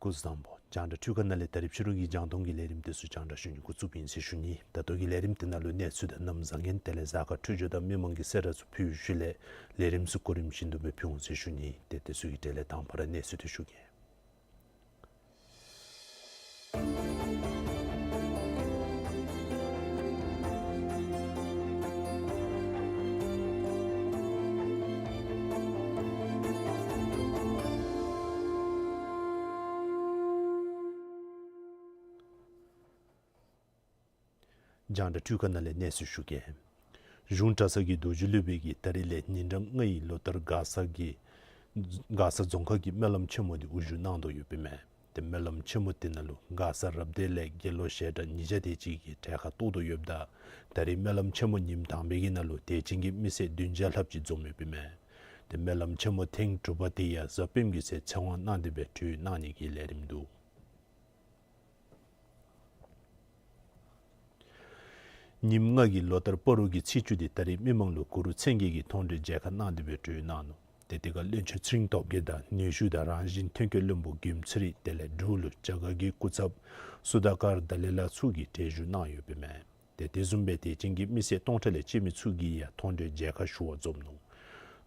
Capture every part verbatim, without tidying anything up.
སྐུ་གཟུགས་བཟང་པོ། རྒྱང་བསྒྲགས་འཕྲུལ་ཁང་ནང་ལས་ད་རིས་ཕྱི་རུ་གི་རྒྱང་མཐོང་གི་ལས་རིམ་དེ་ཚུ་རྒྱང་བསྒྲགས་ཞུ་ནི་འགོ་བཙུགསཔ་ཨིན་ཟེར་ཞུ་ནི། ད་ལྟོ་གི་ལས་རིམ་དེ་ནང་ལུ་གནས་ཚུལ་དང་གནམ་བཟང་ངན་དེ་ལས་གཟའ་སྐར་འཕྲོད་སྦྱོར་དང་མི་མང་གི་གསལ་བསྒྲགས་ཚུ་ཕུལ་བའི་ཤུལ་ལས་ལས་རིམ་ཚུ་གོ་རིམ་བཞིན་དུ་སྦེ་ཕུལ་འོང་ཟེར་ཞུ་ནི། ཏེ་དེ་ཚུ་གི་གྲས་ལས་དང་པ་ར་གནས་ཚུལ་དེ་ཞུ་གེ། རྒྱང་བསྒྲགས་འཕྲུལ་ཁང་ནང་ལས་གནས་ཚུལ་ཞུ་གེ། གཞུང་གྲྭ་ཚང་གི་རྡོ་རྗེ་སློབ་དཔོན་གྱིས་ད་རིས་ལས་ཉིན་གྲངས་ལྔ་ཡི་ལོ་ལྟར་མགར་ས་གི་མགར་ས་རྫོང་ཁག་གི་སྨོན་ལམ་ཆེན་མོ་འདི་དབུ་བཞུགས་གནང་དོ་ཡོདཔ་ཨིན་མས། ཏེ་སྨོན་ལམ་ཆེན་མོ་དེ་ནང་ལུ་མགར་ས་རབ་སྡེ་ལས་དགེ་སློང་ཞལ་གྲངས་ཉིས་བརྒྱ་དེ་ཅིག་གིས་གྲལ་ཁར་གཏོགས་དོ་ཡོདཔ་ད་ད་རིས་སྨོན་ལམ་ཆེན་མོ་ཉིནམ་དང་པའི་གི་ནང་ལུ་དད་ཅན་གྱི་མི་སེར་བདུན་བརྒྱ་ལྷགཔ་ཅིག་འཛོམས་ཡོདཔ་ཨིན་མས། ཏེ་སྨོན་ལམ་ཆེན་མོ་ཐེངས་དྲུག་པ་དེ་ཡང་གཟའ་སྤེནམ་གི་ཚེ་ཚེ་དབང་གནང་སྟེ་སྦེ་གྲོལ་གནང་ནི་གི་ལས་རིམ་འདུག། ཉིནམ་ལྔ་གི་ལོ་ལྟར་སྤ་རོ་གི་ཚེས་བཅུ་དེ་ད་རིས་མི་མང་ལུ་གུ་རུ་མཚན་བརྒྱད་ཀྱི་མཐོང་གྲོལ་མཇལ་ཁ་གནང་སྟེ་སྦེ་གྲོལ་གནང་ནུག། ཏེ་དེ་ཁར་བློན་ཆེན་ཚེ་རིང་སྟོབས་རྒྱས་དང་ནུས་ཤུགས་དང་རང་བཞིན་ཐོན་སྐྱེད་བློན་པོ་དགེ་ཚུལ་རིག་དེ་ལས་འབྲུག་ལུ་རྒྱ་གར་གྱི་སྐུ་ཚབ་སུ་དཱ་ཀར་དཱ་ལའི་ལ་ཚུ་གིས་གྲལ་བཞུགས་གནང་ཡོདཔ་ཨིན་མས། ཏེ་དེ་བཟུམ་སྦེ་དད་ཅན་གྱི་མི་སེར་སྟོང་ཕྲག་ལས་བཅད་མེད་ཚུ་གིས་ཡང་མཐོང་གྲོལ་མཇལ་ཁ་ཞུ་བར་འཛོམས་ནུག།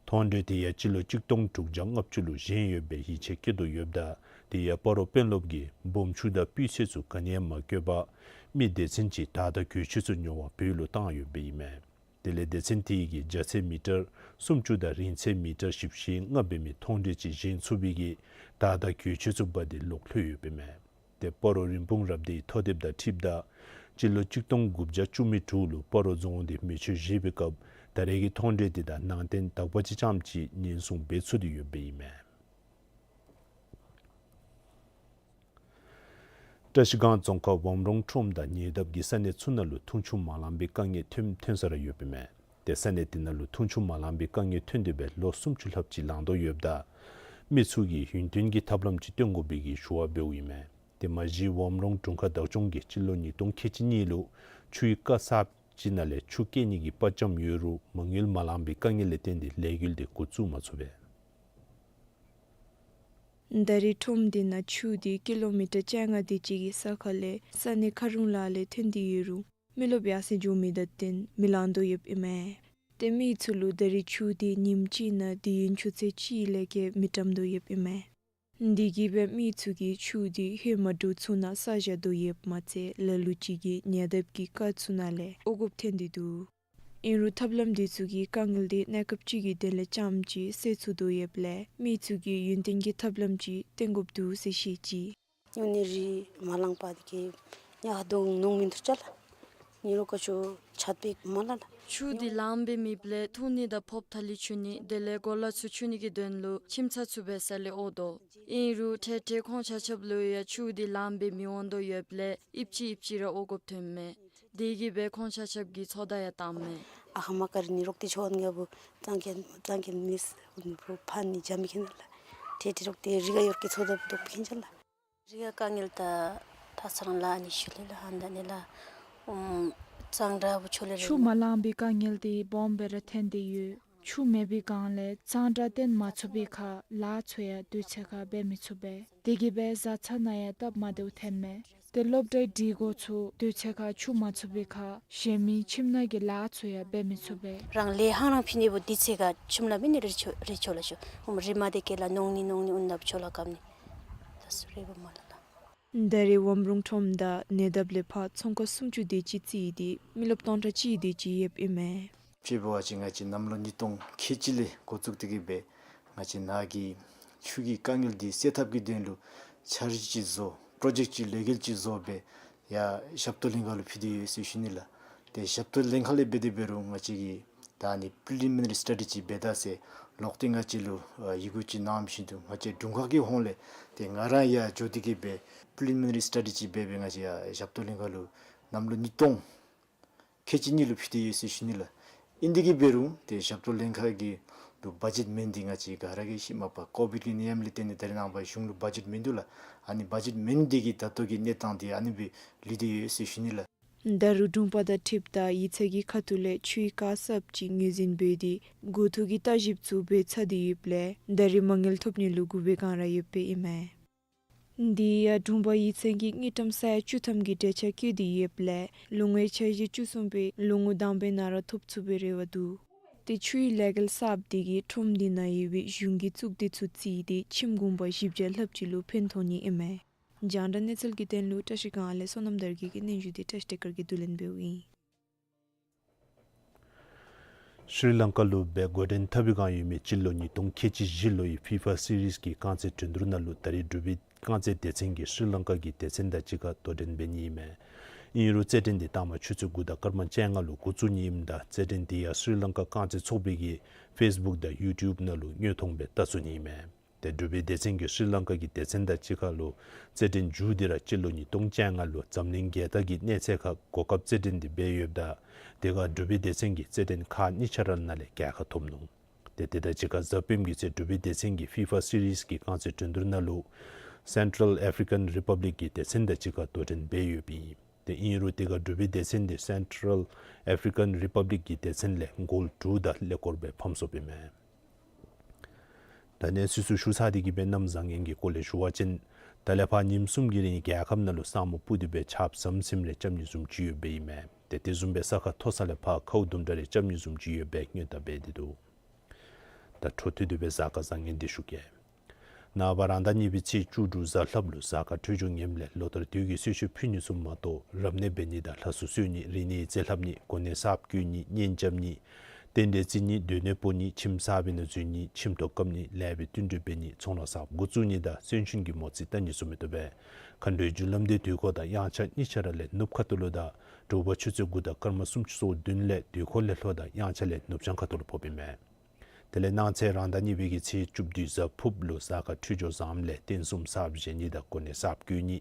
མཐོང་གྲོལ་དེ་ཡང་སྤྱི་ལོ་གཅིག་སྟོང་དྲུག་བརྒྱ་ལྔ་བཅུ་ལུ་བཞེངས་ཡོད་པའི་ཡིད་ཆེས་བསྐྱེད་དོ་ཡོདཔ་ད་དེ་ཡང་སྤ་རོ་དཔོན་སློབ་ཀྱིས་སྦོམ་ཆུང་དང་སྤུས་ཚད་ཚུ་ག་ནི་ཡང་མ་བཀོད་པར་མི་སྡེ་ཚན་གྱིས་དར་དང་གོས་ཆས་ཚུ་ཉོ་བར་བོད་ལུ་བཏང་ཡོདཔ་ཨིན་མས། དེ་ལས་སྡེ་ཚན་དེ་གིས་རྒྱ་ཚད་མི་ཊར་སུམ་ཅུ་དང་རིང་ཚད་མི་ཊར་བཞི་བཅུ་ཞེ་ལྔ་འབད་མི་མཐོང་གྲོལ་ཅིག་བཞེངས་ཚུགས་པའི་གི་དར་དང་གོས་ཆས་ཚུ་འབག་སྟེ་ལོག་ལྷོད་ཡོདཔ་ཨིན་མས། ཏེ་སྤ་རོ་རིན་སྤུངས་རབ་སྡེའི་ཐོ་དེབ་དང་འཁྲིལཝ་ད་སྤྱི་ལོ་གཅིག་སྟོང་དགུ་བརྒྱ་བཅུ་མེད་དྲུག་ལུ་སྤ་རོ་རྫོང་དེ་མེ་མཆོད་བཞེས་པའི་སྐབས་ད་རེས་ཀྱི་མཐོང་གྲོལ་དེ་དང་ནང་རྟེན་དག་པ་ཅིག་རྐྱངམ་ཅིག་ཉེན་སྲུང་འབད་ཚུགས་ཏེ་ཡོདཔ་ཨིན་མས། བཀྲ་ཤིས་སྒང་རྫོང་ཁག་ཝམ་རོང་ཁྲོམ་དང་ཉེ་འདབས་ཀྱི་ས་གནས་ཚུ་ནང་ལུ་འཐུང་ཆུ་མ་ལང་པའི་དཀའ་ངལ་ཐོན་ཐོན་ས་ར་ཡོདཔ་ཨིན་མས། ཏེ་ས་གནས་དེ་ནང་ལུ་འཐུང་ཆུ་མ་ལང་པའི་དཀའ་ངལ་ཐོན་ཏེ་སྦེ་ལོ་སུམ་ཅུ་ལྷགཔ་ཅིག་ལང་དོ་ཡོདཔ་ད་མི་ཚུ་གིས་ཡུན་བརྟན་གྱི་ཐབས་ལམ་ཅིག་སྟོན་དགོ་པའི་གི་ཞུ་བ་འབདཝ་ཨིན་མས། ཏེ་མ་གཞི་ཝམ་རོང་དྲུང་ཁག་བདག་སྐྱོང་གིས་སྤྱི་ལོ་ཉིས་སྟོང་ཁལ་གཅིག་གཉིས་ལུ་ཆུའི་དཀའ་ས་ཅིག་ནང་ལས་ཆུ་བསྐྱལ་ནི་གི་དཔའ་བཅམ་ཡོད་རུང་མ་དངུལ་མ་ལང་པའི་དཀའ་ངལ་ལས་བརྟེན་ཏེ་ལས་འགུལ་དེ་འགོ་བཙུགས་མ་ཚུགས་པས། ད་རེས་ཁྲོམ་དེ་ནང་ཆུ་དེ་ཀི་ལོ་མི་ཊར་བཅོ་ལྔ་དེ་ཅིག་གི་ས་ཁ་ལས་ས་གནས་མཁར་རོང་ལ་ལས་ཐོན་ཏེ་ཡོད་རུང་མི་རློབས་ཡར་སེང་འགྱོ་མི་དང་བརྟེན་མི་ལང་དོ་ཡོདཔ་ཨིན་མས། ཏེ་མི་ཚུ་ལུ་ད་རེས་ཆུ་དེ་ཉིནམ་གཅིག་ནང་དུས་ཡུན་ཆུ་ཚོད་གཅིག་ལས་བརྒལ་མི་བཀྲམ་དོ་ཡོདཔ་ཨིན་མས། དེ་གིས་སྦེ་མི་ཚུ་གིས་ཆུ་དེ་ཧེ་མ་འདྲུད་ཚུ་ནང་བསགས་བཞག་དོ་ཡོདཔ་མ་ཚད་ལ་ལུ་ཅིག་གིས་ཉེ་འདབས་ཀྱི་ཀ་ཚུ་ནང་ལས་འོང་དགོཔ་ཐོན་ཏེ་འདུག། ཨིན་རུང་ཐབས་ལམ་དེ་ཚུ་གིས་དཀའ་ངལ་དེ་གནས་སྐབས་ཅིག་གི་དོན་ལས་རྐྱངམ་ཅིག་སེལ་ཚུགས་དོ་ཡོདཔ་ལས་མི་ཚུ་གིས་ཡུན་བརྟན་གྱི་ཐབས་ལམ་ཅིག་བཏོན་དགོཔ་འདུག་ཟེར་བཤད་ཅི། ཉུང་ནི་རི་མ་ལང་པ་དེ་གིས་ཉ་ཧ་དོ་ནོང་མི་འདུག་ཅ་ལགས། ཉི་རོ་ཀ་ཆུ་ཆད་པའི་མ་ལ་ལ། ཆུ་དེ་ལང་པའི་མེདཔ་ལས་འཐུང་ནི་དང་ཕོརཔ་ཐ་ལི་འཁྱུ་ནི་དེ་ལས་གོ་ལ་ཚུ་འཁྱུ་ནི་གི་དོན་ལུ་ཁྱིམ་ཚང་ཚུ་འབད་ས་ལས་འོང་དོ། ཨིན་རུང་ཐེངས་ཐེངས་ཁོང་ཆ་ཁྱབ་ལུ་ཡང་ཆུ་དེ་ལང་པའི་མི་འོང་དོ་ཡོདཔ་ལས་ཨིབ་ཅི་ཨིབ་ཅི་ར་འོང་དགོཔ་ཐོནམ་མས། དེ་གིས་སྦེ་ཁོང་ཆ་ཁྱབ་ཀྱིས་ཚོད་ལྟ་ཡང་བཏངམ་མས། ཨ་ཁ་མ་ཀ་རི་ཉི་རོག་དེ་ཆོ་ངེ་བུ་གཙང་རྒྱལ་གཙང་རྒྱལ་མིས་བུ་ཕན་ནི་འཇམ་མཁན་ལ། ཐེངས་ཐེངས་རོག་དེ་རི་ག་ཡོར་གི་ཚོད་ལྟ་བུ་དོག་མཁན་ཅ་ལགས། རི་ག་དཀའ་ངལ་ད་ད་ས་རང་ལ་ནི་ཤུལ་ལས་ལ་ཧན་ད་ནི་ལ་ཨུམ་གཙང་སྦྲ་བུ་ཆོ་ལས་རེད། ཆུ་མ་ལང་པའི་དཀའ་ངལ་དེ་སྦོམ་སྦེ་ར་ཐོན་ཏེ་ཡོད། ཆུ་མེད་པའི་སྒང་ལས་གཙང་སྦྲ་བཏོན་མ་ཚུགས་པའི་ཁར་ལཱ་ཚུ་ཡང་དུས་ཚོད་ཁར་འབད་མི་ཚུགས་པས། དེ་གིས་སྦེ་བཟའ་ཚང་ནང་ཡང་སྟབས་མ་བདེཝ་ཐོནམ་མས། ཏེ་སློབ་གྲྭའི་སྒྲིག་གོ་ཚུ་དུས་ཚོད་ཁར་ཆུ་མ་ཚུད་པའི་ཁར་གཞན་མི་ཁྱིམ་ནང་གི་ལཱ་ཚུ་ཡང་འབད་མི་ཚུགས་པས། རང་ལས་ཧང་རང་ཕི་ནི་བུ་དུས་ཚོད་ཁར་ཁྱིམ་ལ་མི་ནི་རེ་ཆོ་རེ་ཆོ་ལ་ཤོ་ཨུམ་རི་མ་དེ་ཀེ་ལ་ནོང་ནི་ནོང་ནི་ཨུན་ནབ་ཆོ་ལ་ཀམ་ནི་ད་སུ་རེ་བ་མ་ལ་ལ། ད་རེས་ཝམ་རོང་ཁྲོམ་དང་ཉེ་འདབས་ལས་ཕར་ཚོང་ཁང་སུམ་ཅུ་དེ་ཅིག་རྩིས་ཏེ་མི་རློབས་སྟོང་ཕྲག་གཅིག་དེ་ཅིག་ཡོདཔ་ཨིན་མས། ཅེ་བ་ཅིག་ང་བཅས་གནམ་ལོ་ཉིས་སྟོང་ཁལ་གཅིག་ལས་འགོ་བཙུགས་ཏེ་གི་སྦེ་ང་བཅས་ནཱ་གི་ ཆུ་གི་དཀའ་ངལ་འདི་སེལ་ཐབས་ཀྱི་དོན་ལུ་འཆར་གཞི་ཅིག་བཟོ་པྲོ་ཇེཀཊ་ཅིག་ལས་འགུལ་ཅིག་བཟོ་སྦེ་ཡར་ཞབས་ཏོག་ལྷན་ཁག་ལུ་ཕུལ་ཏེ་ཡོད་ཟེར་ཞུ་ནི་ལགས། ཏེ་ཞབས་ཏོག་ལྷན་ཁག་ལས་འབད་དེ་འབད་རུང་ང་བཅས་ཀྱིས་ད་ཨ་ནི་པི་རི་ལི་མི་ན་རི་སི་ཊ་ཌི་ཅིག་འབད་ད་ཟེར་ལོག་སྟེ་ང་བཅས་ལུ་ཨ་ཡི་གུ་ཅིག་གནང་བཞིན་དུ་ང་བཅས་དྲུང་ཁག་གི་ཧོངས་ལས་ཏེ་ང་ར་ཡར་འགྱོ་སྟེ་གི་སྦེ་པི་རི་ལི་མི་ན་རི་སི་ཊ་ཌི་ཅིག་འབད་སྦེ་ང་བཅས་ཡར་ཞབས་ཏོག་ལྷན་ཁག་ལུ་གནམ་ལོ་ཉིས་སྟོང་ཁལ་གཅིག་གཉིས་ལུ་ཕུལ་ཏེ་ཡོད་ཟེར་ཞུ་ནི་ལགས། ཨིན་དེ་གི་འབད་རུང་ཏེ་ཞབས་ཏོག་ལྷན་ཁག་གི་ལུ་བ་ཇེཊ་མེན་འདི་ང་བཅས་ག་ར་གིས་ཤེས་མས་པ། ཀོ་བིཌ་ཀྱི་ནད་ཡམས་ལས་བརྟེན་ཏེ་ད་རེས་ནངས་པ་གཞུང་ལུ་བ་ཇེཊ་མིན་འདུག་ལགས། ཨ་ནི་བ་ཇེཊ་མེན་འདི་གིས་ད་ལྟོ་གི་གནས་སྟངས་འདི་ཨ་ནི་སྦེ་ལུས་ཏེ་ཡོད་ཟེར་ཞུ་ནི་ལགས། ད་རུང་དྲུང་པ་དང་འཁྲིལཝ་ད་ཡིག་ཚང་གི་ཁ་ཐུག་ལས་ཆུའི་དཀའ་སྤྱད་ཅིག་ངོས་འཛིན་འབད་དེ་འགོ་ཐོག་གི་བརྟག་ཞིབ་ཚུ་འབད་ཚར་ཏེ་ཡོདཔ་ལས་ད་རེས་མ་དངུལ་ཐོབ་ནི་ལུ་འགོ་འབག་གང་ར་ཡོདཔ་ཨིན་མས། དེ་ཡང་དྲུང་པ་ཡིག་ཚང་གིས་དངུལ་ཀྲམ་ས་ཡ་བཅུ་ཐམ་གྱི་གྲལ་ཆ་བཀོད་དེ་ཡོདཔ་ལས་ལོ་ངོ་འཆར་གཞི་བཅུ་གསུམ་པའི་ལོ་ངོ་དང་པའི་ནང་ར་ཐོབ་ཚུགས་པའི་རེ་བ་འདུག། ཏེ་ཆུའི་ལས་འགུལ་གསརཔ་དེ་གིས་ཁྲོམ་དེ་ནང་ཡོད་པའི་གཞུང་གི་གཙུག་སྡེ་ཚུ་བརྩིས་ཏེ་ཁྱིམ་གུང་པ་བཞི་བརྒྱ་ལྷགཔ་ཅིག་ལུ་ཕན་ཐོགས་ནི་ཨིན་མས། རྒྱང་བསྒྲགས་གནས་ཚུལ་གྱི་དོན་ལུ་བཀྲ་ཤིས་སྒང་ལས་བསོད་ནམས་དར་རྒྱས་ཀྱི་སྙན་ཞུ་དེ་བཀྲ་ཤིས་བདེ་དཀར་གྱིས་བསྡུ་ལེན་འབདཝ་ཨིན། ཤྲི་ལང་ཀ་ལུ་འབད་འགོ་འདྲེན་འཐབ་པའི་སྒང་ཡོད་མི་སྤྱི་ལོ་ཉིས་སྟོང་ཁལ་གཅིག་བཞི་ལོའི་ཕི་ཕ་སི་རིསི་གི་རྐང་རྩེད་འགྲན་བསྡུར་ནང་ལུ་ད་རེས་འབྲུག་པའི་རྐང་རྩེད་སྡེ་ཚན་གྱིས་ཤྲི་ལང་ཀ་གི་སྡེ་ཚན་དང་གཅིག་ཁར་དོ་འགྲན་འབད་ནི་ཨིན་མས། ཨིན་རུང་རྩེད་འགྲན་དེ་དང་པ་ཆུ་ཚོད་དགུ་དང་སྐར་མ་བཅོ་ལྔ་ལུ་འགོ་བཙུགས་ནི་ཨིནམ་ད་རྩེད་འགྲན་དེ་ཡང་ཤྲི་ལང་ཀ་རྐང་རྩེད་ཚོགས་པའི་གི་ཕེསི་བུཀ་དང་ཡུ་ཊུབ་ནང་ལུ་དངོས་མཐོང་སྦེ་བལྟ་ཚུགས་ནི་ཨིན་མས། ཏེ་འབྲུག་པའི་སྡེ་ཚན་གྱིས་ཤྲི་ལང་ཀ་གི་སྡེ་ཚན་དང་གཅིག་ཁར་ལུ་རྩེད་འགྲན་མཇུག་དེ་ར་སྤྱི་ལོ་ཉིས་སྟོང་བཅོ་ལྔ་ལུ་འཛམ་གླིང་རྒྱལ་དར་གྱི་གནས་ཚད་ཁར་གོ་སྐབས་རྩེད་འགྲན་དེ་འབད་ཡོདཔ་ད་དེ་ཁར་འབྲུག་པའི་སྡེ་ཚན་གྱིས་རྩེད་འགྲན་ཁག་གཉིས་ཆ་ར་ནང་ལས་རྒྱལ་ཁ་ཐོབ་ནུག། ཏེ་དེ་དང་གཅིག་ཁར་གཟའ་སྤེནམ་གི་ཚེ་འབྲུག་པའི་སྡེ་ཚན་གྱིས་ཕི་ཕ་སི་རིསི་གི་རྐང་རྩེད་འགྲན་བསྡུར་ནང་ལུ་སེན་ཊྲལ་ཨེ་ཕི་རི་ཀན་རི་པབ་ལིཀ་གི་སྡེ་ཚན་དང་གཅིག་ཁར་དོ་འགྲན་འབད་ཡོདཔ་ཨིན། ཏེ་ཨིན་རུང་དེ་ཁར་འབྲུག་པའི་སྡེ་ཚན་དེ་སེན་ཊྲལ་ཨེ་ཕི་རི་ཀན་རི་པབ་ལིཀ་གི་སྡེ་ཚན་ལས་གོལ་དྲུག་དང་ཀླད་ཀོར་སྦེ་ཕམ་སོཔ་ཨིན་མས། ད་གནས་ཚུལ་ཚུ་ཞུ་ཚར་ཏེ་གི་སྦེ་གནམ་བཟང་ངན་གྱི་སྐོར་ལས་ཞུ་བ་ཅིན་ད་ལས་ཕར་ཉིནམ་གསུམ་གྱི་རིང་རྒྱལ་ཁབ་ནང་ལུ་ས་སྨུག་སྤུབས་ཏེ་སྦེ་ཆརཔ་ཟམ་ཟིམ་རེ་རྐྱབ་ནི་བཟུམ་ཅིག་ཡོདཔ་ཨིན་མས། ཏེ་དེ་བཟུམ་སྦེ་ས་ཁར་མཐོ་ས་ལས་ཕར་ཁཝ་དུམ་གྲ་རེ་རྐྱབ་ནི་བཟུམ་ཅིག་ཡོདཔ་སྦེ་སྔོན་བརྡ་འབད་དེ་འདུག། ད་འཕྲོ་མཐུད་དེ་སྦེ་གཟའ་སྐར་བཟང་ངན་དེ་ཞུ་གེ། ནངས་པ་རང་ཟླ་གཉིས་པའི་ཚེས་བཅུ་དྲུག་གཟའ་ལྷགཔ་ལུ་གཟའ་སྐར་འཕྲོད་སྦྱོར་ངནམ་ལས་ལོ་ལྟར་དུས་ཀྱི་གསོལ་མཆོད་ཕུལ་ནི་ཚུ་མ་གཏོགས་རབ་གནས་འབད་ནི་དང་ལྷ་གསོལ་གསོལ་ནི་རིག་གནས་ཀྱི་རྩིས་ལྷབ་ནི་གོ་གནས་གསརཔ་བསྐོ་ནི་གཉེན་རྐྱབ་ནི་རྟེན་འབྲེལ་བརྩི་ནི་སྡོད་གནས་སྤོ་ནི་ཁྱིམ་གསར་པའི་ནང་འཛུལ་ནི་ཁྱིམ་ཐོག་བཀབ་ནི་ལེགས་པའི་བསྟུན་གྲོས་འབད་ནི་ཚོང་ལཱ་གསརཔ་འགོ་བཙུགས་ནི་དང་གསོན་གཤིན་གྱི་མོ་རྩིས་བལྟ་ནི་ཚུ་མི་བཏུབ་པས། མཁའ་འགྲོའི་རྒྱུ་ལམ་དེ་དུས་འཁོར་དང་དབྱངས་འཆར་གཉིས་ཆ་ར་ལས་ནུབ་ཁ་ཐུག་ལུ་དང་དྲོ་པ་ཆུ་ཚོད་དགུ་དང་སྐར་མ་སུམ་ཅུ་སོ་བདུན་ལས་དུས་འཁོར་ལས་ལྷོ་དང་དབྱངས་འཆར་ལས་ནུབ་བྱང་ཁ་ཐུག་ལུ་ཕོགཔ་ཨིན་མས། དེ་ལས་གནངས་ཚེ་རང་ཟླ་གཉིས་པའི་གི་ཚེས་བཅུ་བདུན་གཟའ་ཕུརཔ་ལུ་གཟའ་སྐར་འཕྲོད་སྦྱོར་བཟངམ་ལས་རྟེན་གསུམ་གསརཔ་བཞེངས་ནི་དང་གོ་གནས་གསརཔ་བསྐོ་ནི་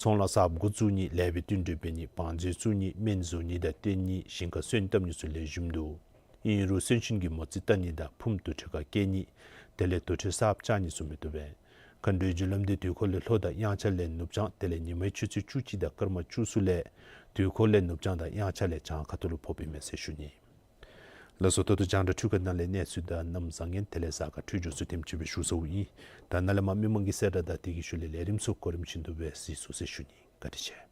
ཚོང་ལཱ་གསརཔ་འགོ་བཙུགས་ནི་ལེགས་པའི་བསྟུན་གྲོས་འབད་ནི་བང་མཛོད་བཙུགས་ནི་སྨན་བཟོ་ནི་དང་བསྟེན་ནི་ཞིང་ཁར་སོན་བཏབ་ནི་ཚུ་ལེགས་ཤོམ་འདུག། ཨིན་རུང་གསོན་གཤིན་གྱི་མོ་རྩིས་བལྟ་ནི་དང་ཕུངམ་དུར་ཁྲོད་ཁར་བསྐྱལ་ནི་དེ་ལས་དུར་ཁྲོད་གསརཔ་བཅག་ནི་ཚུ་མི་བཏུབ་པས། མཁའ་འགྲོའི་རྒྱུ་ལམ་དེ་དུས་འཁོར་ལས་ལྷོ་དང་དབྱངས་འཆར་ལས་ནུབ་བྱང་དེ་ལས་ཉི་མའི་ཆུ་ཚོད་བཅུ་གཅིག་དང་སྐར་མ་བཅུ་གསུམ་ལས་དུས་འཁོར་ལས་ནུབ་བྱང་དང་དབྱངས་འཆར་ལས་བྱང་ཁ་ཐུག་ལུ་ཕོགཔ་ཨིན་མས་ཟེར་ཞུ་ནི། ལགས་སོ། ད་ལྟོ་རྒྱང་བསྒྲགས་འཕྲུལ་ཁང་ནང་ལས་གནས་ཚུལ་དང་གནམ་བཟང་ངན་དེ་ལས་གཟའ་སྐར་འཕྲོད་སྦྱོར་ཚུ་དེམ་ཅིག་སྦེ་ཞུ་ཚརཝ་ཨིན། ད་ནཱ་ལས་མར་མི་མང་གི་གསལ་བསྒྲགས་དང་དེ་གི་ཤུལ་ལས་ལས་རིམ་ཚུ་གོ་རིམ་བཞིན་དུ་སྦེ་གཟིགས་ཚུགས་ཟེར་ཞུ་ནི། བཀའ་དྲིན་ཆེ།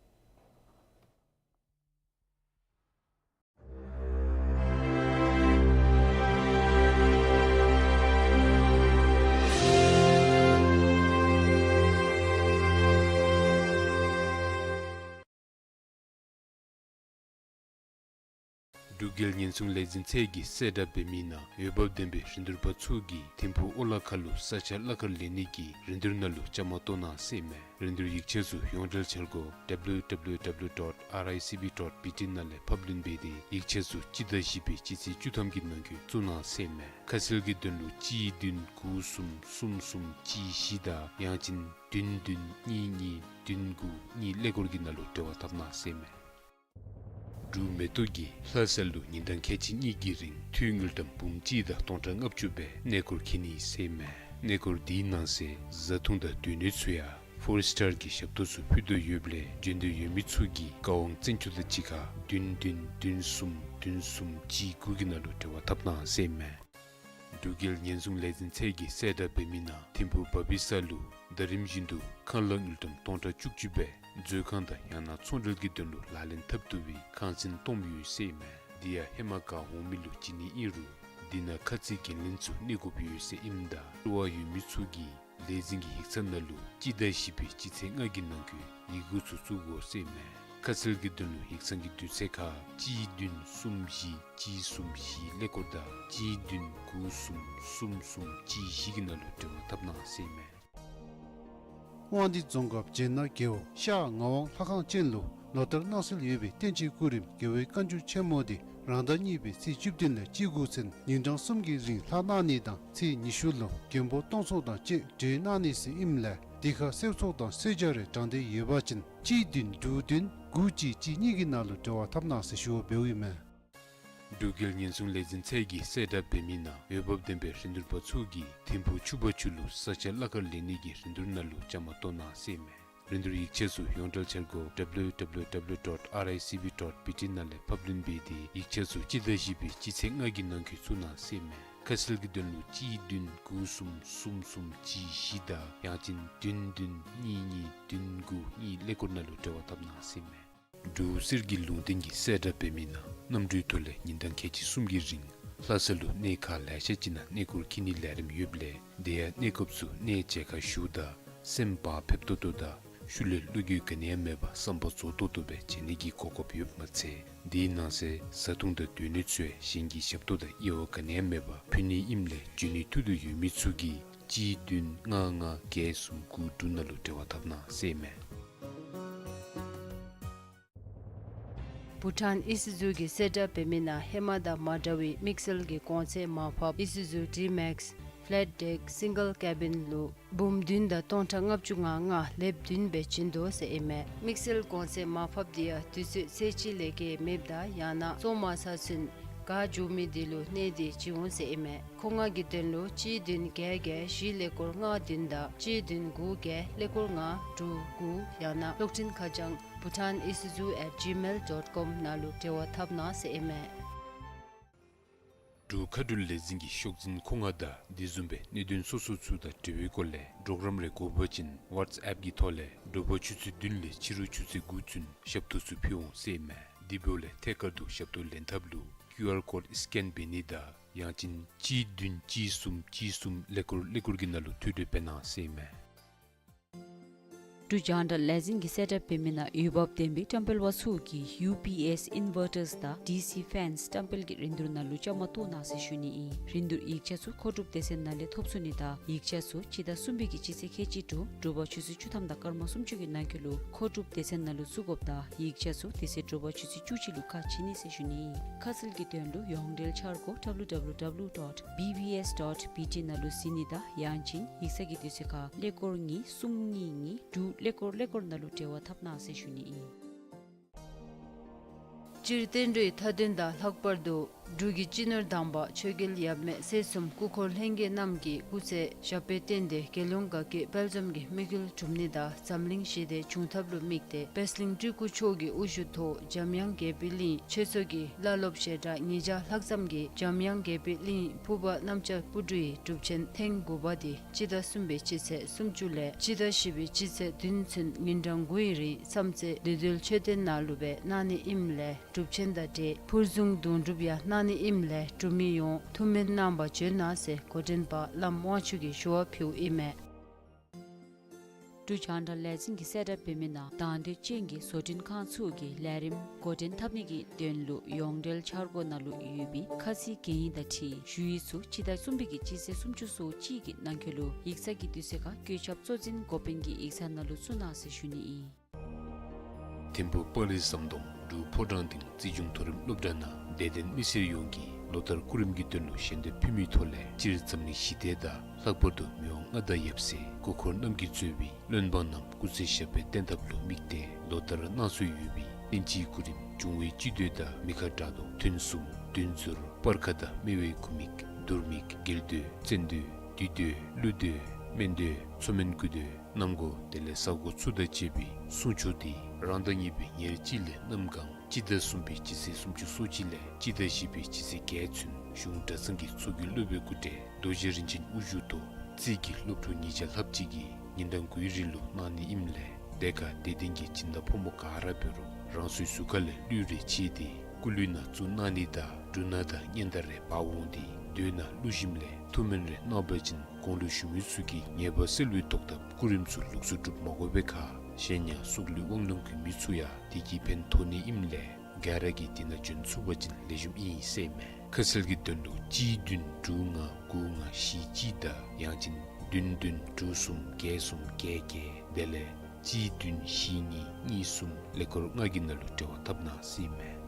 འབྲུག་རྒྱལ་ཉེན་སྲུང་ལས་འཛིན་ཚད་ཀྱིས་གསལ་བསྒྲགས་འབད་མི་ནང་འོས་འབབ་ལྡན་པའི་རིན་བསྡུར་པ་ཚུ་གིས་ཐིམ་ཕུག་ཨོ་ལ་ཁ་ལུ་ས་ཆ་གླ་ཁར་ལེན་ནི་གི་རིན་བསྡུར་ནང་ལུ་བཅའ་མར་གཏོགས་གནང་ཟེར་ཨིན་མས། རིན་བསྡུར་ཡིག་ཆ་ཚུ་ཡོངས་འབྲེལ་འཆར་སྒོ་W W W dot R I C B dot B T ནང་ལས་ཕབ་ལེན་འབད་དེ་ཡིག་ཆ་ཚུ་སྤྱི་ཟླ་བཞི་པའི་སྤྱི་ཚེས་བཅུ་ཐམ་གྱི་ནང་འཁོད་བཙུགས་གནང་ཟེར་ཨིན་མས། ཁ་གསལ་གྱི་དོན་ལུ་གཅིག་བདུན་དགུ་གསུམ་གསུམ་གསུམ་གཅིག་བཞི་དང་ཡང་ཅིན་བདུན་བདུན་གཉིས་གཉིས་བདུན་དགུ་གཉིས་ཀླད་ཀོར་གྱི་ནང་ལུ་འབྲེལ་བ་འཐབ་གནང་ཟེར་ཨིན་མས། འབྲུག་མེ་ཏོག་གིས་ལྷ་ས་ལུ་ཉིན་གྲངས་ཁལ་གཅིག་གཉིས་ཀྱི་རིང་འཐུས་དངུལ་ཀྲམ་འབུམ་གཅིག་དང་སྟོང་ཕྲག་ལྔ་བཅུ་སྦེ་གནས་སྐོར་འཁྱིད་ནི་ཟེར་ཨིན་མས། གནས་སྐོར་དེའི་ནང་གསེས་བཟའ་འཐུང་དང་སྡོད་གནས་ཚུ་ཡང་ཕོར་སི་ཊར་གྱི་ཞབས་ཏོག་ཚུ་ཕུལ་དོ་ཡོདཔ་ལས་འབྱོན་འདོད་ཡོད་མི་ཚུ་གིས་བཀའ་དབང་བཙན་སྐྱོགས་དང་གཅིག་ཁར་བདུན་བདུན་བདུན་གསུམ་བདུན་གསུམ་གཅིག་དགུ་གི་ནང་ལུ་འབྲེལ་བ་འཐབ་གནང་ཟེར་ཨིན་མས། འབྲུག་རྒྱལ་ཉེན་སྲུང་ལས་འཛིན་ཚད་ཀྱིས་གསལ་བསྒྲགས་འབད་མི་ནང་ཐིམ་ཕུག་བ་བི་ས་ལུ་ཟླ་རིམ་བཞིན་དུ་ཁང་གླ་དངུལ་ཀྲམ་སྟོང་ཕྲག་བཅུ་གཅིག་སྦེ་མཛོད་ཁང་དང་ཡང་ན་ཚོང་འབྲེལ་གྱི་དོན་ལུ་ལག་ལེན་འཐབ་བཏུབ་པའི་ཁང་ཚན་སྟོངམ་ཡོད་ཟེར་ཨིན་མས། དེ་ཡང་ཧེ་མ་ག་འོང་མི་ལུ་བྱིན་ནི་ཨིན་རུང་དེ་ནང་ཁ་ཚིག་འགན་ལེན་ཚུ་གནས་དགོཔ་ཡོད་ཟེར་ཨིནམ་ད་སྤྲོ་བ་ཡོད་མི་ཚུ་གིས་ལས་འཛིན་གྱི་ཡིག་ཚང་ནང་ལུ་སྤྱི་ཟླ་བཞི་པའི་སྤྱི་ཚེས་ལྔ་གི་ནང་འཁོད་ཡི་གུ་ཚུ་བཙུགས་དགོ་ཟེར་ཨིན་མས། ཁ་གསལ་གྱི་དོན་ལུ་ཡིག་ཚང་གི་དུས་ཚོད་ཁར་གཅིག་བདུན་གསུམ་བཞི་གཅིག་གསུམ་བཞི་ཀླད་ཀོར་དང་གཅིག་བདུན་དགུ་གསུམ་གསུམ་གསུམ་གཅིག་བཞི་གི་ནང་ལུ་འབྲེལ་བ་འཐབ་གནང་ཟེར་ཨིན་མས། དབང་འདུས་རྫོང་ཁག་བྱེ་ནག་རྒེད་འོག་ཤར་ངག་དབང་ལྷ་ཁང་ཅན་ལུ་ལོ་ལྟར་གནང་སྲོལ་ཡོད་པའི་བསྟན་སྤྱིའི་སྐུ་རིམ་རྒྱལ་བའི་བཀའ་འགྱུར་ཆེན་མོ་དེ་རང་ཟླ་གཉིས་པའི་ཚེས་བཅུ་བདུན་ལས་བཅུ་དགུ་ཚུན་ཉིན་གྲངས་གསུམ་གྱི་རིང་ལྷག་གནང་ནི་དང་ཚེས་ཉི་ཤུ་ལུ་མགོན་པོ་སྟོང་ཚོགས་དང་བཅས་གྲོལ་གནང་ནི་ཟེར་ཨིནམ་ལས་དེ་ཁར་གསོལ་ཚོགས་དང་གསོལ་ཇ་རེ་དྲང་སྟེ་ཡོད་པ་ཅིན་གཅིག་བདུན་དྲུག་བདུན་དགུ་གཅིག་གཅིག་གཉིས་ཀྱི་ནང་ལུ་འབྲེལ་བ་འཐབ་གནང་ཟེར་ཞུ་བ་འབདཝ་ཨིན་མས། འབྲུག་རྒྱལ་ཉེན་སྲུང་ལས་འཛིན་ཚད་ཀྱིས་གསལ་བསྒྲགས་འབད་མི་ནང་འོས་འབབ་ལྡན་པའི་རིན་བསྡུར་པ་ཚུ་གིས་ཐིམ་ཕུག་ཆུ་འབག་ཆུ་ལུ་ས་ཆ་གླ་ཁར་ལེན་ནི་གི་རིན་བསྡུར་ནང་ལུ་བཅའ་མར་གཏོགས་གནང་ཟེར་ཨིན་མས། རིན་བསྡུར་ཡིག་ཆ་ཚུ་ཡོངས་འབྲེལ་འཆར་སྒོ་W W W dot R I C B dot B T ནང་ལས་ཕབ་ལེན་འབད་དེ་ཡིག་ཆ་ཚུ་སྤྱི་ཟླ་བཞི་པའི་སྤྱི་ཚེས་ལྔ་གི་ནང་འཁོད་བཙུགས་གནང་ཟེར་ཨིན་མས། ཁ་གསལ་གྱི་དོན་ལུ་གཅིག་བདུན་དགུ་གསུམ་གསུམ་གསུམ་གཅིག་བཞི་དང་ཡང་ཅིན་བདུན་བདུན་གཉིས་གཉིས་བདུན་དགུ་གཉིས་ཀླད་ཀོར་ནང་ལུ་འབྲེལ་བ་འཐབ་གནང་ཟེར་ཨིན་མས། འབྲུག་གསེར་གྱི་ལུང་བསྟན་གྱིས་གསལ་བསྒྲགས་འབད་མི་ནང་གནམ་གྲུའི་ཐོག་ལས་ཉིན་གྲངས་ཁལ་གཅིག་གསུམ་གྱི་རིང་ལྷ་ས་ལུ་གནས་ཁག་ལེ་ཤ་ཅིག་ནང་གནས་སྐོར་འཁྱིད་ནིའི་ལས་རིམ་ཡོདཔ་ལས་དེ་ཡང་གནས་སྐབས་སུ་གནས་མཇལ་ཁ་ཞུཝ་ད་སེམས་བག་ཕེབས་ཏོག་ཏོ་དང་ཤུལ་ལས་བློ་འགྱོད་ག་ནི་ཡང་མེད་པར་བསམ་པ་རྫོགས་ཏོག་ཏོ་སྦེ་མཇལ་ནི་གི་གོ་སྐབས་ཡོདཔ་མ་ཚད་དེའི་ནང་གསེས་བཟའ་འཐུང་དང་སྡོད་གནས་ཚུ་ཡང་གཞན་གྱི་ཞབས་ཏོག་དང་དབྱེ་བ་ག་ནི་ཡང་མེད་པར་ཕུལ་ནི་ཨིནམ་ལས་འབྱོན་ནིའི་ཐུགས་འདོད་ཡོད་མི་ཚུ་གིས་གཅིག་བདུན་ལྔ་ལྔ་བརྒྱད་གསུམ་དགུ་དྲུག་ནང་ལུ་འབྲེལ་བ་འཐབ་གནང་ཟེར་ཨིན་མས། བྷུ་ཊཱན་ཨི་སུ་ཛུ་གིས་གསལ་བསྒྲགས་འབད་མི་ནང་ཧེ་མ་དང་མ་འདྲ་བའི་དམིགས་བསལ་གྱི་གོང་ཚད་མར་ཕབ་ཨི་སུ་ཛུ་ཌི་མེགསི་ཕེ་ལེཊ་ཌེཀ་སིང་གལ་ཀེ་བིན་ལུ་འབུམ་བདུན་དང་སྟོང་ཕྲག་ལྔ་བཅུ་ང་ལྔ་ལེབ་བདུན་སྦེ་བྱིན་དོ་ཟེར་ཨིན་མས། དམིགས་བསལ་གོང་ཚད་མར་ཕབ་དེ་ཡང་དུས་ཚོད་ཚེས་གཅིག་ལས་བརྒལ་མེདཔ་དང་ཡང་ན་བཙོང་མ་ཚར་ཚུན་ག་འགྱོ་མི་དེ་ལུ་གནས་དེ་བྱིན་འོང་ཟེར་ཨིན་མས། མཁོ་མངགས་ཀྱི་དོན་ལུ་གཅིག་བདུན་བརྒྱད་བརྒྱད་བཞི་ཀླད་ཀོར་ལྔ་བདུན་དང་གཅིག་བདུན་དགུ་བརྒྱད་ཀླད་ཀོར་ལྔ་དྲུག་དགུ་ཡང་ན་གློག་འཕྲིན་ཁ་བྱང་བྷུ་ཊཱན་ཨི་སུ་ཛུ་ཨེཊ་ཇི་མེལ་ཌོཊ་ཀོམ་ནང་ལུ་འབྲེལ་བ་འཐབ་གནང་ཟེར་ཨིན་མས། འབྲུག་མཁའ་འགྲུལ་ལས་འཛིན་གྱི་ཤོག་འཛིན་མཁོ་མངགས་དང་དེ་བཟུམ་སྦེ་གནད་དོན་སོ་སོ་ཚུ་དང་འབྲེལ་བའི་སྐོར་ལས་གྲོགས་རམ་རེ་དགོ་པ་ཅིན་ཝཊས་ཨེཔ་གི་ཐོག་ལས་དྲོ་པ་ཆུ་ཚོད་བདུན་ལས་ཕྱི་རུ་ཆུ་ཚོད་དགུ་ཚུན་ཞབས་ཏོག་ཚུ་ཕུལ་འོང་ཟེར་ཨིན་མས། དེ་འབདཝ་ལས་ཐད་ཀར་དུ་ཞབས་ཏོག་ལེན་ཐབས་ལུ་ཀིའུ་ཨར་ཀོཌ་སི་ཀེན་འབད་ནི་དང་ཡང་ཅིན་གཅིག་བདུན་གཅིག་གསུམ་གཅིག་གསུམ་ཀླད་ཀོར་ཀླད་ཀོར་གྱི་ནང་ལུ་ཐུགས་སྤྲོ་འབད་གནང་ཟེར་ཨིན་མས། འབྲུག་རྒྱང་བསྒྲགས་ལས་འཛིན་གྱིས་གསལ་བསྒྲགས་འབད་མི་ནང་འོས་འབབ་ལྡན་པའི་བཀྲམ་སྤེལ་པ་ཚུ་གིས་ཡུ་པི་ཨེསི་ཨིན་ཝར་ཊརསི་དང་ཌི་སི་ཕེནསི་བཀྲམ་སྤེལ་གྱི་རིན་བསྡུར་ནང་ལུ་བཅའ་མར་གཏོགས་གནང་ཟེར་ཞུ་ནི་ཨིན། རིན་བསྡུར་ཡིག་ཆ་ཚུ་མཁོ་སྒྲུབ་སྡེ་ཚན་ནང་ལས་ཐོབ་ཚུགས་ནི་དང་ཡིག་ཆ་ཚུ་སྤྱི་ཟླ་གསུམ་པའི་གི་སྤྱི་ཚེས་ཁལ་གཅིག་དྲོ་དྲོ་པ་ཆུ་ཚོད་བཅུ་ཐམ་དང་སྐར་མ་སུམ་ཅུ་གི་ནང་འཁོད་ལུ་མཁོ་སྒྲུབ་སྡེ་ཚན་ནང་ལུ་བཙུགས་དགོཔ་དང་ཡིག་ཆ་ཚུ་དེ་ཚེ་དྲོ་པ་ཆུ་ཚོད་བཅུ་གཅིག་ལུ་ཁ་ཕྱེ་ནི་ཟེར་ཞུ་ནི་ཨིན། ཁ་གསལ་གྱི་དོན་ལུ་ཡོངས་འབྲེལ་འཆར་སྒོ་W W W dot B B S dot B T ནང་ལུ་གཟིགས་ནི་དང་ཡང་ཅིན་ཡིག་ཚང་གི་དུས་ཚོད་ཁར་ཀླད་ཀོར་གཉིས་གསུམ་གཉིས་གཉིས་དྲུག་ཀླད་ཀོར་ཀླད་ཀོར་ནང་ལུ་འབྲེལ་བ་འཐབ་གནང་ཟེར་ཞུ་ནི་ཨིན། སྤྱིར་བསྟན་འགྲོའི་མཐའ་དོན་དང་ལྷག་པར་དུ་འབྲུག་གི་སྤྱི་ནོར་དམ་པ་ཆོས་རྒྱལ་ཡབ་མེས་སྲས་གསུམ་སྐུ་འཁོར་ལྷན་རྒྱས་རྣམས་ཀྱི་སྐུ་ཚེ་ཞབས་པད་བརྟན་ཏེ་རྒྱལ་ཡོངས་དགའ་སྐྱིད་དཔལ་འཛོམས་ཀྱི་དམིགས་ཡུལ་འགྲུབ་ནི་དང་འཛམ་གླིང་ཞི་བདེ་འབྱུང་ཐབས་ལུ་དམིགས་ཏེ་པད་གླིང་སྤྲུལ་སྐུ་མཆོག་གི་དབུ་བཞུགས་ཐོག་འཇམ་དབྱངས་དགྱེས་པའི་གླིང་ཆོས་ཚོགས་ཀྱི་བླ་སློབ་ཞལ་གྲངས་ཉིས་བརྒྱ་ལྷག་ཙམ་གྱིས་འཇམ་དབྱངས་དགྱེས་པའི་གླིང་ཕུར་པ་གནམ་ལྕགས་སྤུ་གྲིའི་སྒྲུབ་ཆེན་ཐེངས་དགུ་པ་དེ་སྤྱི་ཟླ་གསུམ་པའི་སྤྱི་ཚེས་སུམ་ཅུ་ལས་སྤྱི་ཟླ་བཞི་པའི་སྤྱི་ཚེས་བདུན་ཚུན་ཉིན་གྲངས་དགུའི་རིང་མཚམས་བཅད་བདེ་སྡོད་མཆོད་རྟེན་ནང་ལུ་སྦེ་གནང་ནི་ཨིནམ་ལས་སྒྲུབ་ཆེན་དང་འབྲེལ་ཕུར་བཟུང་དུང་སྒྲུབ་ཡང་གནང་ནི་ཨིནམ་ལས་འབྲུག་མི་ཡོངས་ཐུགས་སྨོན་གནང་བར་བྱོན་གནང་ཟེར་འགོ་འདྲེན་པ་བླམ་དབང་ཕྱུག་གིས་ཞུ་བ་ཕུལཝ་ཨིན་མས། འབྲུག་རྒྱང་བསྒྲགས་ལས་འཛིན་གྱིས་གསལ་བསྒྲགས་འབད་མི་ནང་དང་འདོད་ཅན་གྱི་བཟོ་སྐྲུན་ཁང་ཚུ་གིས་ལས་རིམ་འགོ་འདྲེན་འཐབ་ནི་གི་དོན་ལུ་ཡོངས་འབྲེལ་འཆར་སྒོ་ནང་ལུ་ཡོད་པའི་ཁ་ཚིག་གན་ཡིག་དང་འཁྲིལ་ཞུ་ཡིག་ཚུ་སྤྱི་ཟླ་གསུམ་པའི་གི་སྤྱི་ཚེས་སུམ་ཅུ་སོ་གཅིག་གི་ནང་འཁོད་ལུ་ཡིག་ཚང་གི་དུས་ཚོད་ཁར་བཀོད་ཁྱབ་གཙོ་འཛིན་འགོ་དཔོན་གྱི་ཡིག་ཚང་ནང་ལུ་བཙུགས་གནང་ཟེར་ཞུ་ནི་ཨིན། ཐིམ་ཕུག་སྤང་རི་ཟམ་གདོང་འབྲུག་ཕོ་བྲང་སྡིངས་རྩིས་གཞུང་མཐོ་རིམ་སློབ་གྲྭ་ནང་དད་ལྡན་མི་སེར་ཡོངས་ཀྱིས་ལོ་ལྟར་སྐུ་རིམ་གྱི་དོན་ལུ་ཞལ་འདེབས་ཕུལ་མིའི་ཐོག་ལས་སྤྱིར་འཛམ་གླིང་ཞི་བདེ་དང་ལྷག་པར་དུ་མི་དབང་མངའ་བདག་ཡབ་སྲས་སྐུ་འཁོར་རྣམ་བསྐྱེད་གཙོས་པའི་བློན་འབངས་རྣམས་སྐུ་ཚེ་ཞབས་པད་བརྟན་ཐབས་ལུ་དམིགས་ཏེ་ལོ་ལྟར་གནང་སྲོལ་ཡོད་པའི་དབྱིན་ཇིའི་སྐུ་རིམ་འབྱུང་བའི་སྤྱི་མདོས་དང་མི་ཁ་དགྲ་གདོང་ཐུན་གསུམ་བདུད་འཛོར་སྤར་ཁ་དང་སྨེ་བའི་དགུ་མིག་དུར་མིག་རྒྱལ་མདོས་བཙན་མདོས་བདུད་མདོས་ཀླུ་མདོས་སྨན་མདོས་མཚོ་སྨན་དགུ་མདོས་གནམ་སྒོ་དེ་ལས་ས་སྒོ་ཚུ་དང་བཅས་པའི་སྲུང་ཆོག་དེ་རང་ཟླ་གཉིས་པའི་ཉེར་གཅིག་ལས་གནམ་གང་སྤྱི་ཟླ་གསུམ་པའི་སྤྱི་ཚེས་སུམ་ཅུ་སོ་གཅིག་ལས་སྤྱི་ཟླ་བཞི་པའི་སྤྱི་ཚེས་བརྒྱད་ཚུན་གཞུང་གྲྭ་ཚང་གི་ཚོགས་ཀྱི་སློབ་དཔོན་སྐུ་བགྲེས་རྡོ་རྗེ་རིན་ཆེན་དབུ་བཞུགས་ཐོག་རྩིས་ཀྱི་སློབ་ཕྲུག་ཉིས་བརྒྱ་ལྷགཔ་ཅིག་གིས་ཉིན་གྲངས་དགུའི་རིང་ལུ་གནང་ནི་ཨིནམ་ལས་དེ་ཁར་དད་ལྡན་གྱི་སྦྱིན་བདག་ཕོ་མོ་ག་ར་འབད་རུང་རང་སོའི་གཟུགས་ཁ་ལས་གླུད་རེ་ཕྱེ་སྟེ་སྐུ་གླུད་ནང་བཙུགས་གནང་ནི་དང་འབྲུ་སྣ་དང་སྙན་དར་རེ་འབག་འོང་སྟེ་མདོས་ནང་གླུ་ཞིནམ་ལས་ཐུགས་སྨོན་རེ་གནང་བ་ཅིན་གོང་ལུ་ཞུ་མི་ཚུ་གིས་ཉེས་པ་སེལ་བའི་ཐོག་ཐབས་སྐུ་རིམ་ཚུ་ལོགས་སུ་སྒྲུབ་མ་དགོ་པའི་ཁར་ གཞན་ཡང་སོག་ལུའི་དབང་ལུང་གི་མི་ཚུ་ཡང་དེ་གིས་ཕན་ཐོགས་ནི་ཨིནམ་ལས་ག་ར་གིས་དེ་ནང་བྱོན་ཚུགས་པ་ཅིན་ལེགས་ཤོམ་ཨིན་ཟེར་མས། ཁ་གསལ་གྱི་དོན་ལུ་གཅིག་བདུན་དྲུག་ལྔ་དགུ་ལྔ་བཞི་གཅིག་དང་ཡང་ཅིན་བདུན་བདུན་དྲུག་གསུམ་བརྒྱད་གསུམ་བརྒྱད་བརྒྱད་དེ་ལས་གཅིག་བདུན་བཞི་གཉིས་གཉིས་གསུམ་ཀླད་ཀོར་ལྔ་གི་ནང་ལུ་འབྲེལ་བ་འཐབ་གནང་ཟེར་མས།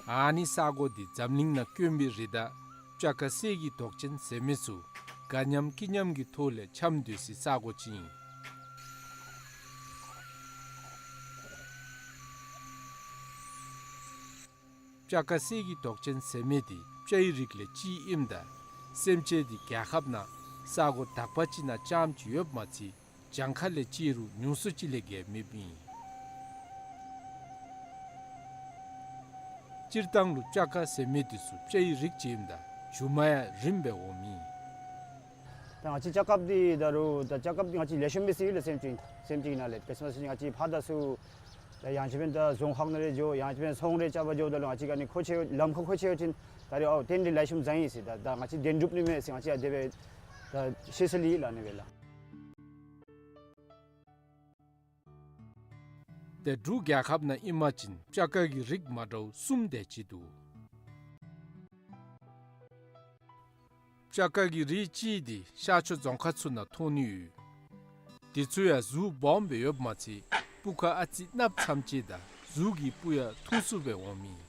ཨ་ནི་ས་གོ་འདི་འཛམ་གླིང་ནང་དཀོན་པའི་རི་དྭགས་སྤྱ་དཀར་གསེར་གྱི་མདོག་ཅན་ཟེར་མི་ཚུ་དགའ་མཉམ་སྐྱིད་མཉམ་གྱི་ཐོག་ལས་འཁྱམས་སྡོད་སའི་ས་གོ་ཅིག་ཨིན། སྤྱ་དཀར་གསེར་གྱི་མདོག་ཅན་ཟེར་མི་འདི་སྤྱའི་རིགས་ལས་གཅིག་ཨིནམ་ད་སེམས་ཅན་འདི་རྒྱལ་ཁབ་ནང་ས་གོ་དག་པ་ཅིག་ནང་རྐྱངམ་ཅིག་ཡོདཔ་མ་ཚད་གྱངས་ཁ་ལས་བརྩིས་རུང་ཉུང་སུ་ཅིག་ལས་བརྒལ་མེདཔ་ཨིན། སྤྱིར་བཏང་ལུ་སྤྱ་དཀར་ཟེར་མི་འདི་ཚུ་སྤྱའི་རིགས་ཅིག་ཨིནམ་ད་མཇུག་མ་ཡང་རིངམ་སྦེ་འོངམ་ཨིན། ད་ང་བཅས་སྤྱ་དཀརཔོ་འདི་ད་རུང་ད་སྤྱ་དཀརཔོ་འདི་ང་བཅས་ལེགས་ཤོམ་སྦེ་ཟེར་ཡི་ལགས། སེམས་ཅན་སེམས་ཅན་ནང་ལས་དཔེར་ན་ང་བཅས་ཕར་ད་ཚུར་ད་ཡང་ཅིན་འབདན་ད་རྫོང་ཁག་ནང་རེ་འགྱོ་ཡང་ཅིན་འབདན་ཚོང་རེ་རྐྱབ་པར་འགྱོཝ་ད་ལུ་ང་བཅས་ག་ནི་མཁོ་ཆེ་ལམ་ཁར་མཁོ་ཆེ་ཡོད་ཅིན་ད་རུང་ཨའོ་དེ་འདི་ལེགས་ཤོམ་བཟང་ཡི་ཟེར་ད་ད་ང་བཅས་བདེན་གྲུབ་ནི་མས་ཟེར་ང་བཅས་ཡང་དེ་སྦེ་ད་ཤེས་སོ་ལགས་ཨ་ནི་སྦེ་ལགས། ཏེ་འབྲུག་རྒྱལ་ཁབ་ནང་ཨིན་པ་ཅིན་སྤྱ་དཀར་གྱི་རིགས་མ་འདྲཝ་གསུམ་དེ་ཅིག་འདུག། སྤྱ་དཀར་གྱི་རིགས་གཅིག་འདི་ཤར་ཕྱོགས་རྫོང་ཁག་ཚུ་ནང་མཐོང་ནི་ཡོད། དེ་ཚུ་ཡང་གཟུགས་སྦོམ་སྦེ་ཡོདཔ་མ་ཚད་སྤུ་ཁ་ཨ་ཙི་གནགཔོ་ཙམ་ཅིག་དང་གཟུགས་ཀྱི་སྤུ་ཡང་ཐུང་སུ་སྦེ་འོངམ་ཨིན།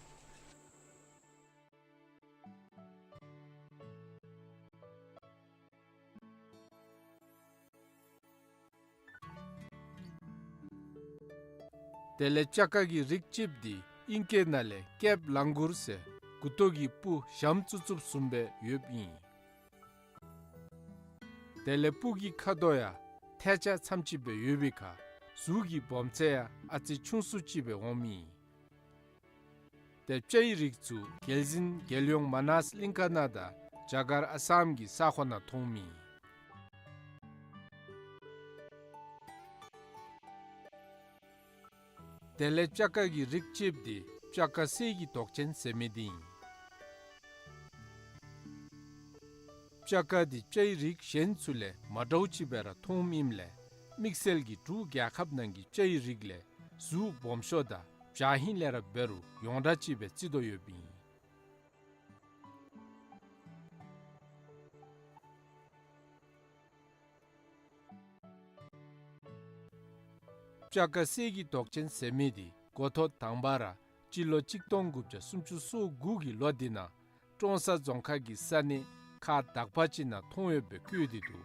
དེ་ལས་སྤྱ་དཀར་གྱི་རིགས་གཅིགཔོ་འདི་ཨིང་སྐད་ནང་ལས་ཀེབ་ལང་གུར་ཟེར་མགུ་ཏོ་གི་སྤུ་ཞྭམོ་བཙུགས་བཙུགསཔ་བཟུམ་སྦེ་ཡོདཔ་ཨིན། དེ་ལས་སྤུ་གི་ཁ་དོག་ཡང་ཐལ་ལྕགས་ཙམ་ཅིག་སྦེ་ཡོད་པའི་ཁར་གཟུགས་ཀྱི་སྦོམ་ཚད་ཡང་ཨ་ཙི་ཆུང་སུ་ཅིག་སྦེ་འོངམ་ཨིན། ཏེ་སྤྱའི་རིགས་ཚུ་རྒྱལ་གཟིགས་རྒྱལ་ཡོངས་མ་ནཱས་གླིང་ཁ་ནང་དང་རྒྱ་གར་ཨ་སམ་གྱི་ས་ཁོངས་ནང་མཐོངམ་ཨིན། དེ་ལས་སྤྱ་དཀར་གྱི་རིགས་གཅིགཔོ་འདི་སྤྱ་དཀར་གསེར་གྱི་མདོག་ཅན་ཟེར་མི་འདི་ཨིན། སྤྱ་དཀར་འདི་སྤྱའི་རིགས་གཞན་ཚུ་ལས་མ་འདྲཝ་ཅིག་སྦེ་ར་མཐོངམ་ཨིནམ་ལས་དམིགས་བསལ་གྱིས་འབྲུག་རྒྱལ་ཁབ་ནང་གི་སྤྱའི་རིགས་ལས་གཟུགས་སྦོམ་ཤོས་དང་བྱ་ཧིང་ལས་ར་འབད་རུང་ཡོངས་གྲགས་ཅིག་སྦེ་བརྩི་དོ་ཡོདཔ་ཨིན། སྤྱ་དཀར་གསེར་གྱི་མདོག་ཅན་ཟེར་མི་འདི་འགོ་ཐོག་དང་པ་ར་སྤྱི་ལོ་གཅིག་སྟོང་དགུ་བརྒྱ་སུམ་ཅུ་སོ་དགུ་གི་ལོ་འདི་ནང་ཀྲོང་གསར་རྫོང་ཁག་གི་ས་གནས་ཁག་དག་པ་ཅིག་ནང་མཐོང་ཡོདཔ་སྦེ་བཀོད་དེ་འདུག།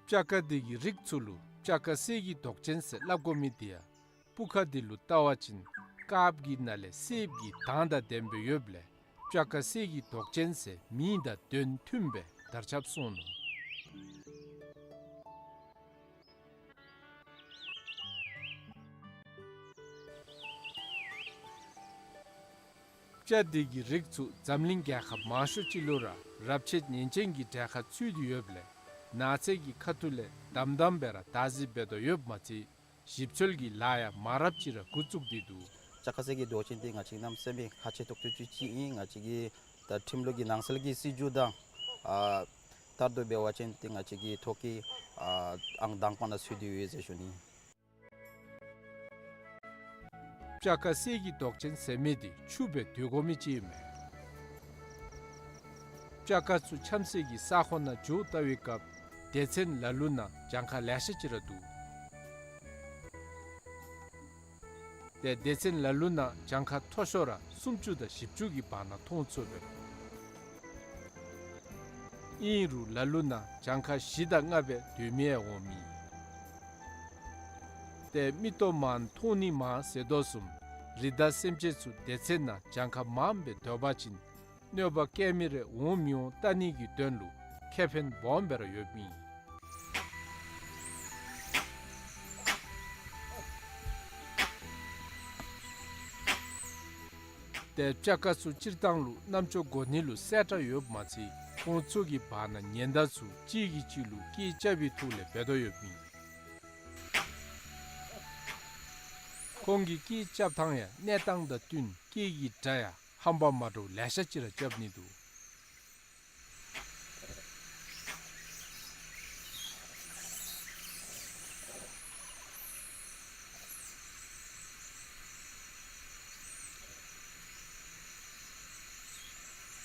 སྤྱ་དཀར་འདི་གི་རིགས་ཚུ་ལུ་སྤྱ་དཀར་གསེར་གྱི་མདོག་ཅན་ཟེར་སླབ་དགོ་མི་འདི་ཡང་སྤུ་ཁ་འདི་ལུ་བལྟ་བ་ཅིན་དཀརཔོ་གི་ནང་ལས་སེརཔོ་གི་མདངས་དང་ལྡནམ་སྦེ་ཡོདཔ་ལས་སྤྱ་དཀར་གསེར་གྱི་མདོག་ཅན་ཟེར་མིང་དང་དོན་མཐུནམ་སྦེ་དར་ཁྱབ་སོང་ནུག། སྤྱ་འདི་གི་རིགས་ཚུ་འཛམ་གླིང་རྒྱལ་ཁབ་མང་ཤོས་ཅིག་ལུ་ར་རབས་ཆད་ཉེན་ཅན་གྱི་གྲལ་ཁར་ཚུད་དེ་ཡོདཔ་ལས་ནགས་ཚལ་གྱི་ཁ་ཐུག་ལས་དམ་དམ་སྦེ་ར་བདག་འཛིན་འབད་དོ་ཡོདཔ་མ་ཚད་ཞིབ་འཚོལ་གྱི་ལཱ་ཡང་མང་རབས་ཅིག་ར་འགོ་བཙུགས་ཏེ་འདུག། སྤྱ་དཀར་གསེར་གྱི་མདོག་ཅན་འདི་ང་བཅས་གནམ་མེད་ས་མེད་ཁག་ཆེ་ཏོག་ཏོ་ཅིག་ཨིན། ང་བཅས་ཀྱི་ད་ཁྲིམས་ལུགས་ཀྱི་ནང་གསལ་གྱི་སྲིད་བྱུས་དང་ཨ་ལྟར་དུ་འབད་བ་ཅིན་འདི་ང་བཅས་ཀྱི་ཐོག་ཀྱི་ཨ་ཨང་དང་པ་ནང་ཚུད་དེ་ཡོད་ཟེར་ཞུ་ནི། སྤྱ་དཀར་གསེར་གྱི་མདོག་ཅན་ཟེར་མི་འདི་ཕྱུགཔོ་སྦེ་སྡོད་དགོ་མི་ཅིག་ཨིན་མས། སྤྱ་དཀར་ཚུ་འཁྱམ་སའི་གི་ས་ཁོངས་ནང་འགྱོ་བལྟ་བའི་སྐབས་སྡེ་ཚན་ལ་ལུ་ནང་གྱངས་ཁ་ལེ་ཤ་ཅིག་ར་འདུག། ཏེ་སྡེ་ཚན་ལ་ལུ་ནང་གྱངས་ཁ་མཐོ་ཤོས་ར་སུམ་ཅུ་དང་བཞི་བཅུ་གི་བར་ན་མཐོང་ཚུགས་པས། ཨིན་རུང་ལ་ལུ་ནང་གྱངས་ཁ་བཞི་དང་ལྔ་སྦེ་སྡོད་མི་ཡང་འོང་མི། ཏེ་མིག་ཏོ་མང་མཐོང་ནི་མང་ཟེར་དོ་བཟུམ་རི་དྭགས་སེམས་ཅན་ཚུ་སྡེ་ཚན་ནང་གྱངས་ཁ་མངམ་སྦེ་སྡོད་པ་ཅིན་གནོད་པ་བཀལ་མི་རེ་འོང་མི་འོང་བལྟ་ནི་གི་དོན་ལུ་ཁེ་ཕན་སྦོམ་སྦེ་ར་ཡོདཔ་ཨིན། ཏེ་སྤྱ་དཀར་ཚུ་སྤྱིར་བཏང་ལུ་རྣམ་ཅོ་གོ་ནི་ལུ་གསལ་དྲགས་ཡོདཔ་མ་ཚད་ཁོང་ཚུ་གི་བར་ན་ཉེན་བརྡ་ཚུ་གཅིག་གིས་གཅིག་ལུ་སྐད་རྐྱབ་པའི་ཐོག་ལས་འབད་དོ་ཡོདཔ་ཨིན། ཁོང་གི་སྐད་རྐྱབ་ཐངས་ཡང་གནས་སྟངས་དང་བསྟུན་སྐད་ཀྱི་སྒྲ་ཡང་ཧམ་པ་མ་འདྲཝ་ལེ་ཤ་ཅིག་ར་རྐྱབ་ནི་འདུག།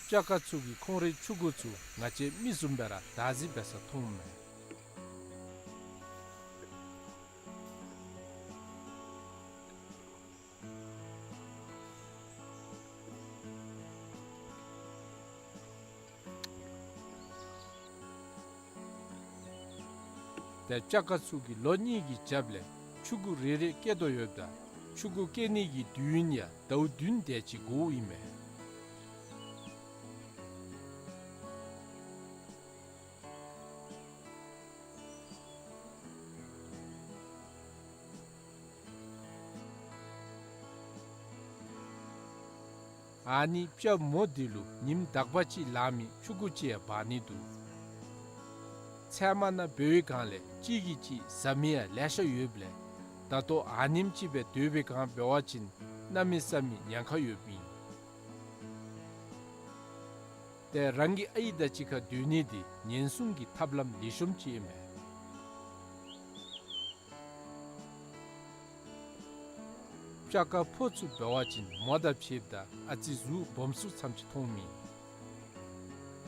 སྤྱ་དཀར་ཚུ་གིས་ཁོང་རའི་ཕྱུ་གུ་ཚུ་ང་བཅས་མི་བཟུམ་སྦེ་ར་བདག་འཛིན་འབད་ས་མཐོངམ་མས། ཏེ་སྤྱ་དཀར་ཚུ་གིས་ལོ་གཉིས་ཀྱི་རྒྱབ་ལས་ཕྱུ་གུ་རེ་རེ་སྐྱེ་དོ་ཡོདཔ་ད་ཕྱུ་གུ་སྐྱེ་ནི་གི་དུས་ཡུན་ཡང་ཟླཝ་བདུན་དེ་ཅིག་འགོརཝ་ཨིན་མས། ཨ་ནི་སྤྱ་མོ་འདི་ལུ་ཉིནམ་དག་པ་ཅིག་ལང་མི་ཕྱུ་གུ་ཅིག་ཡང་འབག་ནི་འདུག། ཚལ་མ་ནང་འབད་བའི་སྒང་ལས་གཅིག་གིས་གཅིག་ཟ་མི་ཡང་ལེ་ཤ་ཡོདཔ་ལས་ད་ལྟོ་ཨ་ནེམ་ཅིག་སྦེ་སྡོད་པའི་སྒང་འབད་བ་ཅིན་གནམ་མེད་ས་མེད་ཉེན་ཁ་ཡོདཔ་ཨིན། ཏེ་རང་གི་ཨའི་དང་གཅིག་ཁར་སྡོད་ནི་འདི་ཉེན་སྲུང་གི་ཐབས་ལམ་ལེགས་ཤོམ་ཅིག་ཨིན་མས། སྤྱ་དཀར་ཕོ་ཚུ་འབད་བ་ཅིན་མོ་དང་ཕྱདཔ་ད་ཨ་ཙི་གཟུགས་སྦོམ་སུ་ཙམ་ཅིག་མཐོངམ་ཨིན།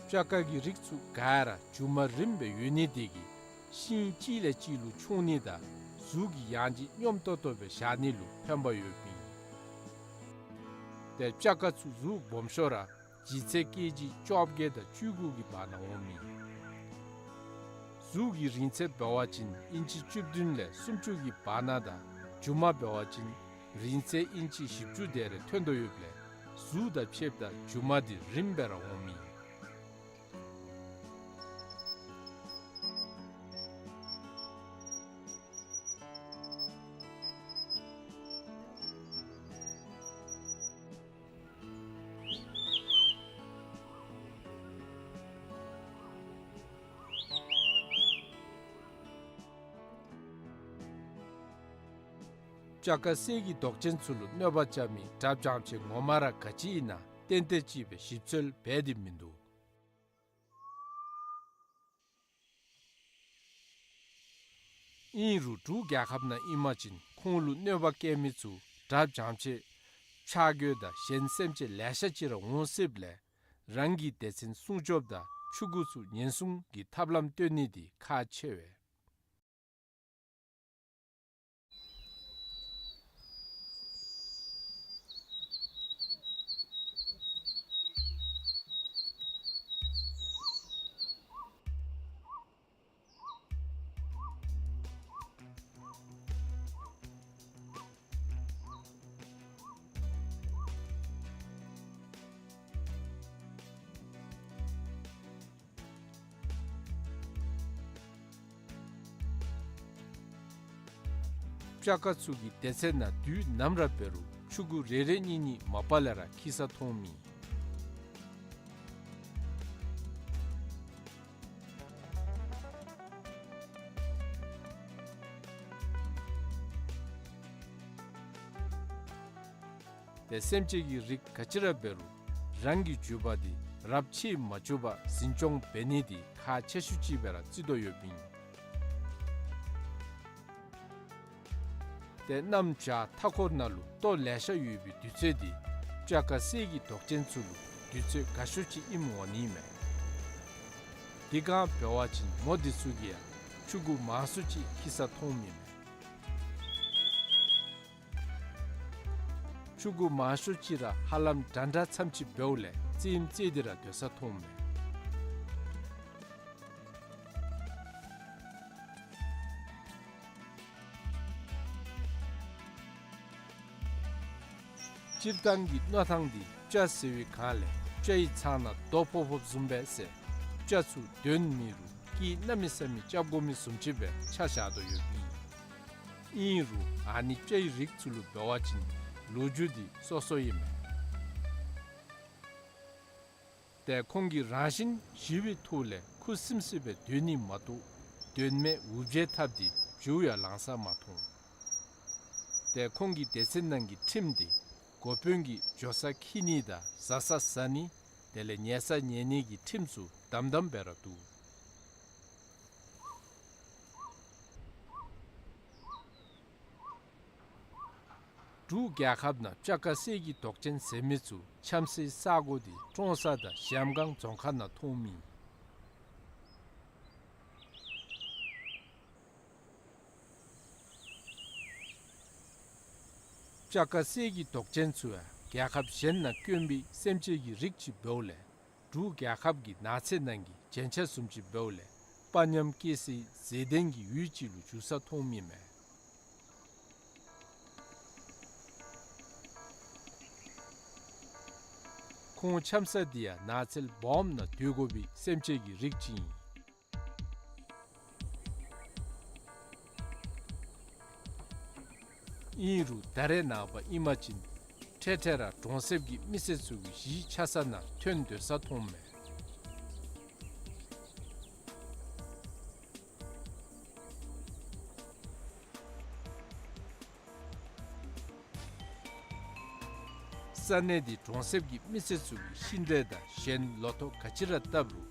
སྤྱ་དཀར་གྱི་རིགས་ཚུ་ག་ར་མཇུག་མ་རིངམ་སྦེ་ཡོད་ནི་དེ་གིས་ཤིང་གཅིག་ལས་གཅིག་ལུ་མཆོང་ནི་དང་གཟུགས་ཀྱི་ཡང་ལྗིད་སྙོམས་ཏོག་ཏོ་སྦེ་བཞག་ནི་ལུ་ཕན་པ་ཡོདཔ་ཨིན། ཏེ་སྤྱ་དཀར་ཚུ་གཟུགས་སྦོམ་ཤོས་ར་ལྗིད་ཚད་ཀེ་ཇི་བཅོ་བརྒྱད་དང་བཅུ་དགུ་གི་བར་ན་འོངམ་ཨིན། གཟུགས་ཀྱི་རིང་ཚད་འབད་བ་ཅིན་ཨིན་ཅི་བཅུ་བདུན་ལས་སུམ་ཅུ་གི་བར་ན་དང་མཇུག་མ་འབད་བ་ཅིན་རིང་ཚད་ཨིན་ཅི་བཞི་བཅུ་དེ་རེ་ཐོན་དོ་ཡོདཔ་ལས་གཟུགས་དང་ཕྱདཔ་ད་མཇུག་མ་འདི་རིངམ་སྦེ་ར་འོངམ་ཨིན། སྤྱ་དཀར་གསེར་གྱི་མདོག་ཅན་ཚུ་ལུ་གནོད་པ་རྐྱབ་མི་དགྲ་བྱམས་ཆེ་ངོ་མ་ར་ག་ཅི་ཨིན་ན་ཏན་ཏན་ཅིག་སྦེ་ཞིབ་འཚོལ་འབད་དེ་མིན་འདུག། ཨིན་རུང་འབྲུག་རྒྱལ་ཁབ་ནང་ཨིན་པ་ཅིན་ཁོང་ལུ་གནོད་པ་བཀལ་མི་ཚུ་དགྲ་བྱམས་ཆེ་ཕྱག་རྒྱུ་དང་གཞན་སེམས་ཅན་ལེ་ཤ་ཅིག་ར་འོང་སྲིདཔ་ལས་རང་གི་སྡེ་ཚན་སྲུང་སྐྱོབ་དང་ཕྱུ་གུ་ཚུ་ཉེན་སྲུང་གི་ཐབས་ལམ་སྟོན་ནི་འདི་ཁག་ཆེ་བས། སྤྱ་དཀར་ཚུ་གི་སྡེ་ཚན་ནང་དུས་ནམ་ར་འབད་རུང་ཕྱུ་གུ་རེ་རེ་གཉིས་གཉིས་མ་པ་ལས་ར་འཁྱིད་ས་མཐོངམ་ཨིན། ཏེ་སེམས་ཅན་གྱི་རིགས་ག་ཅི་ར་འབད་རུང་རང་གི་རྒྱུད་པ་འདི་རབས་ཕྱེ་མ་བཅུག་པར་འཛིན་སྐྱོང་འབད་ནི་འདི་ཁག་ཆེ་ཤོས་ཅིག་སྦེ་ར་བརྩི་དོ་ཡོདཔ་ཨིན། ཏེ་གནམ་བྱཱར་མཐའ་འཁོར་ནང་ལུ་ལྟོ་ལེ་ཤ་ཡོད་པའི་དུས་ཚོད་འདི་སྤྱ་དཀར་གསེར་གྱི་མདོག་ཅན་ཚུ་ལུ་དུས་ཚོད་དགའ་ཤོས་ཅིག་ཨིནམ་འོང་ནི་མས། དེ་སྒང་འབད་བ་ཅིན་མོ་འདི་ཚུ་གིས་ཡང་ཕྲུ་གུ་མང་སུ་ཅིག་སྐྱེ་ས་མཐོངམ་ཨིན་མས། ཕྲུ་གུ་མང་ཤོས་ཅིག་ར་ཧ་ལམ་འདྲ་འདྲ་ཙམ་ཅིག་འབདཝ་ལས་རྩེདམོ་རྩེ་སྟེ་ར་སྡོད་ས་མཐོངམ་མས། སྤྱིར་བཏང་གི་མནོ་ཐངས་འདི་སྤྱ་ཟེར་བའི་སྒང་ལས་སྤྱའི་ཚང་ནང་རྡོ་ཕོག་ཕོགཔ་བཟུམ་སྦེ་ཟེར་སྤྱ་ཚུ་འདོན་མི་རུང་སྐད་གནམ་མེད་ས་མེད་རྐྱབ་དགོ་མི་བཟུམ་ཅིག་སྦེ་ཆ་བཞག་དོ་ཡོདཔ་ཨིན། ཨིན་རུང་ཨ་ནི་སྤྱའི་རིགས་ཚུ་ལུ་འབད་བ་ཅིན་ལོ་རྒྱུས་འདི་སོ་སོ་ཨིན་མས། ཏེ་ཁོང་གིས་རང་བཞིན་ཞི་བའི་ཐོག་ལས་ཁུ་སིམ་སིམ་སྦེ་སྡོད་ནི་མ་གཏོགས་དོན་མེད་འུར་བྱེལ་འཐབ་སྟེ་མཇུག་ཡང་ལང་ས་མ་མཐོང་། ཏེ་ཁོང་གི་སྡེ་ཚན་ནང་གི་ཁྲིམས་འདི་འགོ་དཔོན་གྱིས་འགྱོ་ས་འཁྱིད་ནི་དང་བཟའ་ས་བཟའ་ནི་དེ་ལས་ཉལ་ས་ཉལ་ནི་གི་ཁྲིམས་ཚུ་དམ་དམ་སྦེ་ར་འདུག། འབྲུག་རྒྱལ་ཁབ་ནང་སྤྱ་དཀར་གསེར་གྱི་མདོག་ཅན་ཟེར་མི་ཚུ་འཁྱམ་སའི་ས་གོ་འདི་ཀྲོང་གསར་དང་གཞལམ་སྒང་རྫོང་ཁག་ནང་མཐོངམ་ཨིན། སྤྱ་དཀར་གསེར་གྱི་མདོག་ཅན་ཚུ་ཡང་རྒྱལ་ཁབ་གཞན་ནང་དཀོན་པའི་སེམས་ཅན་གྱི་རིགས་ཅིག་འབདཝ་ལས་འབྲུག་རྒྱལ་ཁབ་ཀྱི་ནགས་ཚལ་ནང་གི་རྒྱན་ཆ་བཟུམ་ཅིག་འབདཝ་ལས་དཔའ་ཉམས་སྐྱེ་སའི་མཛེས་ལྡན་གྱི་ཡུལ་ཅིག་ལུ་འགྱུར་ས་མཐོངམ་ཨིན་མས། ཁོང་འཁྱམ་ས་འདི་ཡང་ནགས་ཚལ་སྦོམ་ནང་སྡོད་དགོ་པའི་སེམས་ཅན་གྱི་རིགས་ཅིག་ཨིན། ཨིན་རུང་ད་རེས་ནངས་པ་ཨིན་པ་ཅིན་འཕྲལ་འཕྲལ་ར་གྲོང་གསེབ་ཀྱི་མི་སེར་ཚུ་གི་གཞིས་ཆགས་ས་ནང་ཐོན་སྡོད་ས་མཐོངམ་མས། ས་གནས་འདི་གྲོང་གསེབ་ཀྱི་མི་སེར་ཚུ་གིས་ཤིང་འབྲས་དང་གཞན་ལོ་ཐོག་ག་ཅི་ར་བཏབ་རུང་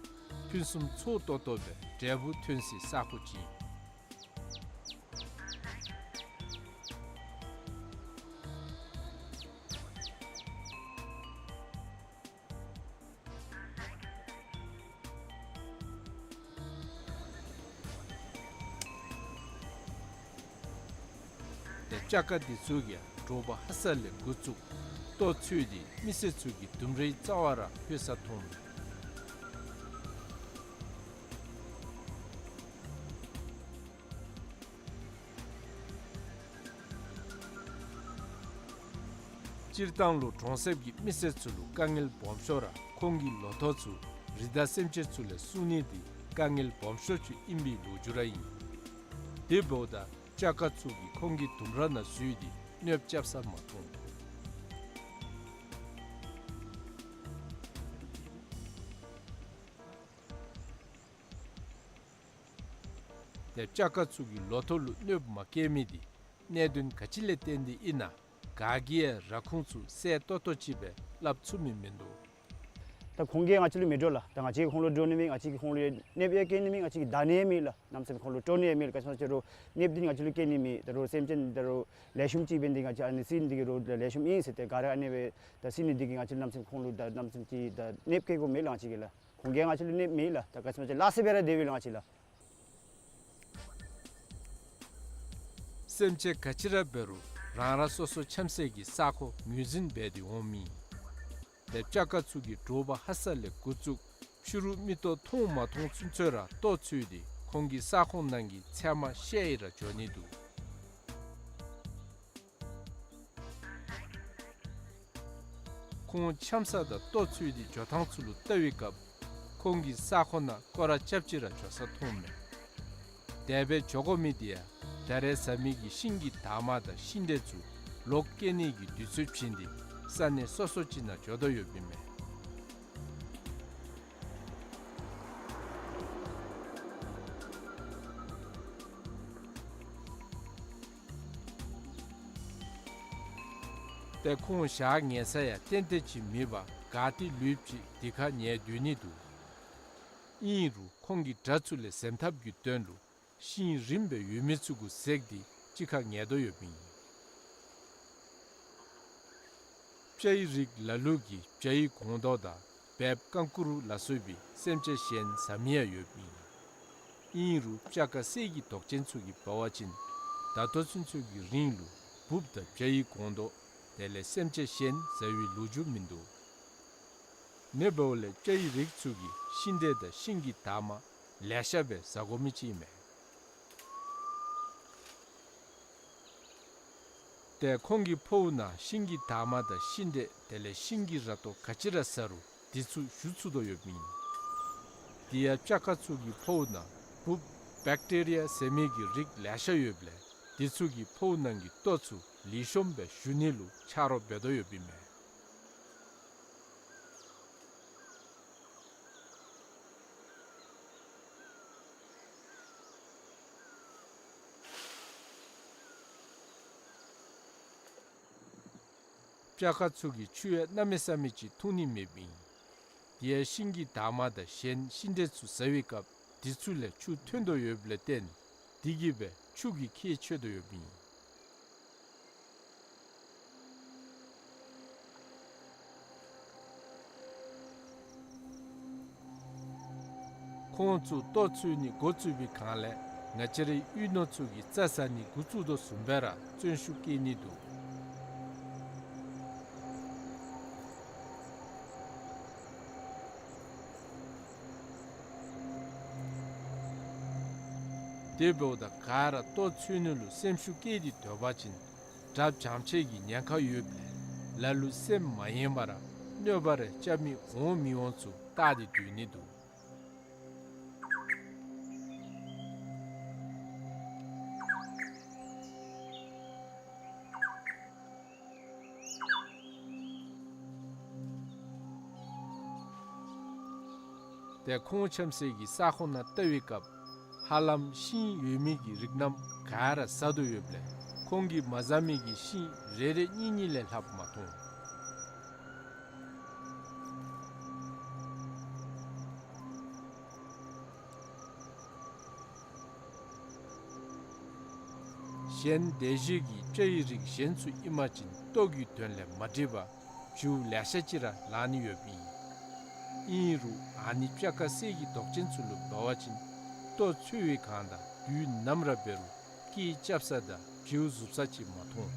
ཕུན་སུམ་ཚོགས་ཏོག་ཏོ་སྦེ་འབྲས་བུ་ཐོན་སའི་ས་གོ་ཅིག་ཨིན། ཏེ་སྤྱ་དཀར་འདི་ཚུ་གིས་དྲོ་པ་ཧ་སག་ལས་འགོ་བཙུགས་ལྟོ་འཚོལ་ཏེ་མི་སེར་ཚུ་གི་ལྡུམ་རའི་རྩ་བར་ར་ལྷོད་ས་མཐོངམ་མས། སྤྱིར་བཏང་ལུ་གྲོང་གསེབ་ཀྱི་མི་སེར་ཚུ་ལུ་དཀའ་ངལ་སྦོམ་ཤོས་ར་ཁོང་གི་ལོ་ཐོག་ཚུ་རི་དྭགས་སེམས་ཅན་ཚུ་ལས་སྲུང་ནི་འདི་དཀའ་ངལ་སྦོམ་ཤོས་ཅིག་ཨིན་པའི་ལོ་རྒྱུས་ར་ཨིན། དེ་འབདཝ་ད་སྤྱ་དཀར་ཚུ་གིས་ཁོང་གི་ལྡུམ་ར་ནང་འཛུལ་ཏེ་གནོདཔ་རྐྱབ་ས་མ་མཐོང་། ཏེ་སྤྱ་དཀར་ཚུ་གིས་ལོ་ཐོག་ལུ་གནོདཔ་མ་བཀལ་མི་འདི་གནད་དོན་ག་ཅི་ལས་བརྟེན་ཏེ་ཨིན་ན་ག་གིས་ཡང་ར་ཁུངས་ཚུ་གསལ་ཏོག་ཏོ་ཅིག་སྦེ་སླབ་ཚུགས་མི་མིན་འདུག། ད་ཁོང་གིས་ང་བཅས་ལུ་མི་འདྲོག་ལགས། ད་ང་བཅས་ཀྱིས་ཁོང་ལུ་འདྲོག་ནི་མེད། ང་བཅས་ཀྱིས་ཁོང་ལུ་གནོདཔ་ཡང་བཀལ་ནི་མེད། ང་བཅས་ཀྱིས་བདའ་ནི་ཡང་མེད་ལགས། གནམ་མེད་ས་མེད་ཁོང་ལུ་དཀྲོག་ནི་ཡང་མེད་ལགས། ག་ཅི་སྨོ་ཟེར་རུང་གནོདཔ་འདི་ང་བཅས་ལུ་བཀལ་ནི་མེད། ད་རུང་སེམས་ཅན་ད་རུང་ལེགས་ཤོམ་ཅིག་འབད་ནི་འདི་གིས་ང་བཅས་ཨ་ནི་བསད་ནི་འདི་གིས་རུང་ལེགས་ཤོམ་ཨིན་ཟེར་ཏེ་ག་ར་ཨ་ནི་སྦེ་ད་བསད་ནི་འདི་གིས་ང་བཅས་གནམ་མེད་ས་མེད་ཁོང་ལུ་ད་གནམ་མེད་ས་མེད་ཅིག་ད་གནོདཔ་བཀལ་དགོཔ་མེད་ལགས་ང་བཅས་ཀྱིས་ལགས། ཁོང་གིས་ང་བཅས་ལུ་གནོདཔ་མེད་ལགས། ད་ག་ཅི་སྨོ་ཟེར་ལཱ་ཟེར་སྦེ་ར་སྡོད་པས་ལགས་ང་བཅས་ལགས། སེམས་ཅན་ག་ཅི་ར་འབད་རུང་རང་རང་སོ་སོ་འཁྱམ་སའི་གི་ས་གོ་ངོས་འཛིན་འབད་དེ་འོངམ་ཨིན། ཏེ་སྤྱ་དཀར་ཚུ་གིས་དྲོ་པ་ཧ་སག་ལས་འགོ་བཙུགས་ཕྱི་རུ་མིག་ཏོ་མཐོང་མ་མཐོང་ཚུན་ཚོད་ར་ལྟོ་འཚོལ་ཏེ་ཁོང་གི་ས་ཁོངས་ནང་གི་ཚལ་མ་བཤལ་ཡི་ར་འགྱོ་ནི་འདུག། ཁོང་འཁྱམ་ས་དང་ལྟོ་འཚོལ་ཏེ་འགྱོ་ཐངས་ཚུ་ལུ་བལྟ་བའི་སྐབས་ཁོང་གི་ས་ཁོངས་ནང་སྐོར་ར་རྐྱབ་སྟེ་ར་འགྱོ་ས་མཐོངམ་མས། དེ་སྦེ་འགྱོ་དགོ་མི་འདི་ཡང་ད་རེས་བཟའ་མི་གི་ཤིང་གི་འདབ་མ་དང་ཤིང་འབྲས་ཚུ་ལོག་སྐྱེལ་ནི་གི་དུས་ཚོད་བྱིན་ཏེ་ས་གནས་སོ་སོ་ཅིག་ནང་འགྱོ་དོ་ཡོདཔ་ཨིན་མས། ཏེ་ཁོང་བཞག་ཉལ་ས་ཡང་ཏན་ཏན་ཅིག་མེད་པར་ག་ཏེ་ལུསཔ་ཅིག་དེ་ཁར་ཉལ་སྡོད་ནི་འདུག། ཨིན་རུང་ཁོང་གིས་དགྲ་ཚུ་ལས་འཛེམ་ཐབས་ཀྱི་དོན་ལུ་ཤིང་རིངམོ་སྦེ་ཡོད་མི་ཚུ་གུ་འཛེགས་ཏེ་གཅིག་ཁར་ཉལ་དོ་ཡོདཔ་ཨིན། སྤྱའི་རིགས་ལ་ལུ་གིས་བྱ་ཡི་སྒོང་རྡོག་དང་ སྦལཔ་ཀང་ཀུ་རུ་ལ་སོགས་པའི་སེམས་ཅན་གཞན་ཟ་མི་ཡང་ཡོདཔ་ཨིན། ཨིན་རུང་སྤྱ་ཀ་གསེར་གྱི་མདོག་ཅན་ཚུ་གིས་འབད་བ་ཅིན་ད་ལྟོ་ཚུན་ཚོད་ཀྱི་རིང་ལུ་འབུཔ་དང་བྱ་ཡི་སྒོང་རྡོག་དེ་ལས་སེམས་ཅན་གཞན་ཟ་བའི་ལོ་རྒྱུས་མིན་འདུག། མེ་འབརཝ་ལས་སྤྱ་ཡི་རིགས་ཚུ་གིས་ཤིང་འབྲས་དང་ཤིང་གི་འདབ་མ་ལེ་ཤ་སྦེ་ཟ་དགོ་མི་ཅིག་མས། ཏེ་ཁོང་གི་ཕོཝ་ནང་ཤིང་གི་འདབ་མ་དང་ཤིང་འབྲས་དེ་ལས་ཤིང་གི་ར་ཏོ་ག་ཅི་ར་ཟ་རུང་དེ་ཚུ་ཞུ་ཚུགས་དོ་ཡོདཔ་ཨིན། དེ་ཡང་སྤྱ་ཀ་ཚུ་གི་ཕོཝ་ནང་འབུཔ་བེཀ་ཊི་རི་ཡ་ཟེར་མི་གི་རིགས་ལེ་ཤ་ཡོདཔ་ལས་དེ་ཚུ་གིས་ཕོཝ་ནང་གི་ལྟོ་ཚུ་ལེགས་ཤོམ་སྦེ་ཞུ་ནི་ལུ་ཆ་རོགས་འབད་དོ་ཡོདཔ་ཨིན་མས། སྤྱ་ཀ་ཚུ་གིས་ཆུ་ཡང་གནམ་མེད་ས་མེད་ཅིག་འཐུང་ནི་མེདཔ་ཨིན། དེ་ཡང་ཤིང་གི་འདབ་མ་དང་གཞན་ཤིང་འབྲས་ཚུ་ཟ་བའི་སྐབས་དེ་ཚུ་ལས་ཆུ་ཐོན་དོ་ཡོདཔ་ལས་བརྟེན་དེ་གིས་སྦེ་ཆུ་གི་ཁྱད་ཆོད་དོ་ཡོདཔ་ཨིན། ཁོང་ཚུ་ལྟོ་འཚོལ་ནི་འགོ་བཙུགས་པའི་སྒང་ལས་ང་བཅས་རའི་གཡུས་ནོར་ཚུ་གིས་རྩྭ་ཟ་ནི་འགོ་བཙུགས་དོ་བཟུམ་སྦེ་ར་བརྩོན་ཤུགས་བསྐྱེད་ནི་འདུག། དེ་འབདཝ་ད་ག་ར་ལྟོ་འཚོལ་ནི་ལུ་སེམས་ཤུགས་བསྐྱེད་དེ་སྡོད་པ་ཅིན་དགྲ་བྱམས་ཆེ་གི་ཉེན་ཁ་ཡོདཔ་ལས་ལ་ལུ་སེམས་མ་ཡེངས་པར་གནོད་པ་རེ་རྐྱབ་མི་འོང་མི་འོང་ཚུ་བལྟ་སྟེ་སྡོད་ནི་འདུག། ཏེ་ཁོང་འཁྱམ་སའི་གི་ས་ཁོངས་ནང་བལྟ་བའི་སྐབས་ཧ་ལམ་ཤིང་ཡོད་མི་གི་རིགས་རྣམས་ག་ར་ཟ་དོ་ཡོདཔ་ལས་ཁོང་གིས་མ་ཟ་མི་གི་ཤིང་རེ་རེ་གཉིས་གཉིས་ལས་ལྷགཔ་མ་མཐོང་། གཞན་དེ་བཞིན་གྱི་སྤྱ་ཡི་རིགས་གཞན་ཚུ་ཨིན་པ་ཅིན་ལྟོ་གི་དོན་ལས་མ་འགྲིག་པར་བྱིའུ་ལེ་ཤ་ཅིག་ར་ལང་ནི་ཡོདཔ་ཨིན། ཨིན་རུང་ཨ་ནི་སྤྱ་ཀ་གསེར་གྱི་མདོག་ཅན་ཚུ་ལུ་འབད་བ་ཅིན་ལྟོ་འཚོལ་བའི་སྒང་དང་དུས་ནམ་ར་འབད་རུང་སྐད་རྐྱབ་ས་དང་བྱིའུ་ཟུག་ས་ཅིག་མ་མཐོང་།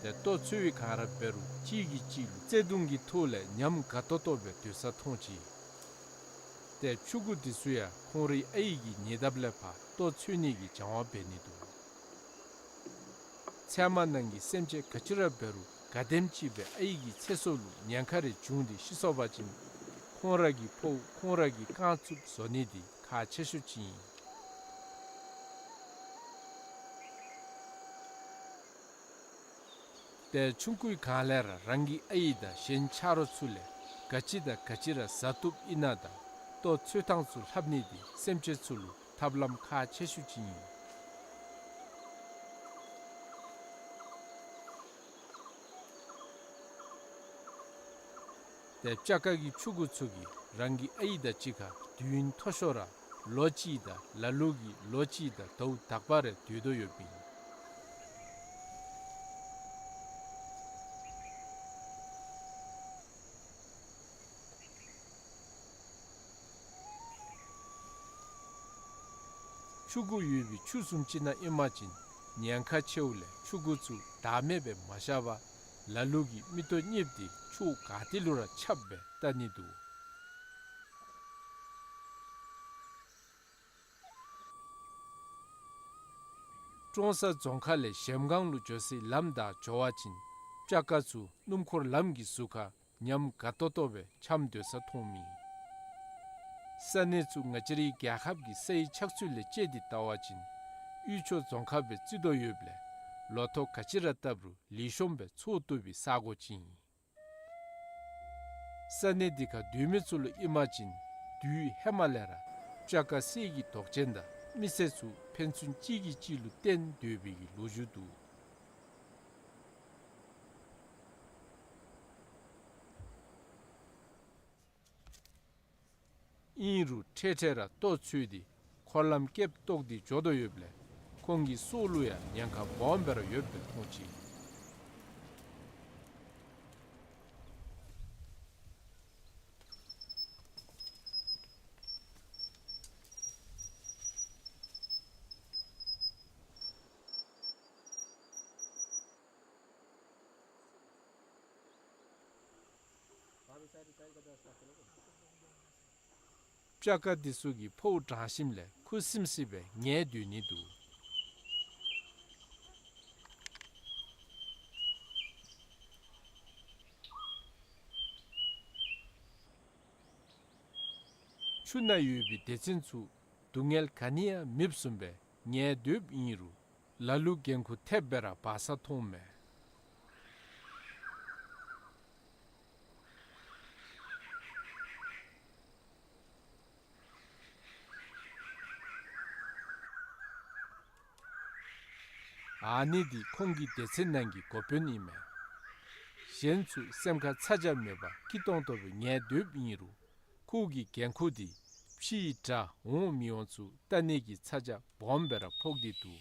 ཏེ་ལྟོ་འཚོལ་བའི་སྒང་ར་འབད་རུང་གཅིག་གིས་གཅིག་ལུ་བརྩེ་གདུང་གི་ཐོག་ལས་ཉམས་དགའ་ཏོག་ཏོ་སྦེ་སྡོད་ས་མཐོང་ཅི། ཏེ་ཕྲུ་གུ་དེ་ཚུ་ཡང་ཁོང་རའི་ཨའི་གི་ཉེ་འདབས་ལས་ཕར་ལྟོ་འཚོལ་ནི་གི་སྦྱང་བ་འབད་ནི་འདུག། ཚལ་མ་ནང་གི་སེམས་ཅན་ག་ཅི་ར་འབད་རུང་ག་དེམ་ཅིག་སྦེ་ཨའི་གི་ཚེ་སྲོག་ལུ་ཉེན་ཁ་རེ་བྱུང་སྟེ་ཤི་སོང་པ་ཅིན་ཁོང་ར་གི་ཕོཝ་ཁོང་ར་གིས་རྐང་བཙུགས་བཟོ་ནི་འདི་ཁག་ཆེ་ཤོས་ཅིག་ཨིན། ཏེ་ཆུང་ཀུའི་སྒང་ལས་ར་རང་གི་ཨའི་དང་གཞན་ཆ་རོགས་ཚུ་ལས་ག་ཅི་དང་ག་ཅི་ར་ཟ་བཏུབ་ཨིན་ན་དང་ལྟོ་འཚོལ་ཐངས་ཚུ་ལྷབ་ནི་འདི་སེམས་ཅན་ཚུ་ལུ་ཐབས་ལམ་ཁག་ཆེ་ཤོས་ཅིག་ཨིན། ཏེ་སྤྱ་ཀ་གི་ཕྲུ་གུ་ཚུ་གིས་རང་གི་ཨའི་དང་གཅིག་ཁར་དུས་མཐོ་ཤོས་ར་ལོ་གཅིག་དང་ལ་ལུ་གིས་ལོ་གཅིག་དང་ཟླཝ་དག་པ་རེ་སྡོད་དོ་ཡོདཔ་ཨིན། ཕྲུ་གུ་ཡོད་པའི་ཆུ་བཟུམ་ཅིག་ནང་ཨིན་པ་ཅིན་ཉེན་ཁ་ཆེཝ་ལས་ཕྲུ་གུ་ཚུ་བདག་མེད་སྦེ་མ་བཞག་པར་ལ་ལུ་གིས་མིག་ཏོ་གཉིསཔ་དེ་ཕྱོགས་ག་ཏེ་ལུ་ར་ཁྱབ་སྦེ་བལྟ་ནི་འདུག། ཀྲོང་གསར་རྫོང་ཁག་ལས་གཞལམ་སྒང་ལུ་འགྱོ་སའི་ལམ་བདའ་འགྱོ་བ་ཅིན་སྤྱ་ཀ་ཚུ་སྣུམ་འཁོར་ལམ་གྱི་ཟུར་ཁར་ཉམས་དགའ་ཏོག་ཏོ་སྦེ་འཁྱམས་སྡོད་ས་མཐོངམ་ཨིན། ས་གནས་ཚུ་ང་བཅས་རའི་རྒྱལ་ཁབ་ཀྱི་སའི་ཆགས་ཚུལ་ལས་དཔྱད་དེ་བལྟ་བ་ཅིན་དབུས་ཕྱོགས་རྫོང་ཁག་སྦེ་བརྩི་དོ་ཡོདཔ་ལས་ལོ་ཐོག་ག་ཅི་ར་བཏབ་རུང་ལེགས་ཤོམ་སྦེ་འཚོ་བཏུབ་པའི་ས་གོ་ཅིག་ཨིན། ས་གནས་འདི་ཁར་སྡོད་མི་ཚུ་ལུ་ཨིན་པ་ཅིན་དུས་ཧེ་མ་ལས་ར་སྤྱ་ཀ་གསེར་གྱི་མདོག་ཅན་དང་མི་སེར་ཚུ་ཕན་ཚུན་གཅིག་གིས་གཅིག་ལུ་བརྟེན་སྡོད་པའི་གི་ལོ་རྒྱུས་འདུག། ཨིན་རུང་འཕྲལ་འཕྲལ་ར་ལྟོ་འཚོལ་ཏེ་འཁོར་ལམ་སྐེདཔ་བཏོག་སྟེ་འགྱོ་དོ་ཡོདཔ་ལས་ ཁོང་གི་སྲོག་ལུ་ཡང་ཉེན་ཁ་སྦོམ་སྦེ་ར་ཡོདཔ་སྦེ་མཐོང་ཅི། སྤྱ་ཀ་འདི་ཚུ་གིས་ཕོཝ་དྲང་ཞིནམ་ལས་ཁུ་སིམ་སི་སྦེ་ཉལ་སྡོད་ནི་འདུག། ཆུ་ནང་ཡོད་པའི་སྡེ་ཚན་ཚུ་སྡུག་བསྔལ་ག་ནི་ཡང་མེདཔ་བཟུམ་སྦེ་ཉལ་སྡོདཔ་ཨིན་རུང་ལ་ལུ་འགན་ཁུར་ཐེབས་སྦེ་ར་འབག་ས་མཐོངམ་མས། ཨ་ནི་འདི་ཁོང་གི་སྡེ་ཚན་ནང་གི་འགོ་དཔོན་ཨིན་མས། གཞན་ཚུ་སེམས་ཁར་ཚ་གྱང་མེད་པར་སྐྱིད་ཏོང་ཏོ་སྦེ་ཉལ་སྡོདཔ་ཨིན་རུང་ཁོ་གི་འགན་ཁུར་འདི་ཕྱིའི་དགྲ་འོང་མི་འོང་ཚུ་བལྟ་ནི་གི་ཚ་གྱང་སྦོམ་སྦེ་ར་ཕོག་སྟེ་འདུག།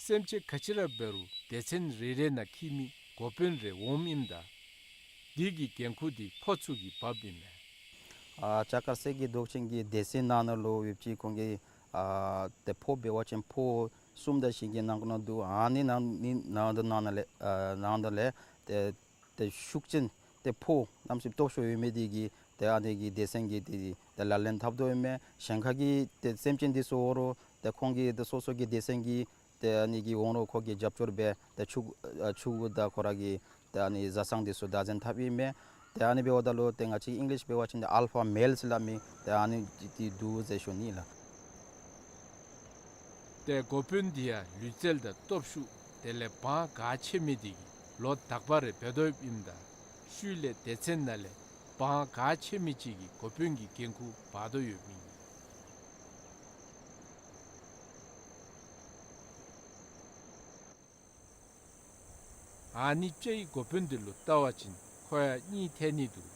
སེམས་ཅན་ག་ཅི་ར་འབད་རུང་སྡེ་ཚན་རེ་རེ་ནང་འཁྱིད་མི་འགོ་དཔོན་རེ་འོངམ་ཨིནམ་ད་འདི་གི་འགན་ཁུར་འདི་ཕོ་ཚུ་གིས་འབགཔ་ཨིན་མས། ཨ་སྤྱ་ཀ་གསེར་གྱི་མདོག་ཅན་གྱི་སྡེ་ཚན་ནང་ན་ལུ་ཡོདཔ་ཅིག་ཁོང་གི་ཨ་ཏེ་ཕོ་འབད་བ་ཅིན་ཕོ་གསུམ་དང་བཞི་གི་ནང་ན་འདུག། ཨ་ནི་ནང་ནི་ནང་དུ་ནང་ན་ལས་ཨ་ནང་དུ་ལས་ཏེ་ཏེ་ཤུགས་ཅན་ཏེ་ཕོ་གནམ་མེད་ས་མེད་སྟོབས་ཤུགས་ཡོད་མི་འདི་གིས་ཏེ་ཨ་ནི་གི་སྡེ་ཚན་གྱི་ཏེ་ཏེ་ལག་ལེན་འཐབ་དོ་ཡོད་མས། གཞན་ཁ་གི་ཏེ་སེམས་ཅན་འདི་ཚུ་འོང་རུང་ཏེ་ཁོང་གི་ཏེ་སོ་སོ་གི་སྡེ་ཚན་གྱི་ཏེ་ཨ་ནི་གི་འོང་རུང་ཁོ་གིས་རྒྱབ་སྐྱོར་འབད་ཏེ་ཕྱུག་ཨ་ཕྱུགཔོ་དང་ཁོ་ར་གི་ཏེ་ཨ་ནི་བཟའ་ཚང་འདི་ཚུ་བདག་འཛིན་འཐབ་ཨིན་མས། ཏེ་ཨ་ནི་འབདཝ་ད་ལུ་ཏེ་ང་བཅས་ཨིང་ལིཤ་འབད་བ་ཅིན་ཏེ་ཨལ་ཕ་མེལ་ཟེར་སླབ་མི་ཏེ་ཨ་ནི་འདི་འདུག་ཟེར་ཞུ་ནི་ལགས། ཏེ་འགོ་དཔོན་འདི་ཡང་ལུས་རྩལ་དང་སྟོབས་ཤུགས་དེ་ལས་དབང་ག་ཆེ་མི་འདི་གིས་ལོ་དག་པ་རེ་འབད་དོ་ཡོདཔ་ཨིནམ་ད་ཤུལ་ལས་སྡེ་ཚན་ནང་ལས་དབང་ག་ཆེ་མི་ཅིག་གིས་འགོ་དཔོན་གྱི་འགན་ཁུར་འབག་དོ་ཡོདཔ་ཨིན། ཨ་ནི་སྤྱའི་འགོ་དཔོན་འདི་ལུ་བལྟ་བ་ཅིན་ཁོ་ཡང་གཉིད་ཐལ་ནི་འདུག།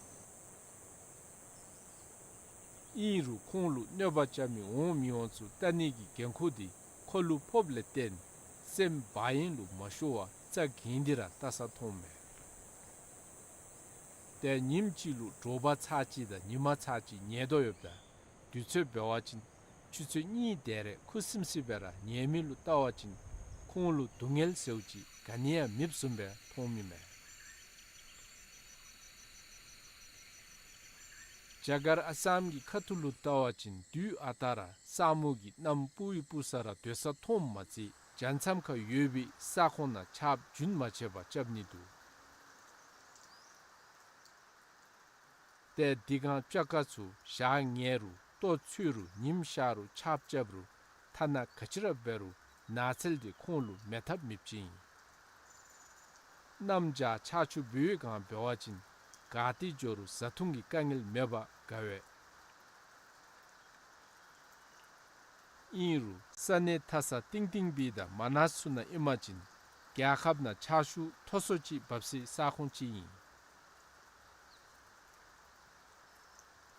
ཨིན་རུང་ཁོང་ལུ་གནོད་པ་རྐྱབ་མི་འོང་མི་འོང་ཚུ་བལྟ་ནི་གི་འགན་ཁུར་འདི་ཁོ་ལུ་ཕོགཔ་ལས་བརྟེན་སེམས་བག་གཡེང་ལུ་མ་ཤོར་བར་རྩ་འགེངས་ཏེ་ར་བལྟ་ས་མཐོངམ་མས། ཏེ་ཉིནམ་གཅིག་ལུ་དྲོ་པ་ཚར་གཅིག་དང་ཉི་མ་ཚར་གཅིག་ཉལ་དོ་ཡོདཔ་ད་དུས་ཚོད་འབད་བ་ཅིན་ཆུ་ཚོད་གཉིས་དེ་རེ་ཁུ་སིམ་སི་སྦེ་ར་ཉལ་མི་ལུ་བལྟ་བ་ཅིན་ཁོང་ལུ་སྡུག་བསྔལ་ཟེརཝ་ཅིག་ག་ནི་ཡང་མེདཔ་བཟུམ་སྦེ་མཐོངམ་ཨིན་མས། རྒྱ་གར་ཨ་སམ་གྱི་ཁ་ཐུག་ལུ་བལྟ་བ་ཅིན་དུས་ཨ་རྟག་ར་ས་སྨུག་གིས་གནམ་སྤུབ་ཡི་སྤུབ་ས་ར་སྡོད་ས་མཐོངམ་མ་ཚད་རྒྱ་མཚམས་ཁར་ཡོད་པའི་ས་ཁོངས་ནང་ཆརཔ་རྒྱུན་མ་ཆད་པར་རྐྱབ་ནི་འདུག། ཏེ་འདི་སྒང་སྤྱ་ཀ་ཚུ་ཞག་ཉལ་རུང་ལྟོ་འཚོལ་རུང་ཉིམ་ཤར་རུང་ཆརཔ་རྐྱབ་རུང་ཐ་ན་ག་ཅི་ར་འབད་རུང་ནགས་ཚལ་འདི་ཁོང་ལུ་མེད་ཐབས་མེདཔ་ཅིག་ཨིན། གནམ་བྱཱར་ཆར་ཆུ་འབུཝ་སྒང་འབད་བ་ཅིན་ག་ཏེ་འགྱོ་རུང་བཟའ་འཐུང་གི་དཀའ་ངལ་མེད་པར་དགའ་བས། ཨིན་རུང་ས་གནས་མཐའ་ས་གཏིང་གཏིང་སྦེ་དང་མ་ནཱས་ཚུ་ནང་ཨིན་པ་ཅིན་རྒྱལ་ཁབ་ནང་ཆར་ཆུ་མཐོ་སུ་ཅིག་འབབ་སའི་ས་ཁོངས་ཅིག་ཨིན།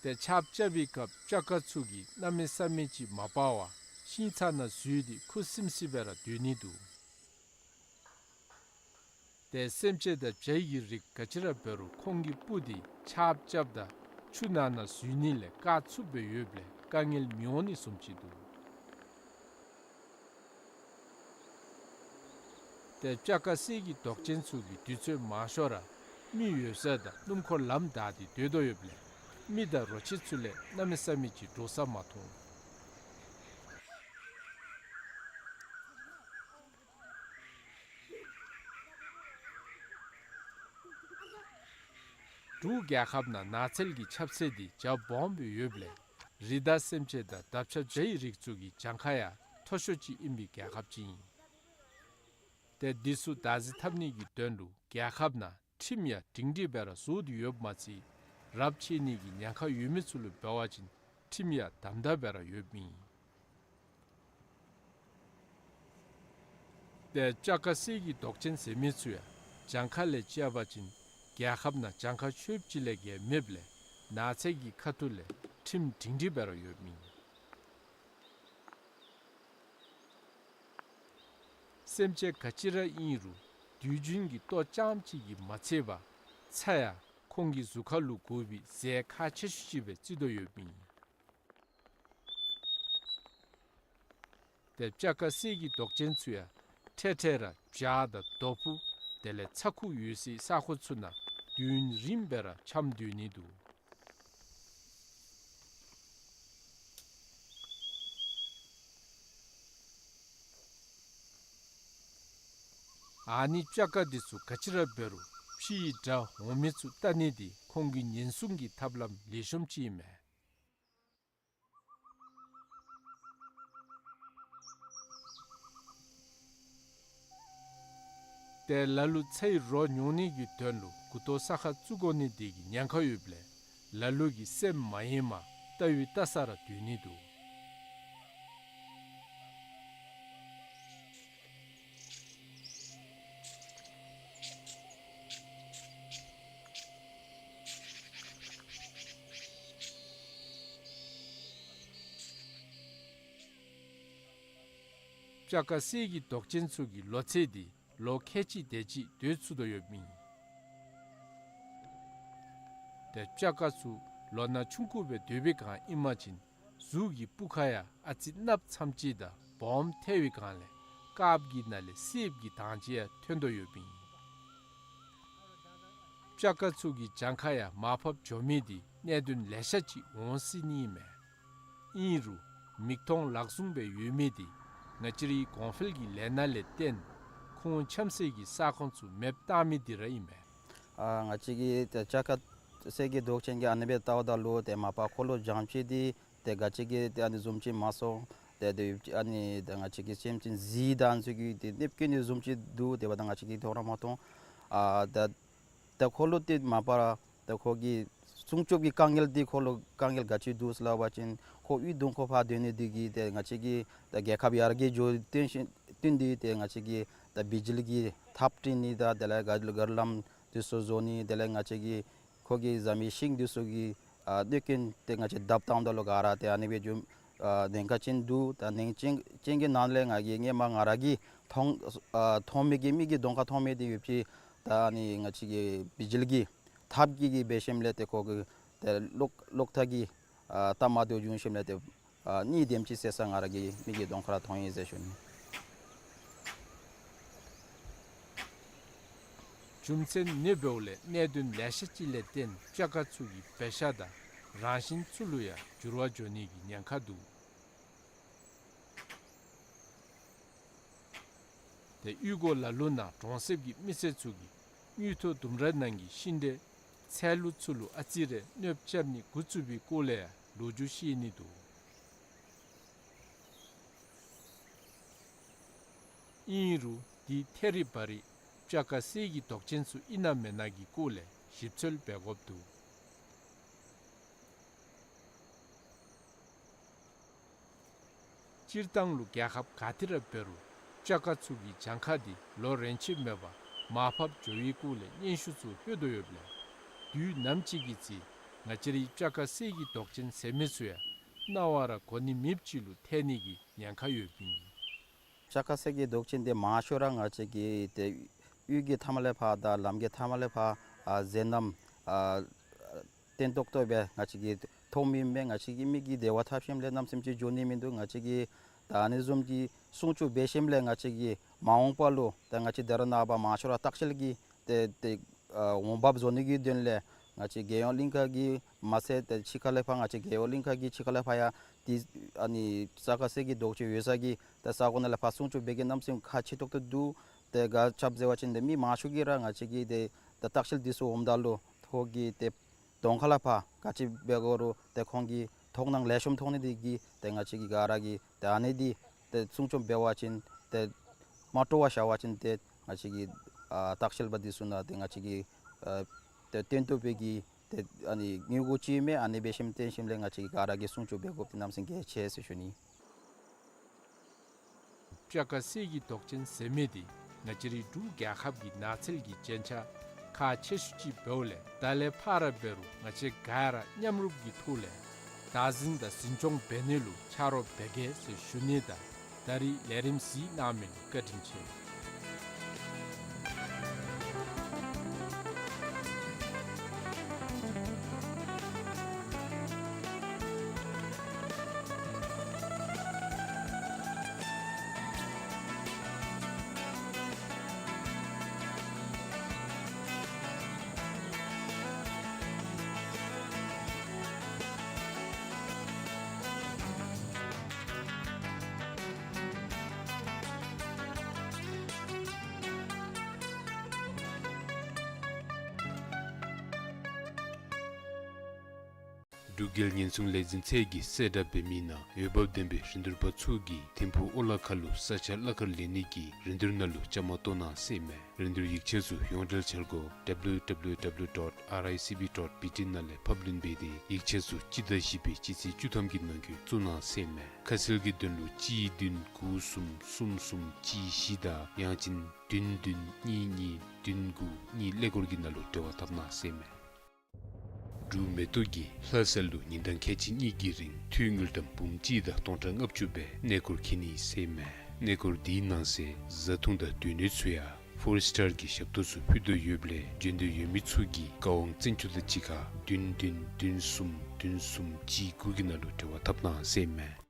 ཏེ་ཆརཔ་རྐྱབ་པའི་སྐབས་སྤྱ་ཀ་ཚུ་གིས་གནམ་མེད་ས་མེད་ཅིག་མ་སྤར་བར་ཤིང་ཚང་ནང་འཛུལ་ཏེ་ཁུ་སིམ་སི་སྦེ་ར་སྡོད་ནི་འདུག། ཏེ་སེམས་ཅན་དང་བྱའི་གི་རིགས་ག་ཅི་ར་འབད་རུང་ཁོང་གི་སྤུ་འདི་ཆརཔ་རྐྱབ་ད་ཆུ་ནང་ན་འཛུལ་ནི་ལས་བཀག་ཚུགསཔ་སྦེ་ཡོདཔ་ལས་དཀའ་ངལ་མི་འོང་ནི་བཟུམ་ཅིག་འདུག། ཏེ་སྤྱ་ཀ་གསེར་གྱི་མདོག་ཅན་ཚུ་གིས་དུས་ཚོད་མང་ཤོས་ར་མི་ཡོད་ས་དང་སྣུམ་འཁོར་ལམ་བདའ་སྟེ་སྡོད་དོ་ཡོདཔ་ལས་མི་དང་རོ་ཁྱི་ཚུ་ལས་གནམ་མེད་ས་མེད་ཅིག་འདྲོག་ས་མ་མཐོང་། འབྲུག་རྒྱལ་ཁབ་ནང་ནགས་ཚལ་གྱི་ཁྱབ་ཚད་འདི་རྒྱ་སྦོམ་སྦེ་ཡོདཔ་ལས་རི་དྭགས་སེམས་ཅན་དང་འདབ་ཆགས་བྱའི་རིགས་ཚུ་གི་གྱངས་ཁ་ཡང་མཐོ་ཤོས་ཅིག་ཨིན་པའི་རྒྱལ་ཁབ་ཅིག་ཨིན། ཏེ་འདི་ཚུ་བདག་འཛིན་འཐབ་ནི་གི་དོན་ལུ་རྒྱལ་ཁབ་ནང་ཁྲིམས་ཡང་སྒྲིང་སྒྲིང་སྦེ་ར་བཟོ་སྟེ་ཡོདཔ་མ་ཚད་རབས་ཆད་ནི་གི་ཉེན་ཁ་ཡོད་མི་ཚུ་ལུ་འབད་བ་ཅིན་ཁྲིམས་ཡང་དམ་དམ་སྦེ་ར་ཡོདཔ་ཨིན། ཏེ་སྤྱ་ཀ་གསེར་གྱི་མདོག་ཅན་ཟེར་མི་ཚུ་ཡང་གྱངས་ཁ་ལས་བཅད་པ་ཅིན་རྒྱལ་ཁབ་ནང་གྱངས་ཁ་ཆོདཔ་ཅིག་ལས་བརྒལ་མེདཔ་ལས་ནགས་ཚལ་གྱི་ཁ་ཐུག་ལས་ཁྲིམས་སྒྲིང་སྒྲིང་སྦེ་ར་ཡོདཔ་ཨིན། སེམས་ཅན་ག་ཅི་ར་ཨིན་རུང་དུས་རྒྱུན་གྱི་ལྟོ་རྐྱངམ་ཅིག་གིས་མ་ཚད་པར་ཚྭ་ཡང་ཁོང་གི་གཟུགས་ཁར་ལུ་དགོ་པའི་ཟས་ཁག་ཆེ་ཤོས་ཅིག་སྦེ་བརྩི་དོ་ཡོདཔ་ཨིན། ཏེ་སྤྱ་དཀར་གསེར་གྱི་མདོག་ཅན་ཚུ་ཡང་འཕྲལ་འཕྲལ་ར་བྱག་དང་རྡོ་ཕུ་དེ་ལས་ཚྭ་ཁུ་ཡོད་སའི་ས་ཁོངས་ཚུ་ནང་དུས་ཡུན་རིངམོ་སྦེ་ར་འཁྱམས་སྡོད་ནི་འདུག། ཨ་ནི་སྤྱ་དཀར་འདི་ཚུ་ག་ཅི་ར་འབད་རུང་ཕྱིའི་དགྲ་འོང་མི་ཚུ་བལྟ་ནི་འདི་ཁོང་གི་ཉེན་སྲུང་གི་ཐབས་ལམ་ལེགས་ཤོམ་ཅིག་ཨིན་མས། ཏེ་ལ་ལུ་ཚྭའི་རོ་ཉོ་ནི་གི་དོན་ལུ་མགུ་ཏོ་ས་ཁར་བཙུགས་དགོ་ནི་འདི་གིས་ཉེན་ཁ་ཡོདཔ་ལས་ལ་ལུ་གིས་སེམས་མ་ཡེངས་པར་ལྟ་བའི་ལྟ་ས་ར་སྡོད་ནི་འདུག། སྤྱ་དཀར་གསེར་གྱི་མདོག་ཅན་ཚུ་གི་ལོ་ཚད་འདི་ལོ་ཁལ་གཅིག་དེ་ཅིག་སྡོད་ཚུགས་དོ་ཡོདཔ་ཨིན། ཏེ་སྤྱ་དཀར་ཚུ་ལོ་ན་ཆུང་ཀུ་སྦེ་སྡོད་པའི་སྒང་ཨིན་པ་ཅིན་གཟུགས་ཀྱི་སྤུ་ཁ་ཡང་ཨ་ཙི་གནགཔོ་ཙམ་ཅིག་དང་སྦོམ་ཐལ་བའི་སྒང་ལས་དཀརཔོ་གི་ནང་ལས་སེརཔོ་གི་མདངས་ཅིག་ཡང་ཐོན་དོ་ཡོདཔ་ཨིན། སྤྱ་དཀར་ཚུ་གི་གྱངས་ཁ་ཡང་མར་ཕབ་འགྱོ་མི་འདི་གནད་དོན་ལེ་ཤ་ཅིག་འོང་སྲིད་ནི་ཨིན་མས། ཨིན་རུང་མིག་མཐོང་ལག་བཟུང་སྦེ་ཡོད་མི་འདི་ང་བཅས་རའི་གོང་འཕེལ་གྱི་ལས་སྣ་ལས་བརྟེན་ཁོང་འཁྱམས་སའི་གི་ས་ཁོངས་ཚུ་མེདཔ་བཏང་མི་འདི་ར་ཨིན་མས། ཨ་ང་བཅས་ཀྱིས་ཏེ་སྤྱ་དཀར་གསེར་གྱི་མདོག་ཅན་གྱི་ཨ་ནི་སྦེ་བལྟཝ་ད་ལུ་ཏེ་མ་པ་ཁོ་ལུ་གྱངས་ཅིག་འདི་ཏེ་ག་ཅི་གི་ཏེ་ཨ་ནི་བཟུམ་ཅིག་མ་སོང་། ཏེ་ཏེ་ཨ་ནི་ཏེ་ང་བཅས་ཀྱི་སེམས་ཅན་གཟིག་དང་ཚུ་གི་ཏེ་གནོདཔ་བཀལ་ནི་བཟུམ་ཅིག་འདུག། དེ་འབདཝ་ད་ང་བཅས་ཀྱིས་མཐོང་ར་མ་མཐོང་། ཨ་ད་ད་ཁོ་ལུ་ཏེ་མ་པ་ར་ད་ཁོ་གི་སྲུང་སྐྱོབ་ཀྱི་དཀའ་ངལ་འདི་ཁོ་ལུ་དཀའ་ངལ་ག་ཅི་འདུག་ཟེར་སླབ་པ་ཅིན་ཁོ་གཡུས་གདོང་ཁར་ཕར་སྡོད་ནི་འདི་གིས་ཏེ་ང་བཅས་ཀྱི་ད་རྒྱལ་ཁབ་ཡར་རྒྱས་འགྱོ་བརྟེན་ཞིན་བརྟེན་ཏེ་ཏེ་ང་བཅས་ཀྱི་ད་བི་ཇི་ལི་གི་ཐགཔ་བྲི་ནི་དང་དེ་ལས་ག་ག་ར་ལམ་འདི་ཚུ་བཟོ་ནི་དེ་ལས་ང་བཅས་ཀྱི་ཁོ་གི་བཟའ་མི་ཤིང་འདི་ཚུ་གི་ཨ་གནོད་སྐྱོན་ཏེ་ང་བཅས་བརྡབ་བཏངམ་ད་ལུ་ག་ར་ཏེ་ཨ་ནི་སྦེ་འགྱོ་ཨ་ཉེན་ཁ་ཅིག་འདུག། ད་ཉེན་ཅན་ཅན་གྱི་ནང་ལས་ང་གིས་སྔོན་མ་ང་ར་གིས་མཐོང་ཨ་མཐོང་མི་གི་མིག་གི་གདོང་ཁར་མཐོང་མི་འདི་ཡོད་པའི་ད་ཨ་ནི་ང་བཅས་ཀྱི་བི་ཇི་ལི་གི་ཐགཔ་གི་གི་འབད་ཞིནམ་ལས་ཏེ་ཁོ་གི་ཏེ་གློག་གློག་ཐག་གི་ཨ་ལྟ་མ་བདེཝ་བྱུང་ཞིནམ་ལས་ཏེ་ཨ་གཉིས་དེམ་ཅིག་བསད་ས་ང་ར་གི་མིག་གི་གདོང་ཁར་མཐོང་ཡི་ཟེར་ཞུ་ནི། རྒྱུ་མཚན་ཨ་ནི་འབདཝ་ལས་གནད་དོན་ལེ་ཤ་ཅིག་ལས་བརྟེན་སྤྱ་དཀར་ཚུ་གི་འབད་བཞག་དང་རང་བཞིན་ཚུ་ལུ་ཡང་འགྱུར་བ་འགྱོ་ནི་གི་ཉེན་ཁ་འདུག། ཏེ་གཡུས་སྒོ་ལ་ལུ་ནང་གྲོང་གསེབ་ཀྱི་མི་སེར་ཚུ་གིས་དངུལ་ཐོག་ལྡུམ་ར་ནང་གི་ཤིང་འབྲས་ཚལ་ལུ་ཚུ་ལུ་ཨ་ཙི་རེ་གནོདཔ་རྐྱབ་ནི་འགོ་བཙུགས་པའི་སྐོར་ལས་ཡང་ལོ་རྒྱུས་བཤད་ནི་འདུག། ཨིན་རུང་འདི་ཐད་རི་བ་རི་སྤྱ་དཀར་གསེར་གྱི་མདོག་ཅན་ཚུ་ཨིན་ན་མེན་ན་གི་སྐོར་ལས་ཞིབ་འཚོལ་འབད་དགོཔ་འདུག། སྤྱིར་བཏང་ལུ་རྒྱལ་ཁབ་ག་ཏེ་ར་འབད་རུང་སྤྱ་དཀར་ཚུ་གི་གྱངས་ཁ་འདི་ལོ་རེ་ཆད་མེད་པར་མར་ཕབ་འགྱོ་བའི་སྐོར་ལས་སྙན་ཞུ་ཚུ་ལྷོད་དོ་ཡོདཔ་ལས་དུས་ནམ་ཅིག་གི་ཚེ་ང་བཅས་རའི་སྤྱ་དཀར་གསེར་གྱི་མདོག་ཅན་ཟེར་མི་ཚུ་ཡང་སྣང་བ་ར་གོ་ནི་མེདཔ་ཅིག་ལུ་ཐལ་ནི་གི་ཉེན་ཁ་ཡོདཔ་ཨིན། སྤྱ་དཀར་གསེར་གྱི་མདོག་ཅན་འདི་མང་ཤོས་ར་ང་བཅས་ཀྱི་ཏེ་གཡུས་ཀྱི་མཐའ་མ་ལས་ཕར་དང་ལམ་གྱི་མཐའ་མ་ལས་ཕར་ཨ་མཛེས་རྣམ་ཨ་བརྟན་ཏོག་ཏོ་སྦེ་ང་བཅས་ཀྱིས་མཐོང་མི་མེད། ང་བཅས་ཀྱི་མིག་གིས་དེ་བ་འཐབ་ཞིནམ་ལས་གནམ་མེད་ས་མེད་ཅིག་འགྱོ་ནི་མིན་འདུག། ང་བཅས་ཀྱིས་ད་ཨ་ནི་བཟུམ་གྱི་སྲུང་སྐྱོབ་འབད་ཞིནམ་ལས་ང་བཅས་ཀྱིས་མ་འོངས་པ་ལུ་ད་ང་བཅས་ད་རེས་ནངས་པ་མང་ཤོས་ར་ལྟ་བཤལ་གྱི་ཏེ་ཏེ་ཨ་འོང་འབབ་བཟོ་ནི་གི་དོན་ལས་ང་བཅས་རྒྱལ་ཡོངས་གླིང་ཁ་གི་མ་ཚད་ཏེ་ཕྱི་ཁ་ལས་ཕར་ང་བཅས་རྒྱལ་ཡོངས་གླིང་ཁ་གི་ཕྱི་ཁ་ལས་ཕར་ཡང་ཏེ་ཨ་ནི་སྤྱ་དཀར་གསེར་གྱི་མདོག་ཅན་ཡོད་ས་གི་ཏེ་ས་གོ་ནང་ལས་ཕར་སྲུང་སྐྱོབ་འབད་གེ་གནམ་མེད་ས་མེད་ཁག་ཆེ་ཏོག་ཏོ་འདུག། ཏེ་ག་ཅི་འབད་ཟེར་བ་ཅིན་ཏེ་མི་མང་ཤོས་ཀྱིས་ར་ང་བཅས་ཀྱི་ཏེ་ད་ལྟ་བཤལ་འདི་ཚུ་འོངམ་ད་ལུ་ཁོང་གི་ཏེ་གདོང་ཁ་ལས་ཕར་ག་ཅི་འབད་དགོ་རུང་ཏེ་ཁོང་གི་མཐོང་སྣང་ལེགས་ཤོམ་མཐོང་ནི་འདི་གིས་ཏེ་ང་བཅས་ཀྱིས་ག་ར་གིས་ཏེ་ཨ་ནི་འདི་ཏེ་སྲུང་སྐྱོབ་འབད་བ་ཅིན་ཏེ་མ་སྤྲོ་བར་བཞག་པ་ཅིན་ཏེ་ང་བཅས་ཀྱི་ཨ་ལྟ་བཤལ་པ་འདི་ཚུ་ནང་ཏེ་ང་བཅས་ཀྱི་ཨ་ཏེ་བརྟན་ཏོག་ཏོ་སྦེ་གི་ཏེ་ཨ་ནི་དངུལ་སྒོར་ཅིག་མས། ཨ་ནི་འབད་ཞིནམ་བརྟེན་ཞིནམ་ལས་ང་བཅས་ཀྱིས་ག་ར་གིས་སྲུང་སྐྱོབ་འབད་དགོཔ་འདི་གནམ་མེད་ས་མེད་གལ་ཆེ་ཟེར་ཞུ་ནི། སྤྱ་དཀར་གསེར་གྱི་མདོག་ཅན་ཟེར་མི་འདི་ང་བཅས་རའི་འབྲུག་རྒྱལ་ཁབ་ཀྱི་ནགས་ཚལ་གྱི་རྒྱན་ཆ་ཁག་ཆེ་ཤོས་ཅིག་འབདཝ་ལས་ད་ལས་ཕར་ར་འབད་རུང་ང་བཅས་ག་ར་མཉམ་རུབ་ཀྱི་ཐོག་ལས་བདག་འཛིན་དང་འཛིན་སྐྱོང་འབད་ནི་ལུ་ཆ་རོགས་འབད་གེ་ཟེར་ཞུ་ནི་དང་ད་རིས་ལས་རིམ་གཟིགས་གནང་མི་ལུ་བཀའ་དྲིན་ཆེ། འབྲུག་རྒྱལ་ཉེན་སྲུང་ལས་འཛིན་ཚད་ཀྱིས་གསལ་བསྒྲགས་འབད་མི་ནང་འོས་འབབ་ལྡན་པའི་རིན་བསྡུར་པ་ཚུ་གིས་ཐིམ་ཕུག་ཨོ་ལ་ཁ་ལུ་ས་ཆ་གླ་ཁར་ལེན་ནི་གི་རིན་བསྡུར་ནང་ལུ་བཅའ་མར་གཏོགས་གནང་ཟེར་ཨིན་མས། རིན་བསྡུར་ཡིག་ཆ་ཚུ་ཡོངས་འབྲེལ་འཆར་སྒོ་W W W dot R I C B dot B T ནང་ལས་ཕབ་ལེན་འབད་དེ་ཡིག་ཆ་ཚུ་སྤྱི་ཟླ་བཞི་པའི་སྤྱི་ཚེས་བཅུ་ཐམ་གྱི་ནང་འཁོད་བཙུགས་གནང་ཟེར་ཨིན་མས། ཁ་གསལ་གྱི་དོན་ལུ་གཅིག་བདུན་དགུ་གསུམ་གསུམ་གསུམ་གཅིག་བཞི་དང་ཡང་ཅིན་བདུན་བདུན་གཉིས་གཉིས་བདུན་དགུ་གཉིས་ཀླད་ཀོར་གྱི་ནང་ལུ་འབྲེལ་བ་འཐབ་གནང་ཟེར་ཨིན་མས། འབྲུག་མེ་ཏོག་གིས་ལྷ་ས་ལུ་ཉིན་གྲངས་ཁལ་གཅིག་གཉིས་ཀྱི་རིང་འཐུས་དངུལ་ཀྲམ་འབུམ་གཅིག་དང་སྟོང་ཕྲག་ལྔ་བཅུ་སྦེ་གནས་སྐོར་འཁྱིད་ནི་ཟེར་ཨིན་མས། གནས་སྐོར་དེའི་ནང་གསེས་བཟའ་འཐུང་དང་སྡོད་གནས་ཚུ་ཡང་ཕོར་སི་ཊར་གྱི་ཞབས་ཏོག་ཚུ་ཕུལ་དོ་ཡོདཔ་ལས་འབྱོན་འདོད་ཡོད་མི་ཚུ་གིས་བཀའ་དབང་བཙན་སྐྱོགས་དང་གཅིག་ཁར་བདུན་བདུན་བདུན་གསུམ་བདུན་གསུམ་གཅིག་དགུ་གི་ནང་ལུ་འབྲེལ་བ་འཐབ་གནང་ཟེར་ཨིན་མས།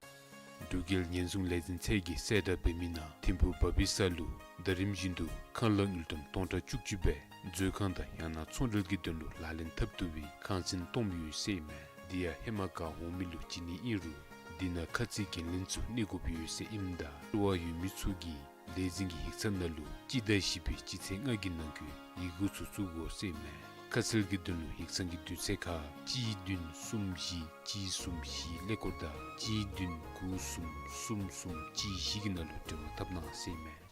འབྲུག་རྒྱལ་ཉེན་སྲུང་ལས་འཛིན་ཚད་ཀྱིས་གསལ་བསྒྲགས་འབད་མི་ནང་ཐིམ་ཕུག་བ་བི་ས་ལུ་ཟླ་རིམ་བཞིན་དུ་ཁང་གླ་དངུལ་ཀྲམ་སྟོང་ཕྲག་བཅུ་གཅིག་སྦེ་མཛོད་ཁང་དང་ཡང་ན་ཚོང་འབྲེལ་གྱི་དོན་ལུ་ལག་ལེན་འཐབ་བཏུབ་པའི་ཁང་ཚན་སྟོངམ་ཡོད་ཟེར་ཨིན་མས། དེ་ཡང་ཧེ་མ་ག་འོང་མི་ལུ་བྱིན་ནི་ཨིན་རུང་དེ་ནང་ཁ་ཚིག་འགན་ལེན་ཚུ་གནས་དགོཔ་ཡོད་ཟེར་ཨིནམ་ད་བསླུ་བ་ཡོད་མི་ཚུ་གིས་ལས་འཛིན་གྱི་ཡིག་ཚང་ནང་ལུ་སྤྱི་ཟླ་བཞི་པའི་སྤྱི་ཚེས་ལྔ་གི་ནང་འཁོད་ཡི་གུ་ཚུ་བཙུགས་དགོ་ཟེར་ཨིན་མས། ཁ་གསལ་གྱི་དོན་ལུ་ཡིག་ཚང་གི་དུས་ཚོད་ཁར་གཅིག་བདུན་གསུམ་བཞི་གཅིག་གསུམ་བཞི་ཀླད་ཀོར་དང་གཅིག་བདུན་དགུ་གསུམ་གསུམ་གསུམ་གཅིག་བཞི་གི་ནང་ལུ་འབྲེལ་བ་འཐབ་གནང་ཟེར་ཨིན་མས།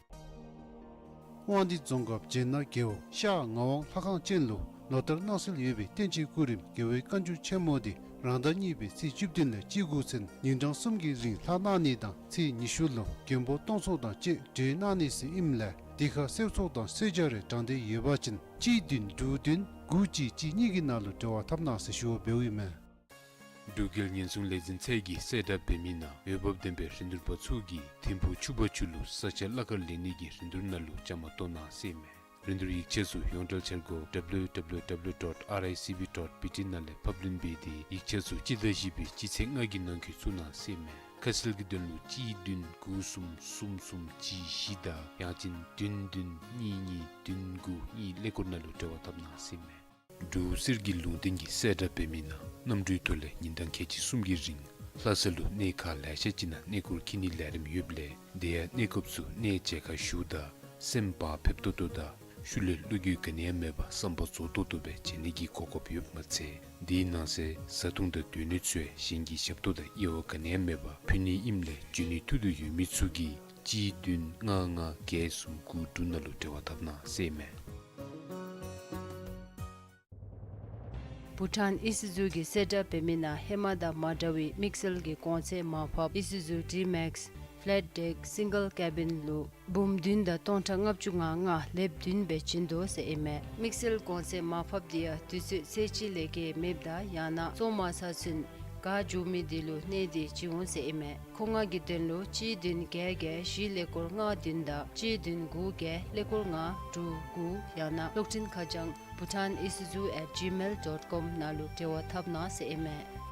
དབང་འདུས་རྫོང་ཁག་སྦྱེད་ནག་རྒེད་འོག་ཤར་ངག་དབང་ལྷ་ཁང་ཅན་ལུ་ལོ་ལྟར་གནང་སྲོལ་ཡོད་པའི་བསྟན་སྤྱིའི་སྐུ་རིམ་རྒྱལ་བའི་བཀའ་འགྱུར་ཆེན་མོ་དེ་རང་ཟླ་གཉིས་པའི་ཚེས་བཅུ་བདུན་ལས་བཅུ་དགུ་ཚུན་ཉིན་གྲངས་གསུམ་གྱི་རིང་ལྷག་གནང་ནི་དང་ཚེས་ཉི་ཤུ་ལུ་མགོན་པོ་སྟོང་ཚོགས་དང་བཅས་གྲོལ་གནང་ནི་ཟེར་ཨིནམ་ལས་དེ་ཁར་གསོལ་ཚོགས་དང་གསོལ་ཇ་རེ་དྲང་བདེ་ཡོད་པ་ཅིན་གཅིག་བདུན་དྲུག་བདུན་དགུ་གཅིག་གཅིག་གཉིས་ཀྱི་ནང་ལུ་འབྲེལ་བ་འཐབ་གནང་ཟེར་ཞུ་བ་འབདཝ་ཨིན་མས། འབྲུག་རྒྱལ་ཉེན་སྲུང་ལས་འཛིན་ཚད་ཀྱིས་གསལ་བསྒྲགས་འབད་མི་ནང་འོས་འབབ་ལྡན་པའི་རིན་བསྡུར་པ་ཚུ་གིས་ཐིམ་ཕུག་ཆུ་བར་ཆུ་ལུ་ས་ཆ་གླ་ཁར་ལེན་ནི་གི་རིན་བསྡུར་ནང་ལུ་བཅའ་མར་གཏོགས་གནང་ཟེར་ཨིན་མས། རིན་བསྡུར་ཡིག་ཆ་ཚུ་ཡོངས་འབྲེལ་འཆར་སྒོ་W W W dot R I C B dot B T ནང་ལས་ཕབ་ལེན་འབད་དེ་ཡིག་ཆ་ཚུ་སྤྱི་ཟླ་བཞི་པའི་སྤྱི་ཚེས་ལྔ་གི་ནང་འཁོད་བཙུགས་གནང་ཟེར་ཨིན་མས། ཁ་གསལ་གྱི་དོན་ལུ་གཅིག་བདུན་དགུ་གསུམ་གསུམ་གསུམ་གཅིག་བཞི་དང་ཡང་ཅིན་བདུན་བདུན་གཉིས་གཉིས་བདུན་དགུ་གཉིས་ཀླད་ཀོར་ནང་ལུ་འབྲེལ་བ་འཐབ་གནང་ཟེར་ཨིན་མས། འབྲུག་གསེར་གྱི་ལུང་བསྟན་གྱིས་གསལ་བསྒྲགས་འབད་མི་ནང་གནམ་གྲུའི་ཐོག་ལས་ཉིན་གྲངས་ཁལ་གཅིག་གསུམ་གྱི་རིང་ལྷ་ས་ལུ་གནས་ཁག་ལེ་ཤ་ཅིག་ནང་གནས་སྐོར་འཁྱིད་ནིའི་ལས་རིམ་ཡོདཔ་ལས་དེ་ཡང་གནས་སྐབས་སུ་གནས་མཇལ་ཁ་ཞུཝ་ད་སེམས་བག་ཕེབས་ཏོག་ཏོ་དང་ཤུལ་ལས་བློ་འགྱོད་ག་ནི་ཡང་མེད་པར་བསམ་པ་རྫོགས་ཏོག་ཏོ་སྦེ་མཇལ་ནི་གི་གོ་སྐབས་ཡོདཔ་མ་ཚད་དེའི་ནང་གསེས་བཟའ་འཐུང་དང་སྡོད་གནས་ཚུ་ཡང་གཞན་གྱི་ཞབས་ཏོག་དང་དབྱེ་བ་ག་ནི་ཡང་མེད་པར་ཕུལ་ནི་ཨིནམ་ལས་འབྱོན་ནི་ཐུགས་འདོད་ཡོད་མི་ཚུ་གིས་གཅིག་བདུན་ལྔ་ལྔ་བརྒྱད་གསུམ་དགུ་དྲུག་ནང་ལུ་འབྲེལ་བ་འཐབ་གནང་ཟེར་ཨིན་མས། བྷུ་ཊཱན་ཨི་སི་ཛུ་གིས་གསལ་བསྒྲགས་འབད་མི་ནང་ཧེ་མ་དང་མ་འདྲ་བའི་དམིགས་བསལ་གྱི་གོང་ཚད་མར་ཕབ་ཨི་སི་ཛུ་ཌི་མེགསི་ཕེ་ལེཊ་ཌེཀ་སིང་གལ་ཀེ་བིན་ལུ་འབུམ་བདུན་དང་སྟོང་ཕྲག་ལྔ་བཅུ་ང་ལྔ་ལེབ་བདུན་སྦེ་བྱིན་དོ་ཟེར་ཨིན་མས། དམིགས་བསལ་གོང་ཚད་མར་ཕབ་དེ་ཡང་དུས་ཚོད་ཚེས་གཅིག་ལས་བརྒལ་མེདཔ་དང་ཡང་ན་བཙོང་མ་ཚར་ཚུན་ག་འབྱུང་མི་དེ་ལུ་གནས་དེ་བྱིན་འོང་ཟེར་ཨིན་མས། མཁོ་མངགས་ཀྱི་དོན་ལུ་གཅིག་བདུན་བརྒྱད་བརྒྱད་བཞི་ཀླད་ཀོར་ལྔ་བདུན་དང་གཅིག་བདུན་དགུ་བརྒྱད་ཀླད་ཀོར་ལྔ་དྲུག་དགུ་ཡང་ན་གློག་འཕྲིན་ཁ་བྱང་Bhutan Isuzu at gmail dot com ནང་ལུ་འབྲེལ་བ་འཐབ་གནང་ཟེར་ཨིན་མས།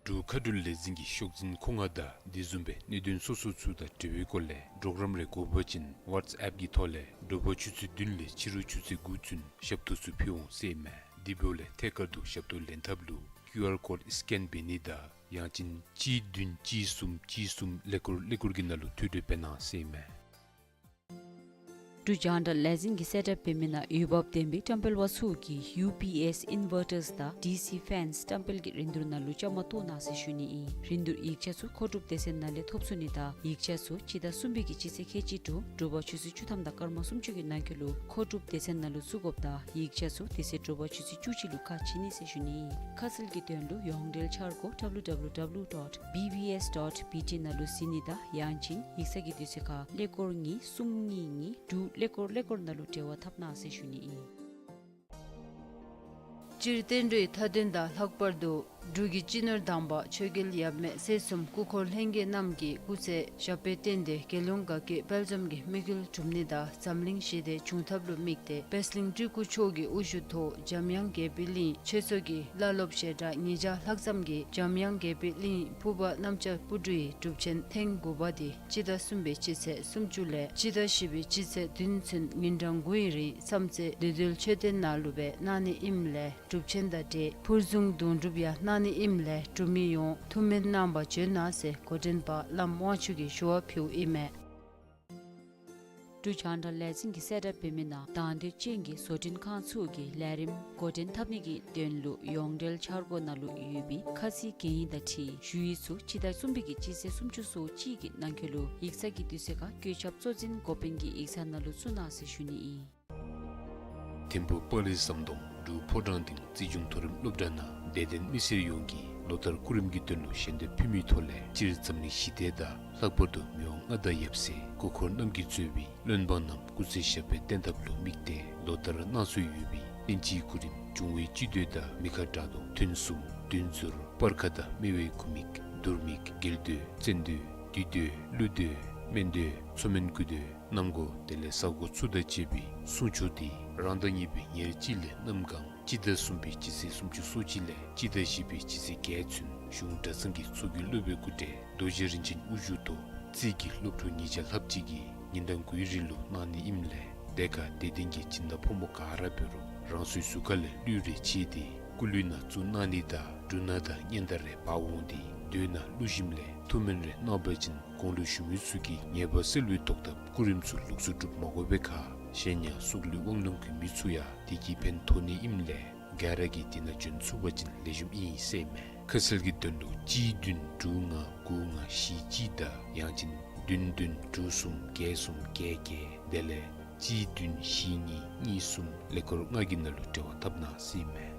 འབྲུག་མཁའ་འགྲུལ་ལས་འཛིན་གྱིས་ཤོག་འཛིན་མཁོ་མངགས་དང་དེ་བཟུམ་སྦེ་གནད་དོན་སོ་སོ་ཚུ་དང་འབྲེལ་བའི་སྐོར་ལས་གྲོགས་རམ་རེ་དགོ་པ་ཅིན་ཝཊས་ཨེཔ་གི་ཐོག་ལས་དྲོ་པ་ཆུ་ཚོད་བདུན་ལས་ཕྱི་རུ་ཆུ་ཚོད་དགུ་ཚུན་ཞབས་ཏོག་ཚུ་ཕུལ་འོང་ཟེར་ཨིན་མས། དེ་འབདཝ་ལས་ཐད་ཀར་དུ་ཞབས་ཏོག་ལེན་ཐབས་ལུ་ཀིའུ་ཨར་ཀོཌ་སི་ཀེན་འབད་ནི་དང་ཡང་ཅིན་གཅིག་བདུན་གཅིག་གསུམ་གཅིག་གསུམ་ཀླད་ཀོར་ཀླད་ཀོར་གྱི་ནང་ལུ་ཐོས་གྲོལ་འབད་གནང་ཟེར་ཨིན་མས། འབྲུག་རྒྱང་བསྒྲགས་ལས་འཛིན་གྱིས་གསལ་བསྒྲགས་འབད་མི་ནང་འོས་འབབ་ལྡན་པའི་བཀྲམ་སྤེལ་པ་ཚུ་གིས་ཡུ་པི་ཨེསི་ཨིན་ཝར་ཊརསི་དང་ཌི་སི་ཕེནསི་བཀྲམ་སྤེལ་གྱི་རིན་བསྡུར་ནང་ལུ་བཅའ་མར་གཏོགས་གནང་ཟེར་ཞུ་ནི་ཨིན། རིན་བསྡུར་ཡིག་ཆ་ཚུ་མཁོ་སྒྲུབ་སྡེ་ཚན་ནང་ལས་ཐོབ་ཚུགས་ནི་དང་ཡིག་ཆ་ཚུ་སྤྱི་ཟླ་གསུམ་པའི་གི་སྤྱི་ཚེས་ཁལ་གཅིག་དྲུག་དྲོ་པ་ཆུ་ཚོད་བཅུ་ཐམ་དང་སྐར་མ་སུམ་ཅུ་གི་ནང་འཁོད་ལུ་མཁོ་སྒྲུབ་སྡེ་ཚན་ནང་ལུ་བཙུགས་དགོཔ་དང་ཡིག་ཆ་ཚུ་དེ་ཚེ་དྲོ་པ་ཆུ་ཚོད་བཅུ་གཅིག་ལུ་ཁ་ཕྱེ་ནི་ཟེར་ཞུ་ནི་ཨིན། ཁ་གསལ་གྱི་དོན་ལུ་ཡོངས་འབྲེལ་འཆར་སྒོ་W W W dot B B S dot B T ནང་ལུ་གཟིགས་ནི་དང་ཡང་ཅིན་ཡིག་ཚང་གི་དུས་ཚོད་ཁར་ཀླད་ཀོར་གཉིས་གསུམ་གཉིས་གཉིས་དྲུག་ཀླད་ཀོར་ཀླད་ཀོར་ནང་ལུ་འབྲེལ་བ་འཐབ་གནང་ཟེར་ཞུ་ནི་ཨིན། སྤྱིར་བསྟན་འགྲོའི་མཐའ་དོན་དང་ལྷག་པར་དུ་འབྲུག་གི་སྤྱི་ནོར་དམ་པ་ཆོས་རྒྱལ་ཡབ་མེས་སྲས་གསུམ་སྐུ་འཁོར་ལྷན་རྒྱས་རྣམས་ཀྱི་སྐུ་ཚེ་ཞབས་པད་བརྟན་ཏེ་རྒྱལ་ཡོངས་དགའ་སྐྱིད་དཔལ་འཛོམས་ཀྱི་དམིགས་ཡུལ་འགྲུབ་ནི་དང་འཛམ་གླིང་ཞི་བདེ་འབྱུང་ཐབས་ལུ་དམིགས་ཏེ་པད་གླིང་སྤྲུལ་སྐུ་མཆོག་གི་དབུ་བཞུགས་ཐོག་འཇམ་དབྱངས་དགྱེས་པའི་གླིང་ཆོས་ཚོགས་ཀྱི་བླ་སློབ་ཞལ་གྲངས་ཉིས་བརྒྱ་ལྷག་ཙམ་གྱིས་འཇམ་དབྱངས་དགྱེས་པའི་གླིང་ཕུར་པ་གནམ་ལྕགས་སྤུ་གྲིའི་སྒྲུབ་ཆེན་ཐེངས་དགུ་པ་དེ་སྤྱི་ཟླ་གསུམ་པའི་སྤྱི་ཚེས་སུམ་ཅུ་ལས་སྤྱི་ཟླ་བཞི་པའི་སྤྱི་ཚེས་བདུན་ཚུན་ཉིན་གྲངས་དགུའི་རིང་བསམ་རྩེ་བདེ་སྡོད་མཆོད་རྟེན་ནང་ལུ་སྦེ་གནང་ནི་ཨིནམ་ལས་སྒྲུབ་ཆེན་དང་འབྲེལ་ཕུར་བཟུང་དུང་སྒྲུབ་ཡང་གནང་ནི་ཨིནམ་ལས་འབྲུག་མི་ཡོངས་ཐུགས་སྨོན་གནང་བར་བྱོན་གནང་ཟེར་འགོ་འདྲེན་པ་བླམ་དབང་ཕྱུག་གིས་ཞུ་བ་ཕུལཝ་ཨིན་མས། འབྲུག་རྒྱང་བསྒྲགས་ལས་འཛིན་གྱིས་གསལ་བསྒྲགས་འབད་མི་ནང་དང་འདོད་ཅན་གྱི་བཟོ་སྐྲུན་ཁང་ཚུ་གིས་ལས་རིམ་འགོ་འདྲེན་འཐབ་ནི་གི་དོན་ལུ་ཡོངས་འབྲེལ་འཆར་སྒོ་ནང་ལུ་ཡོད་པའི་ཁ་ཚིག་གན་ཡིག་དང་འཁྲིལ་ཞུ་ཡིག་ཚུ་སྤྱི་ཟླ་གསུམ་པའི་གི་སྤྱི་ཚེས་སུམ་ཅུ་སོ་གཅིག་གི་ནང་འཁོད་ལུ་ཡིག་ཚང་གི་དུས་ཚོད་ཁར་བཀོད་ཁྱབ་གཙོ་འཛིན་འགོ་དཔོན་གྱི་ཡིག་ཚང་ནང་ལུ་བཙུགས་གནང་ཟེར་ཞུ་ནི་ཨིན། ཐིམ་ཕུག་དཔའ་རིས་ཟམ་གདོང་འབྲུག་ཕོ་བྲང་སྡིངས་རྩིས་གཞུང་མཐོ་རིམ་སློབ་གྲྭ་ནང་དད་ལྡན་མི་སེར་ཡོངས་ཀྱིས་ལོ་ལྟར་སྐུ་རིམ་གྱི་དོན་ལུ་ཞལ་འདེབས་ཕུལ་མིའི་ཐོག་ལས་སྤྱིར་འཛམ་གླིང་ཞི་བདེ་དང་ལྷག་པར་དུ་མི་དབང་མངའ་བདག་ཡབ་སྲས་སྐུ་འཁོར་རྣམ་རྒྱལ་གཙོས་པའི་བློན་འབངས་རྣམས་སྐུ་ཚེ་ཞབས་པད་བརྟན་ཐབས་ལུ་དམིགས་ཏེ་ལོ་ལྟར་གནང་སྲོལ་ཡོད་པའི་དབྱིན་ཇིའི་སྐུ་རིམ་འབྱུང་བའི་སྤྱི་མདོས་དང་མི་ཁ་དགྲ་གདོང་ཐུན་གསུམ་བདུད་འཛོར་སྤར་ཁ་དང་སྨེ་བའི་དགུ་མིག་དུར་མིག་རྒྱལ་མདོས་བཙན་མདོས་བདུད་མདོས་ཀླུ་མདོས་སྨན་མདོས་མཚོ་སྨན་དགུ་མདོས་གནམ་སྒོ་དེ་ལས་ས་སྒོ་ཚུ་དང་བཅས་པའི་སྲུང་མཆོག་འདི་རང་དང་ཉེ་བའི་ཉེར་གཅིག་ལས་གནམ་གང་སྤྱི་ཟླ་གསུམ་པའི་སྤྱི་ཚེས་སུམ་ཅུ་སོ་གཅིག་ལས་སྤྱི་ཟླ་བཞི་པའི་སྤྱི་ཚེས་བརྒྱད་ཚུན་གཞུང་གྲྭ་ཚང་གི་ཚོགས་ཀྱི་སློབ་དཔོན་སྐུ་བགྲེས་རྡོ་རྗེ་རིན་ཆེན་དབུ་བཞུགས་ཐོག་རྩིས་ཀྱི་སློབ་ཕྲུག་ཉིས་བརྒྱ་ལྷགཔ་ཅིག་གིས་ཉིན་གྲངས་དགུའི་རིང་ལུ་གནང་ནི་ཨིནམ་ལས་དེ་ཁར་དད་ལྡན་གྱི་སྦྱིན་བདག་ཕོ་མོ་ག་ར་འབད་རུང་རང་སོའི་གཟུགས་ཁ་ལས་གླུད་རེ་ཕྱེ་སྟེ་སྐུ་གླུད་ནང་བཙུགས་གནང་ནི་དང་འབྲུ་སྣ་དང་སྙན་དར་རེ་འབག་འོང་སྟེ་མདོས་ནང་བླུག་ཞིནམ་ལས་ཐུགས་སྨོན་རེ་གནང་བ་ཅིན་གོང་ལུ་ཞུ་མི་ཚུ་གི་ཉེས་པ་སེལ་བའི་ཐོག་ཐབས་སྐུ་རིམ་ཚུ་ལོགས་སུ་སྒྲུབ་མ་དགོ་པའི་ཁར་གཞན་ཡང་སྲོག་ལུས་དབང་ལུང་གི་མི་ཚུ་ཡང་དེ་གིས་ཕན་ཐོགས་ནི་ཨིནམ་ལས་ག་ར་གིས་དེ་ནང་བྱོན་ཚུགས་པ་ཅིན་ལེགས་ཤོམ་ཨིན་ཟེར་ཨིན་མས། ཁ་གསལ་གྱི་དོན་ལུ་གཅིག་བདུན་དྲུག་ལྔ་དགུ་ལྔ་བཞི་གཅིག་དང་ཡང་ཅིན་བདུན་བདུན་དྲུག་གསུམ་བརྒྱད་གསུམ་བརྒྱད་བརྒྱད་དེ་ལས་གཅིག་བདུན་བཞི་གཉིས་གཉིས་གསུམ་ཀླད་ཀོར་ལྔ་གི་ནང་ལུ་འབྲེལ་བ་འཐབ་གནང་ཟེར་ཨིན་མས།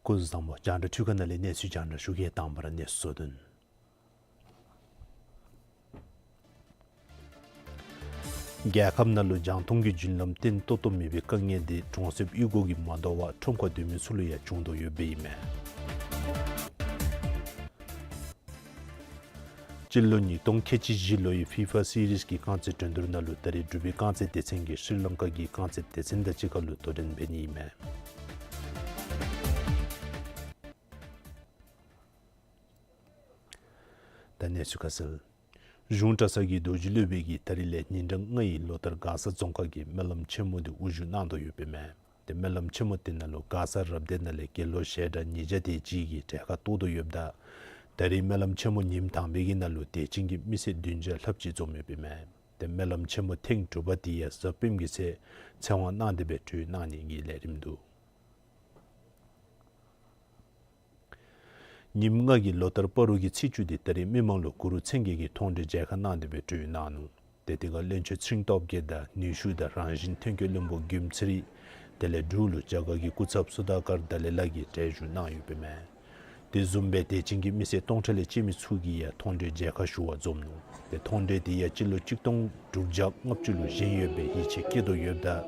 སྐུ་གཟུགས་བཟང་པོ། རྒྱང་བསྒྲགས་འཕྲུལ་ཁང་ནང་ལས་གནས་ཚུལ་རྒྱང་བསྒྲགས་ཞུ་གེ། དང་པ་ར་གནས་ཚུལ་གཙོ་དོན། རྒྱལ་ཁབ་ནང་ལུ་རྒྱང་མཐོང་གི་རྒྱུན་ལམ་བརྟན་ཏོག་ཏོ་མེད་པའི་དཀའ་ངལ་དེ་གྲོང་གསེབ་གཡུས་སྒོ་གིས་མ་དོ་བར་ཁྲོམ་ཁར་སྡོད་མི་ཚུ་ལུ་ཡང་བྱུང་དོ་ཡོདཔ་ཨིན་མས། སྤྱི་ལོ་ཉིས་སྟོང་ཁལ་གཅིག་བཞི་ལོའི་ཕི་ཕ་སི་རིས་ཀྱི་རྐང་རྩེད་འགྲན་བསྡུར་ནང་ལུ་ད་རེས་འབྲུག་པའི་རྐང་རྩེད་སྡེ་ཚན་གྱིས་ཤྲི་ལང་ཀ་གི་རྐང་རྩེད་སྡེ་ཚན་དང་གཅིག་ཁར་ལུ་དོ་འགྲན་འབད་ནི་ཨིན་མས། ད་གནས་ཚུལ་ཁ་གསལ། གཞུང་གྲྭ་ཚང་གི་རྡོ་རྗེ་སློབ་དཔོན་གྱིས་ད་རིས་ལས་ཉིན་གྲངས་ལྔའི་ལོ་ལྟར་མགར་ས་རྫོང་ཁག་གི་སྨོན་ལམ་ཆེན་མོ་དེ་དབུ་བཞུགས་གནང་དོ་ཡོདཔ་ཨིན་མས། ཏེ་སྨོན་ལམ་ཆེན་མོ་དེ་ནང་ལུ་མགར་ས་རབ་སྡེ་ནང་ལས་དགེ་སློང་ཞལ་གྲངས་ཉིས་བརྒྱ་དེ་ཅིག་གིས་གྲལ་ཁར་གཏོགས་དོ་ཡོདཔ་ད། ད་རིས་སྨོན་ལམ་ཆེན་མོ་ཉིནམ་དང་པའི་གི་ནང་ལུ་དད་ཅན་གྱི་མི་སེར་བདུན་བརྒྱ་ལྷགཔ་ཅིག་འཛོམས་ཡོདཔ་ཨིན་མས། ཏེ་སྨོན་ལམ་ཆེན་མོ་ཐེངས་དྲུག་པ་དེ་ཡང་གཟའ་སྤེནམ་གི་ཚེ་ཚེ་དབང་གནང་སྟེ་སྦེ་གྲོལ་གནང་ནི་གི་ལས་རིམ་འདུག། ཉིནམ་ལྔ་གི་ལོ་ལྟར་སྤ་རོ་གི་ཚེས་བཅུ་དེ་ད་རིས་མི་མང་ལུ་གུ་རུ་མཚན་བརྒྱད་ཀྱི་མཐོང་གྲོལ་མཇལ་ཁ་གནང་སྟེ་སྦེ་གྲོལ་གནང་ནུག། ཏེ་དེ་ཁར་བློན་ཆེན་ཚེ་རིང་སྟོབས་རྒྱས་དང་ནུས་ཤུགས་དང་རང་བཞིན་ཐོན་སྐྱེད་བློན་པོ་དགེ་འཕེལ་ཚེ་རིང་དེ་ལས་འབྲུག་ལུ་རྒྱ་གར་གྱི་སྐུ་ཚབ་སུ་དཱ་ཀར་དཱ་ལའི་ལགས་ཀྱིས་གྲལ་བཞུགས་གནང་ཡོདཔ་ཨིན་མས། དེ་བཟུམ་སྦེ་དད་ཅན་གྱི་མི་སེར་སྟོང་ཕྲག་ལས་བཅད་མི་ཚུ་གིས་ཡང་མཐོང་གྲོལ་མཇལ་ཁ་ཞུ་བར་འཛོམས་ནུག། ཏེ་མཐོང་གྲོལ་དེ་ཡང་སྤྱི་ལོ་གཅིག་སྟོང་དྲུག་བརྒྱ་ལྔ་བཅུ་ལུ་བཞེངས་ཡོད་པའི་ཡིད་ཆེས་བསྐྱེད་དོ་ཡོདཔ་ད།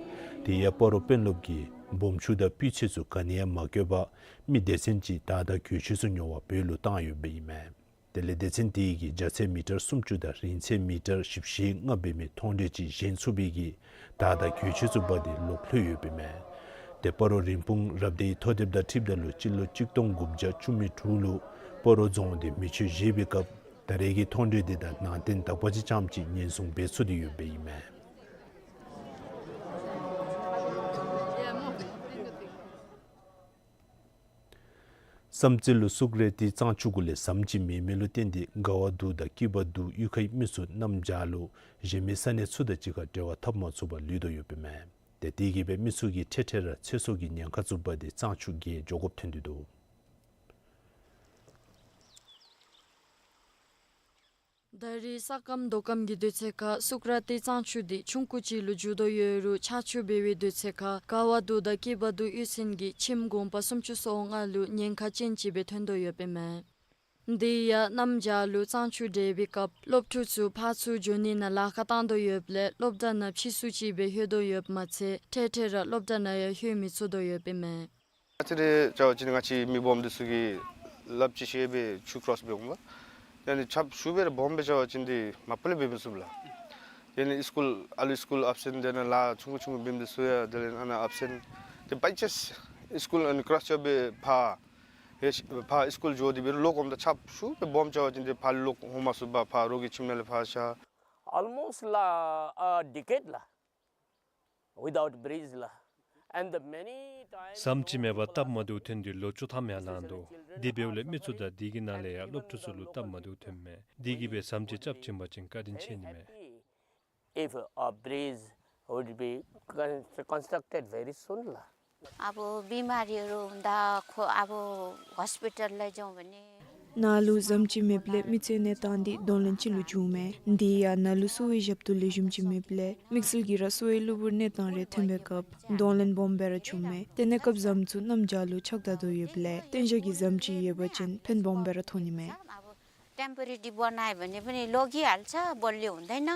དེ་ཡང་སྤ་རོ་དཔོན་སློབ་ཀྱིས་སྦོམ་ཆུང་དང་སྤུས་ཚད་ཚུ་ག་ནི་ཡང་མ་བཀོད་པར་མི་སྡེ་ཚན་གཅིག་དར་དང་གོས་ཆེན་ཚུ་ཉོ་བར་བོད་ལུ་བཏང་ཡོདཔ་ཨིན་མས། དེ་ལས་སྡེ་ཚན་དེ་གིས་རྒྱ་ཚད་མི་ཊར་སུམ་ཅུ་དང་རིང་ཚད་མི་ཊར་བཞི་བཅུ་ཞེ་ལྔ་འབད་མི་མཐོང་གྲོལ་ཅིག་བཞེངས་ཚུགས་པའི་གི་དར་དང་གོས་ཆེན་ཚུ་འབག་སྟེ་ལོག་ལྷོད་ཡོདཔ་ཨིན་མས། ཏེ་སྤ་རོ་རིན་སྤུངས་རབ་སྡེའི་ཐོ་དེབ་དང་འཁྲིལཝ་ད་ལུ་སྤྱི་ལོ་གཅིག་སྟོང་དགུ་བརྒྱ་བཅུ་མེད་དྲུག་ལུ་སྤ་རོ་རྫོང་དེ་མེ་མཆོད་བཞེས་པའི་སྐབས་ད་རེས་ཀྱི་མཐོང་གྲོལ་དེ་དང་ནང་རྟེན་དག་པ་ཅིག་རྐྱངམ་ཅིག་ཉེན་སྲུང་འབད་ཚུགས་ཏེ་ཡོདཔ་ཨིན་མས། བསམ་རྩེ་ལུ་སུཀ་ར་ཏི་གཙང་ཆུ་གུ་ལས་ཟམ་ཅིག་མེད་མི་ལུ་བརྟེན་ཏེ་དགའ་བ་འདུ་དང་སྐྱིད་པ་འདུ་གཡུས་ཁའི་མི་ཚུ་གནམ་བྱཱར་ལུ་གཞན་མི་ས་གནས་ཚུ་དང་གཅིག་ཁར་འབྲེལ་བ་འཐབ་མ་ཚུགས་པར་ལུས་དོ་ཡོདཔ་ཨིན་མས། ཏེ་དེ་གིས་སྦེ་མི་ཚུ་གིས་ཐེངས་ཐེངས་ར་ཚེ་སྲོག་གི་ཉེན་ཁ་ཚུ་འབག་སྟེ་གཙང་ཆུ་བརྒལ་འགྱོ་དགོཔ་ཐོན་ཏེ་འདུག། ད་རེས་ས་སྐམ་མདོ་སྐམ་གྱི་དུས་ཚོད་ཁར་སུཀ་ར་ཏི་གཙང་ཆུ་དེ་ཆུང་ཀུ་ཅིག་ལུ་འགྱུར་དོ་ཡོད་རུང་ཆར་ཆུ་འབབ་པའི་དུས་ཚོད་ཁར་དགའ་བ་འདུ་དང་སྐྱིད་པ་འདུ་གཡུས་ཚན་གྱི་ཁྱིམ་གུང་པ་སུམ་ཅུ་སོ་ལྔ་ལུ་ཉེན་ཁ་ཅན་ཅིག་སྦེ་ཐོན་དོ་ཡོདཔ་ཨིན་མས། དེ་ཡང་གནམ་བྱཱར་ལུ་གཙང་ཆུ་འདྲེས་པའི་སྐབས་སློབ་ཕྲུག་ཚུ་ཕར་ཚུར་འགྱོ་ནི་ནང་ལཱ་ཁག་བཏང་དོ་ཡོདཔ་ལས་སློབ་གྲྭ་ནང་ཕྱི་སུ་ཅིག་སྦེ་ལྷོད་དོ་ཡོདཔ་མ་ཚད་ཐེངས་ཐེངས་ར་སློབ་གྲྭ་ནང་ཡང་ལྷོད་མི་ཚུགས་དོ་ཡོདཔ་ཨིན་མས། ང་བཅས་ར་འབད་བ་ཅིན་ང་བཅས་མི་སྦོམ་འདི་ཚུ་གིས་ལགཔ་ཅིག་བཤེད་སྦེ་ཆུ་ཀོརོསི་འབད་འོང་པ། ཡ་ནི་ཆརཔ་ཤུགས་སྦེ་ར་སྦོམ་སྦེ་འབད་བ་ཅིན་འདི་མ་པ་ལས་འབད་མི་ཚུགས་པས་ལགས། ཡ་ནི་སི་ཀུལ་ཨ་ལུ་སི་ཀུལ་ཨབ་སེནཊ་དེ་ནང་ལཱ་ཆུང་ཀུ་ཆུང་ཀུ་འབད་མི་འདི་ཚུ་ཡང་དེ་ལས་ཨ་ནཱ་ཨབ་སེནཊ། ཏེ་བའི་ཅཱནསི་སི་ཀུལ་ཨ་ནི་ཀོརོསི་རྐྱབ་སྦེ་ཕར་ཡ་ཕར་སི་ཀུལ་འགྱོ་སྟེ་འབད་རུང་ལོག་འོངམ་ད་ཆརཔ་ཤུགས་སྦེ་སྦོམ་འབད་བ་ཅིན་འདི་ཕར་ལོག་འོང་མ་ཚུགས་པར་ཕར་རོགས་ཀྱི་ཁྱིམ་ནང་ལས་ཕར་བཞག། Almost la, a decade la, without bridge la. And the many times ཟམ་ཅིག་མེད་པར་སྟབས་མ་བདེཝ་ཐོན་ཏེ་ལོ་བཅུ་ཐམ་ཡང་ལང་འདུག། དེ་འབདཝ་ལས་མི་ཚུ་དང་དེ་གི་ནང་ལས་ཡང་སློབ་ཕྲུག་ཚུ་ལུ་སྟབས་མ་བདེཝ་ཐོནམ་མས། དེ་གིས་སྦེ་ཟམ་ཅིག་རྐྱབ་བྱིན་པ་ཅིན་བཀའ་དྲིན་ཆེ་ནི་མས། If a bridge would be con- constructed very soon la. अब बिमारीहरू हुँदा खो अब हस्पिटल लैजाउँ भने ནཱ་ལུ་ཟམ་ཅིག་མེདཔ་ལས་མི་ཚུ་གནས་སྟངས་འདི་གདོང་ལེན་ཅིག་ལུ་འགྱོཝ་མས། དེ་ཡང་ནཱ་ལུ་གསོ་བའི་ཞབས་ཏོག་ལེགས་ཤོམ་ཅིག་མེདཔ་ལས་དམིགས་བསལ་གྱིས་ར་གསོ་བའི་གློ་བུར་གནས་སྟངས་རེ་ཐོན་པའི་སྐབས་གདོང་ལེན་སྦོམ་སྦེ་ར་འགྱོཝ་མས། དེ་གནས་སྐབས་ཟམ་ཚུ་གནམ་བྱཱར་ལུ་ཆགས་ད་དོ་ཡོདཔ་ལས་གཏན་བཞག་གི་ཟམ་ཅིག་ཡོད་པ་ཅིན་ཕན་སྦོམ་སྦེ་ར་ཐོགས་ནི་མས། अब टेम्पोरेरी बनायो भने पनि लगिहाल्छ, बलियो हुँदैन।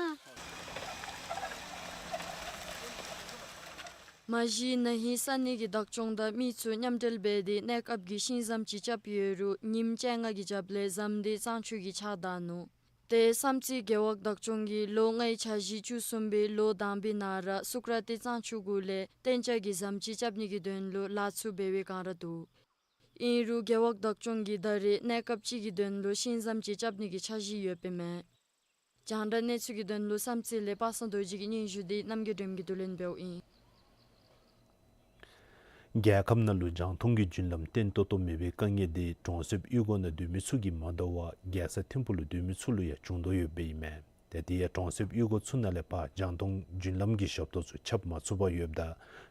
མ་གཞི་ན་ཧིང་ས་གནས་ཀྱི་བདག་སྐྱོང་དང་མི་ཚུ་མཉམ་འབྲེལ་འབད་དེ་གནས་སྐབས་ཀྱི་ཤིང་ཟམ་ཅིག་རྐྱབ་ཡོད་རུང་ཉིནམ་བཅོ་ལྔ་གི་རྒྱབ་ལས་ཟམ་དེ་གཙང་ཆུ་གིས་ཆགས་ད་ནུག། ཏེ་བསམ་རྩེ་རྒེད་འོག་བདག་སྐྱོང་གིས་ལོ་ལྔའི་འཆར་གཞི་བཅུ་གསུམ་པའི་ལོ་དང་པའི་ནང་ར་སུཀ་ར་ཏི་གཙང་ཆུ་གུ་ལས་གཏན་འཇགས་ཀྱི་ཟམ་ཅིག་རྐྱབ་ནི་གི་དོན་ལུ་ལཱ་ཚུ་འབད་བའི་བསྒང་ར་འདུག། ཨིན་རུང་རྒེད་འོག་བདག་སྐྱོང་གིས་ད་རེས་གནས་སྐབས་ཅིག་གི་དོན་ལུ་ཤིང་ཟམ་ཅིག་རྐྱབ་ནི་གི་འཆར་གཞི་ཡོདཔ་ཨིན་མས། རྒྱང་བསྒྲགས་གནས་ཚུལ་གྱི་དོན་ལུ་བསམ་རྩེ་ལས་པ་སངས་རྡོ་རྗེ་གི་སྙན་ཞུ་དེ་རྣམ་རྒྱལ་སྒྲོལམ་གྱིས་བསྡུ་ལེན་འབདཝ་ཨིན། རྒྱལ་ཁབ་ནང་ལུ་རྒྱང་མཐོང་གི་རྒྱུན་ལམ་བརྟན་ཏོག་ཏོ་མེད་པའི་དཀའ་ངལ་དེ་གྲོང་གསེབ་གཡུས་སྒོ་ནང་སྡོད་མི་ཚུ་གིས་མ་དོ་བར་རྒྱལ་ས་ཐིམ་ཕུག་ལུ་སྡོད་མི་ཚུ་ལུ་ཡང་བྱུང་དོ་ཡོདཔ་ཨིན་མས། ཏེ་དེ་ཡང་གྲོང་གསེབ་གཡུས་སྒོ་ཚུ་ནང་ལས་ཕར་རྒྱང་མཐོང་རྒྱུན་ལམ་གྱི་ཞབས་ཏོག་ཚུ་ཁྱབ་མ་ཚུགས་པར་ཡོདཔ་ད་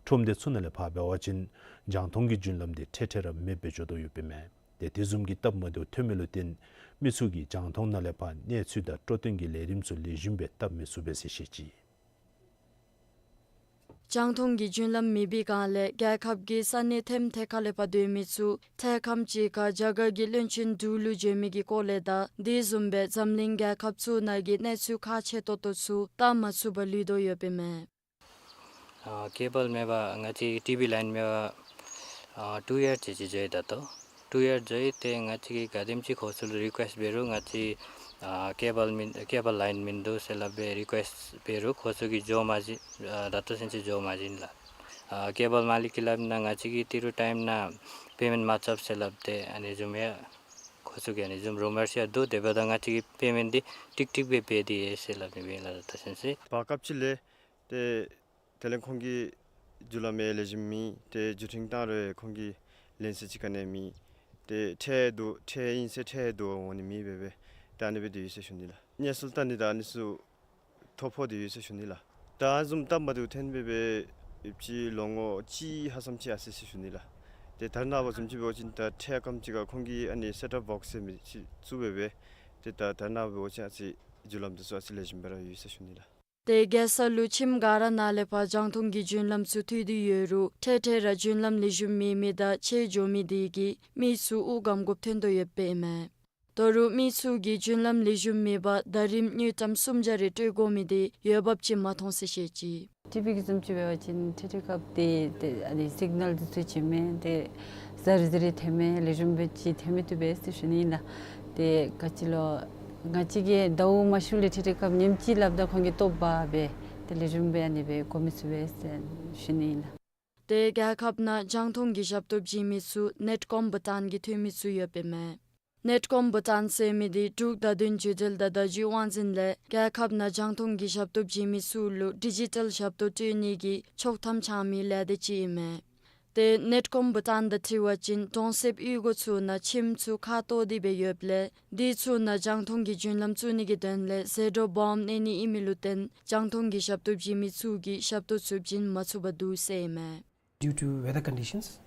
ཁྲོམ་སྡེ་ཚུ་ནང་ལས་ཕར་འབད་བ་ཅིན་རྒྱང་མཐོང་གི་རྒྱུན་ལམ་དེ་ཐེངས་ཐེངས་ར་མེདཔ་སྦེ་འགྱོ་དོ་ཡོདཔ་ཨིན་མས། ཏེ་དེ་བཟུམ་གྱི་སྟབས་མ་བདེཝ་ཐོན་མི་ལུ་བརྟེན་མི་ཚུ་གིས་རྒྱང་མཐོང་ནང་ལས་ཕར་གནས་ཚུལ་དང་སྤྲོ་སྟོན་གྱི་ལས་རིམ་ཚུ་ལེགས་ཤོམ་སྦེ་བཏབ་མི་ཚུགས་པས་ཟེར་བཤད་ཅི། རྒྱང་མཐོང་གི་རྒྱུན་ལམ་མེད་པའི་སྒང་ལས་རྒྱལ་ཁབ་ཀྱི་ས་གནས་ཐེམ་ཐེ་ཁ་ལས་ཕར་སྡོད་མི་ཚུ་ཐད་རྐམ་ཅིག་ཁར་རྒྱ་གར་གྱི་བློན་ཆེན་འབྲུག་ལུ་བྱོན་མི་གི་སྐོར་ལས་དང་དེ་བཟུམ་སྦེ་འཛམ་གླིང་རྒྱལ་ཁབ་ཚུ་ནང་གི་གནས་ཚུལ་ཁག་ཆེ་ཏོག་ཏོ་ཚུ་བལྟ་མ་ཚུགས་པར་ལུས་དོ་ཡོདཔ་ཨིན་མས། ཨ་ཀེ་བཱལ་མེད་པར་ང་བཅས་ཀྱི་ཊི་བི་ལའིན་མེད་པར་ཨ་ཊུ་ཡར་ཅིག་ཅིག་འགྱོ་ཡི་ད་ལྟོ། ཊུ་ཡར་འགྱོ་ཡི། ཏེ་ང་བཅས་ཀྱིས་ག་དེམ་ཅིག་ཁོང་ཚུ་ལུ་རི་ཀུ་ཨེསཊ་འབད་རུང་ང་བཅས་ཨ་ཀེ་བཱལ་མིན་ཀེ་བཱལ་ལའིན་མིན་འདུག་ཟེར་སླབ་སྦེ་རི་ཀུ་ཨེསཊ་འབད་རུང་ཁོང་ཚུ་གིས་འགྱོ་མ་བྱིན། ཨ་ད་ལྟོ་ཚུན་ཚོད་འགྱོ་མ་བྱིན་ལགས། ཨ་ཀེ་བཱལ་མ་ལིག་གིས་སླབ་ན་ང་བཅས་ཀྱིས་ཏི་རུ་ཊའིམ་ནང་པེ་མེནཊ་མ་རྐྱབ་ཟེར་སླབ་སྟེ་ཨ་ནི་བཟུམ་ཡང་ཁོང་ཚུ་གི་ཨ་ནི་བཟུམ་རུ་མར་ཡང་འདུག། དེ་འབདཝ་ད་ང་བཅས་ཀྱིས་པེ་མེནཊ་འདི་ཀྲིག་ཀྲིག་སྦེ་འབད་དེ་ཡོད་ཟེར་སླབ་ནི་སྦེ་ལགས། ད་ཚུན་ཚོད་བར་སྐབས་ཅིག་ལས་ཏེ་དེ་ལས་ཁོང་གི་རྒྱུ་ལམ་ཡང་ལེགས་ཤོམ་མེད། ཏེ་བརྒྱུད་འཕྲིན་བཏང་རུང་ཁོང་གིས་ལན་ཟེར་ཅིག་ག་ནི་ཡང་མེད། ཏེ་འཕྲལ་དུ་འཕྲལ་ཨིན་ཟེར་འཕྲལ་དུ་འོང་ནི་མེད་པས་སྦེ་ད་ཨ་ནི་སྦེ་སྡོད་ཡི་ཟེར་ཞུ་ནི་ལགས། ངལ་གསོ་བལྟ་ནི་དང་ཨ་ནི་ཚུ་ཐོ་ཕོག་སྟེ་ཡོད་ཟེར་ཞུ་ནི་ལགས། ད་བཟུམ་སྟབས་མ་བདེཝ་ཐོན་སྦེ་སྦེ་ཡོདཔ་ཅིག་ལོ་ངོ་གཅིག་ཧ་ཙམ་ཅིག་ཨ་ཙི་ཟེར་ཞུ་ནི་ལགས། ཏེ་ད་རེས་ནངས་པ་བཟུམ་ཅིག་འབད་བ་ཅིན་ད་འཕྲལ་རྐམ་ཅིག་ཁར་ཁོང་གིས་ཨ་ནི་སེཊ་ཨཔ་བོགསི་ཟེར་མི་ཅིག་བཙུགས་སྦེ་སྦེ་ཏེ་ད་ད་རེས་ནངས་པ་འབད་བ་ཅིན་ཨ་ཙི་རྒྱུ་ལམ་འདི་ཚུ་ཨ་ཙི་ལེགས་ཤོམ་སྦེ་ར་ཡོད་ཟེར་ཞུ་ནི་ལགས། ཏེ་རྒྱལ་ས་ལུ་ཁྱིམ་ག་ར་ནང་ལས་ཕར་རྒྱང་མཐོང་གི་རྒྱུན་ལམ་ཚུ་མཐུད་དེ་ཡོད་རུང་འཕྲལ་འཕྲལ་ར་རྒྱུན་ལམ་ལེགས་ཤོམ་མེད་མི་དང་ཆད་འགྱོ་མི་དེ་གིས་མི་ཚུ་དབུགས་སྒམ་དགོཔ་ཐོན་དོ་ཡོདཔ་ཨིན་མས། ད་རུང་མི་ཚུ་གིས་རྒྱུན་ལམ་ལེགས་ཤོམ་མེད་པར་ཟླ་རིམ་དངུལ་ཀྲམ་སུམ་བརྒྱ་རེ་སྤྲོད་དགོ་མི་དེ་འོས་འབབ་ཅིག་མ་མཐོང་ཟེར་བཤད་ཅི། ཊི་བི་གི་བཟུམ་ཅིག་འབད་བ་ཅིན་འཕྲལ་འཕྲལ་སྐབས་ཏེ་ཏེ་ཨ་ནི་སིག་ནཱལ་འདི་ཚུ་བྱིན་མས། ཏེ་ཟ་རི་ཟ་རི་ཐོན་མས། ལེགས་ཤོམ་སྦེ་ཅིག་ཐོན་མི་བཏུབ་པས་ཟེར་ཞུ་ནི་ཨིན་ལགས། ཏེ་ག་ཅི་ལོ་ང་བཅས་ཀྱིས་ཟླཝ་མ་ཤུལ་ལས་འཕྲལ་འཕྲལ་སྐབས་ཉིནམ་གཅིག་སླབ་ད་ཁོང་གིས་བཏོག་འབག་སྦེ་ཏེ་ལེགས་ཤོམ་སྦེ་ཨ་ནི་སྦེ་གོ་མི་ཚུགས་པས་ཟེར་ཞུ་ནི་ཨིན་ལགས། ཏེ་རྒྱལ་ཁབ་ནང་རྒྱང་མཐོང་གི་ཞབས་ཏོག་བྱིན་མི་ཚུ་ནེཊ་ཀོམ་བྷུ་ཊཱན་གྱི་འཐུས་མི་ཚུ་ཡོདཔ་ཨིན་མས། ནེཊ་ཀོམ་བྷུ་ཊཱན་ཟེར་མི་འདི་འབྲུག་བརྡ་དོན་བརྒྱུད་འབྲེལ་དང་བརྡ་བརྒྱུད་དབང་འཛིན་ལས་རྒྱལ་ཁབ་ནང་རྒྱང་མཐོང་གི་ཞབས་ཏོག་བྱིན་མི་ཚུ་ལུ་ཌི་ཇི་ཊལ་ཞབས་ཏོག་སྤྲོད་ནི་གི་ཆོག་ཐམ་འཆང་མི་ལས་སྡེ་ཅིག་ཨིན་མས། ཏེ་ནེཊ་ཀོམ་བྷུ་ཊཱན་དང་འཁྲིལ་བ་ཅིན་གྲོང་གསེབ་གཡུས་སྒོ་ཚུ་ནང་ཁྱིམ་ཚུ་ཁ་བཏོག་སྟེ་སྦེ་ཡོདཔ་ལས་དེ་ཚུ་ནང་རྒྱང་མཐོང་གི་རྒྱུན་ལམ་བཙུགས་ནི་གི་དོན་ལས་ཟད་འགྲོ་སྦོམ་གནས་ནི་ཨིན་མི་ལུ་བརྟེན་རྒྱང་མཐོང་གི་ཞབས་ཏོག་བྱིན་མི་ཚུ་གིས་ཞབས་ཏོག་ཚུ་བྱིན་མ་ཚུགས་པར་འདུག་ཟེར་ཨིན་མས། Due to weather conditions,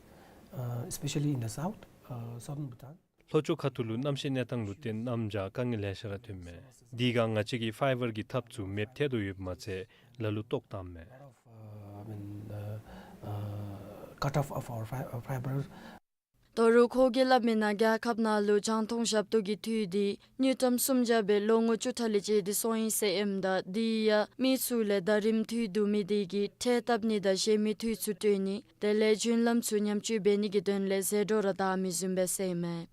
uh, especially in the south, uh, southern Bhutan, ལྷོ་ཕྱོགས་ཁ་ཐུག་ལུ་གནམ་གཤིས་གནས་སྟངས་ལུ་བརྟེན་གནམ་བྱཱར་དཀའ་ངལ་ལེ་ཤ་ར་ཐོན་མས། དེ་སྒང་ང་བཅས་ཀྱིས་ཕའི་བར་གྱི་ཐགཔ་ཚུ་མེདཔ་ཐལ་དོ་ཡོདཔ་མ་ཚད་ལ་ལུ་བཏོག་བཏངམ་མས། Lot of, uh, I mean, uh, uh, cut off of our fi-, uh, fiber. ད་རུང་ཁོ་གིས་སླབ་མི་ནང་རྒྱལ་ཁབ་ནང་ལུ་རྒྱང་མཐོང་ཞབས་ཏོག་གི་འཐུས་འདི་དངུལ་ཀྲམ་སུམ་བརྒྱ་སྦེ་ལོ་ངོ་བཅུ་ཕྲག་ལས་བཅད་དེ་སོང་ཡི་ཟེར་ཨིནམ་ད་དེ་ཡང་མི་ཚུ་ལས་ཟླ་རིམ་འཐུས་བསྡུ་མི་དེ་གིས་ཁྲལ་བཏབ་ནི་དང་གཞན་མི་འཐུས་ཚུ་སྤྲོད་ནི་དེ་ལས་རྒྱུན་ལམ་ཚུ་ཉམས་བཅོས་འབད་ནི་གི་དོན་ལས་ཟད་འགྲོ་ར་དར་མི་བཟུམ་སྦེ་ཟེར་ཨིན་མས།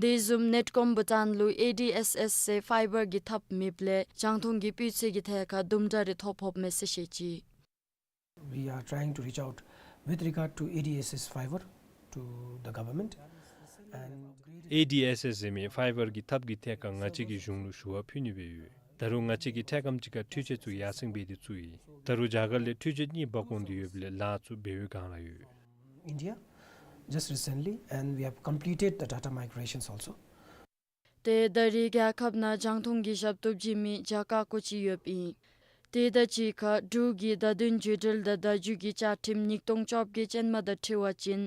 དེ་བཟུམ་ནེཊ་ཀོམ་བྷུ་ཊཱན་ལུ་ཨེ་ཌི་ཨེསི་ཨེསི་ཟེར་ཕའི་བར་གྱི་ཐགཔ་མེདཔ་ལས་རྒྱང་མཐོང་གི་སྤུས་ཚད་ཀྱི་ཐད་ཁར་དུམ་གྲ་རེ་ཐོ་ཕོགཔ་མས་ཟེར་བཤད་ཅི། We are trying to reach out with regard to A D S S fiber to the government and ཨེ་ཌི་ཨེསི་ཨེསི་ཟེར་མི་ཕའི་བར་གྱི་ཐགཔ་གི་ཐད་ཁར་ང་བཅས་ཀྱིས་གཞུང་ལུ་ཞུ་བ་ཕུལ་ནི་སྦེ་ཡོད། ད་རུང་ང་བཅས་ཀྱིས་འཕྲལ་ཁམས་ཅིག་ཁར་འཕྲུལ་ཆས་ཚུ་ཡར་སེང་འབད་དེ་བཙུགས་ཡི། ད་རུང་རྒྱ་གར་ལས་འཕྲུལ་ཆས་གཉིས་འབག་འོང་སྟེ་ཡོདཔ་ལས་ལཱ་ཚུ་འབད་བའི་བསྒང་ར་ཡོད། India just recently, and we have completed the data migrations also. ཏེ་ད་རེས་རྒྱལ་ཁབ་ནང་རྒྱང་མཐོང་གི་ཞབས་ཏོག་བྱིན་མི་བརྒྱ་ཀ་ཀོ་ཅིག་ཡོདཔ་ཨིན། ཏེ་ད་ཅི་ཁར་འབྲུག་གི་བརྡ་དོན་བརྒྱུད་འབྲེལ་དང་བརྡ་བརྒྱུད་ཀྱི་བཅའ་ཁྲིམས་ཉིས་སྟོང་བཅོ་བརྒྱད་ཅན་མ་དང་འཁྲིལ་བ་ཅིན་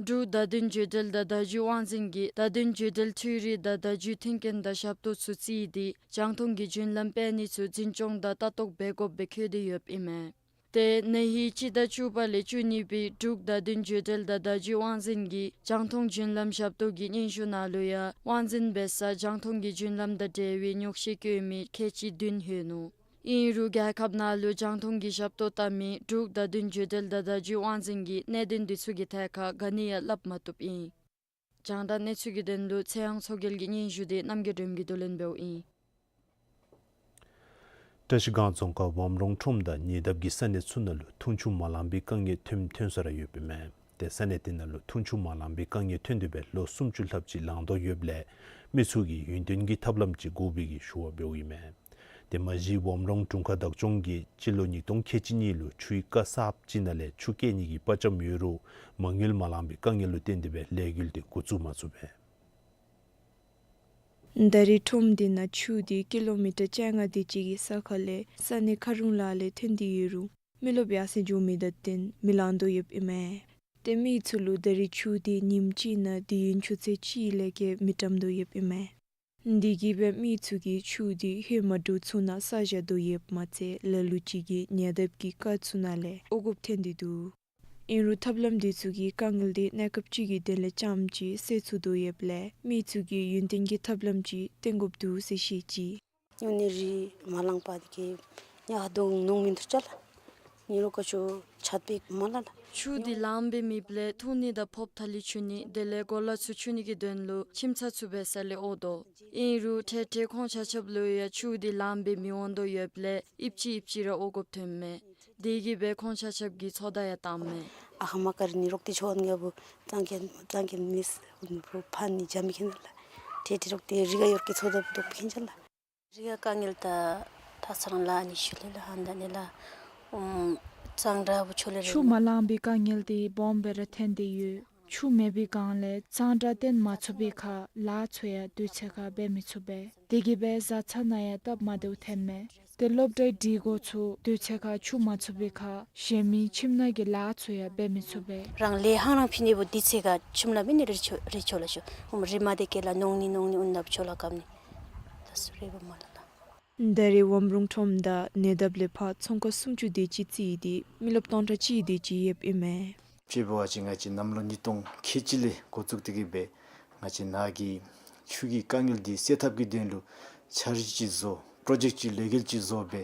འབྲུག་བརྡ་དོན་བརྒྱུད་འབྲེལ་དང་བརྡ་བརྒྱུད་དབང་འཛིན་གྱིས་བརྡ་དོན་བརྒྱུད་འབྲེལ་འཕྲུལ་རིག་དང་བརྡ་བརྒྱུད་མཐུན་རྐྱེན་དང་ཞབས་ཏོག་ཚུ་བརྩིས་ཏེ་རྒྱང་མཐོང་གི་རྒྱུན་ལམ་སྤེལ་ནི་ཚུ་འཛིན་སྐྱོང་དང་ལྟ་རྟོག་འབད་དགོཔ་སྦེ་འཁོད་དེ་ཡོདཔ་ཨིན་མས། ཏེ་ན་ཧིང་སྤྱི་ཟླ་བཅུ་པ་ལས་བཅུ་གཉིས་པའི་འབྲུག་བརྡ་དོན་བརྒྱུད་འབྲེལ་དང་བརྡ་བརྒྱུད་དབང་འཛིན་གྱིས་རྒྱང་མཐོང་རྒྱུན་ལམ་ཞབས་ཏོག་གི་སྙན་ཞུ་ནང་ལུ་ཡང་དབང་འཛིན་འབད་སར་རྒྱང་མཐོང་གི་རྒྱུན་ལམ་དང་འབྲེལ་བའི་ཉོགས་བཤད་བཀོད་མི་ཁལ་གཅིག་བདུན་ལྷོད་ནུག། ཨིན་རུང་རྒྱལ་ཁབ་ནང་ལུ་རྒྱང་མཐོང་གི་ཞབས་ཏོག་བལྟ་མི་འབྲུག་བརྡ་དོན་བརྒྱུད་འབྲེལ་དང་བརྡ་བརྒྱུད་དབང་འཛིན་གྱིས་གནད་དོན་འདི་ཚུ་གི་ཐད་ཁར་ག་ནི་ཡང་སླབ་མ་བཏུབ་ཨིན། རྒྱང་བསྒྲགས་གནས་ཚུལ་གྱི་དོན་ལུ་ཚེ་དབང་མཚོ་རྒྱལ་གྱི་སྙན་ཞུ་དེ་རྣམ་རྒྱལ་སྒྲོལ་མ་གིས་བསྡུ་ལེན་འབདཝ་ཨིན། བཀྲ་ཤིས་སྒང་རྫོང་ཁག་ཝམ་རོང་ཁྲོམ་དང་ཉེ་འདབས་ཀྱི་ས་གནས་ཚུ་ནང་ལུ་འཐུང་ཆུ་མ་ལང་པའི་དཀའ་ངལ་ཐོནམ་ཐོན་ས་ར་ཡོདཔ་ཨིན་མས། ཏེ་ས་གནས་དེ་ནང་ལུ་འཐུང་ཆུ་མ་ལང་པའི་དཀའ་ངལ་ཐོན་ཏེ་སྦེ་ལོ་སུམ་ཅུ་ལྷགཔ་ཅིག་ལང་དོ་ཡོདཔ་ལས་མི་ཚུ་གིས་ཡུན་བརྟན་གྱི་ཐབས་ལམ་ཅིག་དགོ་པའི་གི་ཞུ་བ་འབདཝ་ཨིན་མས། ཏེ་མ་གཞི་ཝམ་རོང་དྲུང་ཁག་བདག་སྐྱོང་གིས་སྤྱི་ལོ་ཉིས་སྟོང་ཁལ་གཅིག་གཉིས་ལུ་ཆུ་ཡི་ཀ་གསརཔ་ཅིག་ནང་ལས་ཆུ་བསྐྱལ་ནི་གི་དཔའ་བཅམ་ཡོད་རུང་མ་དངུལ་མ་ལང་པའི་དཀའ་ངལ་ལུ་བརྟེན་ཏེ་སྦེ་ལས་འགུལ་དེ་འགོ་བཙུགས་མ་ཚུགས་པས། ད་རེས་ཁྲོམ་འདི་ནང་ཆུ་འདི་ཀི་ལོ་མི་ཊར་བཅོ་ལྔ་དེ་ཅིག་གི་ས་ཁ་ལས་ས་གནས་ཁ་རུང་ལ་ལས་ཐོན་ཏེ་ཡོད་རུང་མི་རློབས་ཡར་སེང་འགྱོ་མི་དང་བརྟེན་མི་ལང་དོ་ཡོདཔ་ཨིན་མས། ཏེ་མི་ཚུ་ལུ་ད་རེས་ཆུ་འདི་ཉིནམ་གཅིག་ནང་དུས་ཡུན་ཆུ་ཚོད་གཅིག་ལས་བརྒལ་མི་བཀྲམ་དོ་ཡོདཔ་ཨིན་མས། དེ་གིས་སྦེ་མི་ཚུ་གིས་ཆུ་འདི་ཧེ་མ་འདྲུད་ཚུ་ནང་བསགས་བཞག་དོ་ཡོདཔ་མ་ཚད་ལ་ལུ་ཅིག་གིས་ཉེ་འདབས་ཀྱི་ཀ་ཚུ་ནང་ལས་འོ་དགོཔ་ཐོན་ཏེ་འདུག། ཨིན་རུང་ཐབས་ལམ་འདི་ཚུ་གིས་དཀའ་ངལ་འདི་གནས་སྐབས་ཅིག་གི་དོན་ལས་རྐྱངམ་ཅིག་སེལ་ཚུགས་དོ་ཡོདཔ་ལས་མི་ཚུ་གིས་ཡུན་བརྟན་གྱི་ཐབས་ལམ་ཅིག་བཏོན་དགོཔ་འདུག་ཟེར་བཤད་ཅི། ཉུང་ནི་རི་མ་ལངམ་པ་དེ་གིས་ཉ་ཧ་དུང་ནོང་མིན་འདུག་ཅ་ལགས། ཉི་རོ་ཀ་ཆུ་ཆད་པའི་མ་ལ་ལགས། ཆུ་འདི་ལངམ་སྦེ་མེདཔ་ལས་འཐུང་ནི་དང་ཕོརཔ་ཐ་ལི་འཁྱུ་ནི་དེ་ལས་གོ་ལ་ཚུ་འཁྱུ་ནི་གི་དོན་ལུ་ཁྱིམ་ཚང་ཚུ་འབད་ས་ལས་འོ་དོ། ཨིན་རུང་ཐེངས་ཐེངས་ཁོང་ཆ་ཁྱབ་ལུ་ཡང་ཆུ་འདི་ལངམ་སྦེ་མི་འོང་དོ་ཡོདཔ་ལས་ཨིབ་ཅི་ཨིབ་ཅི་ར་འོ་དགོཔ་ཐོནམ་མས། དེ་གིས་སྦེ་ཁོང་ཆ་ཁྱབ་ཀྱིས་ཚོད་ལྟ་ཡང་བཏངམ་མས། ཨ་ཁ་མ་ཀ་རི་ནི་རོག་ཏེ་ཆོ་ངེ་བུ་ཙང་གེ་ཙང་གེ་མིས་བུ་ཕན་ནི་འཇམ་མཁན་ལགས། ཏེ་ཏེ་རོག་ཏེ་རི་ག་ཡོར་གི་ཚོད་ལྟ་བུ་དོག་མཁན་ཅ་ལགས། རི་ག་དཀའ་ངལ་ད་ད་ཚང་ལ་ཨ་ནི་ཤུལ་ལས་ལགས། ཧན་ད་ནི་ལགས། ཨུམ་གཙང་སྦྲ་བུ་ཆོ་ལས་རེ་ཆུ་མ་ལངམ་པའི་དཀའ་ངལ་འདི་སྦོམ་སྦེ་ར་ཐོན་ཏེ་ཡོད། ཆུ་མེད་པའི་སྒང་ལས་གཙང་སྦྲ་བཏོན་མ་ཚུགས་པའི་ཁར་ལཱ་ཚུ་ཡང་དུས་ཚོད་ཁར་འབད་མི་ཚུགས་པས། དེ་གིས་སྦེ་བཟའ་ཚང་ནང་ཡང་སྟབས་མ་བདེཝ་ཐོནམ་མས། ཏེ་སློབ་གྲྭའི་སྒྲིག་གོ་ཚུ་དུས་ཚོད་ཁར་ཆུ་མ་ཚུགས་པའི་ཁར་གཞན་མི་ཁྱིམ་ནང་གི་ལཱ་ཚུ་ཡང་འབད་མི་ཚུགས་པས། རང་ལས་ཧང་རང་ཕི་ནི་བུ་དུས་ཚོད་ཁར་ཁྱིམ་ལ་མི་ནི་རེ་ཆོ་རེ་ཆོ་ལ་ཤོ། ཨུམ་རི་མ་དེ་ཀེ་ལ་ནོང་ནི་ནོང་ནི་ཨུན་ནབ་ཆོ་ལ་ཀམ་ནི། ད་སུ་རེ་བ་མ་ལ་ལགས། ད་རེས་ཝམ་རུང་ཁྲོམ་དང་ཉེ་འདབས་ལས་ཕར་ཚོང་ཁང་སུམ་ཅུ་དེ་ཅིག་རྩིས་ཏེ་མི་རློབས་སྟོང་ཕྲག་གཅིག་དེ་ཅིག་ཡོདཔ་ཨིན་མས། དཔྱེ་འབད་བ་ཅིན་ང་བཅས་གནམ་ལོ་ཉིས་སྟོང་ཁལ་གཅིག་ལས་འགོ་བཙུགས་ཏེ་གིས་སྦེ་ང་བཅས་ནཱ་གི་ཆུ་གི་དཀའ་ངལ་འདི་སེལ་ཐབས་ཀྱི་དོན་ལུ་འཆར་གཞི་ཅིག་བཟོ་པྲོ་ཇེཀཊ་ཅིག་ལས་འགུལ་ཅིག་བཟོ་སྦེ་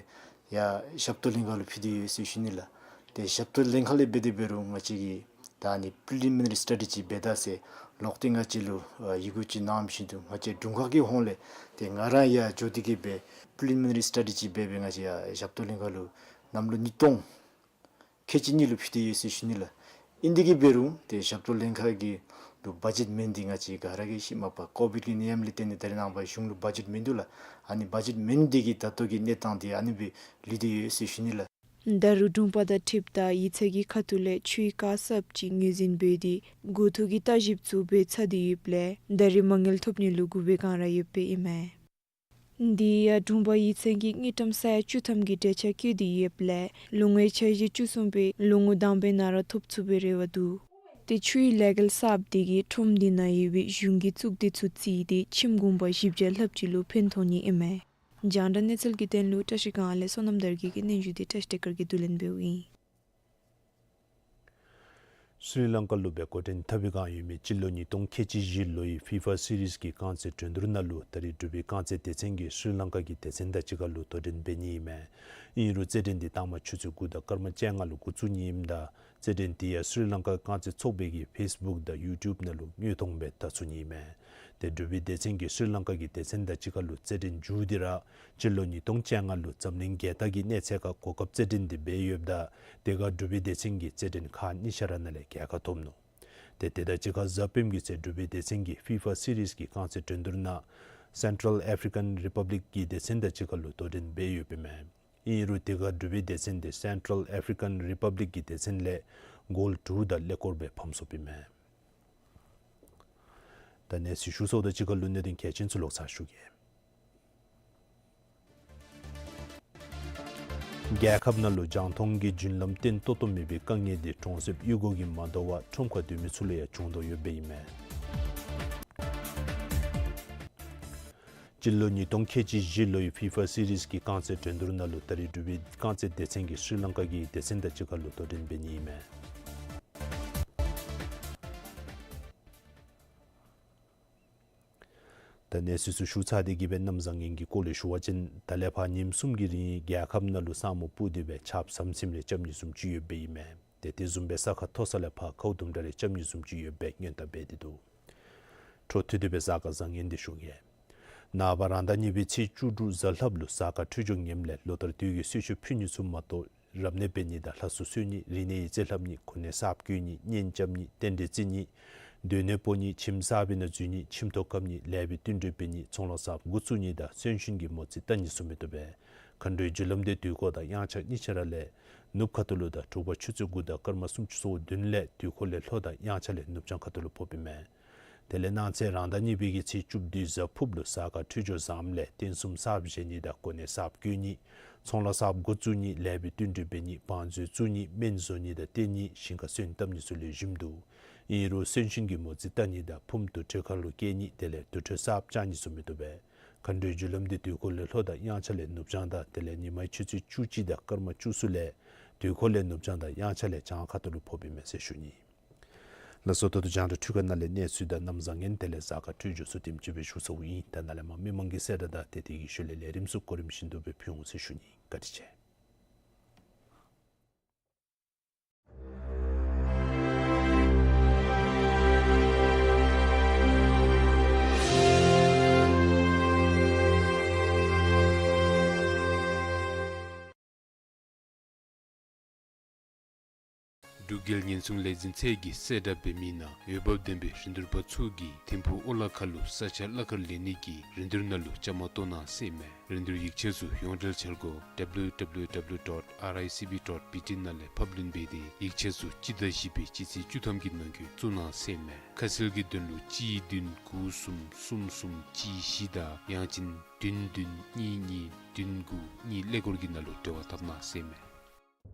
ཡར་ཞབས་ཏོག་ལྷན་ཁག་ལུ་ཕུལ་ཏེ་ཡོད་ཟེར་ཞུ་ནི་ལགས། ཏེ་ཞབས་ཏོག་ལྷན་ཁག་ལས་འབད་དེ་འབད་རུང་ང་བཅས་ཀྱི་ད་ནི་པི་རི་ལི་མི་ན་རི་སི་ཊ་ཌི་ཅིག་འབད་ད་ཟེར་ལོག་སྟེ་ང་བཅས་ལུ་ཨ་ཡི་གུ་ཅིག་གནང་བཞིན་དུ་ང་བཅས་དྲུང་ཁག་གི་ཧོངས་ལས་ཏེ་ང་ར་ཡར་འགྱོ་སྟེ་གིས་སྦེ་པི་རི་ལི་མི་ན་རི་སི་ཊ་ཌི་ཅིག་འབད་སྦེ་ང་བཅས་ཡར་ཞབས་ཏོག་ལྷན་ཁག་ལུ་གནམ་ལོ་ཉིས་སྟོང་ཁལ་གཅིག་གཉིས་ལུ་ཕུལ་ཏེ་ཡོད་ཟེར་ཞུ་ནི་ལགས། ཨིན་ཏེ་གིས་འབད་རུང་ཏེ་ཞབས་ཏོག་ལྷན་ཁག་གི་ལུ་བ་ཇེཊ་མེན་ཏེ་ང་བཅས་ག་ར་གིས་ཤེས་མས་པ། ཀོ་བིཌ་ཀྱི་ནད་ཡམས་ལས་བརྟེན་ཏེ་ད་རེས་ནངས་པ་གཞུང་ལུ་བ་ཇེཊ་མིན་འདུག་ལགས། ཨ་ནི་བ་ཇེཊ་མེན་ཏེ་གིས་ད་ལྟོ་གི་གནས་སྟངས་འདི་ཨ་ནི་སྦེ་ལུས་ཏེ་ཡོད་ཟེར་ཞུ་ནི་ལགས། ད་རུང་དྲུང་པ་དང་འཁྲིལཝ་ད་ཡིག་ཚང་གི་ཁ་ཐུག་ལས་ཆུའི་དཀའ་སྤྱད་ཅིག་ངོས་འཛིན་འབད་དེ་འགོ་ཐོག་གི་བརྟག་ཞིབ་ཚུ་འབད་ཚར་ཏེ་ཡོདཔ་ལས་ད་རེས་མ་དངུལ་ཐོབ་ནི་ལུ་སྒུག་པའི་བསྒང་ར་ཡོདཔ་ཨིན་མས། དེ་ཡང་དྲུང་པ་ཡིག་ཚང་གིས་དངུལ་ཀྲམ་ས་ཡ་བཅུ་ཐམ་གྱི་འབྲེལ་ཆ་བཀོད་དེ་ཡོདཔ་ལས་ལོ་ངོའི་འཆར་གཞི་བཅུ་གསུམ་པའི་ལོ་ངོ་དང་པའི་ནང་ར་ཐོབ་ཚུགས་པའི་རེ་བ་འདུག། ཏེ་ཆུའི་ལས་འགུལ་གསརཔ་དེ་གིས་ཁྲོམ་དེ་ནང་ཡོད་པའི་གཞུང་གི་གཙུག་སྡེ་ཚུ་བརྩིས་ཏེ་ཁྱིམ་གུང་པ་བཞི་བརྒྱ་ལྷགཔ་ཅིག་ལུ་ཕན་ཐོགས་ནི་ཨིན་མས། རྒྱང་བསྒྲགས་གནས་ཚུལ་གྱི་དོན་ལུ་བཀྲ་ཤིས་སྒང་ལས་བསོད་ནམས་དར་རྒྱས་ཀྱི་སྙན་ཞུ་འདི་བཀྲ་ཤིས་བདེ་སྐར་གྱིས་བསྡུ་ལེན་འབདཝ་ཨིན། ཤྲི་ལང་ཀ་ལུ་སྦེ་འགོ་འདྲེན་འཐབ་པའི་བསྒང་ཡོད་མི་སྤྱི་ལོ་ཉིས་སྟོང་ཁལ་གཅིག་བཞི་ལོའི་ཕི་ཕ་སི་རིསི་གི་རྐང་རྩེད་འགྲན་བསྡུར་ནང་ལུ་ད་རེས་འབྲུག་པའི་རྐང་རྩེད་སྡེ་ཚན་གྱིས་ཤྲི་ལང་ཀ་གི་སྡེ་ཚན་དང་གཅིག་ཁར་ལུ་དོ་འགྲན་འབད་ནི་ཨིན་མས། ཨིན་རུང་རྩེད་འགྲན་འདི་དང་པ་ཆུ་ཚོད་དགུ་དང་སྐར་མ་བཅོ་ལྔ་ལུ་འགོ་བཙུགས་ནི་ཨིནམ་ད་རྩེད་འགྲན་དེ་ཡང་ཤྲི་ལང་ཀ་རྐང་རྩེད་ཚོགས་པའི་གི་ཕེསི་བུཀ་དང་ཡུ་ཊུབ་ནང་ལུ་དངོས་མཐོང་སྦེ་བལྟ་ཚུགས་ནི་ཨིན་མས། ཏེ་འབྲུག་པའི་སྡེ་ཚན་གྱིས་ཤྲི་ལང་ཀ་གི་སྡེ་ཚན་དང་གཅིག་ཁར་ལུ་རྩེད་འགྲན་མཇུག་སྡེ་ར་སྤྱི་ལོ་ཉིས་སྟོང་བཅོ་ལྔ་ལུ་འཛམ་གླིང་རྒྱལ་རྟགས་ཀྱི་གནས་ཚད་ཁར་གོ་སྐབས་རྩེད་འགྲན་འདི་འབད་ཡོདཔ་ད་དེ་ཁར་འབྲུག་པའི་སྡེ་ཚན་གྱིས་རྩེད་འགྲན་ཁག་གཉིས་ཆ་ར་ནང་ལས་རྒྱལ་ཁ་ཐོབ་ནུག། ཏེ་དེ་དང་གཅིག་ཁར་གཟའ་སྤེནམ་གི་ཚེ་འབྲུག་པའི་སྡེ་ཚན་གྱིས་ཕི་ཕ་སི་རིསི་གི་རྐང་རྩེད་འགྲན་བསྡུར་ནང་སེན་ཊྲལ་ཨེཕ་རི་ཀན་རི་པབ་ལིཀ་གི་སྡེ་ཚན་དང་གཅིག་ཁར་ལུ་དོ་འགྲན་འབད་ཡོདཔ་ཨིན་མས། ཨིན་རུང་དེ་ཁར་འབྲུག་པའི་སྡེ་ཚན་འདི་སེན་ཊྲལ་ཨེཕ་རི་ཀན་རི་པབ་ལིཀ་གི་སྡེ་ཚན་ལས་གོལ་དྲུག་དང་ཀླད་ཀོར་སྦེ་ཕམ་སོཔ་ཨིན་མས། ད་གནས་ཚུལ་ཞུ་ཚརཝ་དང་གཅིག་ཁར་ལུ་གནད་དོན་གལ་ཆེན་ཚུ་ལོག་ཚར་ཞུ་གེ། རྒྱལ་ཁབ་ནང་ལུ་རྒྱང་མཐོང་གི་རྒྱུན་ལམ་བརྟན་ཏོག་ཏོ་མེད་པའི་དཀའ་ངལ་འདི་གྲོང་གསེབ་གཡུས་སྒོ་གིས་མ་དོ་བར་ཁྲོམ་ཁར་སྡོད་མི་ཚུ་ལུ་ཡང་བྱུང་དོ་ཡོདཔ་ཨིན་མས། སྤྱི་ལོ་ཉིས་སྟོང་ཁལ་གཅིག་བཞི་ལོའི་ཕི་ཕ་སི་རིསི་གི་རྐང་རྩེད་འགྲན་བསྡུར་ནང་ལུ་ད་རེས་འབྲུག་པའི་རྐང་རྩེད་སྡེ་ཚན་གྱིས་ཤྲི་ལང་ཀ་གི་སྡེ་ཚན་དང་གཅིག་ཁར་ལུ་དོ་འགྲན་འབད་ནི་ཨིན་མས། ད་གནས་ཚུལ་ཚུ་ཞུ་ཚར་ཏེ་གིས་སྦེ་གནམ་བཟང་ངན་གྱི་སྐོར་ལས་ཞུ་བ་ཅིན་ད་ལས་ཕར་ཉིནམ་གསུམ་གྱི་རིང་རྒྱལ་ཁབ་ནང་ལུ་ས་སྨུག་སྤུབས་ཏེ་སྦེ་ཆརཔ་ཟམ་ཟིམ་རེ་རྐྱབ་ནི་བཟུམ་ཅིག་ཡོདཔ་ཨིན་མས། ཏེ་དེ་བཟུམ་སྦེ་ས་ཁ་མཐོ་ས་ལས་ཕར་ཁཝ་དུམ་གྲ་རེ་རྐྱབ་ནི་བཟུམ་ཅིག་ཡོད་པའི་སྔོན་བརྡ་འབད་དེ་འདུག། འཕྲོ་མཐུད་དེ་སྦེ་གཟའ་སྐར་བཟང་ངན་འདི་ཞུ་གེ། ནངས་པ་རང་ཟླ་གཉིས་པའི་ཚེས་བཅུ་དྲུག་གཟའ་ལྷགཔ་ལུ་གཟའ་སྐར་འཕྲོད་སྦྱོར་ངནམ་ལས་ལོ་ལྟར་དུས་ཀྱི་གསོལ་མཆོད་ཕུལ་ནི་ཚུ་མ་གཏོགས་རབ་གནས་འབད་ནི་དང་ལྷ་གསོལ་གསོལ་ནི་རིག་གནས་ཡིག་རྩིས་ལྷབ་ནི་གོ་གནས་གསརཔ་བསྐོ་ནི་གཉེན་རྐྱབ་ནི་རྟེན་འབྲེལ་བརྩི་ནི་སྡོད་གནས་སྤོ་ནི་ཁྱིམ་གསར་པའི་ནང་འཛུལ་ནི་ཁྱིམ་ཐོག་བཀབ་ནི་ལེགས་པའི་བསྟུན་གྲོས་འབད་ནི་ཚོང་ལཱ་གསརཔ་འགོ་བཙུགས་ནི་དང་གསོན་གཤིན་གྱི་མོ་རྩིས་བལྟ་ནི་ཚུ་མི་བཏུབ་པས། མཁའ་འགྲོའི་རྒྱུ་ལམ་འདི་དུས་འཁོར་དང་དབྱངས་འཆར་གཉིས་ཆ་ར་ལས་ནུབ་ཁ་ཐུག་ལུ་དང་དྲོ་པ་ཆུ་ཚོད་དགུ་དང་སྐར་མ་སུམ་ཅུ་སོ་བདུན་ལས་དུས་འཁོར་ལས་ལྷོ་དང་དབྱངས་འཆར་ལས་ནུབ་བྱང་ཁ་ཐུག་ལུ་ཕོགཔ་ཨིན་མས། དེ་ལས་གནངས་ཚེ་རང་ཟླ་གཉིས་པའི་གི་ཚེས་བཅུ་བདུན་གཟའ་ཕུརཔ་ལུ་གཟའ་སྐར་འཕྲོད་སྦྱོར་བཟངམ་ལས་རྟེན་གསུམ་གསརཔ་བཞེངས་ནི་དང་གོ་གནས་གསརཔ་བསྐོ་ནི་ཚོང་ལཱ་གསརཔ་འགོ་བཙུགས་ནི་ལེགས་པའི་བསྟུན་གྲོས་འབད་ནི་བང་མཛོད་བཙུགས་ནི་སྨན་བཟོ་ནི་དང་བསྟེན་ནི་ཞིང་ཁར་སོན་བཏབ་ནི་ཚུ་ལེགས་ཤོམ་འདུག། ཨིན་རུང་གསོན་གཤིན་གྱི་མོ་རྩིས་བལྟ་ནི་དང་ཕུངམ་དུར་ཁྲོད་ཁ་ལུ་བསྐྱལ་ནི་དེ་ལས་དུར་ཁྲོད་གསརཔ་བཅག་ནི་ཚུ་མི་བཏུབ་པས། ཕར་འགྲོའི་རྒྱུ་ལམ་འདི་དུས་འཁོར་ལས་ལྷོ་དང་དབྱངས་འཆར་ལས་ནུབ་བྱང་དང་དེ་ལས་ཉི་མའི་ཆུ་ཚོད་བཅུ་གཅིག་དང་སྐར་མ་བཅུ་གསུམ་ལས་དུས་འཁོར་ལས་ནུབ་བྱང་དང་དབྱངས་འཆར་ལས་བྱང་ཁ་ཐུག་ལུ་ཕོགཔ་ཨིན་མས་ཟེར་ཞུ་ནི། ལགས་སོ། ད་ལྟོ་རྒྱང་བསྒྲགས་འཕྲུལ་ཁང་ནང་ལས་གནས་ཚུལ་དང་གནམ་བཟང་ངན་དེ་ལས་གཟའ་སྐར་འཕྲོད་སྦྱོར་ཚུ་དེམ་ཅིག་སྦེ་ཞུ་ཚརཝ་ཨིན། ད་ནཱ་ལས་མར་མི་མང་གི་གསལ་བསྒྲགས་དང་དེ་དེ་གི་ཤུལ་ལས་ལས་རིམ་ཚུ་གོ་རིམ་བཞིན་དུ་སྦེ་ཕུལ་འོང་ཟེར་ཞུ་ནི། བཀའ་དྲིན་ཆེ། འབྲུག་རྒྱལ་ཉེན་སྲུང་ལས་འཛིན་ཚད་ཀྱིས་གསལ་བསྒྲགས་འབད་མི་ནང་འོས་འབབ་ལྡན་པའི་རིན་བསྡུར་པ་ཚུ་གིས་ཐིམ་ཕུག་ཨོ་ལ་ཁ་ལུ་ས་ཆ་གླ་ཁར་ལེན་ནི་གི་རིན་བསྡུར་ནང་ལུ་བཅའ་མར་གཏོགས་གནང་ཟེར་ཨིན་མས། རིན་བསྡུར་ཡིག་ཆ་ཚུ་ཡོངས་འབྲེལ་འཆར་སྒོ་W W W dot R I C B dot B T ནང་ལས་ཕབ་ལེན་འབད་དེ་ཡིག་ཆ་ཚུ་སྤྱི་ཟླ་བཞི་པའི་སྤྱི་ཚེས་བཅུ་ཐམ་གྱི་ནང་འཁོད་བཙུགས་གནང་ཟེར་ཨིན་མས། ཁ་གསལ་གྱི་དོན་ལུ་གཅིག་བདུན་དགུ་གསུམ་གསུམ་གསུམ་གཅིག་བཞི་དང་ཡང་ཅིན་བདུན་བདུན་གཉིས་གཉིས་བདུན་དགུ་གཉིས་ཀླད་ཀོར་གྱི་ནང་ལུ་འབྲེལ་བ་འཐབ་གནང་ཟེར་ཨིན་མས།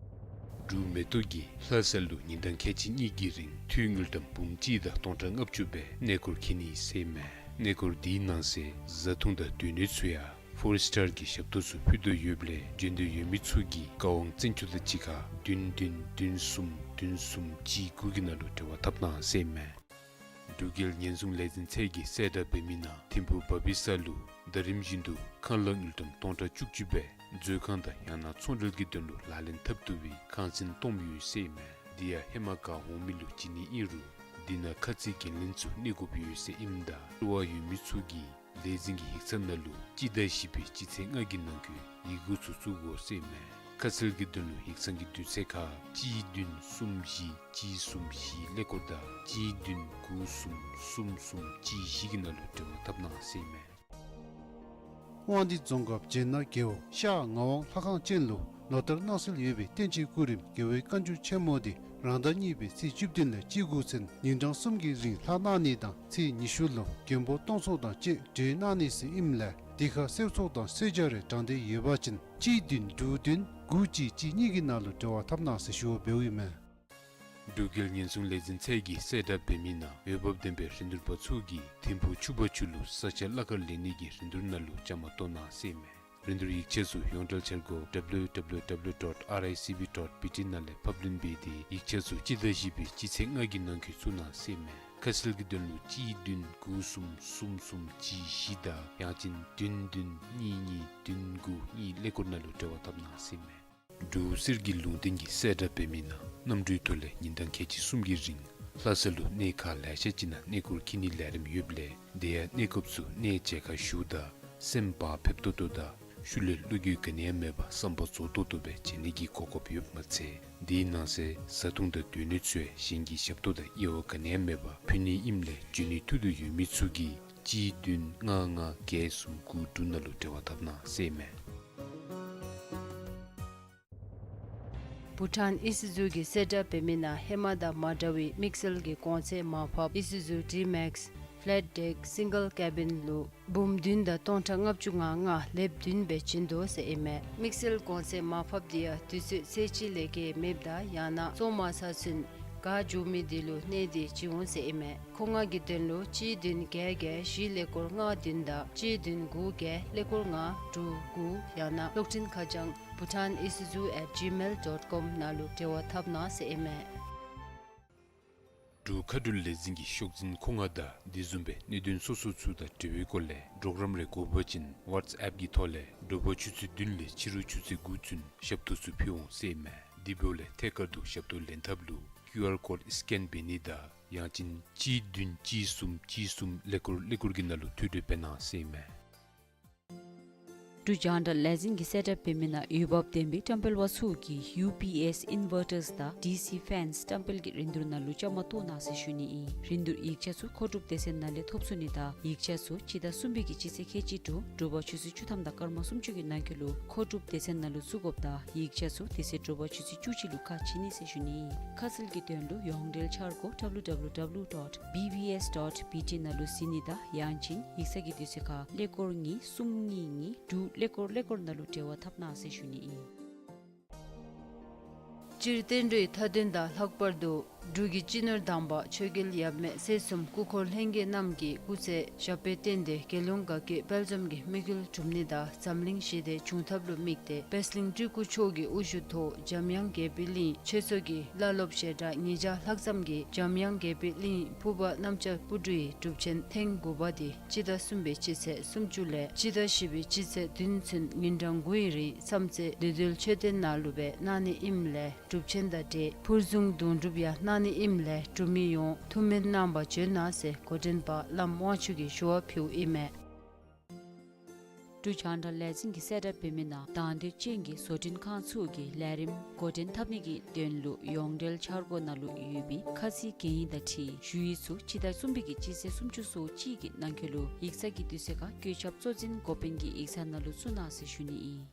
འབྲུག་མེ་ཏོག་གིས་ལྷ་ས་ལུ་ཉིན་གྲངས་ཁལ་གཅིག་གཉིས་ཀྱི་རིང་འཐུས་དངུལ་ཀྲམ་འབུམ་གཅིག་དང་སྟོང་ཕྲག་ལྔ་བཅུ་སྦེ་གནས་སྐོར་འཁྱིད་ནི་ཟེར་ཨིན་མས། གནས་སྐོར་འདི་ནང་གསེས་བཟའ་འཐུང་དང་སྡོད་གནས་ཚུ་ཡང་ཕོར་སི་ཊར་གྱི་ཞབས་ཏོག་ཚུ་ཕུལ་དོ་ཡོདཔ་ལས་འབྱོན་འདོད་ཡོད་མི་ཚུ་གིས་བཀའ་དབང་བཙན་སྐྱོང་དང་གཅིག་ཁར་བདུན་བདུན་བདུན་གསུམ་བདུན་གསུམ་གཅིག་དགུ་གི་ནང་ལུ་འབྲེལ་བ་འཐབ་གནང་ཟེར་ཨིན་མས། འབྲུག་རྒྱལ་ཉེན་སྲུང་ལས་འཛིན་ཚད་ཀྱིས་གསལ་བསྒྲགས་འབད་མི་ནང་ཐིམ་ཕུག་བ་བི་ས་ལུ་ཟླ་རིམ་བཞིན་དུ་ཁང་གླ་དངུལ་ཀྲམ་སྟོང་ཕྲག་བཅུ་གཅིག་སྦེ་མཛོད་ཁང་དང་ཡང་ན་ཚོང་འབྲེལ་གྱི་དོན་ལུ་ལག་ལེན་འཐབ་བཏུབ་པའི་ཁང་ཚན་སྟོངམ་ཡོད་ཟེར་ཨིན་མས། དེ་ཡང་ཧེ་མ་ག་འོང་མི་ལུ་བྱིན་ནི་ཨིན་རུང་དེ་ནང་ཁ་ཚིག་འགན་ལེན་ཚུ་གནས་དགོཔ་ཡོད་ཟེར་ཨིནམ་ད་འཚོ་བ་ཡོད་མི་ཚུ་གིས་ལས་འཛིན་གྱི་ཡིག་ཚང་ནང་ལུ་སྤྱི་ཟླ་བཞི་པའི་སྤྱི་ཚེས་ལྔ་གི་ནང་འཁོད་ཡི་གུ་ཚུ་བཙུགས་དགོ་ཟེར་ཨིན་མས། ཁ་གསལ་གྱི་དོན་ལུ་ཡིག་ཚང་གི་དུས་ཚོད་ཁར་གཅིག་བདུན་གསུམ་བཞི་གཅིག་གསུམ་བཞི་ཀླད་ཀོར་དང་གཅིག་བདུན་དགུ་གསུམ་གསུམ་གསུམ་གཅིག་བཞི་གི་ནང་ལུ་འབྲེལ་བ་འཐབ་གནང་ཟེར་ཨིན་མས། དབང་འདུས་རྫོང་ཁག་བྱེ་ནག་རྒེད་འོག་ཤར་ངག་དབང་ལྷ་ཁང་ཅན་ལུ་ལོ་ལྟར་གནང་སྲོལ་ཡོད་པའི་བསྟན་སྤྱིའི་སྐུ་རིམ་རྒྱལ་བའི་བཀའ་འགྱུར་ཆེན་མོ་འདི་རང་ཟླ་གཉིས་པའི་ཚེས་བཅུ་བདུན་ལས་སྤྱི་འགོ་ཚུན་ཉིན་གྲངས་གསུམ་གྱི་རིང་ལྷག་གནང་ནི་དང་ཚེས་ཉི་ཤུ་ལུ་མགོན་པོ་སྟོང་ཚོགས་དང་བཅས་གྲོལ་གནང་ནི་ཟེར་ཨིནམ་ལས་དེ་ཁར་གསོལ་ཚོགས་དང་གསོལ་ཇ་རེ་དྲང་འདོད་ཡོད་པ་ཅིན་གཅིག་བདུན་དྲུག་བདུན་དགུ་གཅིག་གཅིག་གཉིས་ཀྱི་ནང་ལུ་འབྲེལ་བ་འཐབ་གནང་ཟེར་ཞུ་བ་འབདཝ་ཨིན་མས། འབྲུག་རྒྱལ་ཉེན་སྲུང་ལས་འཛིན་ཚད་ཀྱིས་གསལ་བསྒྲགས་འབད་མི་ནང་འོས་འབབ་ལྡན་པའི་རིན་བསྡུར་པ་ཚུ་གིས་ཐིམ་ཕུག་ཆུ་པ་ཆུ་ལུ་ས་ཆ་གླ་ཁར་ལེན་ནི་གི་རིན་བསྡུར་ནང་ལུ་བཅའ་མར་གཏོགས་གནང་ཟེར་ཨིན་མས། རིན་བསྡུར་ཡིག་ཆ་ཚུ་ཡོངས་འབྲེལ་འཆར་སྒོ་W W W dot R I C B dot B T ནང་ལས་ཕབ་ལེན་འབད་དེ་ཡིག་ཆ་ཚུ་སྤྱི་ཟླ་བཞི་པའི་སྤྱི་ཚེས་ལྔ་གི་ནང་འཁོད་བཙུགས་གནང་ཟེར་ཨིན་མས། ཁ་གསལ་གྱི་དོན་ལུ་གཅིག་བདུན་དགུ་གསུམ་གསུམ་གསུམ་གཅིག་བཞི་དང་ཡང་ཅིན་བདུན་བདུན་གཉིས་གཉིས་བདུན་དགུ་གཉིས་ཀླད་ཀོར་ནང་ལུ་འབྲེལ་བ་འཐབ་གནང་ཟེར་ཨིན་མས། འབྲུག་གསེར་གྱི་ལུང་བསྟན་གྱིས་གསལ་བསྒྲགས་འབད་མི་ནང་གནམ་གྲུའི་ཐོག་ལས་ཉིན་གྲངས་ཁལ་གཅིག་གསུམ་གྱི་རིང་ལྷ་ས་ལུ་གནས་ཁག་ལེ་ཤ་ཅིག་ནང་གནས་སྐོར་འཁྱིད་ནིའི་ལས་རིམ་ཡོདཔ་ལས་དེ་ཡང་གནས་སྐབས་སུ་གནས་མཇལ་ཁ་ཞུཝ་ད་སེམས་བག་ཕེབས་ཏོག་ཏོ་དང་ཤུལ་ལས་བློ་འགྱོད་ག་ནི་ཡང་མེད་པར་བསམ་པ་རྫོགས་ཏོག་ཏོ་སྦེ་མཇལ་ནི་གི་གོ་སྐབས་ཡོདཔ་མ་ཚད་དེའི་ནང་གསེས་བཟའ་འཐུང་དང་སྡོད་གནས་ཚུ་ཡང་གཞན་གྱི་ཞབས་ཏོག་དང་དབྱེ་བ་ག་ནི་ཡང་མེད་པར་ཕུལ་ནི་ཨིནམ་ལས་འབྱོན་ནི་ཐུགས་འདོད་ཡོད་མི་ཚུ་གིས་གཅིག་བདུན་ལྔ་ལྔ་བརྒྱད་གསུམ་དགུ་དྲུག་ནང་ལུ་འབྲེལ་བ་འཐབ་གནང་ཟེར་ཨིན་མས། བྷུ་ཊཱན་ཨི་སི་ཛུ་གིས་གསལ་བསྒྲགས་འབད་མི་ནང་ཧེ་མ་དང་མ་འདྲ་བའི་དམིགས་བསལ་གྱི་གོང་ཚད་མར་ཕབ་ཨི་སི་ཛུ་ཌི་མེག་སི་ཕེ་ལེཊ་ཌེཀ་སིང་གལ་ཀེ་བིན་ལུ་འབུམ་བདུན་དང་སྟོང་ཕྲག་ལྔ་བཅུ་ང་ལྔ་ལེབ་བདུན་སྦེ་བྱིན་དོ་ཟེར་ཨིན་མས། དམིགས་བསལ་གོང་ཚད་མར་ཕབ་འདི་ཡང་དུས་ཚོད་ཚེས་གཅིག་ལས་བརྒལ་མེདཔ་དང་ཡང་ན་བཙོང་མ་ཚར་ཚུན་ག་འགྱོ་མི་དེ་ལུ་གནས་ཏེ་བྱིན་འོང་ཟེར་ཨིན་མས། མཁོ་མངགས་ཀྱི་དོན་ལུ་གཅིག་བདུན་བརྒྱད་བརྒྱད་བཞི་ཀླད་ཀོར་ལྔ་བདུན་དང་གཅིག་བདུན་དགུ་བརྒྱད་ཀླད་ཀོར་ལྔ་དྲུག་དགུ་ཡང་ན་གློག་འཕྲིན་ཁ་བྱང་bhutanisuzu at gmail dot com ནང་ལུ་འབྲེལ་བ་འཐབ་གནང་ཟེར་ཨིན་མས། འབྲུག་མཁའ་འགྲུལ་ལས་འཛིན་གྱི་ཤོག་འཛིན་མཁོ་མངགས་དང་དེ་བཟུམ་སྦེ་གནད་དོན་སོ་སོ་ཚུ་དང་འབྲེལ་བའི་སྐོར་ལས་གྲོགས་རམ་རེ་དགོ་པ་ཅིན་ཝཊས་ཨེཔ་གི་ཐོག་ལས་དྲོ་པ་ཆུ་ཚོད་བདུན་ལས་ཕྱི་རུ་ཆུ་ཚོད་དགུ་ཚུན་ཞབས་ཏོག་ཚུ་ཕུལ་འོང་ཟེར་ཨིན་མས། དེ་འབདཝ་ལས་ཐད་ཀར་དུ་ཞབས་ཏོག་ལེན་ཐབས་ལུ་ཀིའུ་ཨར་ཀོཌ་སི་ཀེན་འབད་ནི་དང་ཡང་ཅིན་གཅིག་བདུན་གཅིག་གསུམ་གཅིག་གསུམ་ཀླད་ཀོར་ཀླད་ཀོར་གྱི་ནང་ལུ་ཐུགས་འདོད་འབད་གནང་ཟེར་ཨིན་མས། འབྲུག་རྒྱང་བསྒྲགས་ལས་འཛིན་གྱིས་གསལ་བསྒྲགས་འབད་མི་ནང་འོས་འབབ་ལྡན་པའི་བཀྲམ་སྤེལ་པ་ཚུ་གིས་ཡུ་པི་ཨེསི་ཨིན་ཝར་ཊརསི་དང་ཌི་སི་ཕེནསི་བཀྲམ་སྤེལ་གྱི་རིན་བསྡུར་ནང་ལུ་བཅའ་མར་གཏོགས་གནང་ཟེར་ཞུ་ནི་ཨིན། རིན་བསྡུར་ཡིག་ཆ་ཚུ་མཁོ་སྒྲུབ་སྡེ་ཚན་ནང་ལས་ཐོབ་ཚུགས་ནི་དང་ཡིག་ཆ་ཚུ་སྤྱི་ཟླ་གསུམ་པའི་གི་སྤྱི་ཚེས་ཁལ་གཅིག་དྲོ་པ་ཆུ་ཚོད་བཅུ་ཐམ་དང་སྐར་མ་སུམ་ཅུ་གི་ནང་འཁོད་ལུ་མཁོ་སྒྲུབ་སྡེ་ཚན་ནང་ལུ་བཙུགས་དགོཔ་དང་ཡིག་ཆ་ཚུ་དེ་ཚེ་དྲོ་པ་ཆུ་ཚོད་བཅུ་གཅིག་ལུ་ཁ་ཕྱེ་ནི་ཟེར་ཞུ་ནི་ཨིན། ཁ་གསལ་གྱི་དོན་ལུ་ཡོངས་འབྲེལ་འཆར་སྒོ་ཌབ་ལུ་ཌབ་ལུ་ཌབ་ལུ་ཌོཊ་བི་བི་ཨེསི་ཌོཊ་བི་ཊི་ནང་ལུ་གཟིགས་ནི་དང་ཡང་ཅིན་ཡིག་ཚང་གི་དུས་ཚོད་ཁར་ཀླད་ཀོར་གཉིས་གསུམ་གཉིས་གཉིས་དྲུག་ཀླད་ཀོར་ཀླད་ཀོར་ནང་ལུ་འབྲེལ་བ་འཐབ་གནང་ཟེར་ཞུ་ནི་ཨིན། སྤྱིར་བསྟན་འགྲོའི་མཐའ་དོན་དང་ལྷག་པར་དུ་ འབྲུག་གི་སྤྱི་ནོར་དམ་པ་ཆོས་རྒྱལ་ཡབ་མེས་སྲས་གསུམ་སྐུ་འཁོར་ལྷན་རྒྱས་རྣམས་ཀྱི་སྐུ་ཚེ་ཞབས་པད་བརྟན་ཏེ་རྒྱལ་ཡོངས་དགའ་སྐྱིད་དཔལ་འཛོམས་ཀྱི་དམིགས་ཡུལ་འགྲུབ་ནི་དང་འཛམ་གླིང་ཞི་བདེ་འབྱུང་ཐབས་ལུ་དམིགས་ཏེ་པད་གླིང་སྤྲུལ་སྐུ་མཆོག་གི་དབུ་བཞུགས་ཐོག་འཇམ་དབྱངས་དགྱེས་པའི་གླིང་ཆོས་ཚོགས་ཀྱི་བླ་སློབ་ཞལ་གྲངས་ཉིས་བརྒྱ་ལྷག་ཙམ་གྱིས་འཇམ་དབྱངས་དགྱེས་པའི་གླིང་ཕུར་པ་གནམ་ལྕགས་སྤུ་གྲིའི་སྒྲུབ་ཆེན་ཐེངས་དགུ་པ་དེ་སྤྱི་ཟླ་གསུམ་པའི་སྤྱི་ཚེས་སུམ་ཅུ་ལས་སྤྱི་ཟླ་བཞི་པའི་སྤྱི་ཚེས་བདུན་ཚུན་ཉིན་གྲངས་དགུའི་རིང་མཚམས་བཅད་བདེ་སྡོད་མཆོད་རྟེན་ནང་ལུ་སྦེ་གནང་ནི་ཨིནམ་ལས་སྒྲུབ་ཆེན་དང་འབྲེལ་ཕུར་བཟུང་དུང་སྒྲུབ་ཡང་གནང་ནི་ཨིནམ་ལས་འབྲུག་མི་ཡོངས་ཐུགས་སྨོན་གནང་བར་བྱོན་གནང་ཟེར་འགོ་འདྲེན་པ་བླམ་དབང་ཕྱུག་གིས་ཞུ་བ་ཕུལཝ་ཨིན་མས། འབྲུག་རྒྱང་བསྒྲགས་ལས་འཛིན་གྱིས་གསལ་བསྒྲགས་འབད་མི་ནང་དང་འདོད་ཅན་གྱི་བཟོ་སྐྲུན་ཁང་ཚུ་གིས་ལས་རིམ་འགོ་འདྲེན་འཐབ་ནི་གི་དོན་ལུ་ཡོངས་འབྲེལ་འཆར་སྒོ་ནང་ལུ་ཡོད་པའི་ཁ་ཚིག་གན་ཡིག་དང་འཁྲིལ་ཞུ་ཡིག་ཚུ་སྤྱི་ཟླ་གསུམ་པའི་གི་སྤྱི་ཚེས་སུམ་ཅུ་སོ་གཅིག་གི་ནང་འཁོད་ལུ་ཡིག་ཚང་གི་དུས་ཚོད་ཁར་བཀོད་ཁྱབ་གཙོ་འཛིན་འགོ་དཔོན་གྱི་ཡིག་ཚང་ནང་ལུ་བཙུགས་གནང་ཟེར་ཞུ་ནི་ཨིན།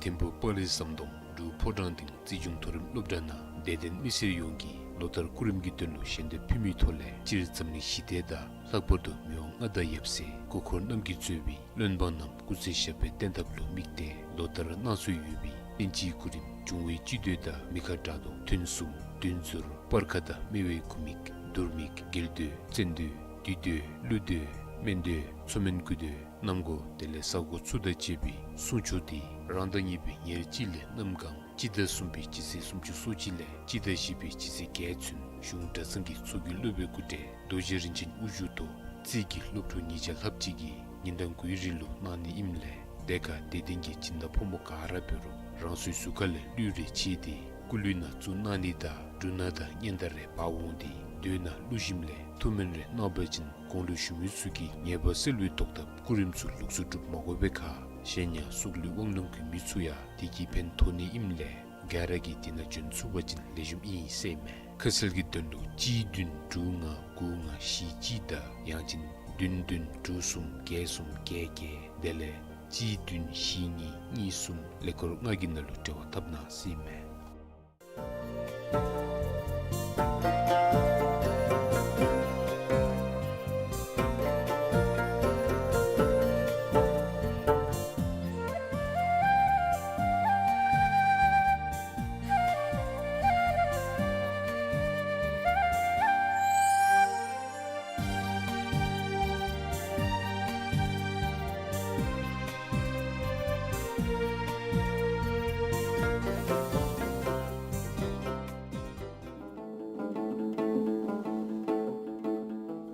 ཐིམ་ཕུག་དཔའ་རིས་ཟམ་གདོང་འབྲུག་ཕོ་བྲང་སྡིངས་རྩིས་གཞུང་མཐོ་རིམ་སློབ་གྲྭ་ནང་དད་ལྡན་མི་སེར་ཡོངས་ཀྱིས་ལོ་ལྟར་སྐུ་རིམ་གྱི་དོན་ལུ་ཞལ་འདེབས་ཕུལ་མིའི་ཐོག་ལས་སྤྱིར་འཛམ་གླིང་ཞི་བདེ་དང་ལྷག་པར་དུ་མི་དབང་མངའ་བདག་ཡབ་སྲས་སྐུ་འཁོར་རྣམ་རྒྱལ་གཙོས་པའི་བློན་འབངས་རྣམས་སྐུ་ཚེ་ཞབས་པད་བརྟན་ཐབས་ལུ་དམིགས་ཏེ་ལོ་ལྟར་གནང་སྲོལ་ཡོད་པའི་དབྱིན་ཇིའི་སྐུ་རིམ་འབྱུང་བའི་སྤྱི་མདོས་དང་མི་ཁ་དགྲ་གདོང་ཐུན་གསུམ་བདུན་ཟུར་སྤར་ཁ་དང་སྨེ་བའི་སྐུ་མིག་དུར་མིག་རྒྱལ་མདོས་བཙན་མདོས་བདུད་མདོས་ཀླུ་མདོས་སྨན་མདོས་མཚོ་སྨན་དགུ་མདོས་གནམ་སྒོ་དེ་ལས་ས་སྒོ་ཚུ་དང་བཅས་པའི་སྲུང་མཆོག་འདི་རང་ཟླ་གཉིས་པའི་ཉེར་གཅིག་ལས་གནམ་གང་སྤྱི་ཟླ་གསུམ་པའི་སྤྱི་ཚེས་སུམ་ཅུ་སོ་གཅིག་ལས་སྤྱི་ཟླ་བཞི་པའི་སྤྱི་ཚེས་བརྒྱད་ཚུན་གཞུང་གྲྭ་ཚང་གི་ཚོགས་ཀྱི་སློབ་དཔོན་སྐུ་བགྲེས་རྡོ་རྗེ་རིན་ཆེན་དབུ་བཞུགས་ཐོག་རྩིས་ཀྱི་སློབ་ཕྲུག་ཉིས་བརྒྱ་ལྷགཔ་ཅིག་གིས་ཉིན་གྲངས་དགུའི་རིང་ལུ་གནང་ནི་ཨིནམ་ལས་དེ་ཁར་དད་ལྡན་གྱི་སྦྱིན་བདག་ཕོ་མོ་ག་ར་འབད་རུང་རང་སོའི་གཟུགས་ཁ་ལས་གླུད་རེ་ཕྱེ་སྟེ་སྐུ་གླུད་ནང་བཙུགས་གནང་ནི་དང་འབྲུ་སྣ་དང་སྙན་དར་རེ་འབག་འོང་སྟེ་མདོས་ནང་བླུག་ཞིནམ་ལས་ཐུགས་སྨོན་རེ་གནང་བ་ཅིན་གོང་ལུ་ཞུ་མི་ཚུ་གིས་ཉེས་པ་སེལ་བའི་ཐོག་ཐབས་སྐུ་རིམ་ཚུ་ལོགས་སུ་སྒྲུབ་མ་དགོ་པའི་ཁར་གཞན་ཡང་སྲོག་ལུས་དབང་ལུང་གི་མི་ཚུ་ཡང་དེ་གིས་ཕན་ཐོགས་ནི་ཨིནམ་ལས་ག་ར་གིས་དེ་ནང་བྱོན་ཚུགས་པ་ཅིན་ལེགས་ཤོམ་ཨིན་ཟེར་མས། ཁ་གསལ་གྱི་དོན་ལུ་གཅིག་བདུན་དྲུག་ལྔ་དགུ་ལྔ་བཞི་གཅིག་དང་ཡང་ཅིན་བདུན་བདུན་དྲུག་གསུམ་བརྒྱད་གསུམ་བརྒྱད་བརྒྱད་དེ་ལས་གཅིག་བདུན་བཞི་གཉིས་གཉིས་གསུམ་ཀླད་ཀོར་ལྔ་གི་ནང་ལུ་འབྲེལ་བ་འཐབ་གནང་ཟེར་མས།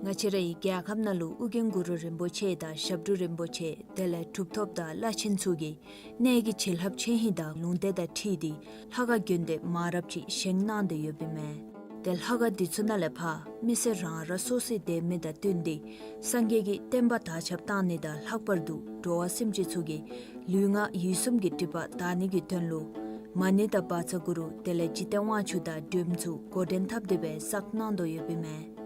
ང་བཅས་རའི་རྒྱལ་ཁབ་ནང་ལུ་ཨོ་རྒྱན་གུ་རུ་རིན་པོ་ཆེ་དང་ཞབས་དྲུང་རིན་པོ་ཆེ་དེ་ལས་གྲུབ་ཐོབ་དང་བླ་ཆེན་ཚུ་གིས་གནས་ཀྱི་བྱིན་རླབས་ཆེ་ཧིང་དང་ལུང་བསྟན་དང་འཁྲིལ་ཏེ་ལྷ་ཁང་དགོན་སྡེ་མང་རབས་ཅིག་བཞེངས་གནང་སྟེ་ཡོདཔ་ཨིན་མས། ཏེ་ལྷ་ཁང་འདི་ཚུ་ནང་ལས་ཕར་མི་སེར་རང་རང་སོ་སོའི་དད་མོས་དང་བསྟུན་ཏེ་སངས་རྒྱས་ཀྱི་བསྟན་པ་དར་ཁྱབ་གཏང་ནི་དང་ལྷག་པར་དུ་འགྲོ་བ་སེམས་ཅན་ཚུ་གི་ལུས་ངག་ཡིད་གསུམ་གྱི་སྒྲིབ་པ་དག་ནི་གི་དོན་ལུ་མ་ཎི་དང་བཛྲ་གུ་རུ་དེ་ལས་འཇིག་རྟེན་དབང་ཕྱུག་དང་སྒྲོལ་མ་ཚུ་འགོ་འདྲེན་འཐབ་སྟེ་སྦེ་བསགས་གནང་དོ་ཡོདཔ་ཨིན་མས།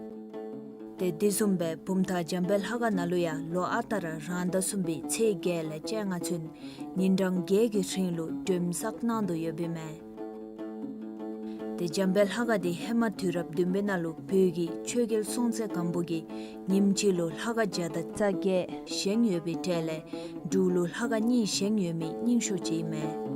ཏེ་དེ་བཟུམ་སྦེ་བུམ་ཐང་འཇམ་དཔལ་ལྷ་ཁང་ནང་ལུ་ཡང་ལོ་ཨ་རྟག་ར་རང་ཟླ་གསུམ་པའི་ཚེས་བརྒྱད་ལས་བཅོ་ལྔ་ཚུན་ཉིན་གྲངས་བརྒྱད་ཀྱི་རིང་ལུ་སྒྲོལ་མ་བསགས་གནང་དོ་ཡོདཔ་ཨིན་མས། ཏེ་འཇམ་དཔལ་ལྷ་ཁང་འདི་ཧེ་མ་དུས་རབས་བདུན་པའི་ནང་ལུ་བོད་ཀྱི་ཆོས་རྒྱལ་སྲོང་བཙན་སྒམ་པོ་གིས་ཉིནམ་གཅིག་ལུ་ལྷ་ཁང་བརྒྱ་དང་རྩ་བརྒྱད་བཞེངས་ཡོད་པའི་གྲས་ལས་འབྲུག་ལུ་ལྷ་ཁང་གཉིས་བཞེངས་ཡོད་མི་རྙིང་ཤོས་ཅིག་ཨིན་མས།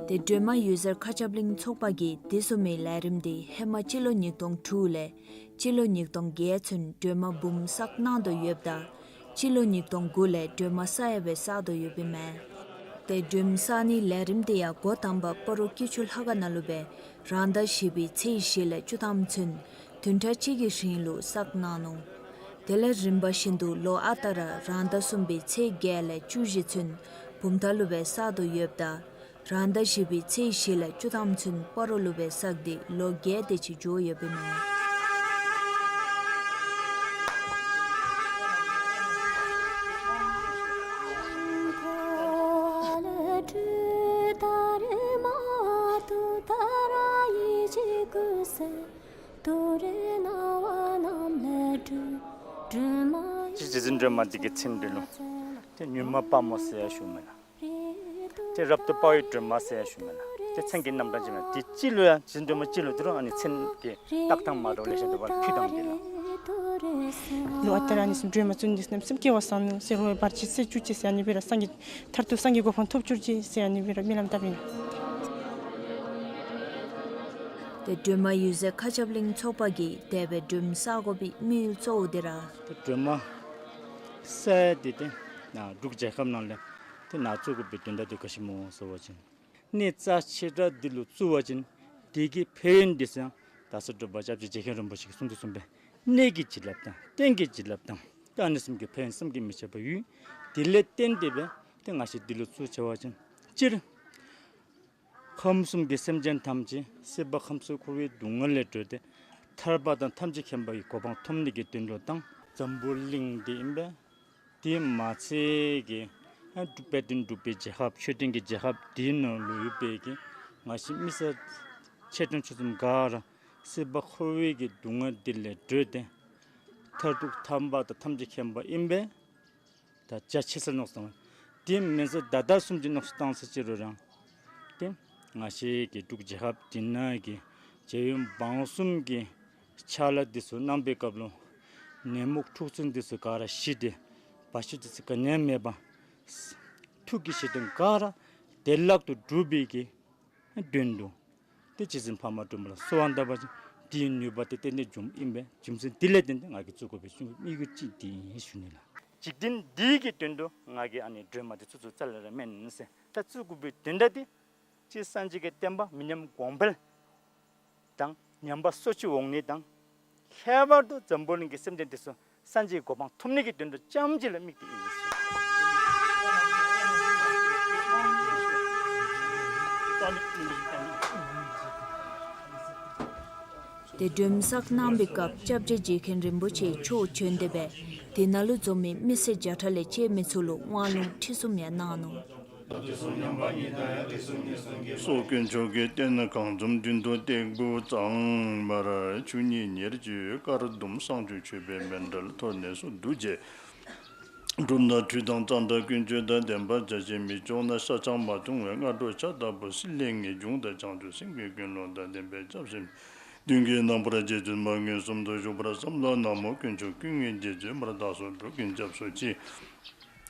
ཏེ་སྒྲོལ་མ་འོད་ཟེར་མཁའ་ཁྱབ་གླིང་ཚོགས་པ་གིས་དེ་བཟུམ་མའི་ལས་རིམ་འདི་ཧེ་མ་སྤྱི་ལོ་ཉིས་སྟོང་དྲུག་ལས་སྤྱི་ལོ་ཉིས་སྟོང་བརྒྱད་ཚུན་སྒྲོལ་མ་འབུམ་བསགས་གནང་དོ་ཡོདཔ་ད་སྤྱི་ལོ་ཉིས་སྟོང་དགུ་ལས་སྒྲོལ་མ་གསར་ཡང་སྦེ་བསགས་དོ་ཡོདཔ་ཨིན་མས། ཏེ་སྒྲོལ་མ་བསགས་ནིའི་ལས་རིམ་འདི་ཡང་འགོ་དང་པ་སྤ་རོ་སྐྱིད་ཆུ་ལྷ་ཁང་ནང་ལུ་སྦེ་རང་ཟླ་བཞི་པའི་ཚེས་བཞི་ལས་བཅུ་ཐམ་ཚུན་བདུན་ཕྲག་གཅིག་གི་རིང་ལུ་བསགས་གནང་ནུག། དེ་ལས་རིམ་པ་བཞིན་དུ་ལོ་ཨ་རྟག་ར་རང་ཟླ་གསུམ་པའི་ཚེས་བརྒྱད་ལས་བཅུ་བཞི་ཚུན་བུམ་ཐང་ལུ་སྦེ་བསགས་དོ་ཡོདཔ་ད་རང་ཟླ་བཞི་པའི་ཚེས་བཞི་ལས་བཅུ་ཐམ་ཚུན་སྤ་རོ་ལུ་སྦེ་བསགས་ཏེ་ལོ་བརྒྱད་དེ་ཅིག་འགྱོ་ཡོདཔ་ཨིན་མས། སྤྱིར་རྗེ་བཙུན་སྒྲོལ་མ་འདི་གི་མཚན་འདི་ལུ་ཏེ་མྱུར་མ་དཔའ་མོ་ཟེར་ཡང་ཞུཝ་མེན་ན། ཏེ་རབ་ཏུ་དཔའ་བའི་སྒྲོལ་མ་ཟེར་ཡང་ཞུཝ་མེན་ན། ཏེ་མཚན་གྱི་རྣམ་གྲངས་ཅིག་མེན་ན། ཏེ་སྤྱི་ལོ་ཡང་རྗེ་བཙུན་སྒྲོལ་མ་སྤྱི་ལོ་འདི་རུང་ཨ་ནི་མཚན་གྱི་བཏགས་ཐངས་མ་འདྲཝ་ལེ་ཤ་འདུག་པ་ཕུལ་ཐངས་འདི་ལགས། ལོ་ཨ་རྟག་ར་ཨ་ནི་བཟུམ་སྒྲོལ་མ་བཙུན་འདི་རྣམ་གསུམ་སྐྱེ་བ་བཟང་ནུག་ཟེར་རོགས་བར་ཆད་སེལ་བཅུག་ཅིག་ཟེར་ཨ་ནི་སྦེ་ར་སངས་རྒྱས་མཐར་ཐུག་སངས་རྒྱས་གོ་འཕང་ཐོབ་བཅུག་ཅིག་ཟེར་ཨ་ནི་སྦེ་ར་སྨོན་ལམ་བཏབ་ཨིན། ཏེ་སྒྲོལ་མ་འོད་ཟེར་མཁའ་ཁྱབ་གླིང་ཚོགས་པ་གིས་དེ་སྦེ་སྒྲོལ་མ་བསག་དགོ་པའི་དམིགས་ཡུལ་གཙོ་བོ་འདི་ར། ཏེ་སྒྲོལ་མ་བསག་ཡས་འདི་ཏེ་ནཱ་འབྲུག་རྒྱལ་ཁབ་ནང་ལས་ཏེ་ནཱ་བཙུགས་དགོ་པའི་དོན་དག་འདི་ག་ཅི་སྨོ་ཟེར་བ་ཅིན། གནས་རྩ་ཆེ་དྲགས་འདི་ལུ་བཙུགས་པ་ཅིན་དེ་གི་ཕན་ཡོན་འདི་ཚུ་ཡང་ད་ལྟོ་སྒྲོལ་མ་སྐྱབས་རྗེ་རྗེ་མཁན་རིན་པོ་ཆེ་གིས་གསུངས་དོ་བཟུམ་སྦེ་གནས་ཀྱི་བྱིན་རླབས་དང་རྟེན་གྱི་བྱིན་རླབས་དང་ཏེ་ཨ་ནི་གསུམ་གྱི་ཕན་ཡོན་བསམ་གྱིས་མི་ཁྱབ་པ་ཡོད། དེ་ལས་བརྟེན་ཏེ་སྦེ་ཏེ་ང་བཅས་འདི་ལུ་བཙུགས་ཆི་བ་ཅིན་སྤྱིར་ཁམས་གསུམ་གྱི་སེམས་ཅན་ཐམས་ཅད་སྲིད་པ་ཁམས་གསུམ་འཁོར་བའི་སྡུག་བསྔལ་ལས་གྲོལ་ཏེ་ཐར་པ་དང་ཐམས་ཅད་མཁྱེན་པ་གི་གོ་འཕང་ཐོབ་ནི་གི་དོན་ལུ་དང་འཛམ་བུ་གླིང་འདི་ཨིན་པས། དེ་མ་ཚད་ཀྱི་ཨ་དཔལ་ལྡན་འབྲུག་པའི་རྒྱལ་ཁབ་ཆོས་ལྡན་གྱི་རྒྱལ་ཁབ་འདི་ནང་ལུ་ཡོད་པའི་གི་ང་བཅས་མི་སེར་ཆེ་ཆུང་ཆུང་གསུམ་ག་ར་སྲིད་པ་འཁོར་བའི་གི་སྡུག་བསྔལ་འདི་ལས་གྲོལ་ཏེ་མཐར་ཐུག་ཐར་པ་དང་ཐམས་ཅད་མཁྱེན་པ་ཨིན་པས། ད་རྒྱ་ཆེ་སར་མནོ་བསམ་བཏང་། དེ་མེན་ཟེར་ད་ལྟ་བཟུམ་ཅིག་མནོ་བསམ་བཏང་ས་ཅིག་རུང་ར་ཏེ་ང་བཅས་ཀྱི་འབྲུག་རྒྱལ་ཁབ་འདི་ནང་གི་རྒྱལ་ཡུམ་འབངས་གསུམ་གྱི་ཕྱག་ལཱ་འདི་ཚུ་གནང་པའི་སྐབས་ལུ་ནད་མུག་འཁྲུག་རྩོད་འདི་ཚུ་ག་ར་ཞི་སྟེ་བར་ཆད་འདི་ཚུ་ག་ནི་ཡང་མེད་པར་ཐུགས་ཀྱི་བཞེད་དོན་ག་ར་བདེ་བླག་ཏུ་འགྲུབ་པའི་གི་དོན་དུ་ཏེ་རྗེ་བཙུན་འཕགས་མ་སྒྲོལ་མ་ལུ་གསོལ་བ་བཏབ་པ་ཅིན་དེའི་ནུས་པ་དེ་ཏན་ཏན་འབྱུངམ་ཨིན་པས། རྒྱུ་མཚན་འདི་ལས་བརྟེན་ཏེ་ང་གིས་བཙུགས་དགོ་པའི་དམིགས་ཡུལ་ཅིག་འདི་ཨིན་ཞུ་ནི་ལགས། འཇིག་རྟེན་འདི་གི་དོན་དུ་ང་གིས་ཨ་ནི་སྒྲོལ་མ་འདི་བཙུགས་བཙུགསཔ་རྩ་ལས་ར་མེན་ཟེར། ད་བཙུགས་དགོ་པའི་དོན་དག་འདི་སྤྱིར་སངས་རྒྱས་ཀྱི་བསྟན་པ་མི་ཉམས་གོང་འཕེལ་དང་ཉམས་པ་སོར་ཆུད་འོང་ནི་དང་ཁྱད་པར་དུ་འཛམ་བུ་གླིང་གི་སེམས་ཅན་འདི་ཚུ་སངས་རྒྱས་གོ་འཕང་ཐོབ་ནི་གི་དོན་དུ་རྐྱངམ་གཅིག་ལུ་དམིགས་ཏེ་ཨིན་ཟེར། ཏེ་སྒྲོལ་མ་བསགས་གནང་བའི་སྐབས་སྐྱབས་རྗེ་རྗེ་མཁན་རིན་པོ་ཆེ་མཆོག་བྱོན་ཏེ་སྦེ་དེ་ནང་ལུ་འཛོམས་མི་མི་སེར་བརྒྱ་ཕྲག་ལས་བཅད་མི་ཚུ་ལུ་དབང་ལུང་ཁྲིད་གསུམ་ཡང་གནང་ནུག། སོགས་དཀོན་མཆོག་གི་རྟེན་གང་འཛོམས་མདུན་དུ་སྟེགས་བུ་གཙང་མར་ཆུ་གཉིས་ཉེར་གཅིག་དཀར་ཟླུམ་བསང་མཆོད་མཆོད་པའི་མཎྜལ་ཐོག་ནས་སུ་འདུ་བྱས། འབྲུ་སྣ་ཁྲུས་དང་གཙང་སྦྲ་ཀུན་སྤྱོད་དང་ལྡན་པ་བྱ་ཞིང་མི་ལྕོགས་ན་ཤ་ཆང་མ་འཐུང་བའི་སྔ་དྲོ་ཇ་ལྟ་བུ་སྲིད་ལས་ངེས་འབྱུང་དང་བྱང་ཆུབ་སེམས་ཀྱི་ཀུན་སློང་དང་ལྡན་པའི་སྐྱབས་སེམས་མདུན་གྱི་རྣམ་པར་རྗེ་བཙུན་མ་མངོན་སུམ་དུ་བཞུགས་པར་བསམ་ལ་ན་མོ། དཀོན་མཆོག་ཀུན་དངོས་རྗེ་བཙུན་མར་བདག་སོགས་འགྲོ་ཀུན་སྐྱབས་སུ་མཆི།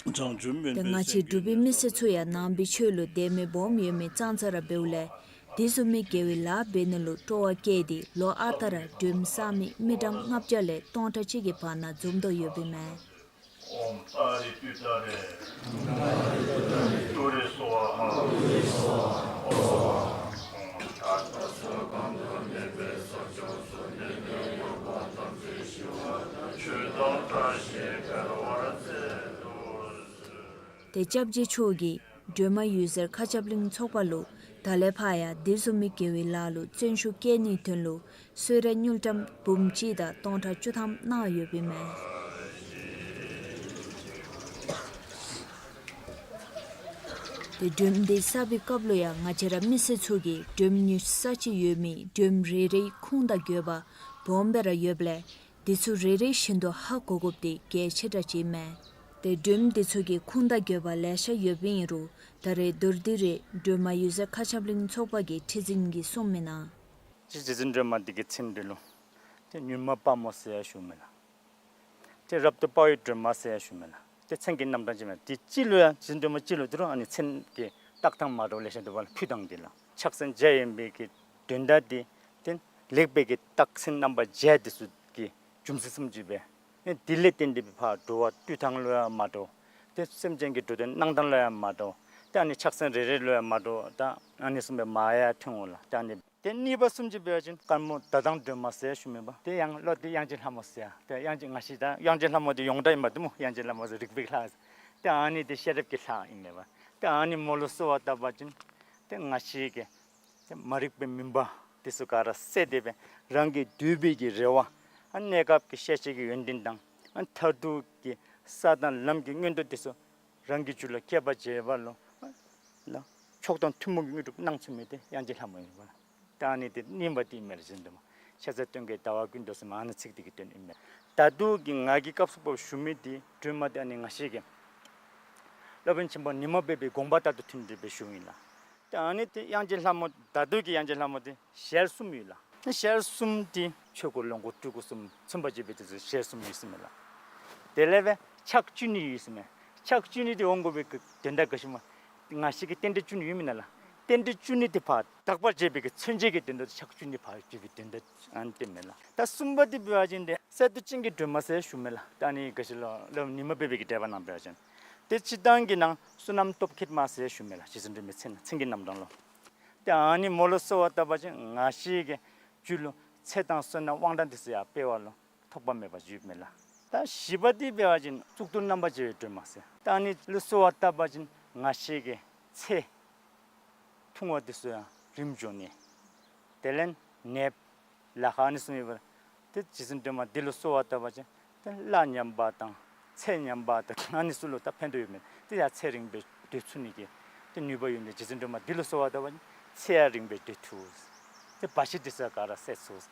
བྱང་ཆུབ་སྨོན་ཏེ་པའི་ང་བཅས་འབྲུག་པའི་མི་སེར་ཚུ་ཡང་ནང་པའི་ཆོས་ལུ་དད་མོས་སྦོམ་ཡོད་མི་ཙང་ཙ་ར་འབདཝ་ལས་དེ་བཟུམ་མའི་དགེ་བའི་ལཱ་འབད་ནི་ལུ་སྤྲོ་བ་བསྐྱེད་དེ་ལོ་ཨ་རྟག་ར་སྒྲོལ་མ་བསགས་མི་མི་གྲངས་ལྔ་བརྒྱ་ལས་སྟོང་ཕྲག་གཅིག་གི་བར་ན་འཛོམས་དོ་ཡོདཔ་ཨིན་མས། ཨོཾ་ཏཱ་རེ་ཏུཏྟཱ་རེ། ཏུ་རེ་སྭཱ་ཧཱ། ཨོཾ་ཨ་ཏ་ས་གང་དུ་གནས་པའི་ས་ཕྱོགས་སུ་གནས་པའི་ཡོ་བ་ཐམས་ཅད་ཞི་བ་དང་ཆོས་དང་བཀྲ་ཤིས་འཕེལ་བར་མཛད་དུ་གསོལ། ཏེ་སྐྱབས་རྗེ་མཆོག་གིས་སྒྲོལ་མ་འོད་ཟེར་མཁའ་ཁྱབ་གླིང་ཚོགས་པ་ལུ་ད་ལས་ཕར་ཡང་དེ་བཟུམ་མའི་དགེ་བའི་ལཱ་ལུ་བརྩོན་ཤུགས་བསྐྱེད་ནིའི་དོན་ལུ་གསོལ་རས་དངུལ་ཀྲམ་འབུམ་གཅིག་དང་སྟོང་ཕྲག་བཅུ་ཐམ་གནང་ཡོདཔ་ཨིན་མས། ཏེ་སྒྲོལ་མ་འདི་བསགས་པའི་སྐབས་ལུ་ཡང་ང་བཅས་ར་མི་སེར་ཚུ་གིས་སྒྲོལ་མ་ཉུལ་ས་ཅིག་ཡོད་མི་སྒྲོལ་མ་རེ་རེའི་ཁུངས་དང་དགོས་པ་སྦོམ་སྦེ་ར་ཡོདཔ་ལས་དེ་ཚུ་རེ་རེ་བཞིན་དུ་ཧ་གོ་དགོཔ་འདི་གལ་ཆེ་དྲགས་ཅིག་ཨིན་མས། ཏེ་སྒྲོལ་མ་འདི་ཚུ་གི་ཁུངས་དང་དགོས་པ་ལེ་ཤ་ཡོདཔ་ཨིན་རུང་ད་རེས་མདོར་བསྡུས་རེ་སྒྲོལ་མ་འོད་ཟེར་མཁའ་ཁྱབ་གླིང་ཚོགས་པ་གི་ཁྲི་འཛིན་གྱིས་གསུངམ་ཨིན་ན། སྤྱིར་རྗེ་བཙུན་སྒྲོལ་མ་འདི་གི་མཚན་འདི་ལུ་ཏེ་མྱུར་མ་དཔའ་མོ་ཟེར་ཡང་ཞུཝ་མས་ལགས། ཏེ་རབ་ཏུ་དཔའ་བའི་སྒྲོལ་མ་ཟེར་ཡང་ཞུཝ་མས་ལགས། ཏེ་མཚན་གྱི་རྣམ་གྲངས་ཅིག་མས། ཏེ་སྤྱི་ལུ་ཡང་རྗེ་བཙུན་སྒྲོལ་མ་སྤྱི་ལུ་འདི་རུང་ཨ་ནི་མཚན་གྱི་བཏགས་ཐངས་མ་འདྲཝ་ལེ་ཤ་འདུག་པ་ལགས། ཕུད་ཐངས་འདི་ལགས། ཕྱག་མཚན་བརྒྱད་ཡིན་པའི་གི་དོན་དག་འདི་ཏེ་ལེགས་པའི་གི་རྟགས་མཚན་རྣམ་པ་བརྒྱད་འདི་ཚུ་གི་རྒྱུ་མཚན་བཟུམ་ཅིག་སྦེ་ཨེ་འདི་ལས་བརྟེན་ཏེ་སྦེ་ཕར་འགྲོ་བ་བཏུལ་ཐངས་ལུ་ཡང་མ་འདྲཝ། ཏེ་སེམས་ཅན་གྱི་འགྲོ་དོན་གནང་ཐངས་ལུ་ཡང་མ་འདྲཝ། ཏེ་ཨ་ནི་ཕྱག་མཚན་རེ་རེ་ལུ་ཡང་མ་འདྲཝ་ད་ཨ་ནི་བཟུམ་སྦེ་མ་ཡང་ཐོན་འོང་ལགས། ཏེ་ཨ་ནི་ཏེ་གཉིས་པ་བཟུམ་ཅིག་འབད་བ་ཅིན་དཀར་མོ་ཟླ་གདོང་སྒྲོལ་མ་ཟེར་ཞུཝ་མས་པ། ཏེ་ཡང་ལོག་སྟེ་དབྱངས་ཅན་ལྷ་མོ་ཟེར་ཡང་ཏེ་དབྱངས་ཅན་ང་བཅས་ད་དབྱངས་ཅན་ལྷ་མོ་འདི་ཡོངས་གྲགས་ཨིན་པ་འདུག་སྨོ། དབྱངས་ཅན་ལྷ་མོ་ཟེར་རིག་པའི་ལྷ། ཏེ་ཨ་ནི་འདི་ཤེས་རབ་ཀྱི་ལྷ་ཨིན་མས་པ། ཏེ་ཨ་ནི་མོ་ལུ་གསོལ་བ་བཏབ་པ་ཅིན་ཏེ་ང་བཅས་ཀྱི་ཏེ་མ་རིག་པའི་མུན་པ་འདི་ཚུ་ག་ར་བསལ་ཏེ་སྦེ་རང་གི་འདོད་པའི་གི་རེ་བ་ཨ་གནས་སྐབས་ཀྱི་ཤེས་བྱའི་གི་ཡོན་ཏན་དང་ཨ་མཐར་ཐུག་གི་ས་དང་ལམ་གྱི་མངོན་མཐོ་འདི་ཚུ་རང་གི་རྒྱུད་ལུ་སྐྱེ་བར་བྱེད་པ་ལུ་ཨ་ལགས་མཆོག་དང་ཐུན་མོང་གི་དངོས་གྲུབ་གནང་ཚུགས་མི་འདི་དབྱངས་ཅན་ལྷ་མོ་ཨིན་པ་ལགས། ད་ཨ་ནི་འདི་གཉིས་པ་འདི་ཨིན་མས་ལགས། རྗེ་བཙུན་སྒྲོལ་མ་ཤ་ཟ་སྟོན་ཀའི་ཟླ་བ་ཀུན་ཏུ་ཟེར་མི་ཨ་ནི་ཚིག་འདི་གི་དོན་ཨིན་མས། ད་ལྟོ་གི་ང་གིས་སྐབས་སུ་བབ་ཞུ་མི་འདི་སྒྲོལ་མ་འདི་ཨ་ནི་ང་བཅས་ཀྱི་སློབ་དཔོན་ཆེན་པོ་ཉི་མ་སྦས་པའི་དགོངས་པ་དང་དུ་མཐུན་ཏེ་སྦེ་ཞུཝ་ཨིན་ལགས། ད་ཨ་ནི་འདི་དབྱངས་ཅན་ལྷ་མོ་ད་ལྟོ་གི་དབྱངས་ཅན་ལྷ་མོ་འདི་ཞལ་གསུམ་ཡོད་ལགས། ཞལ་གསུམ་འདི་ཆོས་སྐུ་ལོངས་སྐུ་སྤྲུལ་སྐུ་གསུམ་མཚོན་པར་བྱེད་པའི་དེ་ཚུ་ཞལ་གསུམ་ཡོད་ཟེར་མས་ལགས། དེ་ལས་སྦེ་ཕྱག་བཅུ་གཉིས་ཡོད་ཟེར་མས། ཕྱག་བཅུ་གཉིས་འདི་འོང་དགོ་པའི་གི་དོན་དག་ག་ཅི་སྨོ། ང་བཅས་ཀྱི་རྟེན་འབྲེལ་བཅུ་གཉིས་ཡོད་མེན་ན་ལགས། རྟེན་འབྲེལ་བཅུ་གཉིས་དེ་ཕར་དག་པར་བྱེད་པའི་གི་མཚོན་བྱེད་ཀྱི་དོན་དུ་ཕྱག་བཅུ་གཉིས་ཕར་བརྒྱུད་པའི་དོན་དུ་ཨ་ནི་སྟོནམ་མས་ལགས། ད་གསུམ་པ་དེ་འབད་བ་ཅིན་ཏེ་གསལ་དུ་སྤྱན་གྱི་སྒྲོན་མ་ཟེར་ཞུཝ་མས་ལགས། ད་ཨ་ནི་ག་ཅི་ལོ་ལོ་ཉི་མ་འབད་བའི་གི་འགྲེལ་པ་ནང་འབད་བ་ཅིན་ཏེ་སྤྱིར་བཏང་གི་ནང་བསོད་ནམས་སྟོབས་བསྐྱེད་མ་ཟེར་ཞུཝ་མས་ལགས། རྗེ་བཙུན་སྒྲོལ་མའི་མཚན་མཚན་གྱི་རྣམ་གྲངས་ལུ། ཏེ་ཨ་ནི་མོ་ལུ་གསོལ་བ་བཏབ་པ་ཅིན་ང་བཅས་ཀྱི་རྒྱུད་ལུ་ཚེ་དང་བསོད་ནམས་དབང་ཐང་དེ་ཚུ་ཡང་སྤེལ་བ་ལུ་ཐོགས་པ་མེད་པ་ཡོདཔ་མས་ལགས། ད་བཞི་པ་དེ་འབད་བ་ཅིན་གཙུག་ཏོར་རྣམ་པར་རྒྱལ་བའི་སྒྲོན་མ་ཟེར། ད་ཨ་ནི་ལུ་གསོལ་བ་བཏབ་པ་ཅིན་ང་བཅས་ཀྱི་ཚེ་ཐུང་བ་དེ་ཚུ་ཡང་རིངམ་འགྱོ་ནི། དེ་ལས་ནདཔ་ལཱ་ཁག་ཨ་ནི་ཚུ་མེད་པར་ཏེ་རྗེ་བཙུན་སྒྲོལ་མ་འདི་ལུ་གསོལ་བ་བཏབ་པ་ཅིན་ཏེ་གླ་ཉམས་པ་དང་ཚེ་ཉམས་པ་དང་ཨ་ནི་ཚུ་ལུ་ད་ཕན་ཐོགས་ཡོདཔ་མས། ཏེ་ཡང་ཚེ་རིངམོ་སྦེ་སྡོད་ཚུགས་ནི་གི་ཏེ་ནུས་པ་ཡོད་ནི། རྗེ་བཙུན་སྒྲོལ་མ་འདི་ལུ་གསོལ་བ་བཏབ་པ་ཅིན་ཚེ་ཡང་རིངམོ་སྦེ་སྡོད་ཚུགས། ཏེ་བར་ཆད་དེ་ཚུ་ག་ར་སེལ་ཚུགས།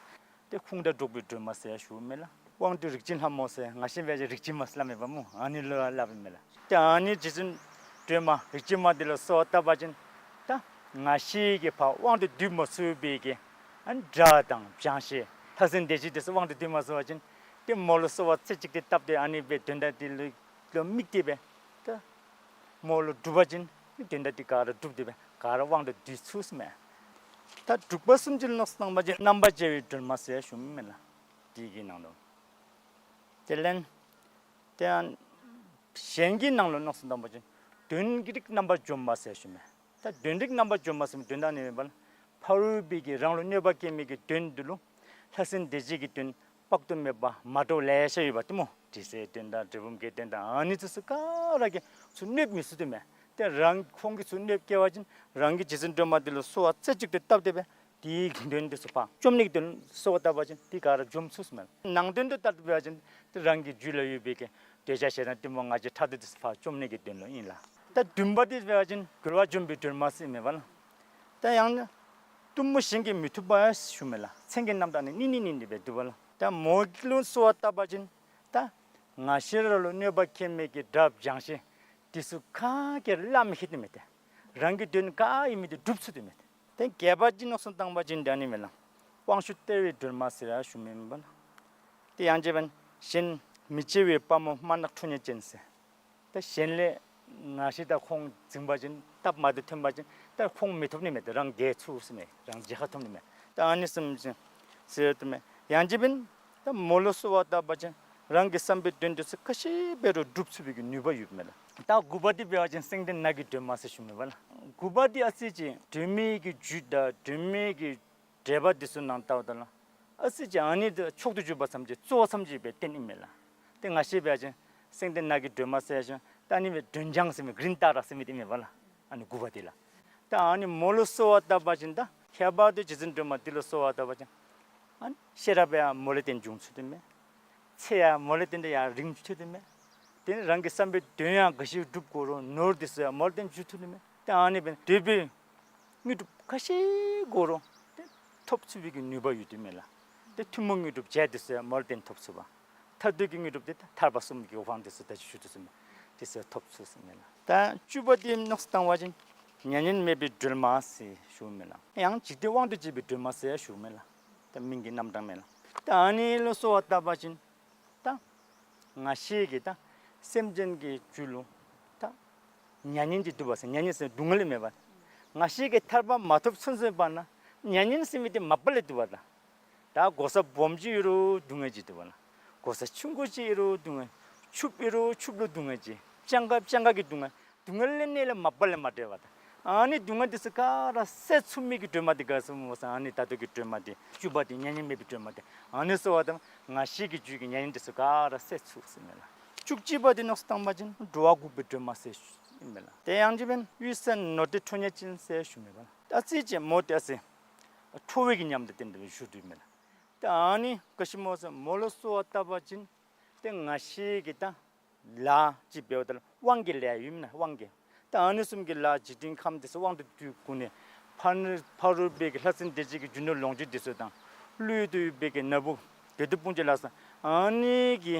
ཏེ་ཁུངས་དག་སྒྲོགས་པའི་སྒྲོན་མ་ཟེར་ཞུཝ་མས་ལགས། དབང་སྡུད་རིག་འཛིན་ལྷ་མོ་ཟེར། ང་བཅས་འབད་བ་ཅིན་རིག་འཛིན་མ་ཟེར་སླབ་མས་པ་སྨོ། ཨ་ནི་ལུ་སླབ་ཨིན་མས་ལགས། ཏེ་ཨ་ནི་རྗེ་བཙུན་སྒྲོལ་མ་རིག་འཛིན་མ་འདི་ལུ་གསོལ་བ་བཏབ་པ་ཅིན་ད་ང་བཅས་ཀྱིས་ཕར་དབང་དུ་སྡུད་མ་ཚུགས་པའི་གི་ཨ་ནི་དགྲ་དང་བྱང་ཤེས་ལྷ་སྲིན་སྡེ་བརྒྱད་དེ་ཚུ་དབང་དུ་སྡུད་མ་ཚུགས་པ་ཅིན་ཏེ་མོ་ལུ་གསོལ་བ་རྩེ་གཅིག་ཏུ་བཏབ་སྟེ་ཨ་ནི་སྦེ་དོན་དག་དེ་ལུ་ལུ་དམིགས་ཏེ་སྦེ་ད་མོ་ལུ་སྒྲུབ་པ་ཅིན་དོན་དག་དེ་ག་ར་འགྲུབ་སྟེ་སྦེ་ག་ར་དབང་དུ་སྡུད་ཚུགས་ཟེར་མས། ད་འབྲུག་པ་གསུམ་གྱི་ལུགས་སུ་བཏང་པ་ཅིན་རྣམ་པར་རྒྱལ་བའི་སྒྲོན་མ་ཟེར་ཞུཝ་མས་ལགས། དེ་གི་ནང་ལུ་དེ་ལས་ཏེ་གཞན་གྱི་ནང་ལུ་ལུགས་སུ་བཏང་པ་ཅིན་དོན་གྱི་རིགས་རྣམ་པར་འཇོམས་པ་ཟེར་ཞུཝ་མས། ད་དོན་རིགས་རྣམ་པར་འཇོམས་པ་ཟེར་མི་དོན་དག་ནི་མེན་པ་ལགས། ཕ་རོལ་པོའི་གི་རང་ལུ་གནོད་པ་བཀལ་མི་གི་དོན་འདི་ལུ་ལྷ་སྲིན་སྡེ་བརྒྱད་ཀྱི་དོན་དཔག་ཏུ་མེད་པ་མ་འདྲཝ་ལེ་ཤ་ཡོད་པ་དེ་སྨོ། དྲི་ཟའི་དོན་དང་འབྲས་སྤུངས་ཀྱི་དོན་དང་ཨ་ནི་ཚུ་ག་ར་གིས་ཚུར་གནོདཔ་མི་ཚུགས་དོ་མས། ཏེ་རང་ཁོང་གིས་ཚུར་གནོདཔ་བཀལ་བ་ཅིན་རང་གིས་རྗེ་བཙུན་སྒྲོལ་མ་འདི་ལུ་གསོལ་བ་རྩེ་གཅིག་ཏུ་བཏབ་སྟེ་སྦེ་དེའི་གི་དོན་དེ་ཚུ་ཕར་བཅོམ་ནི་གི་དོན་གསོལ་བ་བཏབ་པ་ཅིན་དེ་ག་ར་འཇོམས་ཚུགས་ཟེར་མས། ནང་དོན་དུ་ལྟར་འབད་བ་ཅིན་ཏེ་རང་གི་རྒྱུད་ལུ་ཡོད་པའི་གི་འདོད་ཆགས་ཞེ་སྡང་གཏི་མུག་ང་རྒྱལ་ཕྲག་དོག་དེ་ཚུ་ཕར་བཅོམ་ནི་གི་དོན་ལུ་ཨིན་ལགས། ད་བདུན་པ་དེ་འབད་བ་ཅིན་རྒོལ་བ་འཇོམས་པའི་སྒྲོན་མ་ཟེར་མས་པ་ལགས། ད་ཡང་ན་གཏུམ་མོ་གཞན་གྱིས་མི་ཐུབ་པ་ཞུཝ་མས་ལགས། མཚན་གྱི་རྣམ་གྲངས་ནི་གཉིས་གཉིས་གཉིས་ནི་སྦེ་འདུག་པ་ལགས། ད་མོ་ལུ་གསོལ་བ་བཏབ་པ་ཅིན་ད་ང་བཅས་ར་ལུ་གནོད་པ་བཀལ་མི་གི་དགྲ་བྱང་ཤེས་དེ་ཚུ་ག་གིས་ར་ལུ་མི་ཤེས་དོ་མས། ཏེ་རང་གི་དོན་ག་ཨིན་མི་དེ་འགྲུབ་ཚུགས་དོ་མས། ཏེ་བརྒྱད་པ་ཅིག་ལུགས་སུ་བཏང་པ་ཅིན་ད་ནི་མས་ལགས། དབང་ཕྱུག་སྟེར་བའི་སྒྲོན་མ་ཟེར་ཞུཝ་མས་པ་ལགས། ཏེ་ཡང་རྗེ་བན་གཞན་མི་གཅེས་པའི་དཔའ་མོ་དམར་ནག་ཁྲོ་གཉེར་ཅན་ཟེར། ད་གཞན་ལས་ང་བཅས་ད་ཁོང་འཛིང་པ་ཅིན་སྟབས་མ་བདེཝ་ཐོན་པ་ཅིན་ད་ཁོང་མི་ཐོབ་ནི་མས། ཏེ་རང་རྒྱལ་ཚུགས་ཟེར་མས། རང་རྒྱལ་ཁ་ཐོབ་ནི་མས། ད་ཨ་ནི་བཟུམ་ཅིག་ཟེར་དོ་མས། ཡང་རྗེ་བན་ད་མོ་ལུ་གསོལ་བ་བཏབ་པ་ཅིན་རང་གི་བསམ་པའི་དོན་དེ་ཚུ་ག་ཅི་འབད་རུང་འགྲུབ་ཚུགས་པའི་གི་ནུས་པ་ཡོདཔ་མས་ལགས། ད་དགུ་པ་དེ་འབད་བ་ཅིན་སེང་ལྡེང་ནགས་ཀྱི་སྒྲོན་མ་ཟེར་ཞུཝ་མས་པ་ལགས། དགུ་པ་དེ་ཨ་ཙི་ཅིག་སྒྲོན་མེ་གི་རྒྱུད་དང་སྒྲོན་མེ་གི་འགྲེལ་པ་དེ་ཚུ་ནང་ལྟཝ་ད་ལུ་ཨ་ཙི་ཅིག་ཨ་ནི་དེ་མཆོག་ཏུ་གྱུར་པ་ཐམས་ཅད་གཙོ་བོ་ཐམས་ཅད་སྦེ་བསྟན་ཨིན་མས་ལགས། ཏེ་ང་བཅས་འབད་བ་ཅིན་སེང་ལྡེང་ནགས་ཀྱི་སྒྲོན་མ་ཟེར་ཞིནམ་ད་ཨ་ནི་སྦེ་སྒྲོན་ལྗང་ཟེར་མི་གི་རིན་ཏ་ར་ཟེར་མི་དེ་མས་པ་ལགས། ཨ་ནི་དགུ་པ་དེ་ལགས། ད་ཨ་ནི་མོ་ལུ་གསོལ་བ་བཏབ་པ་ཅིན་ད་ཁྱད་པར་དུ་རྗེ་བཙུན་སྒྲོལ་མ་འདི་ལུ་གསོལ་བ་བཏབ་པ་ཅིན་ཨ་ནི་ཤེས་རབ་ཡང་མོ་ལས་བརྟེན་འབྱུང་ཚུགས་དོ་མས། ཚེ་ཡང་མོ་ལས་བརྟེན་ཏེ་ཡང་རིང་ཚུགས་དོ་མས། དེ་ནི་རང་གི་བསམ་པའི་དོན་ཡང་ག་ཅི་སྒྲུབ་དགོ་རུང་ནོར་དེ་ཚུ་ཡང་མོ་ལས་བརྟེན་འབྱུང་ཚུགས་དོ་མས། ཏེ་ཨ་ནི་སྦེ་འདོད་པའི་དངོས་གྲུབ་ག་ཅི་དགོ་རུང་ཏེ་ཐོབ་ཚུགས་པའི་གི་ནུས་པ་ཡོད་དོ་མས་ལགས། ཏེ་ཐུན་མོང་དངོས་གྲུབ་བརྒྱད་དེ་ཚུ་ཡང་མོ་ལས་བརྟེན་ཐོབ་ཚུགས་པ། མཐར་ཐུག་གི་དངོས་གྲུབ་དེ་ད་ཐར་པ་གསུམ་གྱི་གོ་འཕང་དེ་ཚུ་ད་ཅི་ཞུ་དོ་ཟེར་མས། དེ་ཚུ་ཐོབ་ཚུགས་ཟེར་མས་ལགས། ད་བཅུ་པ་དེ་ལུགས་སུ་བཏང་བ་ཅིན་མྱ་ངན་མེད་པའི་སྒྲོན་མ་ཟེར་ཞུཝ་མས་ལགས། ཡང་འཇིག་རྟེན་དབང་དུ་བྱེད་པའི་སྒྲོན་མ་ཟེར་ཞུཝ་མས་ལགས། ད་མིང་གི་རྣམ་གྲངས་མས་ལགས། ད་ཨ་ནི་ལུ་གསོལ་བ་བཏབ་པ་ཅིན་ད་ང་བཅས་ཀྱི་ད་སེམས་ཅན་གྱི་རྒྱུད་ལུ་ད་མྱ་ངན་གྱི་འདུག་པ་ཟེར། མྱ་ངན་ཟེར་སྡུག་བསྔལ་མེན་པ། ང་བཅས་ཀྱིས་ཐར་པ་མ་ཐོབ་ཚུན་ཚོད་བར་ན་མྱ་ངན་ཟེར་མི་དེ་མ་པ་ལས་འདུག་པ་ད། ད་གོ་ས་སྦོམ་ཅིག་ཡོད་རུང་སྡུག་བསྔལ་ཅིག་འདུག་པ་ལགས། གོ་ས་ཆུང་ཀུ་ཅིག་ཡོད་རུང་སྡུག་བསྔལ། ཕྱུགཔོ་ཡོད་རུང་ཕྱུགཔོ་ལུ་སྡུག་བསྔལ་ཅིག། སྤྱང་ཀ་སྤྱང་ཀ་གི་སྡུག་བསྔལ། སྡུག་བསྔལ་ལས་གནས་ལས་མ་པ་ལས་མ་བྲལ་བ་ད། ཨ་ནི་སྡུག་བསྔལ་དེ་ཚུ་ག་ར་སེལ་ཚུགས་མི་གི་སྒྲོན་མ་དེ་ག་ཟེར་སྨོ་ཟེར་ན་ཨ་ནི་ད་ལྟོ་གི་སྒྲོན་མ་དེ་བཅུ་པ་དེ་མྱ་ངན་མེད་པའི་སྒྲོན་མ་དེ། ཨ་ནི་གསོལ་བ་བཏབ་ང་བཅས་ཀྱི་རྒྱུད་ཀྱི་མྱ་ངན་དེ་ཚུ་ག་ར་སེལ་ཚུགས་ཟེར་མས་ལགས། བཅུ་གཅིག་པ་དེ་ལུགས་སུ་བཏང་བ་ཅིན་འགྲོ་བ་འགུགས་པའི་སྒྲོན་མ་ཟེར་ཞུཝ་མས་ལགས། དེ་ཡང་རྗེ་བན་གཡུལ་ས་ནོར་སྡེ་ཁྲོ་གཉེར་ཅན་ཟེར་ཞུཝ་མས་པ་ལགས། ད་ཨ་ཙི་ཅིག་མོ་དེ་ཨ་ཙི་ཁྲོ་བོའི་གི་ཉམས་དང་ལྡན་ཏེ་བཞུགས་དོ་མས་ལགས། ད་ཨ་ནི་ག་ཅི་སྨོ་ཟེར་མོ་ལུ་གསོལ་བ་བཏབ་པ་ཅིན་ཏེ་ང་བཅས་ཀྱི་ད་ལཱ་ཅིག་འབདཝ་ད་ལུ་དབང་གི་ལཱ་ཡོདཔ་མས་ན། དབང་གི། ད་ཨ་ནི་བཟུམ་གྱི་ལཱ་འཇིག་རྟེན་ཁམས་དེ་ཚུ་དབང་དུ་བསྡུ་དགོ་ནི། ཕ་ནི་ཕ་རོལ་པོའི་གི་ལྷ་སྲིན་སྡེ་བརྒྱད་ཀྱི་རྒྱུ་ནོར་ལོངས་སྤྱོད་དེ་ཚུ་དང་། ཀླུ་ཡུལ་དུ་ཡོད་པའི་གི་ན་བུ་བདུད་འདུལ་དཔུང་བཅས་ལ་སོགས་ཨ་ནི་གི་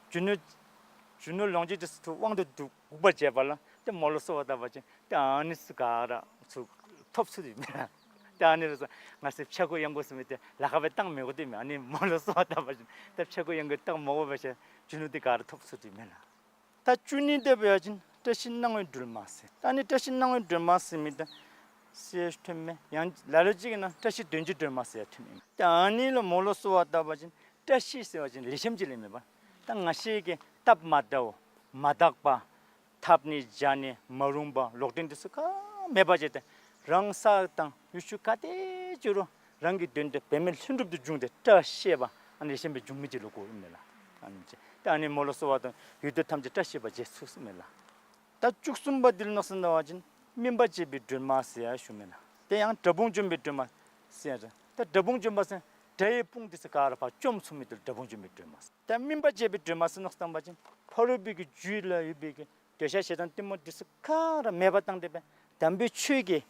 རྒྱུ་ནོར་རྒྱུ་ནོར་ལོངས་སྤྱོད་དེ་ཚུ་དབང་དུ་བསྡུ་འགུགས་པར་བྱེད་པ་ལ་ཏེ་མོ་ལུ་གསོལ་བ་བཏབ་པ་ཅིན་ཏེ་ཨ་ནི་ཚུ་ག་ར་ཚུ་ཐོབ་ཚུགས་དོ་མས། ཏེ་ཨ་ནི་རུང་ང་བཅས་ཕྱྭ་འགུགས་གཡང་འགུགས་ཟེར་མི་དེ་ལཱ་ཁག་སྦེ་བཏང་མི་དགོ་དོ་མས། ཨ་ནི་མོ་ལུ་གསོལ་བ་བཏབ་པ་ཅིན་ཏེ་ཕྱྭ་འགུགས་གཡང་འགུགས་བཏང་མི་དགོ་པ་ཅིན་རྒྱུ་ནོར་དེ་ག་ར་ཐོབ་ཚུགས་དོ་མས་ལགས། ད་བཅུ་གཉིས་དེ་འབད་བ་ཅིན་བཀྲ་ཤིས་སྣང་བའི་སྒྲོན་མ་ཟེར། ད་ཨ་ནི་བཀྲ་ཤིས་སྣང་བའི་སྒྲོན་མ་ཟེར་མི་དེ་ ཟེར་ཐོནམ་མས། ཡང་ལ་ལུ་ཅིག་གིས་ནང་བཀྲ་ཤིས་དོན་གྱི་སྒྲོལ་མ་ཟེར་ཐོནམ་མས། ཏེ་ཨ་ནི་ལུ་མོ་ལུ་གསོལ་བ་བཏབ་པ་ཅིན་བཀྲ་ཤིས་ཟེར་བ་ཅིན་ལེགས་ཤོམ་ཅིག་ལས་མེན་པ། ད་ང་བཅས་ཀྱིས་སྟབས་མ་བདེཝ་མ་དག་པ་འཐབ་ནི་བྱ་ནི་མ་རུངས་པ་ལོག་འདྲེན་འདི་ཚུ་ག་མེད་པ་ཅིག་ཏེ་རང་ས་དང་ཡུལ་ཆུ་ག་ཏེ་འགྱོ་རུང་རང་གི་དོན་དུ་འབད་མེད་ལྷུན་གྲུབ་ཏུ་འབྱུང་སྟེ་བཀྲ་ཤིས་པ་ཨ་ནི་ལེགས་ཤོམ་སྦེ་འབྱུང་མི་ཅིག་ལུ་གོཝ་ཨིན་མས་ལགས། ཨ་ནི་ཅིག་ཏེ་ཨ་ནི་མོ་ལུ་གསོལ་བ་བཏབ་ཡུལ་དུ་ཐམས་ཅད་བཀྲ་ཤིས་པ་བྱེད་ཚུགས་ཟེར་མས་ལགས། ད་བཅུ་གསུམ་པ་འདི་ལུ་མནོ་བསམ་བཏང་བ་ཅིན་སྨིན་པ་བྱེད་པའི་སྒྲོལ་མ་ཟེར་ཡང་ཞུཝ་མས་ལགས། དེ་ཡང་དགྲ་དཔུང་འཇོམས་པའི་སྒྲོལ་མ་ཟེར་ཡང་ཞུ། ད་དགྲ་དཔུང་འཇོམས་པ་ཟེར་དགྲ་ཡི་དཔུང་འདི་ཚུ་ག་ར་ཕར་བཅོམ་ཚུགས་མི་འདི་ལུ་དགྲ་དཔུང་འཇོམས་པའི་སྒྲོལ་མ་ཟེར། ད་སྨིན་པ་བྱེད་པའི་སྒྲོལ་མ་ཟེར་མནོ་བསམ་བཏང་བ་ཅིན་ཕ་རོལ་པོའི་གི་རྒྱུད་ལུ་ཡོད་པའི་གི་འདོད་ཆགས་ཞེ་སྡང་གཏི་མུག་འདི་ཚུ་ག་ར་མེདཔ་བཏང་སྟེ་སྦེ་དམ་པའི་ཆོས་ཀྱི་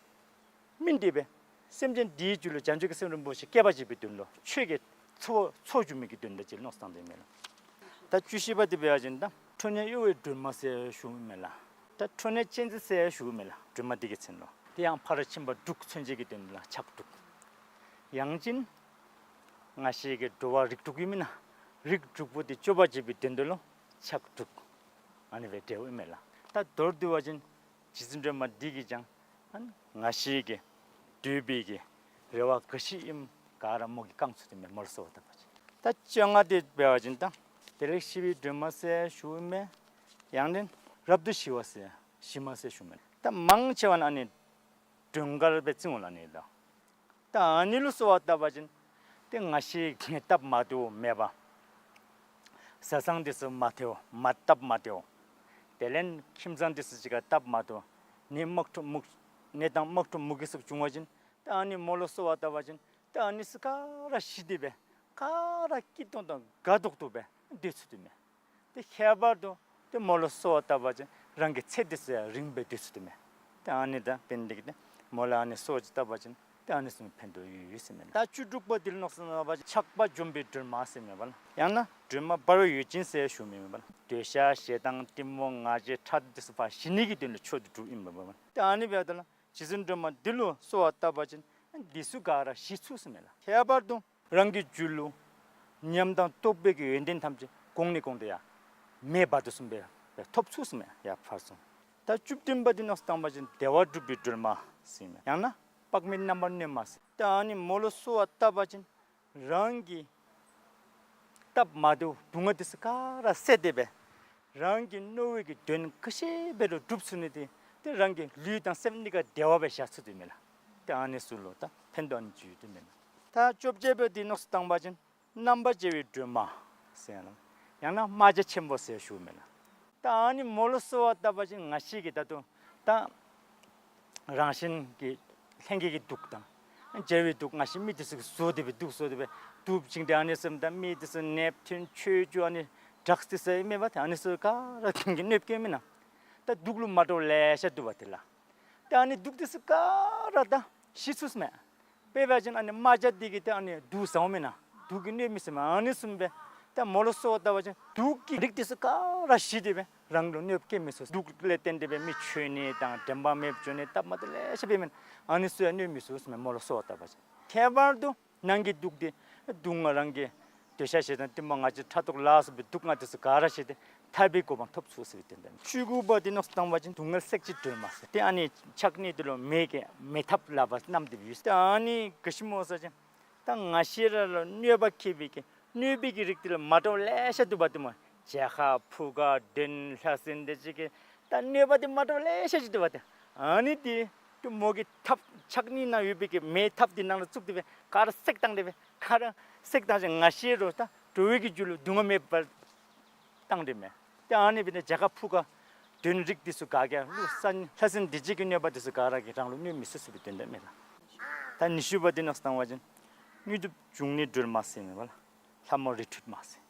སྨིན་ཏེ་སྦེ་སེམས་ཅན་འདིའི་རྒྱུད་ལུ་བྱང་ཆུབ་ཀྱི་སེམས་རིན་པོ་ཆེ་སྐྱེ་བར་བྱེད་པའི་དོན་ལུ་ཆོས་ཀྱི་ཚོགས་ཚོགས་སྒྱུར་མི་གི་དོན་དག་ཅིག་མནོ་བསམ་བཏང་སྟེ་མས་ལགས། ད་བཅུ་བཞི་པ་འདི་འབད་བ་ཅིན་ད་ཁྲོ་གཉེར་གཡོ་བའི་སྒྲོལ་མ་ཟེར་ཞུཝ་མས་ལགས། ད་ཁྲོ་གཉེར་ཅན་འཛིན་ཟེར་ཞུཝ་མས་ལགས། སྒྲོལ་མ་འདི་གི་མཚན་ལུ། དེ་ཡང་ཕ་རོལ་ཕྱིན་པ་དྲུག་མཚོན་བྱེད་ཀྱི་དོན་ལུ་ཕྱག་དྲུག། ཡང་ཅིན་ང་བཅས་ཀྱི་འགྲོ་བ་རིགས་དྲུག་ཡོད་མེན་ན། རིགས་དྲུག་པོ་འདི་སྐྱོབ་པར་བྱེད་པའི་དོན་དུ་ལུ་ཕྱག་དྲུག། ཨ་ནི་སྦེ་འབྲེལཝ་ཨིན་མས་ལགས། ད་མདོར་བསྡུ་བ་ཅིན་རྗེ་བཙུན་སྒྲོལ་མ་འདི་གིས་ཀྱང་ཨ་ནི་ང་བཅས་ཀྱི་འདོད་པའི་གི་རེ་བ་ག་ཅི་ཨིནམ་ག་ར་མོ་གིས་བསྐང་ཚུགས་ཏེ་མས། མོ་ལུ་གསོལ་བ་བཏབ་པ་ཅིན། ད་བཅོ་ལྔ་འདི་འབད་བ་ཅིན་ད་བདེ་ལེགས་ཞི་བའི་སྒྲོལ་མ་ཟེར་ཞུཝ་མས། ཡང་ན་རབ་ཏུ་ཞི་བ་ཟེར་ཞི་མ་ཟེར་ཞུཝ་མས། ད་མང་ཆེ་བ་ནི་ཨ་ནི་སྒྲོལ་དཀར་སྦེ་བརྩི་འོང་ལགས་ཨ་ནི་ལགས། ད་ཨ་ནི་ལུ་གསོལ་བ་བཏབ་པ་ཅིན་ཏེ་ང་བཅས་ཀྱི་སྟབས་མ་བདེཝ་མེད་པ། བཟའ་ཚང་འདི་ཚུ་མ་བདེཝ་མ་སྟབས་མ་བདེཝ། དེ་ལས་ཁྱིམ་ཚང་འདི་ཚུ་གཅིག་ཁར་སྟབས་མ་བདེཝ། ནད་དམག་འཁྲུག་མུ་ནད་དང་དམག་འཁྲུག་མུ་གེ་ཚུ་བྱུང་བ་ཅིན་ད་ཨ་ནི་མོ་ལུ་གསོལ་བ་བཏབ་པ་ཅིན་ད་ཨ་ནི་ཚུ་ག་ར་ཞི་སྟེ་སྦེ་ག་ར་སྐྱིད་ཏོང་ཏོ་དགའ་ཏོག་ཏོ་སྦེ་སྡོད་ཚུགས་ཏེ་མས། ཏེ་ཁྱད་པར་དུ་ཏེ་མོ་ལུ་གསོལ་བ་བཏབ་པ་ཅིན་རང་གི་ཚེ་འདི་ཚུ་ཡང་རིངམ་སྦེ་སྡོད་ཚུགས་ཏེ་མས། ཏེ་ཨ་ནི་དང་འབད་ནི་དེ་གིས་ཏེ་མོ་ལུ་ཨ་ནི་གསོལ་བ་ཅིག་བཏབ་པ་ཅིན་ཏེ་ཨ་ནི་ཚུ་ཕན་ཐོགས་ཡོད་ཡོད་ཟེར་མས། ད་བཅུ་དྲུག་པ་འདི་ལུ་མནོ་བསམ་བཏང་བ་ཅིན་ཆགས་པ་འཇོམས་པའི་སྒྲོལ་མ་ཟེར་མས་པ་ལགས། ཡང་ན་སྒྲོལ་མ་འབར་བའི་འོད་ཅན་ཟེར་ཞུཝ་མས་པ་ལགས། འདོད་ཆགས་ཞེ་སྡང་གཏི་མུག་ང་རྒྱལ་ཕྲག་དོག་འདི་ཚུ་ཕར་ཞི་ནི་གི་དོན་ལུ་མཆོག་ཏུ་གྲུབ་ཨིན་པས་པ་ལགས། ཏེ་ཨ་ནི་འབདཝ་ད་ལུ་རྗེ་བཙུན་སྒྲོལ་མ་འདི་ལུ་གསོལ་བ་བཏབ་པ་ཅིན་འདི་ཚུ་ག་ར་ཞི་ཚུགས་ཟེར་མས་ལགས། ཁྱད་པར་དུ་རང་གི་རྒྱུད་ལུ་ཉམས་དང་རྟོགས་པའི་གི་ཡོན་ཏན་ཐམས་ཅད་གོང་ནས་གོང་དུ་ཡར་མེ་འབར་དོ་བཟུམ་སྦེ་ཐོབ་ཚུགས་ཟེར་མས། ཡར་འཕར་སོང་། ད་བཅུ་བདུན་པ་འདི་མནོ་བསམ་བཏང་བ་ཅིན་བདེ་བ་སྒྲུབ་པའི་སྒྲོལ་མ་ཟེར་མས། ཡང་ན་དཔག་མེད་རྣམ་པར་གནོན་མ་ཟེར། ད་ཨ་ནི་མོ་ལུ་གསོལ་བ་བཏབ་པ་ཅིན་རང་གི་སྟབས་མ་བདེཝ་སྡུག་བསྔལ་འདི་ཚུ་ག་ར་བསལ་ཏེ་སྦེ་རང་གི་མནོ་བའི་གི་དོན་ག་ཅི་འབད་རུང་འགྲུབ་ཚུགས་ནི་འདི་ཏེ་རང་གི་ལུས་དང་སེམས་གཉིས་ཀ་བདེ་བ་སྦེ་བཞག་ཚུགས་ཏེ་མས་ལགས། ཏེ་ཨ་ནི་ཚུ་ལུ་ད་ཕན་ཐོགས་ཨ་ནི་ཅིག་ཡོད་དེ་མས་ལགས། ད་བཅོ་བརྒྱད་པ་འདི་མནོ་བསམ་བཏང་བ་ཅིན་རྣམ་པར་རྒྱལ་བའི་སྒྲོལ་མ་ཟེར་ཡང་ན་ཡང་ན་རྨ་བྱ་ཆེན་པོ་ཟེར་ཞུཝ་མས་ལགས། ད་ཨ་ནི་མོ་ལུ་གསོལ་བ་བཏབ་པ་ཅིན་ང་བཅས་ཀྱིས་ད་ལྟོ་ད་རང་བཞིན་གྱི་ལྷན་སྐྱེས་ཀྱི་དུག་དང་བྱ་བའི་དུག་ང་བཅས་མི་འདི་ཚུ་གིས་བཟོ་སྟེ་སྦེ་དུག་བཟོ་སྟེ་སྦེ་དུག་བྱིན་ཏེ་ཨ་ནི་ཚུ་ད་མི་འདི་ཚུ་ནདཔ་ཐོན་ཆོས་རྒྱུ་ཨ་ནི་ཌྲགས་འདི་ཚུ་ཨིན་མས་པ། ཏེ་ཨ་ནི་ཚུ་ག་ར་དུག་གིས་གནོདཔ་བཀལཝ་མེན་ན། ད་དུག་ལུ་མ་འདྲཝ་ལེ་ཤ་འདུག་པ་ཏེ་ལགས། ཏེ་ཨ་ནི་དུག་འདི་ཚུ་ག་ར་ད་ཞི་ཚུགས་ཟེར་མས། དཔེ་འབད་བ་ཅིན་ཨ་ནི་རྨ་བྱ་འདི་གིས་ཏེ་ཨ་ནི་དུག་ཟ་འོང་མེན་ན། དུག་གིས་གནོད་མི་ཚུགས་མས། ཨ་ནི་བཟུམ་སྦེ་ད་མོ་ལུ་གསོལ་བ་བཏབ་པ་ཅིན་དུག་གི་རིགས་འདི་ཚུ་ག་ར་ཞི་སྟེ་སྦེ་རང་ལུ་གནོདཔ་བཀལ་མི་ཚུགས། དུག་ལས་བརྟེན་ཏེ་སྦེ་མི་འཆོལ་ནི་དང་དྲན་པ་མེདཔ་འགྱོ་ནི་སྟབས་མ་བདེཝ་ལེ་ཤ་འབད་མེན་ན། ཨ་ནི་ཚུ་ཡང་གནོད་མི་ཚུགས་ཟེར་མས་མོ་ལུ་གསོལ་བ་བཏབ་པ་ཅིན། ཁྱད་པར་དུ་ནང་གི་དུག་འདི་སྡུག་བསྔལ་རང་གི་འདོད་ཆགས་ཞེ་སྡང་གཏི་མུག་ང་རྒྱལ་ཕྲག་དོག་ལ་སོགས་པའི་སྡུག་བསྔལ་འདི་ཚུ་ག་ར་ཞི་སྟེ་ཐར་པའི་གོ་འཕང་ཐོབ་ཚུགས་ཟེར་བའི་དོན་དག། བཅུ་དགུ་པ་འདི་མནོ་བསམ་བཏང་བ་ཅིན་སྡུག་བསྔལ་སྲེག་བྱེད་སྒྲོལ་མ་ཟེར། ཏེ་ཨ་ནི་ཕྱག་གཉིས་འདི་ལུ་མེ་གི་མེ་ཐབ་ལག་པར་བསྣམས་ཏེ་ཡོད། ཏེ་ཨ་ནི་ག་ཅི་སྨོ་ཟེར་བ་ཅིན་ད་ང་བཅས་ར་ལུ་གནོད་པ་བཀལ་བའི་གི་གནོད་པའི་གི་རིགས་འདི་ལུ་མ་འདྲཝ་ལེ་ཤ་འདུག་པ་ཏེ་སྨོ། བྱད་ཁ་ཕུ་ཁ་གདོན་ལྷ་སྲིན་འདི་ཅིག་གི་ད་གནོད་པ་འདི་མ་འདྲཝ་ལེ་ཤ་ཅིག་འདུག་པ་ཏེ། ཨ་ནི་འདི་ཏེ་མོ་གི་ཐབ་ཕྱག་གཉིས་ནང་ཡོད་པའི་གི་མེ་ཐབ་འདི་ནང་ལུ་བཙུགས་ཏེ་སྦེ་ག་ར་བསྲེགས་བཏང་སྟེ་སྦེ་ག་ར་བསྲེགས་བཏང་ཞིནམ་ང་བཅས་ར་ད་འགྲོ་བའི་གི་རྒྱུད་ལུ་སྡུག་བསྔལ་མེདཔ་བཏང་སྟེ་མས། ཏེ་ཨ་ནི་འབད་ནི་བྱད་ཁ་ཕུ་ཁ་གདོན་རིགས་འདི་ཚུ་ག་གིས་ལུ་ས་ལྷ་སྲིན་སྡིག་སྒྲིབ་ཀྱི་གནོད་པ་འདི་ཚུ་ག་ར་གིས་རང་ལུ་གནོད་མི་ཚུགས་ཟེར་བའི་དོན་དག་མས་ལགས། ད་ཉི་ཤུ་པ་འདི་མནོ་བསམ་བཏང་བ་ཅིན་དངོས་གྲུབ་འབྱུང་ནི་སྒྲོལ་མ་ཟེར་མས་པ་ལགས། ལྷ་མོ་རི་ཁྲོད་མ་ཟེར།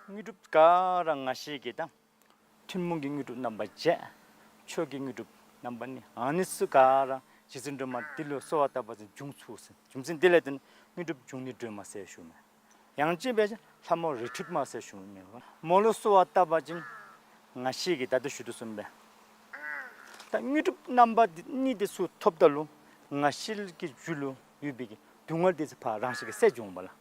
དངོས་གྲུབ་ག་ར་ང་བཅས་ཀྱིས་ད་ཐུན་མོང་གི་དངོས་གྲུབ་རྣམ་པ་བརྒྱད། མཆོག་གི་དངོས་གྲུབ་རྣམ་པ་གཉིས། ཨ་ནི་ཚུ་ག་ར་རྗེ་བཙུན་སྒྲོལ་མ་འདི་ལུ་གསོལ་བ་བཏབ་པ་ཅིན་འབྱུང་ཚུགས་ཟེར། རྒྱུ་མཚན་འདི་ལས་བརྟེན་དངོས་གྲུབ་འབྱུང་ནི་སྒྲོལ་མ་ཟེར་ཞུཝ་མས། ཡང་ཅིན་འབད་བ་ཅིན་ལྷ་མོ་རི་ཁྲོད་མ་ཟེར་ཞུཝ་མས། མོ་ལུ་གསོལ་བ་བཏབ་པ་ཅིན་ང་བཅས་ཀྱིས་ད་ལྟོ་ཞུ་དོ་བཟུམ་སྦེ་ད་དངོས་གྲུབ་རྣམ་པ་འདི་གཉིས་འདི་ཚུ་ཐོབ་ད་ལུ་ང་བཅས་ཀྱི་རྒྱུད་ལུ་ཡོད་པའི་གི་སྡུག་བསྔལ་འདི་ཚུ་ཕར་རང་བཞིན་གྱིས་སེལ་འགྱོ་འོང་པ་ལགས།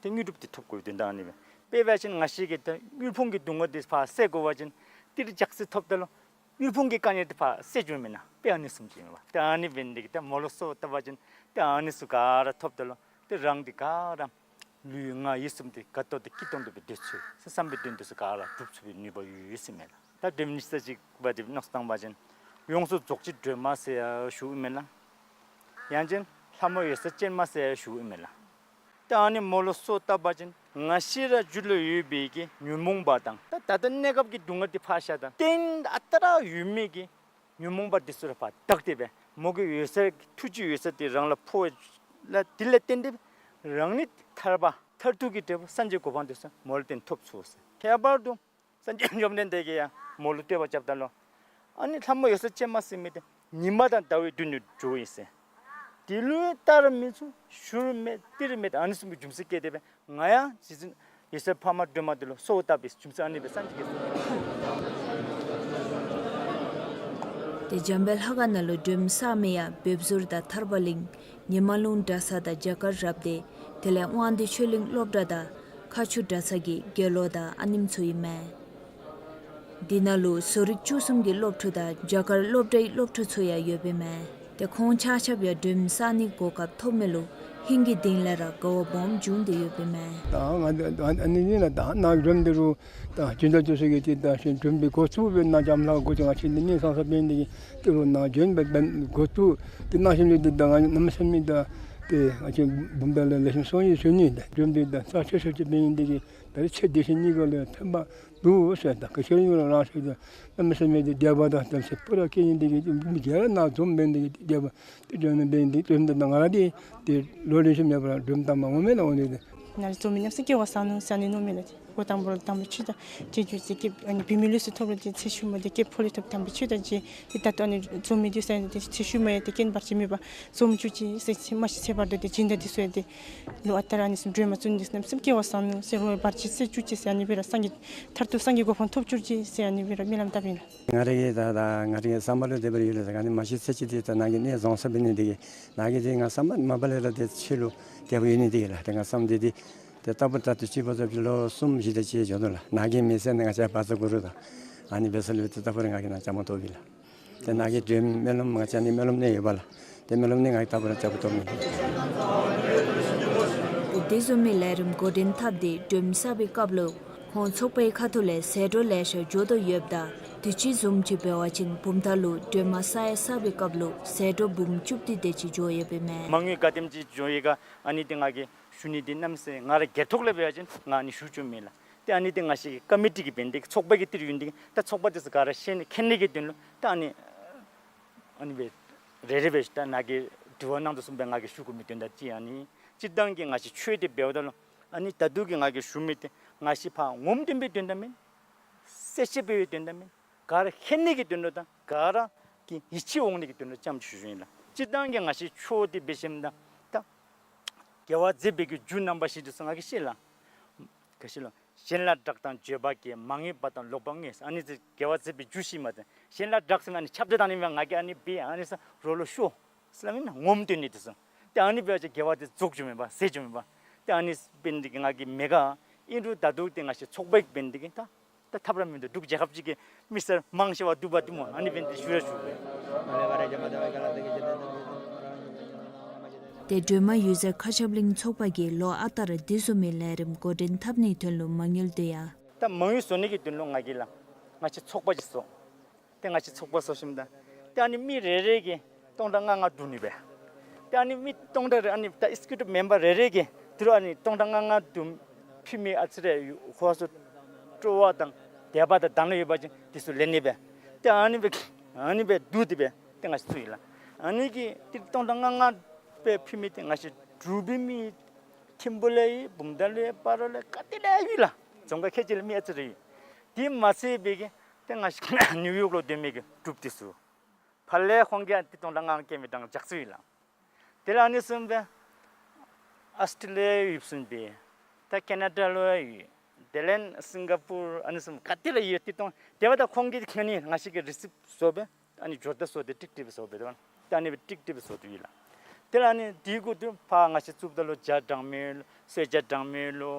ཏེ་དངོས་གྲུབ་འདི་ཐོབ་དགོ་པའི་དོན་དག་ཨ་ནི་སྦེ། དཔེ་འབད་བ་ཅིན་ང་བཅས་ཀྱིས་ད་དངུལ་ཕུང་གི་སྡུག་བསྔལ་འདི་ཕར་སེལ་དགོ་པ་ཅིན་ཏི་རུ་ལྕགས་སྲེག་ཐོབ་ད་ལུ་ དབུལ་ཕོངས་ཀྱི་དཀའ་ངལ་འདི་ཕར་སེལ་འགྱོཝ་མེན་ན། དཔེ་ཨ་ནི་བཟུམ་ཅིག་ཨིན་པས། ཏེ་ཨ་ནི་འབད་ནི་འདི་གིས་ཏེ་མོ་ལུ་གསོལཝ་བཏབ་པ་ཅིན་ཏེ་ཨ་ནི་ཚུ་ག་ར་ཐོབ་ད་ལུ་ཏེ་རང་འདི་ག་ར་ལུས་ངག་ཡིད་གསུམ་འདི་དགའ་ཏོག་ཏོ་སྐྱིད་ཏོང་ཏོ་སྦེ་སྡོད་ཚུགས་ཟེར་བསམ་པའི་དོན་འདི་ཚུ་ག་ར་འགྲུབ་ཚུགས་པའི་ནུས་པ་ཡོད་ཡོད་ཟེར་མས་ལགས། ད་སྒྲོལ་མ་ཉི་ཤུ་རྩ་གཅིག་པ་འདི་མནོ་བསམ་བཏང་བ་ཅིན་ཡོངས་སུ་རྫོགས་ཅིག་སྒྲོལ་མ་ཟེར་ཡང་ཞུཝ་མས་ལགས། ཡང་ཅིན་ལྷ་མོ་འོད་གསལ་སྤྱན་མ་ཟེར་ཡང་ཞུཝ་མས་ལགས། ཏེ་ཨ་ནི་མོ་ལུ་གསོལཝ་བཏབ་པ་ཅིན་ང་བཅས་ར་རྒྱུད་ལུ་ཡོད་པའི་གི་ཉོན་མོངས་པ་དང་ད་ད་ལྟོ་གནས་སྐབས་ཀྱི་སྡུག་བསྔལ་འདི་ཕར་བཞག་ད་རྟེན་ཨ་རྟག་ར་ཡོད་མི་གི་ཉོན་མོངས་པ་འདི་ཚུ་ར་ཕར་དག་སྟེ་སྦེ་མོ་གི་འོད་གསལ་ཐུགས་རྗེ་འོད་གསལ་འདི་རང་ལུ་འཕོ་བ་ལགས། དེ་ལས་བརྟེན་ཏེ་རང་ནི་ཐར་པ་མཐར་ཐུག་གི་འབྲས་བུ་སངས་རྒྱས་གོ་འཕང་འདི་ཚུ་མོ་ལུ་བརྟེན་ཐོབ་ཚུགས་ཟེར། ཁྱད་པར་དུ་སངས་རྒྱས་བཅོམ་ལྡན་འདས་ཀྱིས་ཡང་མོ་ལུ་བསྟོད་པ་རྐྱབ་ད་ལུ་ཨ་ནི་ལྷ་མོ་འོད་གསལ་སྤྱན་མ་ཟེར་མི་འདི་ཉི་མ་དང་ཟླ་བའི་མདུན་དུ་འགྱོཝ་ཨིན་ཟེར། དེ་ལུ་བལྟར་མི་ཚུགས། བཞུར་མེད་ཏིལ་མེད། ཨ་ནི་བཟུམ་གྱི་རྒྱུ་མཚན་བཀལ་ཏེ་སྦེ་ང་ཡང་རྗེ་བཙུན་འོད་གསལ་འཕགས་མ་སྒྲོལ་མ་འདི་ལུ་གསོལཝ་བཏབ་པའི་རྒྱུ་མཚན་ཨ་ནི་སྦེ་སངས་རྒྱས་ཀྱིས་གསུངས། ཏེ་འཇམ་དཔལ་ལྷ་ཁང་ནང་ལུ་སྒྲོལ་མ་གསར་མའི་ཡང་བེབ་ཟུར་དང་ཐར་པ་གླིང་ཉི་མ་ལུང་གྲྭ་ཚང་དང་རྒྱ་གར་རབ་སྡེ་དེ་ལས་དབང་འདུས་ཆོས་གླིང་སློབ་གྲྭ་དང་མཁར་ཆུ་གྲྭ་ཚང་གི་དགེ་སློང་དང་ཨ་ནེམ་ཚུ་ཨིན་མས། འདི་ནང་ལུ་བཟོ་རིག་བཅུ་གསུམ་གྱི་སློབ་ཕྲུག་དང་རྒྱ་གར་སློབ་གྲྭའི་སློབ་ཕྲུག་ཚུ་ཡང་ཡོདཔ་ཨིན་མས། ཏེ་ཁོང་ཆ་ཁྱབ་ཡང་སྒྲོལ་མ་གསར་ནིའི་གོ་སྐབས་ཐོབ་མི་ལུ་ཧིང་གི་གཏིང་ལས་ར་དགའ་བ་སྦོམ་བྱུང་སྟེ་ཡོདཔ་ཨིན་མས། ད་ང་ཨ་ནི་ཨ་ནི་ཨ་ནི་ཨ་ནི་ད་ནཱ་སྒྲོལ་མ་འདི་རུང་ད་ཅི་འདྲ་ཅི་ཟེར་གི་ཏེ་ད་ཅི་སྒྲོལ་མའི་འགོ་བཙུགས་སྦེ་ནཱ་འཇམ་ལྷ་འགོ་ཅིག་ང་བཅས་ནི་གནས་ཚང་ས་འབད་ནི་འདི་གིས་ཏེ་རུང་ནཱ་སྒྲོལ་མ་འབད་འགོ་བཙུགས་ཏེ་གནང་ཞིནམ་ལས་ཏེ་ད་ང་གནམ་མེད་ས་མེད་ད་ཏེ་ང་བཅས་བུམ་ཐང་ལས་ལེགས་ཤོམ་སོང་ཡི་ཟེར་ནི། ད་སྒྲོལ་མ་འདི་ད་རྩ་ཆེ་ཤོས་ཅིག་འབད་ནི་འདི་གིས་ད་རེས་ཚེ་འདི་ཕྱི་གཉིས་ཀ་ལུ་ཕན་པ་འདུག་ཟེར། ད་ག་ཅི་ཡང་རང་ཤེས་ད་གནམ་མེད་ས་མེད་ཏེ་དད་པ་དང་དམ་ཚིག་པུ་ར་སྐྱེ་ནི་འདི་གིས་མི་སྒེར་ནཱ་འཛོམས་འབད་ནི་འདི་གིས་དད་པ་ཏེ་སྒྲོལ་མ་འབད་ནི་འདི་སྒྲོལ་མ་ད་ང་ར་འདི་ཏེ་ལོ་རེ་བཞིན་མེད་པར་སྒྲོལ་མ་དང་མ་འོང་མེད་ལགས། འོང་ནི་འདི་ནཱ་ལུ་འཛོམས་མི་ཉམས་སུ་སྐྱེ་བ་བཟང་ནུག་ཟེར་ཨ་ནི་མནོཝ་མས་ལགས། འགོ་དང་པོ་ལུ་དམ་པའི་ཆོས་དང་དེ་རྒྱུ་ཅིག་སྐྱེས་ཨ་ནི་བུད་མེད་ལུས་སུ་ཐོབ་རུང་ཏེ་ཚེ་ཤུལ་མ་འདི་སྐྱེས་ཕོ་ལུས་ཐོབ་དམ་པའི་ཆོས་དང་ཅིག་ཏེ་ད་ལྟོ་ཨ་ནི་འཛོམས་མི་འདི་ཟེར་ཨ་ནི་ཏེ་ཚེ་ཤུལ་མ་ཡང་ཏེ་རྐྱེན་བར་ཆད་མེད་པར་འཛོམས་བཅུག་ཅིག་ཟེར། ཚེ་མ་ཤི་ཚེ་བར་དུ་ཏེ་སྦྱིན་བདག་འདི་ཚུ་ཡང་ཏེ་ལུ་ཨ་རྟག་ར་ཨ་ནི་བཟུམ་སྒྲོལ་མ་བཙུགས་ནི་འདི་ཚུ་གནམ་མེད་ས་མེད་སྐྱེ་བ་བཟང་ནུག་ཟེར། རོགས་བར་ཆད་སེལ་བཅུག་ཅིག་ཟེར་ཨ་ནི་སྦེ་ར་སངས་རྒྱས་མཐར་ཐུག་སངས་རྒྱས་གོ་འཕང་ཐོབ་བཅུག་ཅིག་ཟེར་ཨ་ནི་སྦེ་ར་སྨོན་ལམ་བཏབ་ཨིན་ལགས། ང་རའི་གི་ད་ད་ང་རའི་གི་བསམ་པ་ལུ་དེ་སྦེ་ར་ཡོད་ལགས། ད་ཨ་ནི་མ་ཤི་ཚེ་གཅིག་འདི་ད་ནཱ་གི་གནས་རྫོང་ས་འབད་ནི་འདི་གིས་ནཱ་གི་འདི་ང་བསམ་པ་མ་པ་ལས་ར་ཏེ་ཆོས་ལུ་དད་པ་ཡོད་ནི་འདི་གིས་ལགས། ཏེ་ང་བསམ་འདི་འདི་ཏེ་ལྟ་བུ་ད་ལྟོ་ཅིག་འབད་ས་ཅིག་ལོ་གསུམ་བཞི་དེ་ཅིག་འགྱོ་དོ་ལགས། ནཱ་གི་མི་ཚེ་ནང་ང་བཅས་བཛྲ་གུ་རུ་དང་ཨ་ནི་འབད་ས་ལུ་ཏེ་ལྟ་བུ་ར་ང་གིས་ནཱ་བཅའ་མར་གཏོགསཔ་ཨིན་ལགས། ཏེ་ནཱ་གི་སྒྲོལ་མ་སྨོན་ལམ་ང་བཅས་ནི་སྨོན་ལམ་གནས་ཡོདཔ་ལགས། ཏེ་སྨོན་ལམ་ནི་ང་གིས་ལྟ་བུ་ར་བཅའ་མར་གཏོགསཔ་ཨིན། ཏེ་དེ་བཟུམ་མའི་ལས་རིམ་འགོ་འདྲེན་འཐབ་སྟེ་སྒྲོལ་མ་གསར་པའི་སྐབས་ལུ་ཁོང་ཚོགས་པའི་ཁ་ཐུག་ལས་ཟད་འགྲོ་ལེ་ཤ་འགྱོ་དོ་ཡོདཔ་ད་དུས་ཅི་བཟུམ་ཅིག་འབད་བ་ཅིན་བུམ་ཐང་ལུ་སྒྲོལ་མ་གསར་ཡང་གསར་པའི་སྐབས་ལུ་ཟད་འགྲོ་འབུམ་བཅུ་བདུན་དེ་ཅིག་འགྱོ་ཡོདཔ་ཨིན་མས། མ་དངུལ་ག་དེམ་ཅིག་འགྱོ་ཡི་ག་ཨ་ནི་འདི་ང་གིས་ཞུ་ནི་འདི་གནམ་མེད་ས་མེད་ང་ར་སྒེར་ཐོག་ལས་འབད་བ་ཅིན་ང་ཨ་ནི་ཞུ་བཅུགཔ་མེན་ལགས། ཏེ་ཨ་ནི་འདི་ང་བཅས་ཀྱི་ཀོ་མི་ཊི་གིས་འབད་ནི་འདི་གིས་ཚོགས་པ་གིས་ཏེ་ཡོད་ནི་འདི་གིས་ད་ཚོགས་པ་འདི་ཚུ་ག་ར་ཤེས་ནི་མཁྱེན་ནི་གི་དོན་ལུ་ད་ཨ་ནི་ཨ་ནི་སྦེ་རེ་རེ་སྦེ་ད་ནཱ་གིས་དྲི་བ་གནང་དོ་བཟུམ་སྦེ་ང་གིས་ཞུ་དགོ་མི་དོན་དག་ཅིག་ཨ་ནི་སྤྱིར་བཏང་གི་ང་བཅས་ཆོས་འདི་འབདཝ་ད་ལུ་ཨ་ནི་ད་ལྟོ་གི་ང་གིས་ཞུ་མི་འདི་ང་བཅས་ཕར་ངོམ་སྟོན་པའི་དོན་དག་མེན། གསལ་བཤད་འབད་བའི་དོན་དག་མེན། ག་ར་ཧེ་ནི་གི་དོན་ལུ་དང་ག་ར་གི་ཡིད་ཆེས་འོང་ནི་གི་དོན་ལུ་ཙམ་ཅིག་ཞུ་ཞུཝ་ཨིན་ལགས། སྤྱིར་བཏང་གི་ང་བཅས་ཆོས་འདི་འབད་ཞིནམ་ད་ད་དགེ་བ་མཛད་པའི་གི་རྒྱུ་རྣམ་པ་བཞི་འདི་ཚུ་ང་གིས་ཤེས་ལགས། ག་ཅི་ལོ། གཞན་ལ་གྲགས་དང་བརྗོད་པ་སྐྱེ། མ་ངེས་པ་དང་ལོག་པར་ངེས། ཨ་ནི་ཚུ་དགེ་བ་མཛད་པའི་རྒྱུ་ཤེས་མ་ཚད་གཞན་ལ་གྲགས་ཟེར་མི་ཨ་ནི་ཁྱབ་བརྡལ་བཏང་ནི་མེན་པར་ང་གིས་ཨ་ནི་འབད་ཨ་ནི་ཚུ་རོགས་ལུ་ཤོ་ཟེར་སླབ་མེན་ན། ངོམ་སྟོན་ནི་འདི་ཚུ། ཏེ་ཨ་ནི་འབད་བ་ཅིན་དགེ་བ་འདི་རྫོགས་འགྱོཝ་མེན་པར་ཟད་འགྱོཝ་མེན་པར། ཏེ་ཨ་ནི་འབད་ནི་འདི་གིས་ང་གིས་མེད་ག། ཨིན་རུང་ད་ལྟོ་འདི་ང་བཅས་ཚོགས་པ་གིས་འབད་ནི་འདི་གིས་ད་ད་ཐབས་ར་མིན་འདུག། འབྲུག་རྒྱལ་ཁབ་ཅིག་གི་མི་སེར་མང་ཆེ་བ་འདུག་པ་འདི་སྨོ། ཨ་ནི་འབད་ནི་འདི་ཞུ་ར་ཞུ་བས། ཏེ་སྒྲོལ་མ་འོད་ཟེར་མཁའ་ཁྱབ་གླིང་ཚོགས་པ་གིས་ལོ་ཨ་རྟག་ར་འདི་བཟུམ་མའི་ལས་རིམ་འགོ་འདྲེན་འཐབ་ནིའི་དོན་ལུ་མ་དངུལ་འདི་ཡང་ད་མ་དངུལ་བཟོ་ནི་གི་དོན་ལུ་ང་གིས་ལགས་ང་བཅས་ཚོགས་པ་ཅིག་བཟོ། ཏེ་ང་བཅས་ཚོགས་པ་བཟོ་ཞིནམ་ད་ཏེ་ཨ་ནི་མི་རེ་རེ་གིས་སྟོང་ཕྲག་ལྔ་ལྔ་བསྡུ་ནི་སྦེ། ཏེ་ཨ་ནི་མི་སྟོང་ཕྲག་རེ་ཨ་ནི་ད་ཨེག་ཛི་ཀིའུ་ཊིབ་མེམ་བར་རེ་རེ་གིས་ཏེ་རུང་ཨ་ནི་སྟོང་ཕྲག་ལྔ་ལྔ་བསྡུ་ཕུལ་མི་ཨ་ཙི་རེ་ཡོད། ཁོང་ཚུ་སྤྲོ་བ་དང་དད་པ་དང་དང་ལེན་ཡོད་པ་ཅིན་འདི་ཚུ་ལེན་ནི་སྦེ། ཏེ་ཨ་ནི་སྦེ་ཨ་ནི་སྦེ་བསྡུ་སྟེ་སྦེ་ཏེ་ང་བཅས་བཙུགས་ཡི་ལགས། ཨ་ནི་གི་ཏེ་སྟོང་ཕྲག་ལྔ་ལྔ་སྦེ་ཕུལ་མི་འདི་ང་བཅས་འབྲུག་པའི་མི་ཐིམ་ཕུ་ལས་ཡོད། བུམ་ཐང་ལས་ཡོད། སྤ་རོ་ལས་ཡོད། ག་ཏེ་ལས་ཡོད་ལགས། རྫོང་ཁག་ཁལ་གཅིག་ལས་མི་ཨ་ཙི་རེ་ཡོད། དེ་མ་ཚད་པའི་གི་ཏེ་ང་བཅས་ནིའུ་ཡོག་ལུ་སྡོད་མི་གི་འབྲུགཔ་འདི་ཚུ་ཕར་ལས་ཁོང་གིས་ཏེ་སྟོང་ཕྲག་ལྔ་ལྔ་བསྐྱལ་མི་གྲངས་བརྒྱ་ཙམ་ཡོད་ལགས། དེ་ལས་ཨ་ནི་བཟུམ་སྦེ་ཨཱོས་ཊྲེ་ལི་ཡ་ཡོདཔ་བཟུམ་སྦེ་ད་ཀེ་ན་ཌ་ལུ་ཡོད། དེ་ལས་སིང་ག་པུར་ཨ་ནི་བཟུམ་ག་ཏེ་ལས་ཡོད། ཏེ་སྟོང་དེ་འབདཝ་ད་ཁོང་གིས་ཨ་ནི་ང་བཅས་ཀྱི་རི་སིབཊ་བཟོ་སྦེ་ཨ་ནི་འབྱོར་ད་བཟོ་སྟེ་ཀྲིག་ཀྲི་སྦེ་བཟོ་སྦེ་ད་ཨ་ནི་སྦེ་ཀྲིག་ཀྲི་སྦེ་བཟོ་སྟེ་ཡོད་ལགས། དེ་ལས་ཨ་ནི་དེ་གུ་ཏེ་ཕར་ང་བཅས་བཙུགསཔ་ད་ལུ་ཇ་གྲངས་མེད་ལུ་གསོལ་ཇ་གྲངས་མེད་ལུ་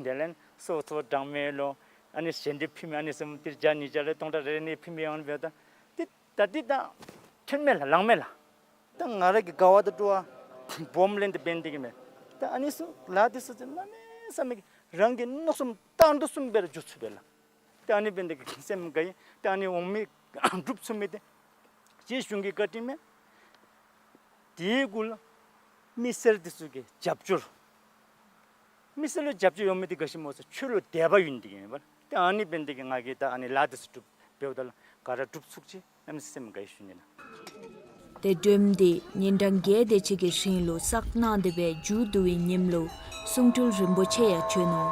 དེ་ལས་སོ་ཐོག་གྲངས་མེད་ལུ་ ཨ་ནི་ཞལ་འདེབས་ཕུལ་མི་ཨ་ནི་བཟུམ་ཏེ་བརྒྱ་ཉིས་བརྒྱ་ལས་སྟོང་ཕྲག་རེ་རེ་ཨ་ནི་ཕུལ་མི་ཡོདཔ་ད་ཏེ་ད་ཏེ་ད་ཐོན་མས་ལགས་ལང་མས་ལགས། ད་ང་ར་གི་དགའ་བ་དང་སྤྲོ་བ་སྦོམ་ལས་ཏེ་འབད་དེ་གི་མས། ད་ཨ་ནི་ཚུ་ལཱ་འདི་ཚུ་ཏེ་གནམ་མེད་ས་མེད་ཀྱི་རང་གི་མནོ་བསམ་བཏང་དོ་བཟུམ་སྦེ་ར་འགྱོ་ཚུགས་པས་ལགས། ཏེ་ཨ་ནི་འབད་དེ་གི་སེམས་དགའ་ཡི། ཏེ་ཨ་ནི་འོང་མི་འབྲུགཔ་ཚུ་མི་ཏེ་རྗེ་གཞུང་གི་བཀའ་དྲིན་མས། དེའི་གུ་ལུ་མི་སེར་འདི་ཚུ་གི་རྒྱབ་སྐྱོར། མི་སེར་ལུ་རྒྱབ་སྐྱོར་ཡོད་མི་འདི་ག་ཅི་སྨོ་ཟེར་ཆོས་ལུ་དད་པ་ཡོད་ནི་འདི་གིས་ཨིན་པས། ཏེ་ཨ་ནི་འབད་དེ་གི་ང་གིས་ད་ཨ་ནི་ལཱ་འདི་ཚུ་སྒྲུབ་འབདཝ་ད་ལུ་ག་ར་འགྲུབ་ཚུགས་ཅི་གནམ་མེད་ས་མེད་སེམས་དགའ་ཡི་ཞུ་ནི་ལགས། ཏེ་སྒྲོལམ་འདི་ཉིན་གྲངས་བརྒྱད་དེ་ཅིག་གི་རིང་ལུ་བསགས་གནང་སྟེ་སྦེ་མཇུག་བསྡུ་བའི་ཉིནམ་ལུ་གསུང་སྤྲུལ་རིན་པོ་ཆེ་ཡང་བྱོན་ནུག།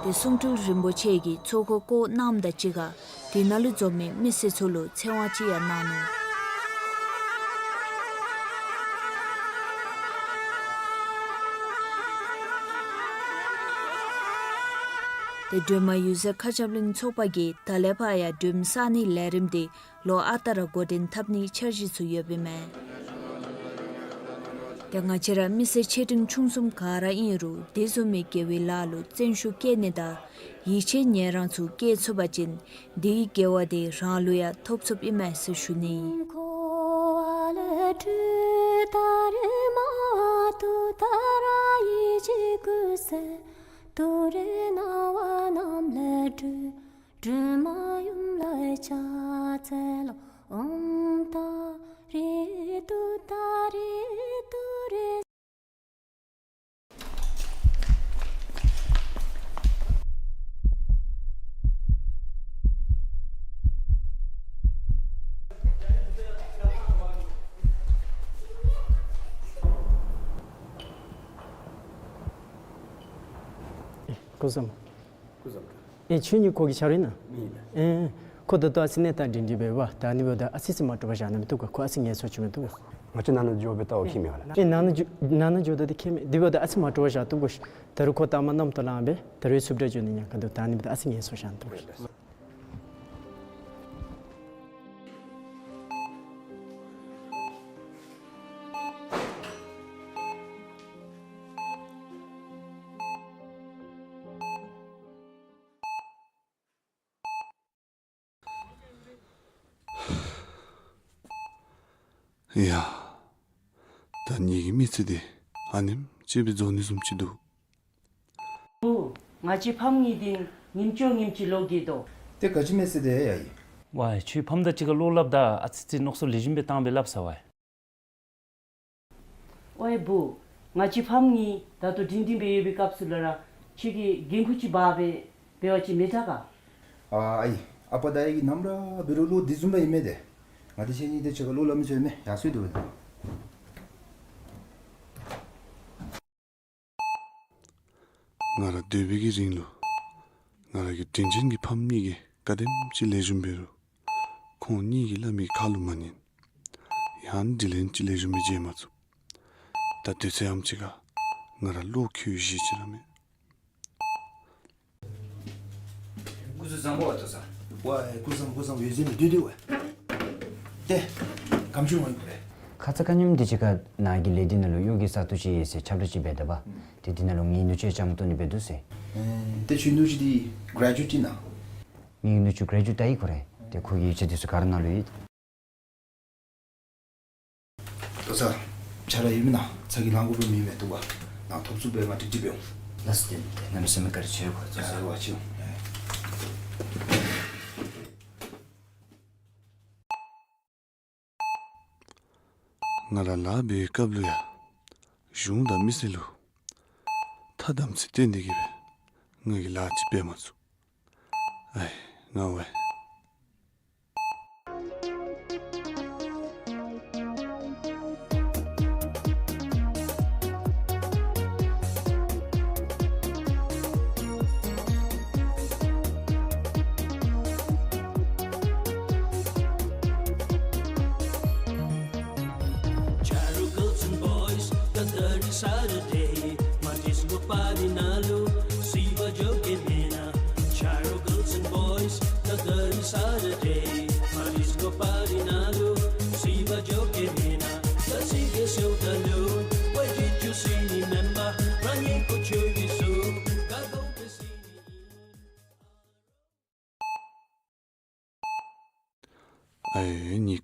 ཏེ་གསུང་སྤྲུལ་རིན་པོ་ཆེ་གིས་ཚོགས་འཁོར་བསྐོར་གནངམ་དང་གཅིག་ཁར་དེ་ནང་ལུ་འཛོམས་མི་མི་སེར་ཚུ་ལུ་ཚེ་དབང་ཅིག་ཡང་གནང་ནུག། ཏེ་སྒྲོལ་མ་འོད་ཟེར་མཁའ་ཁྱབ་གླིང་ཚོགས་པ་གིས་ད་ལས་ཕར་ཡང་སྒྲོལམ་གསར་རྙིང་ལས་རིམ་འདི་ལོ་ཨ་རྟག་ར་འགོ་འདྲེན་འཐབ་ནིའི་འཆར་གཞི་ཚུ་ཡོདཔ་ཨིན་མས། ཏེ་ང་བཅས་ར་མི་སེར་ཆེ་འབྲིང་ཆུང་གསུམ་ག་ར་ཨིན་རུང་དེ་བཟུམ་མའི་དགེ་བའི་ལཱ་ལུ་བརྩོན་ཤུགས་བསྐྱེད་ནི་དང་ཡིད་ཆེས་ཉེ་རང་ཚུ་བསྐྱེད་ཚུགས་པ་ཅིན་དེའི་དགེ་བ་དེ་རང་ལུ་ཡང་ཐོབ་ཚུགསཔ་ཨིན་མས་ཟེར་ཞུ་ནི། སྐུ་གཟུགས། སྐུ་གཟུགས། ཨེ་ཁྱོད་གཉིས་ཁོ་གི་ཆ་རོགས་ཨིན་ན། ཨིན། ཨེ་ཁོ་ད་ལྟོ་ཨ་ཙི་ནཱ་ལྟ་སྒྲིང་སྒྲིང་སྦེ་འབད། ད་ཨ་ནི་འབདཝ་ད་ཨ་ཙི་ཙི་མ་སྤྲོ་བ་བཞག་ནི་མི་བཏུབ་ག། ཁོ་ཨ་ཙི་ངལ་གསོ་ཅིག་མི་བཏུབ་ག། ང་བཅས་ནང་ན་འགྱོ་སྦེ་ལྟ་བ་ཁྱིམ་ཡོད་ལགས། ཨེ་ནང་ན་འགྱོ་ནང་ན་འགྱོཝ་ད་ཏེ་ཁྱིམ་འདི་འབདཝ་ད་ཨ་ཙི་མ་སྤྲོ་བ་བཞག་བཏུབ་ག། ད་རུང་ཁོ་ལྟ་མ་ནམ་ཐོག་ལངས་སྦེ་ད་རུང་ཚུབ་དྲགས་འགྱོ་ནི་ཉེན་ཁ་འདུག། ད་ཨ་ནི་འབདཝ་ད་ཨ་ཙི་ངལ་གསོ་བཞག་བཏུབ་ག། ཡ། ད་ངེ་གི་མི་ཚེ་འདི་ཨ་ནེམ་ཅིག་སྦེ་རྫོགས་ནི་བཟུམ་ཅིག་འདུག། བུ། ང་བཅས་ཕམ་གཉིས་འདི་ཉིནམ་ཅིག་ཉིནམ་ཅིག་ལོག་གི་དོ། ཏེ་ག་ཅི་མེད་ཟེར་དེ་ཡ་ཡི། ཝའི་ཁྱོད་ཕམ་དང་གཅིག་ཁར་ལོག་སླབ་ད་ཨ་ཙི་ཙི་མནོ་བསམ་ལེགས་ཤོམ་སྦེ་བཏང་སྦེ་སླབ་ས་ཝའི། ཝའི་བུ། ང་བཅས་ཕམ་གཉིས་ད་ལྟོ་སྒྲིང་སྒྲིང་སྦེ་ཡོད་པའི་སྐབས་སུ་ལུ་ར་ཁྱོད་ཀྱིས་འགན་ཁུར་ཅིག་འབག་སྦེ་འབད་བ་ཅིན་མི་དྲག་ག། ཨ་ཨའི། ཨ་པ་དང་ཨའི་གིས་ནམ་ར་འབད་རུང་ལོག་དེ་བཟུམ་ར་ཨིན་མས་ཏེ། ང་བཅས་ཁྱེད་གཉིས་ཏེ་ཕྱེད་ཀ་ལོག་སླབ་མི་ཚུགས་མས། ཡར་སོང་སྟེ་འབད། ང་ར་སྡོད་པའི་གི་རིང་ལུ་ང་ར་གི་དྲིན་ཅན་གྱི་ཕམ་གཉིས་ཀྱིས་ག་དེམ་ཅིག་ལེགས་ཤོམ་འབད་རུང་ཁོང་གཉིས་ཀྱིས་སླབ་མི་ཁ་ལུ་མ་ཉན། ཡང་དྲིན་ལན་ཅིག་ལེགས་ཤོམ་སྦེ་འཇལ་མ་ཚུགས། ད་དུས་ཚོད་ཨམ་ཅིག་ཁར་ང་ར་བློ་འགྱོད་གཞི་ཅིག་ར་མེད། སྐུ་གཟུགས་བཟང་པོ་བ་ཏོ་ས། ཝའི་སྐུ་བཟང་སྐུ་བཟང་འོད་ཟེར་མི་བདུད་འདི་ཝའི། ཏེ་ག་ཅི་འོང་ཡི་པ་རེ། ཁ་ཙ་ཁ་ཉིནམ་འདི་ཅིག་ཁར་ནཱ་གི་ལས་སྡེ་ནང་ལུ་གཡོག་གི་ས་སྟོང་ཅིག་ཡོད་ཟེར་ཁྱབ་བསྒྲགས་ཅིག་འབད་དེ་བ། ཏེ་འདི་ནང་ལུ་ངེའི་ནུ་གཅུང་ཡང་བཅའ་མར་གཏོགས་ནི་འབད་དོ་ཟེར། ཨེ་ཏེ་ཁྱོད་ནུ་གཅུང་འདི་གྲེ་ཇུ་ཨེཊ་ཨིན་ན། ངེའི་ནུ་གཅུང་གྲེ་ཇུ་ཨེཊ་ཨིན་ཁོ་རེ། ཏེ་ཁོ་གི་ཡིག་ཆ་འདི་ཚུ་ག་ར་ནང་ལུ་ཡོད། ཏོ་ས། ཆ་ར་ཡོད་མེན་ན། ཚ་གྱང་ལང་དགོཔ་མེད་མི་འདུག་པ། ནཱ་ཐོབ་ཚུགསཔ་སྦེ་ང་ཏིག་ཏིག་འབད་འོང་། ལགས་སོ། ཏེ་གནམ་མེད་ས་མེད་བཀའ་དྲིན་ཆེ་གོ། ཏོ་ས་ཝ་ཅིག་འོང་། ང་ར་ལཱ་འབད་བའི་སྐབས་ལུ་ཡང་གཞུང་དང་མི་སེར་ལུ་ཐ་དམ་ཚིག་བསྟེན་ཏེ་གི་སྦེ་ང་གིས་ལཱ་ཅིག་འབད་མ་ཚུགས། ཨའི་ང་ཝའི། Charo girls and boys, the dirty Saturday, my disco party ནང་ལུ་སི་བ་འགྱོ་གེ་མེན་ན། Charo girls and boys, the dirty Saturday, my disco party ནང་ལུ།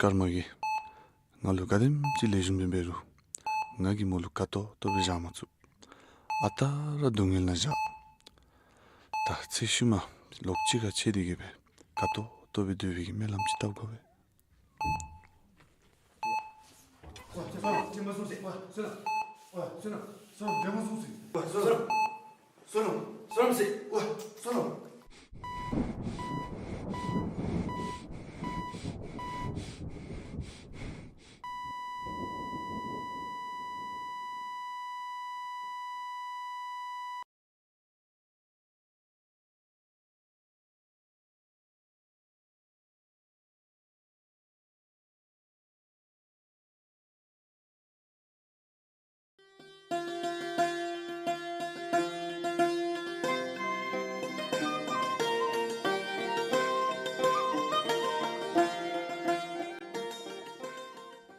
ཀརྨ་གིས་ང་ལུ་ག་དེམ་ཅིག་ལེགས་ཤོམ་སྦེ་འབད་རུང་ང་གིས་མོ་ལུ་དགའ་ཏོག་ཏོ་སྦེ་བཞག་མ་ཚུགས། ཨ་རྟག་ར་སྡུག་བསྔལ་ནང་བཞག། ད་ཚེ་ཤུལ་མ་ལོག་ཅི་ག་ཆེ་འདི་གིས་སྦེ་དགའ་ཏོག་ཏོ་སྦེ་སྡོད་པའི་གི་སྨོན་ལམ་ཅིག་བཏབ་དགོ་པས།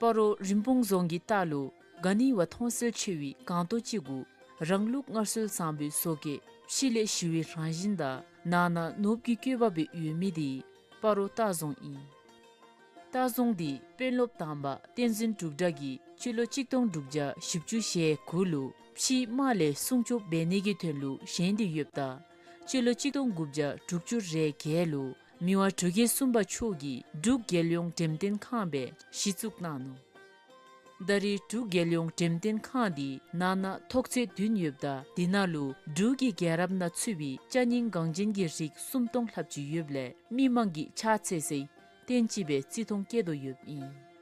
སྤ་རོ་རིན་སྤུངས་རྫོང་གི་ལྟག་ལུ་ག་ནི་བ་མཐོང་གསལ་ཆེ་བའི་སྒང་ཏོག་ཅིག་གུ་རང་ལུགས་སྔར་སྲོལ་བཟང་པོའི་བཟོ་བཀོད་ཕྱི་ལས་ཞི་བའི་རང་བཞིན་དང་ནང་ན་ནོར་བུ་གི་བཀོད་པ་སྦེ་ཡོད་མི་འདི་སྤ་རོ་ལྟ་རྫོང་ཨིན། ལྟ་རྫོང་འདི་དཔོན་སློབ་དང་པ་བསྟན་འཛིན་འབྲུག་གྲགས་ཀྱིས་སྤྱི་ལོ་གཅིག་སྟོང་དྲུག་བརྒྱ་བཞི་བཅུ་ཞེ་དགུ་ལུ་ཕྱིའི་དམག་ལས་སྲུང་སྐྱོབ་འབད་ནི་གི་དོན་ལུ་བཞེངས་ཏེ་ཡོདཔ་ད་སྤྱི་ལོ་གཅིག་སྟོང་དགུ་བརྒྱ་དྲུག་ཅུ་རེ་བརྒྱད་ལུ་མི་དབང་འབྲུག་རྒྱལ་གསུམ་པ་མཆོག་གིས་འབྲུག་རྒྱལ་ཡོངས་འགྲེམས་སྟོན་ཁང་སྦེ་གཞི་བཙུགས་གནང་ནུག། ད་རེས་འབྲུག་རྒྱལ་ཡོངས་འགྲེམས་སྟོན་ཁང་འདི་ནང་ན་ཐོག་ཚད་བདུན་ཡོདཔ་ད་འདི་ནང་ལུ་འབྲུག་གི་རྒྱལ་རབས་ནང་ཚུད་པའི་ཅ་རྙིང་འགངས་ཅན་གྱི་རིགས་སུམ་སྟོང་ལྷགཔ་ཅིག་ཡོདཔ་ལས་མི་མང་གིས་ཕྱག་འཚལ་སའི་རྟེན་ཅིག་སྦེ་བརྩི་མཐོང་བསྐྱེད་དོ་ཡོདཔ་ཨིན།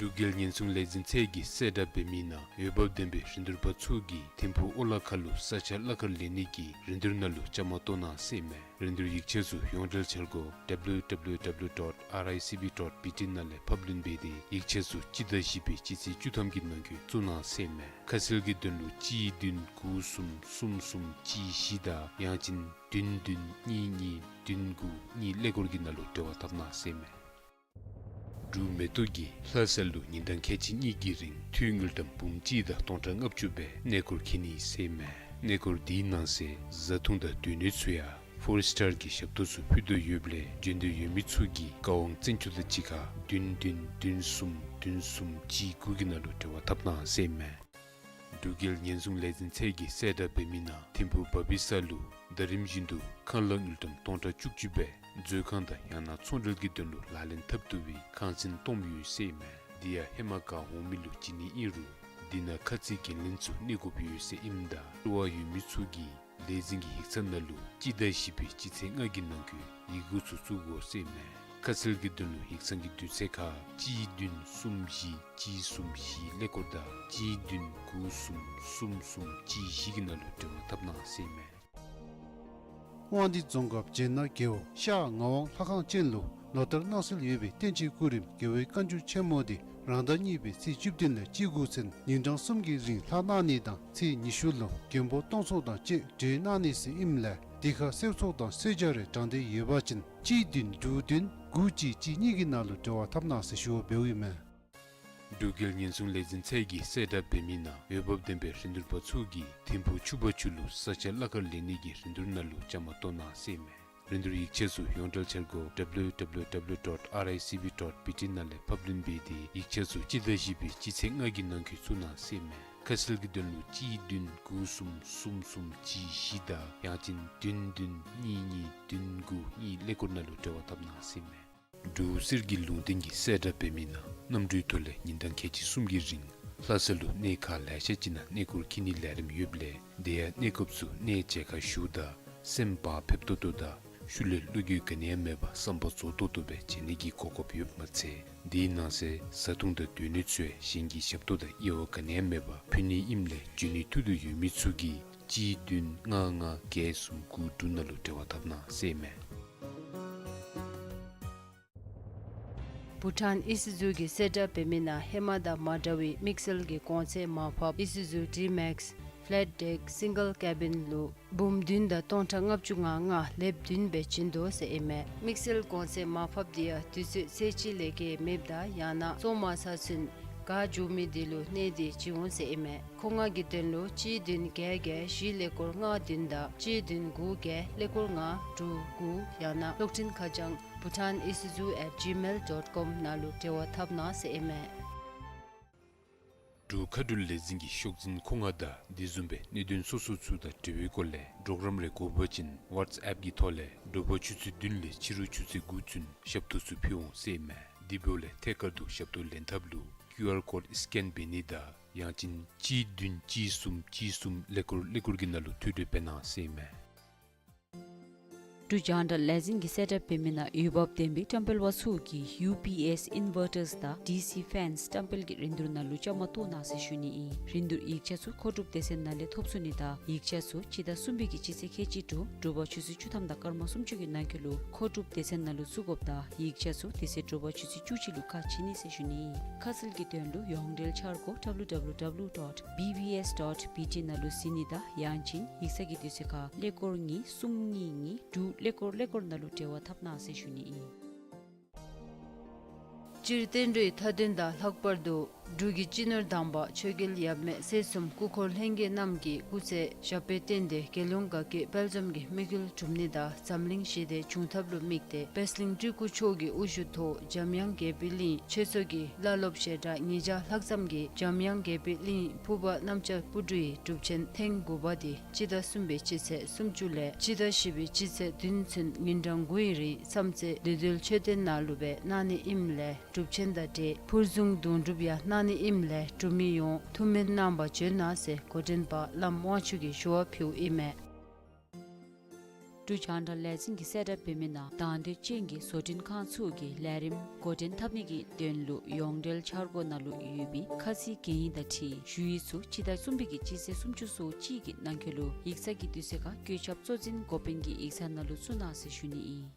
འབྲུག་རྒྱལ་ཉེན་སྲུང་ལས་འཛིན་ཚད་ཀྱིས་གསལ་བསྒྲགས་འབད་མི་ནང་འོས་འབབ་ལྡན་པའི་རིན་བསྡུར་པ་ཚུ་གིས་ཐིམ་ཕུག་ཨོ་ལ་ཁ་ལུ་ས་ཆ་གླ་ཁར་ལེན་ནི་གི་རིན་བསྡུར་ནང་ལུ་བཅའ་མར་གཏོགས་གནང་ཟེར་ཨིན་མས། རིན་བསྡུར་ཡིག་ཆ་ཚུ་ཡོངས་འབྲེལ་འཆར་སྒོ་W W W dot R I C B dot B T ནང་ལས་ཕབ་ལེན་འབད་དེ་ཡིག་ཆ་ཚུ་སྤྱི་ཟླ་བཞི་པའི་སྤྱི་ཚེས་བཅུ་ཐམ་གྱི་ནང་འཁོད་བཙུགས་གནང་ཟེར་ཨིན་མས། ཁ་གསལ་གྱི་དོན་ལུ་གཅིག་བདུན་དགུ་གསུམ་གསུམ་གསུམ་གཅིག་བཞི་དང་ཡང་ཅིན་བདུན་བདུན་གཉིས་གཉིས་བདུན་དགུ་གཉིས་ཀླད་ཀོར་གྱི་ནང་ལུ་འབྲེལ་བ་འཐབ་གནང་ཟེར་ཨིན་མས། འབྲུག་མེ་ཏོག་གིས་ལྷ་ས་ལུ་ཉིན་གྲངས་ཁལ་གཅིག་གཉིས་ཀྱི་རིང་ཐུགས་དངུལ་ཀྲམ་འབུམ་གཅིག་དང་སྟོང་ཕྲག་ལྔ་བཅུ་སྦེ་གནས་སྐོར་འཁྱིད་ནི་ཟེར་ཨིན་མས། གནས་སྐོར་འདིའི་ནང་གསེས་བཟའ་འཐུང་དང་སྡོད་གནས་ཚུ་ཡང་ཕོར་སི་ཊར་གྱི་ཞབས་ཏོག་ཚུ་ཕུལ་དོ་ཡོདཔ་ལས་འབྱོན་འདོད་ཡོད་མི་ཚུ་གིས་བཀའ་དབང་བཙན་སྐྱོག་དང་གཅིག་ཁར་བདུན་བདུན་བདུན་གསུམ་བདུན་གསུམ་གཅིག་དགུ་གི་ནང་ལུ་འབྲེལ་བ་འཐབ་གནང་ཟེར་ཨིན་མས། འབྲུག་རྒྱལ་ཉེན་སྲུང་ལས་འཛིན་ཚད་ཀྱིས་གསལ་བསྒྲགས་འབད་མི་ནང་ཐིམ་ཕུག་བ་བི་ས་ལུ་ཟླ་རིམ་བཞིན་དུ་ཁང་གླ་དངུལ་ཀྲམ་སྟོང་ཕྲག་བཅུ་གཅིག་སྦེ་མཛོད་ཁང་དང་ཡང་ན་ཚོང་འབྲེལ་གྱི་དོན་ལུ་ལག་ལེན་འཐབ་བཏུབ་པའི་ཁང་ཚན་སྟོངམ་ཡོད་ཟེར་ཨིན་མས། འདི་ཡང་ཧེ་མ་ག་འོང་མི་ལུ་བྱིན་ནི་ཨིན་རུང་འདི་ནང་ཁ་ཚིག་འགན་ལེན་ཚུ་གནས་དགོཔ་ཡོད་ཟེར་ཨིནམ་ད་བསླུ་བ་ཡོད་མི་ཚུ་གིས་ལས་འཛིན་གྱི་ཡིག་ཚང་ནང་ལུ་སྤྱི་ཟླ་བཞི་པའི་སྤྱི་ཚེས་ལྔ་གི་ནང་འཁོད་ཡི་གུ་ཚུ་བཙུགས་དགོ་ཟེར་ཨིན་མས། ཁ་གསལ་གྱི་དོན་ལུ་ཡིག་ཚང་གི་དུས་ཚོད་ཁར་གཅིག་བདུན་གསུམ་བཞི་གཅིག་གསུམ་བཞི་ཀླད་ཀོར་དང་གཅིག་བདུན་དགུ་གསུམ་གསུམ་གསུམ་གཅིག་བཞི་གི་ནང་ལུ་འབྲེལ་བ་འཐབ་གནང་ཟེར་ཨིན་མས། དབང་འདུས་རྫོང་ཁག་སྦྱེད་ནག་རྒེད་འོག་ཤར་ངག་དབང་ལྷ་ཁང་ཅན་ལུ་ལོ་ལྟར་གནང་སྲོལ་ཡོད་པའི་བསྟན་སྤྱིའི་སྐུ་རིམ་རྒྱལ་བའི་བཀའ་འགྱུར་ཆེན་མོ་འདི་རང་ཟླ་གཉིས་པའི་ཚེས་བཅུ་བདུན་ལས་བཅུ་དགུ་ཚུན་ཉིན་གྲངས་གསུམ་གྱི་རིང་ལྷག་གནང་ནི་དང་ཚེས་ཉི་ཤུ་ལུ་མགོན་པོ་སྟོང་ཚོགས་དང་བཅས་གྲོལ་གནང་ནི་ཟེར་ཨིནམ་ལས་དེ་ཁར་གསོལ་ཚོགས་དང་གསོལ་ཇ་རེ་དྲང་འདོད་ཡོད་པ་ཅིན་གཅིག་བདུན་དྲུག་བདུན་དགུ་གཅིག་གཅིག་གཉིས་ཀྱི་ནང་ལུ་འབྲེལ་བ་འཐབ་གནང་ཟེར་ཞུ་བ་འབདཝ་ཨིན་མས། འབྲུག་རྒྱལ་ཉེན་སྲུང་ལས་འཛིན་ཚད་ཀྱིས་གསལ་བསྒྲགས་འབད་མི་ནང་འོས་འབབ་ལྡན་པའི་རིན་བསྡུར་པ་ཚུ་གིས་ཐིམ་ཕུག་ཆུ་བ་ཆུ་ལུ་ས་ཆ་གླ་ཁར་ལེན་ནི་གི་རིན་བསྡུར་ནང་ལུ་བཅའ་མར་གཏོགས་གནང་ཟེར་ཨིན་མས། རིན་བསྡུར་ཡིག་ཆ་ཚུ་ཡོངས་འབྲེལ་འཆར་སྒོ་W W W dot R I C B dot B T ནང་ལས་ཕབ་ལེན་འབད་དེ་ཡིག་ཆ་ཚུ་སྤྱི་ཟླ་བཞི་པའི་སྤྱི་ཚེས་ལྔ་གི་ནང་འཁོད་བཙུགས་གནང་ཟེར་ཨིན་མས། ཁ་གསལ་གྱི་དོན་ལུ་གཅིག་བདུན་དགུ་གསུམ་གསུམ་གསུམ་གཅིག་བཞི་དང་ཡང་ཅིན་བདུན་བདུན་གཉིས་གཉིས་བདུན་དགུ་གཉིས་ཀླད་ཀོར་ནང་ལུ་འབྲེལ་བ་འཐབ་གནང་ཟེར་ཨིན་མས། འབྲུག་གསེར་གྱི་ལུང་བསྟན་གྱིས་གསལ་བསྒྲགས་འབད་མི་ནང་གནམ་གྲུའི་ཐོག་ལས་ཉིན་གྲངས་ཁལ་གཅིག་གསུམ་གྱི་རིང་ལྷ་ས་ལུ་གནས་ཁག་ལེ་ཤ་ཅིག་ནང་གནས་སྐོར་འཁྱིད་ནིའི་ལས་རིམ་ཡོདཔ་ལས་དེ་ཡང་གནས་སྐབས་སུ་གནས་མཇལ་ཁ་ཞུཝ་ད་སེམས་བག་ཕེབས་ཏོག་ཏོ་དང་ཤུལ་ལས་བློ་འགྱོད་ག་ནི་ཡང་མེད་པར་བསམ་པ་རྫོགས་ཏོག་ཏོ་སྦེ་མཇལ་ནི་གི་གོ་སྐབས་ཡོདཔ་མ་ཚད་དེའི་ནང་གསེས་བཟའ་འཐུང་དང་སྡོད་གནས་ཚུ་ཡང་གཞན་གྱི་ཞབས་ཏོག་དང་དབྱེ་བ་ག་ནི་ཡང་མེད་པར་ཕུལ་ནི་ཨིནམ་ལས་འབྱོན་ནི་ཐུགས་འདོད་ཡོད་མི་ཚུ་གིས་གཅིག་བདུན་ལྔ་ལྔ་བརྒྱད་གསུམ་དགུ་དྲུག་ནང་ལུ་འབྲེལ་བ་འཐབ་གནང་ཟེར་ཨིན་མས། བྷུ་ཊཱན་ཨི་སི་ཛུ་གིས་གསལ་བསྒྲགས་འབད་མི་ནང་ཧེ་མ་དང་མ་འདྲ་བའི་དམིགས་བསལ་གྱི་གོང་ཚད་མར་ཕབ་ཨི་སི་ཛུ་ཌི་མེགསི་ཕེ་ལེཊ་ཌེཀ་སིང་གལ་ཀེ་བིན་ལུ་འབུམ་བདུན་དང་སྟོང་ཕྲག་ལྔ་བཅུ་ང་ལྔ་ལེབ་བདུན་སྦེ་བྱིན་དོ་ཟེར་ཨིན་མས། དམིགས་བསལ་གོང་ཚད་མར་ཕབ་འདི་ཡང་དུས་ཚོད་ཚེས་གཅིག་ལས་བརྒལ་མེདཔ་དང་ཡང་ན་བཙོང་མ་ཚར་ཚུན་ ག་འཇུ་མི་དེ་ལུ་གནས་དེ་བྱིན་འོང་ཟེར་ཨིན་མས། མཁོ་མངགས་ཀྱི་དོན་ལུ་གཅིག་བདུན་བརྒྱད་བརྒྱད་བཞི་ཀླད་ཀོར་ལྔ་བདུན་དང་གཅིག་བདུན་དགུ་བརྒྱད་ཀླད་ཀོར་ལྔ་དྲུག་དགུ། ཡང་ན་གློག་འཕྲིན་ཁ་བྱང་bhutan isuzu at gmail dot com ནང་ལུ་འབྲེལ་བ་འཐབ་གནང་ཟེར་ཨིན་མས། འབྲུག་མཁའ་འགྲུལ་ལས་འཛིན་གྱི་ཤོག་འཛིན་མཁོ་མངགས་དང་དེ་བཟུམ་སྦེ་གནད་དོན་སོ་སོ་ཚུ་དང་འབྲེལ་བའི་སྐོར་ལས་གྲོགས་རམ་རེ་དགོ་པ་ཅིན་ཝཊས་ཨེཔ་གི་ཐོག་ལས་དྲོ་པ་ཆུ་ཚོད་བདུན་ལས་ཕྱི་རུ་ཆུ་ཚོད་དགུ་ཚུན་ཞབས་ཏོག་ཚུ་ཕུལ་འོང་ཟེར་ཨིན་མས། དེ་འབདཝ་ལས་ཐད་ཀར་དུ་ཞབས་ཏོག་ལེན་ཐབས་ལུ་ཀིའུ་ཨར་ཀོཌ་སི་ཀེན་འབད་ནི་དང་ཡང་ཅིན་གཅིག་བདུན་གཅིག་གསུམ་གཅིག་གསུམ་ཀླད་ཀོར་ཀླད་ཀོར་གྱི་ནང་ལུ་ཐོ་འགོད་འབད་གནང་ཟེར་ཨིན་མས། འབྲུག་རྒྱང་བསྒྲགས་ལས་འཛིན་གྱིས་གསལ་བསྒྲགས་འབད་མི་ནང་འོས་འབབ་ལྡན་པའི་བཀྲམ་སྤེལ་པ་ཚུ་གིས་ཡུ་པི་ཨེསི་ཨིན་ཝར་ཊརསི་དང་ཌི་སི་ཕེནསི་བཀྲམ་སྤེལ་གྱི་རིན་བསྡུར་ནང་ལུ་བཅའ་མར་གཏོགས་གནང་ཟེར་ཞུ་ནི་ཨིན། རིན་བསྡུར་ཡིག་ཆ་ཚུ་མཁོ་སྒྲུབ་སྡེ་ཚན་ནང་ལས་ཐོབ་ཚུགས་ནི་དང་ཡིག་ཆ་ཚུ་སྤྱི་ཟླ་གསུམ་པའི་གི་སྤྱི་ཚེས་ཁལ་གཅིག་དྲུག་དྲོ་པ་ཆུ་ཚོད་བཅུ་ཐམ་དང་སྐར་མ་སུམ་ཅུ་གི་ནང་འཁོད་ལུ་མཁོ་སྒྲུབ་སྡེ་ཚན་ནང་ལུ་བཙུགས་དགོཔ་དང་ཡིག་ཆ་ཚུ་དེ་ཚེ་དྲོ་པ་ཆུ་ཚོད་བཅུ་གཅིག་ལུ་ཁ་ཕྱེ་ནི་ཟེར་ཞུ་ནི་ཨིན། ཁ་གསལ་གྱི་དོན་ལུ་ཡོངས་འབྲེལ་འཆར་སྒོ་W W W dot B B S dot B T ནང་ལུ་གཟིགས་ནི་དང་ཡང་ཅིན་ཡིག་ཚང་གི་དུས་ཚོད་ཁར་ཀླད་ཀོར་གཉིས་གསུམ་གཉིས་གཉིས་དྲུག་ཀླད་ཀོར་ཀླད་ཀོར་ནང་ལུ་འབྲེལ་བ་འཐབ་གནང་ཟེར་ཞུ་ནི་ཨིན། སྤྱིར་བསྟན་འགྲོའི་མཐའ་དོན་དང་ལྷག་པར་དུ་འབྲུག་གི་སྤྱི་ནོར་དམ་པ་ཆོས་རྒྱལ་ཡབ་མེས་སྲས་གསུམ་སྐུ་འཁོར་ལྷན་རྒྱས་རྣམས་ཀྱི་སྐུ་ཚེ་ཞབས་པད་བརྟན་ཏེ་རྒྱལ་ཡོངས་དགའ་སྐྱིད་དཔལ་འཛོམས་ཀྱི་དམིགས་ཡུལ་འགྲུབ་ནི་དང་འཛམ་གླིང་ཞི་བདེ་འབྱུང་ཐབས་ལུ་དམིགས་ཏེ་པད་གླིང་སྤྲུལ་སྐུ་མཆོག་གི་དབུ་བཞུགས་ཐོག་འཇམ་དབྱངས་དགྱེས་པའི་གླིང་ཆོས་ཚོགས་ཀྱི་བླ་སློབ་ཞལ་གྲངས་ཉིས་བརྒྱ་ལྷག་ཙམ་གྱིས་འཇམ་དབྱངས་དགྱེས་པའི་གླིང་ཕུར་པ་གནམ་ལྕགས་སྤུ་གྲི་ཡི་སྒྲུབ་ཆེན་ཐེངས་དགུ་པ་དེ་སྤྱི་ཟླ་གསུམ་པའི་སྤྱི་ཚེས་སུམ་ཅུ་ལས་སྤྱི་ཟླ་བཞི་པའི་སྤྱི་ཚེས་བདུན་ཚུན་ཉིན་གྲངས་དགུའི་རིང་བསམ་རྩེ་བདུད་འདུལ་མཆོད་རྟེན་ནང་ལུ་སྦེ་གནང་ནི་ཨིནམ་ལས་སྒྲུབ་ཆེན་དང་འབྲེལ་ཕུར་བཟུང་དུང་སྒྲུབ་ཡང་གནང་ནི་ཨིནམ་ལས་འབྲུག་མི་ཡོངས་ཐུགས་སྨོན་གནང་བར་བྱོན་གནང་ཟེར་འགོ་འདྲེན་པ་བླམ་དབང་ཕྱུག་གིས་ཞུ་བ་ཕུལཝ་ཨིན་མས། འབྲུག་རྒྱང་བསྒྲགས་ལས་འཛིན་གྱིས་གསལ་བསྒྲགས་འབད་མི་ནང་དང་འདོད་ཅན་གྱི་བཟོ་སྐྲུན་ཁང་ཚུ་གིས་ལས་རིམ་འགོ་འདྲེན་འཐབ་ནི་གི་དོན་ལུ་ཡོངས་འབྲེལ་འཆར་སྒོ་ནང་ལུ་ཡོད་པའི་ཁ་ཚིག་གན་ཡིག་དང་འཁྲིལ་ཞུ་ཡིག་ཚུ་སྤྱི་ཟླ་གསུམ་པའི་གི་སྤྱི་ཚེས་སུམ་ཅུ་སོ་གཅིག་གི་ནང་འཁོད་ལུ་ཡིག་ཚང་གི་དུས་ཚོད་ཁར་བཀོད་ཁྱབ་གཙོ་འཛིན་འགོ་དཔོན་གྱི་ཡིག་ཚང་ནང་ལུ་བཙུགས་གནང་ཟེར་ཞུ་ནི་ཨིན།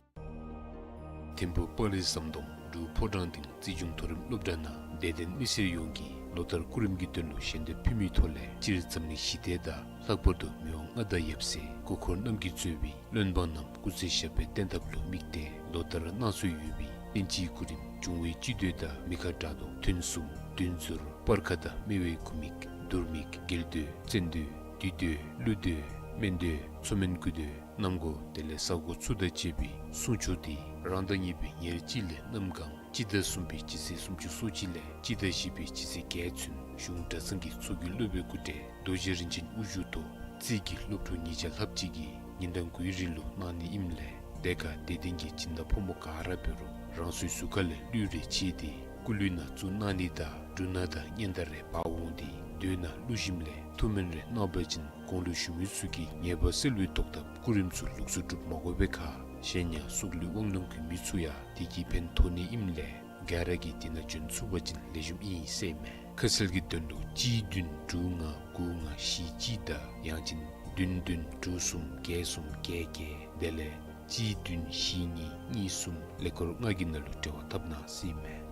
ཐིམ་ཕུག་དཔའ་རིས་ཟམ་གདོང་འབྲུག་ཕོ་བྲང་སྡིངས་རྩིས་གཞུང་མཐོ་རིམ་སློབ་གྲྭ་ནང་དད་ལྡན་མི་སེར་ཡོངས་ཀྱིས་ལོ་ལྟར་སྐུ་རིམ་གྱི་དོན་ལུ་ཞལ་འདེབས་ཕུལ་མི་ཐོག་ལས་སྤྱིར་འཛམ་གླིང་ཞི་བདེ་དང་ལྷག་པར་དུ་མི་དབང་མངའ་བདག་ཡབ་སྲས་སྐུ་འཁོར་རྣམས་ཀྱིས་གཙོས་པའི་བློན་འབངས་རྣམས་སྐུ་ཚེ་ཞབས་པད་བརྟན་ཐབས་ལུ་དམིགས་ཏེ་ལོ་ལྟར་གནང་སྲོལ་ཡོད་པའི་དབྱིན་ཇིའི་སྐུ་རིམ་འབྱུང་བའི་སྤྱི་མདོས་དང་མི་ཁ་དགྲ་གདོང་ཐུན་གསུམ་བདུད་འཛོར་སྤར་ཁ་དང་སྨེ་བའི་དགུ་མིག་དུར་མིག་རྒྱལ་མདོས་བཙན་མདོས་བདུད་མདོས་ཀླུ་མདོས་སྨན་མདོས་མཚོ་སྨན་དགུ་མདོས་གནམ་སྒོ་དེ་ལས་ས་སྒོ་ཚུ་དང་བཅས་པའི་སྲུང་མཆོག་དེ་རང་ཟླ་གཉིས་པའི་ཉེར་གཅིག་ལས་གནམ་གང་སྤྱི་ཟླ་གསུམ་པའི་སྤྱི་ཚེས་སུམ་ཅུ་སོ་གཅིག་ལས་སྤྱི་ཟླ་བཞི་པའི་སྤྱི་ཚེས་བརྒྱད་ཚུན་གཞུང་གྲྭ་ཚང་གི་ཚོགས་ཀྱི་སློབ་དཔོན་སྐུ་བགྲེས་རྡོ་རྗེ་རིན་ཆེན་དབུ་བཞུགས་ཐོག་རྩིས་ཀྱི་སློབ་ཕྲུག་ཉིས་བརྒྱ་ལྷགཔ་ཅིག་གིས་ཉིན་གྲངས་དགུའི་རིང་ལུ་གནང་ནི་ཨིནམ་ལས་དེ་ཁར་དད་ལྡན་གྱི་སྦྱིན་བདག་ཕོ་མོ་ག་ར་འབད་རུང་རང་སོའི་གཟུགས་ཁ་ལས་གླུད་རེ་ཕྱེ་སྟེ་སྐུ་གླུད་ནང་བཙུགས་གནང་ནི་དང་འབྲུ་སྣ་དང་སྙན་དར་རེ་འབག་འོང་སྟེ་མདོས་ནང་བླུགས་ཞིནམ་ལས་ཐུགས་སྨོན་རེ་གནང་བ་ཅིན་གོང་ལུ་ཞུ་མི་ཚུ་གི་ཉེས་པ་སེལ་བའི་ཐོག་ཐབས་སྐུ་རིམ་ཚུ་ལོགས་སུ་སྒྲུབ་མ་དགོ་པའི་ཁར་གཞན་ཡང་སྲོག་ལུས་དབང་ལུང་གི་མི་ཚུ་ཡང་དེ་གིས་ཕན་ཐོགས་ནི་ཨིནམ་ལས་ག་ར་གིས་དེ་ནང་བྱོན་ཚུགས་པ་ཅིན་ལེགས་ཤོམ་ཨིན་ཟེར་ཨིན་མས། ཁ་གསལ་གྱི་དོན་ལུ་གཅིག་བདུན་དྲུག་ལྔ་དགུ་ལྔ་བཞི་གཅིག་དང་ཡང་ཅིན་བདུན་བདུན་དྲུག་གསུམ་བརྒྱད་གསུམ་བརྒྱད་བརྒྱད་དེ་ལས་གཅིག་བདུན་བཞི་གཉིས་གཉིས་གསུམ་ཀླད་ཀོར་ལྔ་གི་ནང་ལུ་འབྲེལ་བ་འཐབ་གནང་ཟེར་ཨིན་མས།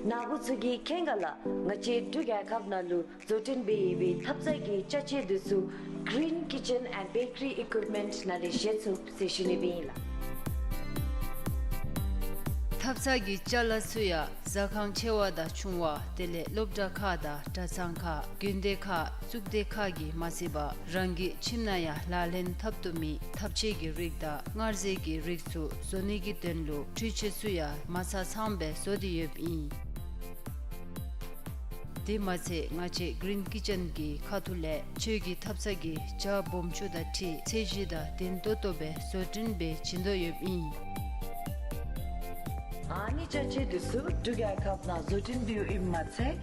ནཱ་བུ་ཚུ་གིས་མཁྱེན་ག་ལགས། ང་བཅས་འབྲུག་རྒྱལ་ཁབ་ནང་ལུ་བཟོ་སྐྲུན་འབད་བའི་ཐབ་ཚང་གི་ཅ་ཆས་འདི་ཚུ་Green Kitchen and Bakery Equipment ནང་ལས་བཞེས་ཚུགས་ཟེར་ཞུ་ནི་སྦེ་ཨིན་ལགས། ཐབ་ཚང་གི་ཅ་ལ་ཚུ་ཡང་ཟ་ཁང་ཆེ་བ་དང་ཆུང་བ་དེ་ལས་སློབ་གྲྭ་ཁག་དང་གྲྭ་ཚང་ཁག་དགོན་སྡེ་ཁག་གཙུག་སྡེ་ཁག་གིས་མ་ཚད་པར་རང་གི་ཁྱིམ་ནང་ཡང་ལག་ལེན་འཐབ་བཏུབ་མི་ཐབ་ཆས་ཀྱི་རིགས་དང་མངར་ཟས་ཀྱི་རིགས་ཚུ་བཟོ་ནི་གི་དོན་ལུ་འཕྲུལ་ཆས་ཚུ་ཡང་མ་ཚང་ཚངམ་སྦེ་བཟོ་སྟེ་ཡོདཔ་ཨིན། དེ་མ་ཚད་ང་བཅས་Green Kitchen གི་ཁ་ཐུག་ལས་ཁྱོད་ཀྱི་ཐབ་ཚང་གི་ཇ་སྦོམ་ཆུང་དང་འཁྲིལ་ཚད་གཞི་དང་ལྡན་ཏོག་ཏོ་སྦེ་བཟོ་སྐྲུན་འབད་བྱིན་དོ་ཡོདཔ་ཨིན། ཨ་ནི་ཅ་ཆས་འདི་ཚུ་འབྲུག་རྒྱལ་ཁབ་ནང་བཟོ་སྐྲུན་འབདཝ་ཨིནམ་མ་ཚད་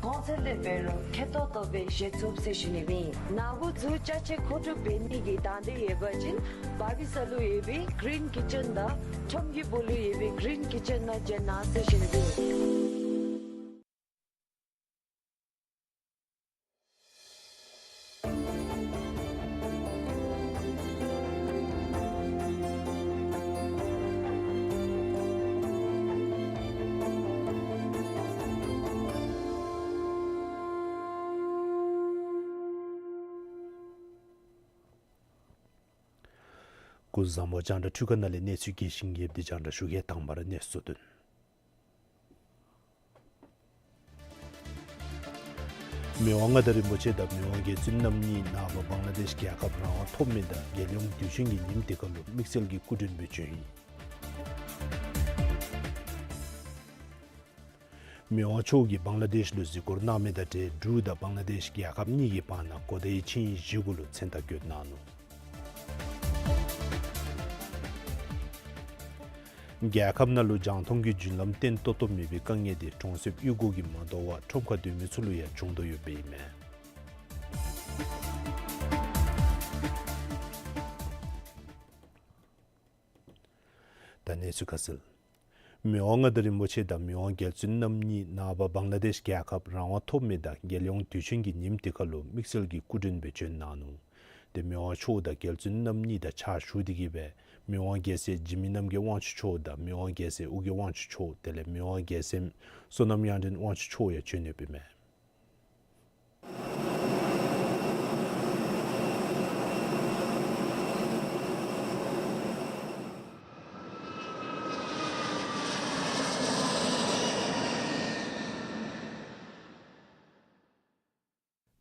གོང་ཚད་ལས་འབད་རུང་མཁས་ཏོག་ཏོ་སྦེ་བཞེས་ཚུགས་ཟེར་ཞུ་ནི་སྦེ་ཨིན། ནཱ་བུ་ཚུ་ཅ་ཆས་མཁོ་སྒྲུབ་འབད་ནི་གི་དང་འདོད་ཡོད་པ་ཅིན་བར་བི་ས་ལུ་ཡོད་པའི་Green Kitchen དང་ཁྲོམ་གྱི་སྦུག་ལུ་ཡོད་པའི་Green Kitchen ནང་བྱོན་གནང་ཟེར་ཞུ་ནི་སྦེ་ཨིན། སྐུ་གཟུགས་བཟང་པོ། རྒྱང་བསྒྲགས་འཕྲུལ་ཁང་ནང་ལས་གནས་ཚུལ་རྒྱས་ཤིང་རྒྱསཔ་འདི་རྒྱང་བསྒྲགས་ཞུ་གེ། དང་པ་ར་གནས་ཚུལ་དོན། མི་དབང་མངའ་བདག་རིན་པོ་ཆེ་དང་མི་དབང་རྒྱལ་བཙུན་རྣམ་གཉིས་ནངས་པ་བང་ལ་དེཤ་རྒྱལ་ཁབ་རང་དབང་ཐོབ་མི་དང་རྒྱལ་ཡོངས་དུས་ཆེན་གྱི་ཉིནམ་དེ་ཁར་ལུ་དམིགས་བསལ་གྱི་སྐུ་མགྲོན་སྦེ་བྱོན་ཡི། མི་དབང་མཆོག་གིས་བང་ལ་དེཤ་ལུ་གཟིགས་སྐོར་གནང་མི་དང་འབྲེལ་འབྲུག་དང་བང་ལ་དེཤ་རྒྱལ་ཁབ་གཉིས་ཀྱི་བར་ན་གོ་བརྡའི་ཆིངས་ཡིག་བཞེས་སྒོ་ལུ་མཚན་རྟགས་བཀོད་གནང་ནུག། རྒྱལ་ཁབ་ནང་ལུ་རྒྱང་མཐོང་གི་རྒྱུན་ལམ་བརྟན་ཏོག་ཏོ་མེད་པའི་དཀའ་ངལ་དེ་གྲོང་གསེབ་གཡུས་སྒོ་གིས་མ་དོ་བར་ཁྲོམ་ཁར་སྡོད་མི་ཚུ་ལུ་ཡང་བྱུང་དོ་ཡོདཔ་ཨིན་མས། ད་གནས་ཚུལ་ཁ་གསལ། མི་དབང་མངའ་བདག་རིན་པོ་ཆེ་དང་མི་དབང་རྒྱལ་བཙུན་རྣམ་གཉིས་ནངས་པ་བང་ལ་དེཤ་རྒྱལ་ཁབ་རང་དབང་ཐོབ་མི་དང་རྒྱལ་ཡོངས་དུས་ཆེན་གྱི་ཉིནམ་དེ་ཁར་ལུ་དམིགས་བསལ་གྱི་སྐུ་མགྲོན་སྦེ་བྱོན་གནང་ནུག། ཏེ་མི་དབང་མཆོག་དང་རྒྱལ་བཙུན་རྣམ་གཉིས་དང་ཕྱག་ཞུ་སྟེ་གིས་སྦེ་མི་དབང་རྒྱལ་སྲས་འཇིགས་མེད་རྣམ་རྒྱལ་དབང་ཕྱུག་མཆོག་དང་མི་དབང་རྒྱལ་སྲས་ཨོ་རྒྱན་དབང་ཕྱུག་མཆོག་དེ་ལས་མི་དབང་རྒྱལ་མཚན་བསོད་ནམས་དབྱངས་ཅན་དབང་ཕྱུག་མཆོག་ཡང་བྱོན་ཡོདཔ་ཨིན་མས།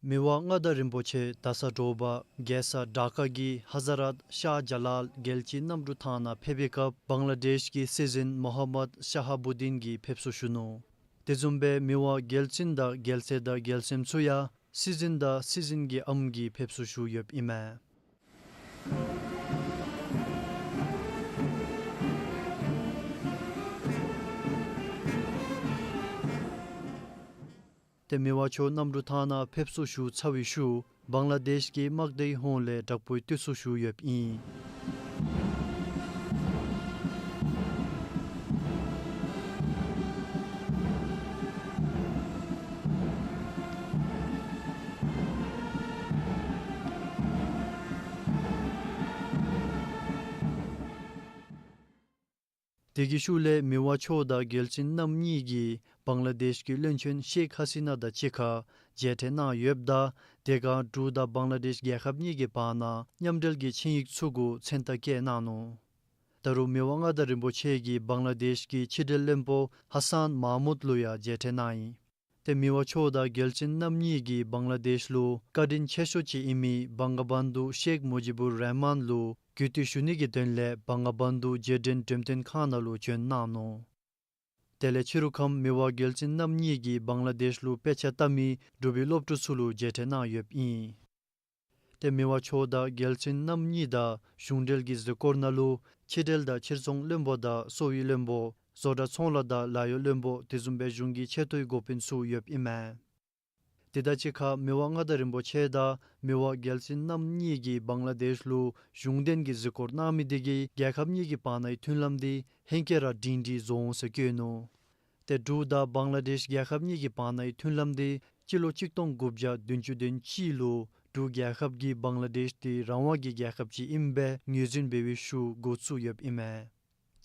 མི་དབང་མངའ་བདག་རིན་པོ་ཆེ་ད་ས་དྲོ་པ་རྒྱལ་ས་ཌ་ཀ་གི་ཧ་ཛ་རཏ་ཤཱ་ཇ་ལཱལ་རྒྱལ་སྤྱིའི་གནམ་གྲུ་ཐང་ནང་ཕེབས་པའི་སྐབས་བང་ལ་དེཤ་གི་སྲིད་འཛིན་མོ་ཧམ་མད་ཤ་ཧ་བུ་དིན་གྱིས་ཕེབས་བསུ་ཞུ་ནུག། དེ་བཟུམ་སྦེ་མི་དབང་རྒྱལ་བཙུན་དང་རྒྱལ་སྲས་དང་རྒྱལ་མཚན་ཚུ་ཡང་སྲིད་འཛིན་དང་སྲིད་འཛིན་གྱི་ཨམ་གྱིས་ཕེབས་བསུ་ཞུ་ཡོདཔ་ཨིན་མས། ཏེ་མི་དབང་མཆོག་གནམ་གྲུ་ཐང་ནང་ཕེབས་བསུ་ཞུ་ཚར་བའི་ཤུལ་བང་ལ་དེཤ་གི་དམག་སྡེའི་ཧོངས་ལས་དྲག་པོའི་དུས་ཚོད་ཞུ་ཡོདཔ་ཨིན། དེ་གི་ཤུལ་ལས་མི་དབང་མཆོག་དང་རྒྱལ་བཙུན་རྣམ་གཉིས་ཀྱིས་བང་ལ་དེཤ་གི་བློན་ཆེན་ཤེག་ཧ་སི་ན་དང་གཅིག་ཁར་མཇལ་འཕྲད་གནང་ཡོདཔ་ད་དེ་ཁར་འབྲུག་དང་བང་ལ་དེཤ་རྒྱལ་ཁབ་གཉིས་ཀྱི་བར་ན་མཉམ་འབྲེལ་གྱི་ཆིངས་ཡིག་ཚུ་གུ་མཚན་རྟགས་བཀོད་གནང་ནུག། ད་རུང་མི་དབང་མངའ་བདག་རིན་པོ་ཆེ་གིས་བང་ལ་དེཤ་གི་ཕྱི་འབྲེལ་བློན་པོ་ཧ་སཱན་མཱ་མུད་ལུ་ཡང་མཇལ་འཕྲད་གནང་ཡི། ཏེ་མི་དབང་མཆོག་དང་རྒྱལ་བཙུན་རྣམ་གཉིས་ཀྱིས་བང་ལ་དེཤ་ལུ་བཀའ་དྲིན་ཆེ་ཤོས་ཅིག་ཨིན་མི་བང་ག་བཱན་དྷུ་ཤེག་མུ་ཇི་བུར་རཱ་མཱན་ལུ་གུས་བཏུད་ཞུ་ནི་གི་དོན་ལས་བང་ག་བཱན་དྷུ་རྗེས་དྲན་འགྲེམས་སྟོན་ཁང་ནང་ལུ་བྱོན་གནང་ནུག། དེ་ལས་ཕྱི་རུ་ཁམས་མི་དབང་རྒྱལ་བཙུན་རྣམ་གཉིས་ཀྱིས་བང་ལ་དེཤ་ལུ་དཔེ་ཆ་ལྟ་མི་འབྲུག་པའི་སློབ་ཕྲུག་ཚུ་ལུ་མཇལ་འཕྲད་གནང་ཡོདཔ་ཨིན། ཏེ་མི་དབང་མཆོག་དང་རྒྱལ་བཙུན་རྣམ་གཉིས་དང་གཞུང་འབྲེལ་གྱི་གཟིགས་སྐོར་ནང་ལུ་ཕྱི་འབྲེལ་དང་ཕྱིར་ཚོང་བློན་པོ་དང་གསོ་བའི་བློན་པོ་བཟོ་གྲྭ་ཚོང་ལཱ་དང་ལཱ་གཡོག་བློན་པོ་དེ་བཟུམ་སྦེ་གཞུང་གི་ཆེ་མཐོའི་འགོ་དཔོན་ཚུ་ཡོདཔ་ཨིན་མས། དེ་དང་གཅིག་ཁར་མི་དབང་མངའ་བདག་རིན་པོ་ཆེ་དང་མི་དབང་རྒྱལ་བཙུན་རྣམ་གཉིས་ཀྱིས་བང་ལ་དེཤ་ལུ་གཞུང་དོན་གྱི་གཟིགས་སྐོར་གནང་མི་དེ་གིས་རྒྱལ་ཁབ་གཉིས་ཀྱི་བར་ནའི་མཐུན་ལམ་དེ་ཧེང་སྐལ་ར་སྒྲིང་སྒྲིང་བཟོ་འོང་ཟེར་བཀོད་ནུག། ཏེ་འབྲུག་དང་བང་ལ་དེཤ་རྒྱལ་ཁབ་གཉིས་ཀྱི་བར་ནའི་མཐུན་ལམ་དེ་སྤྱི་ལོ་གཅིག་སྟོང་དགུ་བརྒྱ་བདུན་ཅུ་དོན་གཅིག་ལུ་འབྲུག་རྒྱལ་ཁབ་ཀྱིས་བང་ལ་དེཤ་དེ་རང་དབང་གི་རྒྱལ་ཁབ་ཅིག་ཨིནམ་སྦེ་ངོས་འཛིན་འབད་བའི་ཤུལ་འགོ་བཙུགས་ཡོདཔ་ཨིན་མས།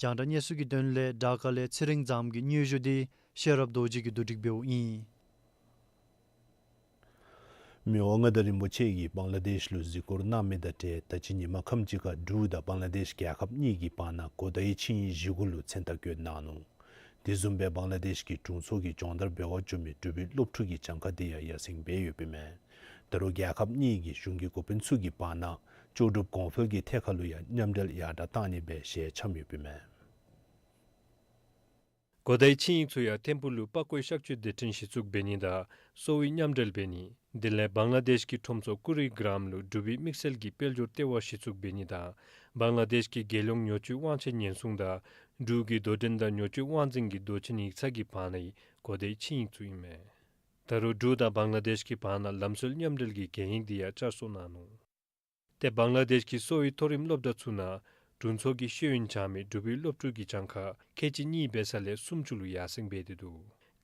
རྒྱང་བསྒྲགས་གནས་ཚུལ་གྱི་དོན་ལས་ཌ་ཀ་ལས་ཚེ་རིང་བཟངམོ་གི་སྙན་ཞུ་དེ་ཤེས་རབ་རྡོ་རྗེ་གིས་བསྡུ་སྒྲིག་འབདཝ་ཨིན། མི་དབང་མངའ་བདག་རིན་པོ་ཆེ་གིས་བང་ལ་དེཤ་ལུ་གཟིགས་སྐོར་གནང་མི་དང་འབྲེལ་ད་ཅི་ཉིན་མ་ཁམས་ཅིག་ཁར་འབྲུག་དང་བང་ལ་དེཤ་རྒྱལ་ཁབ་གཉིས་ཀྱི་བར་ན་གོ་བརྡའི་ཆིངས་ཡིག་བཞེས་སྒོ་ལུ་མཚན་རྟགས་བཀོད་གནང་ནུག། དེ་བཟུམ་སྦེ་བང་ལ་དེཤ་གི་དྲུང་འཚོ་གི་སྦྱོང་བརྡར་འབད་བར་འགྱོ་མི་འབྲུག་པའི་སློབ་ཕྲུག་གི་གྱངས་ཁ་དེ་ཡང་ཡར་སེང་འབད་ཡོདཔ་ཨིན་མས། ད་རུང་རྒྱལ་ཁབ་གཉིས་ཀྱི་གཞུང་གི་འགོ་དཔོན་ཚུ་གི་བར་ན་ལྕོགས་གྲུབ་གོང་འཕེལ་གྱི་ཐད་ཁར་ལུ་ཡང་མཉམ་འབྲེལ་ཡར་དྲག་གཏང་ནི་སྦེ་ཞལ་འཆམ་ཡོདཔ་ཨིན་མས། གོ་བརྡའི་ཆིངས་ཡིག་ཚུ་ཡང་ཐིམ་ཕུག་ལུ་པགས་ཀོའི་གཤག་བཅོས་སྡེ་ཕྲན་གཞི་བཙུགས་འབད་ནི་དང་གསོ་བའི་མཉམ་འབྲེལ་འབད་ནི། དེ་ལས་བང་ལ་དེཤ་གི་ཁྲོམ་ཚོགས་ཀུ་རི་གྲམ་ལུ་འབྲུག་པའི་དམིགས་བསལ་གྱི་དཔལ་འབྱོར་ལྟེ་བ་གཞི་བཙུགས་འབད་ནི་དང་བང་ལ་དེཤ་གི་རྒྱལ་ཡོངས་ཉོ་སྤྱོད་དབང་ཆའི་ཉེན་སྲུང་དང་འབྲུག་གི་དོ་འགྲན་དང་ཉོ་སྤྱོད་དབང་འཛིན་གྱི་མདོ་ཆེན་ཡིག་ཚང་གི་བར་ནའི་གོ་བརྡའི་ཆིངས་ཡིག་ཚུ་ཨིན་མས། ད་རུང་འབྲུག་དང་བང་ལ་དེཤ་གི་བར་ན་ལམ་སྲོལ་མཉམ་འབྲེལ་གྱི་གན་ཡིག་དེ་ཡང་བསྐྱར་གསོ་གནང་ནུག། ཏེ་བང་ལ་དེཤ་གི་གསོ་བའི་མཐོ་རིམ་སློབ་གྲྭ་ཚུ་ནང་དྲུང་འཚོ་གི་ཤེས་ཡོན་སྦྱང་མི་འབྲུག་པའི་སློབ་ཕྲུག་གི་གྱངས་ཁ་ཁལ་གཅིག་གཉིས་འབད་ས་ལས་སུམ་ཅུ་ལུ་ཡར་སེང་འབད་དེ་འདུག།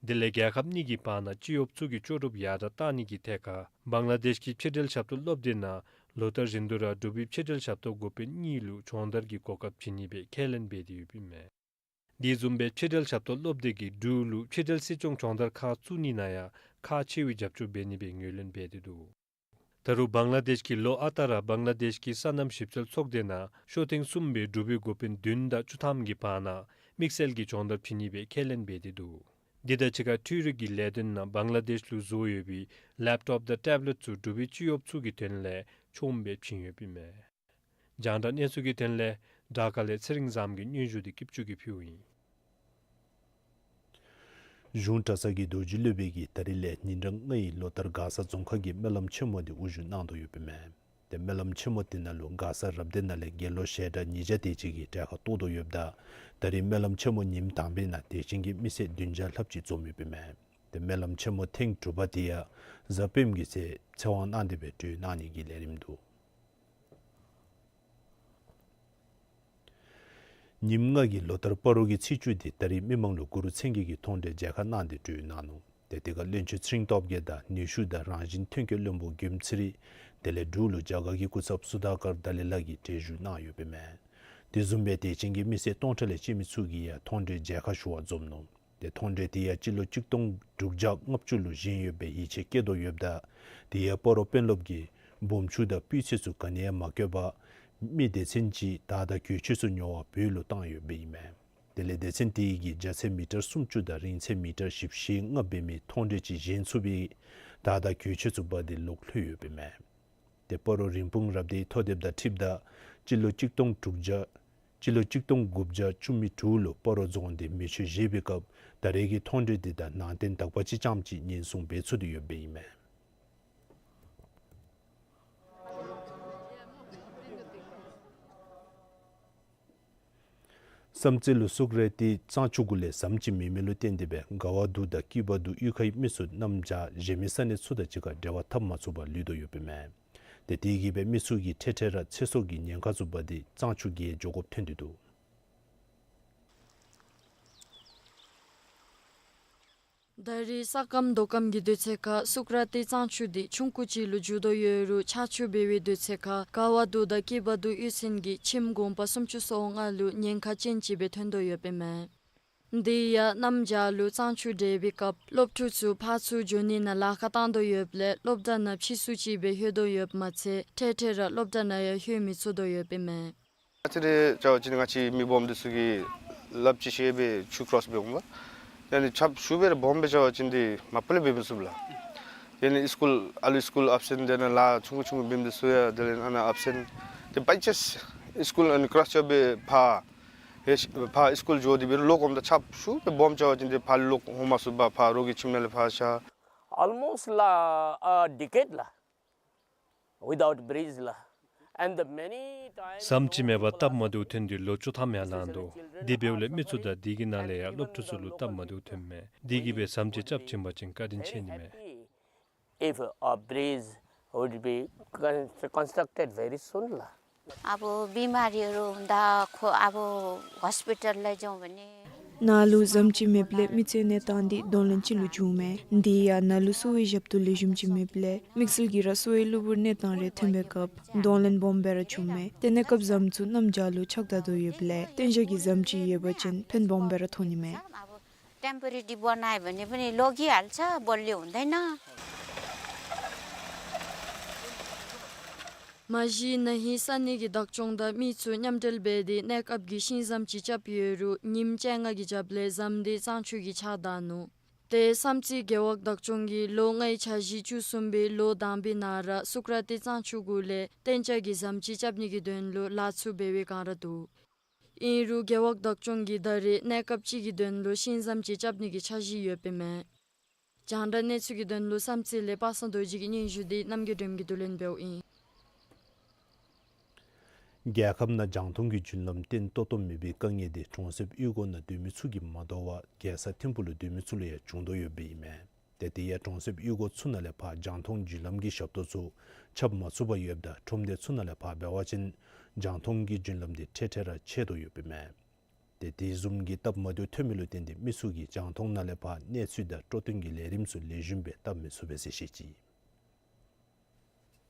དེ་ལས་རྒྱལ་ཁབ་གཉིས་ཀྱི་བར་ན་སྤྱི་གཡོགཔ་ཚུ་གི་ལྕོགས་གྲུབ་ཡར་དྲག་གཏང་ནི་གི་ཐད་ཁར་བང་ལ་དེཤ་གི་ཕྱི་འབྲེལ་ཞབས་ཏོག་སློབ་སྡེ་ནང་ལོ་ལྟར་བཞིན་དུ་ར་འབྲུག་པའི་ཕྱི་འབྲེལ་ཞབས་ཏོག་འགོ་དཔོན་གཉིས་ལུ་སྦྱོང་བརྡར་གྱི་གོ་སྐབས་བྱིན་ནི་སྦེ་ཁས་ལེན་འབད་དེ་ཡོདཔ་ཨིན་མས། དེ་བཟུམ་སྦེ་ཕྱི་འབྲེལ་ཞབས་ཏོག་སློབ་སྡེ་གིས་འབྲུག་ལུ་ཕྱི་འབྲེལ་སྲིད་སྐྱོང་སྦྱོང་བརྡར་ཁག་བཙུགས་ནི་ནང་ཡང་ཁག་ཆེ་བའི་རྒྱབ་སྐྱོར་འབད་ནི་སྦེ་ངོས་ལེན་འབད་དེ་འདུག། ད་རུང་བང་ལ་དེཤ་གིས་ལོ་ཨ་རྟག་ར་བང་ལ་དེཤ་གི་སོ་ནམ་ཞིབ་འཚོལ་ཚོགས་སྡེ་ནང་ཤོ་ཐེངས་གསུམ་པའི་འབྲུག་པའི་འགོ་དཔོན་བདུན་དང་བཅུ་ཐམ་གྱི་བར་ན་དམིགས་བསལ་གྱི་སྦྱོང་བརྡར་བྱིན་ནི་སྦེ་ཁས་ལེན་འབད་དེ་འདུག། འདི་དང་གཅིག་ཁར་འཕྲུལ་རིག་གི་ལས་དོན་ནང་བང་ལ་དེཤ་ལུ་བཟོ་ཡོད་པའི་ལེབ་ཊོབ་དང་ཊེབ་ལེཊ་ཚུ་འབྲུག་པའི་སྤྱི་གཡོགཔ་ཚུ་གི་དོན་ལས་ཆོགམ་སྦེ་བྱིན་ཡོདཔ་ཨིན་མས། རྒྱང་བསྒྲགས་གནས་ཚུལ་གྱི་དོན་ལས་དྲག་ཁ་ལས་ཚེ་རིང་བཟངམོ་གིས་སྙན་ཞུ་འདི་སྐྱིད་ཆུ་གིས་ཕུལཝ་ཨིན། གཞུང་གྲྭ་ཚང་གི་རྡོ་རྗེ་སློབ་དཔོན་གྱིས་ད་རིས་ལས་ཉིན་གྲངས་ལྔའི་ལོ་ལྟར་མགར་ས་རྫོང་ཁག་གི་སྨོན་ལམ་ཆེན་མོ་འདི་དབུ་བཞུགས་གནང་དོ་ཡོདཔ་ཨིན་མས། ཏེ་སྨོན་ལམ་ཆེན་མོ་འདི་ནང་ལུ་མགར་ས་རབ་སྡེ་ནང་ལས་དགེ་སློང་ཞལ་གྲངས་ཉིས་བརྒྱ་དེ་ཅིག་གིས་གྲལ་ཁར་གཏོགས་དོ་ཡོདཔ་ད་ད་རིས་སྨོན་ལམ་ཆེན་མོ་ཉིནམ་དང་པའི་ནང་དད་ཅན་གྱི་མི་སེར་བདུན་བརྒྱ་ལྷགཔ་ཅིག་འཛོམས་ཡོདཔ་ཨིན་མས། ཏེ་སྨོན་ལམ་ཆེན་མོ་ཐེངས་དྲུག་པ་འདི་ཡང་གཟའ་སྤེནམ་གི་ཚེ་ཚེ་དབང་གནང་སྟེ་སྦེ་གྲོལ་གནང་ནི་གི་ལས་རིམ་འདུག། ཉིནམ་ལྔ་གི་ལོ་ལྟར་སྤ་རོ་གི་ཚེས་བཅུ་འདི་ད་རིས་མི་མང་ལུ་གུ་རུ་མཚན་བརྒྱད་ཀྱི་མཐོང་གྲོལ་མཇལ་ཁ་གནང་སྟེ་གྲོལ་གནང་ནུག། ཏེ་དེ་ཁར་བློན་ཆེན་ཚེ་རིང་སྟོབས་རྒྱས་དང་ནུས་ཤུགས་དང་རང་བཞིན་ཐོན་སྐྱེད་བློན་པོ་དགོནམ་ཚེ་རིང་དེ་ལས་འབྲུག་ལུ་རྒྱ་གར་གྱི་སྐུ་ཚབ་སུ་དཱ་ཀར་ཏཱ་ལའི་ལ་གིས་གྲལ་བཞུགས་གནང་ཡོདཔ་ཨིན་མས། དེ་བཟུམ་སྦེ་དད་ཅན་གྱི་མི་སེར་སྟོང་ཕྲག་ལས་བཅད་མི་ཚུ་གིས་ཡང་མཐོང་གྲོལ་མཇལ་ཁ་ཞུ་བར་འཛོམས་ནུག། ཏེ་མཐོང་གྲོལ་དེ་ཡང་སྤྱི་ལོ་གཅིག་སྟོང་དྲུག་བརྒྱ་ལྔ་བཅུ་ལུ་བཞེངས་ཡོད་པའི་ཡིད་ཆེས་བསྐྱེད་དོ་ཡོདཔ་ད་དེ་ཡང་སྤ་རོ་དཔོན་སློབ་ཀྱིས་སྦོམ་ཆུང་དང་སྤུས་ཚད་ཚུ་ག་ནི་ཡང་མ་བཀོད་པར་མི་སྡེ་ཚན་གཅིག་དར་དང་གོས་ཆས་ཚུ་ཉོ་བར་བོད་ལུ་བཏང་ཡོདཔ་ཨིན་མས། དེ་ལས་སྡེ་ཚན་དེ་གིས་རྒྱ་ཚད་མི་ཊར་སུམ་ཅུ་དང་རིང་ཚད་མི་ཊར་བཞི་བཅུ་ཞེ་ལྔ་འབད་མི་མཐོང་གྲོལ་ཅིག་བཞེངས་ཚུགས་པའི་དར་དང་གོས་ཆས་ཚུ་འབག་སྟེ་ལོག་ལྷོད་ཡོདཔ་ཨིན་མས། ཏེ་སྤ་རོ་རིན་སྤུངས་རབ་སྡེའི་ཐོ་དེབ་དང་འཁྲིལཝ་ད་སྤྱི་ལོ་གཅིག་སྟོང་དྲུག་བརྒྱ་སྤྱི་ལོ་གཅིག་སྟོང་དགུ་བརྒྱ་བཅུ་མེད་དྲུག་ལུ་སྤ་རོ་རྫོང་འདི་མེ་མཆོད་བཞེས་པའི་སྐབས་ད་རེས་ཀྱི་མཐོང་གྲོལ་འདི་དང་ནང་རྟེན་དག་པ་ཅིག་རྐྱངམ་ཅིག་ཉེན་སྲུང་འབད་ཚུགས་ཏེ་ཡོདཔ་ཨིན་མས། བསམ་རྩེ་ལུ་སུཀ་ར་ཏི་གཙང་ཆུ་གུ་ལས་ཟམ་ཅིག་མེད་མི་ལུ་བརྟེན་ཏེ་སྦེ་ག་བ་དུ་དང་ཀི་བ་དུ་གཡུས་ཁའི་མི་ཚུ་གནམ་བྱཱར་གཞན་མི་ས་གནས་ཚུ་དང་གཅིག་ཁར་འབྲེལ་བ་འཐབ་མ་ཚུགས་པར་ལུས་དོ་ཡོདཔ་ཨིན་མས། ཏེ་དེ་གིས་སྦེ་མི་ཚུ་གིས་འཕྲལ་འཕྲལ་ར་ཚེ་སྲོག་གི་ཉེན་ཁ་ཚུ་འབག་སྟེ་གཙང་ཆུ་གིས་འགྱོ་དགོཔ་ཐོན་ཏེ་འདུག། ད་རེས་ས་སྐམ་རྡོ་སྐམ་གྱི་དུས་ཚོད་ཁར་སུཀ་ར་ཏི་གཙང་ཆུ་འདི་ཆུང་ཀུ་ཅིག་ལུ་འགྱུར་དོ་ཡོད་རུང་ཆར་ཆུ་འབབ་པའི་དུས་ཚོད་ཁར་ག་བ་དུ་དང་ཀི་བ་དུ་གཡུས་ཚན་གྱི་ཁྱིམ་གུང་པ་སུམ་ཅུ་སོ་ལྔ་ལུ་ཉེན་ཁ་ཅན་ཅིག་སྦེ་ཐོན་དོ་ཡོདཔ་ཨིན་མས། དེ་ཡང་གནམ་བྱཱར་ལུ་གཙང་ཆུ་འདྲེས་པའི་སྐབས་སློབ་ཕྲུག་ཚུ་ཕར་ཚུར་འགྱོ་ནི་ནང་ལཱ་ཁག་བཏང་དོ་ཡོདཔ་ལས་སློབ་གྲྭ་ནང་ཕྱིས་སུ་ཅིག་སྦེ་ལྷོད་དོ་ཡོདཔ་མ་ཚད་འཕྲལ་འཕྲལ་ར་སློབ་གྲྭ་ནང་ཡང་ལྷོད་མི་ཚུགས་དོ་ཡོདཔ་ཨིན་མས། ཨ་ཙི་རེ་བྱ་བ་ཅིན་ང་བཅས་མི་སྦོམ་འདི་ཚུ་གིས་ལགཔ་ཅིག་བཤེད་སྦེ་ཆུ་ཀོ་རོསི་འབད་འོང་པ། ཡ་ནི་ཆརཔ་ཞུ་སྦེ་ར་སྦོམ་སྦེ་བྱ་བ་ཅིན་འདི་མ་པ་ལས་འབད་མི་ཚུགས་ལགས། ཡ་ནི་སི་ཀུལ་ཨ་ལུ་སི་ཀུལ་ཨབ་སེནཊ་དེ་ནང་ལཱ་ཆུང་ཀུ་ཆུང་ཀུ་འབད་མི་འདི་ཚུ་ཡང་དེ་ལས་ཨ་ནཱ་ཨབ་སེནཊ། ཏེ་བའི་ཅཱནསི་སི་ཀུལ་ཨ་ནི་ཀོ་རོསི་རྐྱབ་སྦེ་ཕར་ཧེ་ཕར་སི་ཀུལ་འགྱོ་སྟེ་འབད་རུང་ལོག་འོངམ་ད་ཆརཔ་ཞུ་སྦེ་སྦོམ་བྱ་བ་ཅིན་འདི་ཕར་ལོག་འོང་མ་ཚུགས་པར་ཕར་རོགས་ཀྱི་ཁྱིམ་ནང་ལས་ཕར་བཞག། Almost la, a decade la, without bridge la. And the many times ཟམ་ཅིག་མེད་པར་སྟབས་མ་བདེཝ་ཐོན་ཏེ་ལོ་བཅུ་ཐམ་ཡང་ལང་འདུག། དེ་འབདཝ་ལས་མི་ཚུ་དང་དེ་གི་ནང་ལས་ཡང་སློབ་ཕྲུག་ཚུ་ལུ་སྟབས་མ་བདེཝ་ཐོན་མས། དེ་གིས་སྦེ་ཟམ་ཅིག་རྐྱབ་བྱིན་པ་ཅིན་བཀའ་དྲིན་ཆེ་ནི་མས། If a bridge would be con- constructed very soon la. अब बिमारीहरू हुँदा खो अब हस्पिटल लैजाउँ भने ནཱ་ལུ་ཟམ་ཅིག་མེདཔ་ལས་མི་ཚེ་གནས་སྟངས་འདི་གདོང་ལེན་ཅིག་ལུ་འགྱོཝ་མས། དེ་ཡང་ནཱ་ལུ་གསོ་བའི་ཞབས་ཏོག་ལེགས་ཤོམ་ཅིག་མེདཔ་ལས་དམིགས་བསལ་གྱིས་ར་གསོ་བའི་གློ་བུར་གནས་སྟངས་རེ་ཐོན་པའི་སྐབས་གདོང་ལེན་སྦོམ་སྦེ་ར་འབྱུངམ་མས། ཏེ་གནས་སྐབས་ཟམ་ཚུ་གནམ་བྱཱར་ལུ་ཆགས་ད་དོ་ཡོདཔ་ལས་གཏན་བཞག་གི་ཟམ་ཅིག་ཡོད་པ་ཅིན་ཕན་སྦོམ་སྦེ་ར་ཐོགས་ནི་མས། अब टेम्पोरेरी बनायो भने पनि लगिहाल्छ, बलियो हुँदैन। མ་གཞི་ན་ཧིང་ས་གནས་ཀྱི་བདག་སྐྱོང་དང་མི་ཚུ་མཉམ་འབྲེལ་འབད་དེ་གནས་སྐབས་ཀྱི་ཤིང་ཟམ་ཅིག་རྐྱབ་ཡོད་རུང་ཉིནམ་བཅོ་ལྔ་གི་རྒྱབ་ལས་ཟམ་དེ་གཙང་ཆུ་གིས་ཆགས་ད་ནུག། ཏེ་བསམ་རྩེ་རྒེད་འོག་བདག་སྐྱོང་གིས་ལོ་ལྔའི་འཆར་གཞི་བཅུ་གསུམ་པའི་ལོ་དང་པའི་ནང་ར་སུཀ་ར་ཏི་གཙང་ཆུ་གུ་ལས་གཏན་འཇགས་ཀྱི་ཟམ་ཅིག་རྐྱབ་ནི་གི་དོན་ལུ་ལཱ་ཚུ་འབད་བའི་བསྒང་ར་འདུག། ཨིན་རུང་རྒེད་འོག་བདག་སྐྱོང་གིས་ད་རེས་གནས་སྐབས་ཅིག་གི་དོན་ལུ་ཤིང་ཟམ་ཅིག་རྐྱབ་ནི་གི་འཆར་གཞི་ཡོདཔ་ཨིན་མས། རྒྱང་བསྒྲགས་གནས་ཚུལ་གྱི་དོན་ལུ་བསམ་རྩེ་ལས་པ་སངས་རྡོ་རྗེ་གི་སྙན་ཞུ་འདི་རྣམ་རྒྱལ་སྒྲོལམ་གྱིས་བསྡུ་ལེན་འབདཝ་ཨིན། རྒྱལ་ཁབ་ནང་རྒྱང་མཐོང་གི་བརྒྱུད་ལམ་བརྟན་ཏོག་ཏོ་མེད་པའི་དཀའ་ངལ་འདི་གྲོང་གསེབ་གཡུས་སྒོ་ནང་སྡོད་མི་ཚུ་གིས་མ་དོ་བར་རྒྱལ་ས་ཐིམ་ཕུག་ལུ་སྡོད་མི་ཚུ་ལུ་ཡང་བྱུང་དོ་ཡོདཔ་ཨིན་མས། ཏེ་དེ་ཡང་གྲོང་གསེབ་གཡུས་སྒོ་ཚུ་ནང་ལས་ཕར་རྒྱང་མཐོང་བརྒྱུད་ལམ་གྱི་ཞབས་ཏོག་ཚུ་ཁྱབ་མ་ཚུགས་པར་ཡོདཔ་ད་ཁྲོམ་སྡེ་ཚུ་ནང་ལས་ཕར་འབད་བ་ཅིན་རྒྱང་མཐོང་གི་བརྒྱུད་ལམ་འདི་འཕྲལ་འཕྲལ་ར་ཆད་དོ་ཡོདཔ་ཨིན་མས། ཏེ་དེ་བཟུམ་གྱི་སྟབས་མ་བདེཝ་ཐོན་མི་ལུ་བརྟེན་ཏེ་མི་ཚུ་གིས་རྒྱང་མཐོང་ནང་ལས་ཕར་གནས་ཚུལ་དང་སྤྲོ་སྟོན་གྱི་ལས་རིམ་ཚུ་ལེགས་ཤོམ་སྦེ་བལྟ་མི་ཚུགས་པས་ཟེར་བཤད་ཅི།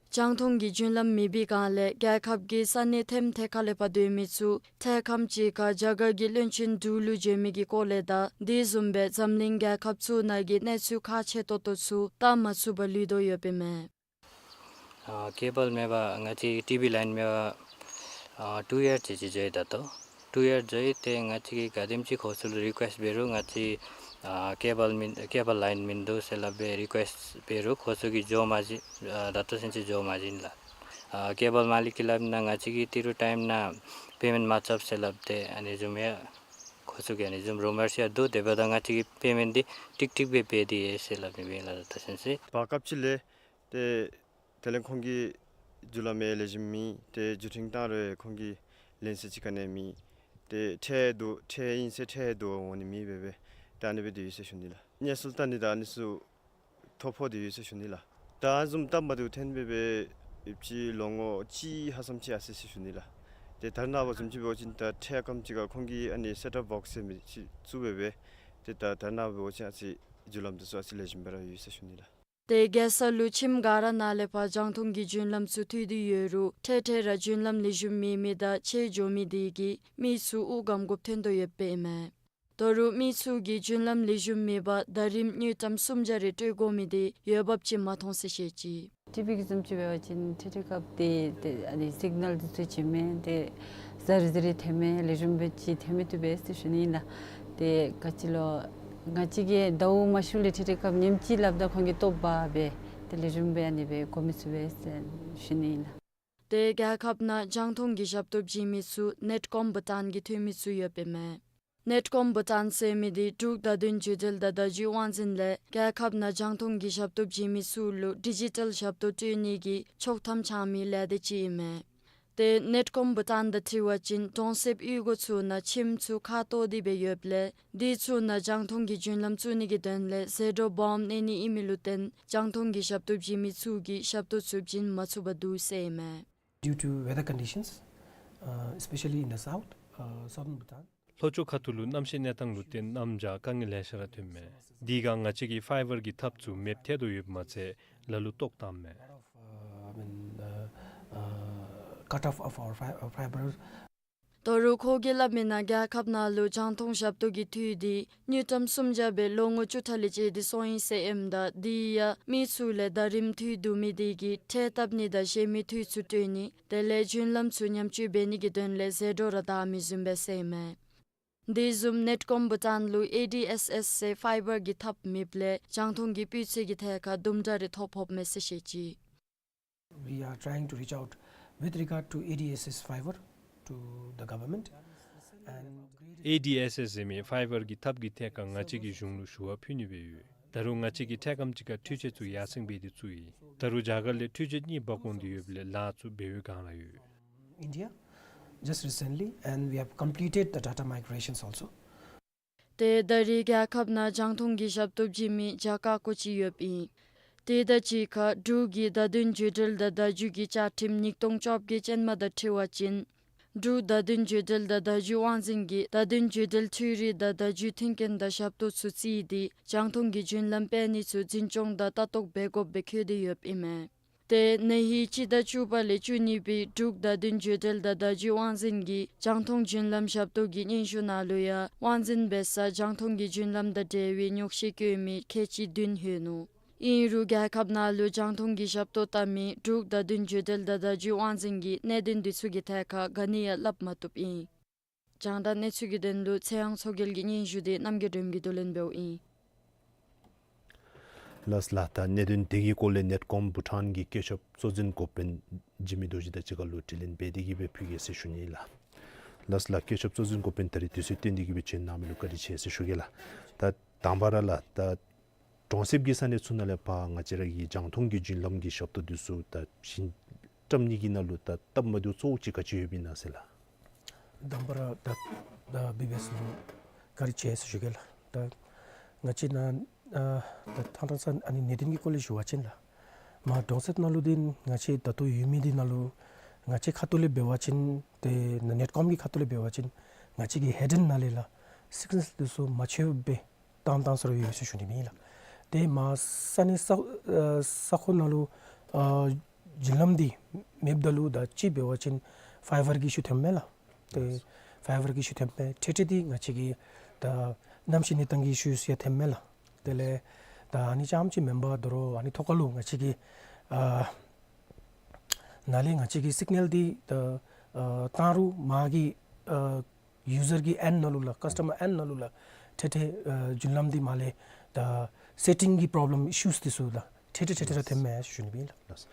རྒྱང་མཐོང་གི་བརྒྱུད་ལམ་མེད་པའི་བསྒང་ལས་རྒྱལ་ཁབ་ཀྱི་ས་གནས་ཐེམ་ཐེ་ཁ་ལས་ཕར་སྡོད་མི་ཚུ་ཐད་ཁམས་ཅིག་ཁར་རྒྱ་གར་གྱི་བློན་ཆེན་འབྲུག་ལུ་བྱོན་མི་གི་སྐོར་ལས་དང་དེ་བཟུམ་སྦེ་འཛམ་གླིང་རྒྱལ་ཁབ་ཚུ་ནང་གི་གནས་ཚུལ་ཁག་ཆེ་ཏོག་ཏོ་ཚུ་བལྟ་མ་ཚུགས་པར་ལུས་དོ་ཡོདཔ་ཨིན་མས། ཨ་ཀེ་བཱལ་མེད་པར་ང་བཅས་ཀྱི་ཊི་བི་ལའིན་མེད་པར་ཨ་ཊུ་ཡར་ཅིག་ཅིག་འགྱོ་ཡི་ད་ལྟོ། ཊུ་ཡར་འགྱོ་ཡི། ཏེ་ང་བཅས་ཀྱིས་ག་དེམ་ཅིག་ཁོང་ཚུ་ལུ་རི་ཀུ་ཨེསཊ་འབད་རུང་ང་བཅས་ཨ་ཀེ་བཱལ་མིན་ཀེ་བཱལ་ལའིན་མིན་འདུག་ཟེར་སླབ་སྦེ་རི་ཀུ་ཨེསཊ་འབད་རུང་ཁོང་ཚུ་གིས་འགྱོ་མ་བྱིན། ཨ་ད་ལྟོ་ཚུན་ཚོད་འགྱོ་མ་བྱིན་ལགས། ཨ་ཀེ་བཱལ་མ་ལིག་གིས་སླབ་ནི་ནང་ང་བཅས་ཀྱིས་ཏི་རུ་ཊའིམ་ནང་པེ་མེནཊ་མ་རྐྱབ་ཟེར་སླབ་སྟེ་ཨ་ནི་བཟུམ་ཡང་ཁོང་ཚུ་གིས་ཨ་ནི་བཟུམ་རུ་མར་ཡང་འདུག། དེ་འབདཝ་ད་ང་བཅས་ཀྱིས་པེ་མེནཊ་འདི་ཀྲིག་ཀྲི་སྦེ་འབད་དེ་ཡོད་ཟེར་སླབ་ནི་སྦེ་ལགས། ད་ལྟོ་ཚུན་ཚོད་བར་སྐབས་ཅིག་ལས་ཏེ་དེ་ལས་ཁོང་གི་རྒྱུ་ལམ་ཡང་ལེགས་ཤོམ་མེད། ཏེ་བརྒྱུད་འཕྲིན་བཏང་རུང་ཁོང་གིས་ལན་ཟེར་ཅིག་ག་ནི་ཡང་མེད། ཏེ་འཕྲལ་འདུག། འཕྲལ་ཨིན་ཟེར་འཕྲལ་འདུག་འོང་ནི་མེད་པས་པས། ད་ཨ་ནི་སྦེ་སྡོད་ཡི་ཟེར་ཞུ་ནི་ལགས། གནས་ཚུལ་བལྟ་ནི་དང་ཨ་ནི་ཚུ་ཐོ་ཕོག་སྟེ་ཡོད་ཟེར་ཞུ་ནི་ལགས། ད་བཟུམ་སྟབས་མ་བདེཝ་ཐོན་སྦེ་སྦེ་ཡོདཔ་ཅིག་ལོ་ངོ་གཅིག་ཧ་སམ་ཅིག་ཡར་སོ་ཡི་ཟེར་ཞུ་ནི་ལགས། ཏེ་ད་རེས་ནངས་པ་བཟུམ་ཅིག་འབད་བ་ཅིན་ད་འཕྲལ་སྐམ་ཅིག་ཁར་ཁོང་གིས་ཨ་ནི་སེཊ་ཨཔ་བཱོགསི་ཟེར་མི་ཅིག་བཙུགས་སྦེ་སྦེ་ཏེ་ད་ད་རེས་ནངས་པ་འབད་བ་ཅིན་ཨ་ཙི་རྒྱུ་ལམ་འདི་ཚུ་ཨ་ཙི་ལེགས་ཤོམ་སྦེ་ར་ཡོད་ཟེར་ཞུ་ནི་ལགས། ཏེ་རྒྱལ་ས་ལུ་ཁྱིམ་ག་ར་ནང་ལས་ཕར་རྒྱང་མཐོང་གི་རྒྱུན་ལམ་ཚུ་མཐུད་དེ་ཡོད་རུང་འཕྲལ་འཕྲལ་ར་རྒྱུན་ལམ་ལེགས་ཤོམ་མེད་མི་དང་ཆད་འགྱོ་མི་དེ་གིས་མི་ཚུ་དབུགས་སྒམ་དགོཔ་ཐོན་དོ་ཡོདཔ་ཨིན་མས། ད་རུང་མི་ཚུ་གིས་རྒྱུན་ལམ་ལེགས་ཤོམ་མེད་པར་ཟླ་རིམ་དངུལ་ཀྲམ་སུམ་བརྒྱ་རེ་སྤྲོད་དགོ་མི་དེ་འོས་འབབ་ཅིག་མ་མཐོང་ཟེར་བཤད་ཅི། ཊི་བི་གི་བཟུམ་ཅིག་འབད་བ་ཅིན་འཕྲལ་འཕྲལ་སྐབས་ཏེ་ཏེ་ཨ་ནི་སིག་ནཱལ་འདི་ཚུ་བྱིན་མས། ཏེ་ཟར་ཟིར་རེ་ཐོན་མས། ལེགས་ཤོམ་སྦེ་ཅིག་ཐོན་མི་བཏུབ་པས་ཟེར་ཞུ་ནི་ཨིན་ལགས། ཏེ་ག་ཅི་ལོ་ང་བཅས་ཀྱིས་ཟླཝ་མ་ཤུལ་ལས་འཕྲལ་འཕྲལ་སྐབས་ཉིནམ་གཅིག་སླབ་ད་ཁོང་གིས་ལྟོ་འབག་སྦེ་ཏེ་ལེགས་ཤོམ་སྦེ་ཨ་ནི་སྦེ་གོ་མི་ཚུགས་པས་ཟེར་ཞུ་ནི་ཨིན་ལགས། ཏེ་རྒྱལ་ཁབ་ནང་རྒྱང་མཐོང་གི་ཞབས་ཏོག་བྱིན་མི་ཚུ་ནེཊ་ཀོམ་བུ་ཊཱན་གྱི་འཐུས་མི་ཚུ་ཡོདཔ་ཨིན་མས། ནེཊ་ཀོམ་བུ་ཊཱན་ཟེར་མི་འདི་འབྲུག་བརྡ་དོན་བརྒྱུད་འབྲེལ་དང་བརྡ་བརྒྱུད་དབང་འཛིན་ལས་རྒྱལ་ཁབ་ནང་རྒྱང་མཐོང་གི་ཞབས་ཏོག་བྱིན་མི་ཚུ་ལུ་ཌི་ཇི་ཊལ་ཞབས་ཏོག་སྤྲོད་ནི་གི་ཆོག་ཐམ་འཆང་མི་ལས་སྡེ་ཅིག་ཨིན་མས། ཏེ་ནེཊ་ཀོམ་བུ་ཊཱན་དང་འཁྲིལ་བ་ཅིན་གྲོང་གསེབ་གཡུས་སྒོ་ཚུ་ནང་ཁྱིམ་ཚུ་ཁ་བཏོག་སྟེ་སྦེ་ཡོདཔ་ལས་དེ་ཚུ་ནང་རྒྱང་མཐོང་གི་རྒྱུན་ལམ་བཙུགས་ནི་གི་དོན་ལས་ཟད་འགྲོ་སྦོམ་གནས་ནི་ཨིན་མི་ལུ་བརྟེན་རྒྱང་མཐོང་གི་ཞབས་ཏོག་བྱིན་མི་ཚུ་གིས་ཞབས་ཏོག་ཚུ་བྱིན་མ་ཚུགས་པར་འདུག་ཟེར་ཨིན་མས། Due to weather conditions, uh, especially in the south, uh, southern Bhutan. ལྷོ་ཕྱོགས་ཁ་ཐུག་ལུ་གནམ་གཤིས་གནས་སྟངས་ལུ་བརྟེན་གནམ་བྱཱར་དཀའ་ངལ་ལེ་ཤ་ར་ཐོན་མས། དེ་སྒང་ང་བཅས་ཀྱི་ཕའི་བར་གྱི་ཐགཔ་ཚུ་མེདཔ་ཐལ་དོ་ཡོདཔ་མ་ཚད་ལ་ལུ་བཏོག་བཏངམ་མས། Uh, I mean, uh, uh, cut off of our fi- uh, fiber. ད་རུང་ཁོ་གིས་སླབ་མིའི་ནང་རྒྱལ་ཁབ་ནང་ལུ་རྒྱང་མཐོང་ཞབས་ཏོག་གི་འཐུས་འདི་དངུལ་ཀྲམ་སུམ་བརྒྱ་སྦེ་ལོ་ངོ་བཅུ་ཕྲག་ལས་བཅད་དེ་སོང་ཡི་ཟེར་ཨིནམ་ད་དེ་ཡང་མི་ཚུ་ལས་ཟླ་རིམ་འཐུས་བསྡུ་མི་དེ་གིས་ཁྲལ་བཏབ་ནི་དང་གཞན་མི་འཐུས་ཚུ་སྤྲོད་ནི་དེ་ལས་རྒྱུན་ལམ་ཚུ་ཉམས་བཅོས་འབད་ནི་གི་དོན་ལས་ཟད་འགྲོ་ར་བདའ་མི་བཟུམ་སྦེ་ཟེར་ཨིན་མས། དེ་བཟུམ་ནེཊ་ཀོམ་བུ་ཊཱན་ལུ་ཨེ་ཌི་ཨེསི་ཨེསི་ཟེར་ཕའི་བར་གྱི་ཐགཔ་མེདཔ་ལས་རྒྱང་མཐོང་གི་སྤུས་ཚད་ཀྱི་ཐད་ཁར་དུམ་གྲ་རེ་ཐོ་ཕོགཔ་མས་ཟེར་བཤད་ཅི། We are trying to reach out with regard to A D S S fiber to the government and ཨེ་ཌི་ཨེསི་ཨེསི་ཟེར་མི་ཕའི་བར་གྱི་ཐགཔ་གི་ཐད་ཁར་ང་བཅས་ཀྱིས་གཞུང་ལུ་ཞུ་བ་ཕུལ་ནི་སྦེ་ཡོད། ད་རུང་ང་བཅས་ཀྱིས་འཕྲལ་སྐམ་ཅིག་ཁར་འཕྲུལ་ཆས་ཚུ་ཡར་སེང་འབད་དེ་བཙུགས་ཡི། ད་རུང་རྒྱ་གར་ལས་འཕྲུལ་ཆས་གཉིས་འབག་འོང་སྟེ་ཡོདཔ་ལས་ལཱ་ཚུ་འབད་བའི་བསྒང་ར་ཡོད། India just recently, and we have completed the data migrations also. ཏེ་ད་རེས་རྒྱལ་ཁབ་ནང་རྒྱང་མཐོང་གི་ཞབས་ཏོག་བྱིན་མི་བརྒྱ་ཀ་ཀོ་གཅིག་ཡོདཔ་ཨིན། ཏེ་ད་ཅི་ཁར་འབྲུག་གི་བརྡ་དོན་བརྒྱུད་འབྲེལ་དང་བརྡ་བརྒྱུད་ཀྱི་བཅའ་ཁྲིམས་ཉིས་སྟོང་བཅོ་བརྒྱད་ཅན་མ་དང་འཁྲིལ་བ་ཅིན་འབྲུག་བརྡ་དོན་བརྒྱུད་འབྲེལ་དང་བརྡ་བརྒྱུད་དབང་འཛིན་གྱིས་བརྡ་དོན་བརྒྱུད་འབྲེལ་འཕྲུལ་རིག་དང་བརྡ་བརྒྱུད་མཐུན་རྐྱེན་དང་ཞབས་ཏོག་ཚུ་བརྩིས་ཏེ་རྒྱང་མཐོང་གི་རྒྱུན་ལམ་སྤེལ་ནི་ཚུ་འཛིན་སྐྱོང་དང་ལྟ་རྟོག་འབད་དགོཔ་སྦེ་འཁོད་དེ་ཡོདཔ་ཨིན་མས། ཏེ་ན་ཧིང་སྤྱི་ཟླ་བཅུ་པ་ལས་བཅུ་གཉིས་པའི་འབྲུག་བརྡ་དོན་བརྒྱུད་འབྲེལ་དང་བརྡ་བརྒྱུད་དབང་འཛིན་གྱི་རྒྱང་མཐོང་རྒྱུན་ལམ་ཞབས་ཏོག་གི་སྙན་ཞུ་ནང་ལུ་ཡང་དབང་འཛིན་འབད་སར་རྒྱང་མཐོང་གི་རྒྱུན་ལམ་དང་འབྲེལ་བའི་ཉོགས་བཤད་བཀོད་མི་ཁལ་གཅིག་བདུན་ལྷོད་ནུག། ཨིན་རུང་རྒྱལ་ཁབ་ནང་ལུ་རྒྱང་མཐོང་གི་ཞབས་ཏོག་བལྟ་མི་འབྲུག་བརྡ་དོན་བརྒྱུད་འབྲེལ་དང་བརྡ་བརྒྱུད་དབང་འཛིན་གྱིས་གནད་དོན་འདི་ཚུ་གི་ཐད་ཁར་ག་ནི་ཡང་སླབ་མ་བཏུབ་ཨིན། རྒྱང་བསྒྲགས་གནས་ཚུལ་གྱི་དོན་ལུ་ཚེ་དབང་མཚོ་རྒྱལ་གྱི་སྙན་ཞུ་དེ་རྣམ་རྒྱལ་སྒྲོལ་མ་གིས་བསྡུ་ལེན་འབདཝ་ཨིན། ལགས་ལགས། ད་གནད་དོན་དེ་གི་སྐོར་ལས་ནེཊ་ཀོམ་བྷུ་ཊཱན་གྱི་བཀོད་ཁྱབ་གཙོ་འཛིན་འགོ་དཔོན་འཇིགས་མེད་རྡོ་རྗེ་དང་གཅིག་ཁར་ལུ་དྲི་ལན་འབད་དེ་གི་སྦེ་ཕུལ་གེ་ཟེར་ཞུ་ནི་ལགས། ལགས་ལགས། བཀོད་ཁྱབ་གཙོ་འཛིན་འགོ་དཔོན་ད་རིས་དུས་ཚོད་བཏོན་ཏེ་གི་སྦེ་བྱོན་གནང་མི་ལུ་བཀའ་དྲིན་ཆེ་ཟེར་ཞུ་གེ་ལགས། ད་དང་པ་ར་ལགས་ད་གྲོང་གསེབ་ཀྱི་ས་གནས་ཚུ་ནང་ལས་ཕར་ང་བཅས་ར་གི་རྒྱང་མཐོང་གི་རྒྱུན་ལམ་གྱི་ཞབས་ཏོག་འདི་ཚུ་ད་བྱིན་བཀྲམ་ནི་གི་ནང་ལུ་ད་སྟབས་མ་བདེཝ་གཙོ་བོ་ཅིག་ག་ཅི་ཡོདཔ་ཨིན་ན་ཟེར་ལགས། དང་པ་ར་ད་ད་བི་བི་ཨེསི་ལུ་བཀའ་དྲིན་ཆེ་ཟེར་ཞུ་གེ་ལགས། ད་ང་བཅས་ནཱ་ཨ་ད་ཐང་ཐང་ས་ཨ་ནི་གནད་དོན་གྱི་སྐོར་ལས་ཞུ་བ་ཅིན་ལགས། མར་གྲོང་གསེབ་ནང་ལུ་འདི་ང་བཅས་ད་ལྟོ་ཡོད་མི་འདི་ནང་ལུ་ང་བཅས་ཁ་ཐུག་ལས་འབད་བ་ཅིན་ཏེ་ནེཊ་ཀོམ་གྱི་ཁ་ཐུག་ལས་འབད་བ་ཅིན་ང་བཅས་ཀྱི་ཧེཌ་ཨེནཌ་ནང་ལས་ལགས་སིག་ནཱལ་འདི་ཚུ་མ་ཆོད་པར་བཏང་བཏང་ས་ར་ཡོད་ཟེར་ཞུ་ནི་ཨིན་ལགས། ཏེ་མར་ས་གནས་ས་ཨ་ས་ཁོངས་ནང་ལུ་ཨ་རྒྱུན་ལམ་འདི་མེདཔ་ད་ལུ་ད་ཅི་འབད་བ་ཅིན་ཕའི་བར་གྱི་ཨི་ཤུ་ཐོནམ་མས་ལགས། ཏེ་ཕའི་བར་གྱི་ཨི་ཤུ་ཐོནམ་མས། ཏེ་ཏེ་འདི་ང་བཅས་ཀྱི་ད་གནམ་གཤིས་གནས་སྟངས་ཀྱི་ཨི་ཤུ་ཡང་ཐོནམ་མས་ལགས། དེ་ལས་ད་ཨ་ནི་རྐྱངམ་ཅིག་མེན་པར་དོ་རུང་ཨ་ནི་ཐོག་ཁར་ལུ་ང་བཅས་ཀྱི་ཨ་ ནཱ་ལས་ང་བཅས་ཀྱི་སིག་ནཱལ་འདི་ད་ཨ་བཏང་རུང་མ་གི་ཨ་ཡུ་ཟར་གྱི་ཨེནཌ་ནང་ལུ་ལགས་ཀཱསི་ཊོམར་ཨེནཌ་ནང་ལུ་ལགས་ཏེ་ཏེ་ཨ་བརྒྱུད་ལམ་འདི་མ་ལས་ད་སེ་ཊིང་གི་པོརོབ་ལེམ་ཨི་ཤུས་འདི་ཚུ་ལགས་ཏེ་ཏེ་ཏེ་ཏེ་ར་ཐོནམ་མས་ཟེར་ཞུ་ནི་ཨིན་ལགས། ལགས་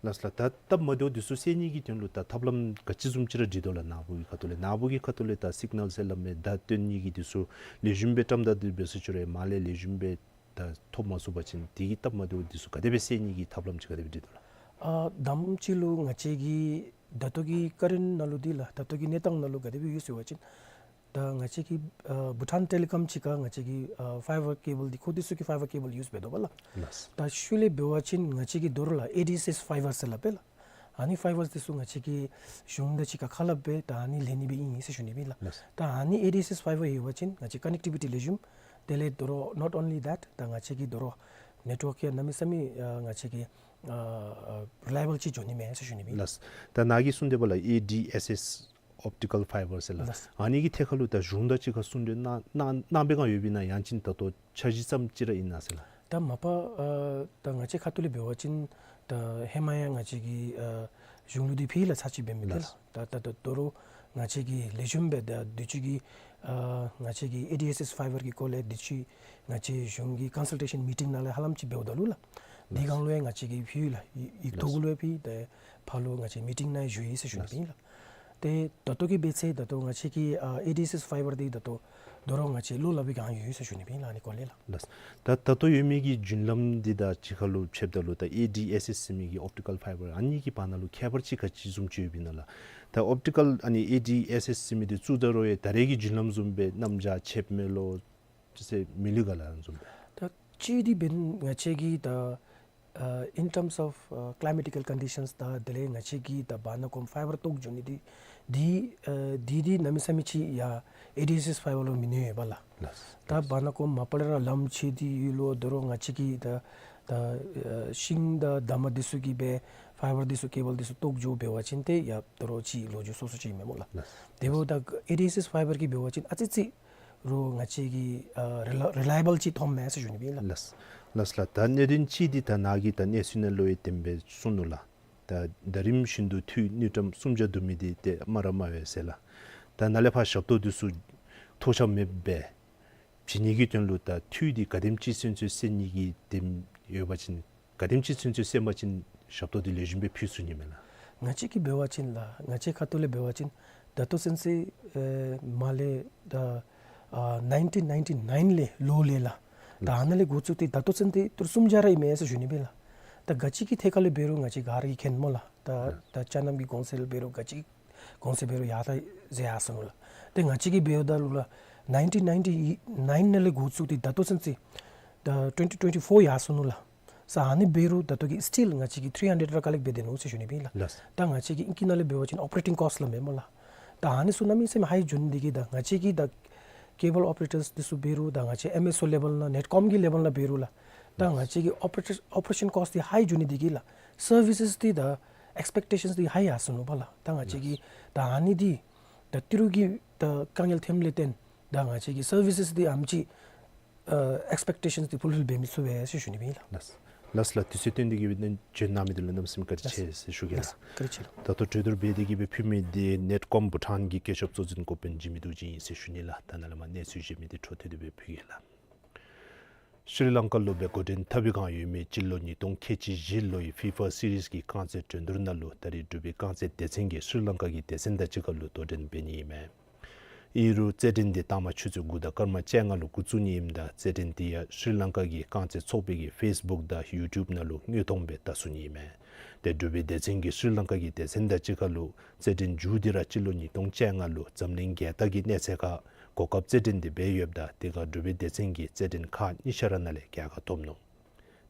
ལགས་ལགས། ད་སྟབས་མ་བདེཝ་འདི་ཚུ་སེལ་ནི་གི་དོན་ལུ་ད་ཐབས་ལམ་ག་ཅི་བཟུམ་ཅིག་ར་སྒྲིག་དོ་ལགས། ནཱ་བུ་གི་ཁ་ཐུག་ལས་ནཱ་བུ་གི་ཁ་ཐུག་ལས་ད་སིག་ནཱལ་ཟེར་སླབ་མི་ད་སྟོན་ནི་གི་འདི་ཚུ་ལེགས་ཤོམ་སྦེ་བཀྲམ་ད་འདི་འབད་སོང་ཅི་རུང་མ་ལས་ལེགས་ཤོམ་སྦེ་ད་ཐོབ་མ་ཚུགས་པ་ཅིན་དེ་གི་སྟབས་མ་བདེཝ་འདི་ཚུ་ག་དེ་སྦེ་སེལ་ནི་གི་ཐབས་ལམ་ཅིག་ག་དེ་སྦེ་སྒྲིག་དོ་ལགས། ཨ་དང་པ་ཅིག་ལུ་ང་བཅས་ཀྱི་ད་ལྟོ་གི་ཀ་རེནཊ་ནང་ལུ་འདི་ལགས་ད་ལྟོ་གི་གནས་སྟངས་ནང་ལུ་ག་དེ་སྦེ་ཡོད་ཟེར་བ་ཅིན་ད་ང་བཅས་ཀྱི་ཨ་བྷུ་ཊཱན་ཊེ་ལི་ཀོམ་ཅིག་ཁར་ང་བཅས་ཀྱི་ཨ་ཕའི་བར་ཀེ་བཱལ་འདི་ཁོང་འདི་ཚུ་གིས་ཕའི་བར་ཀེ་བཱལ་ཡུས་འབད་དོ་བ་ལགས། ལགས། ད་ཤུལ་ལས་འབད་བ་ཅིན་ང་བཅས་ཀྱིས་དོ་རུང་ལགས་ཨེ་ཌི་ཨེསི་ཨེསི་ཕའི་བར་ཟེར་སླབ་པས་ལགས། ཨ་ནི་ཕའི་བར་འདི་ཚུ་ང་བཅས་ཀྱིས་གཞུང་དང་གཅིག་ཁར་ཁ་སླབ་སྦེ་ད་ཨ་ནི་ལེན་ནི་སྦེ་ཨིན་ཟེར་ཞུ་ནི་ཨིན་ལགས། ལགས། ད་ཨ་ནི་ཨེ་ཌི་ཨེསི་ཨེསི་ཕའི་བར་ཡོད་པ་ཅིན་ང་བཅས་ཀྱི་ཀ་ནེག་ཊི་བི་ཊི་ལེགས་ཤོམ། དེ་ལས་དོ་རུང་not only that ད་ང་བཅས་ཀྱི་དོ་རུང་ནེཊ་ཝརཀ་ཡང་གནམ་མེད་ས་མེད་ཨ་ང་བཅས་ཀྱི་ཨ་ཨ་རི་ལའི་ཨེ་བཱལ་ཅིག་འགྱོ་ནི་མས་ཟེར་ཞུ་ནི་ཨིན་ལགས། ལགས། ད་ནཱ་གིས་གསུངས་དེ་འབདཝ་ལགས་ཨེ་ཌི་ཨེསི་ཨེསི་ཨོབ་ཊི་ཀཱལ་ཕའི་བར་ཟེར་ལགས། ལགས། ཨ་ནི་གི་ཐད་ཁར་ལུ་ད་གཞུང་དང་གཅིག་ཁར་གསུང་གྲོས་གནང་གནང་གནང་པའི་སྒང་ཡོད་པས་ན་ཡང་ཅིན་ད་ལྟོ་འཆར་གཞི་ཙམ་ཅིག་ར་ཨིན་ན་ཟེར་ལགས། ད་མ་པ་ཨ་ད་ང་བཅས་ཁ་ཐུག་ལས་འབད་བ་ཅིན་ད་ཧེ་མ་ཡང་ང་བཅས་ཀྱིས་ཨ་གཞུང་ལུ་འདི་ཕུལ་ཡི་ལགས་ཚར་གཅིག་འབད་མི་འདི་ལགས། ལགས། ད་ད་ད་དོ་རུང་ང་བཅས་ཀྱིས་ལེགས་ཤོམ་སྦེ་ད་དུས་ཅི་གི་ཨ་ང་བཅས་ཀྱི་ཨེ་ཌི་ཨེསི་ཨེསི་ཕའི་བར་གྱི་སྐོར་ལས་དུས་ཅི་ང་བཅས་གཞུང་གི་ཀོན་སཱལ་ཊེ་ཤཱན་མི་ཊིང་ནང་ལས་ཧ་ལམ་ཅིག་འབདཝ་ད་ལུ་ལགས། འདི་ལགས། སྒང་ལུ་ཡང་ང་བཅས་ཀྱིས་ཕུལ་ཡི་ལགས། ཡིག་ཡིག་ཐོག་ལུ་ཡང་ཕུལ། ད་ཕར་ལུ་ང་བཅས་མི་ཊིང་ནང་ཡང་ཞུ་ཡི་ཟེར་ཞུ་ནི་ཨིན་ལགས། ཏེ་ད་ལྟོ་གི་འབད་ཚེ་ད་ལྟོ་ང་བཅས་ཀྱི་ཨ་ཨེ་ཌི་ཨེསི་ཨེསི་ཕའི་བར་འདི་ད་ལྟོ་དོ་རུང་ང་བཅས་ལོ་ལ་བའི་སྒང་ཡོད་ཟེར་ཞུ་ནི་ཨིན་ལགས། ཨ་ནི་སྐོར་ལས་ལགས། ལགས། ད་ད་ལྟོ་ཡོད་མི་གི་བརྒྱུད་ལམ་འདི་དང་གཅིག་ཁར་ལུ་ཕྱདཔ་ད་ལུ་ད་ཨེ་ཌི་ཨེསི་ཨེསི་ཟེར་མི་གི་ཨོབ་ཊི་ཀཱལ་ཕའི་བར་ཨ་ནི་གི་བར་ན་ལུ་ཁྱད་པར་ཅིག་ག་ཅི་བཟུམ་ཅིག་ཡོདཔ་ཨིན་ན་ལགས། ད་ཨོབ་ཊི་ཀཱལ་ཨ་ནི་ཨེ་ཌི་ཨེསི་ཨེསི་ཟེར་མི་འདི་བཙུགས་ད་རུང་ཡང་ད་རེས་ཀྱི་བརྒྱུད་ལམ་བཟུམ་སྦེ་གནམ་བྱཱར་ཆདཔ་མས་ལོ་ཅིག་ཟེར་མི་ལུས་ག་ལགས་བཟུམ་སྦེ། ད་ཅི་འདི་འབདན་ང་བཅས་ཀྱིས་ད་ཨ་in terms of ཨ་climatic conditions ད་དེ་ལས་ང་བཅས་ཀྱིས་ད་བར་ན་ཁོམ་ཕའི་བར་བཏོག་འགྱོ་ནི་འདི་འདི་ཨ་འདི་འདི་གནམ་མེད་ས་མེད་ཅིག་ཡར་ཨེ་ཌི་ཨེསི་ཨེསི་ཕའི་བར་ལུ་མི་གནོད་པས་ལགས། ལགས། ད་བར་ན་ཁོམ་མ་པ་ལས་ར་ལམ་ཆད་དེ་ཡོད་ལོ། དོ་རུང་ང་བཅས་ཀྱིས་ད་ད་ཨ་ཤིང་དང་འདབ་མ་འདི་ཚུ་གིས་སྦེ་ཕའི་བར་འདི་ཚུ་ཀེ་བཱལ་འདི་ཚུ་བཏོག་འགྱོ་འབད་བ་ཅིན་ཏེ་ཡང་དོ་རུང་ཅིག་ལོ་རྒྱུས་སོ་སོ་ཅིག་ཨིན་མས་སྨོ་ལགས། ལགས། དེ་འབདཝ་ད་ཨེ་ཌི་ཨེསི་ཨེསི་ཕའི་བར་གྱིས་འབད་བ་ཅིན་ཨ་ཙི་ཅིག་རུང་ང་བཅས་ཀྱིས་ཨ་རི་ལ་རི་ལའི་ཨེ་བཱལ་ཅིག་ཐོནམ་མས་ཟེར་ཞུ་ནི་ཨིན་ལགས། ལགས་ལགས་ལགས། ད་གནད་དོན་ཅིག་འདི་ད་ནཱ་གིས་ད་གནས་ཚུལ་ནང་ལུ་ཡང་དེ་སྦེ་གསུངས་ནུག་ལགས། ད་ཟླ་རིམ་བཞིན་དུ་འཐུས་དངུལ་ཀྲམ་སུམ་བརྒྱ་བསྡུ་མི་འདི་ཏེ་དམའ་ར་དམའ་བས་ཟེར་ལགས། ད་ནཱ་ལས་ཕར་ཞབས་ཏོག་འདི་ཚུ་ཐོགས་ཆགས་མེདཔ་སྦེ་བྱིན་ནི་གི་དོན་ལུ་ད་འཐུས་འདི་ག་དེམ་ཅིག་ཚུན་ཚོད་སེལ་ནི་གི་དེམ་ཡོད་པ་ཅིན་ག་དེམ་ཅིག་ཚུན་ཚོད་སེལ་བ་ཅིན་ཞབས་ཏོག་འདི་ལེགས་ཤོམ་སྦེ་ཕུལ་ཚུགས་ནི་མས་ལགས། ང་བཅས་ཀྱིས་འབད་བ་ཅིན་ལགས་ང་བཅས་ཁ་ཐུག་ལས་འབད་བ་ཅིན་ད་ལྟོ་ཚུན་ཚོད་ཨེ་མ་ལས་ད་ཨ་ནའིན་ཊིན་ནའིན་ཊི་ནའིན་ལས་ལོ་ལས་ལགས། ད་ཨ་ནཱ་ལས་འགོ་བཙུགས་ཏེ་ད་ལྟོ་ཚུན་ཚོད་ཏི་རུ་སུམ་བརྒྱ་ར་ཨིན་མས་ཟེར་ཞུ་ནི་ཨིན་ལགས། ད་ག་ཅི་གི་ཐད་ཁར་ལས་འབད་རུང་ང་བཅས་ག་ར་གིས་མཁྱེན་སྨོ་ལགས། ད་ད་ཅ་ནམ་གྱི་གོང་ཚད་ལས་འབད་རུང་ག་ཅི་གོང་ཚད་འབད་རུང་ཡར་ད་ཟེར་ཡར་སོ་ནུག་ལགས། ཏེ་ང་བཅས་ཀྱིས་འབདཝ་ད་ལུ་ལགས་ནའིན་ཊིན་ནའིན་ཊི་ནའིན་ལས་འགོ་བཙུགས་ཏེ་ད་ལྟོ་ཚུན་ཚོད་ད་ཊུ་ཝེན་ཊི་ཊུ་ཝེན་ཊི་ཕོར་ཡར་སོ་ནུག་ལགས། ས་ཨ་ནི་འབད་རུང་ད་ལྟོ་གི་སི་ཊིལ་ང་བཅས་ཀྱིས་ཐིརི་ཧན་ཌེཌ་ར་ཀ་ལེཀཊ་འབད་དེ་ནུག་ཟེར་ཞུ་ནི་ཨིན་ལགས། ལགས། ད་ང་བཅས་ཀྱི་ཨིང་སྐད་ནང་ལས་འབད་བ་ཅིན་ཨོ་པ་རེ་ཊིང་ཀོསཊ་སླབ་མས་སྨོ་ལགས། ད་ཨ་ནི་ཚུ་གནམ་མེད་ས་མེད་ཧའི་འགྱོ་ནི་འདི་གིས་ད་ང་བཅས་ཀྱི་ད་ཀེ་བཱལ་ཨོ་པ་རེ་ཊརསི་འདི་ཚུ་འབད་རུང་ད་ང་བཅས་ཨེམ་ཨེསི་ཨོ་ལེ་བཱལ་ནང་ནེཊ་ཀོམ་གྱི་ལེ་བཱལ་ནང་འབད་རུང་ལགས། ད་ང་བཅས་ཀྱི་ཨོ་པ་རེ་ཊར་ཨོ་པ་རེ་ཤཱན་ཀོསཊ་འདི་ཧའི་འགྱོ་ནི་འདི་གིས་ལགས་སར་བི་སེས་འདི་ད་ཨེགསི་པེཀ་ཊེ་ཤཱནསི་འདི་ཧའི་ཡར་སོ་ནུག་པ་ལགས། ད་ང་བཅས་ཀྱིས་ད་ཨ་ནི་འདི་ད་ཏི་རུ་གི་ད་དཀའ་ངལ་ཐོནམ་ལས་བརྟེན་ད་ང་བཅས་ཀྱི་སར་བི་སེས་འདི་ཨ་ནེམ་ཅིག་ཨ་ཨེགསི་པེཀ་ཊེ་ཤཱནསི་འདི་ཕུལ་ཕིལ་འབད་མི་ཚུགས་པས་ཟེར་ཞུ་ནི་ཨིན་ལགས། ལགས་ལགས་ལགས། དུས་ཚོད་བཏོན་ཏེ་གིས་སྦེ་བྱོན་གནང་མི་འདི་ལུ་གནམ་མེད་ས་མེད་བཀའ་དྲིན་ཆེ་ཟེར་ཞུ་གེ་ལགས། ལགས་བཀའ་དྲིན་ཆེ་ལགས། ད་ལྟོ་གྲོས་བསྡུར་འབད་དེ་གིས་སྦེ་ཕུལ་མི་འདི་ནེཊ་ཀོམ་བྷུ་ཊཱན་གྱི་བཀོད་ཁྱབ་གཙོ་འཛིན་འགོ་དཔོན་འཇིགས་མེད་རྡོ་རྗེ་ཨིན་ཟེར་ཞུ་ནི་ལགས། ད་ནཱ་ལས་མར་གནས་ཚུལ་གཞན་མི་འདི་འཕྲོ་མཐུད་དེ་སྦེ་ཕུལ་གེ་ལགས། ཤྲི་ལང་ཀ་ལུ་སྦེ་འགོ་འདྲེན་འཐབ་པའི་བསྒང་ཡོད་མི་སྤྱི་ལོ་ཉིས་སྟོང་ཁལ་གཅིག་བཞི་ལོའི་ཕི་ཕ་སི་རིསི་གི་རྐང་རྩེད་འགྲན་བསྡུར་ནང་ལུ་ད་རེས་འབྲུག་པའི་རྐང་རྩེད་སྡེ་ཚན་གྱིས་ཤྲི་ལང་ཀ་གི་སྡེ་ཚན་དང་གཅིག་ཁར་ལུ་དོ་འགྲན་འབད་ནི་ཨིན་མས། ཨིན་རུང་རྩེད་འགྲན་འདི་དང་པ་ཆུ་ཚོད་དགུ་དང་སྐར་མ་བཅོ་ལྔ་ལུ་འགོ་བཙུགས་ནི་ཨིནམ་ད་རྩེད་འགྲན་འདི་ཡང་ཤྲི་ལང་ཀ་གི་རྐང་རྩེད་ཚོགས་པའི་གི་ཕེསི་བུཀ་དང་ཡུ་ཊུབ་ནང་ལུ་དངོས་མཐོང་སྦེ་བལྟ་ཚུགས་ནི་ཨིན་མས། ཏེ་འབྲུག་པའི་སྡེ་ཚན་གྱིས་ཤྲི་ལང་ཀ་གི་སྡེ་ཚན་དང་གཅིག་ཁར་ལུ་རྩེད་འགྲན་མཇུག་འདི་ར་སྤྱི་ལོ་ཉིས་སྟོང་བཅོ་ལྔ་ལུ་འཛམ་གླིང་རྒྱལ་དར་གྱི་གནས་ཚད་ཁར་གོ་སྐབས་རྩེད་འགྲན་འདི་འབད་ཡོདཔ་ད་དེ་ཁར་འབྲུག་པའི་སྡེ་ཚན་གྱིས་རྩེད་འགྲན་ཁག་གཉིས་ཆ་ར་ནང་ལས་རྒྱལ་ཁ་ཐོབ་ནུག།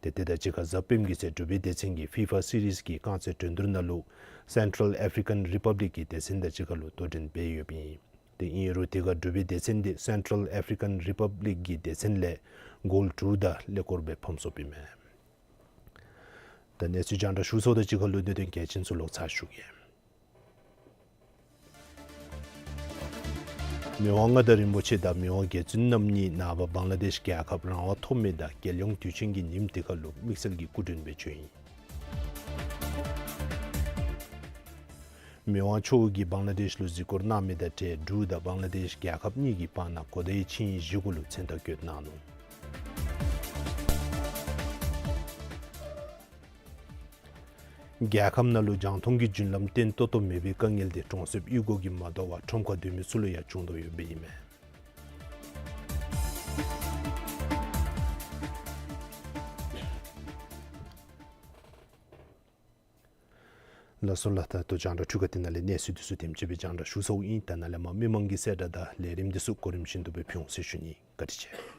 ཏེ་དེ་དང་གཅིག་ཁར་གཟའ་སྤེནམ་གི་ཚེ་འབྲུག་པའི་སྡེ་ཚན་གྱིས་ཕི་ཕ་སི་རིསི་གི་རྐང་རྩེད་འགྲན་བསྡུར་ནང་ལུ་སེན་ཊྲལ་ཨེ་ཕི་རི་ཀན་རི་པབ་ལིཀ་གི་སྡེ་ཚན་དང་གཅིག་ཁར་ལུ་དོ་འགྲན་འབད་ཡོདཔ་ཨིན། ཏེ་ཨིན་རུང་དེ་ཁར་འབྲུག་པའི་སྡེ་ཚན་འདི་སེན་ཊྲལ་ཨེ་ཕི་རི་ཀན་རི་པབ་ལིཀ་གི་སྡེ་ཚན་ལས་གོལ་དྲུག་དང་ཀླད་ཀོར་སྦེ་ཕམ་སོཔ་ཨིན་མས། ད་གནས་ཚུལ་རྒྱང་བསྒྲགས་ཞུ་ཚརཝ་དང་གཅིག་ཁར་ལུ་གནད་དོན་གལ་ཆེན་ཚུ་ལོག་ཚར་ཞུ་གེ། མི་དབང་མངའ་བདག་རིན་པོ་ཆེ་དང་མི་དབང་རྒྱལ་བཙུན་རྣམ་གཉིས་ནངས་པ་བང་ལ་དེཤ་རྒྱལ་ཁབ་རང་དབང་ཐོབ་མི་དང་རྒྱལ་ཡོངས་དུས་ཆེན་གྱི་ཉིནམ་དེ་ཁར་ལུ་དམིགས་བསལ་གྱི་སྐུ་མགྲོན་སྦེ་བྱོན་ཡི། མི་དབང་མཆོག་གིས་བང་ལ་དེཤ་ལུ་གཟིགས་སྐོར་གནང་མི་དང་འབྲེལ་འབྲུག་དང་བང་ལ་དེཤ་རྒྱལ་ཁབ་གཉིས་ཀྱི་བར་ན་གོ་བརྡའི་ཆིངས་ཡིག་བཞེས་སྒོ་ལུ་མཚན་རྟགས་བཀོད་གནང་ནུག། རྒྱལ་ཁབ་ནང་ལུ་རྒྱང་མཐོང་གི་རྒྱུན་ལམ་བརྟན་ཏོག་ཏོ་མེད་པའི་དཀའ་ངལ་དེ་གྲོང་གསེབ་གཡུས་སྒོ་གིས་མ་དོ་བར་ཁྲོམ་ཁར་སྡོད་མི་ཚུ་ལུ་ཡང་བྱུང་དོ་ཡོདཔ་ཨིན་མས། ལགས་སོ་ལགས། ད་ལྟོ་རྒྱང་བསྒྲགས་འཕྲུལ་ཁང་འདི་ནང་ལས་གནས་ཚུལ་འདི་ཚུ་དེམ་ཅིག་སྦེ་རྒྱང་བསྒྲགས་ཞུ་ཚརཝ་ཨིན། ད་ནཱ་ལས་མར་མི་མང་གི་གསལ་བསྒྲགས་དང་ལས་རིམ་འདི་ཚུ་གོ་རིམ་བཞིན་དུ་སྦེ་ཕུལ་འོང་ཟེར་ཞུ་ནི། བཀའ་དྲིན་ཆེ།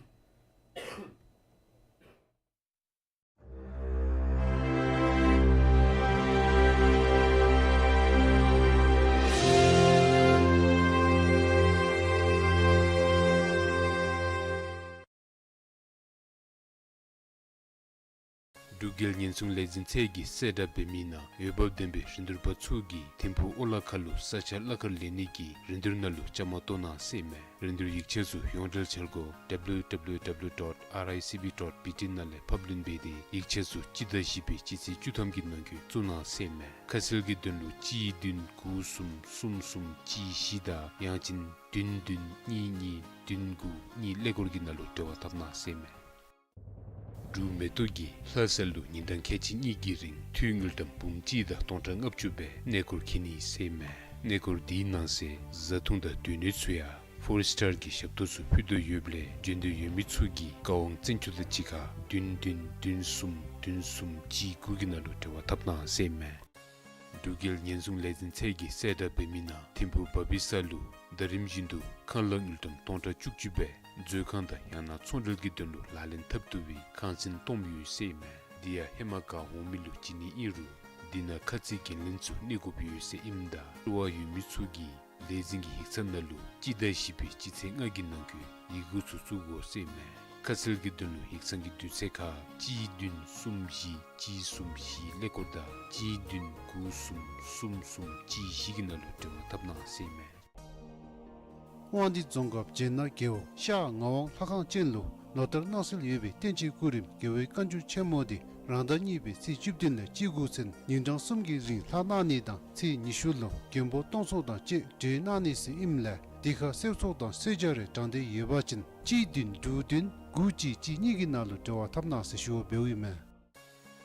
འབྲུག་རྒྱལ་ཉེན་སྲུང་ལས་འཛིན་ཚད་ཀྱི་གསལ་བསྒྲགས་འབད་མི་ནང་འོས་འབབ་ལྡན་པའི་རིན་བསྡུར་པ་ཚུ་གིས་ཐིམ་ཕུག་ཨོ་ལ་ཁ་ལུ་ས་ཆ་གླ་ཁར་ལེན་ནི་གི་རིན་བསྡུར་ནང་ལུ་བཅའ་མར་གཏོགས་གནང་ཟེར་ཨིན་མས། རིན་བསྡུར་ཡིག་ཆ་ཚུ་ཡོངས་འབྲེལ་འཆར་སྒོ་W W W dot R I C B dot B T ནང་ལས་ཕབ་ལེན་འབད་དེ་ཡིག་ཆ་ཚུ་སྤྱི་ཟླ་བཞི་པའི་སྤྱི་ཚེས་བཅུ་ཐམ་གྱི་ནང་འཁོད་བཙུགས་གནང་ཟེར་ཨིན་མས། ཁ་གསལ་གྱི་དོན་ལུ་གཅིག་བདུན་དགུ་གསུམ་གསུམ་གསུམ་གཅིག་བཞི་དང་ཡང་ཅིན་བདུན་བདུན་གཉིས་གཉིས་བདུན་དགུ་གཉིས་ཀླད་ཀོར་གྱི་ནང་ལུ་འབྲེལ་བ་འཐབ་གནང་ཟེར་ཨིན་མས། འབྲུག་མེ་ཏོག་གིས་ལྷ་ས་ལུ་ཉིན་གྲངས་ཁལ་གཅིག་གཉིས་ཀྱི་རིང་འཐུས་དངུལ་ཀྲམ་འབུམ་གཅིག་དང་སྟོང་ཕྲག་ལྔ་བཅུ་སྦེ་གནས་སྐོར་འཁྱིད་ནི་ཟེར་ཨིན་མས། གནས་སྐོར་འདི་ནང་གསེས་བཟའ་འཐུང་དང་སྡོད་གནས་ཚུ་ཡང་ཕོར་སི་ཊར་གྱི་ཞབས་ཏོག་ཚུ་ཕུལ་དོ་ཡོདཔ་ལས་འབྱོན་འདོད་ཡོད་མི་ཚུ་གིས་བཀའ་དབང་བཙན་སྐྱོང་དང་གཅིག་ཁར་བདུན་བདུན་བདུན་གསུམ་བདུན་གསུམ་གཅིག་དགུ་གི་ནང་ལུ་འབྲེལ་བ་འཐབ་གནང་ཟེར་ཨིན་མས། འབྲུག་རྒྱལ་ཉེན་སྲུང་ལས་འཛིན་ཚད་ཀྱི་གསལ་བསྒྲགས་འབད་མི་ནང་ཐིམ་ཕུག་བ་བི་ས་ལུ་ཟླ་རིམ་བཞིན་དུ་ཁང་གླ་དངུལ་ཀྲམ་སྟོང་ཕྲག་བཅུ་གཅིག་སྦེ་མཛོད་ཁང་དང་ཡང་ན་ཚོང་འབྲེལ་གྱི་དོན་ལུ་ལག་ལེན་འཐབ་བཏུབ་པའི་ཁང་ཚན་བཏོནམ་ཡོད་ཟེར་ཨིན་མས། དེ་ཡང་ཧེ་མ་ག་འོང་མི་ལུ་བྱིན་ནི་ཨིན་རུང་དེ་ནང་ཁ་ཚིག་འགན་ལེན་ཚུ་གནས་དགོཔ་ཡོད་ཟེར་ཨིནམ་ད་བསླུ་བ་ཡོད་མི་ཚུ་གིས་ལས་འཛིན་གྱི་ཡིག་ཚང་ནང་ལུ་སྤྱི་ཟླ་བཞི་པའི་སྤྱི་ཚེས་ལྔ་གི་ནང་འཁོད་ཡི་གུ་ཚུ་བཙུགས་དགོ་ཟེར་ཨིན་མས། ཁ་གསལ་གྱི་དོན་ལུ་ཡིག་ཚང་གི་དུས་ཚོད་ཁར་གཅིག་བདུན་གསུམ་བཞི་གཅིག་གསུམ་བཞི་ཀླད་ཀོར་དང་གཅིག་བདུན་དགུ་གསུམ་གསུམ་གསུམ་གཅིག་བཞི་གི་ནང་ལུ་འབྲེལ་བ་འཐབ་གནང་ཟེར་ཨིན་མས། དབང་འདུས་རྫོང་ཁག་བྱེ་ནག་རྒེད་འོག་ཤར་ངག་དབང་ལྷ་ཁང་ཅན་ལུ་ལོ་ལྟར་གནང་སྲོལ་ཡོད་པའི་བསྟན་སྤྱིའི་སྐུ་རིམ་རྒྱལ་བའི་བཀའ་འགྱུར་ཆེན་མོ་དེ་རང་ཟླ་གཉིས་པའི་ཚེས་བཅུ་བདུན་ལས་བཅུ་དགུ་ཚུན་ཉིན་གྲངས་གསུམ་གྱི་རིང་ལྷག་གནང་ནི་དང་ཚེས་ཉི་ཤུ་ལུ་མགོན་པོ་སྟོང་ཚོགས་དང་བཅས་གྲོལ་གནང་ནི་ཟེར་ཨིནམ་ལས་དེ་ཁར་གསོལ་ཚོགས་དང་གསོལ་ཇ་རེ་དྲང་བདེན་ཡོད་པ་ཅིན་གཅིག་བདུན་དྲུག་བདུན་དགུ་གཅིག་གཅིག་གཉིས་ཀྱི་ནང་ལུ་འབྲེལ་བ་འཐབ་གནང་ཟེར་ཞུ་བ་འབདཝ་ཨིན་མས།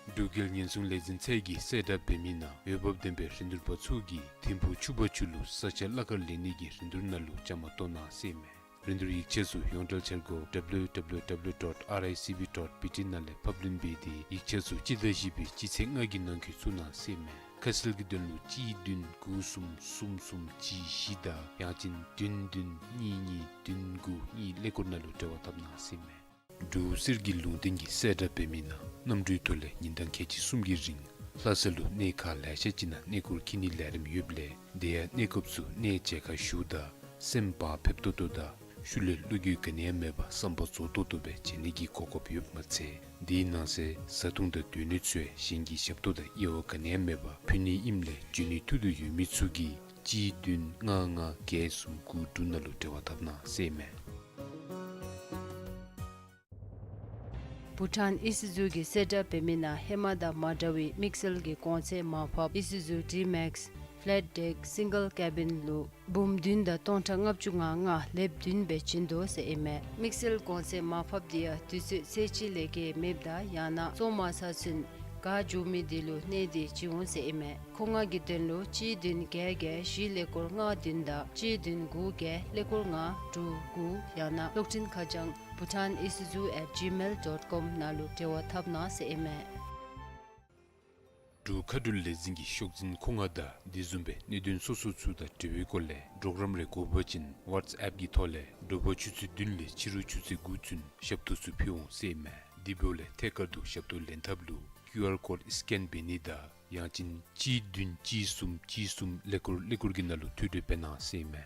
འབྲུག་རྒྱལ་ཉེན་སྲུང་ལས་འཛིན་ཚད་ཀྱི་གསལ་བསྒྲགས་འབད་མི་ནང་འོས་འབབ་ལྡན་པའི་རིན་བསྡུར་པ་ཚུ་གིས་ཐིམ་ཕུག་ཕྱུག་པ་ཆུ་ལུ་ས་ཆ་གླ་ཁར་ལེན་ནི་གི་རིན་བསྡུར་ནང་ལུ་བཅའ་མར་གཏོགས་གནང་ཟེར་ཨིན་མས། རིན་བསྡུར་ཡིག་ཆ་ཚུ་ཡོངས་འབྲེལ་འཆར་སྒོ་W W W dot R I C B dot B T ནང་ལས་ཕབ་ལེན་འབད་དེ་ཡིག་ཆ་ཚུ་སྤྱི་ཟླ་བཞི་པའི་སྤྱི་ཚེས་ལྔ་གི་ནང་འཁོད་བཙུགས་གནང་ཟེར་ཨིན་མས། ཁ་གསལ་གྱི་དོན་ལུ་གཅིག་བདུན་དགུ་གསུམ་གསུམ་གསུམ་གཅིག་བཞི་དང་ཡང་ཅིན་བདུན་བདུན་གཉིས་གཉིས་བདུན་དགུ་གཉིས་ཀླད་ཀོར་ནང་ལུ་འབྲེལ་བ་འཐབ་གནང་ཟེར་ཨིན་མས། འབྲུག་གསེར་གྱི་ལུང་བསྟན་གྱི་གསལ་བསྒྲགས་འབད་མི་ནང་གནམ་གྲུའི་ཐོག་ལས་ཉིན་གྲངས་ཁལ་གཅིག་གསུམ་གྱི་རིང་ལྷ་ས་ལུ་གནས་ཁག་ལེ་ཤ་ཅིག་ནང་གནས་སྐོར་འཁྱིད་ནིའི་ལས་རིམ་ཡོདཔ་ལས་དེ་ཡང་གནས་སྐབས་སུ་གནས་མཇལ་ཁ་ཞུཝ་ད་སེམས་བག་ཕེབས་ཏོག་ཏོ་དང་ཤུལ་ལས་བློ་འགྱོད་ག་ནི་ཡང་མེད་པར་བསམ་པ་རྫོགས་ཏོག་ཏོ་སྦེ་མཇལ་ནི་གི་གོ་སྐབས་ཡོདཔ་མ་ཚད་དེའི་ནང་གསེས་བཟའ་འཐུང་དང་སྡོད་གནས་ཚུ་ཡང་གཞན་གྱི་ཞབས་ཏོག་དང་དབྱེ་བ་ག་ནི་ཡང་མེད་པར་ཕུལ་ནི་ཨིནམ་ལས་འབྱོན་ནི་ཐུགས་འདོད་ཡོད་མི་ཚུ་གིས་གཅིག་བདུན་ལྔ་ལྔ་བརྒྱད་གསུམ་དགུ་དྲུག་ནང་ལུ་འབྲེལ་བ་འཐབ་གནང་ཟེར་ཨིན་མས། བྷུ་ཊཱན་ཨི་སི་ཛུ་གི་གསལ་བསྒྲགས་འབད་མི་ནང་ཧེ་མ་དང་མ་འདྲ་བའི་དམིགས་བསལ་གྱི་གོང་ཚད་མར་ཕབ་ཨི་སི་ཛུ་ཌི་མེག་སི་ཕེ་ལེཊ་ཌེཀ་སིང་གལ་ཀེ་བིན་ལུ་འབུམ་བདུན་དང་སྟོང་ཕྲག་ལྔ་བཅུ་ང་ལྔ་ལེབ་བདུན་སྦེ་བྱིན་དོ་ཟེར་ཨིན་མས། དམིགས་བསལ་གོང་ཚད་མར་ཕབ་དེ་ཡང་དུས་ཚོད་ཚེས་གཅིག་ལས་བརྒལ་མེདཔ་དང་ཡང་ན་བཙོང་མ་ཚར་ཚུན་ག་འགྱོ་མི་དེ་ལུ་གནས་དེ་བྱིན་འོང་ཟེར་ཨིན་མས། མཁོ་མངགས་ཀྱི་དོན་ལུ་གཅིག་བདུན་བརྒྱད་བརྒྱད་བཞི་ཀླད་ཀོར་ལྔ་བདུན་དང་གཅིག་བདུན་དགུ་བརྒྱད་ཀླད་ཀོར་ལྔ་དྲུག་དགུ་ཡང་ན་གློག་འཕྲིན་ཁ་བྱང་bhutanisuzu at gmail dot com ནང་ལུ་འབྲེལ་བ་འཐབ་གནང་ཟེར་ཨིན་མས། འབྲུག་མཁའ་འགྲུལ་ལས་འཛིན་གྱི་ཤོག་འཛིན་མཁོ་མངགས་དང་དེ་བཟུམ་སྦེ་གནད་དོན་སོ་སོ་ཚུ་དང་འབྲེལ་བའི་སྐོར་ལས་གྲོགས་རམ་རེ་དགོ་པ་ཅིན་ཝཊས་ཨེཔ་གི་ཐོག་ལས་དྲོ་པ་ཆུ་ཚོད་བདུན་ལས་ཕྱི་རུ་ཆུ་ཚོད་དགུ་ཚུན་ཞབས་ཏོག་ཚུ་ཕུལ་འོང་ཟེར་ཨིན་མས། དེ་འབདཝ་ལས་ཐད་ཀར་དུ་ཞབས་ཏོག་ལེན་ཐབས་ལུ་ཀིའུ་ཨར་ཀོཌ་སི་ཀེན་འབད་ནི་དང་ཡང་ཅིན་གཅིག་བདུན་གཅིག་གསུམ་གཅིག་གསུམ་ཀླད་ཀོར་ཀླད་ཀོར་གྱི་ནང་ལུ་ཐོ་འགོད་འབད་གནང་ཟེར་ཨིན་མས།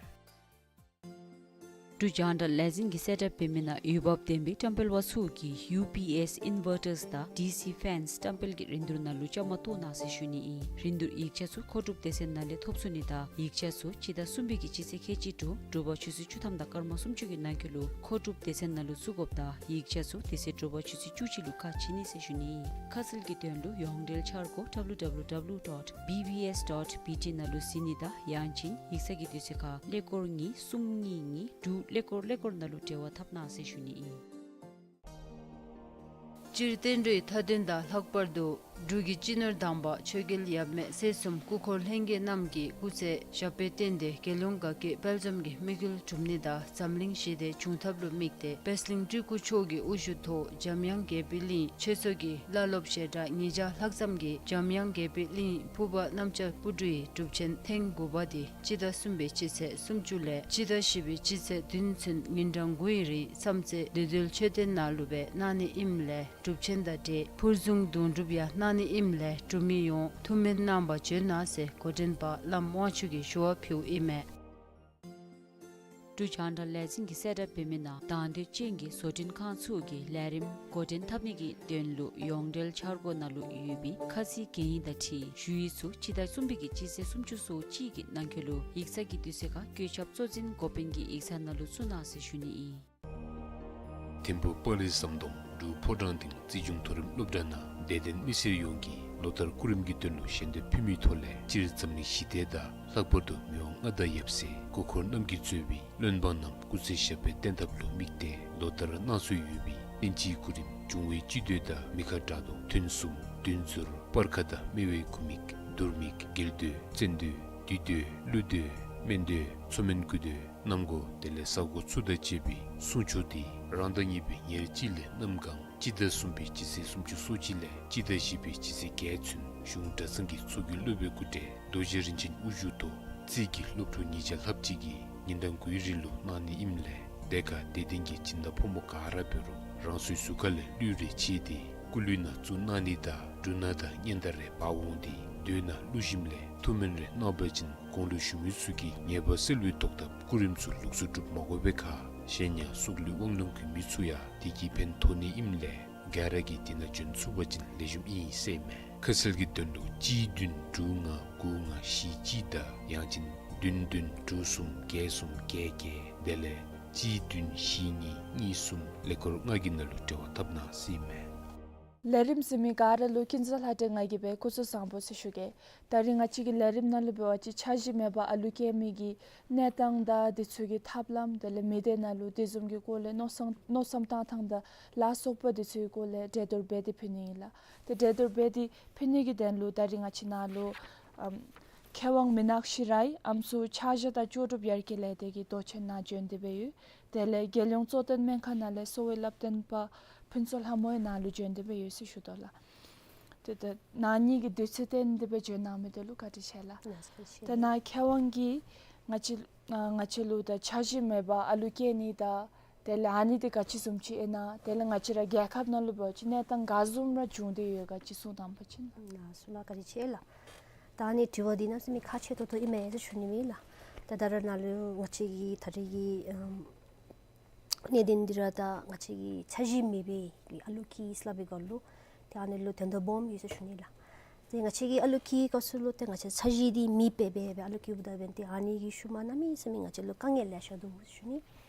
འབྲུག་རྒྱང་བསྒྲགས་ལས་འཛིན་གྱིས་གསལ་བསྒྲགས་འབད་མི་ནང་འོས་འབབ་ལྡན་པའི་བཀྲམ་སྤེལ་བ་ཚུ་གིས་ཡུ་པི་ཨེསི་ཨིན་ཝར་ཊརསི་དང་ཌི་སི་ཕེནསི་བཀྲམ་སྤེལ་གྱི་རིན་བསྡུར་ནང་ལུ་བཅའ་མར་གཏོགས་གནང་ཟེར་ཞུ་ནི་ཨིན། རིན་བསྡུར་ཡིག་ཆ་ཚུ་མཁོ་སྒྲུབ་སྡེ་ཚན་ནང་ལས་ཐོབ་ཚུགས་ནི་དང་ཡིག་ཆ་ཚུ་སྤྱི་ཟླ་གསུམ་པའི་གི་སྤྱི་ཚེས་ཁལ་གཅིག་དྲུག་དྲོ་པ་ཆུ་ཚོད་བཅུ་ཐམ་དང་སྐར་མ་སུམ་ཅུ་གི་ནང་འཁོད་ལུ་མཁོ་སྒྲུབ་སྡེ་ཚན་ནང་ལུ་བཙུགས་དགོཔ་དང་ཡིག་ཆ་ཚུ་དེ་ཚེ་དྲོ་པ་ཆུ་ཚོད་བཅུ་གཅིག་ལུ་ཁ་ཕྱེ་ནི་ཟེར་ཞུ་ནི་ཨིན། ཁ་གསལ་གྱི་དོན་ལུ་ཡོངས་འབྲེལ་འཆར་སྒོ་W W W dot B B S dot B T ནང་ལུ་གཟིགས་ནི་དང་ཡང་ཅིན་ཡིག་ཚང་གི་དུས་ཚོད་ཁར་ཀླད་ཀོར་གཉིས་གསུམ་གཉིས་གཉིས་དྲུག་ཀླད་ཀོར་ཀླད་ཀོར་ནང་ལུ་འབྲེལ་བ་འཐབ་གནང་ཟེར་ཞུ་ནི་ཨིན། སྤྱིར་བསྟན་འགྲོའི་མཐའ་དོན་དང་ལྷག་པར་དུ་འབྲུག་གི་སྤྱི་ནོར་དམ་པ་ཆོས་རྒྱལ་ཡབ་མེས་སྲས་གསུམ་སྐུ་འཁོར་ལྷན་རྒྱས་རྣམས་ཀྱི་སྐུ་ཚེ་ཞབས་པད་བརྟན་ཏེ་རྒྱལ་ཡོངས་དགའ་སྐྱིད་དཔལ་འཛོམས་ཀྱི་དམིགས་ཡུལ་འགྲུབ་ནི་དང་འཛམ་གླིང་ཞི་བདེ་འབྱུང་ཐབས་ལུ་དམིགས་ཏེ་པད་གླིང་སྤྲུལ་སྐུ་མཆོག་གི་དབུ་བཞུགས་ཐོག་འཇམ་དབྱངས་དགྱེས་པའི་གླིང་ཆོས་ཚོགས་ཀྱི་བླ་སློབ་ཞལ་གྲངས་ཉིས་བརྒྱ་ལྷག་ཙམ་གྱིས་འཇམ་དབྱངས་དགྱེས་པའི་གླིང་ཕུར་པ་གནམ་ལྕགས་སྤུ་གྲིའི་སྒྲུབ་ཆེན་ཐེངས་དགུ་པ་དེ་སྤྱི་ཟླ་གསུམ་པའི་སྤྱི་ཚེས་སུམ་ཅུ་ལས་སྤྱི་ཟླ་བཞི་པའི་སྤྱི་ཚེས་བདུན་ཚུན་ཉིན་གྲངས་དགུའི་རིང་བསམ་རྩེ་བདེ་སྡོད་མཆོད་རྟེན་ནང་ལུ་སྦེ་གནང་ནི་ཨིནམ་ལས་སྒྲུབ་ཆེན་དང་འབྲེལ་ཕུར་བཟུང་དུང་སྒྲུབ་ཡང་གནང་ནི་ཨིནམ་ལས་འབྲུག་མི་ཡོངས་ཐུགས་སྨོན་གནང་བར་བྱོན་གནང་ཟེར་འགོ་འདྲེན་པ་བླམ་དབང་ཕྱུག་གིས་ཞུ་བ་ཕུལཝ་ཨིན་མས། འབྲུག་རྒྱང་བསྒྲགས་ལས་འཛིན་གྱིས་གསལ་བསྒྲགས་འབད་མི་ནང་དང་འདོད་ཅན་གྱི་བཟོ་སྐྲུན་ཁང་ཚུ་གིས་ལས་རིམ་འགོ་འདྲེན་འཐབ་ནི་གི་དོན་ལུ་ཡོངས་འབྲེལ་འཆར་སྒོ་ནང་ལུ་ཡོད་པའི་ཁ་ཚིག་གན་ཡིག་དང་འཁྲིལ་ཞུ་ཡིག་ཚུ་སྤྱི་ཟླ་གསུམ་པའི་གི་སྤྱི་ཚེས་སུམ་ཅུ་སོ་གཅིག་གི་ནང་འཁོད་ལུ་ཡིག་ཚང་གི་དུས་ཚོད་ཁར་བཀོད་ཁྱབ་གཙོ་འཛིན་འགོ་དཔོན་གྱི་ཡིག་ཚང་ནང་ལུ་བཙུགས་གནང་ཟེར་ཞུ་ནི་ཨིན། ཐིམ་ཕུག་དཔའ་རིས་ཟམ་གདོང་འབྲུག་ཕོ་བྲང་སྡིངས་རྩིས་གཞུང་མཐོ་རིམ་སློབ་གྲྭ་ནང་དད་ལྡན་མི་སེར་ཡོངས་ཀྱིས་ལོ་ལྟར་སྐུ་རིམ་གྱི་དོན་ལུ་ཞལ་འདེབས་ཕུལ་མིའི་ཐོག་ལས་སྤྱིར་འཛམ་གླིང་ཞི་བདེ་དང་ལྷག་པར་དུ་མི་དབང་མངའ་བདག་ཡབ་སྲས་སྐུ་འཁོར་རྣམ་རྒྱལ་གཙོས་པའི་བློན་འབངས་རྣམས་སྐུ་ཚེ་ཞབས་པད་བརྟན་ཐབས་ལུ་དམིགས་ཏེ་ལོ་ལྟར་གནང་སྲོལ་ཡོད་པའི་དབྱིན་ཇིའི་སྐུ་རིམ་འབྱུང་བའི་སྤྱི་མདོས་དང་མི་ཁ་དགྲ་གདོང་ཐུན་གསུམ་བདུད་འཛོར་སྤར་ཁ་དང་སྨེ་བའི་སྐུ་མིག་དུར་མིག་རྒྱལ་མདོས་བཙན་མདོས་བདུད་མདོས་ཀླུ་མདོས་སྨན་མདོས་མཚོ་སྨན་དགུ་མདོས་གནམ་སྒོ་དེ་ལས་ས་སྒོ་ཚུ་དང་བཅས་པའི་སྲུང་མཆོག་འདི་རང་ཟླ་གཉིས་པའི་ཉེར་གཅིག་ལས་གནམ་གང་སྤྱི་ཟླ་གསུམ་པའི་སྤྱི་ཚེས་སུམ་ཅུ་སོ་གཅིག་ལས་སྤྱི་ཟླ་བཞི་པའི་སྤྱི་ཚེས་བརྒྱད་ཚུན་གཞུང་གྲྭ་ཚང་གི་ཚོགས་ཀྱི་སློབ་དཔོན་སྐུ་བགྲེས་རྡོ་རྗེ་རིན་ཆེན་དབུ་བཞུགས་ཐོག་རྩིས་ཀྱི་སློབ་ཕྲུག་ཉིས་བརྒྱ་ལྷགཔ་ཅིག་གིས་ཉིན་གྲངས་དགུའི་རིང་ལུ་གནང་ནི་ཨིནམ་ལས་དེ་ཁར་དད་ལྡན་གྱི་སྦྱིན་བདག་ཕོ་མོ་ག་ར་འབད་རུང་རང་སོའི་གཟུགས་ཁ་ལས་གླུད་རེ་ཕྱེ་སྟེ་སྐུ་གླུད་ནང་བཙུགས་གནང་ནི་དང་འབྲུ་སྣ་དང་སྙན་དར་རེ་འབག་འོང་སྟེ་མདོས་ནང་བླུགས་ཞིནམ་ལས་ཐུགས་སྨོན་རེ་གནང་བ་ཅིན་གོང་ལུ་ཞུ་མི་ཚུ་གི་ཉེས་པ་སེལ་བའི་ཐོག་ཐབ་སྐུ་རིམ་ཚུ་ལོགས་སུ་སྒྲུབ་མ་དགོ་པའི་ཁར་གཞན་ཡང་སྲོག་ལུས་དབང་ལུང་གི་མི་ཚུ་ཡང་དེ་གིས་ཕན་ཐོགས་ནི་ཨིནམ་ལས་ག་ར་གིས་དེ་ནང་བྱོན་ཚུགས་པ་ཅིན་ལེགས་ཤོམ་ཨིན་ཟེར་ཨིན་མས། ཁ་གསལ་གྱི་དོན་ལུ་གཅིག་བདུན་དྲུག་ལྔ་དགུ་ལྔ་བཞི་གཅིག་དང་ཡང་ཅིན་བདུན་བདུན་དྲུག་གསུམ་བརྒྱད་གསུམ་བརྒྱད་བརྒྱད་དེ་ལས་གཅིག་བདུན་བཞི་གཉིས་གཉིས་གསུམ་ཀླད་ཀོར་ལྔ་གི་ནང་ལུ་འབྲེལ་བ་འཐབ་གནང་ཟེར་ཨིན་མས། ལས་རིམ་གཟིགས་མི་ག་ར་ལུ་ཀུན་བཟང་ལྷ་སྒྲོན་ང་གིས་སྦེ་སྐུ་གཟུགས་བཟང་པོ་ཟེར་ཞུ་གེ། ད་རིས་ང་བཅས་ཀྱི་ལས་རིམ་ནང་ལུ་འབད་བ་ཅིན་འཆར་གཞི་མེད་པར་ཨ་ལུ་སྐྱེ་མི་གི་གནས་སྟངས་དང་དེ་ཚུ་གི་ཐབས་ལམ་དེ་ལས་མི་སྡེ་ནང་ལུ་དེ་བཟུམ་གྱི་སྐོར་ལས་མནོ་བསམ་མནོ་བསམ་བཏང་ཐངས་དང་ལ་སོགས་པ་དེ་ཚུ་གི་སྐོར་ལས་གྲོས་བསྡུར་འབད་དེ་ཕུལ་ནི་ཨིན་ལགས། ཏེ་གྲོས་བསྡུར་འབད་དེ་ཕུལ་ནི་གི་དོན་ལུ་ད་རིས་ང་བཅས་ནཱ་ལུ་ཨམ་མཁས་དབང་མི་ནག་ཤི་ར་ཡི་ཨམ་སྲུ་ཕྱག་བཞེས་དང་ལྕོགས་གྲུབ་ཡར་རྒྱས་ལས་སྡེ་གི་མདོ་ཆེན་ནང་བྱོན་ཏེ་སྦེ་ཡོད། དེ་ལས་རྒྱལ་ཡོངས་གཙོ་བསྟེན་སྨན་ཁང་ནང་ལས་གསོ་བའི་བསླབ་སྟོན་པ་ཕུན་ཚོགས་ལྷ་མོ་ཡང་ནཱ་ལུ་བྱོན་ཏེ་སྦེ་ཡོད་ཟེར་ཞུ་དོ་ལགས། ཏེ་ད་ནཱ་གཉིས་ཀྱིས་དུས་ཚོད་བཏོན་ཏེ་སྦེ་བྱོན་གནང་མི་དེ་ལུ་བཀའ་དྲིན་ཆེ་ལགས། ལགས་སོ། ཏེ་ནཱ་མཁས་དབང་གིས་ང་བཅས་ང་བཅས་ལུ་ད་འཆར་གཞི་མེད་པར་ཨ་ལུ་སྐྱེ་ནི་དང་དེ་ལས་ཨ་ནི་འདི་ག་ཅི་བཟུམ་ཅིག་ཨིན་ན་དེ་ལས་ང་བཅས་ར་རྒྱལ་ཁབ་ནང་ལུ་འབད་བ་ཅིན་གནས་སྟངས་ག་བཟུམ་ར་བྱུང་སྟེ་ཡོད་ག་ཅིག་གསུང་དང་པ་ཅིན། ལགས་སོ་ལགས། བཀའ་དྲིན་ཆེ་ལགས། ད་ཨ་ནི་དྲི་བ་འདི་གནམ་མེད་ས་མེད་ཁག་ཆེ་ཏོག་ཏོ་ཨིན་མས་ཟེར་ཞུ་ནི་ཨིན་ལགས། ད་ད་རེས་ནཱ་ལུ་ང་བཅས་ཀྱི་ད་རེས་ཀྱི་ཨམ་གནད་དོན་འདི་ར་ད་ང་བཅས་ཀྱི་འཆར་གཞི་མེད་པའི་ཨ་ལུ་སྐྱེས་སླབ་པའི་སྐོར་ལུ་ཏེ་ཨ་ནི་ལུ་དོན་དག་སྦོམ་ཡོད་ཟེར་ཞུ་ནི་ལགས། ཏེ་ང་བཅས་ཀྱི་ཨ་ལུ་སྐྱེས་སྐབས་སུ་ལུ་ཏེ་ང་བཅས་འཆར་གཞི་འདི་མེད་པར་སྦེ་སྦེ་ཨ་ལུ་སྐྱེཝ་ད་འབདན་ཏེ་ཨ་ནི་གི་ཤུལ་མ་གནམ་མེད་ས་མེད་ང་བཅས་ལུ་དཀའ་ངལ་ལེ་ཤ་འདུག་ཟེར་ཞུ་ནི།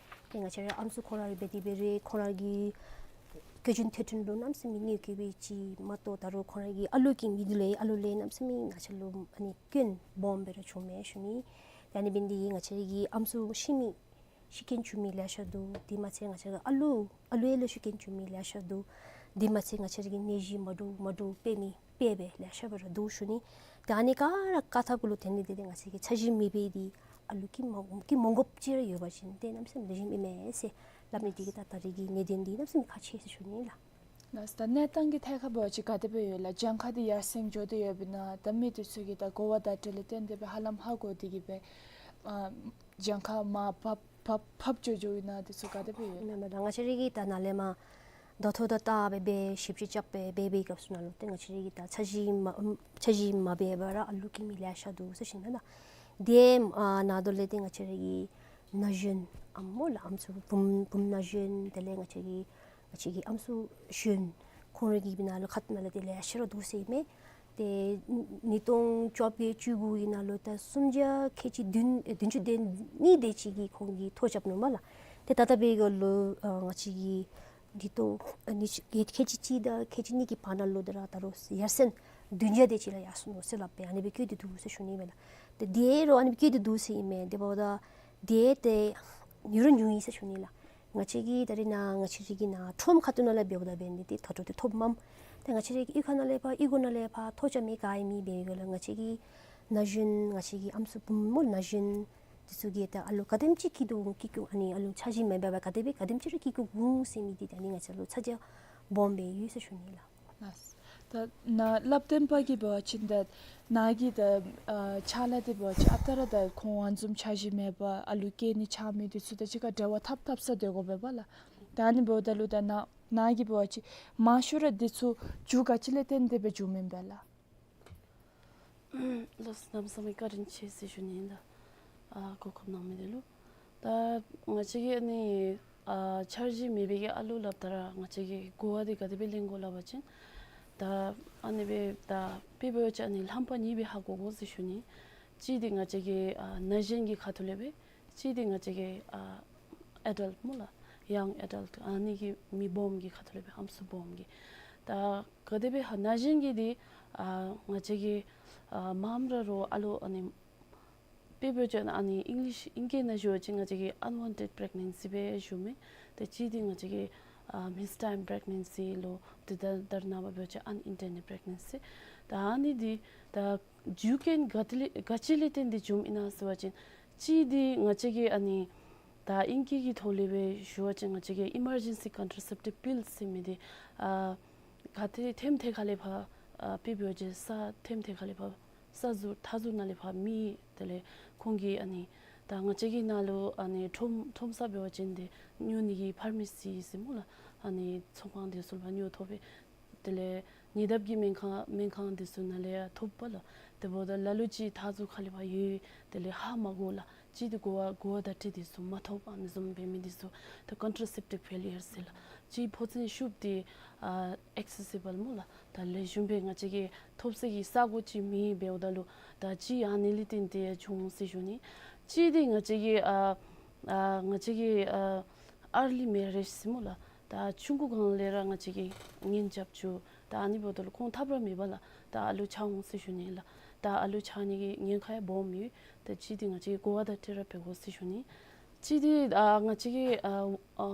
ཏེ་ང་བཅས་ར་ཨམ་སྲུ་ཁོང་ར་ར་འབད་དེ་འབད་རུང་ཁོང་ར་གི་སྐྱོན་བརྗོད་ཐེར་འདོན་ལུ་གནམ་མེད་ས་མེད་གནོད་སྐྱེལ་བའི་ཅིག་མ་གཏོགས་ད་རུང་ཁོང་ར་གི་ཨ་ལུ་གི་མི་འདི་ལས་ཨ་ལུ་ལས་གནམ་མེད་ས་མེད་ང་བཅས་ལུ་ཨ་ནི་སྐྱོན་སྦོམ་སྦེ་ར་བྱུང་མས་ཞུ་ནི། ཏེ་ཨ་ནི་འབདན་འདི་ང་བཅས་ར་གི་ཨམ་སྲུ་ཤི་མི་ཤི་རྐྱེན་བྱུང་མི་ལེ་ཤ་འདུག། དེ་མ་ཚད་ང་བཅས་ར་གི་ཨ་ལུ་ཨ་ལུ་ཡང་ལུ་ཤི་རྐྱེན་བྱུང་མི་ལེ་ཤ་འདུག། དེ་མ་ཚད་ང་བཅས་ར་གི་ནད་གཞི་མ་འདྲཝ་མ་འདྲཝ་འབད་མི་འབད་སྦེ་ལེ་ཤ་སྦེ་ར་འདུག་ཞུ་ནི། ཏེ་ཨ་ནི་ག་ར་བཀག་ཐབས་གུ་ལུ་དེ་ནི་དེ་ཏེ་ང་བཅས་ཀྱི་འཆར་གཞི་མེད་པའི་འདི་ཨ་ལུ་སྐྱེ་མ་སྐྱེ་མ་དགོཔ་ཅིག་ར་ཡོད་པ་ཅིན་ཏེ་གནམ་མེད་ས་མེད་ལེགས་ཤོམ་ཨིན་མས་ཟེར་སླབ་ནི་འདི་གིས་ད་ད་རེས་ཀྱི་གནད་དོན་འདི་གནམ་མེད་ས་མེད་ཁག་ཆེ་ཟེར་ཞུ་ནི་ལགས། ལགས་སོ། ད་གནས་སྟངས་ཀྱི་ཐད་ཁར་འབད་བ་ཅིན་ག་དེ་སྦེ་ཡོད་ལགས། གྱངས་ཁ་འདི་ཡར་སེང་འགྱོ་སྟེ་ཡོདཔ་ཨིན་ན། ད་མི་འདི་ཚུ་གིས་ད་གོ་བ་དང་འབྲེལ་ཏེ་བཏོན་ཏེ་སྦེ་ཧ་ལམ་ཧ་གོ་སྟེ་གིས་སྦེ་ཨ་གྱངས་ཁ་མར་ཕབ་ཕབ་ཕབ་འགྱོ་འགྱོཝ་ཨིན་ན་འདི་ཚུ་ག་དེ་སྦེ་ཡོད་ལགས། མེན་མེན་ད་ང་བཅས་ར་གིས་ད་ནཱ་ལས་མར་ད་ལྟོ་ད་ལྟ་སྦེ་སྦེ་ཞིབ་དཔྱད་རྐྱབ་སྦེ་འབད་བའི་སྐབས་སུ་ནང་ལུ་ཏེ་ང་བཅས་ར་གིས་ད་འཆར་གཞི་མ་འཆར་གཞི་མ་འབད་བར་ར་ཨ་ལུ་སྐྱེ་མི་ལེ་ཤ་འདུག་ཟེར་ཞུ་ནི་ད། དེ་ཨ་ནང་དོག་ལས་ཏེ་ང་བཅས་ར་གིས་ ན་གཞོན་ཨམ་སྨོ་ལགས། ཨམ་སྲུ་བུམོ་བུམོ་ན་གཞོན་དེ་ལས་ང་བཅས་ཀྱི་ང་བཅས་ཀྱི་ཨམ་སྲུ་གཞོན་ཁོང་རའི་གི་ནང་ལུ་ཁ་ཐུག་ནང་ལས་དེ་ལེ་ཤ་ར་འདུག་ཟེར་ཨིན་མས། ཏེ་ཉིས་སྟོང་བཅོ་བརྒྱད་བཅུ་དགུ་གི་ནང་ལུ་ད་སུམ་བརྒྱ་ཁལ་གཅིག་བདུན་ཨེ་བདུན་ཅུ་དོན་གཉིས་དེ་ཅིག་གིས་ཁོང་གིས་ཐོ་རྐྱབ་ནུག་སྨོ་ལགས། ཏེ་ད་ལྟོ་འབད་བའི་སྐབས་ལུ་ཨ་ང་བཅས་ཀྱི་ཉིས་སྟོང་ཨ་ནི་ཁལ་གཅིག་གཅིག་དང་ཁལ་གཅིག་གཉིས་ཀྱི་བར་ན་ལུ་ད་ར་ད་རུང་ཡར་སེང་བདུན་བརྒྱ་དེ་ཅིག་ལུ་ཡར་སོང་ནུག་ཟེར་སླབ་སྦེ་ཨ་ནི་སྦེ་བཀོད་དེ་འདུག་ཟེར་ཞུ་ནི་ཨིན་མས་ལགས། ཏེ་དེ་རུང་ཨ་ནི་སྦེ་བཀོད་དེ་འདུག་ཟེར་ཨིན་མས། དེ་འབདཝ་ད་དེ་ཏེ་ཉུང་རུང་ཉུང་ཡི་ཟེར་ཞུ་ནི་ལགས། ང་བཅས་ཀྱི་ད་རེས་ནཱ་ང་བཅས་རའི་གི་ནཱ་ཁྲོམ་ཁ་ཐུག་ནང་ལས་འབདཝ་ད་འབད་ནི་དེ་ཐོ་ཐོ་དེ་ཐོབ་མས། ཏེ་ང་བཅས་རའི་གི་གཡུས་ཁ་ནང་ལས་ཕར་གཡུས་སྒོ་ནང་ལས་ཕར་ཐོ་རྐྱབ་མི་ག་ཨིན་མི་འབད་བའི་སྐབས་ལུ་ང་བཅས་ཀྱི་ན་གཞོན་ང་བཅས་ཀྱི་ཨམ་སྲུ་བུམོ་ན་གཞོན་དེ་ཚུ་གིས་ད་ཨ་ལུ་ག་དེམ་ཅིག་སྐྱིད་སྡུག་སྐྱིད་སྡུག་ཨ་ནི་ཨ་ལུ་འཆར་གཞི་མེད་པར་ག་དེ་སྦེ་ག་དེམ་ཅིག་ར་སྐྱིད་སྡུག་འོང་ཟེར་མི་འདི་ད་ཨ་ནི་ང་བཅས་ལུ་ཚ་གྱང་སྦོམ་སྦེ་ཡོད་ཟེར་ཞུ་ནི་ལགས། ལགས། ད་ནཱ་བསླབ་སྟོན་པ་གིས་འབད་བ་ཅིན་ད་ནཱ་གི་ད་ཨ་ཕྱག་ལཱ་འདི་འབད་བ་ཅིན་ཨ་རྟག་ར་ད་ཁོང་ཨ་ནི་བཟུམ་འཆར་གཞི་མེད་པར་ཨ་ལུ་སྐྱེ་ནི་ཆགས་མི་འདི་ཚུ་དང་གཅིག་ཁར་འབྲེལ་བ་འཐབ་འཐབ་ས་སྡོད་དགོ་པས་པ་ལགས། ད་ཨ་ནི་འབདཝ་ད་ལུ་ད་ནཱ་ནཱ་གིས་འབད་བ་ཅིན་མང་ཤོས་ར་འདི་ཚུ་རྒྱུ་ག་ཅི་ལས་བརྟེན་ཏེ་སྦེ་བྱུངམ་ཨིན་པས་ལགས། ལགས་སོ། གནམ་མེད་ས་མེད་བཀའ་དྲིན་ཆེ་ཟེར་ཞུ་ནི་ཨིན་ལགས། ཨ་གོ་སྐབས་གནང་མི་འདི་ལུ། ད་ང་བཅས་ཀྱི་ཨ་ནི་ཨ་འཆར་གཞི་མེད་པའི་གི་ཨ་ལུ་སླབ་ད་ར་ང་བཅས་ཀྱིས་གོ་བ་འདི་ག་དེ་སྦེ་ལེན་དགོ་སླབ་པ་ཅིན་ད་ཨ་ནི་སྦེ་ད་དཔེ་འབད་བ་ཅིན་ཨ་ནི་རྣམ་པ་གཉིས་སྦེ་ཧ་གོ་དགོ་ཟེར་ཞུ་ནི། གཅིག་འདི་ང་བཅས་ཀྱི་ཨ་ན་གཞོན་གྱི་ཁ་ཐུག་ལས་སྦེ་གཅིག་འདི་ང་བཅས་ཀྱི་ཨ་ཨེ་ཌལཊ་སྨོ་ལགས། ཡང་ཨེ་ཌལཊ་ཨ་ནི་གི་མི་སྦོམ་གྱི་ཁ་ཐུག་ལས་སྦེ་ཨམ་སྲུ་སྦོམ་གྱི། ད་ག་དེ་སྦེ་ཧ་ན་གཞོན་གྱི་འདི་ཨ་ང་བཅས་ཀྱི་ཨ་མངམ་ར་རོགས་ཨ་ལུ་ཨ་ནི་དཔེ་འབད་བ་ཅིན་ཨ་ནི་ཨིང་ལིཤ་ཨིང་སྐད་ནང་ཞུ་བ་ཅིན་ང་བཅས་ཀྱིས་ཨན་ཝཱན་ཊེཌ་པི་རེག་ནེན་སི་སྦེ་ཞུཝ་མས། ཏེ་གཅིག་འདི་ང་བཅས་ཀྱིས་ཨ་མིས་ཊའིམ་པི་རེག་ནེན་སི་ལོ། ཏེ་ད་ད་རེས་ནངས་པ་འབད་བ་ཅིན་ཨན་ཨིན་ཊེན་ཌེཌ་པི་རེག་ནེན་སི། ད་ཨ་ནི་འདི་ད་རྒྱུ་རྐྱེན་ག་ཏེ་ལས་ག་ཅི་ལས་བརྟེན་ཏེ་བྱུངམ་ཨིན་ན་ཟེར་བ་ཅིན་གཅིག་འདི་ང་བཅས་ཀྱིས་ཨ་ནི་ད་ཨིང་སྐད་ཀྱི་ཐོག་ལས་སྦེ་ཞུ་བ་ཅིན་ང་བཅས་ཀྱིས་ཨི་མར་ཇེན་སི་ཀོན་ཊ་ར་སེབ་ཊིབ་པིལ་ཟེར་མི་འདི་ཨ་ག་ཏེ་ཐེམ་ཐེ་ཁ་ལས་ཕར་ཨ་དཔེ་འབད་བ་ཅིན་ས་ཐེམ་ཐེ་ཁ་ལས་ཕར་ས་ཟུར་མཐའ་ཟུར་ནང་ལས་ཕར་མི་དེ་ལས་ཁོང་གིས་ཨ་ནི་ད་ང་བཅས་ཀྱི་ནང་ལུ་ཨ་ནི་ཁྲོམ་ཁྲོམ་ས་འབད་བ་ཅིན་ཏེ་ཉོ་ནི་གི་ཕར་མ་སི་ཟེར་སྨོ་ལགས། ཨ་ནི་ཚོང་ཁང་འདི་ཚུ་ལས་ཕར་ཉོ་ཐོབ་པས། དེ་ལས་ཉེ་འདབས་ཀྱི་སྨན་ཁང་སྨན་ཁང་འདི་ཚུ་ནང་ལས་ཡང་ཐོབ་པས་ལགས། དེ་འབདཝ་ད་ལ་ལུ་ཅིག་མཐའ་ཟུར་ཁ་ལས་ཕར་ཡོད། དེ་ལས་ཧ་མ་གོ་ལགས། གཅིག་འདི་གོ་བ་གོ་བ་བརྡ་སྤྲོད་འདི་ཚུ་མ་ཐོབ་ཨ་ནི་བཟུམ་འབད་མི་འདི་ཚུ་ད་ཀོན་ཊ་ར་སེབ་ཊིབ་ཕེ་ལི་ཡར་ཟེར་ལགས། གཅིག་ཕོ་མཚན་ཤུབས་འདི་ཨ་ཨེག་སེ་སི་བཱལ་སྨོ་ལགས། ད་ལེགས་ཤོམ་སྦེ་ང་བཅས་ཀྱིས་ཐོབ་ས་གི་ས་གོ་ཅིག་མེད། འབདཝ་ད་ལུ་ད་གཅིག་ཨ་ནི་ལས་བརྟེན་ཏེ་བྱུང་ཟེར་ཞུ་ནི། གཅིག་འདི་ང་བཅས་ཀྱི་ཨ་ཨ་ང་བཅས་ཀྱི་ཨ་ཨར་ལི་མེ་རེཇ་ཟེར་སྨོ་ལགས། ད་ཆུང་ཀུ་སྒང་ལས་ར་ང་བཅས་ཀྱིས་གཉེན་རྐྱབ་བཅུག། ད་ཨ་ནི་འབདཝ་ད་ལུ་ཁོང་ཐབས་ར་མེད་པར་ལགས། ད་ཨ་ལུ་ཆགས་འོང་ཟེར་ཞུ་ནི་ལགས། ད་ཨ་ལུ་ཆགས་ནི་གི་ཉེན་ཁ་ཡང་སྦོམ་ཡོད། ད་གཅིག་འདི་ང་བཅས་ཀྱིས་གོ་བ་བརྡ་སྤྲོད་ར་འབད་དགོ་ཟེར་ཞུ་ནི། གཅིག་འདི་ཨ་ང་བཅས་ཀྱིས་ཨ་ཨ་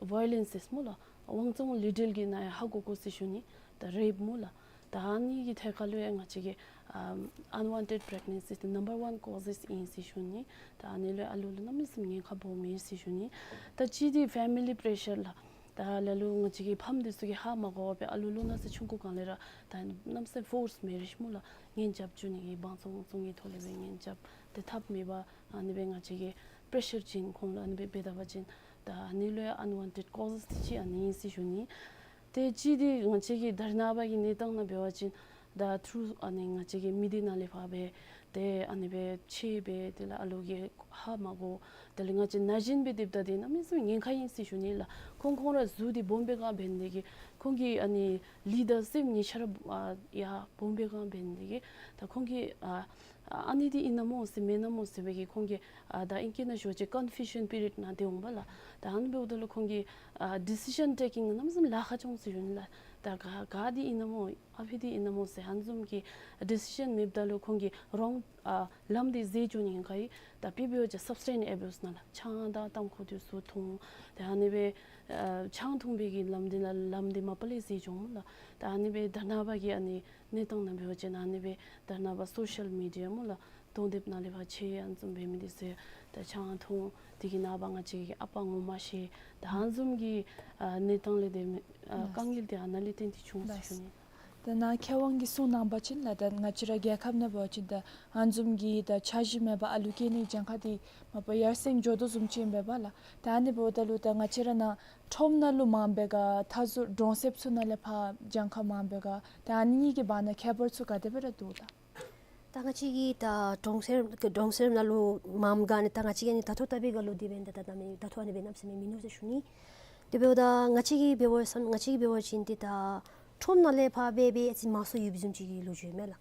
ཝའི་ལེནསི་ཟེར་སྨོ་ལགས། དབང་བཙོང་ལུས་འབྲེལ་གྱི་ནང་ཡང་ཧ་གོ་དགོ་ཟེར་ཞུ་ནི། ད་རེཔ་སྨོ་ལགས། ད་ཨ་ནི་གི་ཐད་ཁར་ལུ་ཡང་ང་བཅས་ཀྱིས་ཨ་ཨན་ཝཱན་ཊེཌ་པི་རེག་ནེན་སི་འདི་ནམ་བར་ཝཱན་ཀོ་ཟེས་ཨིན་ཟེར་ཞུ་ནི། ད་ཨ་ནི་ལུ་ཨ་ལུ་ལུ་གནམ་མེད་ས་མེད་ཉེན་ཁ་སྦོམ་ཨིན་ཟེར་ཞུ་ནི། ད་གཅིག་འདི་ཕེ་མི་ལི་པི་རེ་ཤར་ལགས། ད་ལ་ལུ་ང་བཅས་ཀྱི་ཕམ་འདི་ཚུ་གིས་ཧ་མ་གོ་བར་སྦེ་ཨ་ལུ་ལུ་ནང་ས་ཆུང་ཀུ་སྒང་ལས་ར་ད་གནམ་མེད་ས་མེད་ཕོརསི་མེ་རེཇ་སྨོ་ལགས། གཉེན་རྐྱབ་བཅུག་ནི་གི་དབང་བཙོང་དབང་བཙོང་གི་ཐོག་ལས་སྦེ་གཉེན་རྐྱབ་སྟེ་ཐབས་མེད་པར་ཨ་ནི་སྦེ་ང་བཅས་ཀྱིས་པི་རེ་ཤར་བྱིན་ཁོང་ལུ་ཨ་ནི་སྦེ་འབད་ད་པ་ཅིན་ད་ཨ་ནི་ལུ་ཡང་ཨན་ཝཱན་ཊེཌ་ཀོ་ཟེས་འདི་ཅིག་ཨ་ནི་ཨིན་ཟེར་ཞུ་ནི། ཏེ་གཅིག་འདི་ང་བཅས་ཀྱི་ད་རེས་ནངས་པ་གི་གནས་སྟངས་ནང་འབད་བ་ཅིན་ད་ཐུར་ཨ་ནི་ང་བཅས་ཀྱི་མི་སྡེ་ནང་ལས་ཕར་སྦེ་ཏེ་ཨ་ནི་སྦེ་ཆད་སྦེ་དེ་ལས་ཨ་ལུ་གིས་ཧ་མ་གོ། དེ་ལས་ང་བཅས་ན་གཞོན་སྦེ་སྡོདཔ་ད་འདི་གནམ་མེད་ས་མེད་ཉེན་ཁ་ཨིན་ཟེར་ཞུ་ནི་ལགས། ཁོང་ཁོང་ར་གཟུགས་འདི་སྦོམ་པའི་སྒང་འབད་ནི་དེ་གིས་ཁོང་གི་ཨ་ནི་ལུས་དང་སེམས་གཉིས་ཆ་ར་ཨ་ཡར་སྦོམ་པའི་སྒང་འབད་ནི་དེ་གིས་ད་ཁོང་གིས་ཨ་ཨ་ནི་འདི་ཨིན་ན་སྨོ་ཟེར་མེན་ན་སྨོ་ཟེར་བའི་གི་ཁོང་གིས་ཨ་ད་ཨིང་སྐད་ནང་ཞུ་བ་ཅིན་ཀོན་ཕིའུ་ཤཱན་པི་རི་ཡཌ་ནང་སྡོད་འོང་པ་ལགས། ད་ཨ་ནི་འབདཝ་ད་ལུ་ཁོང་གི་ཨ་ཌི་སི་ཤཱན་ཊེ་ཀིང་གནམ་མེད་ས་མེད་ལཱ་ཁག་བྱུང་ཟེར་ཞུ་ནི་ལགས། ད་ག་ག་འདི་ཨིན་ན་སྨོ་ཨ་ཕི་འདི་ཨིན་ན་སྨོ་ཟེར་ཨ་ནི་བཟུམ་གྱི་ཌི་སི་ཤཱན་མེདཔ་ད་ལུ་ཁོང་གིས་རོང་ཨ་ལམ་འདི་འཛེགས་འགྱོ་ནི་ཨིན་ག་ཨིན། ད་དཔེ་འབད་བ་ཅིན་སབ་སི་ཊེནསི་ཨེ་བིའུསི་ནང་ལགས། ཆང་དང་ཏམ་ཁུ་འདི་ཚུ་འཐུང་། ཏེ་ཨ་ནི་སྦེ་ཨ་ཆང་འཐུང་པའི་གི་ལམ་འདི་ནང་ལམ་འདི་མ་པ་ལས་འཛེགས་འགྱོ་སྨོ་ལགས། ད་ཨ་ནི་སྦེ་ད་རེས་ནངས་པ་གི་ཨ་ནི་གནས་སྟངས་ནང་འབད་བ་ཅིན་ཨ་ནི་སྦེ་ད་རེས་ནངས་པ་སོ་ཤཱལ་མི་ཌི་ཡ་སྨོ་ལགས། གདོང་དེབ་ནང་ལས་ཕར་ཆད་ཨ་ནི་བཟུམ་འབད་མི་འདི་ཚུ་ད་ཆང་འཐུང་། དེ་གི་ནངས་པ་ང་བཅས་ཀྱི་ཨ་པ་ངོ་མ་ཤེས། ད་ཨ་ནི་བཟུམ་གྱི་ཨ་གནས་སྟངས་ལས་འདི་མི་ཨ་ལགས། དཀའ་ངལ་འདི་ཨ་ནཱ་ལས་བརྟེན་ཏེ་བྱུང་ཟེར་ཞུ་ནི། ད་ནཱ་མཁས་དབང་གིས་གསུངས་གནང་བ་ཅིན་ལགས། ད་ང་བཅས་ར་རྒྱལ་ཁབ་ནང་འབད་བ་ཅིན་ད་ཨ་ནི་བཟུམ་གྱི་ད་འཆར་གཞི་མེད་པར་ཨ་ལུ་སྐྱེ་ནི་གྱངས་ཁ་འདི་མ་པ་ཡར་སེང་འགྱོ་དོ་བཟུམ་ཅིག་ཨིན་པས་པ་ལགས། ད་ཨ་ནི་འབདཝ་ད་ལུ་ད་ང་བཅས་ར་ནཱ་ཁྲོམ་ནང་ལུ་མངམ་པས་ག་མཐའ་ཟུར་གྲོང་གསེབ་ཚུ་ནང་ལས་ཕར་གྱངས་ཁ་མངམ་པས་ག་ད་ཨ་ནི་གཉིས་ཀྱི་བར་ན་ཁྱད་པར་ཚུ་ག་དེ་སྦེ་ར་འདུག་ལགས། ད་ང་བཅས་ཀྱི་ད་གྲོང་གསེབ་གྲོང་གསེབ་ནང་ལུ་མངམ་ག་ནི་ད་ང་བཅས་ཀྱི་ནི་ད་ལྟོ་བལྟ་བའི་སྒང་ལུ་དེ་འབདན་ད་ད་ད་མི་ད་ལྟོ་ཨ་ནི་སྦེ་གནམ་མེད་ས་མེད་མིན་ནུག་ཟེར་ཞུ་ནི། དེ་འབདཝ་ད་ང་བཅས་ཀྱིས་འབད་བ་ཅིན་ང་བཅས་ཀྱིས་འབད་བ་ཅིན་ཏེ་ད་ཁྲོམ་ནང་ལས་ཕར་འབད་འབད་ཨ་ཙི་མང་སུ་ཡོདཔ་བཟུམ་ཅིག་གི་ལོ་རྒྱུས་མས་ལགས།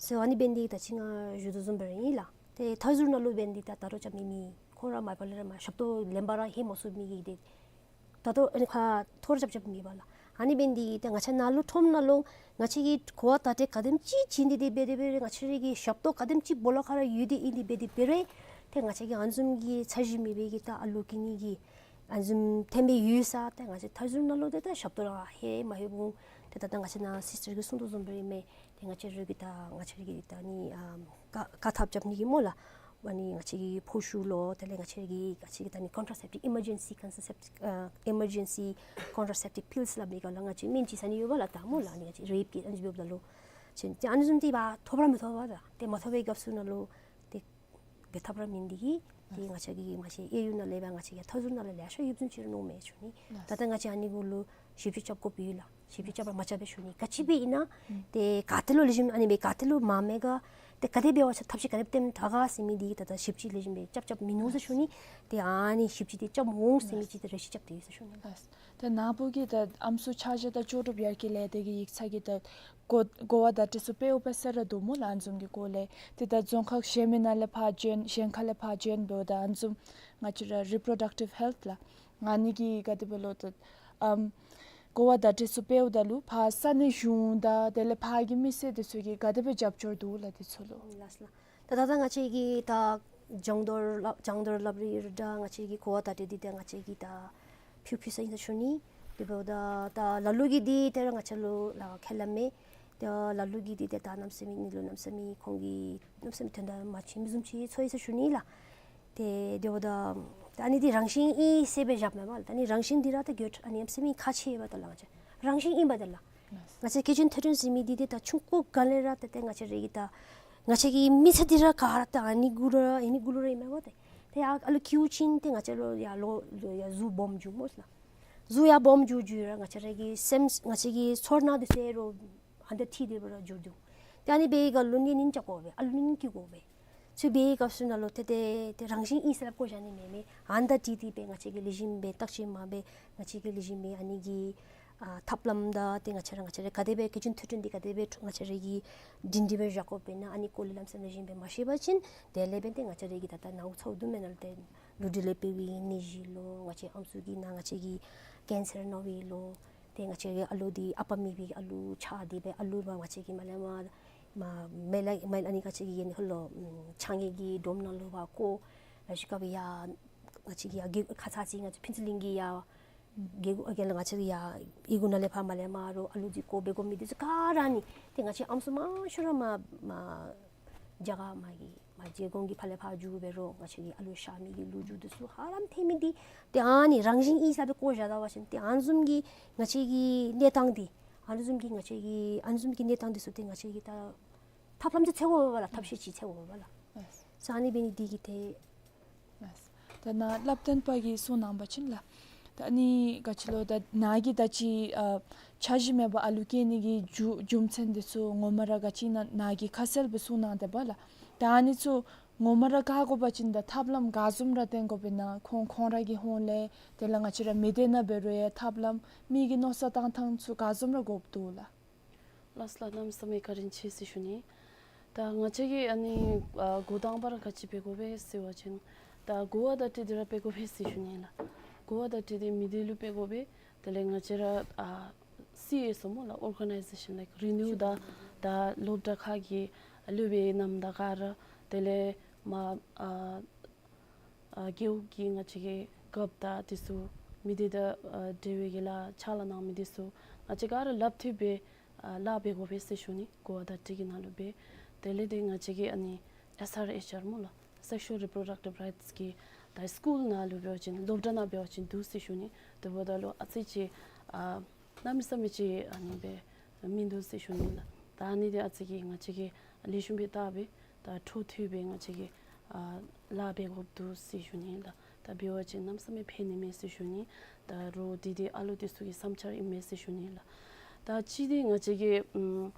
ཟེར་ཨ་ནི་འབད་ནི་དེ་གིས་ད་ཅི་ང་ཞུ་དོ་བཟུམ་སྦེ་ར་ཨིན་ལགས། ཏེ་མཐའ་ཟུར་ནང་ལུ་འབད་ནི་དེ་ད་ད་རུང་རྐྱབ་མི་མེད། ཁོང་ར་མ་པ་ལས་ར་མ་ཞབས་ཏོག་ལེན་པར་ར་ལྷོད་མ་ཚུགས་མི་གི་དེ་ད་ལྟོ་ཨ་ནི་ཁ་ཐོར་རྐྱབ་རྐྱབ་མེད་པ་ལགས། ཨ་ནི་འབད་ནི་དེ་གིས་ཏེ་ང་བཅས་ནཱ་ལུ་ཁྲོམ་ནང་ལུ་ང་བཅས་ཀྱིས་གོ་བ་བརྡ་སྤྲོད་ག་དེམ་ཅིག་བྱིན་ཏེ་དེ་སྦེ་དེ་སྦེ་ར་ང་བཅས་ར་གི་ཞབས་ཏོག་ག་དེམ་ཅིག་སྦོ་ལོགས་ཁར་ར་ཡོད་དེ་ཨིན་དེ་སྦེ་དེ་སྦེ་ར་ཏེ་ང་བཅས་ཀྱི་ཨ་ནི་བཟུམ་གྱི་ཚད་གཞི་མེད་པའི་གི་ད་ཨ་ལུ་སྐྱེ་ནི་གི་ཨ་ནི་བཟུམ་ཐོན་པའི་ཡུལ་ས་ཏེ་ང་བཅས་མཐའ་ཟུར་ནང་ལུ་ཏེ་ད་ཞབས་ཏོག་ར་ལྷོད་མ་ལྷོད་འབདཝ་ད་ཏེ་ད་ལྟོ་ང་བཅས་ནཱ་སིས་ཊར་གྱིས་གསུང་དོ་བཟུམ་སྦེ་ར་མས། ཏེ་ང་བཅས་ར་གི་ད་ང་བཅས་ར་གི་ད་ནི་ཨམ་ཀ་ཀ་ཐབས་རྐྱབ་ནི་གི་སྨོ་ལགས། ཨ་ནི་ང་བཅས་ཀྱི་ཕོ་ཤུ་ལོ་དེ་ལས་ང་བཅས་ར་གི་ང་བཅས་ཀྱི་ད་ནི་ཀོན་ཊ་སེབ་ཊིབ་ཨི་མར་ཇེན་སི་ཀོན་ཊ་སེབ་ཊིབ་ཨ་ཨི་མར་ཇེན་སི་ཀོན་ཊ་སེབ་ཊིབ་པིལསི་སླབ་མི་ག་ལགས། ང་བཅས་སྨན་ཅིག་ཟ་ནི་ཡོད་པ་ལགས། ད་སྨོ་ལགས་ཨ་ནི་ང་བཅས་རེབ་ཀྱི་ཨ་ནི་འབདཝ་ད་ལུ་ཅིན་ཏེ་ཨ་ནི་བཟུམ་དེ་ཕར་ཐོབ་ར་མི་ཐོབ་པ་ད་ཏེ་མ་ཐོབ་པའི་སྐབས་སུ་ནང་ལུ་ཏེ་འབད་ཐབས་ར་མེད་ནི་དེ་གིས་ཏེ་ང་བཅས་ཀྱི་མ་གཞི་གཡས་གཡོན་ནང་ལས་འབད་ང་བཅས་ཀྱི་མཐའ་ཟུར་ནང་ལས་ལེ་ཤ་ཡོདཔ་བཟུམ་ཅིག་ར་མནོཝ་མས་ཞུ་ནི། ད་ལྟོ་ང་བཅས་ཨ་ནི་གུ་ལུ་ཞིབ་དཔྱད་རྐྱབ་དགོཔ་ཨིན་ལགས། ཞིབ་དཔྱད་རྐྱབ་པ་མ་རྐྱབ་པས་ཞུ་ནི། ག་ཅི་སྦེ་ཨིན་ན་ཏེ་ག་ཏེ་ལུ་ལེགས་ཤོམ་ཨ་ནི་སྦེ་ག་ཏེ་ལུ་མ་མེད་ག་ཏེ་ག་དེ་འབད་བ་ཅིན་ཐབས་ཤེས་ག་དེ་སྟོནམ་དྲག་ག་ཟེར་མི་དེ་ད་ལྟོ་ཞིབ་དཔྱད་ལེགས་ཤོམ་སྦེ་རྐྱབ་རྐྱབ་མིན་ནུག་ཟེར་ཞུ་ནི། ཏེ་ཨ་ནི་ཞིབ་དཔྱད་དེ་རྐྱབ་འོང་ཟེར་མི་ཅིག་ཏེ་རེ་ཞིག་རྐྱབ་སྟེ་ཡོད་ཟེར་ཞུ་ནི་ལགས། ད་ནཱ་བུ་གིས་ད་ཨམ་སྲུ་ཆ་བཞག་དང་ལྕོགས་གྲུབ་ཡར་རྒྱས་ལས་སྡེ་གི་ཡིག་ཚང་གི་ད་གོ་གོ་བ་བརྡ་སྤྲོད་ཚུ་སྤེལཝ་སྦེ་ཟེར་ར་འདུག་སྨོ་ལགས། ཨ་ནི་བཟུམ་གྱི་སྐོར་ལས་ཏེ་ད་རྫོང་ཁག་གཞན་མི་ནང་ལས་ཕར་བྱོན་གཞན་ཁ་ལས་ཕར་བྱོན་འབདཝ་ད་ཨ་ནི་བཟུམ་ང་བཅས་ར་རི་པོ་རོ་ཌག་ཊིབ་ཧེལཐ་ལགས། ཨ་ནི་གི་ག་དེ་སྦེ་ལོ་ད་ཨམ་གོ་བ་བརྡ་སྤྲོད་ཚུ་སྤེལཝ་ད་ལུ་ཕར་ས་གནས་གཞུང་དང་དེ་ལས་ཕར་གྱི་མི་སེར་དེ་ཚུ་གིས་ག་དེ་སྦེ་རྒྱབ་སྐྱོར་འདུག་ལགས་དེ་ཚུ་ལུ། ལགས་ལགས། ད་ད་ལྟོ་ང་བཅས་ཀྱི་ད་སྦྱང་བརྡར་སླབ་སྦྱང་བརྡར་སླབ་རི་ར་ད་ང་བཅས་ཀྱི་གོ་བ་བརྡ་སྤྲོད་འདི་ད་ང་བཅས་ཀྱིས་ད་ཕུལ་ཕུལ་ས་ཨིན་ཟེར་ཞུ་ནི། དེ་འབདཝ་ད་ད་ལ་ལུ་གིས་འདི་ད་རུང་ང་བཅས་ལུ་ལཱ་ཁས་ལེན་མས། ད་ལ་ལུ་གིས་འདི་ད་ད་གནམ་མེད་ས་མེད་ནི་ལུ་གནམ་མེད་ས་མེད་ཁོང་གིས་གནམ་མེད་ས་མེད་དོན་དག་མ་བྱིན་བཟུམ་ཅིག་ཚོར་ཡི་ཟེར་ཞུ་ནི་ལགས། ཏེ་དེ་འབདཝ་ད་ད་ཨ་ནི་འདི་རང་བཞིན་ཨིན་ཟེར་སྦེ་བཞགཔ་མེན་པ་ལགས། ད་ཨ་ནི་རང་བཞིན་འདི་ར་ད་གྱོད་ཨ་ནི་གནམ་མེད་ས་མེད་ཁག་ཆེ་བས་ད་ལགས། ང་བཅས་རང་བཞིན་ཨིན་པ་ད་ལགས། ང་བཅས་སྐྱེ་ཅན་ཐོས་གྲོལ་ཟེར་མི་འདི་ཏེ་ད་ཆུང་ཀུ་སྒང་ལས་ར་ད་ཏེ་ང་བཅས་ར་གི་ད་ང་བཅས་ཀྱི་མི་ཚེ་འདི་ར་ག་ར་ད་ཨ་ནི་གུ་ར་ཨ་ནི་གུ་ལུ་ར་ཨིན་མས་པ་ཏེ། ཏེ་ཡར་ཨ་ལུ་སྐྱེཝ་ཅིག་ཏེ་ང་བཅས་ལུ་ཡར་ལོ་ཡར་གཟུགས་སྦོམ་འགྱོཝ་སྨོ་ལགས། གཟུགས་ཡར་སྦོམ་འགྱོ་འགྱོ་ར་ང་བཅས་ར་གི་སེམས་ང་བཅས་ཀྱི་ཚོར་སྣང་དེ་ཚུ་ར་ཧན་ཏེ་ཐིག་སྟེ་སྦེ་ར་འགྱུར་འགྱོ། ཏེ་ཨ་ནི་འབད་བའི་སྒང་ལུ་ནི་ནིང་རྐྱབ་དགོ་པས། ཨ་ལུ་ནི་ནིང་སྐྱེ་དགོ་པས། ཚུ་འབད་བའི་སྐབས་སུ་ནང་ལུ་ཏེ་ཏེ་ཏེ་རང་བཞིན་ཨིན་ཟེར་སླབ་བཀོ་བཞག་ནི་མེན་མས། ཧན་ཏེ་ཏིག་ཏིག་སྦེ་ང་བཅས་ཀྱིས་ལེགས་ཤོམ་སྦེ་བརྟག་དཔྱད་མ་འབད་ང་བཅས་ཀྱིས་ལེགས་ཤོམ་སྦེ་ཨ་ནི་གི་ཨ་ཐབས་ལམ་དང་ཏེ་ང་བཅས་ར་ང་བཅས་ར་ག་དེ་སྦེ་སྐྱེ་ཅན་ཐོས་གྲོལ་འདི་ག་དེ་སྦེ་ང་བཅས་ར་གིས་སྒྲིང་སྒྲི་སྦེ་བཞག་དགོཔ་ཨིན་ན་ཨ་ནི་སྐོར་ལས་ལམ་སེམས་ལེགས་ཤོམ་སྦེ་མ་ཤེས་པ་ཅིན་དེ་ལས་འབདན་ཏེ་ང་བཅས་ར་གི་ད་ད་ནང་ཚོགས་འདུ་མའི་ནང་ལུ་ཏེ་ལུ་འབྲེལ་ལས་འབད་བའི་ནད་གཞི་ལོ་ང་བཅས་ཨམ་སྲུ་གི་ནང་ང་བཅས་ཀྱི་ཀེན་སར་ན་བའི་ལོ་ཏེ་ང་བཅས་ཀྱི་ཨ་ལུ་འདི་ཨ་པ་མེད་པའི་ཨ་ལུ་ཆགས་ཏེ་སྦེ་ཨ་ལུ་མ་ང་བཅས་ཀྱི་མ་ལས་མར་མ་མེ་ལ་མེ་ལ་ཨ་ནི་ང་བཅས་ཀྱི་ཡན་ཧོ་ལོ་ཕྱགས་སྙིགས་ཀྱི་སྒྲོམ་ནང་ལུ་ཕར་བཀོ། ལ་ཤུལ་ཁ་སྦེ་ཡར་ང་བཅས་ཀྱི་ཡར་གི་ཁ་ཙ་ཅིག་ང་བཅས་ཕུན་ཚོགས་གླིང་གི་ཡར་གི་གུ་ཨ་གི་ལ་ང་བཅས་ཀྱི་ཡར་གཡུས་སྒོ་ནང་ལས་ཕར་མ་ལས་མར་རོགས་ཨ་ལུ་འདི་བཀོ་སྦེ་བཀོ་མི་འདི་ཚུ་ག་ར་ནི་ཏེ་ང་བཅས་ཨམ་སྲུ་མང་ཤོས་ར་མར་མར་རྒྱ་གར་མར་གྱི་མར་རྒྱལ་ཁོངས་ཀྱི་ཕར་ལས་ཕར་འགྱོ་སྦེ་རོགས་ང་བཅས་ཀྱི་ཨ་ལུ་གཤགས་མི་གི་ལོ་རྒྱུས་འདི་ཚུ་ཧ་ལམ་ཐོན་མི་འདི་ཏེ་ཨ་ནི་རང་བཞིན་ཨིན་ཟེར་སྦེ་བཀོ་བཞག་ད་པ་ཅིན་ཏེ་ཨ་ནི་བཟུམ་གྱི་ང་བཅས་ཀྱི་གནས་སྟངས་འདི་ཨ་ནི་བཟུམ་གྱི་ང་བཅས་ཀྱི་ཨ་ནི་བཟུམ་གྱི་གནས་སྟངས་འདི་ཚུ་ཏེ་ང་བཅས་ཀྱིས་ད་ཐབས་ལམ་ཅིག་འཚོལ་དགོ་པས་ལགས། ཐབས་ཤེས་ཅིག་འཚོལ་དགོ་པས་ལགས། ཨ་ནི་འབད་ནི་འདི་གིས་ཏེ། ད་ནཱ་སླབ་སྟོན་པ་གིས་གསུང་གནང་བ་ཅིན་ལགས། ད་ཨ་ནི་ག་ཅི་ལོ་ད་ནཱ་གིས་ད་ཅི་ཨ་འཆར་གཞི་མེད་པར་ཨ་ལུ་སྐྱེ་ནི་གི་རྒྱུ་རྒྱུ་མཚན་འདི་ཚུ་ངོ་མ་ར་ག་ཅི་ཨིན་ན་ནཱ་གིས་ཁ་གསལ་སྦེ་གསུང་གནང་དེས་པ་ལགས། ད་ཨ་ནི་ཚུ་ངོ་མ་ར་བཀག་དགོ་པ་ཅིན་ད་ཐབས་ལམ་ག་བཟུམ་ར་བཏོན་དགོཔ་ཨིན་ན་ཁོང་ཁོང་ར་གི་ཧོངས་ལས་དེ་ལས་ང་བཅས་ར་མི་སྡེ་ནང་འབད་རུང་ཡང་ཐབས་ལམ་མི་གི་མནོ་བསམ་བཏང་ཐངས་ཚུ་ག་བཟུམ་ར་དགོཔ་འདུག་ལགས། ལགས་སོ་ལགས། གནམ་མེད་ས་མེད་བཀའ་དྲིན་ཆེ་ཟེར་ཞུ་ནི། ད་ང་བཅས་ཀྱིས་ཨ་ནི་ཨ་འགོ་དང་པ་ར་ག་ཅི་འབད་དགོ་པས་ཟེར་བ་ཅིན་ད་གོ་བ་བརྡ་སྤྲོད་འདི་ར་འབད་དགོ་པས་ཟེར་ཞུ་ནི་ལགས། གོ་བ་བརྡ་སྤྲོད་འདི་མི་སྡེ་ལུ་འབད་དགོ་པས། དེ་ལས་ང་བཅས་ར་ཨ་སི་ཨེསི་ཨོ་སྨོ་ལགས། Organization like རི་ནིའུ་དང་ད་སློབ་གྲྭ་ཁག་གི་སློབ་དཔོན་རྣམས་དང་ག་ར་དེ་ལས་མར་ཨ་ཨ་རྒེད་འོག་གི་ང་བཅས་ཀྱི་རྒཔོ་དང་འདི་ཚུ་མི་སྡེ་དང་ཨ་འབྲེལ་བའི་གི་ལཱ་ཕྱག་ལཱ་གནང་མི་འདི་ཚུ་ང་བཅས་ག་ར་ལགཔ་མཐུད་སྦེ་ཨ་ལཱ་འབད་དགོ་པས་ཟེར་ཞུ་ནི། གོ་བ་བརྡ་སྤྲོད་ཀྱི་ནང་ལུ་སྦེ། དེ་ལས་ཏེ་ང་བཅས་ཀྱི་ཨ་ནི་ཨེསི་ཨར་ཨེཆ་ཨར་སྨོ་ལགས། Sexual Reproductive Rights གི་ད་སི་ཀུལ་ནང་ལུ་འབད་བ་ཅིན་སློབ་གྲྭ་ནང་འབད་བ་ཅིན་འདུག་ཟེར་ཞུ་ནི། དེ་འབདཝ་ད་ལུ་ཨ་ཙི་ཅིག་ཨ་གནམ་མེད་ས་མེད་ཅིག་ཨ་ནི་སྦེ་མིན་འདུག་ཟེར་ཞུ་ནི་ལགས། ད་ཨ་ནི་འདི་ཨ་ཙི་ཅིག་ང་བཅས་ཀྱིས་ལེགས་ཤོམ་སྦེ་བལྟ་སྦེ་ད་འཕྲོ་མཐུད་སྦེ་ང་བཅས་ཀྱིས་ཨ་ལཱ་འབད་དགོཔ་འདུག་ཟེར་ཞུ་ནི་ལགས། ད་འབད་བ་ཅིན་གནམ་མེད་ས་མེད་ཕན་ནི་མས་ཟེར་ཞུ་ནི། ད་རོགས་འདི་འདི་ཨ་ལུ་འདི་ཚུ་གི་བསམ་འཆར་ཨིན་མས་ཟེར་ཞུ་ནི་ལགས། ད་གཅིག་འདི་ང་བཅས་ཀྱིས་ཨམ་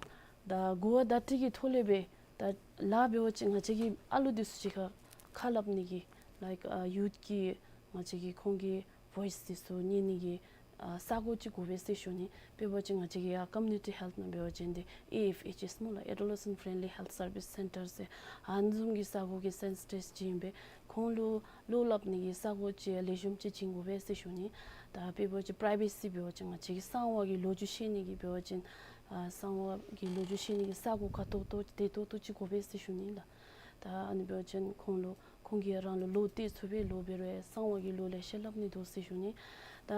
ད་གོ་བ་བརྡ་སྤྲོད་ཀྱི་ཐོག་ལས་སྦེ་ ད་ལཱ་འབད་བ་ཅིན་ང་བཅས་ཀྱིས་ཨ་ལུ་འདི་ཚུ་གཅིག་ཁར་ཁ་སླབ་ནི་གི་ལའིཀ་ཨ་ཡུཐ་ཀྱི་ང་བཅས་ཀྱིས་ཁོང་གི་བོའིས་འདི་ཚུ་ཉན་ནི་གི་ཨ་ས་གོ་ཅིག་དགོ་པས་ཟེར་ཞུ་ནི། དཔེ་འབད་བ་ཅིན་ང་བཅས་ཀྱི་ཡར་ཀོ་མིའུ་ནི་ཊི་ཧེལཐ་ནང་འབད་བ་ཅིན་འདི་ཨེ་ཨེཕ་ཨེཆ་ཨེསི་སྨོ་ལགས། Adolescent Friendly Health Service Center ཟེར་ཨ་ནི་བཟུམ་གྱི་ས་གོ་གི་སེན་སི་ཊར་ཅིག་ཨིན་པས། ཁོང་ལུ་བློ་སླབ་ནི་གི་ས་གོ་ཅིག་ལེགས་ཤོམ་ཅིག་བྱིན་དགོ་པས་ཟེར་ཞུ་ནི། ད་དཔེ་འབད་བ་ཅིན་པ་རའི་ཝེ་སི་འབད་བ་ཅིན་ང་བཅས་ཀྱི་གསང་བ་གི་ལོ་རྒྱུས་བཤད་ནི་གི་འབད་བ་ཅིན་ཨ་གསང་བ་གི་ལོ་རྒྱུས་བཤད་ནི་གི་ས་གོ་ཁ་ཏོག་ཏོ་བདེ་ཏོག་ཏོ་ཅིག་དགོ་པས་ཟེར་ཞུ་ནི་ལགས། ད་ཨ་ནི་འབད་བ་ཅིན་ཁོང་ལུ་ཁོང་གིས་རང་ལུ་བློ་གཏད་ཚུགས་པའི་ལོ་འབད་རུང་གསང་བ་གི་ལོ་ལེ་ཤ་སླབ་ནི་འདུག་ཟེར་ཞུ་ནི། ད་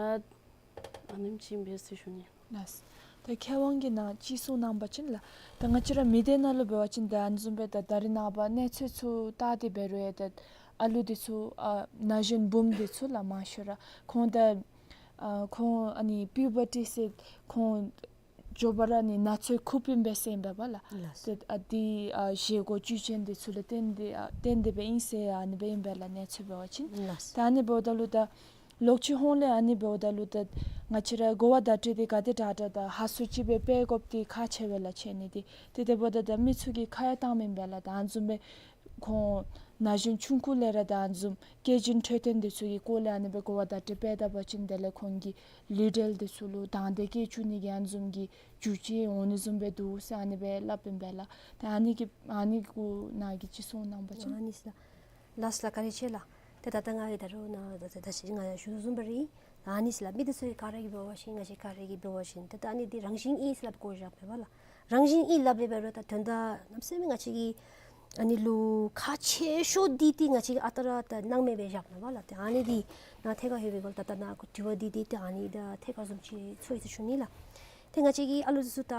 ཨ་ནེམ་ཅིག་ཨིན་པས་ཟེར་ཞུ་ནི། ལགས། ད་མཁས་དབང་གིས་ནཱ་ཅིག་གསུང་གནང་པ་ཅིན་ལགས། ད་ང་བཅས་ར་མི་སྡེ་ནང་ལུ་འབད་བ་ཅིན་ད་ཨ་ནི་བཟུམ་སྦེ་ད་ད་རིས་ནངས་པ་གནས་ཚུལ་ཚུ་བལྟ་སྟེ་འབད་རུང་ཡང་ད་ཨ་ལུ་འདི་ཚུ་ཨ་ན་གཞོན་བུམོ་འདི་ཚུ་ལགས་མང་ཤོས་ར་ཁོང་ད་ཨ་ཁོང་ཨ་ནི་པིའུ་བར་ཊི་ཟེར་ཁོང་མགྱོགས་པ་ར་ཨ་ནི་ན་ཚོད་ཁུག་པའི་འབད་ཟེར་ཨིན་པས་ལགས། ལགས། ཏེ་ཨ་འདི་ཨ་བཞེས་སྒོ་བཅུད་ཅན་འདི་ཚུ་ལུ་བརྟེན་ཏེ་ཨ་བརྟེན་ཏེ་སྦེ་ཨིན་ཟེར་ཨ་ནི་སྦེ་ཨིན་པས་ལགས་གནས་ཚུལ་འབད་བ་ཅིན། ལགས། ད་ཨ་ནི་འབདཝ་ད་ལུ་ད་ལོག་ཅིག་ཧོངས་ལས་ཨ་ནི་འབདཝ་ད་ལུ་ད་ང་བཅས་ར་གོ་བ་བརྡ་སྤྲོད་འདི་ག་དེ་དྲག་དྲག་དང་ཧ་སུ་ཅིག་སྦེ་སྤེལ་དགོཔ་འདི་ཁག་ཆེ་བས་ལགས་ཆེ་ནི་འདི། ཏེ་དེ་འབདཝ་ད་ད་མི་ཚུ་གིས་ཁ་ཡང་བཏང་མེན་པས་ལགས། ད་ཨ་ནི་བཟུམ་སྦེ་ཁོང་ན་གཞོན་ཆུང་ཀུ་ལས་ར་ད་ཨ་ནི་བཟུམ་སྐྱེ་རྒྱུན་འཕྲོད་བསྟེན་འདི་ཚུ་གི་སྐོར་ལས་ཨ་ནི་སྦེ་གོ་བ་བརྡ་སྤྲོད་སྤེལ་ད་པ་ཅིན་དེ་ལས་ཁོང་གི་ལུས་འབྲེལ་འདི་ཚུ་ལུ་དང་འདོད་སྐྱེ་བཅུག་ནི་གི་ཨ་ནི་བཟུམ་གྱི་རྒྱུ་རྐྱེན་འོང་ནི་བཟུམ་སྦེ་འདུག་ཟེར་ཨ་ནི་སྦེ་སླབ་ཨིན་པས་ལགས། ད་ཨ་ནི་གི་ཨ་ནི་གུ་ནཱ་གིས་ཅིག་གསུང་གནང་པ་ཅིན། ཨ་ནི་ཟེར་ལགས། ལགས་ལགས་བཀའ་དྲིན་ཆེ་ལགས། ཏེ་ད་ལྟོ་ང་གིས་ད་རུང་ནཱ་ད་ད་ཅི་ང་ཡང་ཞུ་དོ་བཟུམ་སྦེ་ར་ཨིན། ཨ་ནི་ཟེར་ལགས། མི་འདི་ཚུ་གིས་ག་ར་གིས་འབད་བ་ཅིན་ང་བཅས་ག་ར་གིས་འབད་བ་ཅིན་ཏེ་ད་ཨ་ནི་འདི་རང་བཞིན་ཨིན་ཟེར་སླབ་དགོ་བཞག་མེན་པ་ལགས། རང་བཞིན་ཨིན་སླབ་སྦེ་འབད་རུང་ད་དོན་དག་གནམ་མེད་ས་མེད་ང་བཅས་ཀྱིས་ཨ་ནི་ལུ་ཁག་ཆེ་ཤོས་འདི་ཏེ་ང་བཅས་ཀྱིས་ཨ་རྟག་ར་ད་སྣང་མེད་སྦེ་བཞག་མེན་པ་ལགས། ཏེ་ཨ་ནི་འདི་ནཱ་ཐད་ཀར་ལྷོད་པའི་སྒང་ལུ་ད་ད་ནཱ་དྲི་བ་འདི་འདི་ཏེ་ཨ་ནི་ད་ཐད་ཀར་བཟུམ་ཅིག་ཚོར་ཡི་ཟེར་ཞུ་ནི་ལགས། ཏེ་ང་བཅས་ཀྱི་ཨ་ལུ་འདི་ཚུ་ད་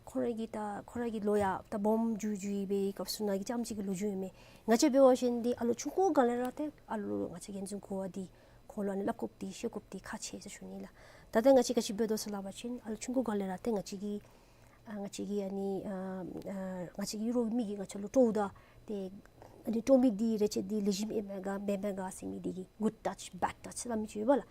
ཁོང་ར་གི་ད་ཁོང་ར་གི་ལོ་ཡང་ད་སྦོམ་འགྱོ་འགྱོ་བའི་སྐབས་སུ་ནཱ་གི་རྐྱངམ་ཅིག་གི་ལོ་རྒྱུས་ཨིན་མས། ང་བཅས་འབད་བ་ཅིན་འདི་ཨ་ལུ་ཆུང་ཀུ་སྒང་ལས་ར་ཏེ་ཨ་ལུ་ང་བཅས་ཀྱིས་ཨ་ནི་བཟུམ་གོ་བ་འདི་ཁོང་ལུ་ཨ་ནི་སླབ་དགོཔ་འདི་བཤད་དགོཔ་འདི་ཁག་ཆེ་ཟེར་ཞུ་ནི་ལགས། ད་ལྟོ་ང་བཅས་ག་ཅི་འབད་དོ་ཟེར་སླབ་པ་ཅིན་ཨ་ལུ་ཆུང་ཀུ་སྒང་ལས་ར་ཏེ་ང་བཅས་ཀྱིས་ཨ་ང་བཅས་ཀྱིས་ཨ་ནི་ཨ་ཨ་ང་བཅས་ཀྱི་རོགས་མི་གིས་ང་བཅས་ལུ་སྤྲོ་བ་དང་ཏེ་ཨ་ནི་སྤྲོ་མི་འདི་རེ་ཆེ་འདི་ལེགས་ཤོམ་ཨིན་མས་ག་མེན་མས་ག་ཟེར་མི་འདི་གི་good touch bad touch སླབ་མི་ཅིག་ཡོད་པ་ལགས།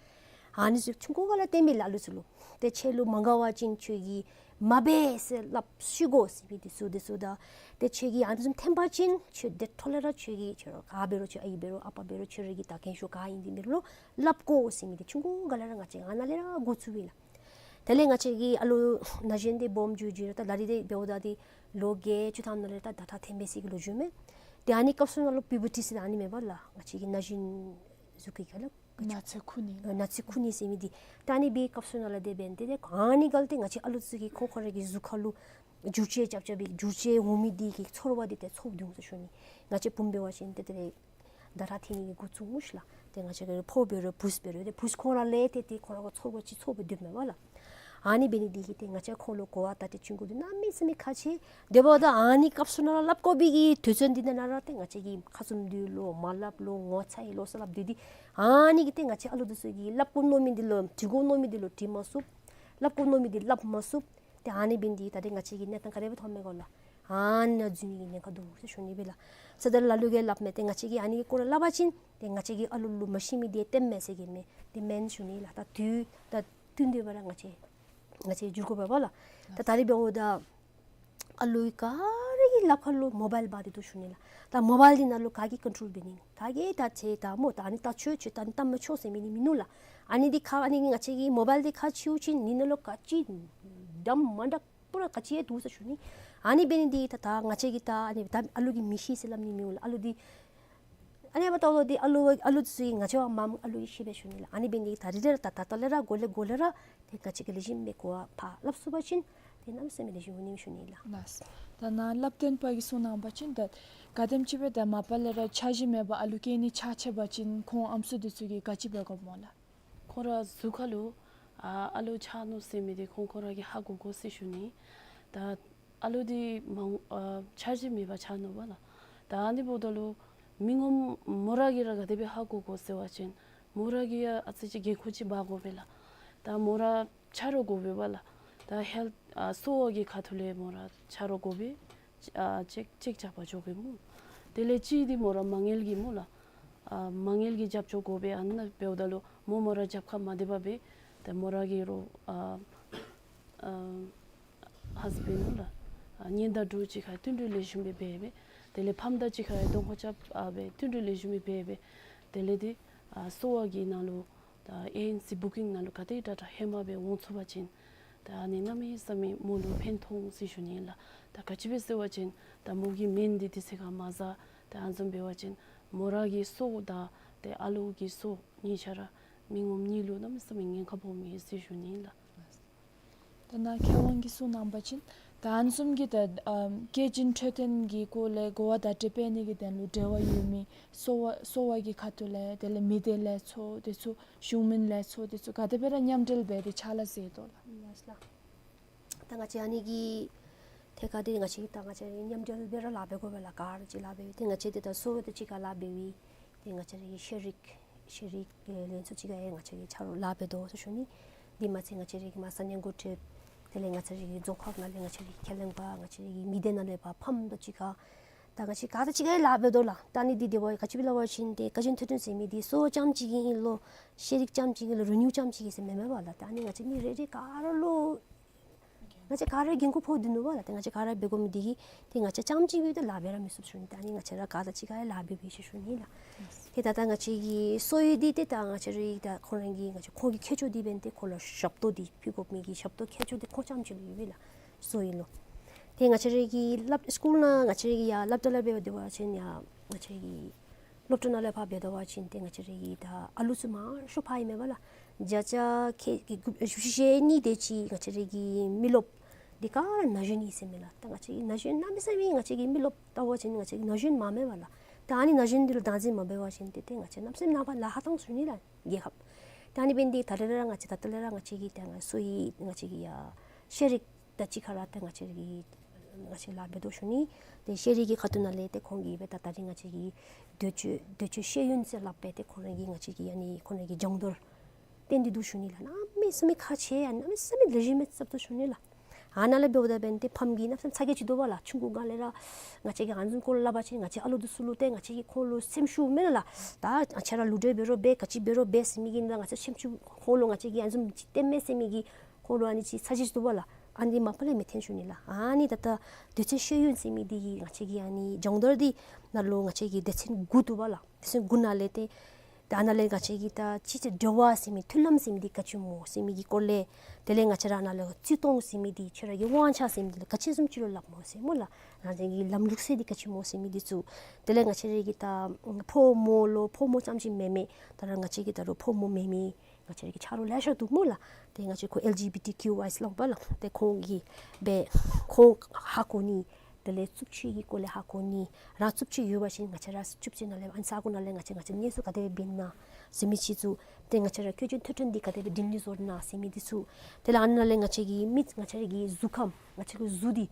ཨ་ནི་ཚུ་ཆུང་ཀུ་སྒང་ལས་སྟོན་མི་ལགས་ཨ་ལུ་ཚུ་ལུ། ཏེ་ཁྱོད་ལུ་མ་དགའ་བ་ཅིན་ཁྱོད་ཀྱིས་མ་འབད་ཟེར་སླབ་ཤེས་དགོ་ཟེར་མི་འདི་ཚུ་འདི་ཚུ་དང་ཏེ་ཁྱོད་ཀྱིས་ཨ་ནི་བཟུམ་འཐེན་པ་ཅིན་ཁྱོད་དེ་འཕྲོ་ལས་ར་ཁྱོད་ཀྱིས་ཁྱོད་ར་ག་འབད་རུང་ཁྱོད་ཨའི་འབད་རུང་ཨ་པ་འབད་རུང་ཁྱོད་ར་གི་ད་རྒན་ཤོས་ག་ཨིན་འདི་འབད་རུང་སླབ་དགོ་ཟེར་མི་འདི་ཆུང་ཀུ་སྒང་ལས་ར་ང་བཅས་ཨ་ནཱ་ལས་ར་འགོ་བཙུགས་པས་ལགས། དེ་ལས་ང་བཅས་ཀྱི་ཨ་ལུ་ན་གཞོན་འདི་སྦོམ་འགྱོ་འགྱོ་ར་ད་ད་རིས་འདི་འབདཝ་ད་འདི་ལོ་བརྒྱད་ཅུ་ཐམ་ནང་ལས་ད་ད་ད་འཐེན་པའི་ཚིག་གི་ལོ་རྒྱུས་མས། ཏེ་ཨ་ནི་སྐབས་སུ་ནང་ལུ་པིའུ་བར་ཊི་ཟེར་ཨ་ནི་མེན་པ་ལགས། ང་བཅས་ཀྱི་ན་གཞོན་གཟུགས་ཀྱི་ག་ལགས། ན་ཚོད་ཁུག་ནི། ཨ་ན་ཚོད་ཁུག་ནི་ཟེར་མི་འདི། ད་ཨ་ནི་འབད་བའི་སྐབས་སུ་ནང་ལས་དེ་འབད་ནི་འདི་ཏེ་ཨ་ནི་སྒང་ལས་ཏེ་ང་བཅས་ཨ་ལུ་ཚུ་གིས་ཁོང་ཁོང་ར་གི་གཟུགས་ཁར་ལུ་འགྱུར་བཅོས་རྐྱབ་རྐྱབ་པའི་འགྱུར་བཅོས་འོང་མི་འདི་གི་ཚོར་བ་འདི་ཏེ་ཚོར་སྡོད་འོང་ཟེར་ཞུ་ནི། ང་བཅས་བུམོ་འབད་བ་ཅིན་ཏེ་དེ་ལས་ད་ར་འཐེན་ནི་གི་འགོ་བཙུགས་འོང་ཤིག་ལགས། ཏེ་ང་བཅས་ཀྱི་ཕོ་འབད་རུང་བུཚ་འབད་རུང་ཏེ་བུཚ་ཁོང་ར་ལས་ཏེ་ཏེ་ཁོང་ར་གིས་ཚོར་བ་ཅིག་ཚོར་སྦེ་སྡོདཔ་མས་པ་ལགས། ཨ་ནི་འབད་ནི་འདི་གིས་ཏེ་ང་བཅས་ཁོང་ལུ་གོ་བ་བརྡ་སྤྲོད་བྱིན་དགོཔ་འདི་གནམ་མེད་ས་མེད་ཁག་ཆེ། དེ་འབདཝ་ད་ཨ་ནི་སྐབས་སུ་ནང་ལུ་སླབ་དགོ་པའི་གི་དུས་ཚོད་འདི་ནང་ན་ར་ཏེ་ང་བཅས་ཀྱིས་ཁ་བཙུམ་སྡོད་ལོ་མ་སླབ་ལོ་ངོ་ཚ་ཡི་ལོ་ཟེར་སླབ་སྡོད་དེ་ཨ་ནི་གིས་ཏེ་ང་བཅས་ཨ་ལུ་འདི་ཚུ་གིས་སླབ་དགོ་མནོ་མི་འདི་ལུ་དྲི་དགོ་མནོ་མི་འདི་ལུ་དྲི་མ་ཚུགས། སླབ་དགོ་མནོ་མི་འདི་སླབ་མ་ཚུགས། ཏེ་ཨ་ནི་འབད་ནི་འདི་ད་ཏེ་ང་བཅས་ཀྱི་གནས་སྟངས་ག་དེ་སྦེ་ཐོནམ་མས་གོ་ལགས། ཨ་ནཱ་འཛུལ་ནི་གི་ཉེན་ཁ་འདུག་ཟེར་ཞུ་ནི་སྦེ་ལགས། ཟེར་ད་ལ་ལུ་གིས་སླབ་མས། ཏེ་ང་བཅས་ཀྱིས་ཨ་ནི་གི་སྐོར་ལས་སླབ་པ་ཅིན་ཏེ་ང་བཅས་ཀྱིས་ཨ་ལུ་ལུ་མ་ཤེས་མི་འདི་སྟོནམ་མས་ཟེར་གྱི་མས། ཏེ་མེན་ཟེར་ཞུ་ནི་ལགས། ད་དུས་ད་བསྟུན་ཏེ་འབད་ར་ང་བཅས་ང་བཅས་འགྱུར་དགོ་པས་པ་ལགས། ད་ད་རིས་འབདཝ་ད་ཨ་ལུ་ག་ར་གི་ལགཔ་ཁར་ལུ་མོ་བཱའིལ་འབག་སྟེ་འདུག་ཟེར་ཞུ་ནི་ལགས། ད་མོ་བཱའིལ་འདི་ནང་ལུ་ག་གིས་ཀོན་ཊོལ་འབད་ནི། ད་གིས་ད་ཅིག་ད་མོ་ད་ཨ་ནི་ད་ཆོག་ཆོག་ད་ཨ་ནི་ད་མི་ཆོག་ཟེར་མི་འདི་མིན་ནུག་ལགས། ཨ་ནི་འདི་ཁར་ཨ་ནི་ང་བཅས་ཀྱི་མོ་བཱའིལ་འདི་ཁར་ཚུད་པ་ཅིན་འདི་ནང་ལུ་ག་ཅི་འདྲ་མ་འདྲ་པུ་ར་ག་ཅི་ཡང་འདུག་ཟེར་ཞུ་ནི། ཨ་ནི་འབད་ནི་འདི་ད་ད་ང་བཅས་ཀྱིས་ད་ཨ་ནི་ད་ཨ་ལུ་གིས་མི་ཤེས་ཟེར་སླབ་ནི་མི་འོང་ལགས། ཨ་ལུ་འདི་ཨ་ནི་འབདཝ་ད་ལུ་འདི་ཨ་ལུ་ཨ་ལུ་ཚུ་གིས་ང་བཅས་བ་མ་ཨ་ལུ་གིས་ཤེས་པས་ཞུ་ནི་ལགས། ཨ་ནི་འབད་ནི་འདི་ད་རིས་ལས་ར་ད་ད་ལྟོ་ལས་ར་འགོ་ལས་འགོ་ལས་ར་ཏེ་ང་བཅས་ཀྱིས་ལེགས་ཤོམ་སྦེ་གོ་བ་ཕར་སླབ་ཚུགས་པ་ཅིན་ཏེ་གནམ་མེད་ས་མེད་ལེགས་ཤོམ་འོང་ནི་ཞུ་ནི་ལགས། ལགས། ད་ནཱ་བསླབ་སྟོན་པ་གིས་གསུང་གནང་བ་ཅིན་ད་ག་དེམ་ཅིག་སྦེ་ད་མ་པ་ལས་ར་འཆར་གཞི་མེད་པར་ཨ་ལུ་སྐྱེ་ནི་ཆགས་ཆགས་པ་ཅིན་ཁོང་ཨམ་སྲུ་འདི་ཚུ་གིས་ག་ཅི་འབད་དགོཔ་སྨོ་ལགས། ཁོང་ར་གཟུགས་ཁར་ལུ་ཨ་ཨ་ལུ་ཆགས་ནུག་ཟེར་མི་འདི་ཁོང་ཁོང་ར་གིས་ཧ་གོ་དགོ་ཟེར་ཞུ་ནི། ད་ཨ་ལུ་འདི་མང་ཨ་འཆར་གཞི་མེད་པར་ཆགས་ནུག་པ་ལགས། ད་ཨ་ནི་འབདཝ་ད་ལུ་མི་ངོམ་མོ་ར་གིས་ར་ག་དེ་སྦེ་ཧ་གོ་དགོ་ཟེར་བ་ཅིན་མོ་ར་གིས་ཡང་ཨ་ཙི་ཅིག་འགན་ཁུར་ཅིག་འབག་དགོ་པས་ལགས། ད་མོ་ར་ཆ་རོགས་དགོ་པས་པ་ལགས། ད་ཧེལཐ་ཨ་གསོ་བ་གི་ཁ་ཐུག་ལས་མོ་ར་ཆ་རོགས་དགོ་པས། ཨ་ཅེཀ་ཅེཀ་རྐྱབ་པར་འགྱོ་དགོ་སྨོ། དེ་ལས་གཅིག་འདི་མོ་ར་མ་དངུལ་གྱི་སྨོ་ལགས། ཨ་མ་དངུལ་གྱི་རྒྱབ་སྐྱོར་དགོ་པས། ཨ་ནཱ་འབདཝ་ད་ལུ་མོ་མོ་ར་རྒྱབ་ཁར་མ་སྡོད་པར་སྦེ་ཏེ་མོ་ར་གི་རོགས་ཨ་ཨ་ཧཱས་བེནཌ་སྨོ་ལགས། ཨ་ཉེན་བརྡ་འདྲཝ་ཅིག་ཁར་བསྟུན་གྲོས་ལེགས་ཤོམ་སྦེ་འབད་སྦེ། དེ་ལས་ཕམ་ད་ཅིག་ཁར་གདོང་ཁར་རྐྱབ་ཨ་སྦེ་བསྟུན་གྲོས་ལེགས་ཤོམ་སྦེ་འབད་སྦེ། དེ་ལས་ཏེ་ཨ་གསོ་བ་གི་ནང་ལུ་ད་ཨེ་ཨེན་སི་བུ་ཀིང་ནང་ལུ་ག་དེ་དྲག་དྲག་ཧེ་མ་སྦེ་འོང་ཚུགས་པ་ཅིན་ད་ཨ་ནི་གནམ་མེད་ས་མེད་མོ་ལུ་ཕན་ཐོགས་འོང་ཟེར་ཞུ་ནི་ལགས། ད་ག་ཅི་སྦེ་ཟེར་བ་ཅིན་ད་མོ་གི་སྨན་འདི་དུས་ཚོད་ཁར་མ་བཟའ། ད་ཨ་ནི་བཟུམ་འབད་བ་ཅིན་མོ་ར་གི་གསོ་དང་ཏེ་ཨ་ལུ་གི་གསོ་གཉིས་ཆ་ར་མི་ངོམ་གཉིས་ལུ་གནམ་མེད་ས་མེད་ཉེན་ཁ་སྦོམ་ཨིན་ཟེར་ཞུ་ནི་ལགས། ད་ནཱ་མཁས་དབང་གིས་གསུངས་གནང་བ་ཅིན་ད་ཨ་ནི་བཟུམ་གྱི་ད་ཨམ་སྐྱེས་ཆེན་འཕྲོད་བསྟེན་གྱི་སྐོར་ལས་གོ་བ་བརྡ་སྤྲོད་འབད་ནི་གི་དོན་ལུ་འབྲེལ་བ་ཡོད་མི་གསོ་བ་གསོ་བ་གི་ཁ་ཐུག་ལས་དེ་ལས་མི་སྡེ་ལས་ཚོགས་དེ་ཚུ་གཞུང་མིན་ལས་ཚོགས་དེ་ཚུ་ག་དེ་སྦེ་ར་མཉམ་འབྲེལ་འབད་དེ་ཕྱག་ལཱ་མཛད་དོ་ལགས། ལགས་སོ་ལགས། ད་ང་བཅས་ཨ་ནི་གི་ཐད་ཁར་འདི་ང་བཅས་ད་ང་བཅས་མཉམ་འབྲེལ་སྦེ་ར་ལཱ་འབད་དགོ་པས་ལགས། ག་ར་གཅིག་ལཱ་འབད་ཏེ་ང་བཅས་འདི་ད་གསོ་བ་དང་གཅིག་ཁར་ལཱ་འབད་བའི་ཏེ་ང་བཅས་རའི་ཤེས་རིག་ཤེས་རིག་ལས་ཚོགས་གཅིག་ཁར་ཡང་ང་བཅས་ཀྱིས་ཆ་རོགས་ལཱ་འབད་དོ་ཟེར་ཞུ་ནི། འདི་མ་ཚད་ང་བཅས་རའི་གི་མ་ས་གནས་འགོ་ཁྲིདཔ་དེ་ལས་ང་བཅས་རའི་གི་རྫོང་ཁག་ནང་ལས་ང་བཅས་རའི་ཁས་ལེན་པ་ང་བཅས་རའི་གི་མི་སྡེ་ནང་ལས་ཕར་ཕམ་དང་གཅིག་ཁར་ད་ང་བཅས་ག་དང་གཅིག་ཁར་ཡང་ལཱ་འབད་དོ་ལགས། ད་ཨ་ནི་འདི་དེ་བ་ག་ཅི་སྦེ་སླབ་པ་ཅིན་ཏེ་སྐྱེས་ཆེན་འཕྲོད་བསྟེན་ཟེར་མི་འདི་གསོ་བ་རྐྱངམ་གཅིག་གི་ཨིན་ལོ་ཤེས་རིག་རྐྱངམ་གཅིག་གི་ཨིན་ལོ་རོ་ནིའུ་རྐྱངམ་གཅིག་གི་ཟེར་མེན་མས་པ་ལགས། ད་ཨ་ནི་ང་བཅས་མི་རེ་རེ་ག་ར་ལུ་ང་བཅས་ག་ར་འགན་ཁུར་ཕོག་སྟེ་འདུག་པ་ལགས། ཏེ་ང་བཅས་ག་ར་འབད་དགོ་མི་འདི་གིས་ཏེ་ང་བཅས་རྐྱངམ་གཅིག་སྦེ་ཏེ་ལཱ་འབད་ར་མི་ཚུགས་ཟེར་ཞུ་ནི། ད་ཨ་ནི་ང་བཅས་ར་ག་དང་གཅིག་ཁར་ཡང་ལཱ་འབད་འབད་ཟེར་ཞུ་ནི་ལགས། ཏེ་ད་ལྟོ་ང་བཅས་ཀྱི་གསོ་བའི་འདི་ཏེ་ད་ང་བཅས་རའི་ད་ཁོང་ར་གི་ང་བཅས་ཁོང་གི་ཁྱད་ཆོས་འདི་འབདན་ཏེ་ཁོང་ལུ་ཞབས་ཏོག་འདི་ཕུལ་དགོ་མི་གི་ཞབས་ཏོག་ཁྱད་ཆོས་འདི་ཁོང་རྐྱངམ་གཅིག་ལུ་ཡོད་པས་ལགས། གསོ་བའི་ལུ་ཏེ་ང་བཅས་རའི་གི་སློབ་སི་ཀུལ་ནང་ང་བཅས་རའི་གི་ཡར་སློབ་གྲྭ་ལས་འབད་དེ་འབད་བ་ཅིན་ཡར་ང་བཅས་རའི་གི་སློབ་གྲྭ་ནང་ལས་ཕར་འབད་དེ་འབད་བ་ཅིན་ཏེ་ང་བཅས་རའི་གི་ད་ཨ་ལུ་ཚུ་མང་ཤོས་ཕར་ཨིན་མས་པ་ལགས། བརྒྱ་ཆ་ཁལ་གཅིག་བཞི་བཅུ་ཞེ་གཉིས་དེ་ཅིག་ང་བཅས་རའི་གི་མི་རློབས་འདི་ག་ར་ན་གཞོན་ཨིན་ཟེར་མས་ལགས། ད་ང་བཅས་ཀྱི་ན་གཞོན་གནམ་མེད་ས་མེད་ང་བཅས་ཀྱི་མི་རློབས་ལྟ་བ་ཅིན་ང་བཅས་ཀྱི་ན་གཞོན་མང་མས་པ་ལགས། ད་ཨ་ནི་ན་གཞོན་འདི་ལུ་བདག་འཛིན་མ་འབད་བ་ཅིན་ཏེ་ཏེ་ང་བཅས་གནམ་མེད་ས་མེད་ནངས་པ་ལཱ་ཁག་བཏང་ཚུགས་ནི་ལགས་རྒྱལ་ཁབ། ད་ཨ་ནི་འབདན་འདི་ད་རེས་ར་ང་བཅས་ད་ལྟོ་ལས་ར་ང་བཅས་ཀྱི་ད་ང་གསོ་བའི་ང་བཅས་ཀྱི་ཡ་ཤེས་རིག་དང་གཅིག་ཁར་ར་ཏེ་ང་བཅས་རའི་གི་ང་བཅས་ལཱ་འབད་དོ་ཞུ་ནི། ཏེ་ཤེས་རིག་གི་ཁ་ཐུག་ནང་ལས་ཏེ་ཁོང་གིས་སྦེ་ད་ད་རིས་ང་བཅས་ཀྱི་འདོད་སྤྱོད་འདོད་སྤྱོད་ཤེས་ཡོན་ཟེར་སླབ་སྦེ་ཏེ་ཁོང་ར་གི་ང་བཅས་ཀྱི་ཨ་ནི་ཁོང་ར་གི་སྦྱོང་བརྡར་བསྟན་ཏེ་འདུག་ཞུ་ནི་ལགས། གནམ་མེད་ས་མེད་ཁག་ཆེ་ཡང་གནམ་མེད་ས་མེད་ལེགས་ཤོམ་སྦེ་རྐྱབ་དོ་ཞུ་ནི་ལགས། ཨ་ནཱ་ལས་འབདཝ་ད་འབདན་ཏེ་ཕམ་གྱི་གནམ་མེད་ས་མེད་ཚ་གྱང་ཅིག་འདུག་པ་ལགས། ཆུང་ཀུ་སྒང་ལས་ར་ང་བཅས་ཀྱིས་ཨ་ནི་བཟུམ་སྐོར་སླབ་པ་ཅིན་ང་བཅས་ཨ་ལུ་འདི་ཚུ་ལུ་ཏེ་ང་བཅས་ཀྱིས་ཁོང་ལུ་སེམས་ཤུགས་མེད་ལགས། ད་ང་བཅས་ར་ལུ་འདྲེ་འབད་རུང་འབད་ག་ཅི་འབད་རུང་འབད་ཟེར་མི་གི་ནང་ང་བཅས་སེམས་ཤུགས་ཁོང་ལུ་ང་བཅས་ཀྱིས་ཨ་ནི་བཟུམ་ཅིག་སྟོན་མས་ཟེར་མི་གི་ཁོང་ལུ་ཨ་ནི་ཅིག་ཚ་གྱང་ཅིག་འདུག་པ་ལགས། ཨ་ནི་མ་པ་ལས་མི་འཐོན་ཞུ་ནི་ལགས། ཨ་ནི་ད་ལྟོ་དུས་ཚོད་ཤེས་ཡོན་ཟེར་མི་འདི་གིས་ང་བཅས་ཀྱི་ཨ་ནི་སྦྱོང་བརྡར་འདི་ནང་ལུ་ང་བཅས་ཀྱི་སྡེ་ཚན་དགུ་འདུག་པ་ལགས། སྡེ་ཚན་དགུ་ནང་ལས་ཏེ་ད་ནཱ་ལས་ང་བཅས་ཀྱི་ད་སྤྱི་ཚེ་འབྲེལ་བ་ཟེར་མི་མཐུན་ལམ་ཟེར་མི་འདི་ག་ཅི་སྨོ་ཟེར་མི་གི་སྐོར་ལས། དེ་ལས་ང་བཅས་ར་ནཱ་ལས་བརྩི་མཐོང་ཟེར་མི་འདི་ཁྱོད་ར་གི་དབང་ཆ་ཟེར་མི་འདི་ལགས་ག་ཅི་བཟུམ་ཅིག་ལུ་སླབ་སྨོ་ཟེར་སྨོ་ལགས། རང་བཞིན་གྱི་ལམ་ལུགས་ཟེར་འདི་ག་ཅི་སྨོ་ཟེར་མི་འདི་ཚུ། དེ་ལས་ང་བཅས་ར་གི་ད་ཕོ་མོ་ལུ་ཕོ་མོ་རྐྱངམ་ཅིག་མེན་མས། ད་རུང་ང་བཅས་ཀྱི་ད་རུང་ཕོ་མོ་མེན་མི་ང་བཅས་ར་གི་ཆ་རོགས་ལེ་ཤ་འདུག་སྨོ་ལགས། ཏེ་ང་བཅས་ཁོ་ཨེལ་ཇི་བི་ཊི་ཀིའུ་ཨའི་ལོ་པ་ལགས། ཏེ་ཁོང་གིས་སྦེ་ཁོང་ཧ་གོ་ནི། དེ་ལས་རྩུབ་སྤྱོད་ཀྱི་སྐོར་ལས་ཧ་གོ་ནི། རང་རྩུབ་སྤྱོད་ཡོད་པ་ཅིན་ང་བཅས་ར་རྩུབ་སྤྱོད་ནང་ལས་ཨ་ནི་ས་གོ་ནང་ལས་ང་བཅས་ང་བཅས་གནས་ཚུལ་ག་དེ་སྦེ་འབད་ན་ཟེར་མི་ཅིག་ཚུ། ཏེ་ང་བཅས་ར་སྐྱེས་ཆེན་འཕྲོད་བསྟེན་འདི་ག་དེ་སྦེ་འབྲིང་ལུས་བཟོ་ན་ཟེར་མི་འདི་ཚུ། དེ་ལས་ཨ་ནཱ་ལས་ང་བཅས་ཀྱི་མི་ང་བཅས་ར་གི་གཟུགས་ཁམས་ང་བཅས་ཀྱི་གཟུགས་འདི་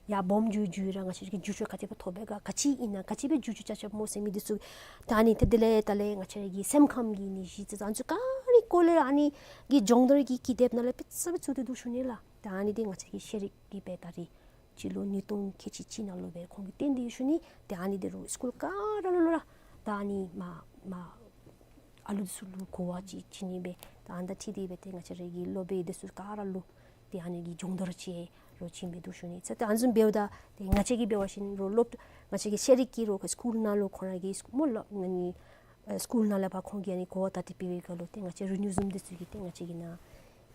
ཡར་སྦོམ་འགྱོ་འགྱོ་ར་ང་བཅས་ཀྱི་འགྱུར་བཅོས་ག་དེ་སྦེ་ཐོབ་པས་ག་ག་ཅི་ཨིན་ན་ག་ཅི་སྦེ་འགྱུར་བཅོས་རྐྱབ་རྐྱབ་སྨོ་ཟེར་མི་འདི་ཚུ། ད་ཨ་ནི་ཏེ་དེ་ལས་ད་ལས་ང་བཅས་ར་གི་སེམས་ཁམས་ཀྱི་ནད་གཞི་ཚུ་ཨ་ནི་ཚུ་ག་ར་གི་སྐོར་ལས་ཨ་ནི་གི་སྦྱོང་བརྡར་གྱི་ཀི་དེབ་ནང་ལས་དཔེ་ཚུ་དཔེ་ཚུ་ཏེ་འདུག་ཞུ་ནི་ལགས། ད་ཨ་ནི་འདི་ང་བཅས་ཀྱི་ཤེས་རིག་གི་སྦེ་ད་རིས་སྤྱི་ལོ་ཉིས་སྟོང་ཁལ་གཅིག་གཅིག་ནང་ལུ་སྦེ་ཁོང་གིས་བཏོན་ཏེ་ཡོད་ཞུ་ནི། ཏེ་ཨ་ནི་འདི་རུང་སི་ཀུལ་ག་ར་ལུ་ལུ་ར་ད་ཨ་ནི་མ་མ་ཨ་ལུ་འདི་ཚུ་ལུ་གོ་བ་ཅིག་བྱིན་ནི་སྦེ་ད་ཨ་ནི་དང་འཁྲིལ་ཏེ་སྦེ་ཏེ་ང་བཅས་ར་གི་སློབ་དཔོན་འདི་ཚུ་ག་ར་ལུ་ཏེ་ཨ་ནི་གི་སྦྱོང་བརྡར་ཅིག་རོགས་བྱིན་སྦེ་འདུག་ཞུ་ནི། ཚེ་ཏེ་ཨ་ནི་བཟུམ་འབདཝ་ད་ཏེ་ང་བཅས་ཀྱིས་འབད་བ་ཅིན་རོགས་སློབ་ང་བཅས་ཀྱི་ཤེས་རིག་གི་རོགས་སི་ཀུལ་ནང་ལུ་ཁོང་ར་གི་སི་ཀུལ་སྨོ་ལགས། ཨ་ནི་ཨེ་སི་ཀུལ་ནང་ལས་ཕར་ཁོང་གིས་ཨ་ནི་གོ་བ་བརྡ་སྤྲོད་འབད་བའི་སྐབས་ལུ་ཏེ་ང་བཅས་རི་ནིའུ་ཛུམ་འདི་ཚུ་གིས་ཏེ་ང་བཅས་ཀྱི་ནཱ་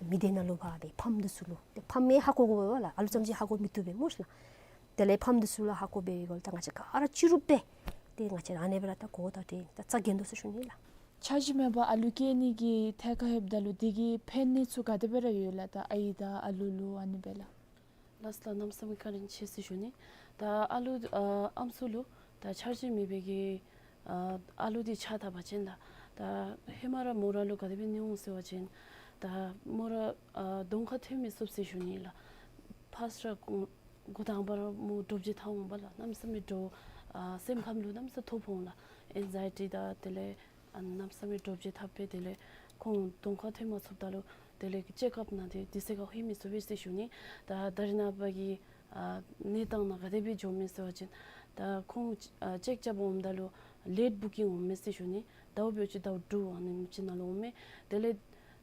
མི་སྡེ་ནང་ལུ་ཕར་སྦེ་ཕམ་འདི་ཚུ་ལུ་ཏེ་ཕམ་ཡང་ཧ་གོ་དགོ་པས་ལགས། ཨ་ལུ་ཙམ་ཅིག་ཧ་གོ་མི་བཏུབ་པས་སྨོ་ཤིག་ལགས། དེ་ལས་ཕམ་འདི་ཚུ་ལུ་ཧ་གོ་འབད་བའི་སྐབས་ལུ་ད་ང་བཅས་ག་ར་སྤྱི་རུབ་སྦེ་ཏེ་ང་བཅས་ར་ཨ་ནེ་སྦེ་ར་ད་གོ་བ་བརྡ་སྤྲོད་ད་རྩ་འགེངས་དོ་ཟེར་ཞུ་ནི་ལགས། འཆར་གཞི་མེད་པར་ཨ་ལུ་སྐྱེ་ནི་གི་ཐད་ཁར་ལྷོདཔ་ད་ལུ་དེ་གིས་ཕན་གནོད་ཚུ་ག་དེ་སྦེ་ར་ཡོད་ལགས། ད་ཨའི་དང་ཨ་ལུ་ལུ་ཨ་ནི་སྦེ་ལགས། ལགས་སོ་ལགས། གནམ་མེད་ས་མེད་བཀའ་དྲིན་ཆེ་ཟེར་ཞུ་ནི། ད་ཨ་ལུ་ཨ་ཨམ་སྲུ་ལུ་ད་འཆར་གཞི་མེད་པའི་གི་ཨ་ཨ་ལུ་འདི་ཆ་ད་པ་ཅིན་ད་ད་ཧེ་མ་ར་མོ་ར་ལུ་ག་དེ་སྦེ་ནི་འོང་ཟེར་བ་ཅིན་ད་མོ་ར་ཨ་གདོང་ཁར་ཐོན་མི་ཚུགས་ཟེར་ཞུ་ནི་ལགས། ཕར་སྤྲོ་འགོ་དང་པ་ར་མོ་འདྲོག་བྱེལ་འཐབ་འོང་པ་ལགས། གནམ་མེད་ས་མེད་འདྲོག་ཨ་སེམས་ཁམས་ལུ་གནམ་མེད་ས་མེད་ཐོ་ཕོག་འོང་ལགས། ཨེང་ཛའི་ཊི་དང་དེ་ལས་ཨ་གནམ་མེད་ས་མེད་འདྲོག་བྱེལ་འཐབ་སྦེ་དེ་ལས་ཁོང་གདོང་ཁར་ཐོན་མ་ཚུགསཔ་ད་ལུ་དེ་ལས་ཅེག་ཨཔ་ནང་ཏེ་དུས་ཚོད་ཁར་ལྷོད་མི་ཚུགས་པས་ཟེར་ཞུ་ནི། ད་ད་རེས་ནངས་པ་གི་ཨ་གནས་སྟངས་ནང་ག་དེ་སྦེ་འགྱོཝ་མས་ཟེར་བ་ཅིན་ད་ཁོང་ཨ་ཅེག་རྐྱབ་འོངམ་ད་ལུ་ལེཊ་བུ་ཀིང་འོང་མས་ཟེར་ཞུ་ནི། ཟླཝ་འབདཝ་ཅིན་ཟླཝ་དྲུག་ཨ་ནེམ་ཅིག་ནང་ལུ་འོང་མས། དེ་ལས་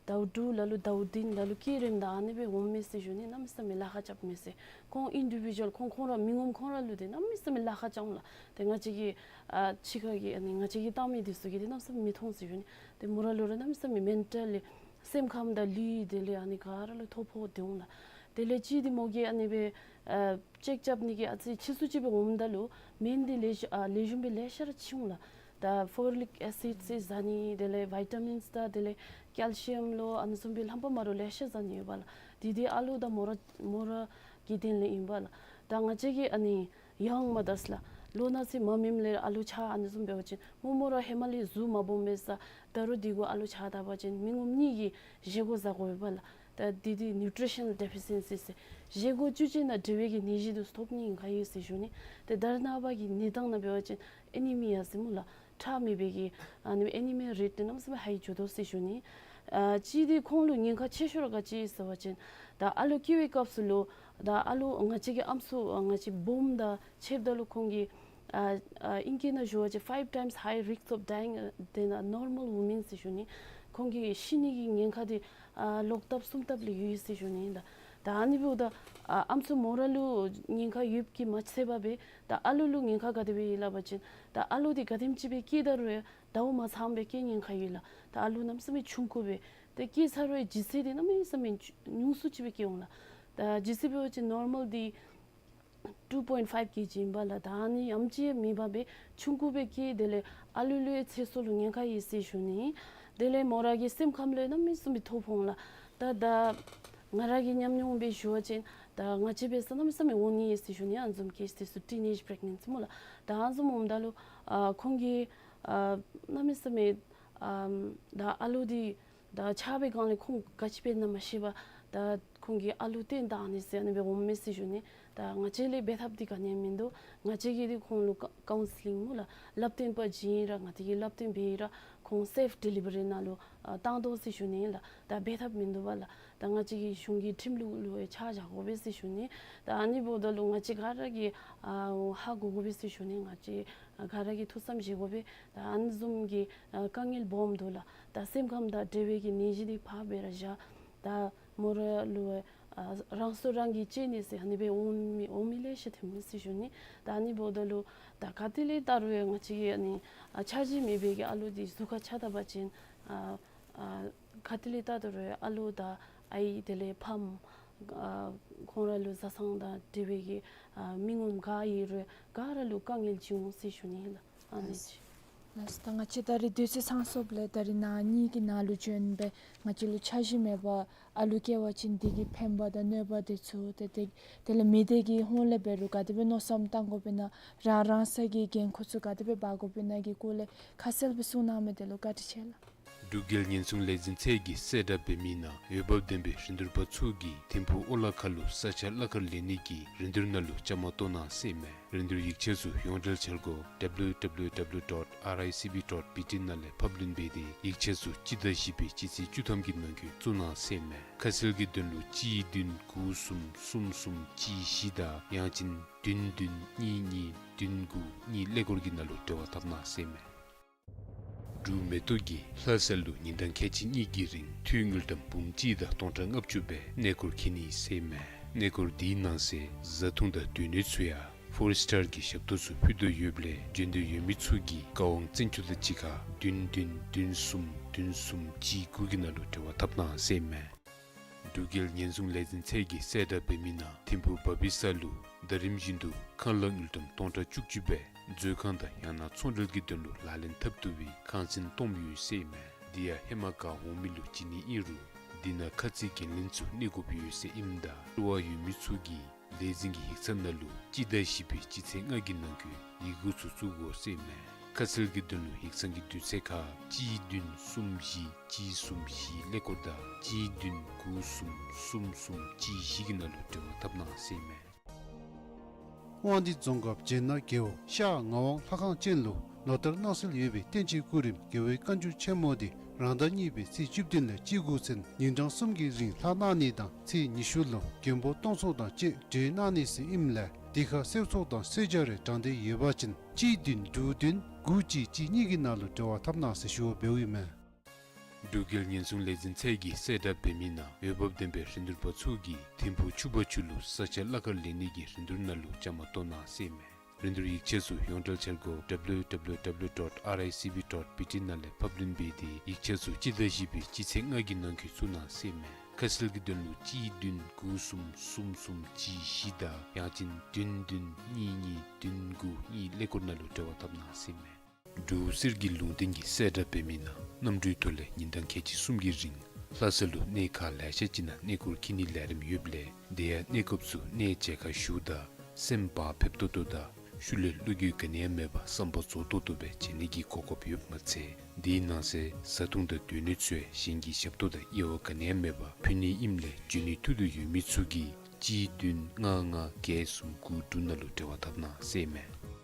ཟླཝ་དྲུག་ལ་ལུ་ཟླཝ་བདུན་ལ་ལུ་སྐྱེ་རནམ་ད་ཨ་ནི་སྦེ་འོངམ་མས་ཟེར་ཞུ་ནི། གནམ་མེད་ས་མེད་ལཱ་ཁག་རྐྱབ་མས་ཟེར། ཁོང་ཨིན་ཌི་བི་ཌུ་ཨལ་ཁོང་ཁོང་ར་མི་ངོམ་ཁོང་ར་ལུ་ཏེ་གནམ་མེད་ས་མེད་ལཱ་ཁག་རྐྱབ་འོང་ལགས། ཏེ་ང་བཅས་ཀྱི་ཨ་ཕྱི་ཁ་གི་ཨ་ནི་ང་བཅས་ཀྱིས་བཏང་མི་འདི་ཚུ་གིས་ཏེ་གནམ་མེད་ས་མེད་མི་མཐོང་ཟེར་ཞུ་ནི། ཏེ་མོ་ར་ལུ་ར་གནམ་མེད་ས་མེད་མེན་ཊལ་ལི་སེམས་ཁམས་དང་ལུས་དེ་ལས་ཨ་ནི་ག་ར་ལུ་ཐོ་ཕོག་སྟེ་འོང་ལགས། དེ་ལས་ཅིག་འདི་མོ་གིས་ཨ་ནི་སྦེ་ཨ་ཅེཀ་རྐྱབ་ནི་གི་ཨ་ཙི་ཕྱིས་སུ་ཅིག་སྦེ་འོངམ་ད་ལུ་སྨན་འདི་ལེགས་ཤོམ་ཨ་ལེགས་ཤོམ་སྦེ་ལེ་ཤ་ར་ཅིག་འོང་ལགས། ད་ཕོ་ལིག་ཨེ་སིཌ་ཟེར་ཟ་ནི་དེ་ལས་བི་ཊ་མིནསི་དང་དེ་ལས་ཀེལ་ཤི་ཡམ་ལོ་ཨ་ནི་བཟུམ་སྦེ་རྣམ་པ་མ་འདྲཝ་ལེ་ཤ་ཟ་ནི་ཡོད་པ་ལགས། དེ་དེ་ཨ་ལུ་དང་མོ་ར་མོ་ར་གི་དོན་ལས་ཨིན་པ་ལགས། ད་ང་བཅས་ཀྱི་ཨ་ནི་ཡང་མ་དར་ལགས། ལོ་ན་ཚོད་མ་སྨིནམ་ལས་ཨ་ལུ་ཆགས་ཨ་ནི་བཟུམ་འབད་བ་ཅིན་མོ་མོ་ར་ཧེ་མ་ལས་གཟུགས་མ་སྦོམ་མས་ས། ད་རུང་དེ་གུ་ཨ་ལུ་ཆགས་ད་པ་ཅིན་མི་ངོམ་གཉིས་ཀྱིས་བཞེས་སྒོ་བཟའ་དགོ་པས་ལགས། ད་དེ་དེ་ནིའུ་ཊི་རི་ཤ་ནཱལ་ཌི་ཕི་ཤེན་སི་ཟེར་བཞེས་སྒོ་བཅུད་ཅན་དང་འབྲེལ་བའི་གི་ནད་གཞི་འདི་ཚུ་ཐོབ་ནི་ཨིན་ག་ཡོད་ཟེར་ཞུ་ནི། ཏེ་ད་རེས་ནངས་པ་གི་གནས་སྟངས་ནང་འབད་བ་ཅིན་ཨེ་ནི་མི་ཡ་ཟེར་སྨོ་ལགས། ཁྲག་མེད་པའི་གི་ཨ་ནི་ཨེ་ནི་མི་ཡ་རེཊ་འདི་གནམ་མེད་ས་མེད་ཧའི་འགྱོ་དོ་ཟེར་ཞུ་ནི། ཨ་ཅིག་འདི་ཁོང་ལུ་ཉེན་ཁ་ཆེ་ཤོས་ར་ག་ཅི་ཟེར་བ་ཅིན་ད་ཨ་ལུ་སྐྱེ་བའི་སྐབས་སུ་ལུ་ད་ཨ་ལུ་ང་བཅས་ཀྱི་ཨམ་སྲུ་ཨ་ང་བཅས་སྦོམ་དང་ཕྱདཔ་ད་ལུ་ཁོང་གིས་ཨ་ཨ་ཨིང་སྐད་ནང་ཞུ་བ་ཅིན་five times high risk of dying than a normal woman ཟེར་ཞུ་ནི། ཁོང་གི་ཤི་ནི་གི་ཉེན་ཁ་འདི་ཨ་ལོག་ལྟབ་གསུམ་ལྟབ་ལས་ཡོད་ཟེར་ཞུ་ནི་ལགས། ད་ཨ་ནི་འབདཝ་ད་ཨ་ཨམ་སྲུ་མོ་ར་ལུ་ཉེན་ཁ་ཡོདཔ་གིས་མ་ཚད་པར་སྦེ་ད་ཨ་ལུ་ལུ་ཉེན་ཁ་ག་དེ་སྦེ་ཡོད་ལགས་པ་ཅིན་ད་ཨ་ལུ་འདི་ག་དེམ་ཅིག་སྦེ་སྐྱེ་ད་རུང་ཟླཝ་མ་ཚངམ་སྦེ་སྐྱེ་ཉེན་ཁ་ཡོད་ལགས། ད་ཨ་ལུ་གནམ་མེད་ས་མེད་ཆུང་ཀུ་སྦེ་ཏེ་སྐྱེ་ཚར་རུང་ལྗིད་ཚད་འདི་གནམ་མེད་ས་མེད་ཉུང་སུ་ཅིག་སྦེ་སྐྱེ་འོང་ལགས། ད་ལྗིད་ཚད་འབད་བ་ཅིན་ནོར་མཱལ་འདི་two point five ཀེ་ཇི་ཨིན་པ་ལགས། ད་ཨ་ནི་ཡང་ཅིན་མེད་པར་སྦེ་ཆུང་ཀུ་སྦེ་སྐྱེ། དེ་ལས་ཨ་ལུ་ལུ་ཡང་ཚེ་སྲོག་ལུ་ཉེན་ཁ་ཡོད་ཟེར་ཞུ་ནི། དེ་ལས་མོ་ར་གི་སེམས་ཁམས་ལུ་ཡང་གནམ་མེད་ས་མེད་ཐོ་ཕོག་འོང་ལགས། ད་ད་ང་ར་གི་ཉམས་མྱོང་སྦེ་ཞུ་བ་ཅིན་ད་ང་བཅས་འབད་ས་གནམ་མེད་ས་མེད་འོང་ནི་ཡོད་ཟེར་ཞུ་ནི། ཨ་ནི་བཟུམ་ཀེ་སི་འདི་ཚུ་ཊིན་ཨེཇ་པི་རེག་ནེནཊ་སི་སྨོ་ལགས། ད་ཨ་ནི་བཟུམ་འོངམ་ད་ལུ་ཨ་ཁོང་གིས་ཨ་གནམ་མེད་ས་མེད་ཨ་ད་ཨ་ལུ་འདི་ད་ཆགས་པའི་སྒང་ལས་ཁོང་ག་ཅི་འབད་ན་མ་ཤེས་པར་ད་ཁོང་གིས་ཨ་ལུ་བཏོན་བཏང་ནི་ཟེར་ཨ་ནི་སྦེ་འོངམ་མས་ཟེར་ཞུ་ནི། ད་ང་བཅས་ལས་འབད་ཐབས་འདི་ག་ནི་ཡང་མིན་འདུག། ང་བཅས་ཀྱིས་འདི་ཁོང་ལུ་ཀ་ཀའུན་སི་ལིང་སྨོ་ལགས། བསླབ་སྟོན་པ་བྱིན་ར་ང་བཅས་ཀྱིས་བསླབ་སྟོན་འབད་ར་ཁོང་སེཕ་ཌི་ལི་བ་རི་ནང་ལུ་ཨ་བཏང་དོ་ཟེར་ཞུ་ནི་ལགས། ད་འབད་ཐབས་མིན་འདུག་པ་ལགས། ད་ང་བཅས་ཀྱི་གཞུང་གི་ཁྲིམས་ལུགས་ལུ་ཡང་ཆ་བཞག་དགོ་པས་ཟེར་ཞུ་ནི། ད་ཨ་ནི་འབདཝ་ད་ལུ་ང་བཅས་ག་ར་གིས་ཨ་ཧ་གོ་དགོ་པས་ཟེར་ཞུ་ནི། ང་བཅས་ག་ར་གིས་ཐུགས་བསམ་བཞེས་དགོ་པས། ད་ཨ་ནི་བཟུམ་གྱི་ཨ་དཀའ་ངལ་སྦོམ་འདུག་ལགས། ད་སེམས་ཁམས་དང་འབྲེལ་བའི་གི་ནད་གཞི་འདི་ཕར་སྦེ་ར་བཞག། ད་མོ་ར་ལུ་ཨ་རང་སྲོག་རང་གིས་བཅད་ནི་ཟེར་ཨ་ནི་སྦེ་འོང་མི་འོང་མི་ལེ་ཤ་ཐོནམ་མས་ཟེར་ཞུ་ནི། ད་ཨ་ནི་འབདཝ་ད་ལུ་ད་ག་ཏེ་ལས་བལྟ་རུང་ཡང་ང་བཅས་ཀྱི་ཨ་ནི་ཨ་འཆར་གཞི་མེད་པའི་གི་ཨ་ལུ་འདི་གཟུགས་ཁར་ཆགས་ད་པ་ཅིན་ཨ་ཨ་ག་ཏེ་ལས་བལྟ་ད་རུང་ཨ་ལུ་དང་ཨའི་དེ་ལས་ཕམ་ཨ་ཁོང་ར་ལུ་བཟའ་ཚང་དང་འབྲེལ་བའི་གི་ཨ་མི་ངོམ་ག་ཡོད་རུང་ག་ར་ལུ་དཀའ་ངལ་ཅིག་འོང་ཟེར་ཞུ་ནི་ལགས། ཨ་ནི་ཅིག། ལགས་སོ། ད་ང་བཅས་ད་རིས་དུས་ཚོད་ཚང་སོངམ་ལས་ད་རིས་ནཱ་ནི་གི་ནང་ལུ་བྱོན་སྦེ་ང་བཅས་ལུ་འཆར་གཞི་མེད་པར་ཨ་ལུ་སྐྱེ་བ་ཅིན་དེ་གི་ཕན་པ་དང་གནོད་པ་འདི་ཚུ་ཏེ་དེ་དེ་ལས་མི་སྡེ་གི་ཧོངས་ལས་འབད་རུང་ག་དེ་སྦེ་མནོ་བསམ་བཏང་དགོ་པས་ན་རང་རང་སོའི་གི་འགན་ཁུར་ཚུ་ག་དེ་སྦེ་འབག་དགོ་པས་ན་གི་སྐོར་ལས་ཁ་གསལ་སྦེ་གསུང་གནང་མི་དེ་ལུ་བཀའ་དྲིན་ཆེ་ལགས། འབྲུག་རྒྱལ་ཉེན་སྲུང་ལས་འཛིན་ཚད་ཀྱིས་གསལ་བསྒྲགས་འབད་མི་ནང་འོས་འབབ་ལྡན་པའི་རིན་བསྡུར་པ་ཚུ་གིས་ཐིམ་ཕུག་ཨོ་ལ་ཁ་ལུ་ས་ཆ་གླ་ཁར་ལེན་ནི་གི་རིན་བསྡུར་ནང་ལུ་བཅའ་མར་གཏོགས་གནང་ཟེར་ཨིན་མས། རིན་བསྡུར་ཡིག་ཆ་ཚུ་ཡོངས་འབྲེལ་འཆར་སྒོ་W W W dot R I C B dot B T ནང་ལས་ཕབ་ལེན་འབད་དེ་ཡིག་ཆ་ཚུ་སྤྱི་ཟླ་བཞི་པའི་སྤྱི་ཚེས་བཅུ་ཐམ་གྱི་ནང་འཁོད་བཙུགས་གནང་ཟེར་ཨིན་མས། ཁ་གསལ་གྱི་དོན་ལུ་གཅིག་བདུན་དགུ་གསུམ་གསུམ་གསུམ་གཅིག་བཞི་དང་ཡང་ཅིན་བདུན་བདུན་གཉིས་གཉིས་བདུན་དགུ་གཉིས་ཀླད་ཀོར་གྱི་ནང་ལུ་འབྲེལ་བ་འཐབ་གནང་ཟེར་ཨིན་མས། འབྲུག་མེ་ཏོག་གིས་ལྷ་ས་ལུ་ཉིན་གྲངས་ཁལ་གཅིག་གཉིས་ཀྱི་རིང་འཐུས་དངུལ་ཀྲམ་འབུམ་གཅིག་དང་སྟོང་ཕྲག་ལྔ་བཅུ་སྦེ་གནས་སྐོར་འཁྱིད་ནི་ཟེར་ཨིན་མས། གནས་སྐོར་འདི་གནང་སའི་བཟའ་འཐུང་དང་སྡོད་གནས་ཚུ་ཡང་ཕོར་སི་ཊར་གྱི་ཞབས་ཏོག་ཚུ་ཕུལ་དོ་ཡོདཔ་ལས་བྱོན་འདོད་ཡོད་མི་ཚུ་གིས་བཀའ་དབང་བཙན་ཆུ་དང་གཅིག་ཁར་བདུན་བདུན་བདུན་གསུམ་བདུན་གསུམ་གཅིག་དགུ་གི་ནང་ལུ་འབྲེལ་བ་འཐབ་གནང་ཟེར་ཨིན་མས། འབྲུག་རྒྱལ་ཉེན་སྲུང་ལས་འཛིན་ཚད་ཀྱིས་གསལ་བསྒྲགས་འབད་མི་ནང་ཐིམ་ཕུག་བ་བི་ས་ལུ་ཟླ་རིམ་བཞིན་དུ་ཁང་གླ་དངུལ་ཀྲམ་སྟོང་ཕྲག་བཅུ་གཅིག་སྦེ་མཛོད་ཁང་དང་ཡང་ན་ཚོང་འབྲེལ་གྱི་དོན་ལུ་ལག་ལེན་འཐབ་བཏུབ་པའི་ཁང་ཚན་བཏོནམ་ཡོད་ཟེར་ཨིན་མས། དེ་ཡང་ཧེ་མ་ག་འོང་མི་ལུ་བྱིན་ནི་ཨིན་རུང་དེ་ནང་ཁ་ཚིག་འགན་ལེན་ཚུ་གནས་དགོཔ་ཡོད་ཟེར་ཨིནམ་ད་སྤྲོ་བ་ཡོད་མི་ཚུ་གིས་ལས་འཛིན་གྱི་ཡིག་ཚང་ནང་ལུ་སྤྱི་ཟླ་བཞི་པའི་སྤྱི་ཚེས་ལྔ་གི་ནང་འཁོད་ཡི་གུ་ཚུ་བཙུགས་དགོ་ཟེར་ཨིན་མས། ཁ་གསལ་གྱི་དོན་ལུ་ཡིག་ཚང་གི་དུས་ཚོད་ཁར་གཅིག་བདུན་གསུམ་བཞི་གཅིག་གསུམ་བཞི་ཀླད་ཀོར་དང་གཅིག་བདུན་དགུ་གསུམ་གསུམ་གསུམ་གཅིག་བཞི་གི་ནང་ལུ་འབྲེལ་བ་འཐབ་གནང་ཟེར་ཨིན་མས། དབང་འདུས་རྫོང་ཁག་བྱེ་ནག་རྒེད་འོག་ཤར་ངག་དབང་ལྷ་ཁང་ཅན་ལུ་ལོ་ལྟར་གནང་སྲོལ་ཡོད་པའི་བསྟན་སྤྱིའི་སྐུ་རིམ་རྒྱལ་བའི་བཀའ་འགྱུར་ཆེན་མོ་འདི་རང་ཟླ་གཉིས་པའི་ཚེས་བཅུ་བདུན་ལས་བཅུ་དགུ་ཚུན་ཉིན་གྲངས་གསུམ་གྱི་རིང་ལྷག་གནང་ནི་དང་ཚེས་ཉི་ཤུ་ལུ་མགོན་པོ་སྟོང་ཚོགས་དང་བཅས་གྲོལ་གནང་ནི་ཟེར་ཨིནམ་ལས་དེ་ཁར་གསོལ་ཚོགས་དང་གསོལ་ཇ་རེ་དྲང་བདེན་ཡོད་པ་ཅིན་གཅིག་བདུན་དྲུག་བདུན་དགུ་གཅིག་གཅིག་གཉིས་ཀྱི་ནང་ལུ་འབྲེལ་བ་འཐབ་གནང་ཟེར་ཞུ་བ་འབདཝ་ཨིན་མས། འབྲུག་རྒྱལ་ཉེན་སྲུང་ལས་འཛིན་ཚད་ཀྱིས་གསལ་བསྒྲགས་འབད་མི་ནང་འོས་འབབ་ལྡན་པའི་རིན་བསྡུར་པ་ཚུ་གིས་ཐིམ་ཕུག་ཕྱུག་པ་ཆུ་ལུ་ས་ཆ་གླ་ཁར་ལེན་ནི་གི་རིན་བསྡུར་ནང་ལུ་བཅའ་མར་གཏོགས་གནང་ཟེར་ཨིན་མས། རིན་བསྡུར་ཡིག་ཆ་ཚུ་ཡོངས་འབྲེལ་འཆར་སྒོ་W W W dot R I C B dot B T ནང་ལས་ཕབ་ལེན་འབད་དེ་ཡིག་ཆ་ཚུ་སྤྱི་ཟླ་བཞི་པའི་སྤྱི་ཚེས་ལྔ་གི་ནང་འཁོད་བཙུགས་གནང་ཟེར་ཨིན་མས། ཁ་གསལ་གྱི་དོན་ལུ་གཅིག་བདུན་དགུ་གསུམ་གསུམ་གསུམ་གཅིག་བཞི་དང་ཡང་ཅིན་བདུན་བདུན་གཉིས་གཉིས་བདུན་དགུ་གཉིས་ཀླད་ཀོར་ནང་ལུ་འབྲེལ་བ་འཐབ་གནང་ཟེར་ཨིན་མས། འབྲུག་གསེར་གྱི་ལུང་བསྟན་གྱིས་གསལ་བསྒྲགས་འབད་མི་ནང་གནམ་གྲུའི་ཐོག་ལས་ཉིན་གྲངས་ཁལ་གཅིག་གསུམ་གྱི་རིང་ལྷ་ས་ལུ་གནས་ཁག་ལེ་ཤ་ཅིག་ནང་གནས་སྐོར་འཁྱིད་ནིའི་ལས་རིམ་ཡོདཔ་ལས་དེ་ཡང་གནས་སྐབས་སུ་གནས་མཇལ་ཁ་ཞུཝ་ད་སེམས་བག་ཕེབས་ཏོག་ཏོ་དང་ཤུལ་ལས་བློ་འགྱོད་ག་ནི་ཡང་མེད་པར་བསམ་པ་རྫོགས་ཏོག་ཏོ་སྦེ་མཇལ་ནི་གི་གོ་སྐབས་ཡོདཔ་མ་ཚད་དེའི་ནང་གསེས་བཟའ་འཐུང་དང་སྡོད་གནས་ཚུ་ཡང་གཞན་གྱི་ཞབས་ཏོག་དང་དབྱེ་བ་ག་ནི་ཡང་མེད་པར་ཕུལ་ནི་ཨིནམ་ལས་འབྱོན་ནིའི་ཐུགས་འདོད་ཡོད་མི་ཚུ་གིས་གཅིག་བདུན་ལྔ་ལྔ་བརྒྱད་གསུམ་དགུ་དྲུག་ནང་ལུ་འབྲེལ་བ་འཐབ་གནང་ཟེར་ཨིན་མས།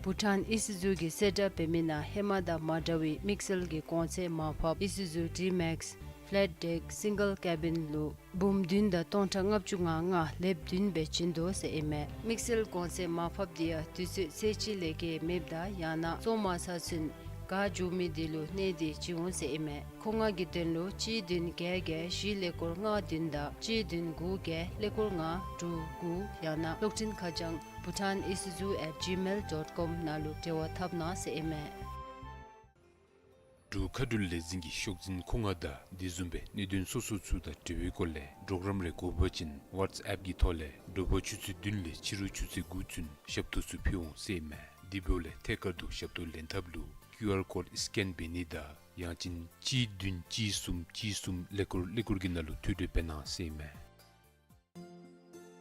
བྷུ་ཊཱན་ཨི་སི་ཛུ་གིས་གསལ་བསྒྲགས་འབད་མི་ནང་ཧེ་མ་དང་མ་འདྲ་བའི་དམིགས་བསལ་གྱི་གོང་ཚད་མར་ཕབ་ཨི་སི་ཛུ་ཌི་མེགསི་ཕེ་ལེཊ་ཌེཀ་སིང་གལ་ཀེ་བིན་ལུ་འབུམ་བདུན་དང་སྟོང་ཕྲག་ལྔ་བཅུ་ང་ལྔ་ལེབ་བདུན་སྦེ་བྱིན་དོ་ཟེར་ཨིན་མས། དམིགས་བསལ་གོང་ཚད་མར་ཕབ་འདི་ཡང་དུས་ཚོད་ཚེས་གཅིག་ལས་བརྒལ་མེདཔ་དང་ཡང་ན་བཙོང་མ་ཚར་ཚུན་ག་འགྱོ་མི་དེ་ལུ་གནས་ཏེ་བྱིན་འོང་ཟེར་ཨིན་མས། མཁོ་མངགས་ཀྱི་དོན་ལུ་གཅིག་བདུན་བརྒྱད་བརྒྱད་བཞི་ཀླད་ཀོར་ལྔ་བདུན་དང་གཅིག་བདུན་དགུ་བརྒྱད་ཀླད་ཀོར་ལྔ་དྲུག་དགུ་ཡང་ན་གློག་འཕྲིན་ཁ་བྱང་bhutanisuzu at gmail dot com ནང་ལུ་འབྲེལ་བ་འཐབ་གནང་ཟེར་ཨིན་མས། འབྲུག་མཁའ་འགྲུལ་ལས་འཛིན་གྱི་ཤོག་འཛིན་མཁོ་མངགས་དང་དེ་བཟུམ་སྦེ་གནད་དོན་སོ་སོ་ཚུ་དང་འབྲེལ་བའི་སྐོར་ལས་གྲོགས་རམ་རེ་དགོ་པ་ཅིན་ཝཊས་ཨེཔ་གི་ཐོག་ལས་དྲོ་པ་ཆུ་ཚོད་བདུན་ལས་ཕྱི་རུ་ཆུ་ཚོད་དགུ་ཚུན་ཞབས་ཏོག་ཚུ་ཕུལ་འོང་ཟེར་ཨིན་མས། དེ་འབདཝ་ལས་ཐད་ཀར་དུ་ཞབས་ཏོག་ལེན་ཐབས་ལུ་ཀིའུ་ཨར་ཀོཌ་སི་ཀེན་འབད་ནི་དང་ཡང་ཅིན་གཅིག་བདུན་གཅིག་གསུམ་གཅིག་གསུམ་ཀླད་ཀོར་ཀླད་ཀོར་གྱི་ནང་ལུ་ཐུགས་སྤྲོ་འབད་གནང་ཟེར་ཨིན་མས།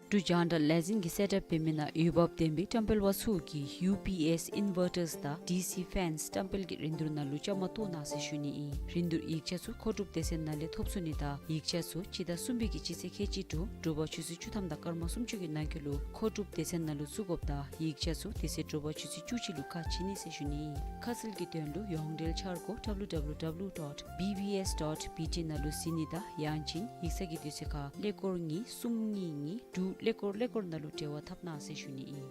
འབྲུག་རྒྱང་བསྒྲགས་ལས་འཛིན་གྱིས་གསལ་བསྒྲགས་འབད་མི་ནང་འོས་འབབ་ལྡན་པའི་བཀྲམ་སྤེལ་པ་ཚུ་གིས་ཡུ་པི་ཨེསི་ཨིན་ཝར་ཊརསི་དང་ཌི་སི་ཕེནསི་བཀྲམ་སྤེལ་གྱི་རིན་བསྡུར་ནང་ལུ་བཅའ་མར་གཏོགས་གནང་ཟེར་ཞུ་ནི་ཨིན། རིན་བསྡུར་ཡིག་ཆ་ཚུ་མཁོ་སྒྲུབ་སྡེ་ཚན་ནང་ལས་ཐོབ་ཚུགས་ནི་དང་ཡིག་ཆ་ཚུ་སྤྱི་ཟླ་གསུམ་པའི་གི་སྤྱི་ཚེས་ཁལ་གཅིག་དྲུག་དྲོ་པ་ཆུ་ཚོད་བཅུ་ཐམ་དང་སྐར་མ་སུམ་ཅུ་གི་ནང་འཁོད་ལུ་མཁོ་སྒྲུབ་སྡེ་ཚན་ནང་ལུ་བཙུགས་དགོཔ་དང་ཡིག་ཆ་ཚུ་དེ་ཚེ་དྲོ་པ་ཆུ་ཚོད་བཅུ་གཅིག་ལུ་ཁ་ཕྱེ་ནི་ཟེར་ཞུ་ནི་ཨིན། ཁ་གསལ་གྱི་དོན་ལུ་ཡོངས་འབྲེལ་འཆར་སྒོ་W W W dot B B S dot B T ནང་ལུ་གཟིགས་ནི་དང་ཡང་ཅིན་ཡིག་ཚང་གི་དུས་ཚོད་ཁར་ཀླད་ཀོར་གཉིས་གསུམ་གཉིས་གཉིས་དྲུག་ཀླད་ཀོར་ཀླད་ཀོར་ནང་ལུ་འབྲེལ་བ་འཐབ་གནང་ཟེར་ཞུ་ནི་ཨིན།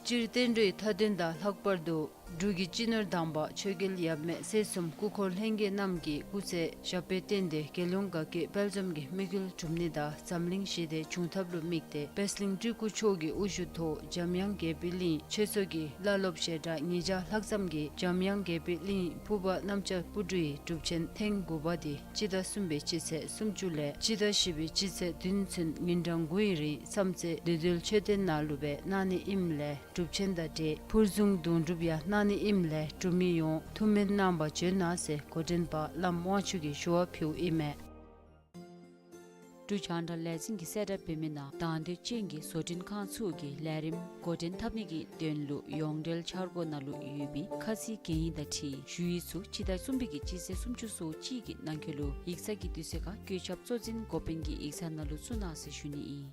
སྤྱིར་བསྟན་འགྲོའི་མཐའ་དོན་དང་ལྷག་པར་དུ་འབྲུག་གི་སྤྱི་ནོར་དམ་པ་ཆོས་རྒྱལ་ཡབ་མེས་སྲས་གསུམ་སྐུ་འཁོར་ལྷན་རྒྱས་རྣམས་ཀྱི་སྐུ་ཚེ་ཞབས་པད་བརྟན་ཏེ་རྒྱལ་ཡོངས་དགའ་སྐྱིད་དཔལ་འཛོམས་ཀྱི་དམིགས་ཡུལ་འགྲུབ་ནི་དང་འཛམ་གླིང་ཞི་བདེ་འབྱུང་ཐབས་ལུ་དམིགས་ཏེ་པད་གླིང་སྤྲུལ་སྐུ་མཆོག་གི་དབུ་བཞུགས་ཐོག་འཇམ་དབྱངས་དགྱེས་པའི་གླིང་ཆོས་ཚོགས་ཀྱི་བླ་སློབ་ཞལ་གྲངས་ཉིས་བརྒྱ་ལྷག་ཙམ་གྱིས་འཇམ་དབྱངས་དགྱེས་པའི་གླིང་ཕུར་པ་གནམ་ལྕགས་སྤུ་གྲིའི་སྒྲུབ་ཆེན་ཐེངས་དགུ་པ་དེ་སྤྱི་ཟླ་གསུམ་པའི་སྤྱི་ཚེས་སུམ་ཅུ་ལས་སྤྱི་ཟླ་བཞི་པའི་སྤྱི་ཚེས་བདུན་ཚུན་ཉིན་གྲངས་དགུའི་རིང་མཚམས་ཚེ་བདུད་འདུལ་མཆོད་རྟེན་ནང་ལུ་སྦེ་གནང་ནི་ཨིནམ་ལས་སྒྲུབ་ཆེན་དང་འབྲེལ་ཕུར་བཟུང་དུང་སྒྲུབ་ཡང་གནང་ནི་ཨིནམ་ལས་འབྲུག་མི་ཡོངས་ཐུགས་སྨོན་གནང་བར་བྱོན་གནང་ཟེར་འགོ་འདྲེན་པ་བླམ་དབང་ཕྱུག་གིས་ཞུ་བ་ཕུལཝ་ཨིན་མས། འབྲུག་རྒྱང་བསྒྲགས་ལས་འཛིན་གྱིས་གསལ་བསྒྲགས་འབད་མི་ནང་དང་འདོད་ཅན་གྱི་བཟོ་སྐྲུན་ཁང་ཚུ་གིས་ལས་རིམ་འགོ་འདྲེན་འཐབ་ནི་གི་དོན་ལུ་ཡོངས་འབྲེལ་འཆར་སྒོ་ནང་ལུ་ཡོད་པའི་ཁ་ཚིག་གན་ཡིག་དང་འཁྲིལ་ཞུ་ཡིག་ཚུ་སྤྱི་ཟླ་གསུམ་པའི་གི་སྤྱི་ཚེས་སུམ་ཅུ་སོ་གཅིག་གི་ནང་འཁོད་ལུ་ཡིག་ཚང་གི་དུས་ཚོད་ཁར་བཀོད་ཁྱབ་གཙོ་འཛིན་འགོ་དཔོན་གྱི་ཡིག་ཚང་ནང་ལུ་བཙུགས་གནང་ཟེར་ཞུ་ནི་ཨིན།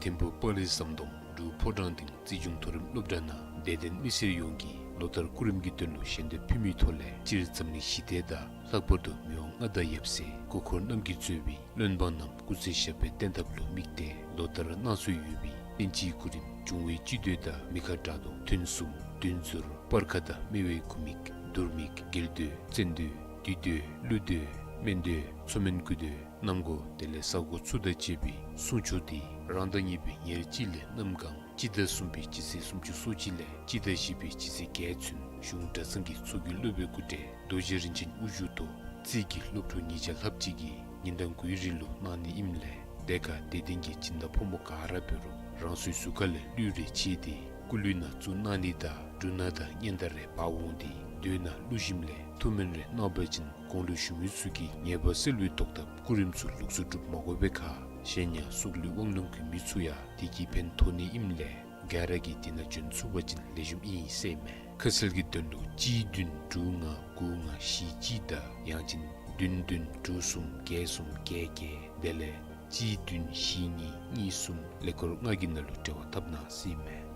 ཐིམ་ཕུག་དཔའ་རིས་ཟམ་གདོང་འབྲུག་ཕོ་བྲང་སྡིངས་རྩིས་འབྱུང་མཐོ་རིམ་སློབ་གྲྭ་ནང་དད་ལྡན་མི་སེར་ཡོངས་ཀྱིས་ལོ་ལྟར་སྐུ་རིམ་གྱི་དོན་ལུ་ཞལ་འདེབས་ཕུལ་མིའི་ཐོག་ལས་སྤྱིར་འཛམ་གླིང་ཞི་བདེ་དང་ལྷག་པར་དུ་མི་དབང་མངའ་བདག་ཡབ་སྲས་སྐུ་འཁོར་རྣམ་རྒྱལ་གཙོས་པའི་བློན་འབངས་རྣམས་སྐུ་ཚེ་ཞབས་པད་བརྟན་ཐབས་ལུ་དམིགས་ཏེ་ལོ་ལྟར་གནང་སྲོལ་ཡོད་པའི་གཏན་གཅིག་སྐུ་རིམ་འབྱུང་བའི་སྤྱི་མདོས་དང་མི་ཁ་དགྲ་གདོང་ཐུན་གསུམ་བདུན་ཟུར་སྤར་ཁ་དང་སྨེ་བའི་དགུ་མིག་དུར་མིག་རྒྱལ་མདོས་བཙན་མདོས་བདུད་མདོས་ཀླུ་མདོས་སྨན་མདོས་མཚོ་སྨན་དགུ་མདོས་གནམ་སྒོ་དེ་ལས་ས་སྒོ་ཚུ་དང་བཅས་པའི་གསུང་ཆོག་འདི་རང་ཟླ་གཉིས་པའི་ཉེར་གཅིག་ལས་གནམ་གང་སྤྱི་ཟླ་གསུམ་པའི་སྤྱི་ཚེས་སུམ་ཅུ་སོ་གཅིག་ལས་སྤྱི་ཟླ་བཞི་པའི་སྤྱི་ཚེས་བརྒྱད་ཚུན་གཞུང་གྲྭ་ཚང་གི་ཚོགས་ཀྱི་སློབ་དཔོན་སྐུ་བགྲེས་རྡོ་རྗེ་རིན་ཆེན་དབུ་བཞུགས་ཐོག་རྩིས་ཀྱི་སློབ་ཕྲུག་ཉིས་བརྒྱ་ལྷགཔ་ཅིག་གིས་ཉིན་གྲངས་དགུའི་རིང་ལུ་གནང་ནི་ཨིནམ་ལས་དེ་ཁར་དད་ལྡན་གྱི་སྦྱིན་བདག་ཕོ་མོ་ག་ར་འབད་རུང་རང་སོའི་གཟུགས་ཁ་ལས་གླུད་རེ་ཕྱེ་སྟེ་སྐུ་གླུད་ནང་བཙུགས་གནང་ནི་དང་འབྲུ་སྣ་དང་སྙན་དར་རེ་འབག་འོང་སྟེ་མདོས་ནང་བླུགས་ཞིནམ་ལས་ཐུགས་སྨོན་རེ་གནང་བ་ཅིན་གོང་ལུ་ཞུ་མི་ཚུ་གིས་ཉེས་པ་སེལ་བའི་ཐོག་ཐབས་སྐུ་རིམ་ཚུ་ལོགས་སུ་སྒྲུབ་མ་དགོ་པའི་ཁར་གཞན་ཡང་སྲོག་ལུས་དབང་ལུང་གི་མི་ཚུ་ཡང་དེ་གིས་ཕན་ཐོགས་ནི་ཨིནམ་ལས་ག་ར་གིས་དེ་ནང་བྱོན་ཚུགས་པ་ཅིན་ལེགས་ཤོམ་ཨིན་ཟེར་ཨིན་མས། ཁ་གསལ་གྱི་དོན་ལུ་གཅིག་བདུན་དྲུག་ལྔ་དགུ་ལྔ་བཞི་གཅིག་དང་ཡང་ཅིན་བདུན་བདུན་དྲུག་གསུམ་བརྒྱད་གསུམ་བརྒྱད་བརྒྱད་དེ་ལས་གཅིག་བདུན་བཞི་གཉིས་གཉིས་གསུམ་ཀླད་ཀོར་ལྔ་གི་ནང་ལུ་འབྲེལ་བ་འཐབ་གནང་ཟེར་ཨིན་མས།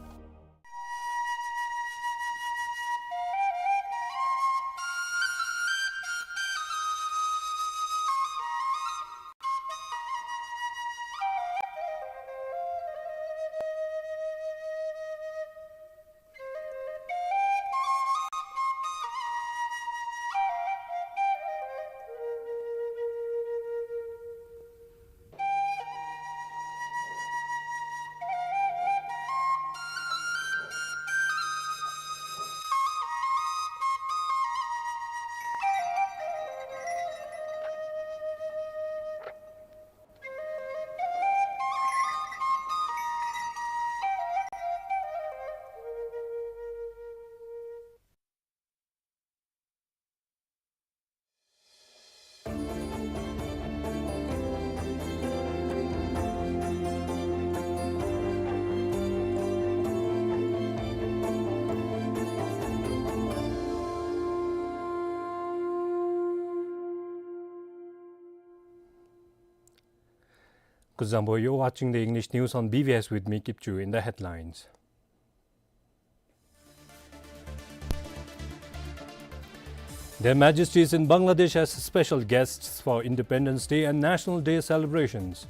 Kuzuzangpo, you're watching the English news on B B S with me, Kipchu. In the headlines: Their Majesties in Bangladesh as special guests for Independence Day and National Day celebrations.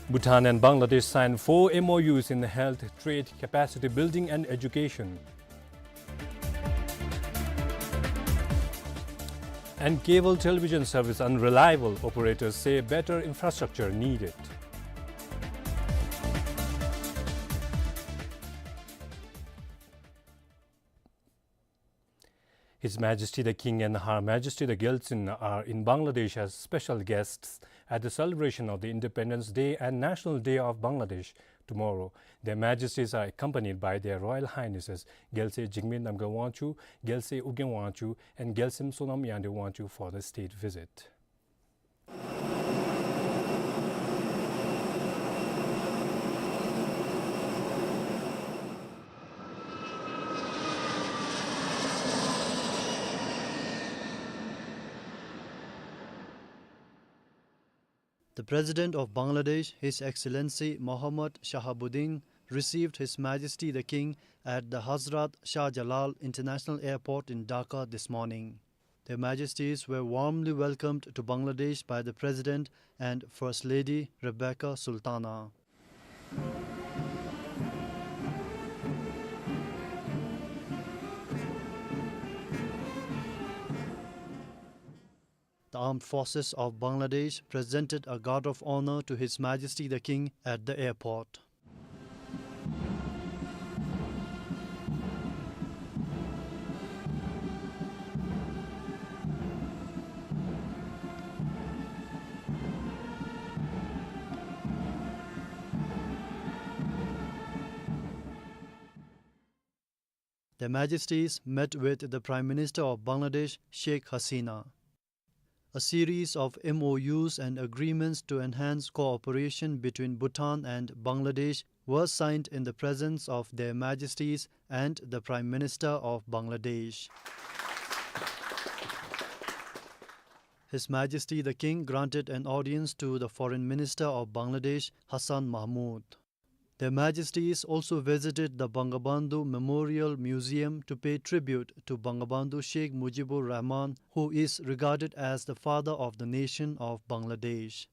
Bhutan and Bangladesh sign four M O Us in health, trade, capacity building and education. And cable television service unreliable, operators say better infrastructure needed. His Majesty the King and Her Majesty the Gyaltsuen are in Bangladesh as special guests at the celebration of the Independence Day and National Day of Bangladesh tomorrow. Their Majesties are accompanied by Their Royal Highnesses Gyaltsuen Jigme Namgyal Wangchuck, Gyaltsuen Ugyen Wangchuck, and Gyaltsuen Sonam Yangdreng Wangchuck for the state visit. The President of Bangladesh, His Excellency Mohammad Shahabuddin, received His Majesty the King at the Hazrat Shah Jalal International Airport in Dhaka this morning. Their Majesties were warmly welcomed to Bangladesh by the President and First Lady Rebecca Sultana. The Armed Forces of Bangladesh presented a guard of honor to His Majesty the King at the airport. Their Majesties met with the Prime Minister of Bangladesh, Sheikh Hasina. A series of M O Us and agreements to enhance cooperation between Bhutan and Bangladesh were signed in the presence of Their Majesties and the Prime Minister of Bangladesh. His Majesty the King granted an audience to the Foreign Minister of Bangladesh, Hasan Mahmud. Their Majesties also visited the Bangabandhu Memorial Museum to pay tribute to Bangabandhu Sheikh Mujibur Rahman, who is regarded as the father of the nation of Bangladesh.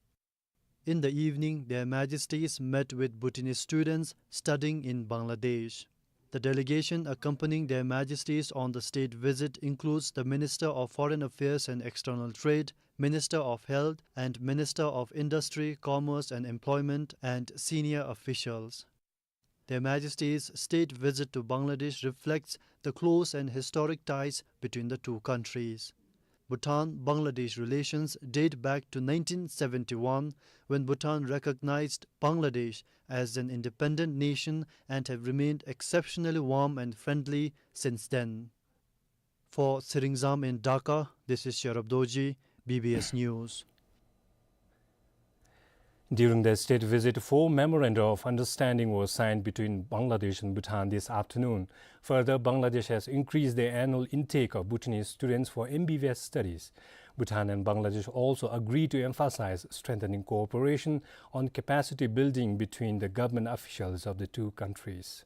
In the evening, Their Majesties met with Bhutanese students studying in Bangladesh. The delegation accompanying Their Majesties on the state visit includes the Minister of Foreign Affairs and External Trade, Minister of Health, and Minister of Industry, Commerce and Employment, and senior officials. Their Majesty's state visit to Bangladesh reflects the close and historic ties between the two countries. Bhutan-Bangladesh relations date back to nineteen seventy-one, when Bhutan recognized Bangladesh as an independent nation and have remained exceptionally warm and friendly since then. For Tshering Zam in Dhaka, this is Sherab Dorji, B B S News. During the state visit, four memoranda of understanding were signed between Bangladesh and Bhutan this afternoon. Further, Bangladesh has increased the annual intake of Bhutanese students for M B B S studies. Bhutan and Bangladesh also agreed to emphasize strengthening cooperation on capacity building between the government officials of the two countries.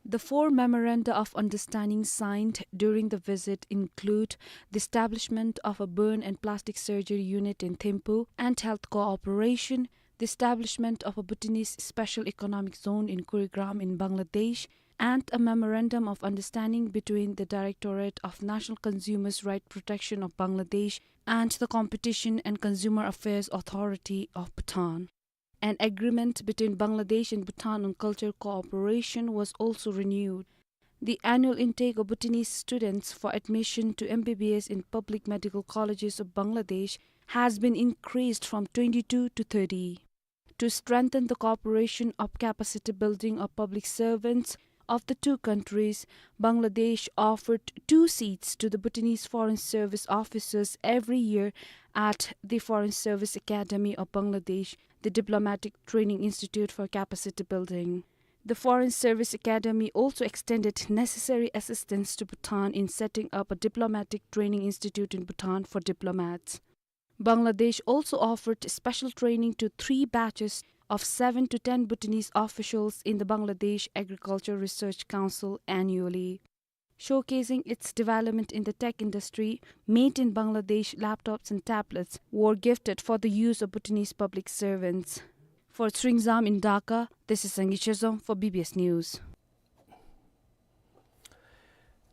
The four memoranda of understanding signed during the visit include the establishment of a burn and plastic surgery unit in Thimphu and health cooperation, the establishment of a Bhutanese special economic zone in Kurigram in Bangladesh, and a memorandum of understanding between the Directorate of National Consumers' Right Protection of Bangladesh and the Competition and Consumer Affairs Authority of Bhutan. An agreement between Bangladesh and Bhutan on cultural cooperation was also renewed. The annual intake of Bhutanese students for admission to M B B S in public medical colleges of Bangladesh has been increased from twenty-two to thirty. To strengthen the cooperation of capacity building of public servants of the two countries, Bangladesh offered two seats to the Bhutanese foreign service officers every year at the Foreign Service Academy of Bangladesh, the diplomatic training institute for capacity building. The Foreign Service Academy also extended necessary assistance to Bhutan in setting up a diplomatic training institute in Bhutan for diplomats. Bangladesh also offered special training to three batches of seven to ten Bhutanese officials in the Bangladesh Agriculture Research Council annually. Showcasing its development in the tech industry, Made in Bangladesh laptops and tablets were gifted for the use of Bhutanese public servants. For Sringzam in Dhaka, this is Sangi Chezom for B B S News.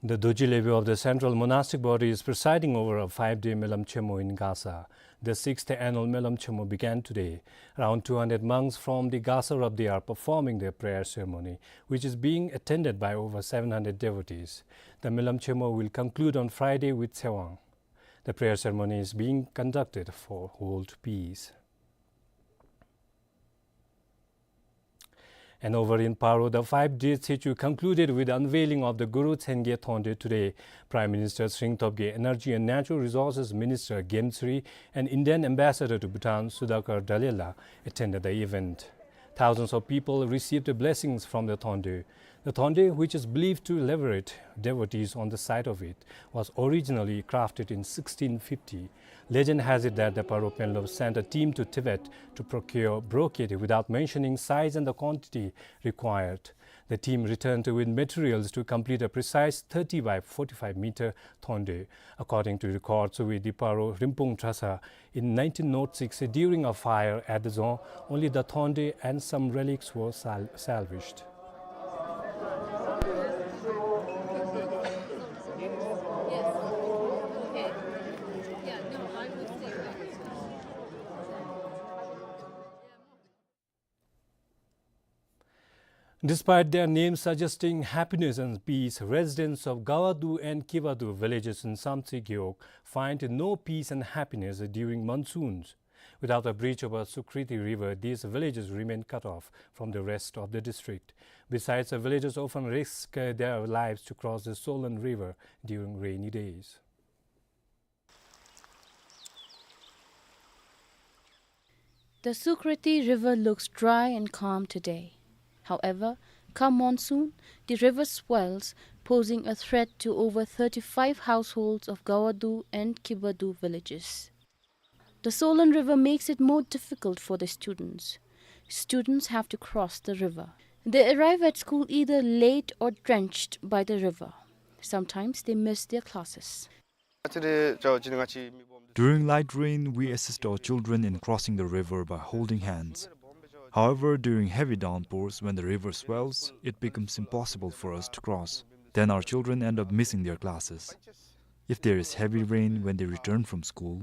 The Dorji Lebe of the Central Monastic Body is presiding over a five-day Melam Chemo in Gasa. The sixth annual Melam Chemo began today. Around two hundred monks from the Gasa Rabdi are performing their prayer ceremony, which is being attended by over seven hundred devotees. The Melam Chemo will conclude on Friday with Tsewang. The prayer ceremony is being conducted for world peace. And over in Paro, the five-day Tsechu concluded with unveiling of the Guru Tshenge Thonde today. Prime Minister Tshering Tobgay, Energy and Natural Resources Minister Gemchri, and Indian Ambassador to Bhutan, Sudhakar Dallela, attended the event. Thousands of people received blessings from the Thonde. The Thonde, which is believed to liberate devotees on the site of it, was originally crafted in sixteen fifty. Legend has it that the Paro Penlop sent a team to Tibet to procure brocade without mentioning size and the quantity required. The team returned with materials to complete a precise thirty by forty-five meter Thonde. According to records with the Paro Rimpung Trasa, in nineteen oh six, during a fire at the Dzong, only the Thonde and some relics were sal-, salvaged. Despite their names suggesting happiness and peace, residents of Gawadu and Kibadu villages in Samtse Gewog find no peace and happiness during monsoons. Without a bridge over Sukriti River, these villages remain cut off from the rest of the district. Besides, the villagers often risk, uh, their lives to cross the Solan River during rainy days. The Sukriti River looks dry and calm today. However, come monsoon, the river swells, posing a threat to over thirty-five households of Gawadu and Kibadu villages. The Solan River makes it more difficult for the students. Students have to cross the river. They arrive at school either late or drenched by the river. Sometimes they miss their classes. During light rain, we assist our children in crossing the river by holding hands. However, during heavy downpours, when the river swells, it becomes impossible for us to cross. Then our children end up missing their classes. If there is heavy rain when they return from school,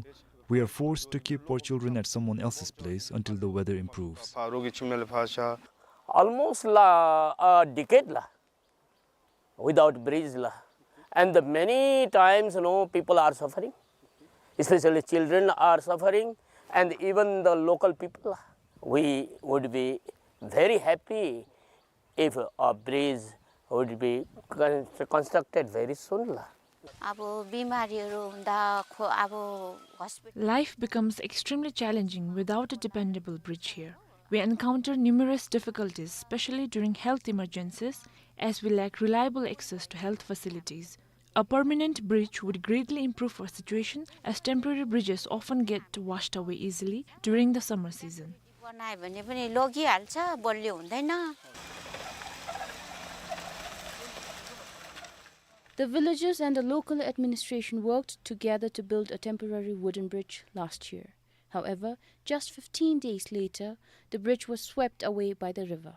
we are forced to keep our children at someone else's place until the weather improves. Almost la, a decade la, without bridge la. And the many times, you know, people are suffering. Especially children are suffering, and even the local people. We would be very happy if a bridge would be con-, constructed very soon la. अब बिमारीहरू हुँदा खो-, अब hospital Life becomes extremely challenging without a dependable bridge here. We encounter numerous difficulties, especially during health emergencies, as we lack reliable access to health facilities. A permanent bridge would greatly improve our situation, as temporary bridges often get washed away easily during the summer season. बनायो भने पनि लगिहाल्छ, बलियो हुँदैन। The villagers and the local administration worked together to build a temporary wooden bridge last year. However, just fifteen days later, the bridge was swept away by the river.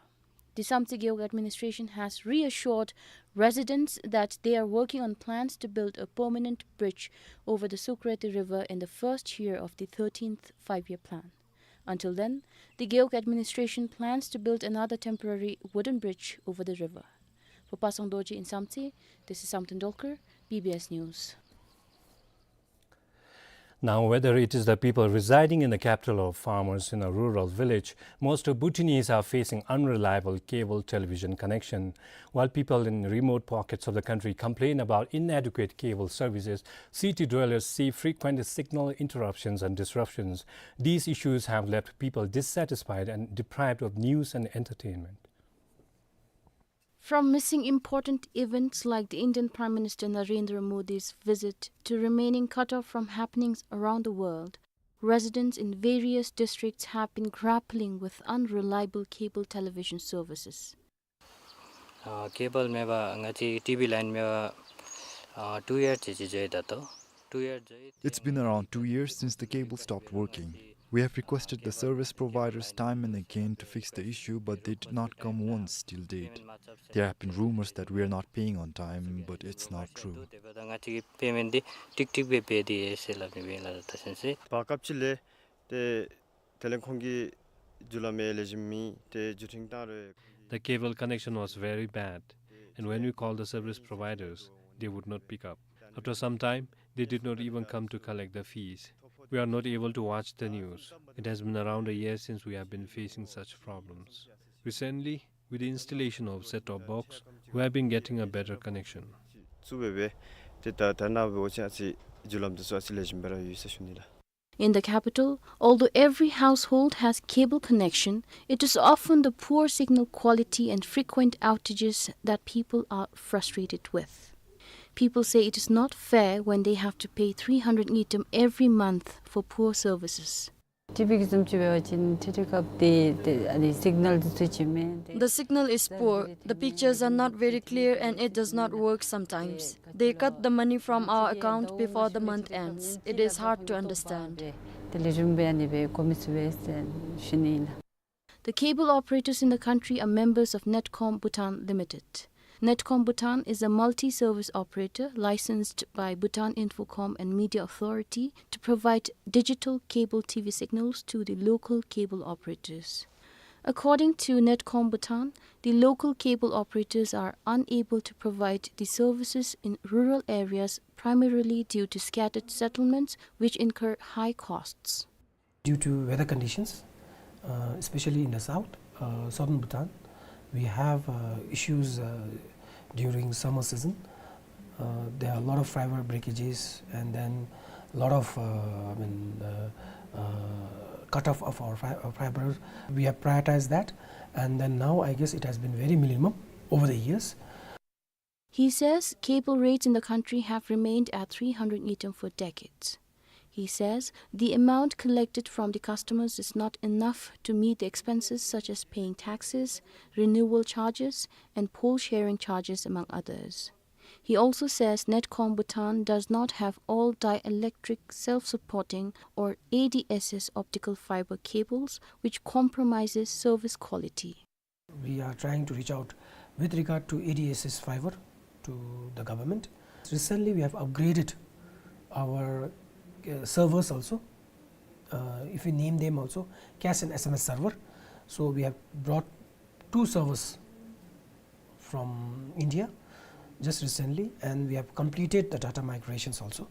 The Samtse Gewog administration has reassured residents that they are working on plans to build a permanent bridge over the Sukreti River in the first year of the thirteenth Five-Year Plan. Until then, the Gewog administration plans to build another temporary wooden bridge over the river. For Pasang Dorji in Samtse, this is Samten Dolkar, B B S News. Now, whether it is the people residing in the capital or farmers in a rural village, most Bhutanese are facing unreliable cable television connection. While people in remote pockets of the country complain about inadequate cable services, city dwellers see frequent signal interruptions and disruptions. These issues have left people dissatisfied and deprived of news and entertainment. From missing important events like the Indian Prime Minister Narendra Modi's visit to remaining cut off from happenings around the world, residents in various districts have been grappling with unreliable cable television services. ཨ་ཀེ་བལ་མེད་པར་ང་བཅས་ཀྱི་ཊི་ཝི་ལའིན་མེད་པར་ཨ་ཊུ་ཡར་ཅིག་ཅིག་འགྱོ་ཡི་ད་ལྟོ། ཊུ་ཡར་འགྱོ་ཡི། It's been around two years since the cable stopped working. We have requested the service providers time and again to fix the issue, but they did not come once till date. There have been rumors that we are not paying on time, but it's not true. དེ་འབདཝ་ད་ང་བཅས་ཀྱིས་པེ་མེནཊ་འདི་ཀྲིག་ཀྲི་སྦེ་འབད་དེ་ཡོད་ཟེར་སླབ་ནི་སྦེ་ཨིན་ལགས། ད་ལྟོ་ཚུན་ཚོད། བར་སྐབས་ཅིག་ལས་ཏེ་དེ་ལས་ཁོང་གི་བརྒྱུད་ལམ་ཡང་ལེགས་ཤོམ་མེད། ཏེ་བརྒྱུད་འཕྲིན་བཏང་རུང་The cable connection was very bad, and when we called the service providers, they would not pick up. After some time, they did not even come to collect the fees. We are not able to watch the news. It has been around a year since we have been facing such problems. Recently, with the installation of set-top box, we have been getting a better connection. བཙུགས་སྦེ་སྦེ་ཏེ་ད་ད་ནཱ་འབད་བ་ཅིན་ཨ་ཙི་བརྒྱུད་ལམ་འདི་ཚུ་ཨ་ཙི་ལེགས་ཤོམ་སྦེ་ར་ཡོད་ཟེར་ཞུ་ནི་ལགས། In the capital, although every household has cable connection, it is often the poor signal quality and frequent outages that people are frustrated with. People say it is not fair when they have to pay three hundred ngultrum every month for poor services. ཊི་ཝི་གི་བཟུམ་ཅིག་འབད་བ་ཅིན་ཊི་ཝི་སྐབས་ཏེ་ཏེ་ཨ་ནི་སིག་ནཱལ་འདི་ཚུ་ཅིག་མེད། The signal is poor. The pictures are not very clear and it does not work sometimes. They cut the money from our account before the month ends. It is hard to understand. དེ་ལས་རིམ་སྦེ་ཨ་ནི་སྦེ་གོ་མི་ཚུགས་པས་ཟེར་ཞུ་ནི་ཨིན་ལགས། The cable operators in the country are members of Netcom Bhutan Limited. Netcom Bhutan is a multi-service operator licensed by Bhutan Infocom and Media Authority to provide digital cable T V signals to the local cable operators. According to Netcom Bhutan, the local cable operators are unable to provide the services in rural areas primarily due to scattered settlements which incur high costs. Due to weather conditions, uh, especially in the south, uh, southern Bhutan, we have, uh, issues, uh, during summer season. Uh, there are a lot of fiber breakages and then a lot of, uh, I mean, uh, uh, cut off of our fi-, uh, fiber. We have prioritized that, and then now I guess it has been very minimum over the years. He says cable rates in the country have remained at three hundred ngultrum for decades. He says the amount collected from the customers is not enough to meet the expenses such as paying taxes, renewal charges, and pole sharing charges, among others. He also says Netcom Bhutan does not have all dielectric self-supporting or A D S S optical fiber cables, which compromises service quality. We are trying to reach out with regard to A D S S fiber to the government. Recently, we have upgraded our, uh, servers also. Uh, if we name them also, cash and S M S server. So we have brought two servers from India just recently, and we have completed the data migrations also.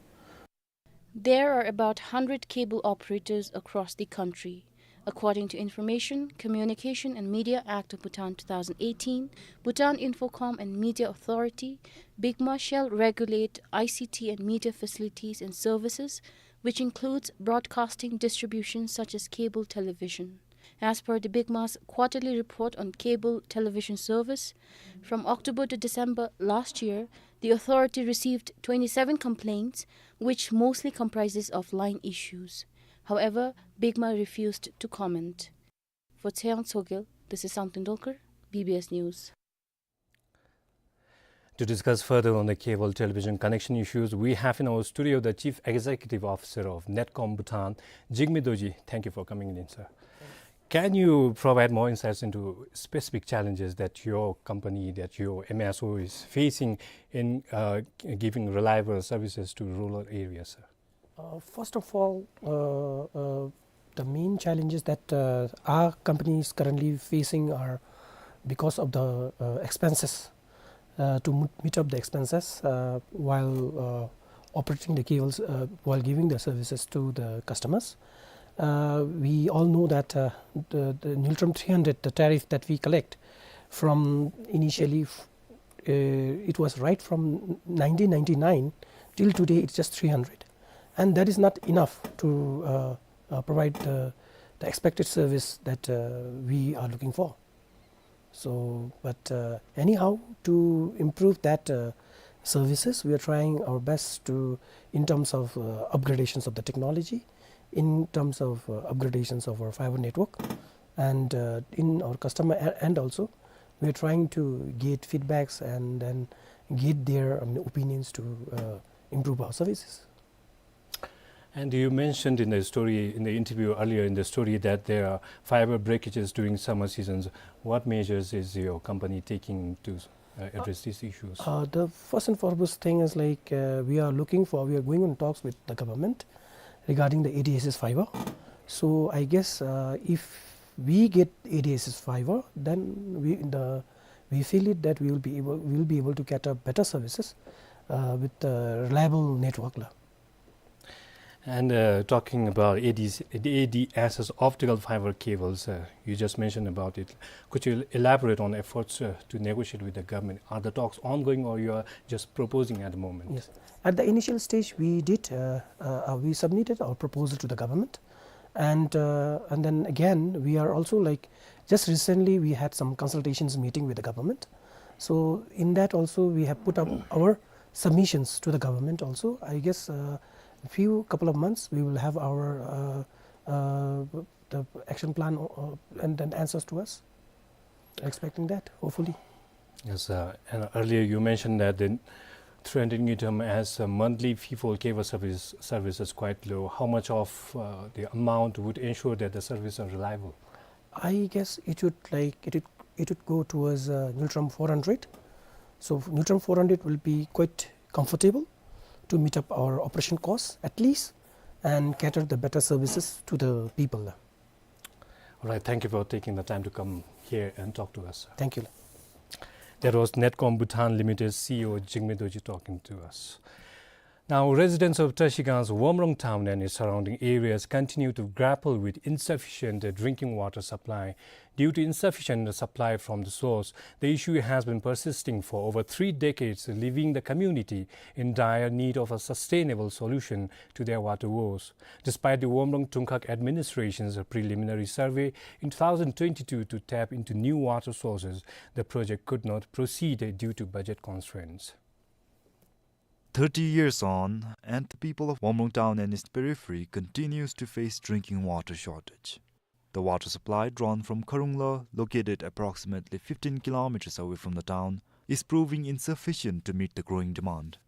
There are about hundred cable operators across the country. According to Information, Communication and Media Act of Bhutan two thousand eighteen, Bhutan Infocom and Media Authority, BICMA, shall regulate I C T and media facilities and services, which includes broadcasting distribution such as cable television. As per the BICMA's quarterly report on cable television service, from October to December last year, the authority received twenty-seven complaints, which mostly comprises of line issues. However, BICMA refused to comment. For Tshering Tshogel, this is Samten Dolkar, B B S News. To discuss further on the cable television connection issues, we have in our studio the Chief Executive Officer of Netcom Bhutan, Jigme Dorji. Thank you for coming in, sir. Can you provide more insights into specific challenges that your company, that your M S O is facing in, uh, giving reliable services to rural areas, sir? Uh, first of all, uh, uh, the main challenges that, uh, our company is currently facing are because of the, uh, expenses, uh, to mo-, meet up the expenses, uh, while, uh, operating the cables, uh, while giving the services to the customers. Uh, we all know that, uh, the, the ngultrum three hundred, the tariff that we collect from initially f-, uh, it was right from nineteen ninety-nine till today, it's just three hundred. And that is not enough to, uh, uh, provide the, the expected service that, uh, we are looking for. So, but, uh, anyhow, to improve that, uh, services, we are trying our best to, in terms of, uh, upgradations of the technology, in terms of, uh, upgradations of our fiber network, and, uh, in our customer e-, end also, we are trying to get feedbacks and then get their, um, opinions to, uh, improve our services. And you mentioned in the story, in the interview earlier in the story, that there are fiber breakages during summer seasons. What measures is your company taking to, uh, address these issues? Uh, the first and foremost thing is, like, uh, we are looking for, we are going on talks with the government regarding the A D S S fiber. So I guess, uh, if we get A D S S fiber, then we, the, we feel it that we will be able, we will be able to cater better services, uh, with the reliable network la. And, uh, talking about A D S, the A D S S optical fiber cables, uh, you just mentioned about it. Could you elaborate on efforts, uh, to negotiate with the government? Are the talks ongoing or you are just proposing at the moment? Yes. At the initial stage, we did, uh, uh, uh, we submitted our proposal to the government. And, uh, and then again, we are also, like, just recently we had some consultations meeting with the government. So in that also, we have put up our submissions to the government also. I guess, uh, a few couple of months, we will have our, uh, uh, the action plan, uh, and then answers to us. Expecting that, hopefully. Yes, uh, and earlier you mentioned that the three hundred ngultrum as a monthly fee for cable service, service is quite low. How much of, uh, the amount would ensure that the service are reliable? I guess it would, like, it would, it would go towards, uh, ngultrum four hundred. So ngultrum four hundred will be quite comfortable to meet up our operation costs at least and cater the better services to the people. All right, thank you for taking the time to come here and talk to us. Thank you. That was Netcom Bhutan Limited C E O Jigme Dorji talking to us. Now, residents of Trashigang's Womrong town and its surrounding areas continue to grapple with insufficient drinking water supply. Due to insufficient supply from the source, the issue has been persisting for over three decades, leaving the community in dire need of a sustainable solution to their water woes. Despite the Womrong Tungkhak administration's preliminary survey in two thousand twenty-two to tap into new water sources, the project could not proceed due to budget constraints. Thirty years on, and the people of Womrong town and its periphery continues to face drinking water shortage. The water supply drawn from Kharungla, located approximately fifteen kilometers away from the town, is proving insufficient to meet the growing demand.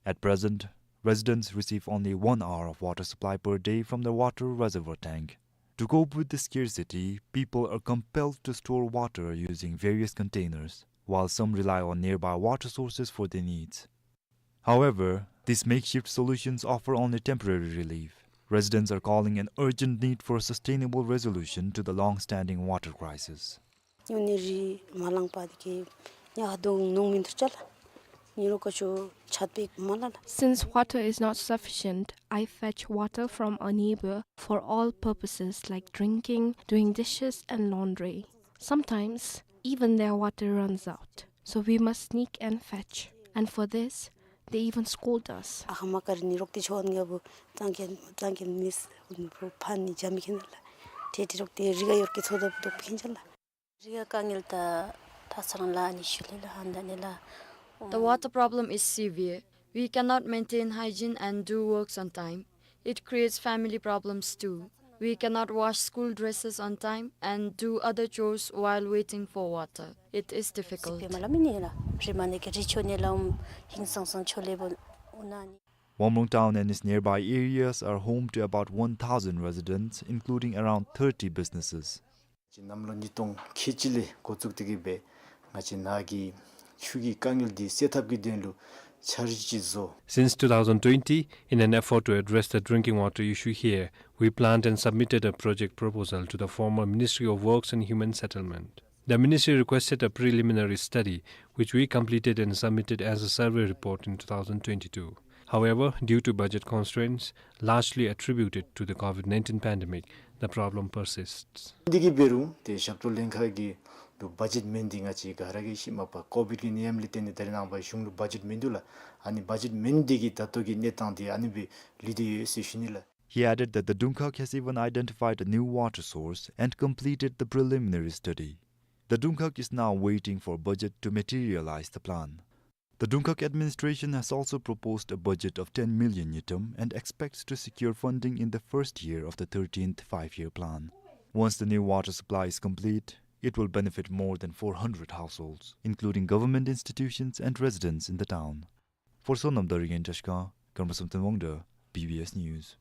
At present, residents receive only one hour of water supply per day from the water reservoir tank. To cope with the scarcity, people are compelled to store water using various containers, while some rely on nearby water sources for their needs. However, these makeshift solutions offer only temporary relief. Residents are calling an urgent need for a sustainable resolution to the long-standing water crisis. ཉོ་ནི་རི་མ་ལང་པ་དེ་གི་ཉ་ཧ་དུང་ནོང་མི་འདུག་ཅ་ལ། ཉི་རོ་ཀ་ཆུ་ཆད་པའི་མ་ལ་ལ། Since water is not sufficient, I fetch water from a neighbor for all purposes like drinking, doing dishes and laundry. Sometimes, even their water runs out. So we must sneak and fetch. And for this, they even scold us. ཨ་ཁ་མ་ཀ་རི་ནི་རོག་ཏི་ཆོ་ངེ་བུ་ཙང་ཁེ་ཙང་ཁེ་མིས་ཕ་ནི་ཇ་མི་ཁེན་ལ། ཏེ་ཏི་རོག་ཏི་རི་ག་ཡོར་ཀི་ཚོ་ད་བུ་དོག་ཁེན་ཅ་ལ། རི་ག་དཀའ་ངལ་ད་ད་ཚང་ལ་ཨ་ནི་ཤུལ་ལ་ཧན་ད་ནི་ལ། The water problem is severe. We cannot maintain hygiene and do works on time. It creates family problems too. We cannot wash school dresses on time and do other chores while waiting for water. It is difficult. སི་པེ་མ་ལ་མི་ནི་ལ་རི་མ་ནི་གི་རི་ཆོ་ནི་ལ་ཨུམ་ཧིང་སང་སང་ཆོ་ལེ་བོ་ཨུ་ན་ནི། Womrong town and its nearby areas are home to about one thousand residents, including around thirty businesses. ཅིག་གནམ་ལོ་ཉིས་སྟོང་ཁལ་གཅིག་ལས་འགོ་བཙུགས་ཏེ་གི་སྦེ་ང་བཅས་ནཱ་གི་ཆུ་གི་དཀའ་ངལ་འདི་སེལ་ཐབས་ཀྱི་དོན་ལུ་འཆར་གཞི་ཅིག་བཟོ། Since two thousand twenty, in an effort to address the drinking water issue here, we planned and submitted a project proposal to the former Ministry of Works and Human Settlement. The ministry requested a preliminary study, which we completed and submitted as a survey report in two thousand twenty-two. However, due to budget constraints, largely attributed to the COVID nineteen pandemic, the problem persists. འདི་གིས་འབད་རུང་ཏེ་ཞབས་ཏོག་ལྷན་ཁག་གི་ལུ་བ་ཇེཊ་མེན་འདི་ང་བཅས་ག་ར་གིས་ཤེས་མས་པ། ཀོ་བིཌ་ཀྱི་ནད་ཡམས་ལས་བརྟེན་ཏེ་ད་རེས་ནངས་པ་གཞུང་ལུ་བ་ཇེཊ་མིན་འདུག་ལགས། ཨ་ནི་བ་ཇེཊ་མེན་འདི་གིས་ད་ལྟོ་གི་གནས་སྟངས་འདི་ཨ་ནི་སྦེ་ལུས་ཏེ་ཡོད་ཟེར་ཞུ་ནི་ལགས། He added that the Dungkhak has even identified a new water source and completed the preliminary study. The Dungkhag is now waiting for budget to materialize the plan. The Dungkhag administration has also proposed a budget of ten million ngultrum and expects to secure funding in the first year of the thirteenth Five-Year Plan. Once the new water supply is complete, it will benefit more than four hundred households, including government institutions and residents in the town. For Sonam Darigan Tashka, Karmasam Thanwangda, B B S News.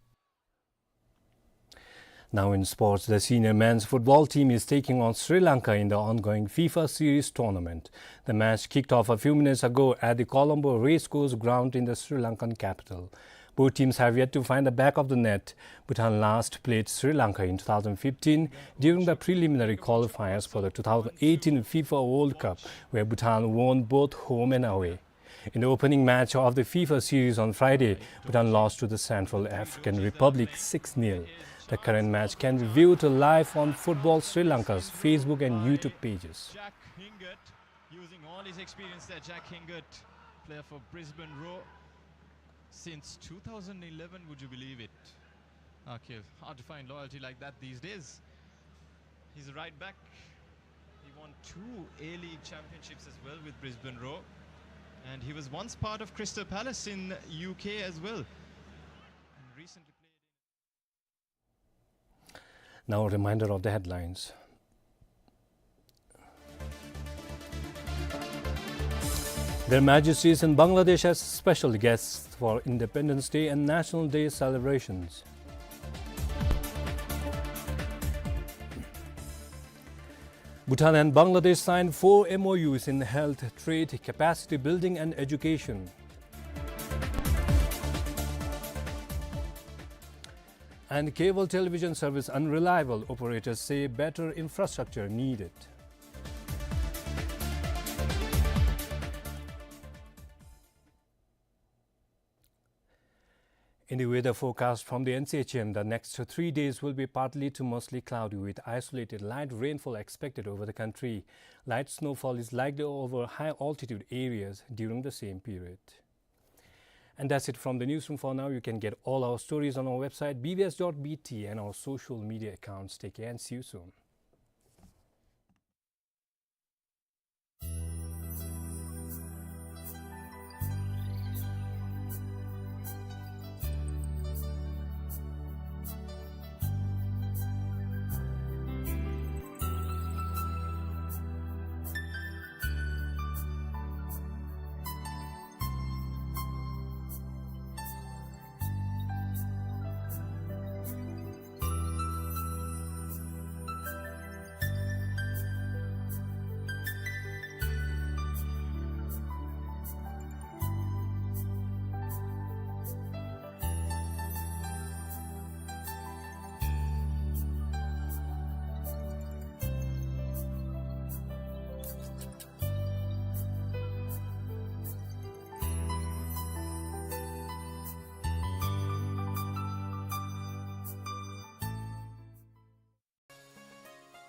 Now in sports, the senior men's football team is taking on Sri Lanka in the ongoing FIFA Series tournament. The match kicked off a few minutes ago at the Colombo Racecourse ground in the Sri Lankan capital. Both teams have yet to find the back of the net. Bhutan last played Sri Lanka in two thousand fifteen during the preliminary qualifiers for the two thousand eighteen FIFA World Cup, where Bhutan won both home and away. In the opening match of the FIFA series on Friday, Bhutan lost to the Central African Republic six nil. The current match can be viewed live on Football Sri Lanka's Facebook and YouTube pages. Jack Hingert, using all his experience there, Jack Hingert, player for Brisbane Roar since two thousand eleven, would you believe it? Okay, hard to find loyalty like that these days. He's a right back. He won two A-League championships as well with Brisbane Roar. And he was once part of Crystal Palace in U K as well. And recently played in Now a reminder of the headlines. Their Majesties in Bangladesh as special guests for Independence Day and National Day celebrations. Bhutan and Bangladesh signed four M O Us in health, trade, capacity building and education. And cable television service unreliable, operators say better infrastructure needed. In the weather forecast from the N C H M, the next three days will be partly to mostly cloudy with isolated light rainfall expected over the country. Light snowfall is likely over high altitude areas during the same period. And that's it from the newsroom for now. You can get all our stories on our website B B S dot B T and our social media accounts. Take care and see you soon.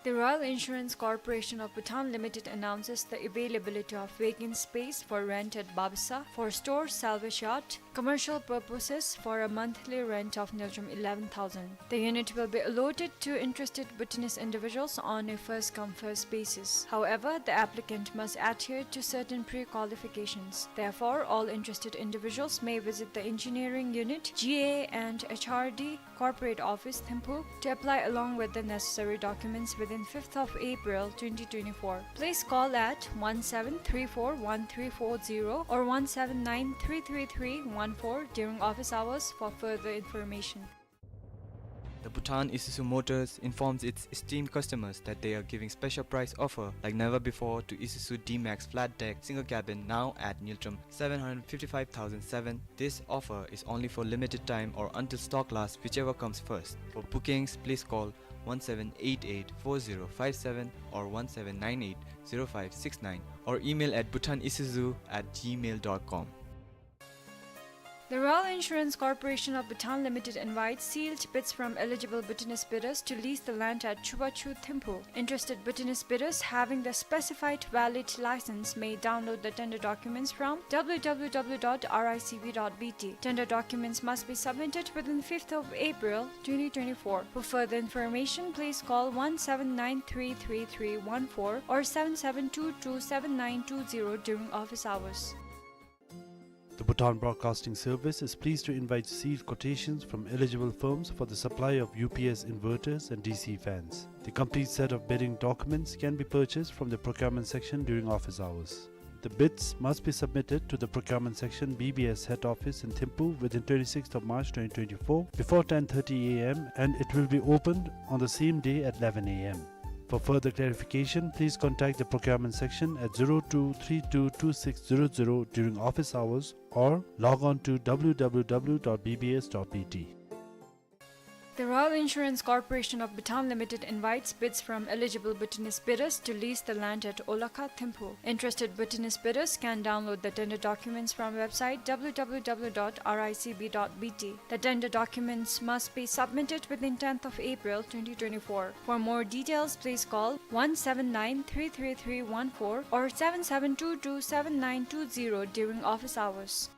The Royal Insurance Corporation of Bhutan Limited announces the availability of vacant space for rent at Babsa for store, salvage yard, commercial purposes for a monthly rent of ngultrum eleven thousand. The unit will be allotted to interested Bhutanese individuals on a first-come, first basis. However, the applicant must adhere to certain pre-qualifications. Therefore, all interested individuals may visit the Engineering Unit, G A and H R D, Corporate Office, Thimphu, to apply along with the necessary documents within fifth of April twenty twenty-four. Please call at one seven three four one three four zero or one seven nine three three three one four during office hours for further information. The Bhutan Isuzu Motors informs its esteemed customers that they are giving special price offer like never before to Isuzu D-Max Flat Deck Single Cabin, now at ngultrum seven hundred fifty-five thousand seven. This offer is only for limited time or until stock lasts, whichever comes first. For bookings, please call one seven eight eight four zero five seven or one seven nine eight zero five six nine or email at bhutanisuzu at gmail dot com. The Royal Insurance Corporation of Bhutan Limited invites sealed bids from eligible Bhutanese bidders to lease the land at Chubachu, Thimphu. Interested Bhutanese bidders having the specified valid license may download the tender documents from w w w dot r i c b dot b t. Tender documents must be submitted within fifth of April twenty twenty-four. For further information, please call one seven nine three three three one four or seven seven two two seven nine two zero during office hours. The Bhutan Broadcasting Service is pleased to invite sealed quotations from eligible firms for the supply of U P S inverters and D C fans. The complete set of bidding documents can be purchased from the procurement section during office hours. The bids must be submitted to the procurement section, B B S head office in Thimphu within twenty-sixth of March twenty twenty-four before ten thirty a m and it will be opened on the same day at eleven a m. For further clarification, please contact the procurement section at zero two three two two six zero zero during office hours or log on to w w w dot b b s dot b t. The Royal Insurance Corporation of Bhutan Limited invites bids from eligible Bhutanese bidders to lease the land at Olakha, Thimphu. Interested Bhutanese bidders can download the tender documents from website w w w dot r i c b dot b t. The tender documents must be submitted within tenth of April twenty twenty-four. For more details, please call one seven nine three three three one four or seven seven two two seven nine two zero during office hours.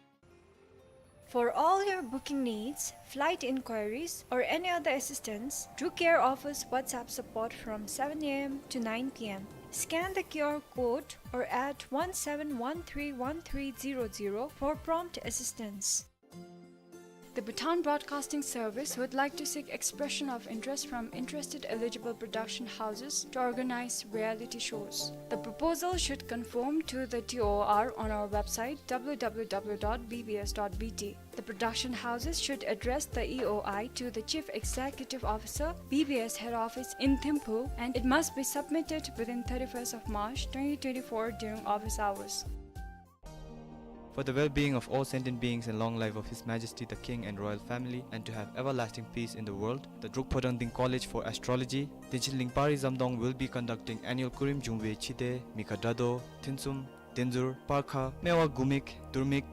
For all your booking needs, flight inquiries, or any other assistance, Drukair offers WhatsApp support from seven a m to nine p m. Scan the Q R code or add one seven one three one three zero zero for prompt assistance. The Bhutan Broadcasting Service would like to seek expression of interest from interested eligible production houses to organize reality shows. The proposal should conform to the T O R on our website w w w dot b b s dot b t. The production houses should address the E O I to the Chief Executive Officer, B B S Head Office in Thimphu, and it must be submitted within thirty-first of March twenty twenty-four during office hours. For the well-being of all sentient beings and long life of His Majesty the King and royal family, and to have everlasting peace in the world, the Druk Photangding College for Astrology, Dinchinling Pari Zamdong will be conducting annual Kurim Jungwe Chide, Mikha Drado, Thinsum, Denzur, Parkha, Mewa Gumik, Durmik,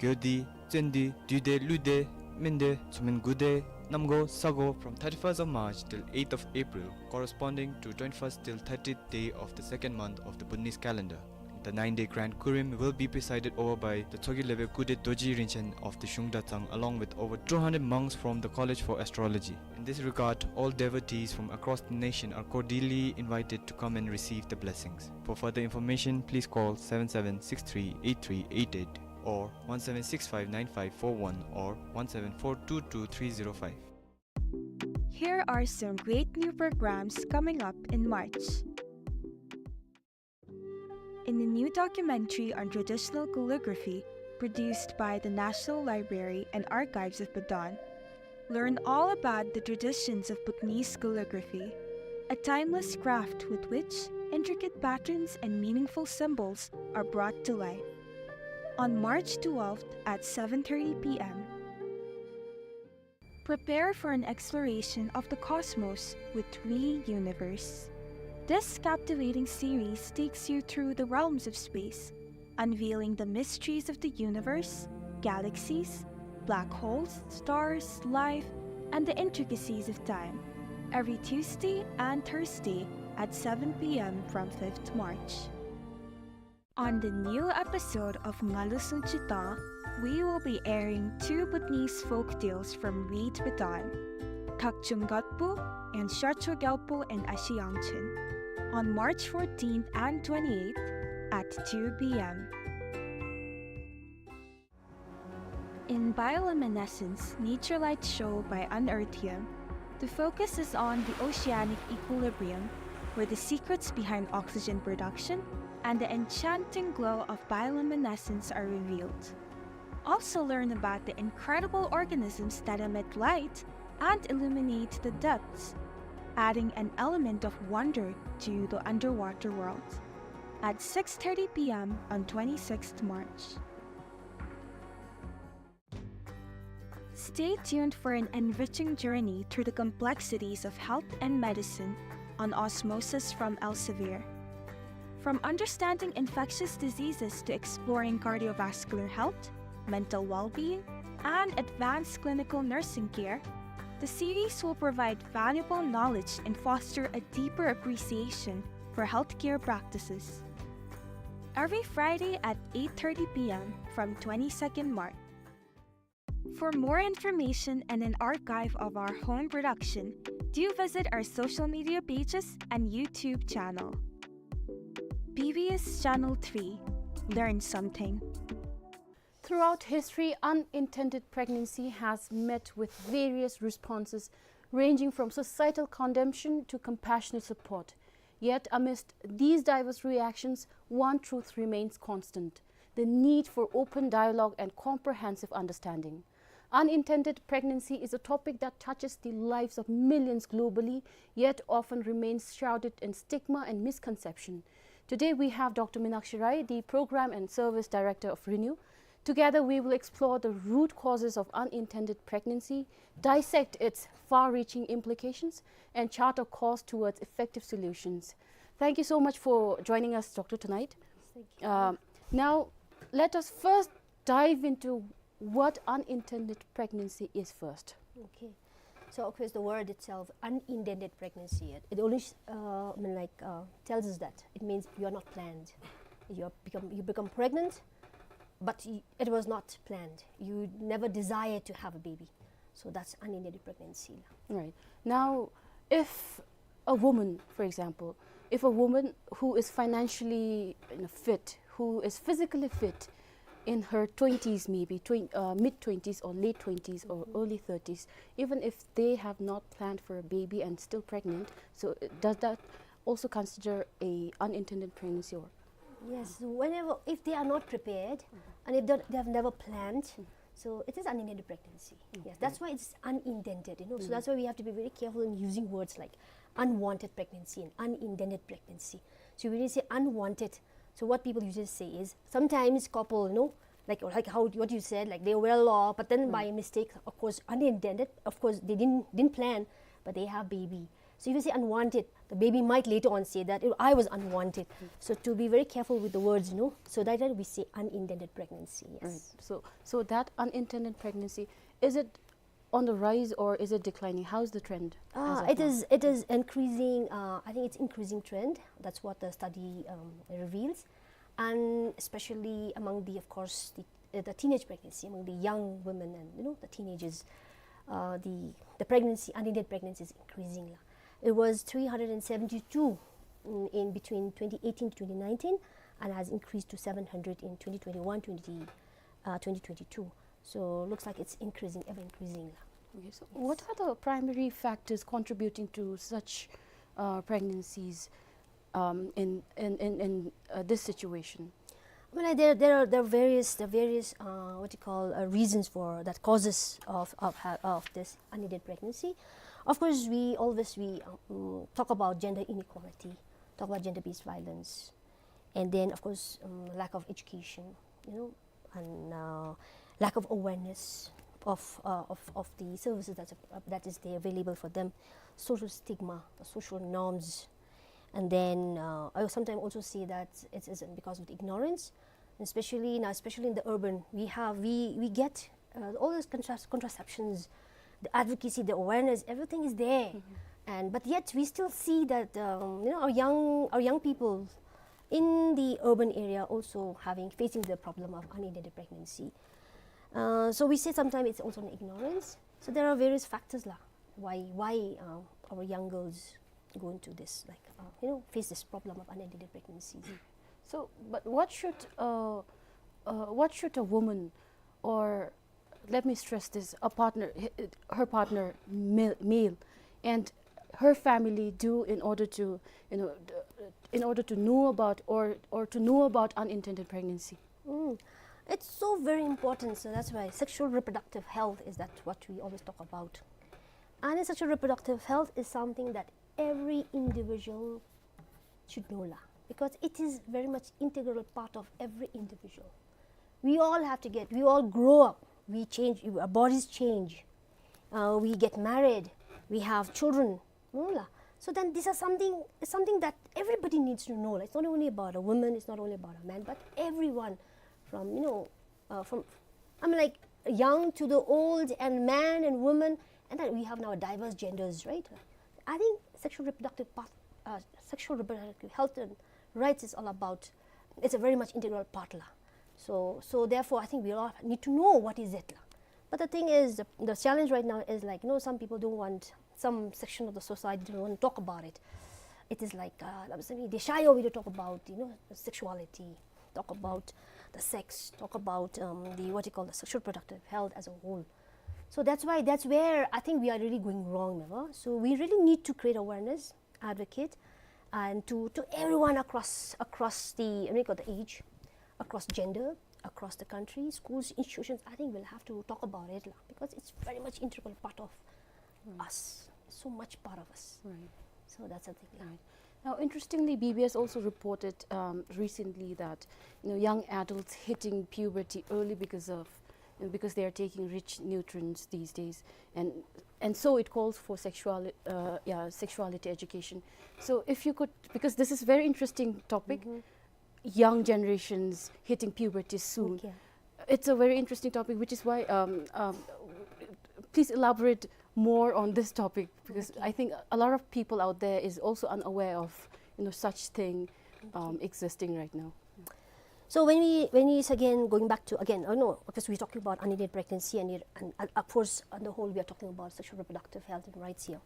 Gyodi, Tsendi, Duide, Luide, Minde, Tsumin Gude, Namgo, Sago from thirty-first of March till eighth of April, corresponding to twenty-first till thirtieth day of the second month of the Bhutanese calendar. The nine-day grand Kurim will be presided over by the Tshogyi Lebe Kude Dorji Rinchen of the Shungda Tsang, along with over two hundred monks from the College for Astrology. In this regard, all devotees from across the nation are cordially invited to come and receive the blessings. For further information, please call seven seven six three eight three eight eight or one seven six five nine five four one or one seven four two two three zero five. Here are some great new programs coming up in March. In a new documentary on traditional calligraphy produced by the National Library and Archives of Bhutan, learn all about the traditions of Bhutanese calligraphy, a timeless craft with which intricate patterns and meaningful symbols are brought to life. On March twelfth at seven thirty p m, prepare for an exploration of the cosmos with We Universe. This captivating series takes you through the realms of space, unveiling the mysteries of the universe, galaxies, black holes, stars, life, and the intricacies of time. Every Tuesday and Thursday at seven p m from fifth March. On the new episode of Ngalu Sunchita, we will be airing two Bhutanese folk tales from Reed Bhutan, Thakchung Gatpu and Sharcho Gyalpo and Ashi Yangchen, on March fourteenth and twenty-eighth at two p m. In Bioluminescence, Nature Light Show by Unearthium, the focus is on the oceanic equilibrium, where the secrets behind oxygen production and the enchanting glow of bioluminescence are revealed. Also learn about the incredible organisms that emit light and illuminate the depths, adding an element of wonder to the underwater world. At six thirty p m on twenty-sixth March. Stay tuned for an enriching journey through the complexities of health and medicine on Osmosis from Elsevier. From understanding infectious diseases to exploring cardiovascular health, mental well-being, and advanced clinical nursing care, the series will provide valuable knowledge and foster a deeper appreciation for healthcare practices. Every Friday at eight thirty p m from twenty-second March. For more information and an archive of our home production, do visit our social media pages and YouTube channel. B B S Channel three. Learn something. Throughout history, unintended pregnancy has met with various responses, ranging from societal condemnation to compassionate support. Yet, amidst these diverse reactions, one truth remains constant: the need for open dialogue and comprehensive understanding. Unintended pregnancy is a topic that touches the lives of millions globally, yet often remains shrouded in stigma and misconception. Today, we have Doctor Minakshi Rai, the Program and Service Director of RENEW. Together, we will explore the root causes of unintended pregnancy, dissect its far-reaching implications, and chart a course towards effective solutions. Thank you so much for joining us, Doctor, tonight. Thank you. Um, now, let us first dive into what unintended pregnancy is first. Okay. So, of course, the word itself, unintended pregnancy, it, it only, uh, I mean, like, uh, tells us that it means you are not planned. You are become, you become pregnant, but y-, it was not planned. You never desired to have a baby. So that's unintended pregnancy. Right. Now, if a woman, for example, if a woman who is financially, you know, fit, who is physically fit, in her twenties, maybe twen-, uh, mid twenties or late twenties or early thirties, even if they have not planned for a baby and still pregnant, so, uh, does that also consider a unintended pregnancy or? Yes, whenever, if they are not prepared and if they, they have never planned, so it is unintended pregnancy. Yes, that's why it's unintended, you know. So that's why we have to be very careful in using words like unwanted pregnancy and unintended pregnancy. So when you say unwanted, so what people usually say is sometimes couple, you know, like, like how, what you said, like, they were well off, but then by mistake, of course, unintended, of course, they didn't, didn't plan, but they have baby. So if you say unwanted, the baby might later on say that, "Oh, I was unwanted." So to be very careful with the words, you know, so that, that we say unintended pregnancy, yes. Right. So, so that unintended pregnancy, is it on the rise or is it declining? How's the trend as of now? Uh, it is, it is increasing, uh, I think it's increasing trend. That's what the study, um, reveals. And especially among the, of course, the, uh, the teenage pregnancy, among the young women and, you know, the teenagers, uh, the, the pregnancy, unintended pregnancy is increasing la. It was three hundred and seventy-two, mm, in between twenty eighteen to twenty nineteen, and has increased to seven hundred in twenty twenty-one, twenty, uh, twenty twenty-two. So looks like it's increasing, ever increasing la. Okay, so what are the primary factors contributing to such, uh, pregnancies, um, in, in, in, in, uh, this situation? I mean, like, there, there are, there are various, there are various, uh, what you call, uh, reasons for that, causes of, of ha-, of this unintended pregnancy. Of course, we always, we, um, talk about gender inequality, talk about gender-based violence, and then, of course, um, lack of education, you know, and, uh, lack of awareness of, uh, of, of the services that's, uh, that is there available for them, social stigma, the social norms, and then, uh, I sometimes also see that it's, it's because of the ignorance, especially now, especially in the urban, we have, we, we get, uh, all those contras-, contraceptions, the advocacy, the awareness, everything is there. And, but yet we still see that, um, you know, our young, our young people in the urban area also having, facing the problem of unintended pregnancy. Uh, so we say sometimes it's also an ignorance. So there are various factors la, why, why, uh, our young girls go into this, like, uh, you know, face this problem of unintended pregnancy. So, but what should, uh, uh, what should a woman, or let me stress this, a partner, h-, her partner, male, male, and her family do in order to, you know, d-, in order to know about or, or to know about unintended pregnancy? Mm. It's so very important. So that's why sexual reproductive health is that what we always talk about. And sexual reproductive health is something that every individual should know la, because it is very much integral part of every individual. We all have to get, we all grow up, we change, our bodies change, uh, we get married, we have children, no la. So then these are something, it's something that everybody needs to know la. It's not only about a woman, it's not only about a man, but everyone from, you know, uh, from, I mean, like, young to the old and man and woman, and then we have now diverse genders, right? I think sexual reproductive path, uh, sexual reproductive health and rights is all about, it's a very much integral part la. So, so therefore, I think we all need to know what is it la. But the thing is, the, the challenge right now is, like, you know, some people don't want, some section of the society don't want to talk about it. It is like, uh, they shy away to talk about, you know, sexuality, talk about the sex, talk about, um, the, what you call, the sexual reproductive health as a whole. So that's why, that's where I think we are really going wrong, never? So we really need to create awareness, advocate, and to, to everyone across, across the, what you call, the age, across gender, across the country, schools, institutions. I think we'll have to talk about it la, because it's very much integral part of us, so much part of us. Right. So that's the thing la. Right. Now, interestingly, B B S also reported, um, recently that, you know, young adults hitting puberty early because of, you know, because they are taking rich nutrients these days, and and so it calls for sexual, uh, yeah, sexuality education. So if you could, because this is very interesting topic, young generations hitting puberty soon. Okay. It's a very interesting topic, which is why, um, um, please elaborate more on this topic, because, okay, I think a lot of people out there is also unaware of, you know, such thing, um, existing right now. So when we, when we, again, going back to, again, oh no, because we're talking about unintended pregnancy and, it, and, uh, of course, on the whole, we are talking about sexual reproductive health and rights here.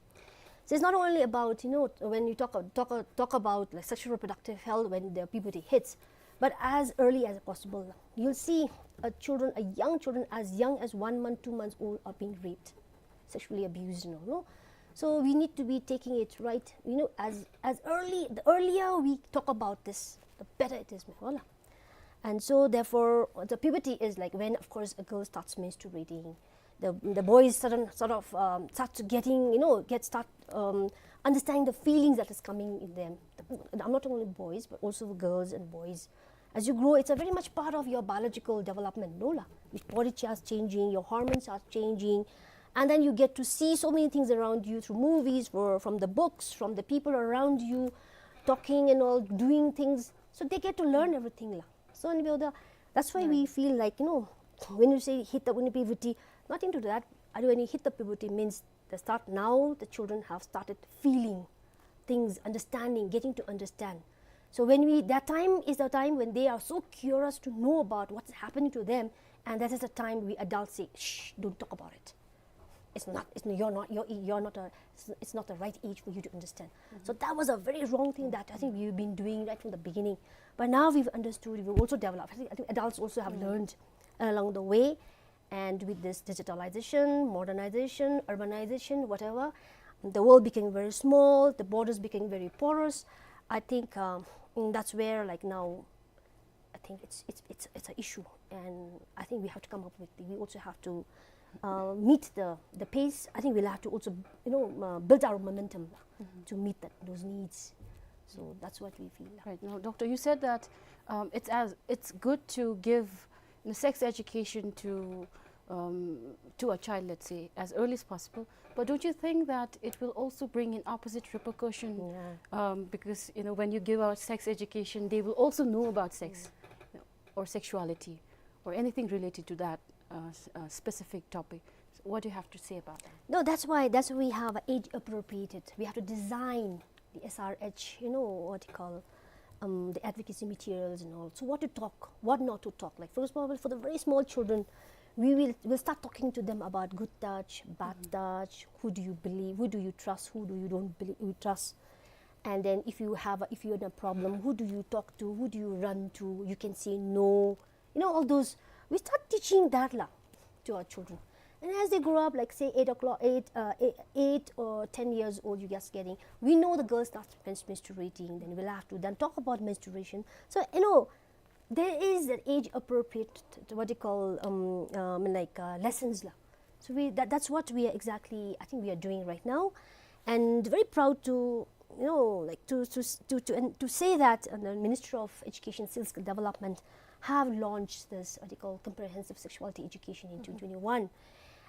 So it's not only about, you know, when you talk, talk, talk about, like, sexual reproductive health when the puberty hits, but as early as possible. You'll see, uh, children, uh, young children as young as one month, two months old are being raped, sexually abused, you know, no? So we need to be taking it right, you know, as, as early, the earlier we talk about this, the better it is, wala. And so therefore, the puberty is, like, when, of course, a girl starts menstruating, the, the boys sudden, sort of, um, start to getting, you know, get, start, um, understanding the feelings that is coming in them. I'm not only boys, but also girls and boys. As you grow, it's a very much part of your biological development, no la? Your body starts changing, your hormones are changing, and then you get to see so many things around you through movies, or from the books, from the people around you, talking and all, doing things. So they get to learn everything la. So, and we are the, that's why we, right, feel like, you know, when you say hit the, when you puberty, nothing to that. When you hit the puberty means the start, now the children have started feeling things, understanding, getting to understand. So when we, that time is the time when they are so curious to know about what's happening to them, and that is the time we adults say, "Shh, don't talk about it. It's not, it's, you're not, you're, you're not a, it's, it's not the right age for you to understand." So that was a very wrong thing that I think we've been doing right from the beginning. But now we've understood, we've also developed. I think, I think adults also have learned along the way. And with this digitalization, modernization, urbanization, whatever, the world became very small, the borders became very porous. I think, um, mm, that's where, like, now, I think it's, it's, it's, it's an issue, and I think we have to come up with, we also have to, uh, meet the, the pace. I think we'll have to also, you know, uh, build our momentum to meet that, those needs. So that's what we feel. Right. Now, Doctor, you said that, um, it's as, it's good to give, you know, sex education to, um, to a child, let's say, as early as possible. But don't you think that it will also bring in opposite repercussion? Yeah. Um, because, you know, when you give out sex education, they will also know about sex, you know, or sexuality, or anything related to that, uh, s-, uh, specific topic. So what do you have to say about that? No, that's why, that's why we have age appropriated. We have to design the S R H, you know, what you call, um, the advocacy materials and all. So what to talk, what not to talk. Like, for example, for the very small children, we will, we'll start talking to them about good touch, bad touch, who do you believe, who do you trust, who do you don't believe, you trust. And then if you have a, if you're in a problem, who do you talk to, who do you run to? You can say no. You know, all those, we start teaching that la to our children. And as they grow up, like, say, eight o'clock, eight, uh, eight, eight or ten years old, you just getting, we know the girl starts mens-, menstruating, then we'll have to then talk about menstruation. So, you know, there is an age appropriate, what you call, um, um, like, uh, lessons la. So we, that, that's what we are exactly, I think we are doing right now. And very proud to, you know, like, to, to, to, to, and to say that, uh, the Ministry of Education, Skill Development have launched this, what you call, comprehensive sexuality education in twenty twenty-one.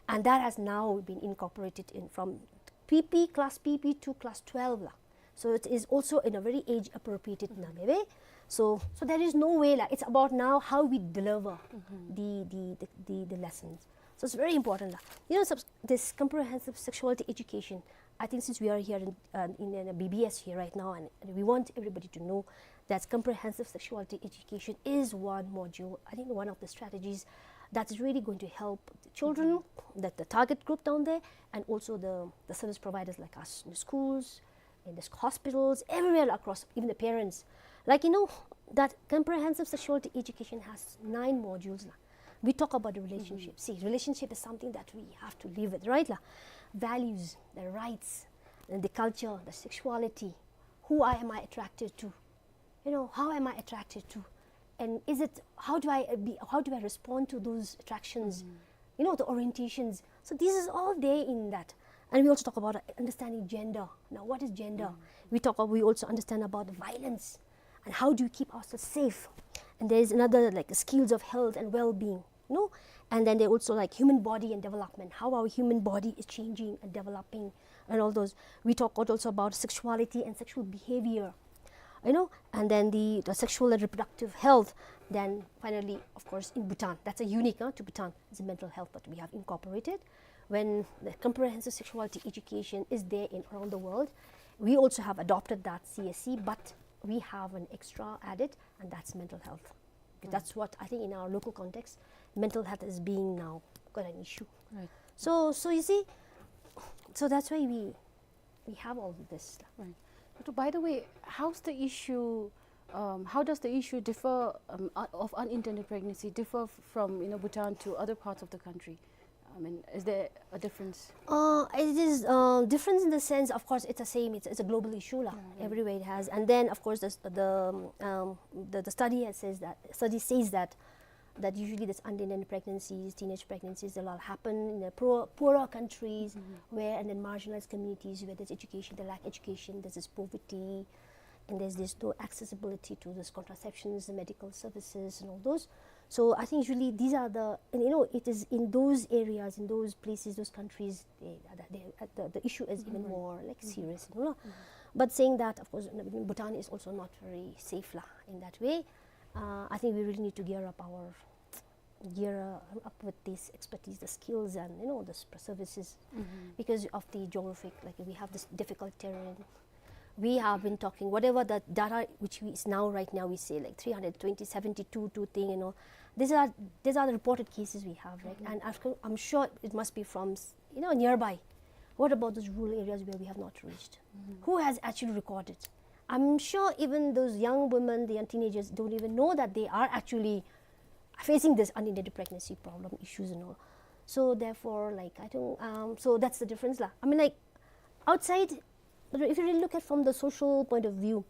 And that has now been incorporated in from P P, class P P to class twelve la. So it is also in a very age appropriated manner. So, so there is no way la. It's about now how we deliver the, the, the, the, the lessons. So it's very important lah. You know, subs- this comprehensive sexuality education, I think since we are here in, uh, in, in a B B S here right now, and we want everybody to know that comprehensive sexuality education is one module, I think one of the strategies that is really going to help the children, that the target group down there, and also the, the service providers like us in the schools, in the hospitals, everywhere across, even the parents. Like, you know, that comprehensive sexuality education has nine modules lah. We talk about the relationship. See, relationship is something that we have to live with, right lah? Values, the rights, and the culture, the sexuality. Who I, am I attracted to? You know, how am I attracted to? And is it, how do I, uh, be, how do I respond to those attractions? You know, the orientations. So this is all there in that. And we also talk about, uh, understanding gender. Now, what is gender? We talk, we also understand about the violence and how do you keep ourselves safe. And there is another, like, skills of health and well-being, you know? And then they also, like, human body and development, how our human body is changing and developing and all those. We talk also about sexuality and sexual behavior, you know, and then the, the sexual and reproductive health. Then finally, of course, in Bhutan, that's a unique, uh, to Bhutan, is the mental health that we have incorporated. When the comprehensive sexuality education is there in around the world, we also have adopted that C S C, but we have an extra added, and that's mental health. That's what I think in our local context, mental health is being now quite an issue. Right. So, so you see, so that's why we, we have all this. Right. But by the way, how's the issue, um, how does the issue differ, um, uh, of unintended pregnancy differ f- from, you know, Bhutan to other parts of the country? I mean, is there a difference? Uh, it is, uh, difference in the sense, of course, it's the same. It's, it's a global issue lah. Everywhere it has. And then, of course, the, the, um, the, the study has says that, study says that, that usually this unintended pregnancies, teenage pregnancies, they all happen in the poor, poorer countries where, and then marginalized communities where there's education, they lack education, there's this poverty, and there's this no accessibility to this contraceptions, the medical services, and all those. So I think usually these are the, and, you know, it is in those areas, in those places, those countries, they, they, the, the issue is even more, like, serious, you know. But saying that, of course, Bhutan is also not very safe lah in that way. Uh, I think we really need to gear up our, gear, uh, up with this expertise, the skills, and, you know, the s- services, because of the geographic, like, we have this difficult terrain. We have been talking, whatever the data which we, is now, right now, we say, like, three hundred twenty, seventy-two, two thing, you know. These are, these are the reported cases we have, right? And after, I'm sure it must be from s- you know, nearby. What about those rural areas where we have not reached? Who has actually recorded? I'm sure even those young women, the young teenagers don't even know that they are actually facing this unintended pregnancy problem issues and all. So therefore, like, I think, um, so that's the difference lah. I mean, like, outside, if you really look at from the social point of view,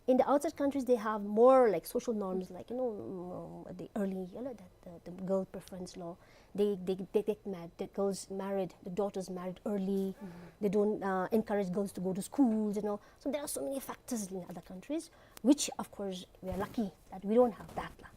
in the outside countries, they have more, like, social norms, like, you know, mm, the early, you know, the, the, the girl preference law. They, they, they get married, the girls married, the daughters married early. They don't, uh, encourage girls to go to schools, you know. So there are so many factors in other countries, which, of course, we are lucky that we don't have that lah.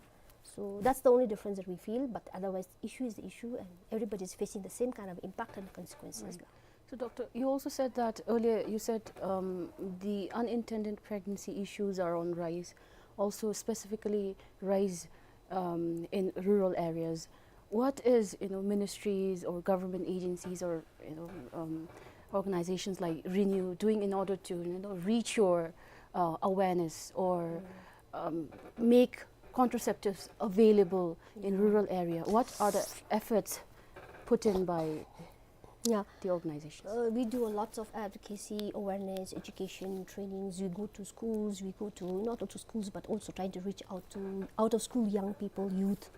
So that's the only difference that we feel, but otherwise, the issue is the issue, and everybody is facing the same kind of impact and consequences lah. So, Doctor, you also said that earlier, you said, um, the unintended pregnancy issues are on rise, also specifically rise, um, in rural areas. What is, you know, ministries or government agencies or, you know, um, organizations like Renew doing in order to, you know, reach your, uh, awareness or, um, make contraceptives available in rural area? What are the efforts put in by, yeah, the organizations? Uh, we do a lots of advocacy, awareness, education, trainings. We go to schools, we go to, not only to schools, but also trying to reach out to out of school young people, youth.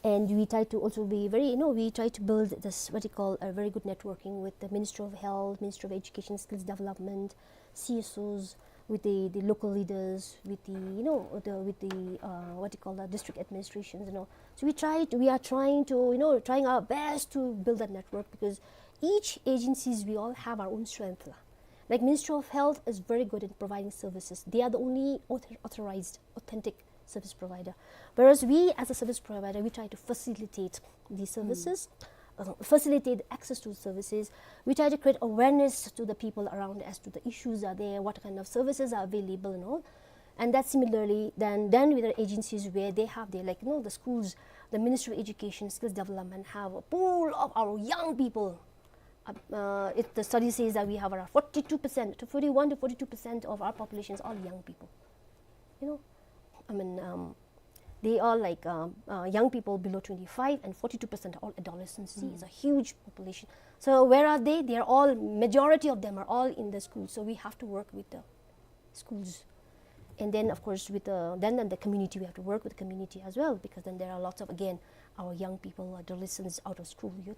And we try to also be very, you know, we try to build this, what you call, a very good networking with the Ministry of Health, Ministry of Education, Skills Development, C S Os, with the, the local leaders, with the, you know, the, with the, uh, what you call that, district administrations, you know. So we try to, we are trying to, you know, trying our best to build that network, because each agencies, we all have our own strength lah. Like, Ministry of Health is very good in providing services. They are the only author- authorized, authentic service provider. Whereas we, as a service provider, we try to facilitate these services, uh, facilitate access to services. We try to create awareness to the people around as to the issues are there, what kind of services are available and all. And that similarly, then, then with the agencies where they have their, like, you know, the schools, The Ministry of Education, Skills Development have a pool of our young people. Uh, uh, it, the study says that we have around forty-two percent, to forty-one to forty-two percent of our population is all young people. You know, I mean, um, they are like, um, uh, young people below twenty-five, and forty-two percent are all adolescents. See, it's a huge population. So where are they? They are all, majority of them are all in the schools. So we have to work with the schools. And then, of course, with the, then, then the community, we have to work with the community as well, because then there are lots of, again, our young people, adolescents, out of school youth.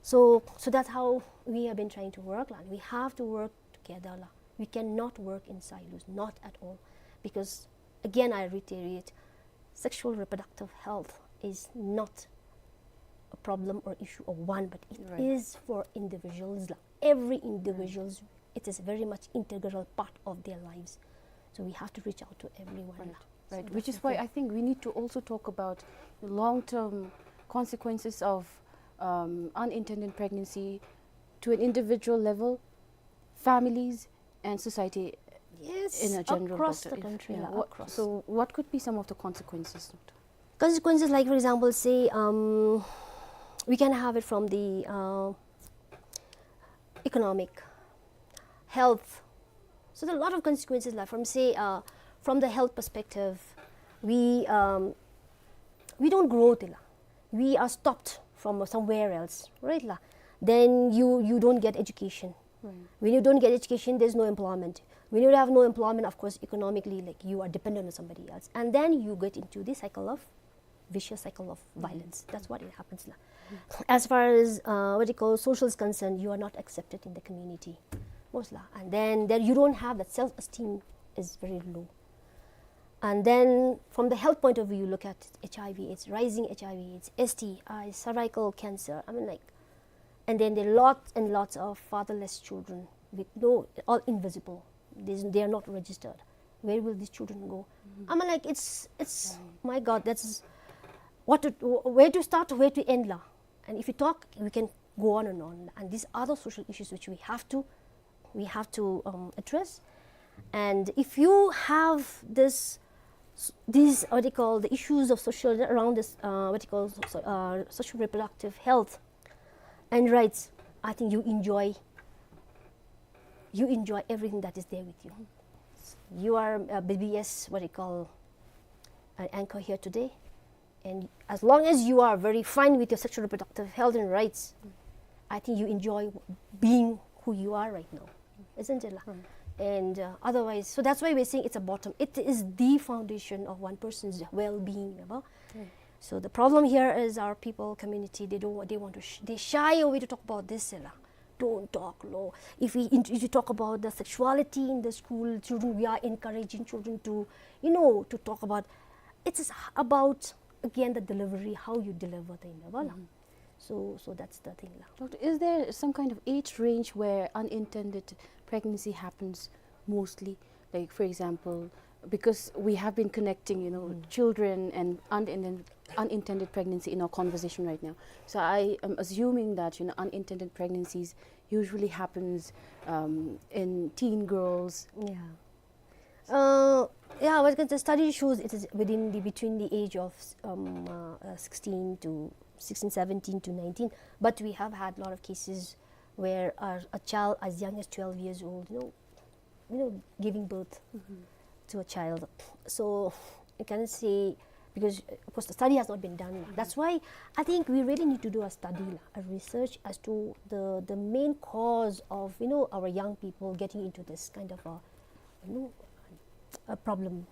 So, so that's how we have been trying to work la. We have to work together la. We cannot work in silos, not at all, because, again, I reiterate, sexual reproductive health is not a problem or issue of one, but it is for individuals la. Every individuals, it is very much integral part of their lives. So we have to reach out to everyone la. Right. So which is why I think we need to also talk about the long-term consequences of, um, unintended pregnancy to an individual level, families, and society. Yes, in a general, across the country la, across. So what could be some of the consequences, doctor? Consequences, like, for example, say, um, we can have it from the, uh, economic, health. So there are a lot of consequences la, from, say, uh, from the health perspective, we, um, we don't grow te la. We are stopped from somewhere else, right la? Then you, you don't get education. When you don't get education, there's no employment. When you have no employment, of course, economically, like, you are dependent on somebody else. And then you get into the cycle of, vicious cycle of violence. That's what it happens la. As far as, uh, what you call, social is concerned, you are not accepted in the community, most la. And then, then you don't have that self-esteem is very low. And then from the health point of view, you look at H I V AIDS, rising H I V AIDS, S T I, cervical cancer. I mean, like, and then there are lots and lots of fatherless children with no, all invisible. There's, they are not registered. Where will these children go? I mean, like, it's, it's, my God, that's what to, where to start, where to end la. And if you talk, we can go on and on. And these are the social issues which we have to, we have to, um, address. And if you have this, s-, these, what you call, the issues of social, around this, uh, what you call, so, so, uh, social reproductive health and rights, I think you enjoy, you enjoy everything that is there with you. You are a B B S, what you call, an anchor here today. And as long as you are very fine with your sexual reproductive health and rights, I think you enjoy being who you are right now, isn't it la? And, uh, otherwise, so that's why we're saying it's a bottom. It is the foundation of one person's well-being, ya ba? So the problem here is our people, community, they don't, they want to, sh-, they shy away to talk about this la. Don't talk la. If we, if you talk about the sexuality in the school, children, we are encouraging children to, you know, to talk about, it is about, again, the delivery, how you deliver the, ya ba la. So, so that's the thing la. Doctor, is there some kind of age range where unintended pregnancy happens mostly? Like, for example, because we have been connecting, you know, children and unintended, unintended pregnancy in our conversation right now. So I am assuming that, you know, unintended pregnancies usually happens, um, in teen girls. Yeah. Uh, yeah, well, the study shows it is within the, between the age of, um, uh, uh, sixteen to, sixteen, seventeen to nineteen. But we have had a lot of cases where a, a child as young as twelve years old, you know, you know, giving birth to a child. So I cannot say, because, uh, of course, the study has not been done la. That's why I think we really need to do a study la, a research as to the, the main cause of, you know, our young people getting into this kind of a, you know, a problem.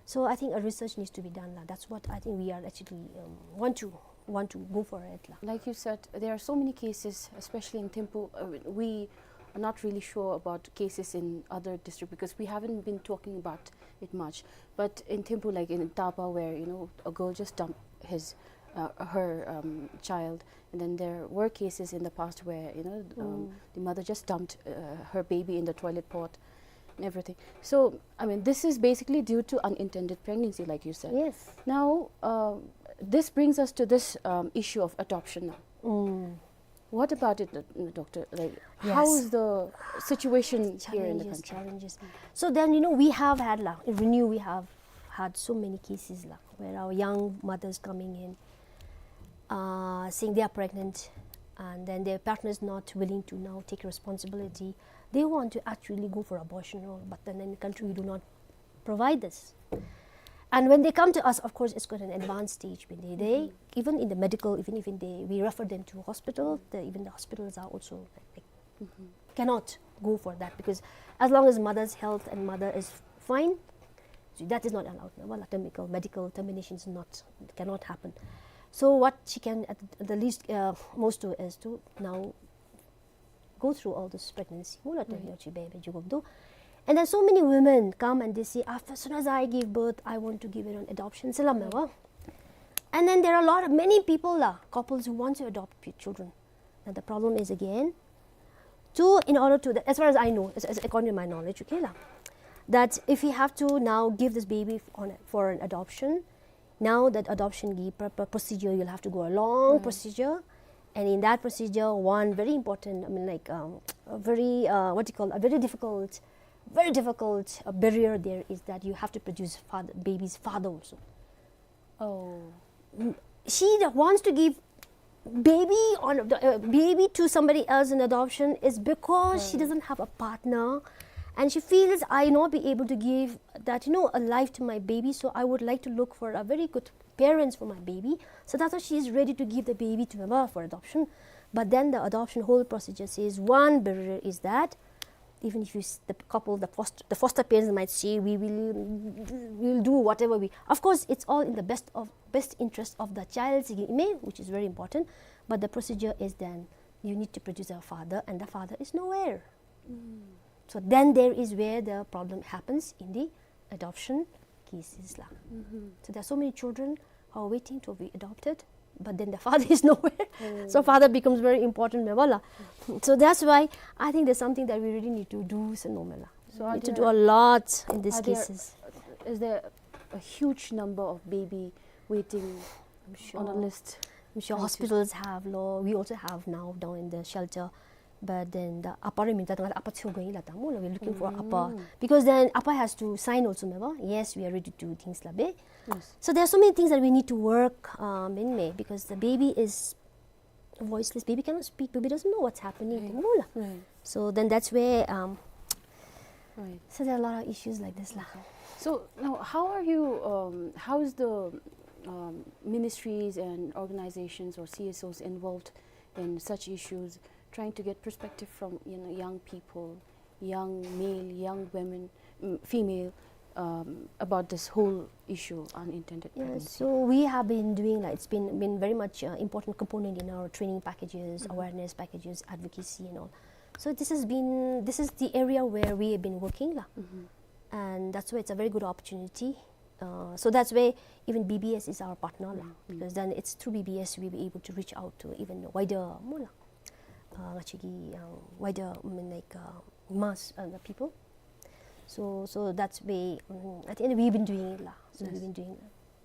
So I think a research needs to be done la. That's what I think we are actually, um, want to, want to go for it la. Like you said, there are so many cases, especially in Thimphu. Uh, we are not really sure about cases in other district because we haven't been talking about it much. But in Thimphu, like in Taba, where, you know, a girl just dumped his, uh, her, um, child, and then there were cases in the past where, you know, um, the mother just dumped, uh, her baby in the toilet pot and everything. So, I mean, this is basically due to unintended pregnancy, like you said. Yes. Now, um, this brings us to this, um, issue of adoption now. What about it, uh, doctor? Like, how is the situation here in the country? Challenges, challenges. So then, you know, we have had la, in Renew, we have had so many cases la, where our young mothers coming in, uh, saying they are pregnant, and then their partner is not willing to now take responsibility. They want to actually go for abortion, or, but then in the country we do not provide this. And when they come to us, of course, it's got an advanced stage. When they, they even in the medical, even even they, we refer them to hospital. The, even the hospitals are also like, cannot go for that, because as long as mother's health and mother is fine, so that is not allowed. No, well, termical medical termination is not, cannot happen. So what she can at the least, uh, most do is to now go through all this pregnancy. Mula te yochi bebe jugobdo. And then so many women come and they say, "After, as soon as I give birth, I want to give it on adoption." Salam wa. And then there are a lot of, many people la, couples who want to adopt p- children. And the problem is again, to, in order to, as far as I know, as, as according to my knowledge, okay la, that if you have to now give this baby on for an adoption, now that adoption gi- pr- pr- procedure, you'll have to go a long procedure. And in that procedure, one very important, I mean, like, um, a very, uh, what do you call, a very difficult, very difficult, uh, barrier there is that you have to produce father, baby's father also. Oh. She that wants to give baby on the, uh, baby to somebody else in adoption is because she doesn't have a partner, and she feels, "I not be able to give that, you know, a life to my baby, so I would like to look for a very good parents for my baby." So that's why she is ready to give the baby to mama for adoption. But then the adoption whole procedure says one barrier is that even if you s- the couple, the foster, the foster parents might say, "We will, we'll do whatever we," of course, it's all in the best of, best interest of the child's ime, which is very important. But the procedure is then you need to produce a father, and the father is nowhere. So then there is where the problem happens in the adoption cases la. So there are so many children who are waiting to be adopted, but then the father is nowhere. So father becomes very important me bala. So that's why I think there's something that we really need to do, so no me la. So are need to there, do a lot in these are there, cases. Is there a huge number of baby waiting I'm sure on a list? I'm sure hospitals have lo. We also have now down in the shelter. But then the apa re minta tanga apa tio going la tamu la, we're looking for apa. Because then apa has to sign also me ba. Yes, we are ready to do things la be. So there are so many things that we need to work, um, in me, because the baby is voiceless. Baby cannot speak. Baby doesn't know what's happening. Tamu la. So then that's where, um, so there are a lot of issues like this la. So now, how are you? Um, how is the, um, ministries and organizations or C S Os involved in such issues, trying to get perspective from, you know, young people, young male, young women, mm, female, um, about this whole issue, unintended pregnancy? So we have been doing, like, it's been, been very much, uh, important component in our training packages, awareness packages, advocacy and all. So this has been, this is the area where we have been working la. And that's why it's a very good opportunity. Uh, so that's why even B B S is our partner la, because then it's through B B S we'll be able to reach out to even wider, more la, uh, actually, uh, wider, I mean, like, uh, mass, uh, the people. So, so that's way, um, at the end we've been doing it la. So we've been doing,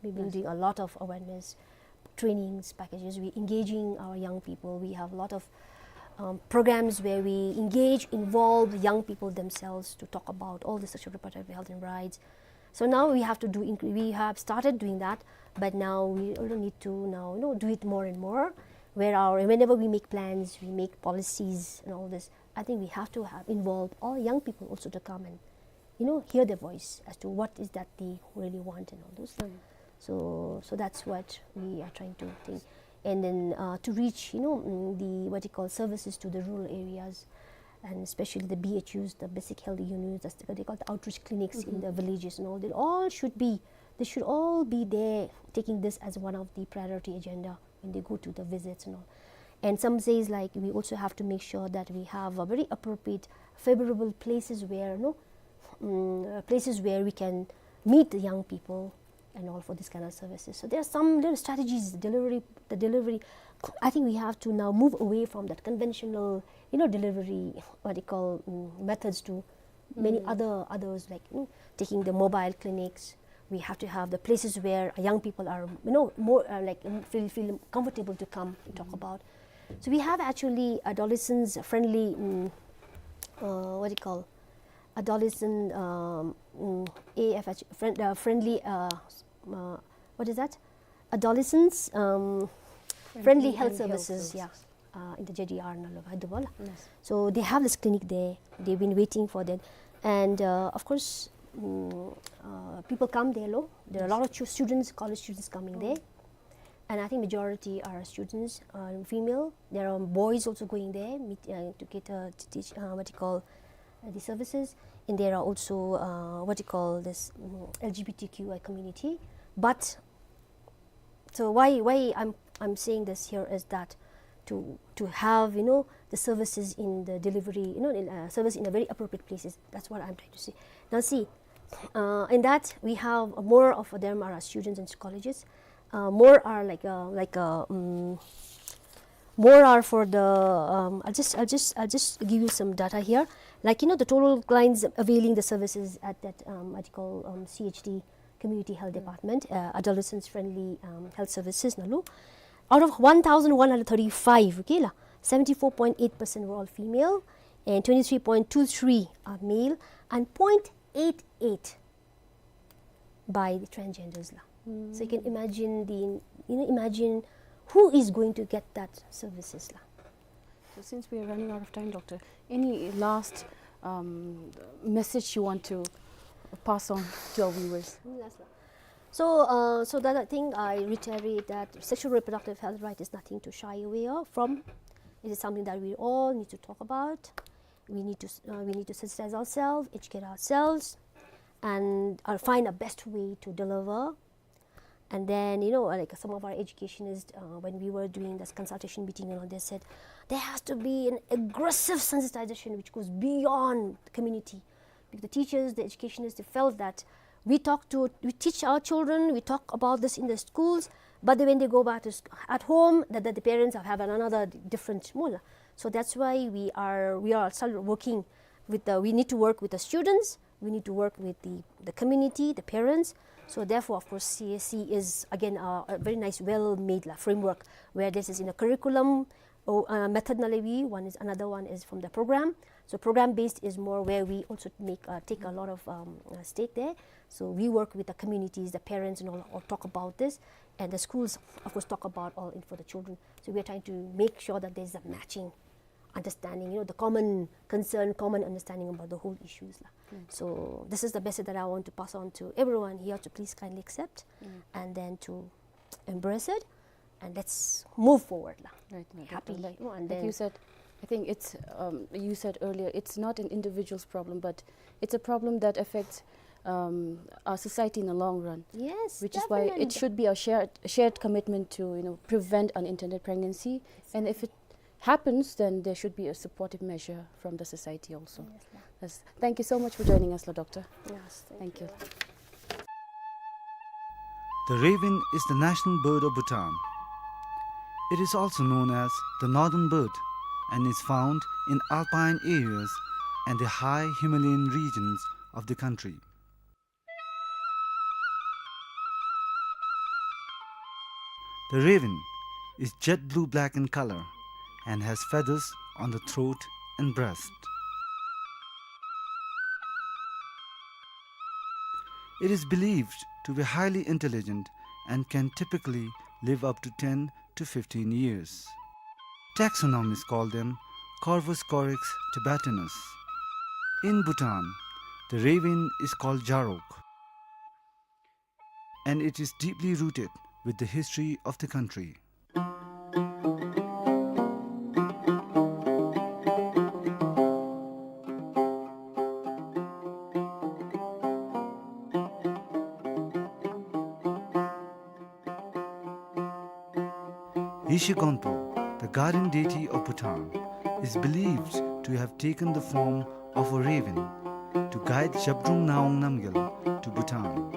we've been doing a lot of awareness trainings packages. We engaging our young people. We have a lot of, um, programs where we engage, involve young people themselves to talk about all the sexual reproductive health and rights. So now we have to do, inc- we have started doing that, but now we also need to now, you know, do it more and more. Where our, whenever we make plans, we make policies and all this, I think we have to have involve all young people also to come and, you know, hear their voice as to what is that they really want and all those. So, so that's what we are trying to think. And then, uh, to reach, you know, mm, the, what you call, services to the rural areas, and especially the B H Us, the basic health units, that's what they call the outreach clinics in the villages and all. They all should be, they should all be there, taking this as one of the priority agenda when they go to the visits and all. And some says, like, we also have to make sure that we have a very appropriate, favorable places where, no, mm, uh, places where we can meet the young people and all for this kind of services. So there are some little strategies, delivery, the delivery. I think we have to now move away from that conventional, you know, delivery, what they call, mm, methods to many other, others, like, you know, taking the mobile clinics. We have to have the places where young people are, you know, more, uh, like, mm, feel, feel comfortable to come and talk about. So we have actually adolescents friendly, mm, uh, what do you call, adolescent, um, mm, A F H, friend, uh, friendly, uh, s- uh, what is that? Adolescents, um, Friendly Health Services, yeah, uh, in the J D R ནང་ལུ་ཡོད་དོ་ལགས། Yes. So they have this clinic there. They've been waiting for that. And, uh, of course, mm, uh, people come there, lo. There are a lot of chu-, students, college students coming there. And I think majority are students, uh, female. There are boys also going there, meet, uh, to get, uh, to teach, uh, what you call, uh, the services. And there are also, uh, what you call this, mm, L G B T Q I community. But so why, why I'm, I'm saying this here is that to, to have, you know, the services in the delivery, you know, in, uh, service in a very appropriate places. That's what I'm trying to say. Now see, uh, in that we have more of them are students in colleges. Uh, more are like, uh, like, uh, mm, more are for the, um, I'll just, I'll just, I'll just give you some data here. Like, you know, the total clients availing the services at that, um, what you call, um, C H D, Community Health Department, uh, Adolescents Friendly, um, Health Services ནང་ལུ. Out of one thousand one hundred thirty-five, okay, la, seventy-four point eight percent were all female, and twenty-three point two three are male, and point eight eight by the transgenders, la. So you can imagine the, you know, imagine who is going to get that services, la. So since we are running out of time, Doctor, any last, um, message you want to pass on to our viewers? Last one. So, uh, so that I think I reiterate that sexual reproductive health right is nothing to shy away of, from. It is something that we all need to talk about. We need to s-, uh, we need to sensitize ourselves, educate ourselves, and, uh, find a best way to deliver. And then, you know, like, some of our educationists, uh, when we were doing this consultation meeting and all, they said there has to be an aggressive sensitization which goes beyond the community. Because the teachers, the educationists, they felt that we talk to, we teach our children, we talk about this in the schools, but then when they go back to sc-, at home, that, that the parents have, have another different mula. So that's why we are, we are still working with the, we need to work with the students, we need to work with the, the community, the parents. So therefore, of course, C S C is again a, a very nice, well-made, la, framework where this is in a curriculum, or, uh, method ནང་ལས་ཝི། One is, another one is from the program. So program based is more where we also make, uh, take a lot of, um, uh, stake there. So we work with the communities, the parents and all, all talk about this. And the schools, of course, talk about all in for the children. So we are trying to make sure that there's a matching understanding, you know, the common concern, common understanding about the whole issues, la. So this is the message that I want to pass on to everyone here to please kindly accept and then to embrace it, and let's move forward, la. Right, right, right. Happy, like, you know, and like then you said, I think it's, um, you said earlier, it's not an individual's problem, but it's a problem that affects, um, our society in the long run. Yes, which is why it definitely should be a shared, shared commitment to, you know, prevent unintended pregnancy. And if it happens, then there should be a supportive measure from the society also. Yes, ma'am. Yes. Thank you so much for joining us, la, Doctor. Yes, thank you. Thank you. The raven is the national bird of Bhutan. It is also known as the northern bird and is found in alpine areas and the high Himalayan regions of the country. The raven is jet blue-black in color and has feathers on the throat and breast. It is believed to be highly intelligent and can typically live up to ten to fifteen years. Taxonomists call them Corvus corax tibetanus. In Bhutan, the raven is called Jarok, and it is deeply rooted with the history of the country. Yeshe Gonpo, the guardian deity of Bhutan, is believed to have taken the form of a raven to guide Zhabdrung Ngawang Namgyal to Bhutan.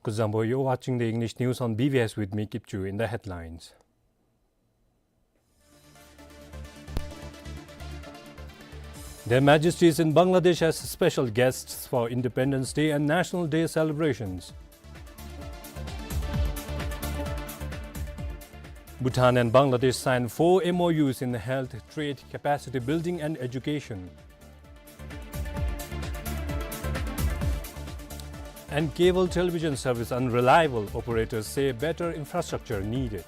Zamboi, you're watching the English news on B B S with me, Kipchu. In the headlines: Their Majesties in Bangladesh as special guests for Independence Day and National Day celebrations. Bhutan and Bangladesh sign four M O Us in health, trade, capacity building and education. And cable television service unreliable, operators say better infrastructure needed.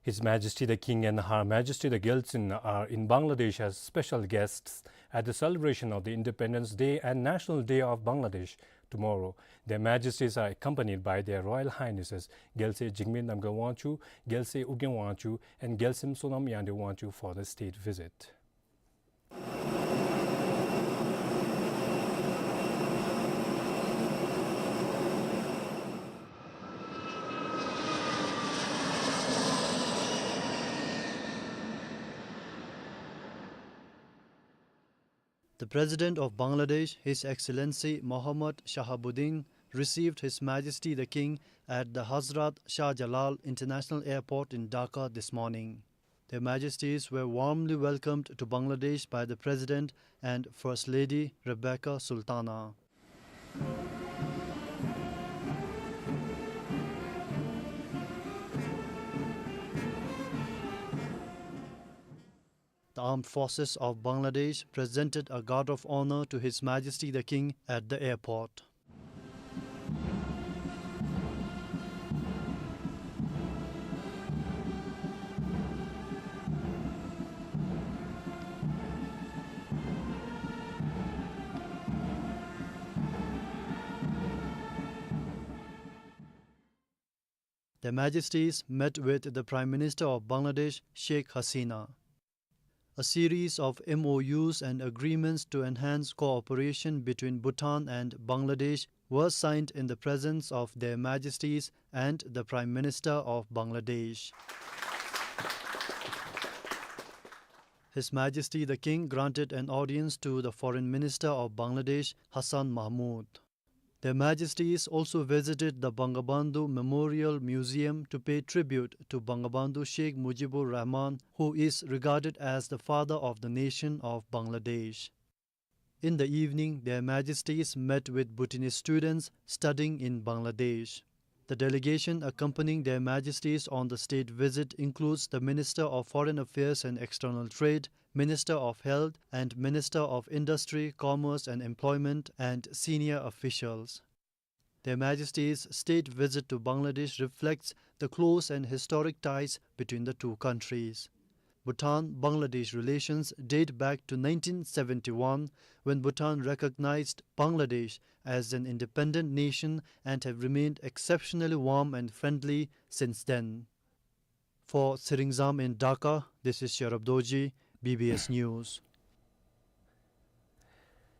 His Majesty the King and Her Majesty the Gyaltsuen are in Bangladesh as special guests at the celebration of the Independence Day and National Day of Bangladesh tomorrow. Their Majesties are accompanied by Their Royal Highnesses Gyaltsuen Jigme Namgyal Wangchuck, Gyaltsuen Ugyen Wangchuck, and Gyaltsuen Sonam Yangdrel Wangchuck for the state visit. The President of Bangladesh, His Excellency Mohammad Shahabuddin, received His Majesty the King at the Hazrat Shah Jalal International Airport in Dhaka this morning. Their Majesties were warmly welcomed to Bangladesh by the President and First Lady Rebecca Sultana. The Armed Forces of Bangladesh presented a guard of honor to His Majesty the King at the airport. Their Majesties met with the Prime Minister of Bangladesh, Sheikh Hasina. A series of M O Us and agreements to enhance cooperation between Bhutan and Bangladesh were signed in the presence of Their Majesties and the Prime Minister of Bangladesh. His Majesty the King granted an audience to the Foreign Minister of Bangladesh, Hassan Mahmud. Their Majesties also visited the Bangabandhu Memorial Museum to pay tribute to Bangabandhu Sheikh Mujibur Rahman, who is regarded as the father of the nation of Bangladesh. In the evening, Their Majesties met with Bhutanese students studying in Bangladesh. The delegation accompanying Their Majesties on the state visit includes the Minister of Foreign Affairs and External Trade, Minister of Health, and Minister of Industry, Commerce and Employment, and senior officials. Their Majesty's state visit to Bangladesh reflects the close and historic ties between the two countries. Bhutan-Bangladesh relations date back to nineteen seventy-one, when Bhutan recognized Bangladesh as an independent nation, and have remained exceptionally warm and friendly since then. For Tshering Zam in Dhaka, this is Sherab Dorji, B B S News.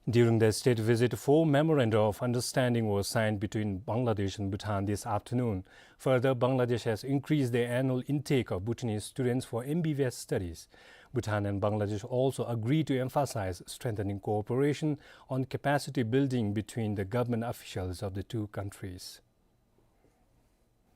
During their state visit, four memoranda of understanding were signed between Bangladesh and Bhutan this afternoon. Further, Bangladesh has increased their annual intake of Bhutanese students for M B B S studies. Bhutan and Bangladesh also agreed to emphasize strengthening cooperation on capacity building between the government officials of the two countries.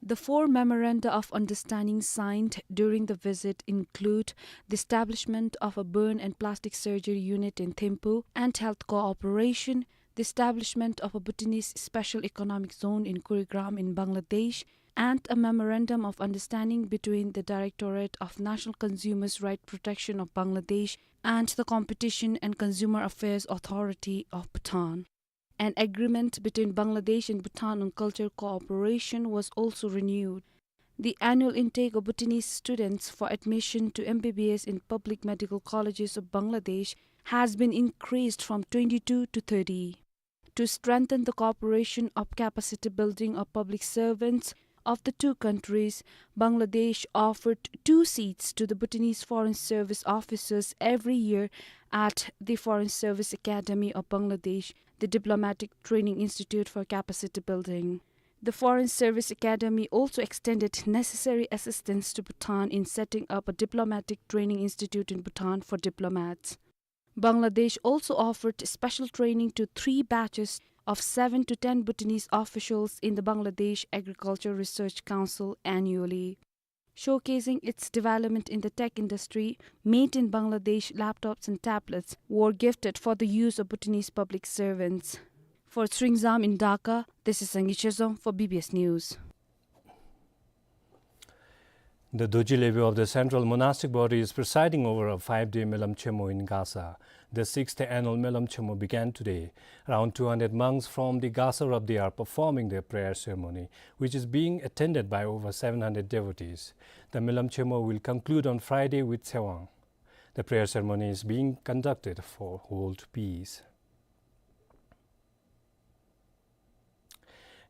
The four memoranda of understanding signed during the visit include the establishment of a burn and plastic surgery unit in Thimphu and health cooperation, the establishment of a Bhutanese special economic zone in Kurigram in Bangladesh, and a memorandum of understanding between the Directorate of National Consumers' Right Protection of Bangladesh and the Competition and Consumer Affairs Authority of Bhutan. An agreement between Bangladesh and Bhutan on cultural cooperation was also renewed. The annual intake of Bhutanese students for admission to M B B S in public medical colleges of Bangladesh has been increased from twenty-two to thirty. To strengthen the cooperation of capacity building of public servants of the two countries, Bangladesh offered two seats to the Bhutanese foreign service officers every year at the Foreign Service Academy of Bangladesh, the diplomatic training institute for capacity building. The Foreign Service Academy also extended necessary assistance to Bhutan in setting up a diplomatic training institute in Bhutan for diplomats. Bangladesh also offered special training to three batches of seven to ten Bhutanese officials in the Bangladesh Agriculture Research Council annually. Showcasing its development in the tech industry, made in Bangladesh laptops and tablets were gifted for the use of Bhutanese public servants. For Sringzam in Dhaka, this is Sangi Chezom for B B S News. The Dorji Lebe of the Central Monastic Body is presiding over a five-day Melam Chemo in Gasa. The sixth annual Melam Chemo began today. Around two hundred monks from the Gasa Rabdi are performing their prayer ceremony, which is being attended by over seven hundred devotees. The Melam Chemo will conclude on Friday with Tsewang. The prayer ceremony is being conducted for world peace.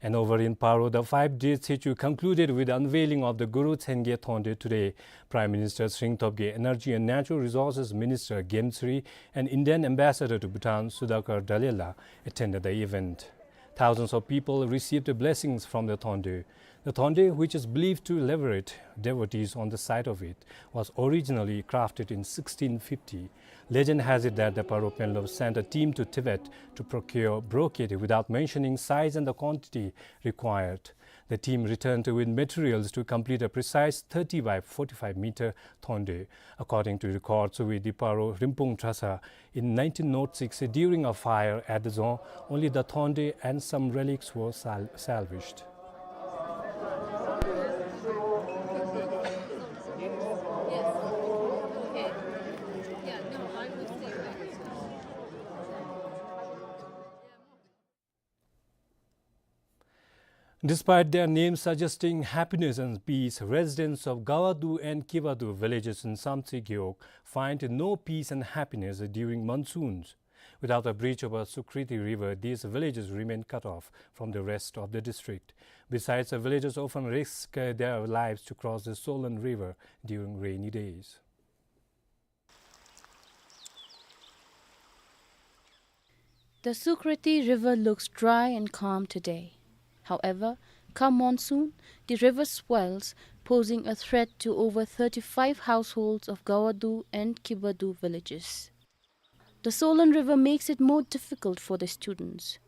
And over in Paro, the five-day Tsechu concluded with the unveiling of the Guru Tshenge Thonde today. Prime Minister Tshering Tobgay, Energy and Natural Resources Minister Gemthri, and Indian Ambassador to Bhutan, Sudhakar Dallela, attended the event. Thousands of people received blessings from the Thonde. The Thonde, which is believed to liberate devotees on the site of it, was originally crafted in sixteen fifty. Legend has it that the Paro Penlop sent a team to Tibet to procure brocade without mentioning size and the quantity required. The team returned with materials to complete a precise thirty by forty-five meter Thonde. According to records with the Paro Rimpung Trasa, in nineteen oh six, during a fire at the Dzong, only the Thonde and some relics were sal-, salvaged. Despite their names suggesting happiness and peace, residents of Gawadu and Kibadu villages in Samtse Gewog find no peace and happiness during monsoons. Without a bridge over Sukriti River, these villages remain cut off from the rest of the district. Besides, the villagers often risk, uh, their lives to cross the Solan River during rainy days. The Sukriti River looks dry and calm today. However, come monsoon, the river swells, posing a threat to over thirty-five households of Gawadu and Kibadu villages. The Solan River makes it more difficult for the students.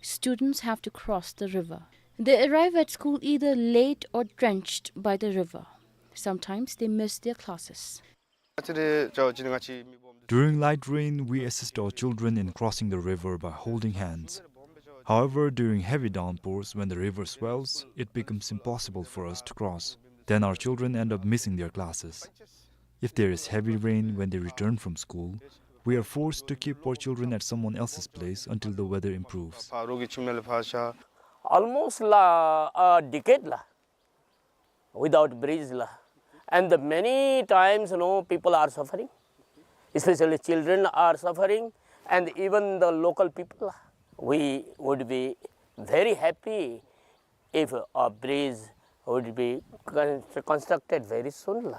Students have to cross the river. They arrive at school either late or drenched by the river. Sometimes they miss their classes. During light rain, we assist our children in crossing the river by holding hands. However, during heavy downpours, when the river swells, it becomes impossible for us to cross. Then our children end up missing their classes. If there is heavy rain when they return from school, we are forced to keep our children at someone else's place until the weather improves. Almost la, a decade la, without bridge la. And the many times, you know, people are suffering. Especially children are suffering, and even the local people. We would be very happy if a bridge would be con-, constructed very soon la.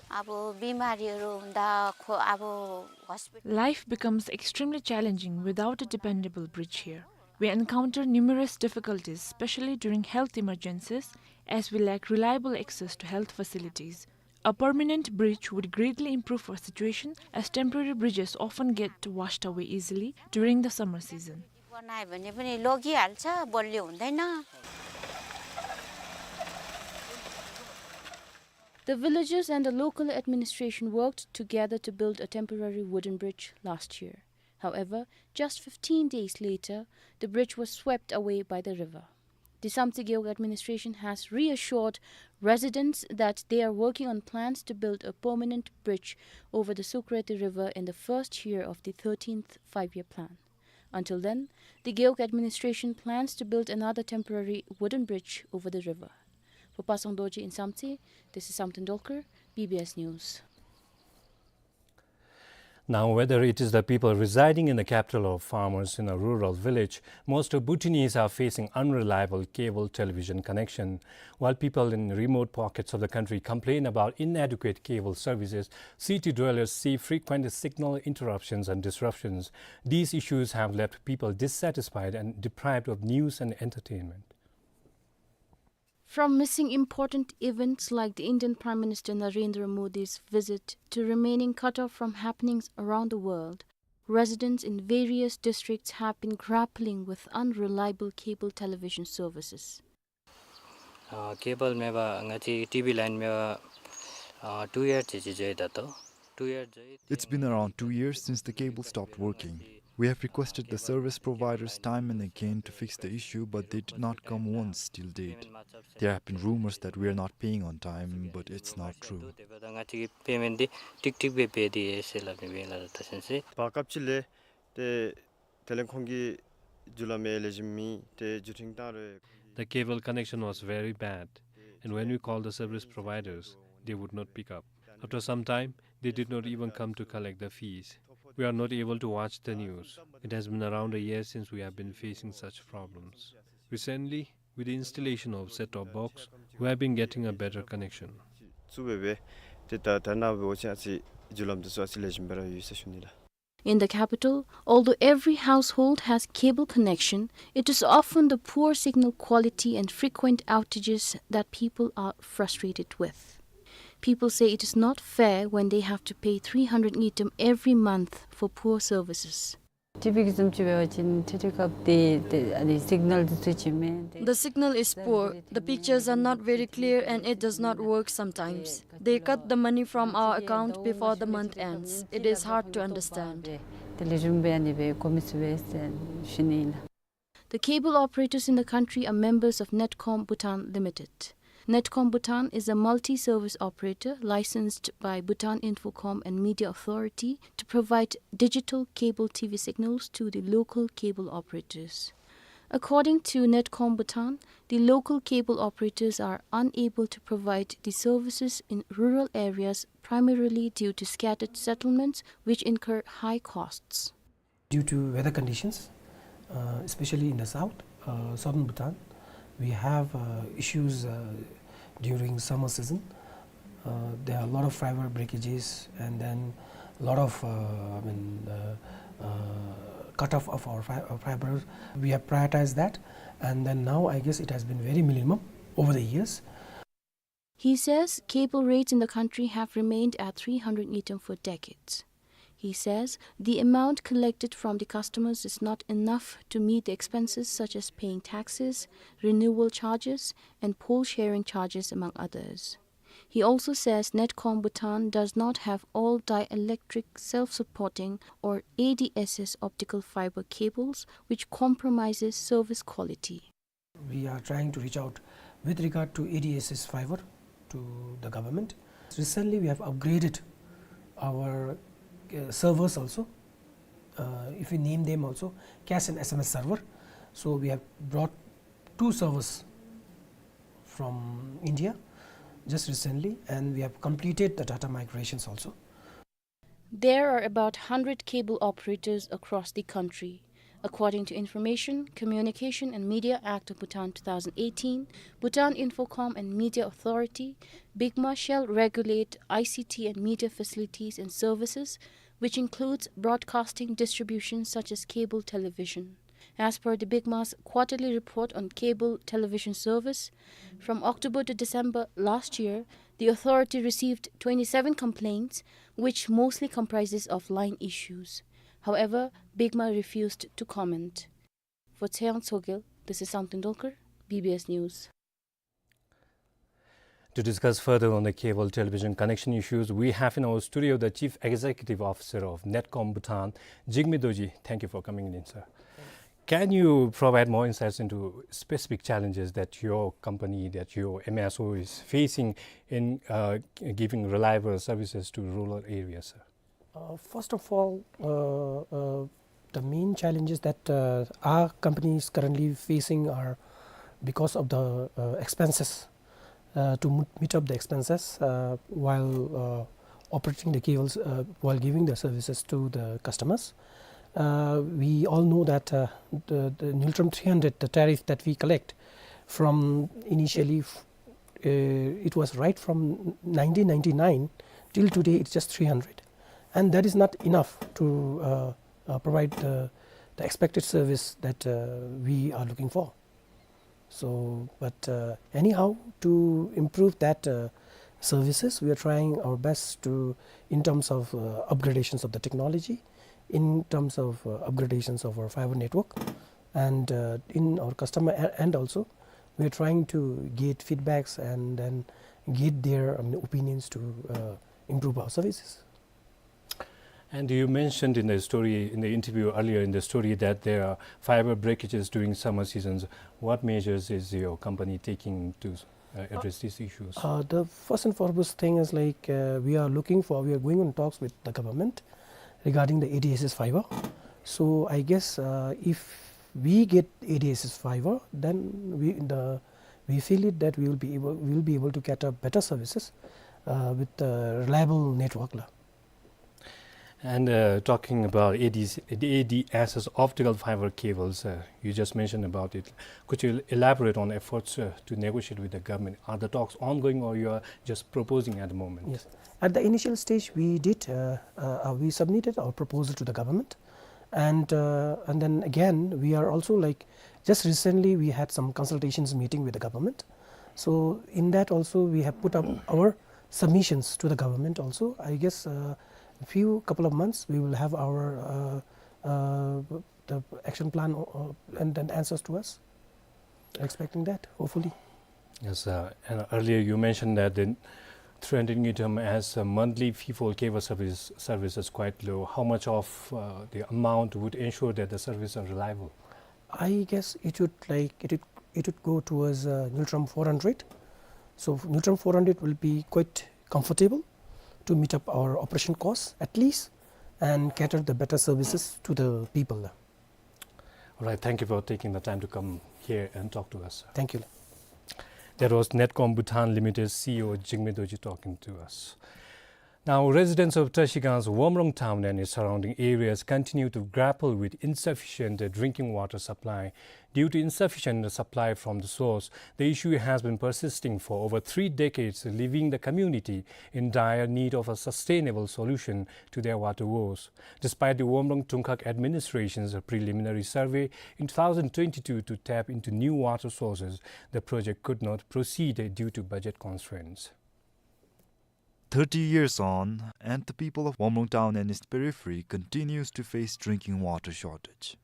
अब बिमारीहरू हुँदा खो-, अब hospital Life becomes extremely challenging without a dependable bridge here. We encounter numerous difficulties, especially during health emergencies, as we lack reliable access to health facilities. A permanent bridge would greatly improve our situation, as temporary bridges often get washed away easily during the summer season. बनायो भने पनि लगिहाल्छ, बलियो हुँदैन। The villagers and the local administration worked together to build a temporary wooden bridge last year. However, just fifteen days later, the bridge was swept away by the river. The Samtse Gewog administration has reassured residents that they are working on plans to build a permanent bridge over the Sukreti River in the first year of the thirteenth Five-Year Plan. Until then, the Gewog administration plans to build another temporary wooden bridge over the river. For Pasang Dorji in Samtse, this is Samten Dolkar, B B S News. Now, whether it is the people residing in the capital or farmers in a rural village, most Bhutanese are facing unreliable cable television connection. While people in remote pockets of the country complain about inadequate cable services, city dwellers see frequent signal interruptions and disruptions. These issues have left people dissatisfied and deprived of news and entertainment. From missing important events like the Indian Prime Minister Narendra Modi's visit to remaining cut off from happenings around the world, residents in various districts have been grappling with unreliable cable television services. ཨ་ཀེ་བལ་མེད་པར་ང་བཅས་ཀྱི་ཊི་ཝི་ལའིན་མེད་པར་ཨ་ཊུ་ཡར་ཅིག་ཅིག་འགྱོ་ཡི་ད་ལྟོ། ཊུ་ཡར་འགྱོ་ཡི། It's been around two years since the cable stopped working. We have requested the service providers time and again to fix the issue, but they did not come once till date. There have been rumors that we are not paying on time, but it's not true. དེ་འབདཝ་ད་ང་བཅས་ཀྱི་པེ་མེནཊ་འདི་ཀྲིག་ཀྲིག་སྦེ་འབད་དེ་ཡོད་ཟེར་སླབ་ནི་སྦེ་ལགས་ད་ཅི་ཟེར། བར་སྐབས་ཅིག་ལས་ཏེ་དེ་ལས་ཁོང་གི་བརྒྱུད་ལམ་ཡང་ལེགས་ཤོམ་མེད། ཏེ་བརྒྱུད་འཕྲིན་བཏང་རུང་The cable connection was very bad, and when we called the service providers, they would not pick up. After some time, they did not even come to collect the fees. We are not able to watch the news. It has been around a year since we have been facing such problems. Recently, with the installation of set-top box, we have been getting a better connection. བཙུགས་སྦེ་སྦེ་ཏེ་ད་ད་ནཱ་འབད་བ་ཅིན་ཨ་ཙི་བརྒྱུད་ལམ་འདི་ཚུ་ཨ་ཙི་ལེགས་ཤོམ་སྦེ་ར་ཡོད་ཟེར་ཞུ་ནི་ལགས། In the capital, although every household has cable connection, it is often the poor signal quality and frequent outages that people are frustrated with. People say it is not fair when they have to pay three hundred ngultrum every month for poor services. ཊི་ཝི་གི་བཟུམ་ཅིག་འབད་བ་ཅིན་ཊི་ཝི་སྐབས་ཏེ་ཏེ་ཨ་ནི་སིག་ནཱལ་འདི་ཚུ་ཅིག་མེད། The signal is poor. The pictures are not very clear and it does not work sometimes. They cut the money from our account before the month ends. It is hard to understand. ཏེ་ལེགས་ཤོམ་སྦེ་ཨ་ནི་སྦེ་གོ་མི་ཚུགས་པས་ཟེར་ཞུ་ནི་ཨིན་ལགས། The cable operators in the country are members of Netcom Bhutan Limited. Netcom Bhutan is a multi-service operator licensed by Bhutan Infocom and Media Authority to provide digital cable T V signals to the local cable operators. According to Netcom Bhutan, the local cable operators are unable to provide the services in rural areas primarily due to scattered settlements which incur high costs. Due to weather conditions, uh, especially in the south, uh, southern Bhutan, we have, uh, issues, uh, during summer season. Uh, there are a lot of fiber breakages and then a lot of, uh, I mean, uh, uh, cut off of our fi-, uh, fiber. We have prioritized that, and then now I guess it has been very minimum over the years. He says cable rates in the country have remained at three hundred ngultrum for decades. He says the amount collected from the customers is not enough to meet the expenses such as paying taxes, renewal charges, and pole sharing charges, among others. He also says Netcom Bhutan does not have all dielectric self-supporting or A D S S optical fiber cables, which compromises service quality. We are trying to reach out with regard to A D S S fiber to the government. Recently, we have upgraded our, uh, servers also. Uh, if we name them also, cash and S M S server. So we have brought two servers from India just recently, and we have completed the data migrations also. There are about hundred cable operators across the country. According to Information, Communication and Media Act of Bhutan two thousand eighteen, Bhutan Infocom and Media Authority, BICMA, shall regulate I C T and media facilities and services, which includes broadcasting distribution such as cable television. As per the BICMA's quarterly report on cable television service, from October to December last year, the authority received twenty-seven complaints, which mostly comprises of line issues. However, BICMA refused to comment. For Tshering Tshogel, this is Samten Dolkar, B B S News. To discuss further on the cable television connection issues, we have in our studio the Chief Executive Officer of Netcom Bhutan, Jigme Dorji. Thank you for coming in, sir. Can you provide more insights into specific challenges that your company, that your M S O is facing in, uh, giving reliable services to rural areas, sir? Uh, first of all, uh, uh, the main challenges that, uh, our company is currently facing are because of the, uh, expenses, uh, to mo-, meet up the expenses, uh, while, uh, operating the cables, uh, while giving the services to the customers. Uh, we all know that, uh, the, the ngultrum three hundred, the tariff that we collect from initially f-, uh, it was right from nineteen ninety-nine till today, it's just three hundred. And that is not enough to, uh, uh, provide the, the expected service that, uh, we are looking for. So, but, uh, anyhow, to improve that, uh, services, we are trying our best to, in terms of, uh, upgradations of the technology, in terms of, uh, upgradations of our fiber network, and, uh, in our customer e-, end also, we are trying to get feedbacks and then get their, um, opinions to, uh, improve our services. And you mentioned in the story, in the interview earlier in the story, that there are fiber breakages during summer seasons. What measures is your company taking to, uh, address these issues? Uh, the first and foremost thing is, like, uh, we are looking for, we are going on talks with the government regarding the A D S S fiber. So I guess, uh, if we get A D S S fiber, then we, the, we feel it that we will be able, we will be able to cater better services, uh, with the reliable network la. And, uh, talking about A D S, A D S S optical fiber cables, uh, you just mentioned about it. Could you elaborate on efforts, uh, to negotiate with the government? Are the talks ongoing or you are just proposing at the moment? Yes. At the initial stage, we did, uh, uh, uh, we submitted our proposal to the government. And, uh, and then again, we are also, like, just recently we had some consultations meeting with the government. So in that also, we have put up our submissions to the government also. I guess, uh, a few couple of months, we will have our, uh, uh, the action plan, uh, and then answers to us. Expecting that, hopefully. Yes, uh, and earlier you mentioned that the three hundred ngultrum as a monthly fee for cable service, service is quite low. How much of, uh, the amount would ensure that the services are reliable? I guess it would, like, it would, it would go towards, uh, ngultrum four hundred. So ngultrum four hundred will be quite comfortable to meet up our operation costs at least and cater the better services to the people. All right, thank you for taking the time to come here and talk to us. Thank you. That was Netcom Bhutan Limited C E O Jigme Dorji talking to us. Now, residents of Trashigang's Womrong town and its surrounding areas continue to grapple with insufficient drinking water supply. Due to insufficient supply from the source, the issue has been persisting for over three decades, leaving the community in dire need of a sustainable solution to their water woes. Despite the Womrong Tungkhak administration's preliminary survey in two thousand twenty-two to tap into new water sources, the project could not proceed due to budget constraints. Thirty years on, and the people of Womrong town and its periphery continues to face drinking water shortage.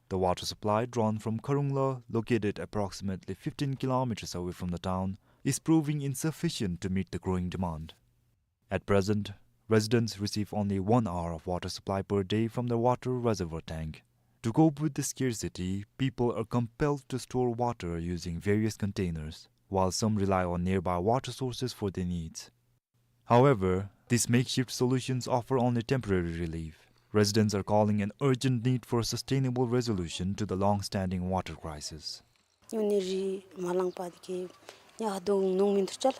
The water supply drawn from Kharungla, located approximately fifteen kilometers away from the town, is proving insufficient to meet the growing demand. At present, residents receive only one hour of water supply per day from the water reservoir tank. To cope with the scarcity, people are compelled to store water using various containers, while some rely on nearby water sources for their needs. However, these makeshift solutions offer only temporary relief. Residents are calling an urgent need for a sustainable resolution to the long-standing water crisis. ཉུང་ནི་རི་མ་ལང་པ་དེ་གི་ཉ་ཧ་དོ་ནོང་མིན་དུ་ཅལ།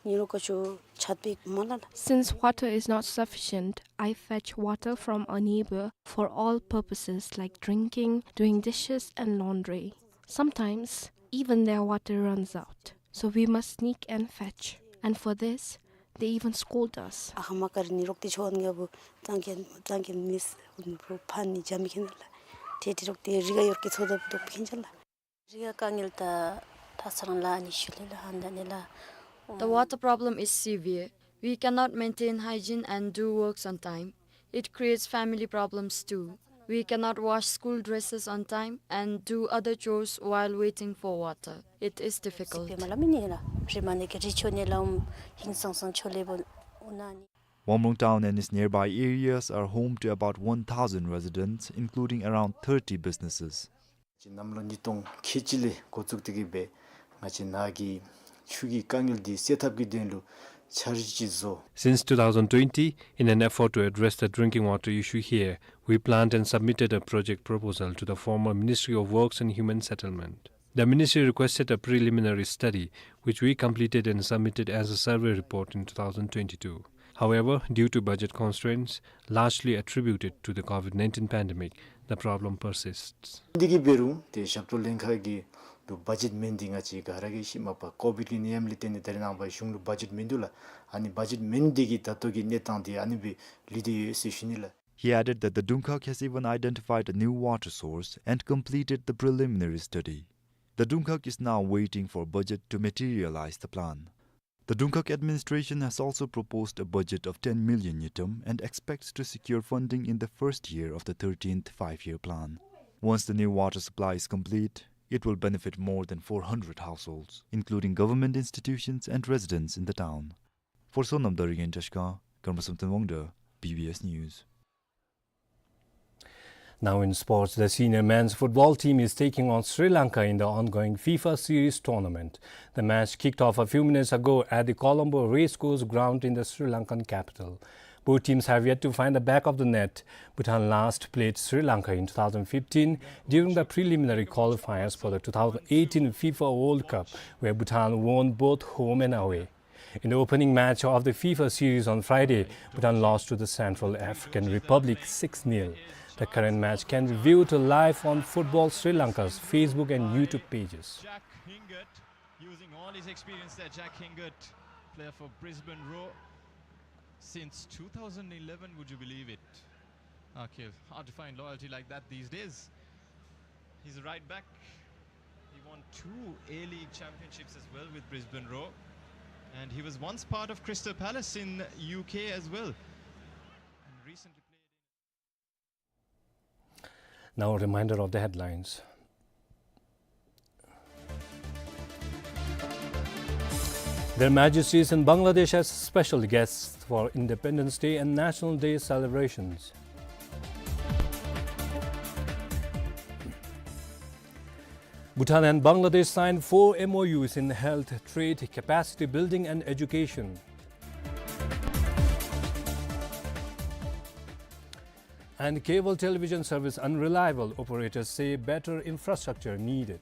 ཉི་རོ་ཀ་ཆོ་ཆད་པིག་མ་ལ་ལ། Since water is not sufficient, I fetch water from a neighbor for all purposes like drinking, doing dishes and laundry. Sometimes even their water runs out. So we must sneak and fetch. And for this, they even scold us. ཨ་ཧ་མ་ཀར་ནི་རོག་ཏི་ཆོན་ག་བུ་ཙང་ཀེན་ཙང་ཀེན་མིས་བུ་ཕན་ནི་ཇ་མི་ཁེན་ལ། ཏེ་ཏི་རོག་ཏི་རི་ག་ཡོར་ཀི་ཚོ་ད་བུ་དོག་ཁེན་ཅལ་ལ། རི་ག་དཀའ་ངལ་ད་ད་ས་རང་ལ་ནི་ཤུལ་ལ་ཧན་ད་ནི་ལ། The water problem is severe. We cannot maintain hygiene and do works on time. It creates family problems too. We cannot wash school dresses on time and do other chores while waiting for water. It is difficult. སི་པེ་མ་ལ་མི་ནི་ལ་རི་མ་ནི་གི་རི་ཆོ་ནི་ལ་ཨུམ་ཧིང་སང་སང་ཆོ་ལེ་བོ་ཨུ་ན་ནི། Womrong town and its nearby areas are home to about one thousand residents, including around thirty businesses. ཅི་གནམ་ལོ་ཉིས་སྟོང་ཁལ་གཅིག་ལས་འགོ་བཙུགས་ཏེ་གི་སྦེ་ང་བཅས་ནཱ་གི་ཆུ་གི་དཀའ་ངལ་འདི་སེལ་ཐབས་ཀྱི་དོན་ལུ་འཆར་གཞི་ཅིག་བཟོ། Since two thousand twenty, in an effort to address the drinking water issue here, we planned and submitted a project proposal to the former Ministry of Works and Human Settlement. The ministry requested a preliminary study, which we completed and submitted as a survey report in two thousand twenty-two. However, due to budget constraints, largely attributed to the COVID nineteen pandemic, the problem persists. འདི་གི་འབད་རུང་ཏེ་ཞབས་ཏོག་ལྷན་ཁག་གི་ལུ་བ་ཇེཊ་མེན་འདི་ང་བཅས་ག་ར་གིས་ཤེས་མས་པ། ཀོ་བིཌ་ཀྱི་ནད་ཡམས་ལས་བརྟེན་ཏེ་ད་རེས་ནངས་པ་གཞུང་ལུ་བ་ཇེཊ་མིན་འདུག་ལགས། ཨ་ནི་བ་ཇེཊ་མེན་འདི་གིས་ད་ལྟོ་གི་གནས་སྟངས་འདི་ཨ་ནི་སྦེ་ལུས་ཏེ་ཡོད་ཟེར་ཞུ་ནི་ལགས། He added that the Dungkhak has even identified a new water source and completed the preliminary study. The Dungkhag is now waiting for budget to materialize the plan. The Dungkhag administration has also proposed a budget of ten million ngultrum and expects to secure funding in the first year of the thirteenth five-year plan. Once the new water supply is complete, it will benefit more than four hundred households, including government institutions and residents in the town. For Sonam Darigan Tashka, Karma Samten Wangda, B B S News. Now in sports, the senior men's football team is taking on Sri Lanka in the ongoing FIFA Series tournament. The match kicked off a few minutes ago at the Colombo Racecourse ground in the Sri Lankan capital. Both teams have yet to find the back of the net. Bhutan last played Sri Lanka in two thousand fifteen during the preliminary qualifiers for the two thousand eighteen FIFA World Cup, where Bhutan won both home and away. In the opening match of the FIFA series on Friday, Bhutan lost to the Central African Republic six nil. The current match can be viewed live on Football Sri Lanka's Facebook and YouTube pages. Jack Hingert, using all his experience there, Jack Hingert, player for Brisbane Roar since two thousand eleven, would you believe it? Okay, hard to find loyalty like that these days. He's a right back. He won two A-League championships as well with Brisbane Roar. And he was once part of Crystal Palace in U K as well. And recently played in Now a reminder of the headlines. Their Majesties in Bangladesh as special guests for Independence Day and National Day celebrations. Bhutan and Bangladesh signed four M O Us in health, trade, capacity building and education. And cable television service unreliable, operators say better infrastructure needed.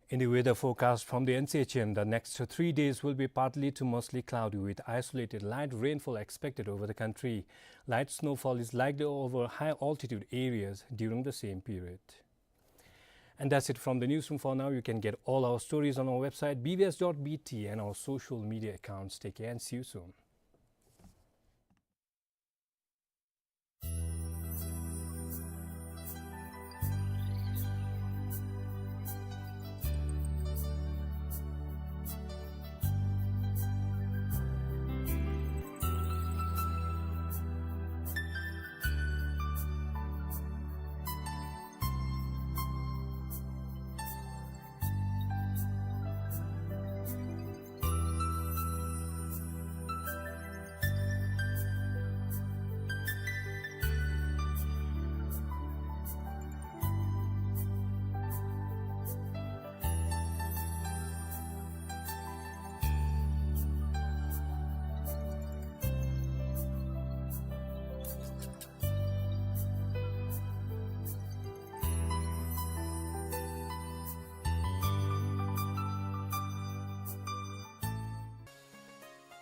In the weather forecast from the N C H M, the next three days will be partly to mostly cloudy with isolated light rainfall expected over the country. Light snowfall is likely over high altitude areas during the same period. And that's it from the newsroom for now. You can get all our stories on our website, B B S dot B T, and our social media accounts. Take care and see you soon.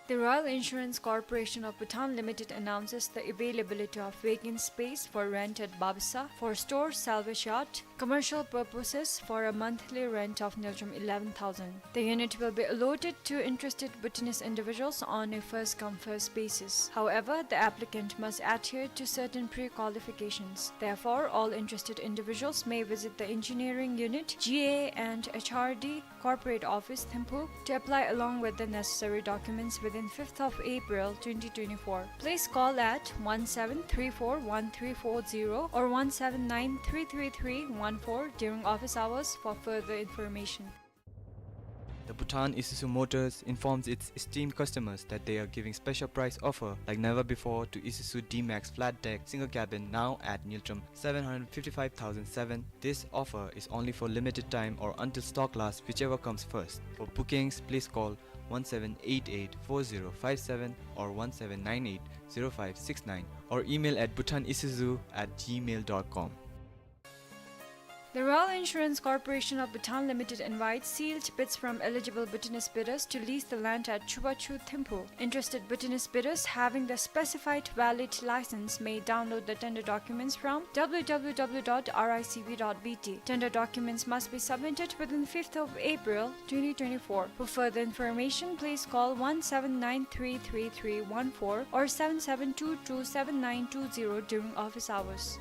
The Royal Insurance Corporation of Bhutan Limited announces the availability of vacant space for rent at Babasa for store, salvage yard, commercial purposes for a monthly rent of ngultrum eleven thousand. The unit will be allotted to interested Bhutanese individuals on a first-come, first basis. However, the applicant must adhere to certain pre-qualifications. Therefore, all interested individuals may visit the engineering unit, G A and H R D, Corporate Office, Thimphu, to apply along with the necessary documents within fifth of April twenty twenty-four. Please call at one seven three four one three four zero or one seven nine three three three one four during office hours for further information. The Bhutan Isuzu Motors informs its esteemed customers that they are giving special price offer like never before to Isuzu D-Max flat deck single cabin, now at ngultrum seven hundred fifty-five thousand seven. This offer is only for limited time or until stock lasts, whichever comes first. For bookings, please call one seven eight eight four zero five seven or one seven nine eight zero five six nine or email at bhutanisuzu at gmail dot com. The Royal Insurance Corporation of Bhutan Limited invites sealed bids from eligible Bhutanese bidders to lease the land at Chubachu, Thimphu. Interested Bhutanese bidders having the specified valid license may download the tender documents from w w w dot r i c b dot b t. Tender documents must be submitted within fifth of April twenty twenty-four. For further information, please call one seven nine three three three one four or seven seven two two seven nine two zero during office hours.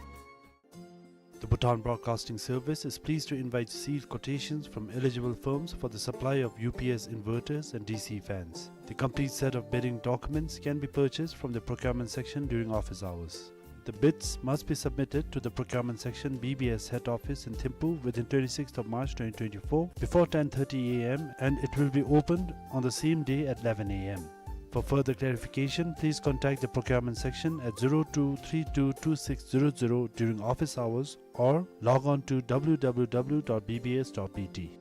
The Bhutan Broadcasting Service is pleased to invite sealed quotations from eligible firms for the supply of U P S inverters and D C fans. The complete set of bidding documents can be purchased from the procurement section during office hours. The bids must be submitted to the procurement section, B B S head office in Thimphu within twenty-sixth of March twenty twenty-four before ten thirty a m and it will be opened on the same day at eleven a m. For further clarification, please contact the procurement section at zero two three two two six zero zero during office hours or log on to w w w dot b b s dot b t.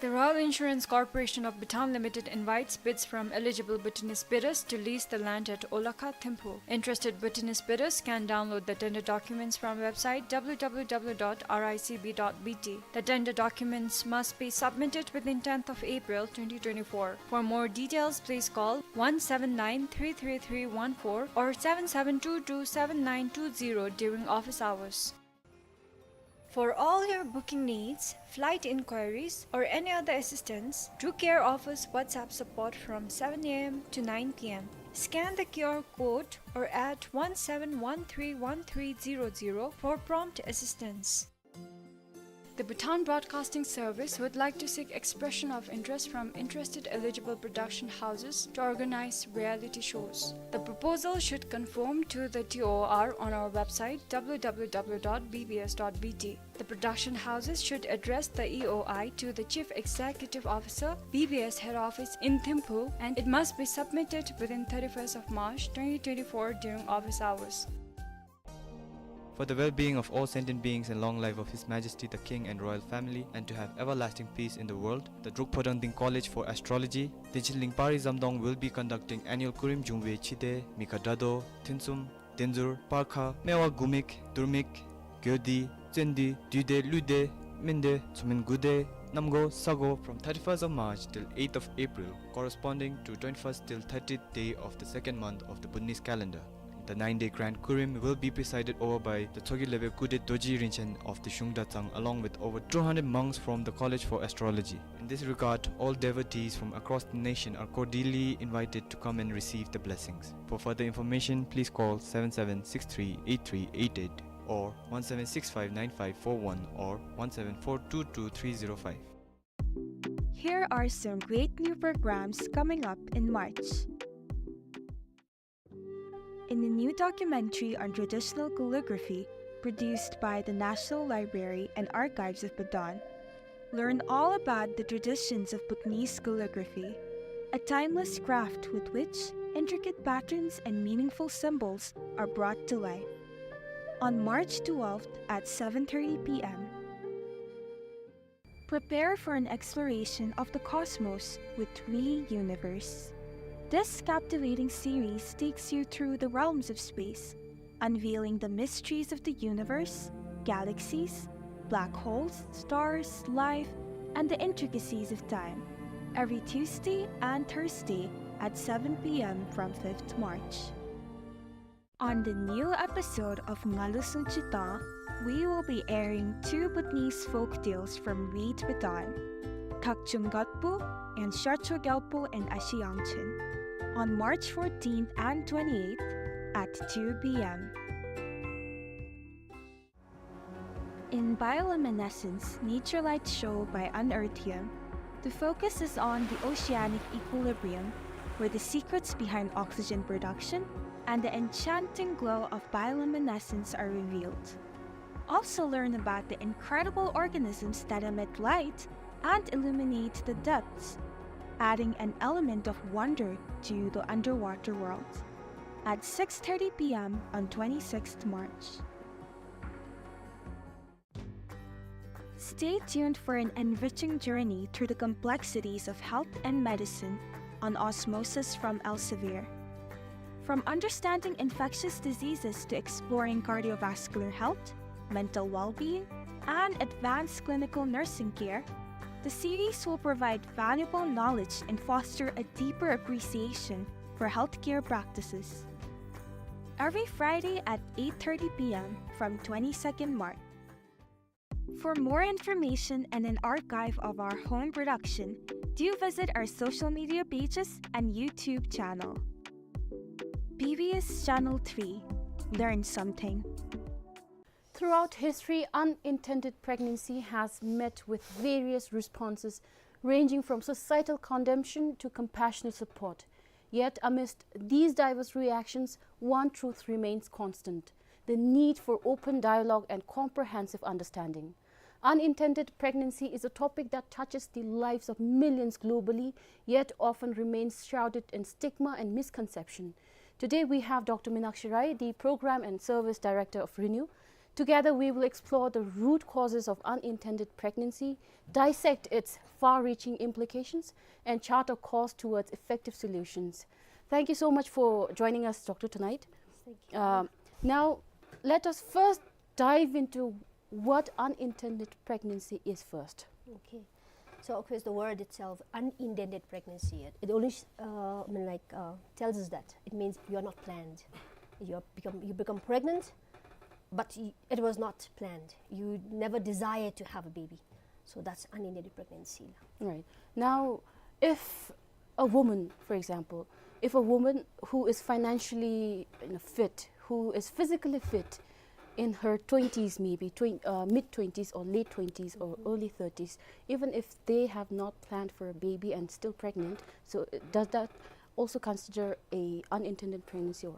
The Royal Insurance Corporation of Bhutan Limited invites bids from eligible Bhutanese bidders to lease the land at Olakha, Thimphu. Interested Bhutanese bidders can download the tender documents from website w w w dot r i c b dot b t. The tender documents must be submitted within tenth of April twenty twenty-four. For more details, please call one seven nine three three three one four or seven seven two two seven nine two zero during office hours. For all your booking needs, flight inquiries, or any other assistance, Drew Care offers WhatsApp support from seven a m to nine p m. Scan the Q R code or add one seven one three one three zero zero for prompt assistance. The Bhutan Broadcasting Service would like to seek expression of interest from interested eligible production houses to organize reality shows. The proposal should conform to the T O R on our website w w w dot b b s dot b t. The production houses should address the E O I to the Chief Executive Officer, B B S Head Office in Thimphu, and it must be submitted within thirty-first of March twenty twenty-four during office hours. For the well-being of all sentient beings and long life of His Majesty the King and royal family, and to have everlasting peace in the world, the Drukpa Dangding College for Astrology, Dinchinling Pari Zamdong will be conducting annual Kurim Jungwe Chide, Mikha Dado, Thinsum, Denzur, Parkha, Mewa Gumik, Durmik, Gyodi, Tsendi, Duide, Luide, Minde, Tsumin Gude, Namgo, Sago from thirty-first of March till eighth of April, corresponding to twenty-first till thirtieth day of the second month of the Bhutanese calendar. The nine-day grand Kurim will be presided over by the Tsogi Lebe Kude Doji Rinchen of the Shungda Tsang, along with over two hundred monks from the College for Astrology. In this regard, all devotees from across the nation are cordially invited to come and receive the blessings. For further information, please call seven seven six three eight three eight eight or one seven six five nine five four one or one seven four two two three zero five. Here are some great new programs coming up in March. In a new documentary on traditional calligraphy produced by the National Library and Archives of Bhutan, learn all about the traditions of Bhutanese calligraphy, a timeless craft with which intricate patterns and meaningful symbols are brought to life. On March twelfth at seven thirty p m, prepare for an exploration of the cosmos with We Universe. This captivating series takes you through the realms of space, unveiling the mysteries of the universe, galaxies, black holes, stars, life, and the intricacies of time. Every Tuesday and Thursday at seven p m from fifth March. On the new episode of Ngalu Sunchita, we will be airing two Bhutanese folk tales from Reed Bhutan, Thakchung Gatpu and Sharcho Gyalpu and Ashi Yangchen, on March fourteenth and twenty-eighth at two p m. In Bioluminescence, Nature Light Show by Unearthium, the focus is on the oceanic equilibrium, where the secrets behind oxygen production and the enchanting glow of bioluminescence are revealed. Also learn about the incredible organisms that emit light and illuminate the depths, adding an element of wonder to the underwater world. At six thirty p m on twenty-sixth March. Stay tuned for an enriching journey through the complexities of health and medicine on Osmosis from Elsevier. From understanding infectious diseases to exploring cardiovascular health, mental well-being, and advanced clinical nursing care, the series will provide valuable knowledge and foster a deeper appreciation for healthcare practices. Every Friday at eight thirty p m from twenty-second March. For more information and an archive of our home production, do visit our social media pages and YouTube channel. B B S Channel three. Learn something. Throughout history, unintended pregnancy has met with various responses, ranging from societal condemnation to compassionate support. Yet, amidst these diverse reactions, one truth remains constant: the need for open dialogue and comprehensive understanding. Unintended pregnancy is a topic that touches the lives of millions globally, yet often remains shrouded in stigma and misconception. Today, we have Doctor Minakshi Rai, the Program and Service Director of RENEW. Together, we will explore the root causes of unintended pregnancy, dissect its far-reaching implications, and chart a course towards effective solutions. Thank you so much for joining us, Doctor, tonight. Thank you. Um, now, let us first dive into what unintended pregnancy is first. Okay. So, of course, the word itself, unintended pregnancy, it, it only, uh, I mean, like, uh, tells us that it means you are not planned. You are become, you become pregnant, but y-, it was not planned. You never desired to have a baby. So that's unintended pregnancy. Right. Now, if a woman, for example, if a woman who is financially, you know, fit, who is physically fit, in her twenties, maybe twen-, uh, mid twenties or late twenties or early thirties, even if they have not planned for a baby and still pregnant, so, uh, does that also consider a unintended pregnancy, or?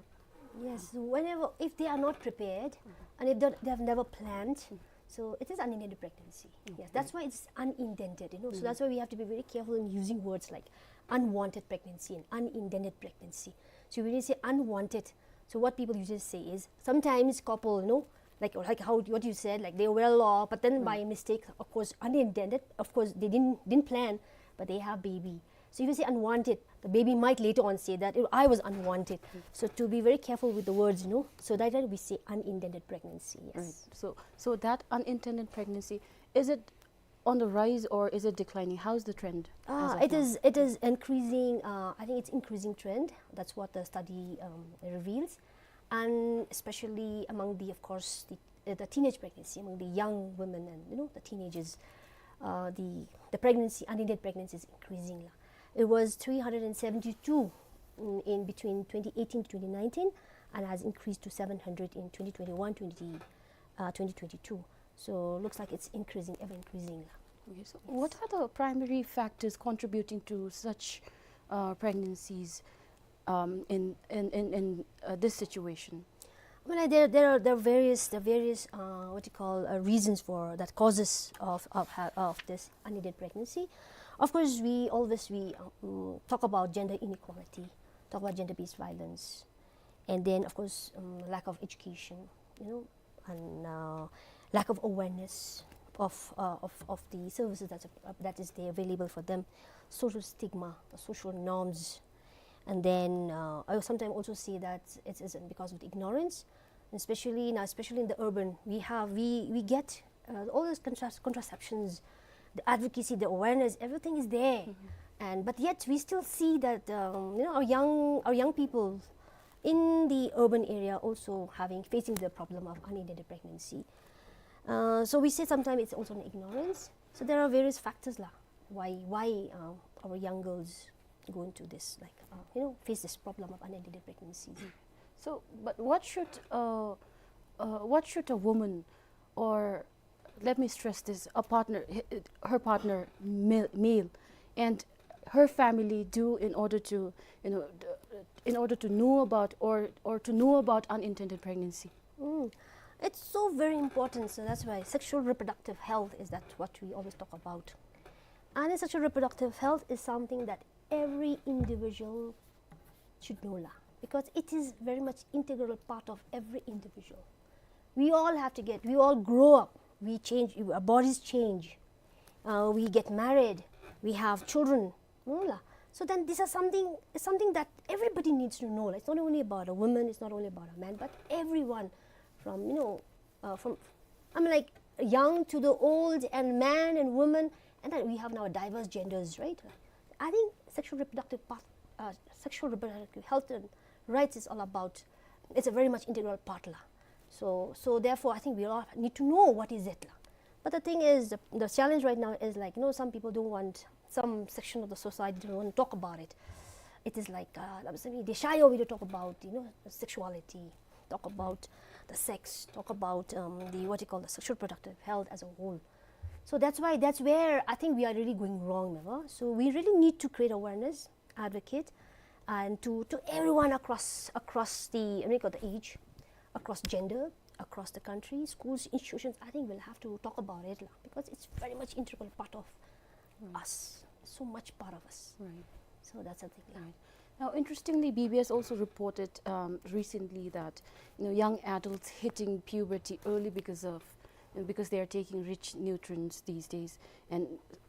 Yes, whenever, if they are not prepared and if they, they have never planned, so it is unintended pregnancy. Yes, that's why it's unintended, you know. So that's why we have to be very careful in using words like unwanted pregnancy and unintended pregnancy. So when you say unwanted, so what people usually say is, sometimes couple, you know, like, like how, what you said, like, they were well off, but then by mistake, of course, unintended, of course, they didn't, didn't plan, but they have baby. So if you say unwanted, the baby might later on say that, "Oh, I was unwanted." So to be very careful with the words, you know, so that we say unintended pregnancy, yes. Right. So, so that unintended pregnancy, is it on the rise or is it declining? How's the trend as of now? Ah, it is, it is increasing, uh, I think it's increasing trend. That's what the study, um, reveals. And especially among the, of course, the, uh, the teenage pregnancy, among the young women and, you know, the teenagers, uh, the, the pregnancy, unintended pregnancy is increasing la. It was three hundred and seventy-two in, in between twenty eighteen to twenty nineteen and has increased to seven hundred in twenty twenty-one, twenty, uh, twenty twenty-two. So looks like it's increasing, ever increasing la. Okay, so what are the primary factors contributing to such, uh, pregnancies, um, in, in, in, in, uh, this situation? I mean, like, there, there are, there are various, there are various, uh, what you call, uh, reasons for that, causes of, of ha-, of this unintended pregnancy. Of course, we always, we, um, talk about gender inequality, talk about gender-based violence, and then, of course, um, lack of education, you know, and, uh, lack of awareness of, uh, of, of the services that, uh, that is there available for them, social stigma, the social norms, and then, uh, I sometimes also see that it is because of the ignorance, especially now, especially in the urban, we have, we, we get, uh, all those contras-, contraceptions, the advocacy, the awareness, everything is there. And, but yet we still see that, um, you know, our young, our young people in the urban area also having, facing the problem of unintended pregnancy. Uh, so we say sometimes it's also an ignorance. So there are various factors la, why, why, uh, our young girls go into this, like, uh, you know, face this problem of unintended pregnancies. So, but what should, uh, uh, what should a woman, or let me stress this, a partner, h-, her partner, male, male, and her family do in order to, you know, d-, in order to know about, or, or to know about unintended pregnancy? Mm. It's so very important, so that's why sexual reproductive health is that what we always talk about. And sexual reproductive health is something that every individual should know la, because it is very much integral part of every individual. We all have to get, we all grow up, we change, our bodies change, uh, we get married, we have children, no la. So then these are something, something that everybody needs to know la. It's not only about a woman, it's not only about a man, but everyone from, you know, uh, from, I mean, like, young to the old and man and woman, and then we have now diverse genders, right? I think sexual reproductive path, uh, sexual reproductive health and rights is all about, it's a very much integral part la. So, so therefore, I think we all need to know what is it la. But the thing is, the, the challenge right now is, like, you know, some people don't want, some section of the society don't want to talk about it. It is like, uh, they shy away to talk about, you know, sexuality, talk about the sex, talk about, um, the, what you call, the sexual reproductive health as a whole. So that's why, that's where I think we are really going wrong, never. So we really need to create awareness, advocate, and to, to everyone across, across the, what you call, the age, across gender, across the country, schools, institutions. I think we'll have to talk about it la, because it's very much integral part of us, so much part of us. Right. So that's the thing la. Right. Now, interestingly, B B S also reported, um, recently that, you know, young adults hitting puberty early because of, you know, because they are taking rich nutrients these days, and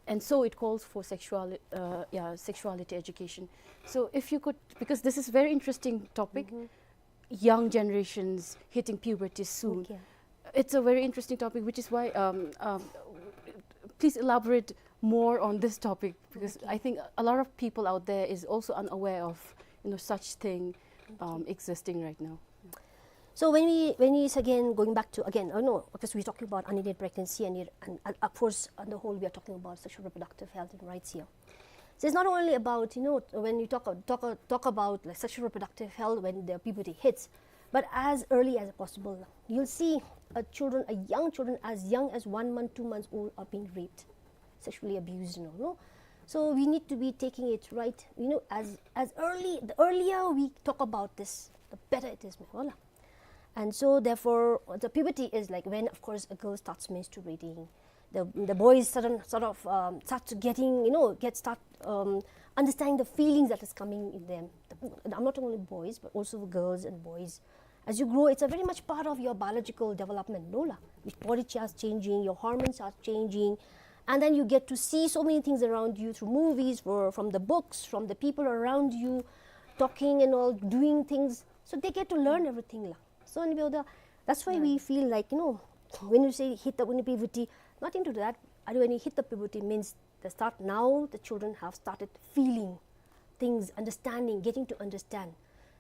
and so it calls for sexual, uh, yeah, sexuality education. So if you could, because this is very interesting topic, young generations hitting puberty soon. Okay. It's a very interesting topic, which is why, um, um, please elaborate more on this topic, because okay. I think a lot of people out there is also unaware of, you know, such thing, um, okay. existing right now. So when we, when we, again, going back to, again, oh no, because we're talking about unintended pregnancy and, it, and, and of course, on the whole, we are talking about sexual reproductive health and rights here. So it's not only about, you know, when you talk, talk, talk about, like, sexual reproductive health when the puberty hits, but as early as possible. You'll see, uh, children, uh, young children as young as one month, two months old are being raped, sexually abused, you know, no? So we need to be taking it right, you know, as, as early, the earlier we talk about this, the better it is, me, voila. And so therefore, the puberty is, like, when, of course, a girl starts menstruating, the, the boys sudden, sort of, um, start to getting, you know, get, start, um, understanding the feelings that is coming in them. The, I'm not only boys, but also girls and boys. As you grow, it's a very much part of your biological development, no la? Your body starts changing, your hormones are changing, and then you get to see so many things around you through movies, or from the books, from the people around you, talking and all, doing things. So they get to learn everything la. So, and we, that's why we feel like, you know, when you say hit the, when you puberty, nothing to that. And when you hit the puberty means the start, now the children have started feeling things, understanding, getting to understand.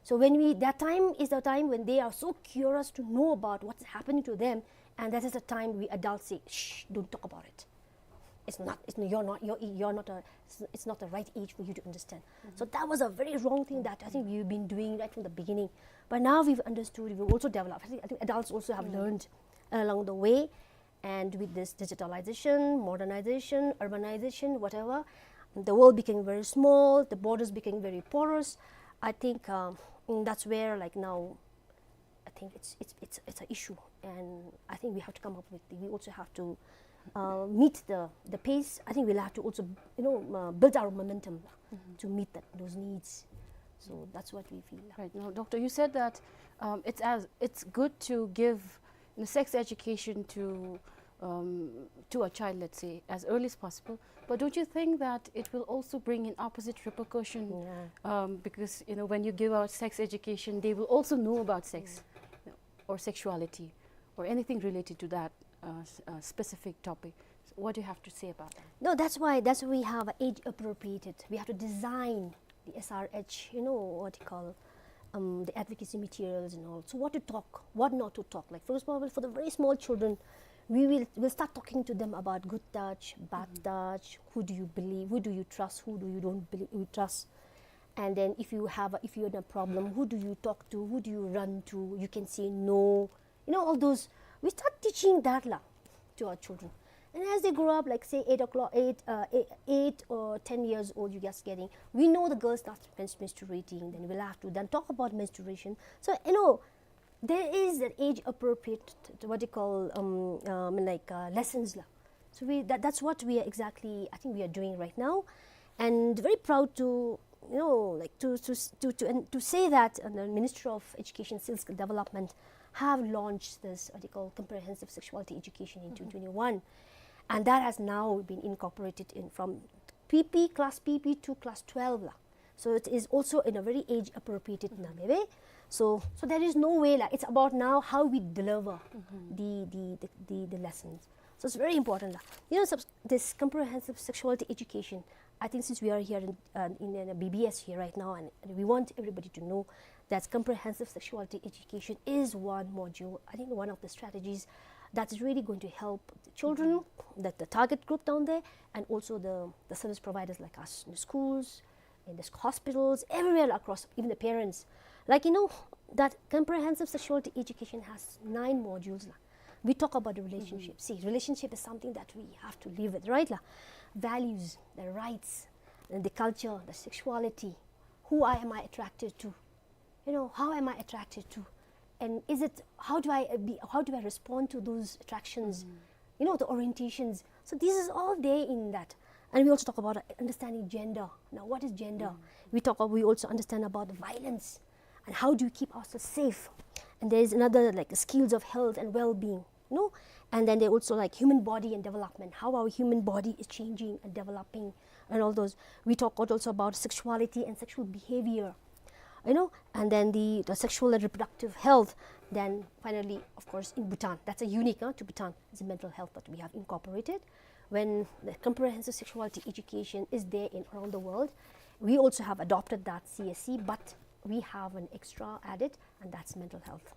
So when we, that time is the time when they are so curious to know about what's happening to them, and that is the time we adults say, "Shh, don't talk about it. It's not, it's, you're not, you're, you're not a, it's, it's not the right age for you to understand." So that was a very wrong thing that I think we've been doing right from the beginning. But now we've understood, we've also developed. I think, I think adults also have learned along the way. And with this digitalization, modernization, urbanization, whatever, the world became very small, the borders became very porous. I think, um, mm, that's where, like, now, I think it's, it's, it's, it's an issue. And I think we have to come up with, we also have to, uh, meet the, the pace. I think we'll have to also, you know, uh, build our momentum to meet that, those needs. So that's what we feel. Right. Now, Doctor, you said that, um, it's as, it's good to give, you know, sex education to, um, to a child, let's say, as early as possible. But don't you think that it will also bring in opposite repercussion? Yeah. Um, because, you know, when you give out sex education, they will also know about sex, you know, or sexuality, or anything related to that, uh, s-, uh, specific topic. So what do you have to say about that? No, that's why, that's why we have age appropriated. We have to design the S R H, you know, what you call, um, the advocacy materials and all. So what to talk, what not to talk. Like, for example, for the very small children, we will, we'll start talking to them about good touch, bad touch, who do you believe, who do you trust, who do you don't believe, you trust. And then if you have a, if you're in a problem, who do you talk to, who do you run to? You can say no. You know, all those, we start teaching that la to our children. And as they grow up, like, say, eight o'clock, eight, uh, eight, eight or ten years old, you just getting, we know the girl starts mens-, menstruating, then we'll have to then talk about menstruation. So, you know, there is an age appropriate, what you call, um, um, like, uh, lessons la. So we, that, that's what we are exactly, I think we are doing right now. And very proud to, you know, like, to, to, to, to, and to say that, uh, the Ministry of Education, Skill Development have launched this, what you call, comprehensive sexuality education in twenty twenty-one. And that has now been incorporated in from P P, class P P to class twelve la. So it is also in a very age appropriated manner. So, so there is no way la. It's about now how we deliver the, the, the, the, the lessons. So it's very important lah. You know, subs- this comprehensive sexuality education, I think since we are here in, uh, in, in a B B S here right now, and we want everybody to know that comprehensive sexuality education is one module, I think one of the strategies that is really going to help the children, that the target group down there, and also the, the service providers like us in the schools, in the hospitals, everywhere across, even the parents. Like, you know, that comprehensive sexuality education has nine modules lah. We talk about the relationship. See, relationship is something that we have to live with, right lah? Values, the rights, and the culture, the sexuality. Who I, am I attracted to? You know, how am I attracted to? And is it, how do I, uh, be, how do I respond to those attractions? You know, the orientations. So this is all there in that. And we also talk about, uh, understanding gender. Now, what is gender? We talk, we also understand about the violence and how do we keep ourselves safe. And there is another, like, skills of health and well-being, no? And then they also, like, human body and development, how our human body is changing and developing, and all those. We talk also about sexuality and sexual behavior, you know, and then the, the sexual and reproductive health. Then finally, of course, in Bhutan, that's a unique, uh, to Bhutan, is the mental health that we have incorporated. When the comprehensive sexuality education is there in around the world, we also have adopted that C S C, but we have an extra added, and that's mental health.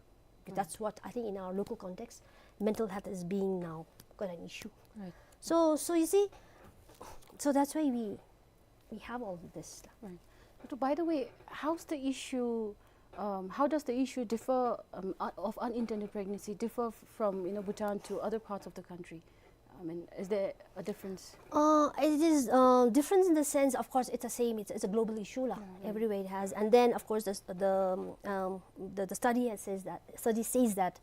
That's what I think in our local context, mental health is being now quite an issue. Right. So, so you see, so that's why we, we have all this. Right. But by the way, how's the issue, um, how does the issue differ, um, uh, of unintended pregnancy differ f- from, you know, Bhutan to other parts of the country? I mean, is there a difference? Uh, it is, uh, difference in the sense, of course, it's the same. It's, it's a global issue lah. Everywhere it has. And then, of course, the, the, um, the, the study has says that, study says that,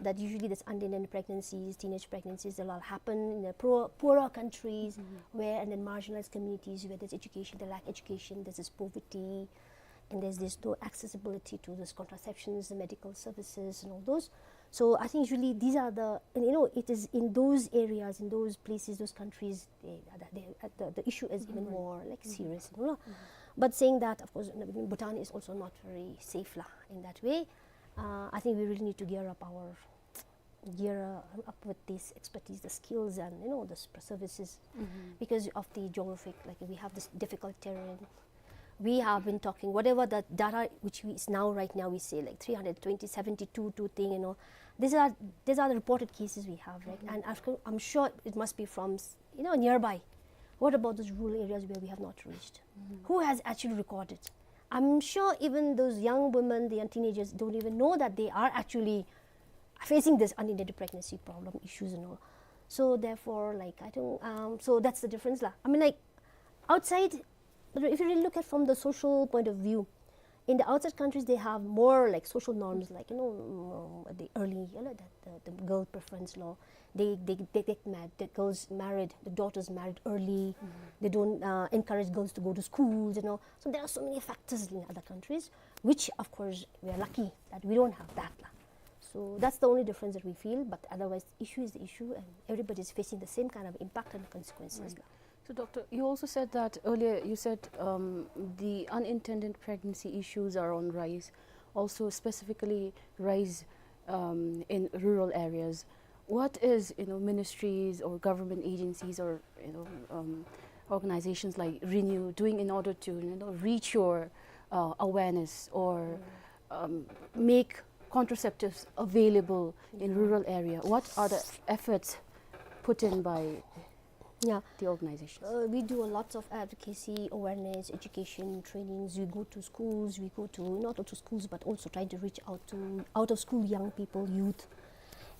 that usually this unintended pregnancies, teenage pregnancies, a lot happen in the poor, poorer countries where, and then marginalized communities where there's education, they lack education, there's this poverty, and there's this no accessibility to this contraceptions, the medical services, and all those. So I think usually these are the, and, you know, it is in those areas, in those places, those countries, they, they, the, the issue is even more, like, serious, you know. But saying that, of course, Bhutan is also not very safe lah in that way. Uh, I think we really need to gear up our, gear, uh, up with this expertise, the skills, and, you know, the s- services, because of the geographic, like, we have this difficult terrain. We have been talking, whatever the data which we, is now, right now, we say, like, three hundred twenty, seventy-two, two thing, you know. These are, these are the reported cases we have, right? And after, I'm sure it must be from, s- you know, nearby. What about those rural areas where we have not reached? Who has actually recorded? I'm sure even those young women, the young teenagers don't even know that they are actually facing this unintended pregnancy problem issues and all. So therefore, like, I think, um, so that's the difference lah. I mean, like, outside, if you really look at from the social point of view, in the outside countries, they have more, like, social norms, like, you know, um, the early, you know, the, the, the girl preference law. They, they, they get married, the girls married, the daughters married early. They don't, uh, encourage girls to go to schools, you know. So there are so many factors in other countries, which, of course, we are lucky that we don't have that lah. So that's the only difference that we feel, but otherwise, issue is the issue, and everybody is facing the same kind of impact and consequences lah. So, Doctor, you also said that earlier, you said, um, the unintended pregnancy issues are on rise, also specifically rise, um, in rural areas. What is, you know, ministries or government agencies or, you know, um, organizations like Renew doing in order to, you know, reach your, uh, awareness or, um, make contraceptives available in rural area? What are the efforts put in by, yeah, the organizations? Uh, we do a lot of advocacy, awareness, education, trainings. We go to schools, we go to, not only to schools, but also trying to reach out to out of school young people, youth.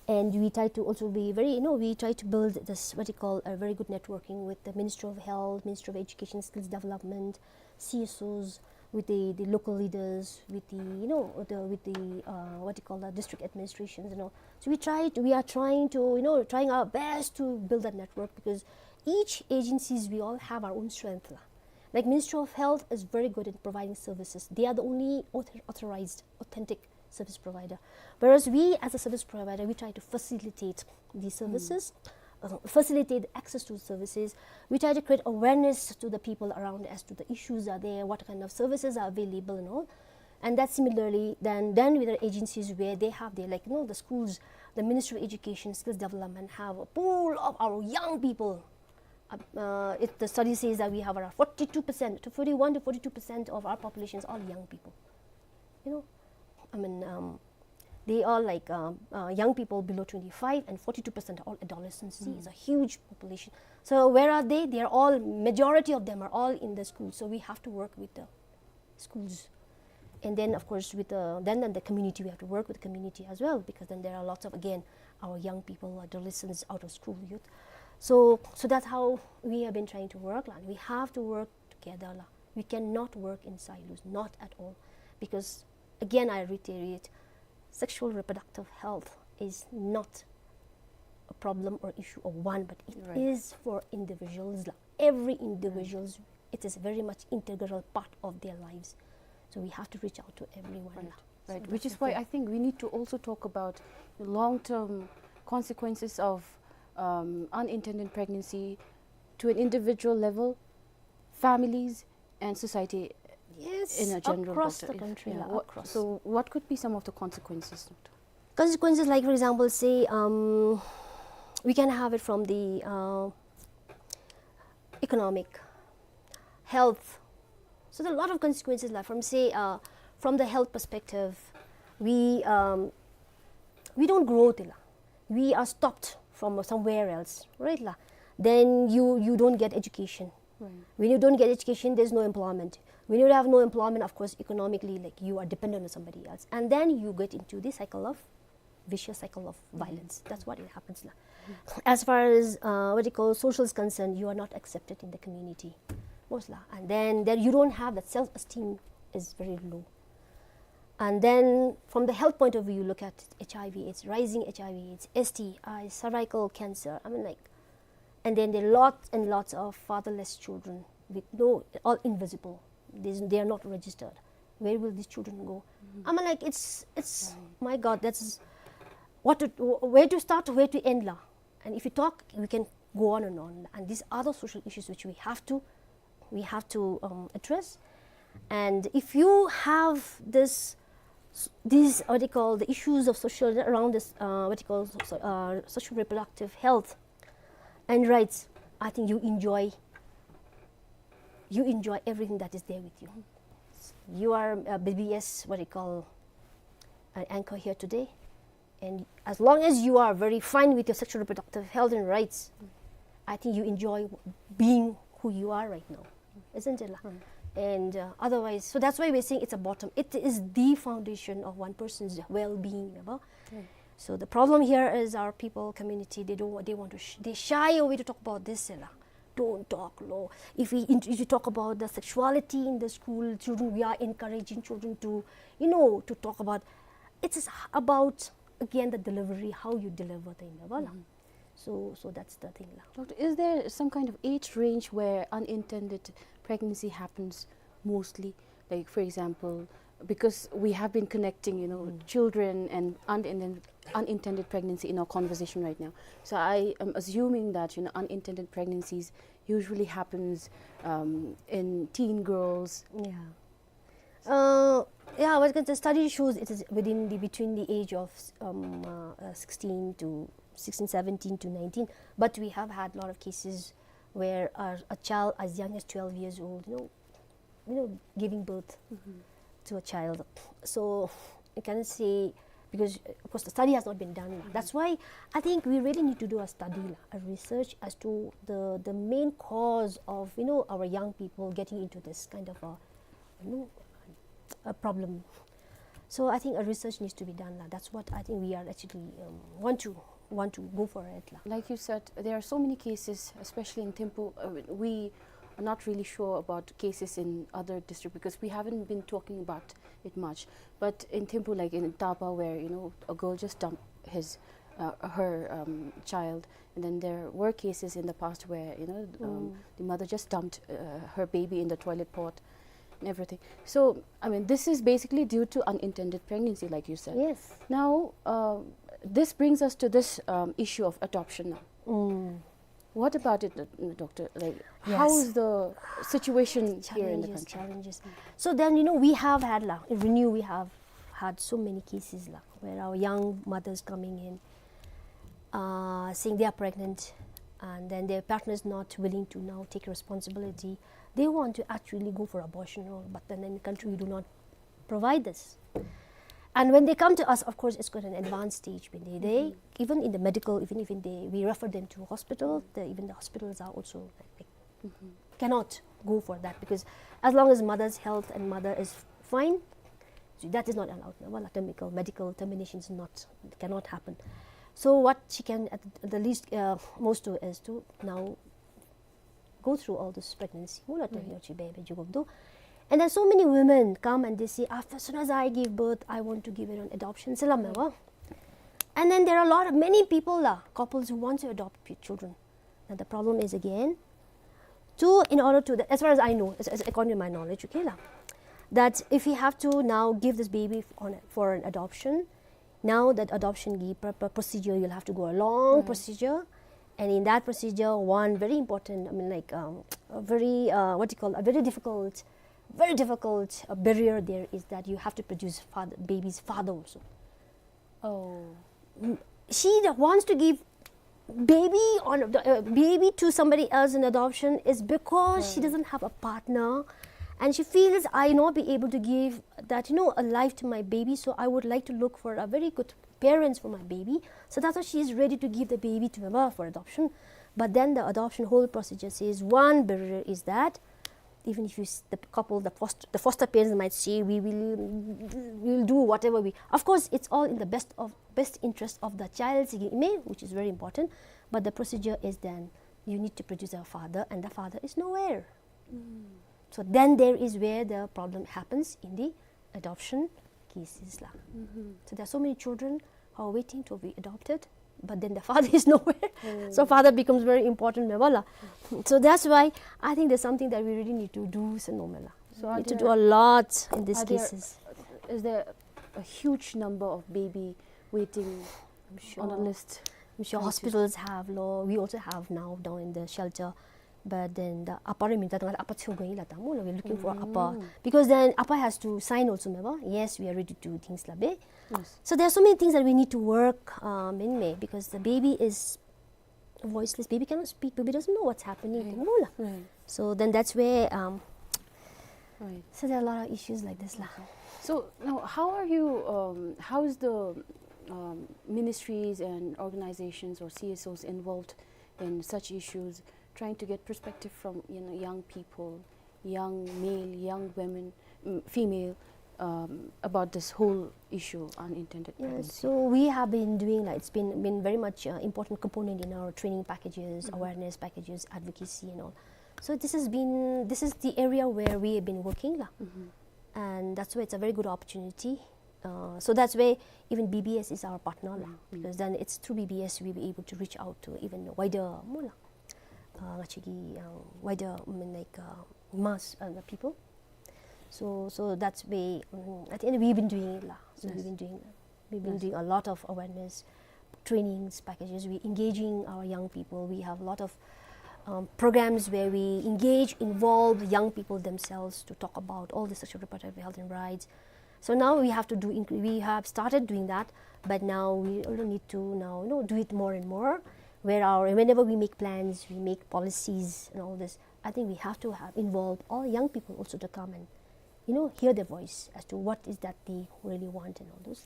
And we try to also be very, you know, we try to build this, what you call, a very good networking with the Ministry of Health, Ministry of Education, Skills Development, C S Os, with the, the local leaders, with the, you know, the, with the, uh, what you call that, district administrations, you know. So we try to, we are trying to, you know, trying our best to build that network, because each agencies, we all have our own strength lah. Like, Ministry of Health is very good in providing services. They are the only author- authorized, authentic service provider. Whereas we, as a service provider, we try to facilitate these services, uh, facilitate access to services. We try to create awareness to the people around as to the issues are there, what kind of services are available and all. And that similarly, then, then with the agencies where they have their, like, you know, the schools, the Ministry of Education, Skills Development have a pool of our young people. Uh, uh, it, the study says that we have around forty-two percent, to forty-one to forty-two percent of our population is all young people. You know, I mean, um, they are like, um, uh, young people below twenty-five, and forty-two percent are all adolescents. See, it's a huge population. So where are they? They are all, majority of them are all in the school. So we have to work with the schools. And then, of course, with the, then, then the community, we have to work with the community as well, because then there are lots of, again, our young people, adolescents, out of school youth. So, so that's how we have been trying to work, la. We have to work together, la. We cannot work in silos, not at all, because, again, I reiterate, sexual reproductive health is not a problem or issue of one, but it is for individuals, la. Every individuals, it is very much integral part of their lives. So we have to reach out to everyone, la. So that's the thing. Right, which is why I think we need to also talk about the long-term consequences of, um, unintended pregnancy to an individual level, families, and society in a general, Doctor. Yes, across the country, la, across. So what could be some of the consequences, Doctor? Consequences, like, for example, say, um, we can have it from the, uh, economic, health. So there are a lot of consequences, la, from, say, uh, from the health perspective, we, um, we don't grow, la. We are stopped from somewhere else, right, la? Then you, you don't get education. Right. When you don't get education, there's no employment. When you have no employment, of course, economically, like, you are dependent on somebody else. And then you get into the cycle of, vicious cycle of violence. That's what it happens, la. As far as, uh, what you call, social is concerned, you are not accepted in the community, most, la. And then, then you don't have that, self-esteem is very low. And then from the health point of view, you look at H I V AIDS, rising H I V AIDS, S T I, cervical cancer. I mean, like, and then there are lots and lots of fatherless children with no, all invisible. There's, they are not registered. Where will these children go? I mean, like, it's, it's, my God, that's what to, where to start, where to end, la. And if you talk, we can go on and on. And these are the social issues which we have to, we have to, um, address. And if you have this, these, what you call, the issues of social, around this, uh, what you call, so, uh, social reproductive health and rights, I think you enjoy, you enjoy everything that is there with you. You are a B B S, what you call, an anchor here today. And as long as you are very fine with your sexual reproductive health and rights, I think you enjoy being who you are right now, isn't it, la? And, uh, otherwise, so that's why we're saying it's a bottom. It is the foundation of one person's well-being, ya ba? So the problem here is our people, community, they don't, they want to, sh-, they shy away to talk about this, la. Don't talk, lo. If we int-, if you talk about the sexuality in the school, children, we are encouraging children to, you know, to talk about, it is about, again, the delivery, how you deliver the thing, la. So, so that's the thing, la. Doctor, is there some kind of age range where unintended pregnancy happens mostly? Like, for example, because we have been connecting, you know, children and unintended, unintended pregnancy in our conversation right now. So I am assuming that, you know, unintended pregnancies usually happens, um, in teen girls. Yeah. Uh, yeah, well, the study shows it is within the, between the age of, um, uh, uh, sixteen to, sixteen, seventeen to nineteen. But we have had a lot of cases where a, a child as young as twelve years old, you know, you know, giving birth to a child. So you can see, because, uh, of course, the study has not been done. That's why I think we really need to do a study, la, a research as to the, the main cause of, you know, our young people getting into this kind of a, you know, a problem. So I think a research needs to be done, la. That's what I think we are actually, um, want to, want to go for it, la. Like you said, there are so many cases, especially in Thimphu. Uh, we are not really sure about cases in other district because we haven't been talking about it much. But in Thimphu, like in Tapa, where, you know, a girl just dumped his, uh, her, um, child, and then there were cases in the past where, you know, um, the mother just dumped, uh, her baby in the toilet pot and everything. So, I mean, this is basically due to unintended pregnancy, like you said. Yes. Now, uh, this brings us to this, um, issue of adoption now. What about it, uh, Doctor? Like, how is the situation here in the country? Challenges, challenges. So then, you know, we have had, la, in Renew, we have had so many cases, la, where our young mothers coming in, uh, saying they are pregnant, and then their partner is not willing to now take responsibility. They want to actually go for abortion, or, but then in the country we do not provide this. And when they come to us, of course, it's quite an advanced stage. When they, they even in the medical, even even they, we refer them to hospital. The, even the hospitals are also like, cannot go for that, because as long as mother's health and mother is fine, so that is not allowed. Well, a medical, medical termination is not, cannot happen. So what she can at the least, uh, most do is to now go through all this pregnancy. Mula to yo chi baby jugum do. And then so many women come and they say, "After, as soon as I give birth, I want to give it on adoption." Salam wa. And then there are a lot of, many people la, couples who want to adopt p-, children. Now the problem is again, to, in order to, as far as I know, as, as according to my knowledge, okay la, that if you have to now give this baby f-, on, for an adoption, now that adoption ki pr-, pr-, procedure, you'll have to go a long procedure. And in that procedure, one very important, I mean, like, um, a very, uh, what you call, a very difficult, very difficult, uh, barrier there is that you have to produce father, baby's father also. Oh. Mm, she that wants to give baby on the, uh, baby to somebody else in adoption is because she doesn't have a partner, and she feels, "I not be able to give that, you know, a life to my baby, so I would like to look for a very good parents for my baby." So that's why she is ready to give the baby to her for adoption. But then the adoption whole procedure says one barrier is that even if you s-, the couple, the foster, the foster parents might say, "We will, we will do whatever we," of course, it's all in the best of, best interest of the child, which is very important. But the procedure is then you need to produce a father, and the father is nowhere. So then there is where the problem happens in the adoption cases la. So there are so many children who are waiting to be adopted, but then the father is nowhere. So father becomes very important, me bala. So that's why I think there's something that we really need to do, se no me la. So are need to do there, a lot in these are there, cases. Is there a huge number of baby waiting I'm sure on a list? I'm sure trying to hospitals have lo. We also have now down in the shelter. But then the apa re minta tengah apa chu goi la tamu la, we're looking for apa. Because then apa has to sign also, me ba? Yes, we are ready to do things la be. Yes. So there are so many things that we need to work, um, in me, because the baby is voiceless. Baby cannot speak. Baby doesn't know what's happening. Right. Tamu la. Right. So then that's where, um, right. So there are a lot of issues like this la. Okay. So now, how are you, um, how is the, um, ministries and organizations or C S Os involved in such issues, trying to get perspective from, you know, young people, young male, young women, mm, female, um, about this whole issue, unintended pregnancy? Yeah, so we have been doing, like, it's been, been very much, uh, important component in our training packages, awareness packages, advocacy and all. So this has been, this is the area where we have been working la. And that's why it's a very good opportunity. Uh, so that's why even B B S is our partner la, because then it's through B B S we'll be able to reach out to even wider, mula, uh, actually, uh, wider, I mean, like, uh, mass, uh, the people. So, so that's why, um, at the end we've been doing it la. So we've been doing, we've been doing a lot of awareness trainings packages. We engaging our young people. We have a lot of, um, programs where we engage, involve young people themselves to talk about all the sexual reproductive health and rights. So now we have to do, inc-, we have started doing that, but now we also need to now, you know, do it more and more. Where our, whenever we make plans, we make policies and all this, I think we have to have involved all young people also to come and, you know, hear their voice as to what is that they really want and all those.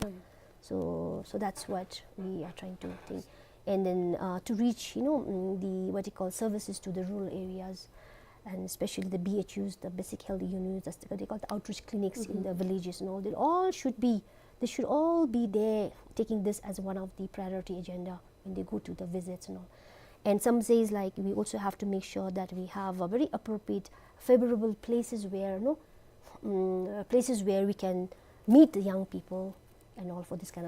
So, so that's what we are trying to think. And then, uh, to reach, you know, mm, the, what you call, services to the rural areas, and especially the B H Us, the basic health units, that's the, what they call the outreach clinics in the villages and all. They all should be, they should all be there, taking this as one of the priority agenda when they go to the visits and all. And some says, like, we also have to make sure that we have a very appropriate, favorable places where, no, mm, uh, places where we can meet the young people and all for this kind of